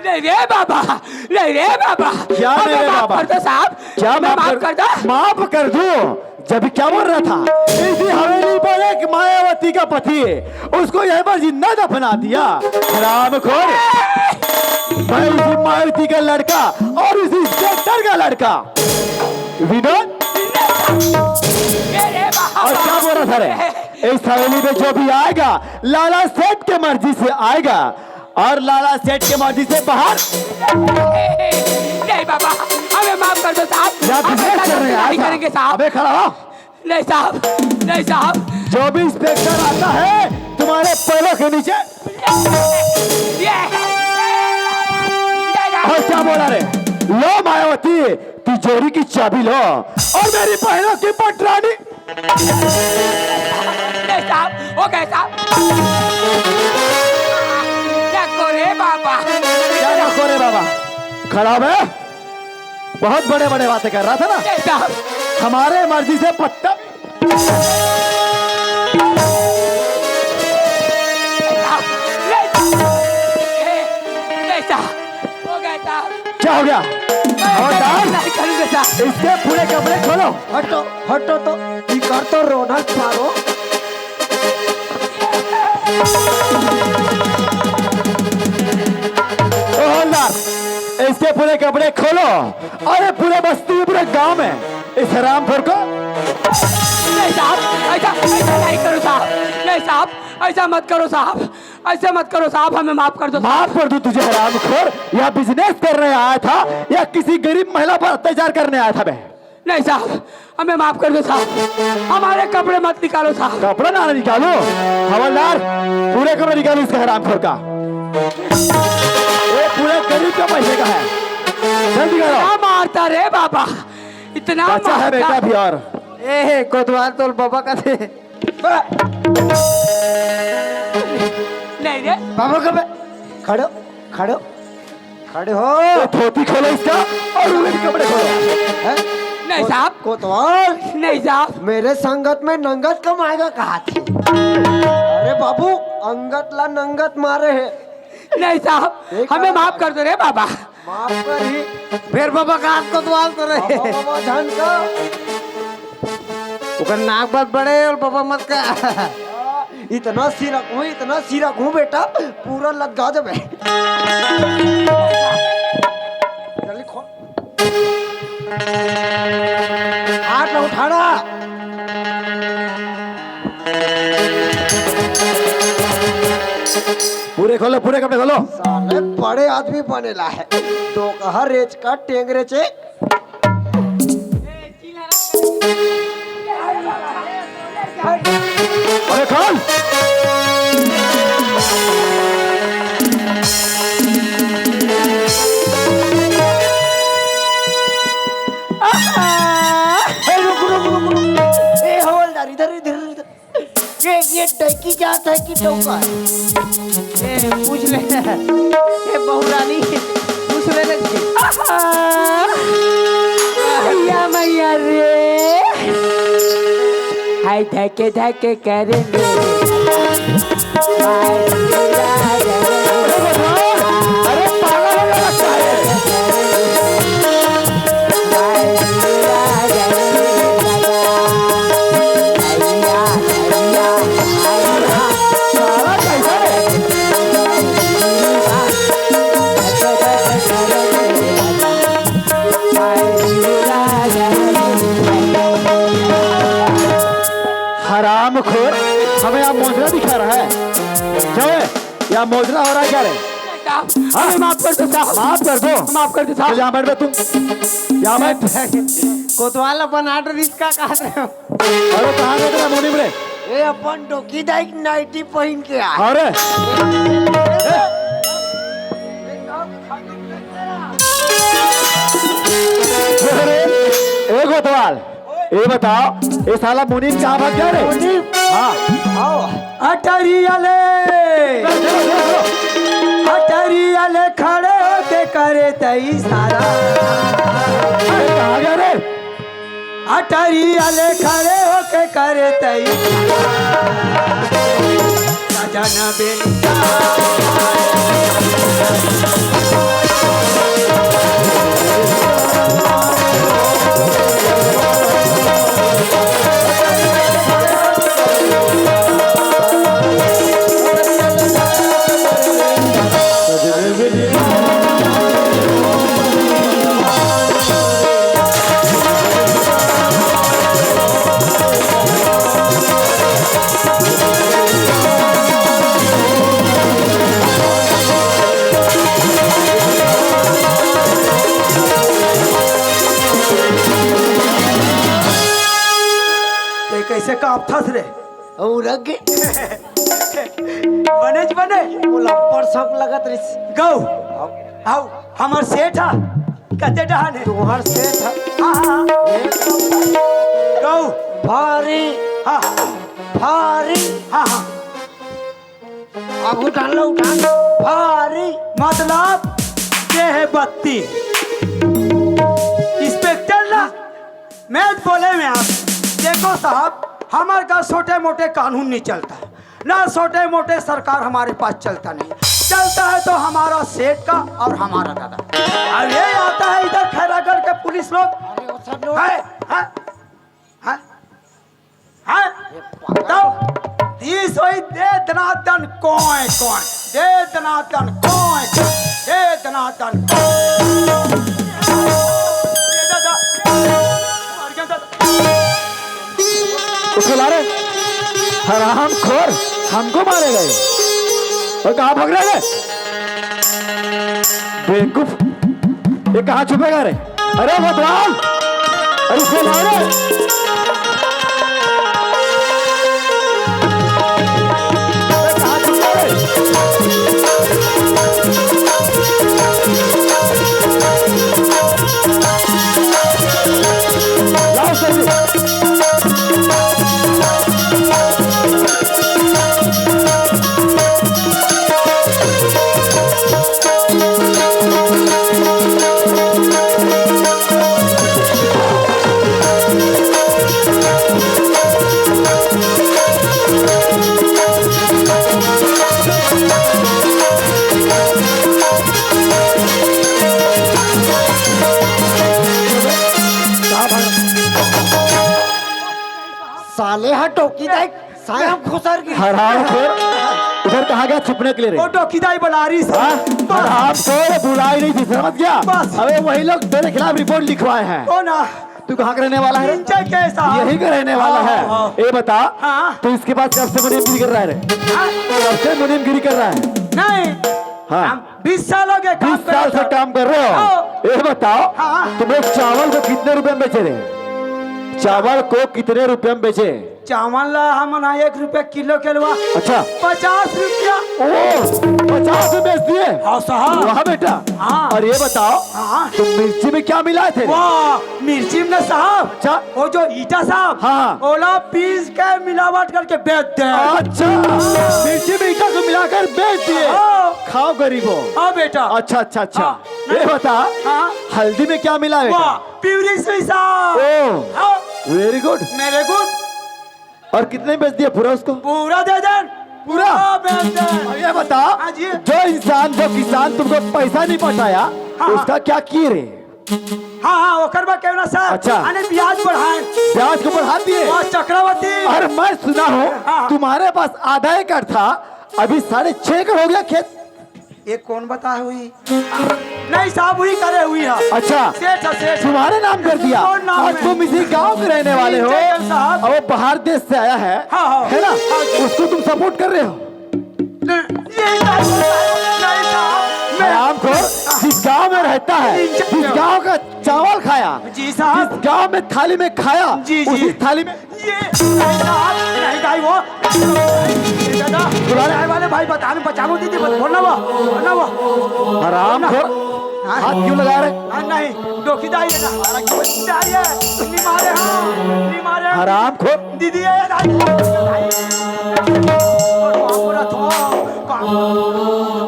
नहीं रे बाबा, नहीं रे बाबा। क्या हमें नहीं रे माफ बाबा? कर दो साहब, क्या हमें माफ माफ कर, कर दो। माफ कर दूं? जब क्या बोल रहा था? इसी हवेली पर एक मायावती का पति है, उसको यहीं पर जिंदा दफना दिया। हरामखोर, मैं उसी मायावती का लड़का और उसी इंस्पेक्टर का लड़का विनोद। नहीं रे बाबा। और क्या बोल रहा था रे? इस हवेली में जो भी आएगा, लाला सेठ के मर्जी से आएगा। और लाला सेठ के मर्जी से बाहर। नहीं बाबा, हमें माफ कर दो साहब। क्या हम बिजनेस ऐसा कर रहे हैं नहीं आप? करेंगे साहब। अबे खड़ा हो। नहीं साहब, नहीं साहब। जो भी इंस्पेक्टर आता है तुम्हारे पैरों के नीचे। ये, नहीं साहब। और क्या बोला रे? लो मायावती, तिजोरी की चाबी लो और मेरी बहनों की पटरानी। नहीं साहब, हो गए साहब। क्या करे बाबा? क्या ना करे बाबा? खड़ा बे, बहुत बड़े बड़े बातें कर रहा था ना। नहीं साहब। हमारे मर्जी से पत्ता। नहीं साहब, नहीं साहब। नहीं साहब, हो गए साहब। क्या हो गया? मैं और ऐसा दाल? नहीं करूँगा साहब। इसके पूरे कपड़े खोलो। हटो, हटो तो, इकर तो रोनक मारो। ओ हवलदार, इसके पूरे कपड़े खोलो। अरे पूरे बस्ती में, पूरे गांव में इस हरामखोर को। नहीं साहब, ऐसा, ऐसा नहीं करो साहब। नहीं साहब, ऐसा मत करो साहब। ऐसा मत करो साहब, हमें माफ कर दो साहब। माफ कर दूं तुझे हरामखोर? या बिजनेस करने आया था या किसी गरीब महिला पर अत्याचार करने आया था बे? नहीं साहब, हमें माफ कर दो साहब, हमारे कपड़े मत निकालो साहब। कपड़ा ना निकालो? हवलदार, पूरे कपड़े निकालो इसका हरामखोर का। ये पूरे गरीब का पैसे का है, जल्दी निकालो। क्या मारता रे बाबा, इतना बच्चा है मारता। बेटा भी और। ए, कोतवाल तोर बाबा का थे। नहीं रे। बाबा कब? खड़ो, खड़ो, खड़े हो। तो धोती खोलो इसका और उनके कपड़े खोलो। हैं? नहीं को-, साहब। कोतवाल। नहीं साहब। मेरे संगत में नंगत कमाएगा कहा थी? अरे बाबू, अंगत ला नंगत मारे है। नहीं साहब, एक हमें माफ कर दो रे बाबा। माफ कर ही। फिर बाबा का हाथ कोतवाल करे। बाबा, बाबा जान का। ओकर नाक बात बड़े और बाबा मत का। इतना सिरकहूँ, इतना सिरकहूँ बेटा, पूरा लदगा जबे। जल्दी खोल। हाथ ला उठाना। पूरे खोलो, पूरे कपड़े खोलो। साले बड़े आदमी बनेला हे। तो कहा रेच का टेंगरे चे। अरे खोल। ए, रुक, रुक, रुक, रुक। ए, हवलदार, इधर, इधर, इधर। ये, ये डैकी जात हे कि डौका हे? ए, पूछ ले। ए, बहुरानी, पूछ ले रे। या मैया रे। हाय धके धके करेंगे। अरे पागल हो गया लगता है। हरामखोर, हमें यहाँ मोजरा दिखा रहा है। क्या है? यहाँ मोजरा हो रहा है क्या रे? साहब, हमें माफ कर दो साहब। माफ कर दो। माफ कर दो साहब। तो यहाँ बैठ बे तू। यहाँ बैठ। कोतवाल अपन आर्डर इसका कहा रहे हो? अरे कहाँ गए तेरा मुनीम रे? ए, अपन डोकी दाई नाइटी पहन के आ। अरे। अरे, ए कोतवाल, ये बताओ, ये साला मुनीम कहाँ भाग गया रे? मुनीम? हाँ। आओ। अटरिया ले। चलो, चलो, चलो। अटरिया ले खड़े होके करे तई सारा। अरे, कहाँ गया रे? अटरिया ले खड़े होके करे तई। सजन बेन ते कैसे कांपथस रे? अउ रख। बनेच बने। वो लप्पर सब लगत रहिस। गौ। आओ, हमर सेठ हा। कते डहान हे? तुहर सेठ हा। हाँ, हाँ। गौ। भारी। हाँ। भारी। हाँ, हाँ। अब उठान लो, उठान। भारी। मतलब, ये है बत्ती। इंस्पेक्टर ना, मैं बोले में आप, देखो साहब, हमारे घर छोटे मोटे कानून नहीं चलता, ना छोटे मोटे सरकार हमारे पास चलता नहीं, चलता है तो हमारा सेठ का और हमारा दादा। अब ये आता है इधर खैरागढ़ के पुलिस लोग, अरे वो सब लोग। है, है, है, है। तब तीस वही दे दनादन कोय कोय, दे दनादन कोय कोय, दे दनादन कोय। ये दादा, मर गया दादा। उसको ला रे, हराम खोर, हमको मारेगा ये। और कहाँ भाग रहे हैं? बेवकूफ, ये कहाँ छुपेगा रे? अरे भगवान, अरे इसको ला रे। अरे कहाँ छुपेगा रे? लाओ जल्दी। साले हा टोकी देख। टाइम खुसर गिस। हराम खोर, उधर कहाँ गया छुपने के लिए रे? वो डोकीदाई बुला रही से। हाँ? बस। हराम खोर, बुलाई नहीं थी, समझ गया? बस। अबे वही लोग तेरे खिलाफ रिपोर्ट लिखवाए हैं। कौन है? तू कहाँ का रहने वाला है? इंचे के साहब। यहीं का रहने वाला है। हाँ, हाँ। ये बता, हाँ। तू इसके पास कब से मुनीमगिरी कर रहा है रे? हाँ? कब से मुनीमगिरी कर रहा है? नहीं। हाँ। हम बीस साल हो गए काम बीस साल करत से हन। काम कर रहे हो? हाँ। ये बताओ, हाँ। तुम लोग चावल को कितने रुपए में बेचे रे? चावल को कितने रुपए में बेचे? चावल ला हमन हा एक रुपया किलो के लुआ। अच्छा। पचास रुपया। ओ, पचास में बेच दिए? हाँ साहब। वाह बेटा। हाँ। और ये बताओ, हाँ। तुम मिर्ची में क्या मिलाए थे? वाह, मिर्ची में साहब। अच्छा। वो जो ईटा साहब, हाँ। ओला पीस के मिलावट करके बेच दे। अच्छा, मिर्ची में ईटा को मिलाकर बेच दिए। हाँ। खाओ गरीबो। हाँ बेटा। अच्छा, अच्छा, अच्छा। हाँ। ये बता, हाँ। हल्दी में क्या मिला बेटा? वाह, प्योरी सुई साहब। ओ, हाँ। Very good। मेरे गुड। और कितने में बेच दिया पूरा उसको? पूरा दे दे। पूरा? पूरा बेच दे। और ये बता, हाँ जी। जो इंसान, जो किसान तुमको पैसा नहीं पहुंचाया, हाँ, हाँ। उसका क्या किए रे? हाँ, हाँ, ओकर बा केवना साहब। अच्छा। अने ब्याज बढ़ाए। ब्याज को बढ़ा दिए? वाह, चक्रवर्ती। और मैं सुना हूँ, हाँ, हाँ। तुम्हारे पास आधा एकड़ था, अभी साढ़े छह एकड़ हो गया खेत। ये कौन बता हुई? नहीं साहब, वही करे हुई है। अच्छा। सेठ है, सेठ। तुम्हारे नाम कर दिया? कौन नाम आज है? तुम इसी गांव के रहने वाले हो। जय साहब। और वो बाहर देश से आया है, हाँ, हाँ। है ना? हाँ जी। उसको तुम सपोर्ट कर रहे हो? नहीं, ये नहीं, नहीं साहब, मैं हरामखोर, जिस गांव में रहता है, जिस गांव का चावल खाया, जी साहब। जिस गांव में थाली में खाया, जी, जी। उसी थाली में ये नहीं साहब, नहीं भाई वो। ये दादा, बुला रहे। चाय वाले भाई बता रहे, बचानो दीदी, बस बोलना वो, बोलना वो। हरामखोर, हाँ। हाथ क्यों लगा रहे? हाँ, नहीं, डोकी दाई है ना, हमारा क्यों दाई है? नहीं मारे हाँ, नहीं मारे हाँ। हरामखोर। दीदी है, दाई, दाई। तो पाँव पूरा थो, पाँव।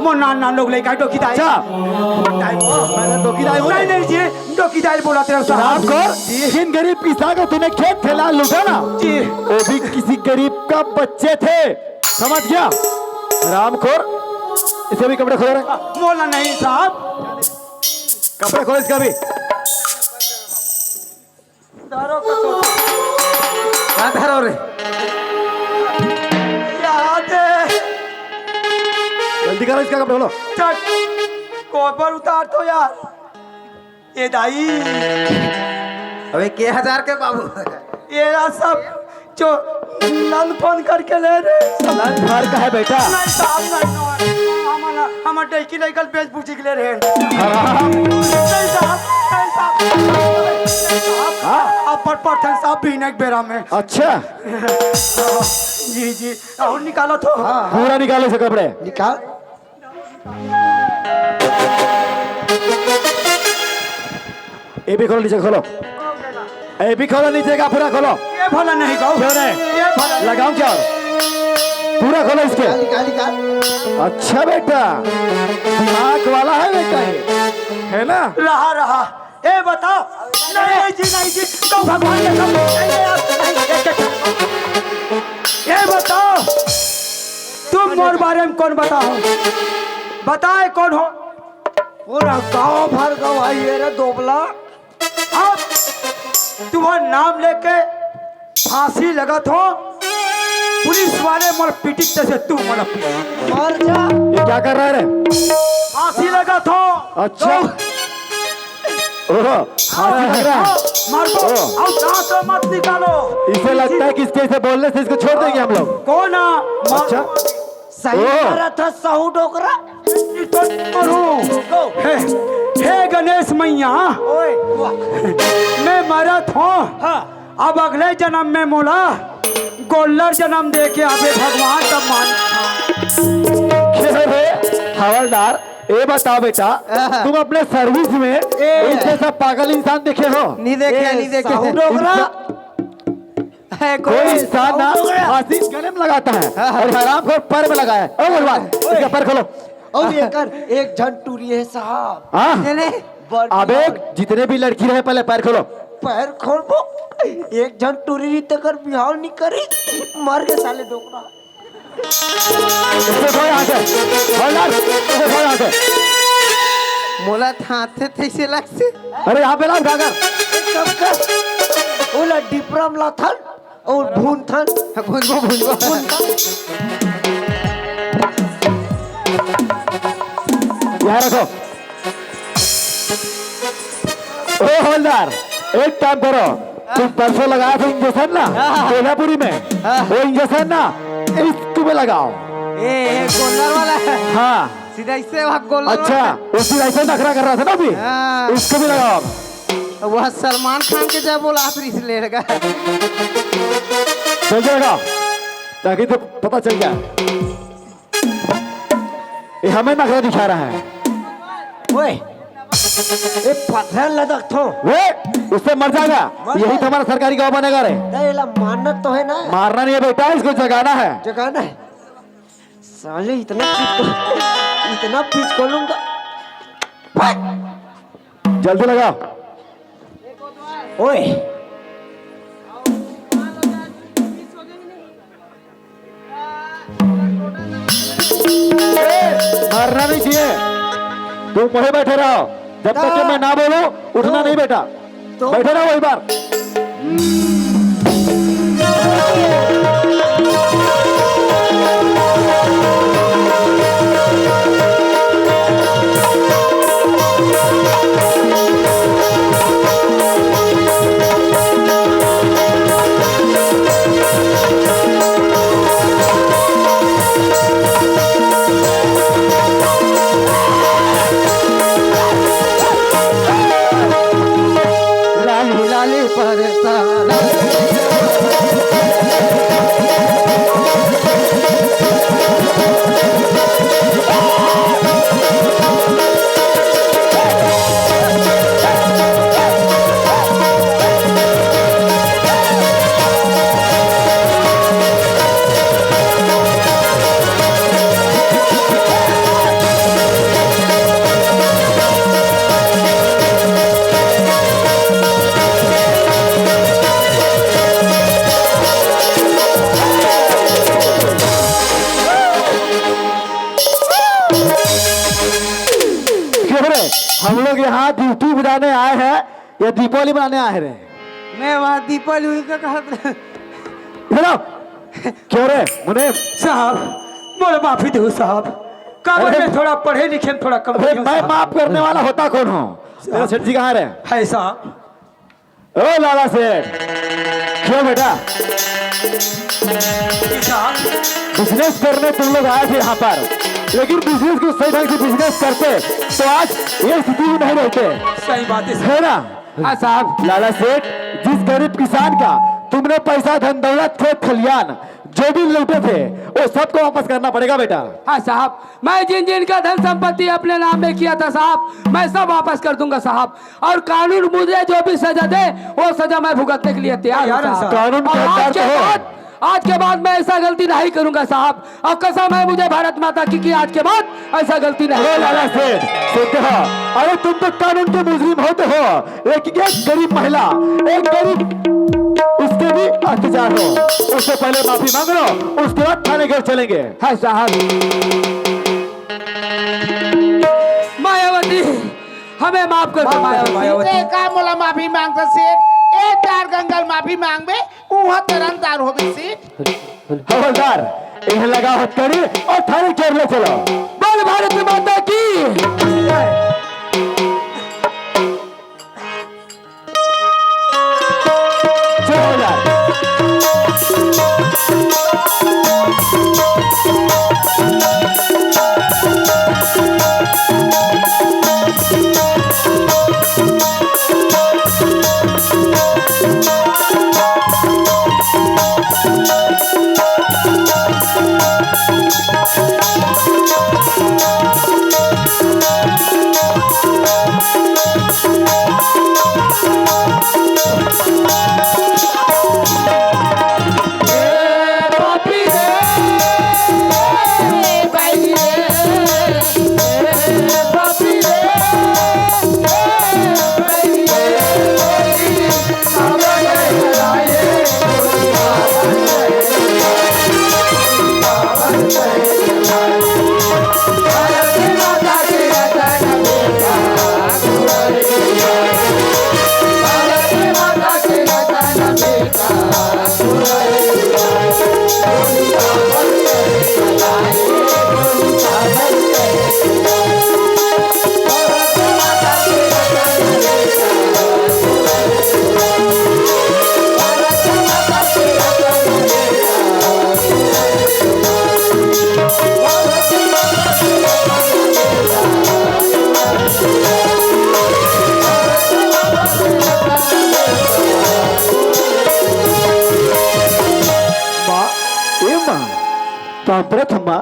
मो नान नान लोग लेकर डोकी दाई। अच्छा। दाई वो। मैं तो डोकी दाई हूँ। नहीं, नहीं जी, डोकी दाई बोला तेरा साहब। हरामखोर, जिन गरीब किसान को तूने खेत खिला लूटा ना, जी। वो भी किसी गरीब का बच्चे थे, समझ गया? हरामखोर, इसे भी कपड़े खोलो रे। मोला नहीं साहब। कपड़े खोलो इसका भी। धरो कतो। क्या धरो रे? याद है। जल्दी करो, इसका कपड़े खोलो। चल, कोपर उतार तो यार। ए दाई। अबे के हजार के बाबू? एला सब जो नल फोन करके ले रे। नल भर का है बेटा। नहीं साहब, नहीं, नहीं। हमन, हमन डैकी नहीं कल बेच बुझी के ले रहे हैं। हराम। नहीं साहब, नहीं साहब। नहीं साहब। हाँ? अब पर पठन साहब भी नहीं बेरा में। अच्छा। जी, जी। और निकालो तो। हाँ। पूरा निकालो इसे कपड़े। निकाल। ये भी खोलो, नीचे खोलो। ये भी खोलो, नीचे का पूरा खोलो। ये भला नहीं गौ। क्यों नहीं? ये भला नहीं। लगाऊं क्या और? पूरा खोलो इसके। निकाल, निकाल, निकाल। अच्छा बेटा, दिमाग वाला है बेटा ये, है ना? रहा, रहा। ए बताओ। नहीं जी, नहीं जी, तो भगवान ने सब नहीं, नहीं, नहीं, नहीं, नहीं, नहीं। ए बताओ, तुम मोर बारे में कौन बताओ? बताए कौन हो? पूरा गांव भर गवाही है रे दोबला। अब तुम्हारा नाम लेके फांसी लगत हो, पुलिस वाले मोर पीटित से तू मोर पीटित। मर जा। ये क्या कर रहा है रे? फांसी लगत हो। अच्छा। तो ओहो, फांसी लग रहा है। मार दो। ओह। अब दांत मत निकालो। इसे लगता है कि इसके, इसे बोलने से इसको छोड़ देंगे हम लोग। कौन है? मार अच्छा। दो। सही ओह। करा था, सहू डोकरा। इस पर मरू। हे, हे गणेश मैया। ओए, वाह। मैं मरत हूँ। हाँ। अब अगले जन्म में मोला गोल्लर जन्म दे के आवे भगवान, तब मान। क्या रे हवलदार, ये बताओ बेटा, हाँ। तुम अपने सर्विस में ए। इस जैसा पागल इंसान देखे हो? नहीं देखे, ए, नहीं देखे। सहू डोकरा। इनका है कोई कोई इंसान ना साउथ हो गया। फांसी गले में लगाता है हाँ, हाँ। और हरामखोर पैर में लगाया है। ओ भगवान, ओए। इसका पैर खोलो। और ये कर, एक झन टूरी है साहब। हाँ। ये नहीं, बड़ अबे, टूरी। जितने भी लड़की रहे, पहले पैर खोलो। पैर खोलबो, एक झन टूरी रही, तेकर बिहाव नहीं करी, मर के साले डोकरा। इसको उठाओ यहाँ से। हवलदार, इसको उठाओ यहाँ से। मोला थाथे थैसे लगसे। अरे, यहाँ पे ला उठाकर। एकदम कर। ओला डिपरा में लाथन। अउ भूनथन। भूनबो, भूनबो। यहाँ रखो। ओ हवलदार, एक काम करो, तुम परसों लगाया था इंजेक्शन ना, हाँ। कोल्हापुरी में, हाँ। वो इंजेक्शन ना, इसको भी लगाओ। ए, ए, गोल्लर वाला है। हाँ। सीधा इससे वहाँ गोल्लर अच्छा, वाला है। वो सीधा ऐसे नखरा कर रहा था ना अभी, हाँ। इसको भी लगाओ। वह सलमान खान के जब बोला, आप इसलिए लगा। चल जाएगा, ताकि तो पता चल जाए। ये हमें नखरा दिखा रहा है। ओए, ये पत्थर लदक थो। वे, उससे मर जाएगा। मर यही जाएगा। तो हमारा सरकारी गांव बनेगा रे। नहीं, एला मारना तो है ना। मारना नहीं है बेटा, इसको जगाना है। जगाना है। साले इतना पीच को, इतना पीच को लूंगा। जल्दी लगा। ओए। मारना नहीं चाहिए। तुम वहीं बैठे रहो, जब तक कि मैं ना बोलूं, उठना तो नहीं बेटा। तो बैठे रहो वहीं पर। लाली लाली परसाला। क्यों रे, हम लोग यहाँ ड्यूटी बनाने आए हैं या दीपावली बनाने आए रे? मैं वहाँ दीपावली हुई का कहत रहे। हेलो, क्यों रे मुनीम? साहब, मोर माफी दो साहब, काबर अरे, मैं थोड़ा पढ़े लिखे में थोड़ा कम अरे, मैं माफ करने वाला होता कौन हूँ? मेरा सेठ जी कहाँ रहे? है साहब। ओ लाला सेठ, क्यों बेटा? साहब। बिजनेस करने तुम लोग आए थे यहाँ पर, लेकिन बिजनेस को सही ढंग से बिजनेस करते तो आज ये स्थिति में नहीं रहते। सही बात है, है ना? हाँ साहब। लाला सेठ, जिस गरीब किसान का तुमने पैसा, धन दौलत, खेत खलियान जो भी लूटे थे, वो सबको वापस करना पड़ेगा बेटा। हाँ साहब, मैं जिन जिन का धन संपत्ति अपने नाम में किया था साहब, मैं सब वापस कर दूंगा साहब। और कानून मुझे जो भी सजा दे, वो सजा मैं भुगतने के लिए तैयार हूँ साहब। कानून के हकदार तो हो। आज के बाद, आज के बाद मैं ऐसा गलती नहीं करूंगा साहब। और कसम है मुझे भारत माता की कि आज के बाद ऐसा गलती नहीं। अरे लाला सेठ, सुनते हो? अरे तुम तो कानून के मुजरिम होते हो। एक, एक गरीब महिला, एक गरीब, उसके भी अत्याचार हो, उससे पहले माफी मांग लो, उसके बाद थाने घर चलेंगे। हाँ साहब। मायावती, हमें माफ कर दो मायावती। मायावती। ए का मोला माफी मांगता सेठ? ए चार गंगल माफी मांगबे, उहाँ तरन तार होबे सेठ। हवलदार, इन्हें लगाओ हथकड़ी और थाने चोर ले चलो। बोल भारत माता की। जय हवलदार। माँ।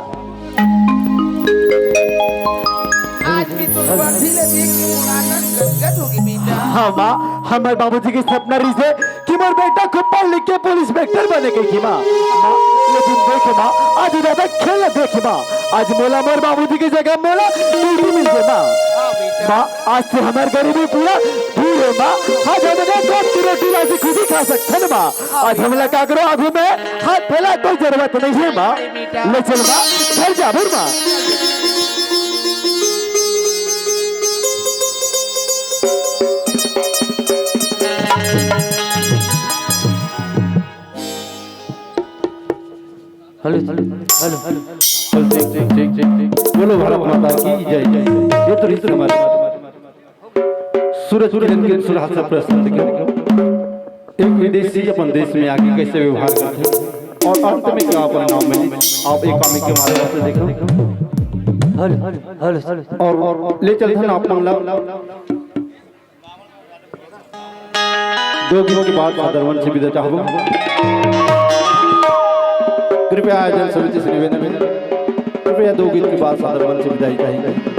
आज भी तोर बंसी ले देख के मोर आंगन गदगद होगे बेटा। हाँ माँ, हमर बाबूजी के सपना रहिसे कि मोर बेटा खूब पढ़ लिख के पुलिस इंस्पेक्टर बने कहिके माँ। माँ, लेकिन देख माँ, आज दादा खेल देख माँ, आज मोला मोर बाबूजी के जगह मोला ड्यूटी मिल गे माँ। हाँ बेटा। माँ, आज से हमर गरीबी पूरा दूर हे माँ। आज हमन एक वक्त की रोटी ला से खुशी खा सकथन माँ। आज हमला काकरो आगू में हाथ फैला कोई जरूरत नहीं है माँ। ले चल माँ, घर जा फिर माँ। Hello, hello, hello, hello. चल, ठीक, ठीक, ठीक, ठीक, ठीक। बोलो भारत माता की जय। ये तो रीत हमारी। सूरज किरण के सुराह से प्रस्तुत करो। एक विदेशी अपन देश में आके कैसे व्यवहार करते हैं और अंत में क्या परिणाम मिले, आप एक कॉमिक के माध्यम से देखो। Hello, hello, hello. और, और ले चलते हैं आप मंगला। दो गीत के बाद सादर मंच से विदा चाहूंगा। कृपया आयोजन समिति से निवेदन है, कृपया दो गीत के बाद सादर मंच से विदाई चाहेंगे।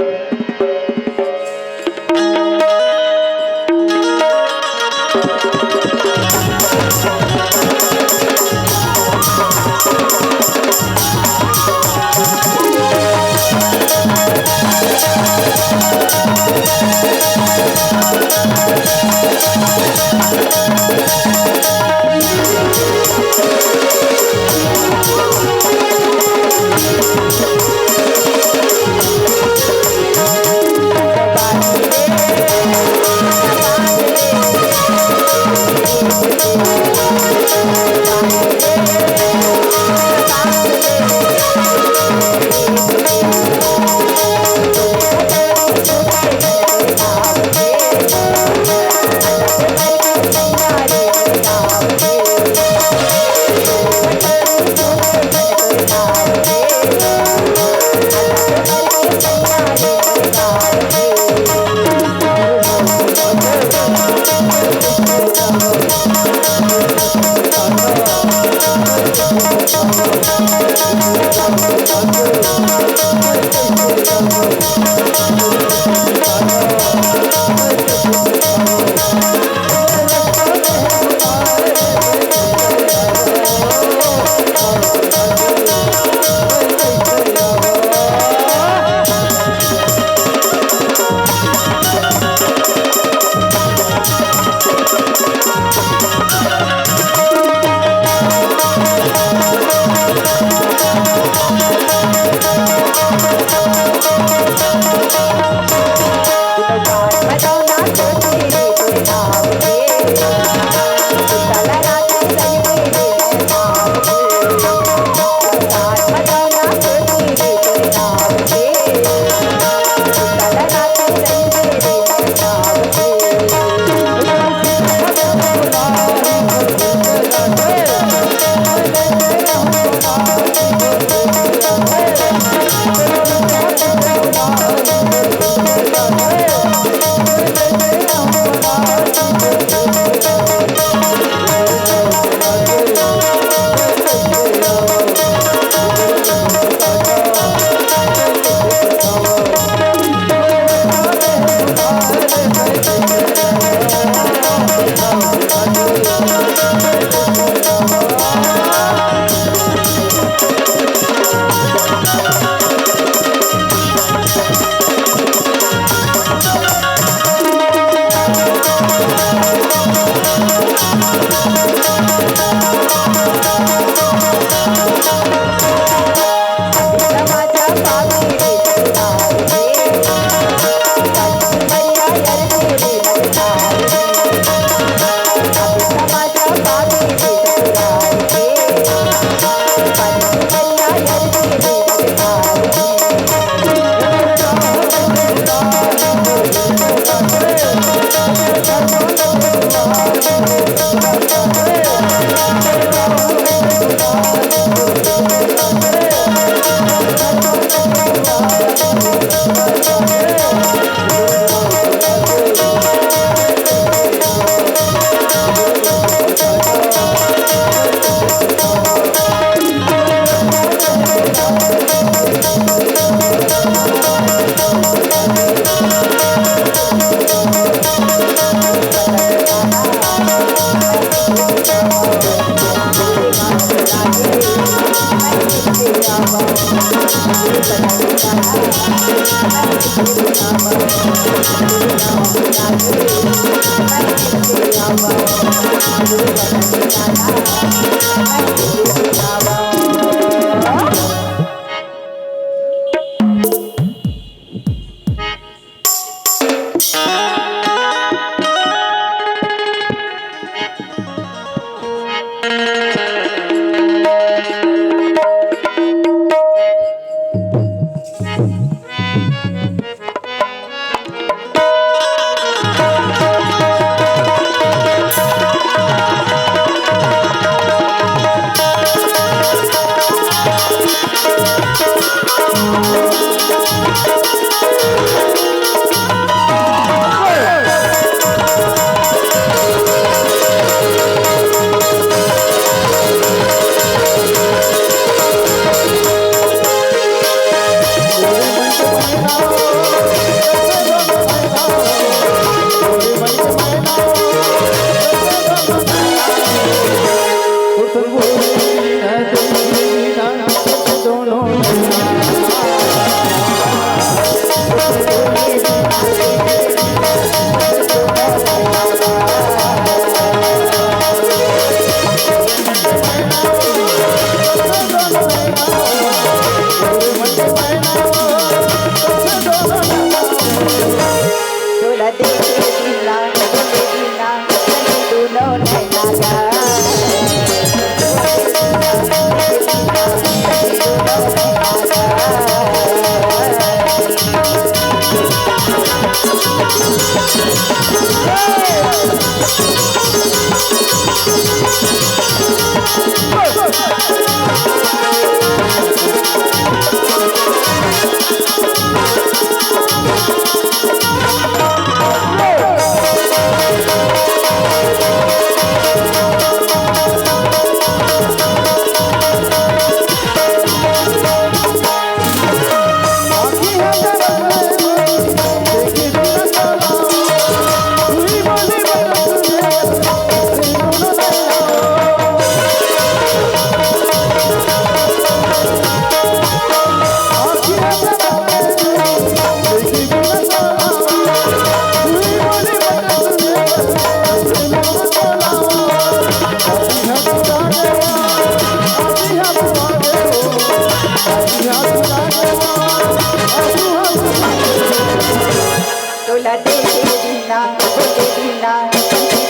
तोला देखे बिना, बोले बिना,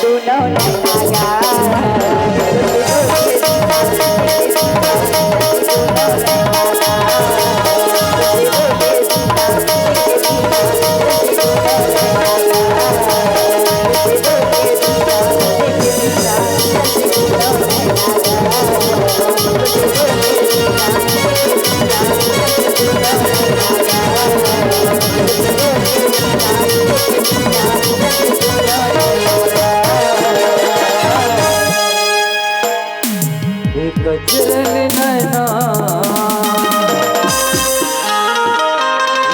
दूनों नैना जा। कचरल नैना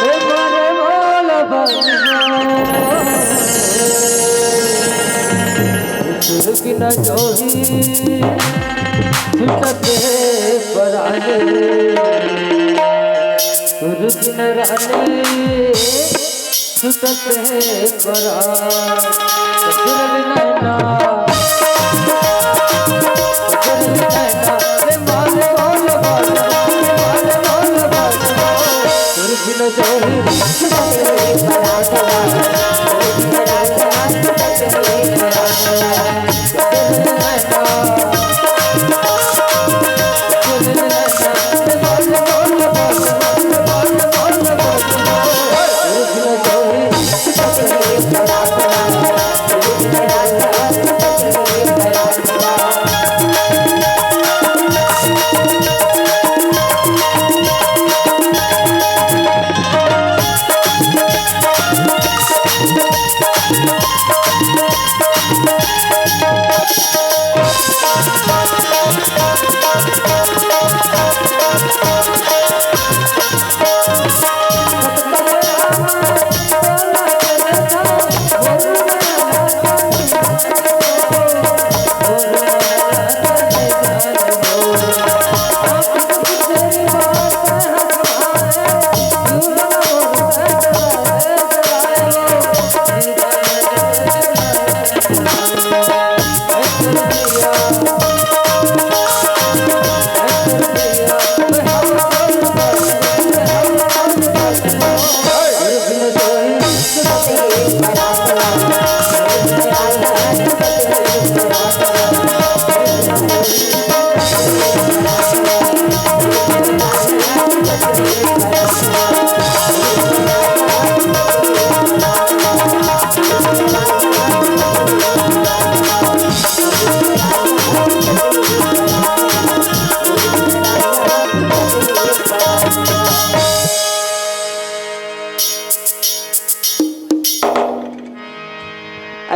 ले मारे मोला बजना। रुक न जोही छुटत हे परान रे। रुक न रानी छुटत हे परान। कचरल नैना, कचरल नैना, रे मारे बोल बोल, रे मारे बोल बोल। रुक न जोही छुटत हे परान।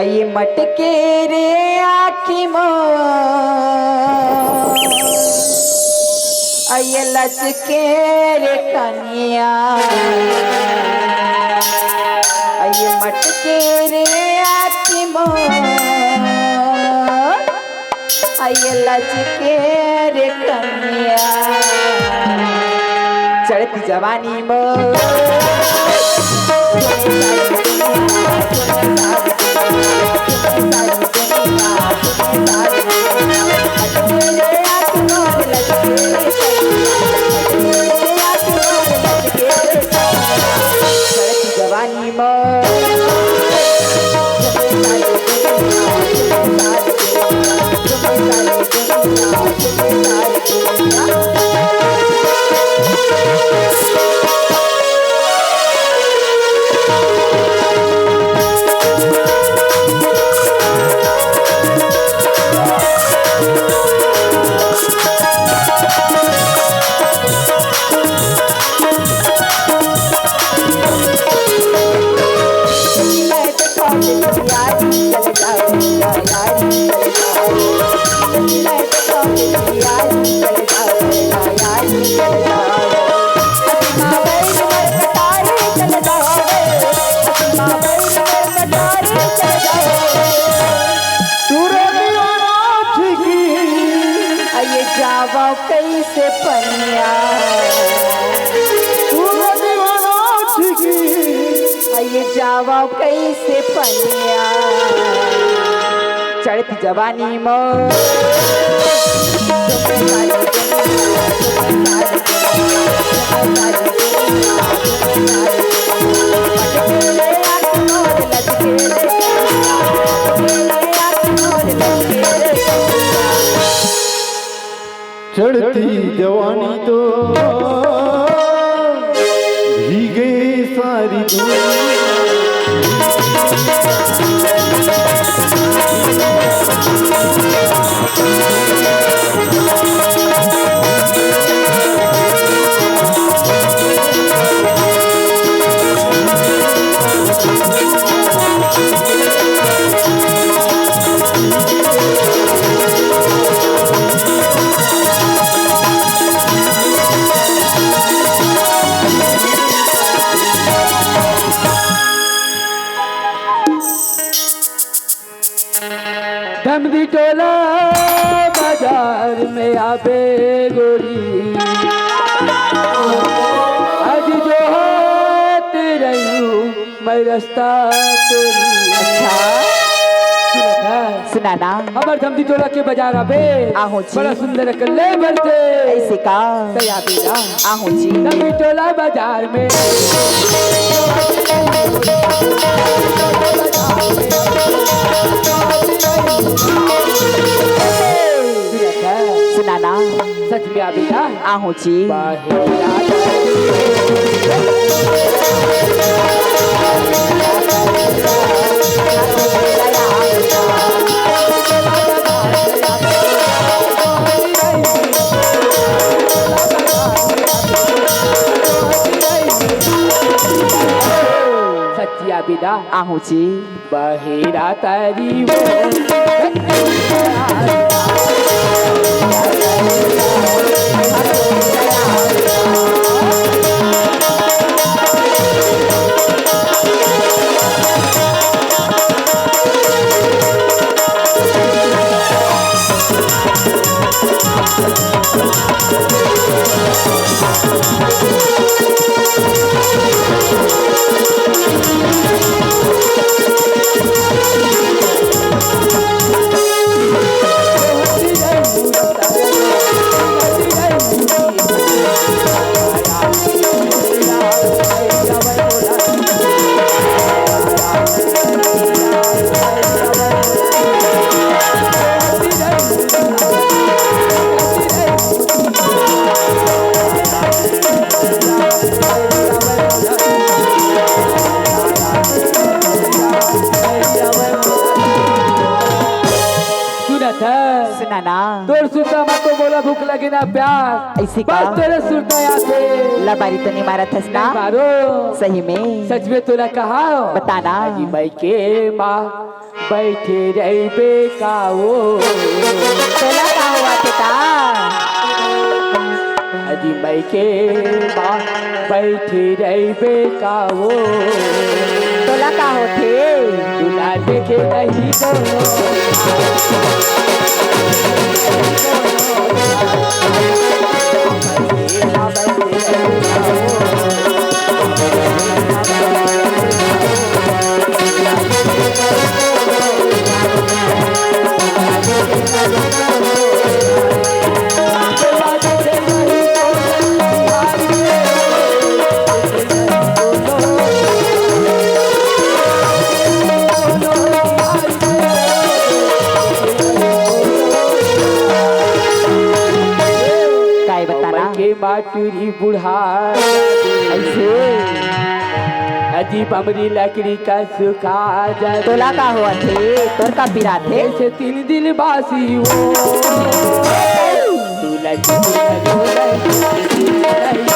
ये मटके रे आँखी मोर, ये लचके रे कनिया, ये मटके रे आँखी मोर, ये लचके रे कनिया। चढ़ती जवानी मोर। जवानी में ये जावा कैसे पनिया, ये जावा कैसे पनिया, चढ़ती जवानी मोर। चढ़ती जवानी तो भीगे सारी दुनिया। धमदी टोला बाजार में आबे गोरी, आज जो हाथ रहू मैं रास्ता तोरी। अच्छा। सुनत है? सुना ना। हमर धमदी टोला के बाजार आबे। आहो जी। बड़ा सुंदर कल्ले बरते। ऐसे का? तैयार बेरा। आहो जी। धमदी टोला बाजार में। सुनत है? सुना ना। सच में आबे ना। आहो जी। सच्चिया बिदा। आहो जी। बहेरा तारी वो। सुना ना। तोर सुरता म तो मोला भूख लगे ना प्यास। अइसे का? बस तोरे सुरता आथे। लबारी तो नहीं मारत हस ना? नहीं मारो। सही में? सच में तोला कहा? बता ना। अजी माई के माँ बैठे रहिबे का ओ। तोला का होवत हे ता? अजी माई के माँ बैठे रहिबे का ओ। तोला का होथे? तोला देखे नहीं कोनो। काय बताना? के माटुरी बुढ़ा अइसे। अजी बमरी लकड़ी का सुखा जा। तोला का होवत हे? तोर का पिरात हे? ऐसे तीन दिन बासी हो। तू लगी, तू लगी, तू लगी।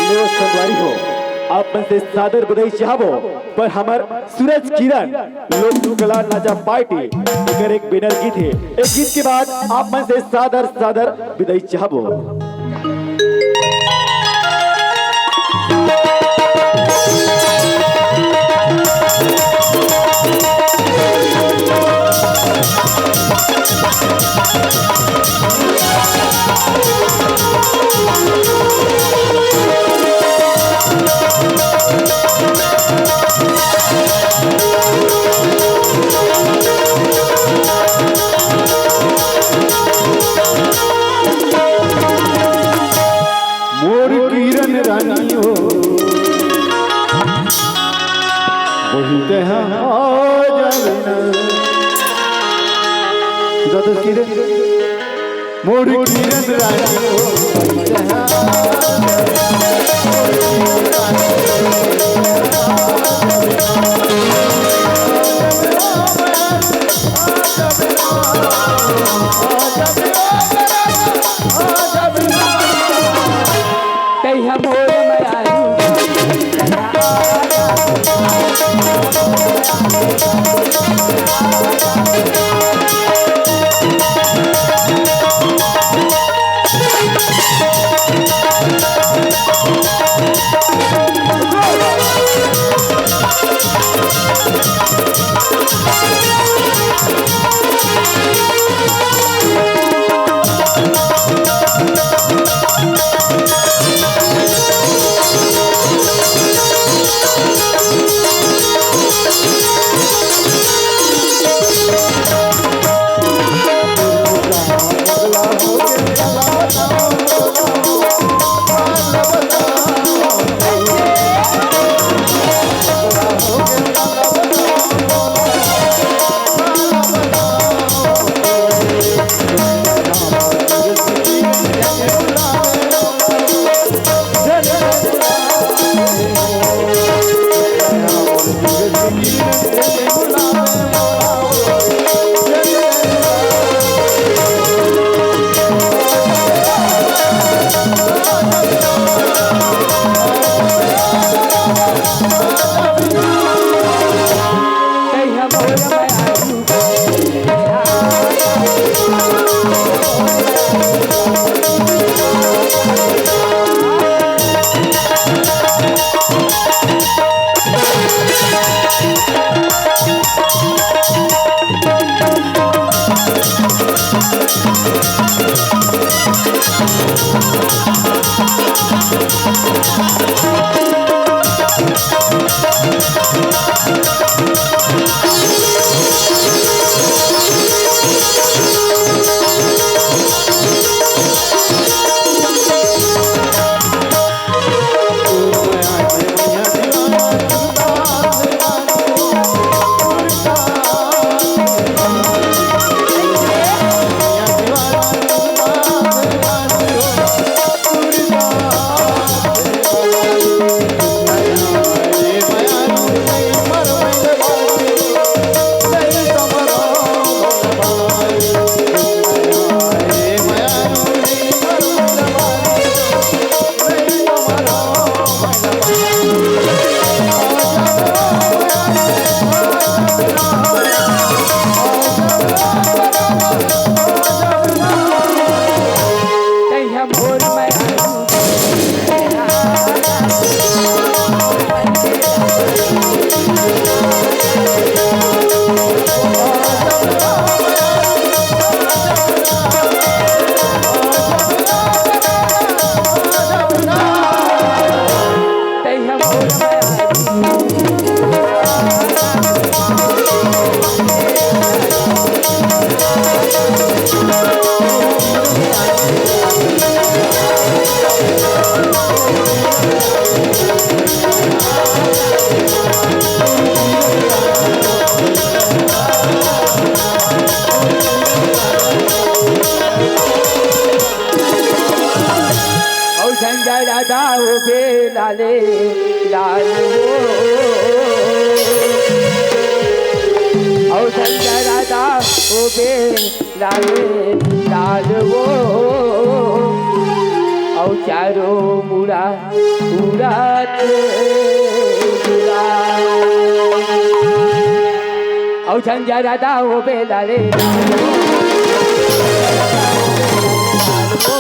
लो संगवारी हो, आप मन से सादर बधाई चाहबो, पर हमर सूरज किरण लोक कला नाचा पार्टी एकर एक बैनर गीत हे। एक गीत के बाद आप मन से सादर सादर बधाई चाहबो। मोर किरण रानी हो, वही तेहा आ जावे ना। दादा किरण, मोर किरण रानी हो, वही तेहा आ जावे ना। बेला ले लाल वो, अउ चारों मुड़ा उड़त गुलाल। अउ झंझरा दाओ बेला ले लाल वो,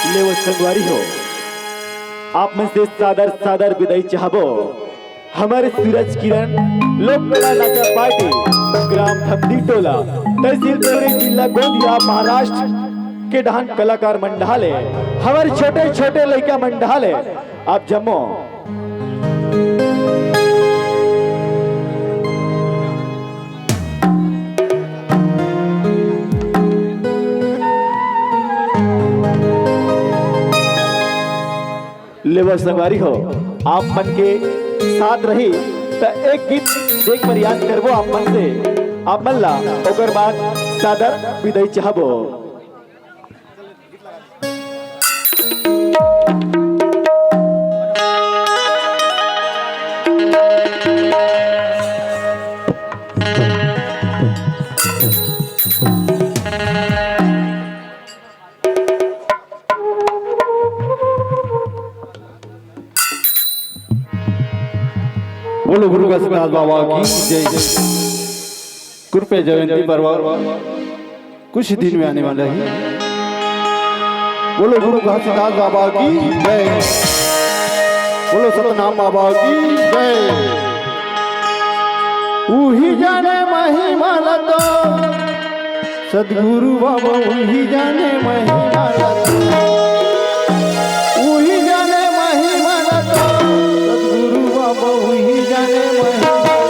लेवो संगवारी हो, आप मन से सादर सादर बिदाई चाहबो। हमर सूरज किरण लोक कला नाचा पार्टी, ग्राम थपदी टोला, तहसील देवरी, जिला गोंदिया, महाराष्ट्र के डहान कलाकार मन डहाले, हमर छोटे छोटे लइका मन डहाले, आप जम्मो लेवो संगवारी हो, आप मन के साथ रही त एक गीत देख प्रयास करबो आप मन से, आप मन ला ओकर बाद सादर बिदाई चाहबो। बोलो गुरु घासीदास बाबा की जय। गुरु पे जयंती पर्व कुछ दिन में आने वाला है। बोलो गुरु घासीदास बाबा की जय। बोलो सतनाम बाबा की जय। उही जाने महिमा ला तो सतगुरु बाबा उही जाने महिमा ला तो, उही जाने महिमा ला तो, सतगुरु बाबा उही जाने महिमा ला तो।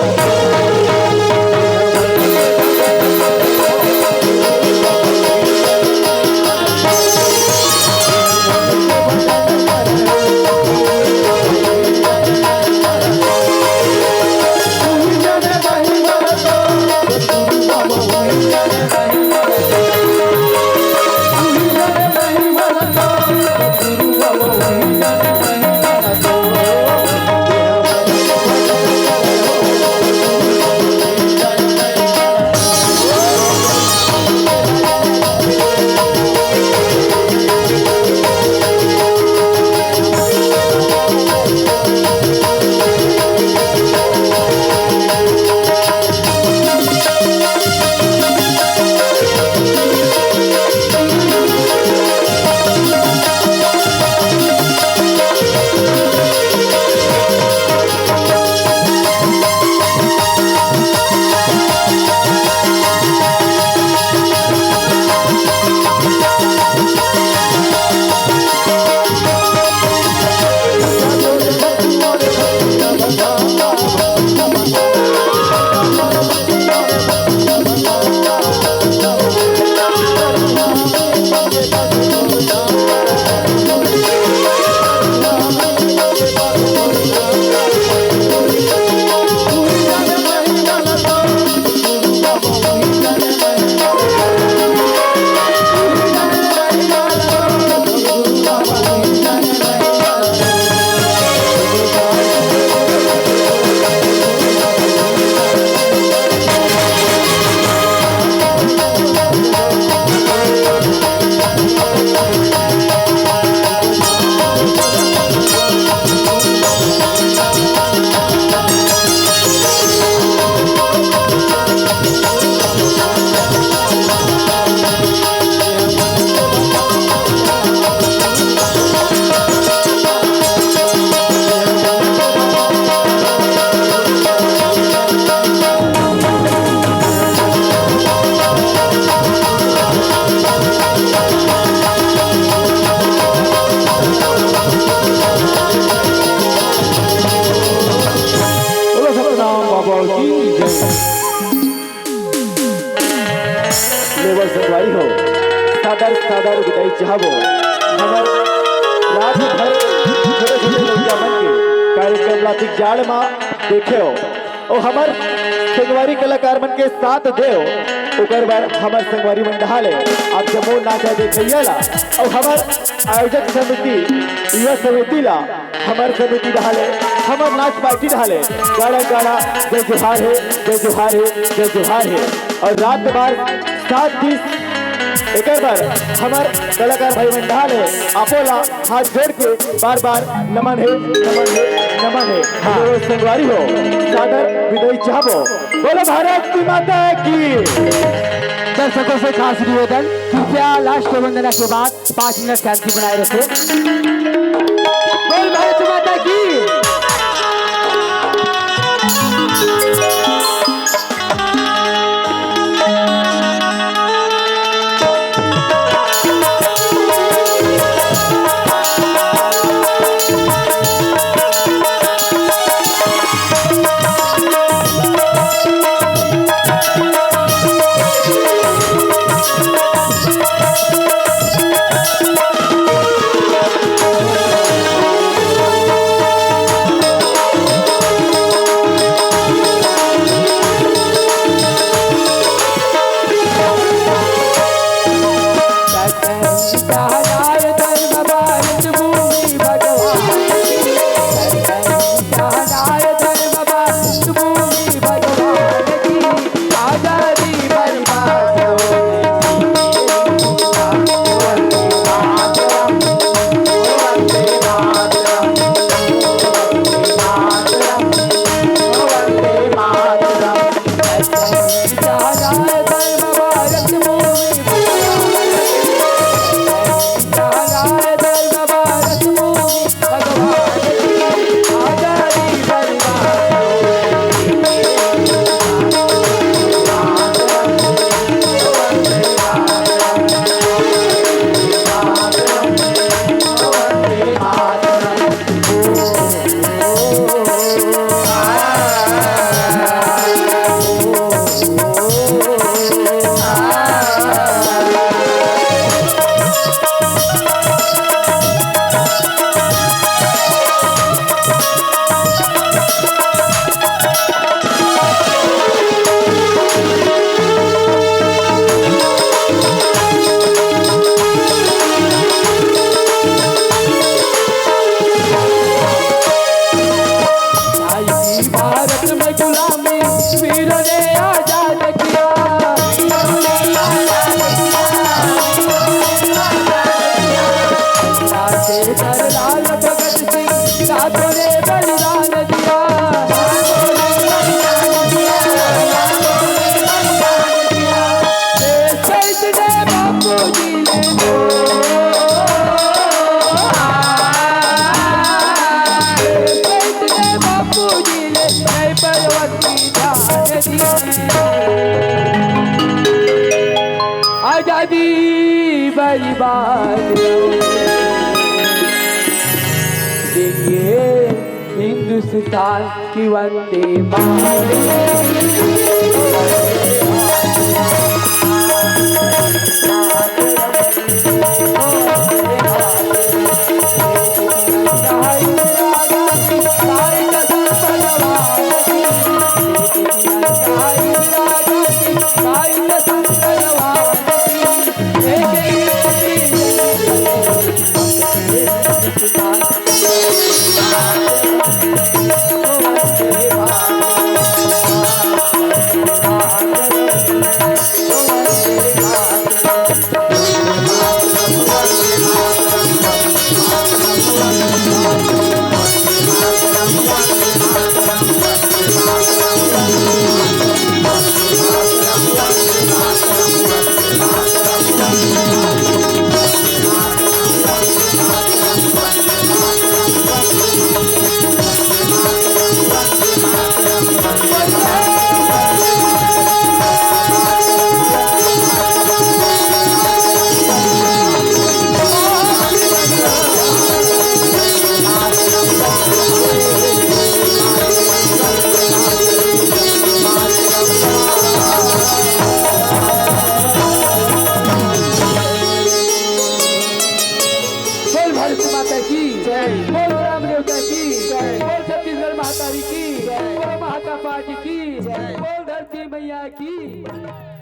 सादर बिदाई चाहबो। हमर रात भर छोटे-छोटे लइका मन के कार्यक्रम ला अतिक जाड़ मा देखे हो। ओ हमर संगवारी कलाकार मन के साथ देव, ओकर बर हमर संगवारी मन डहाले आप जम्मो नाचा देखइया ला, अउ हमर आयोजक समिति, युवा समिति ला, हमर समिति डहाले, हमर नाच पार्टी डहाले, गाड़ा गाड़ा जय जोहार हे, जय जोहार हे, जय जोहार हे। अउ रात बार सात तीस एकर बर हमर कलाकार भाई मन डहाले, आपो ला हाथ जोड़ के बार बार नमन हे, नमन हे, नमन हे। हाँ। तो संगवारी हो, सादर बिदाई चाहबो। बोलो भारत की माता की। दर्शकों से खास निवेदन, कृपया लास्ट वंदना के बाद पाँच मिनट शांति बनाए रखें। बोल भारत माता की। भारत में गुलामी वीरों ने आजाद किया। सरदार भगत सिंह साथों ने बलिदान दिया। देश शहीद ने बापू जी ने, देश शहीद ने बापू जी ने, नहीं परवाह की जान दी। आजादी बर्बाद देंगे हिंदुस्तान की वंदे मातरम। बोल धरती मैया की।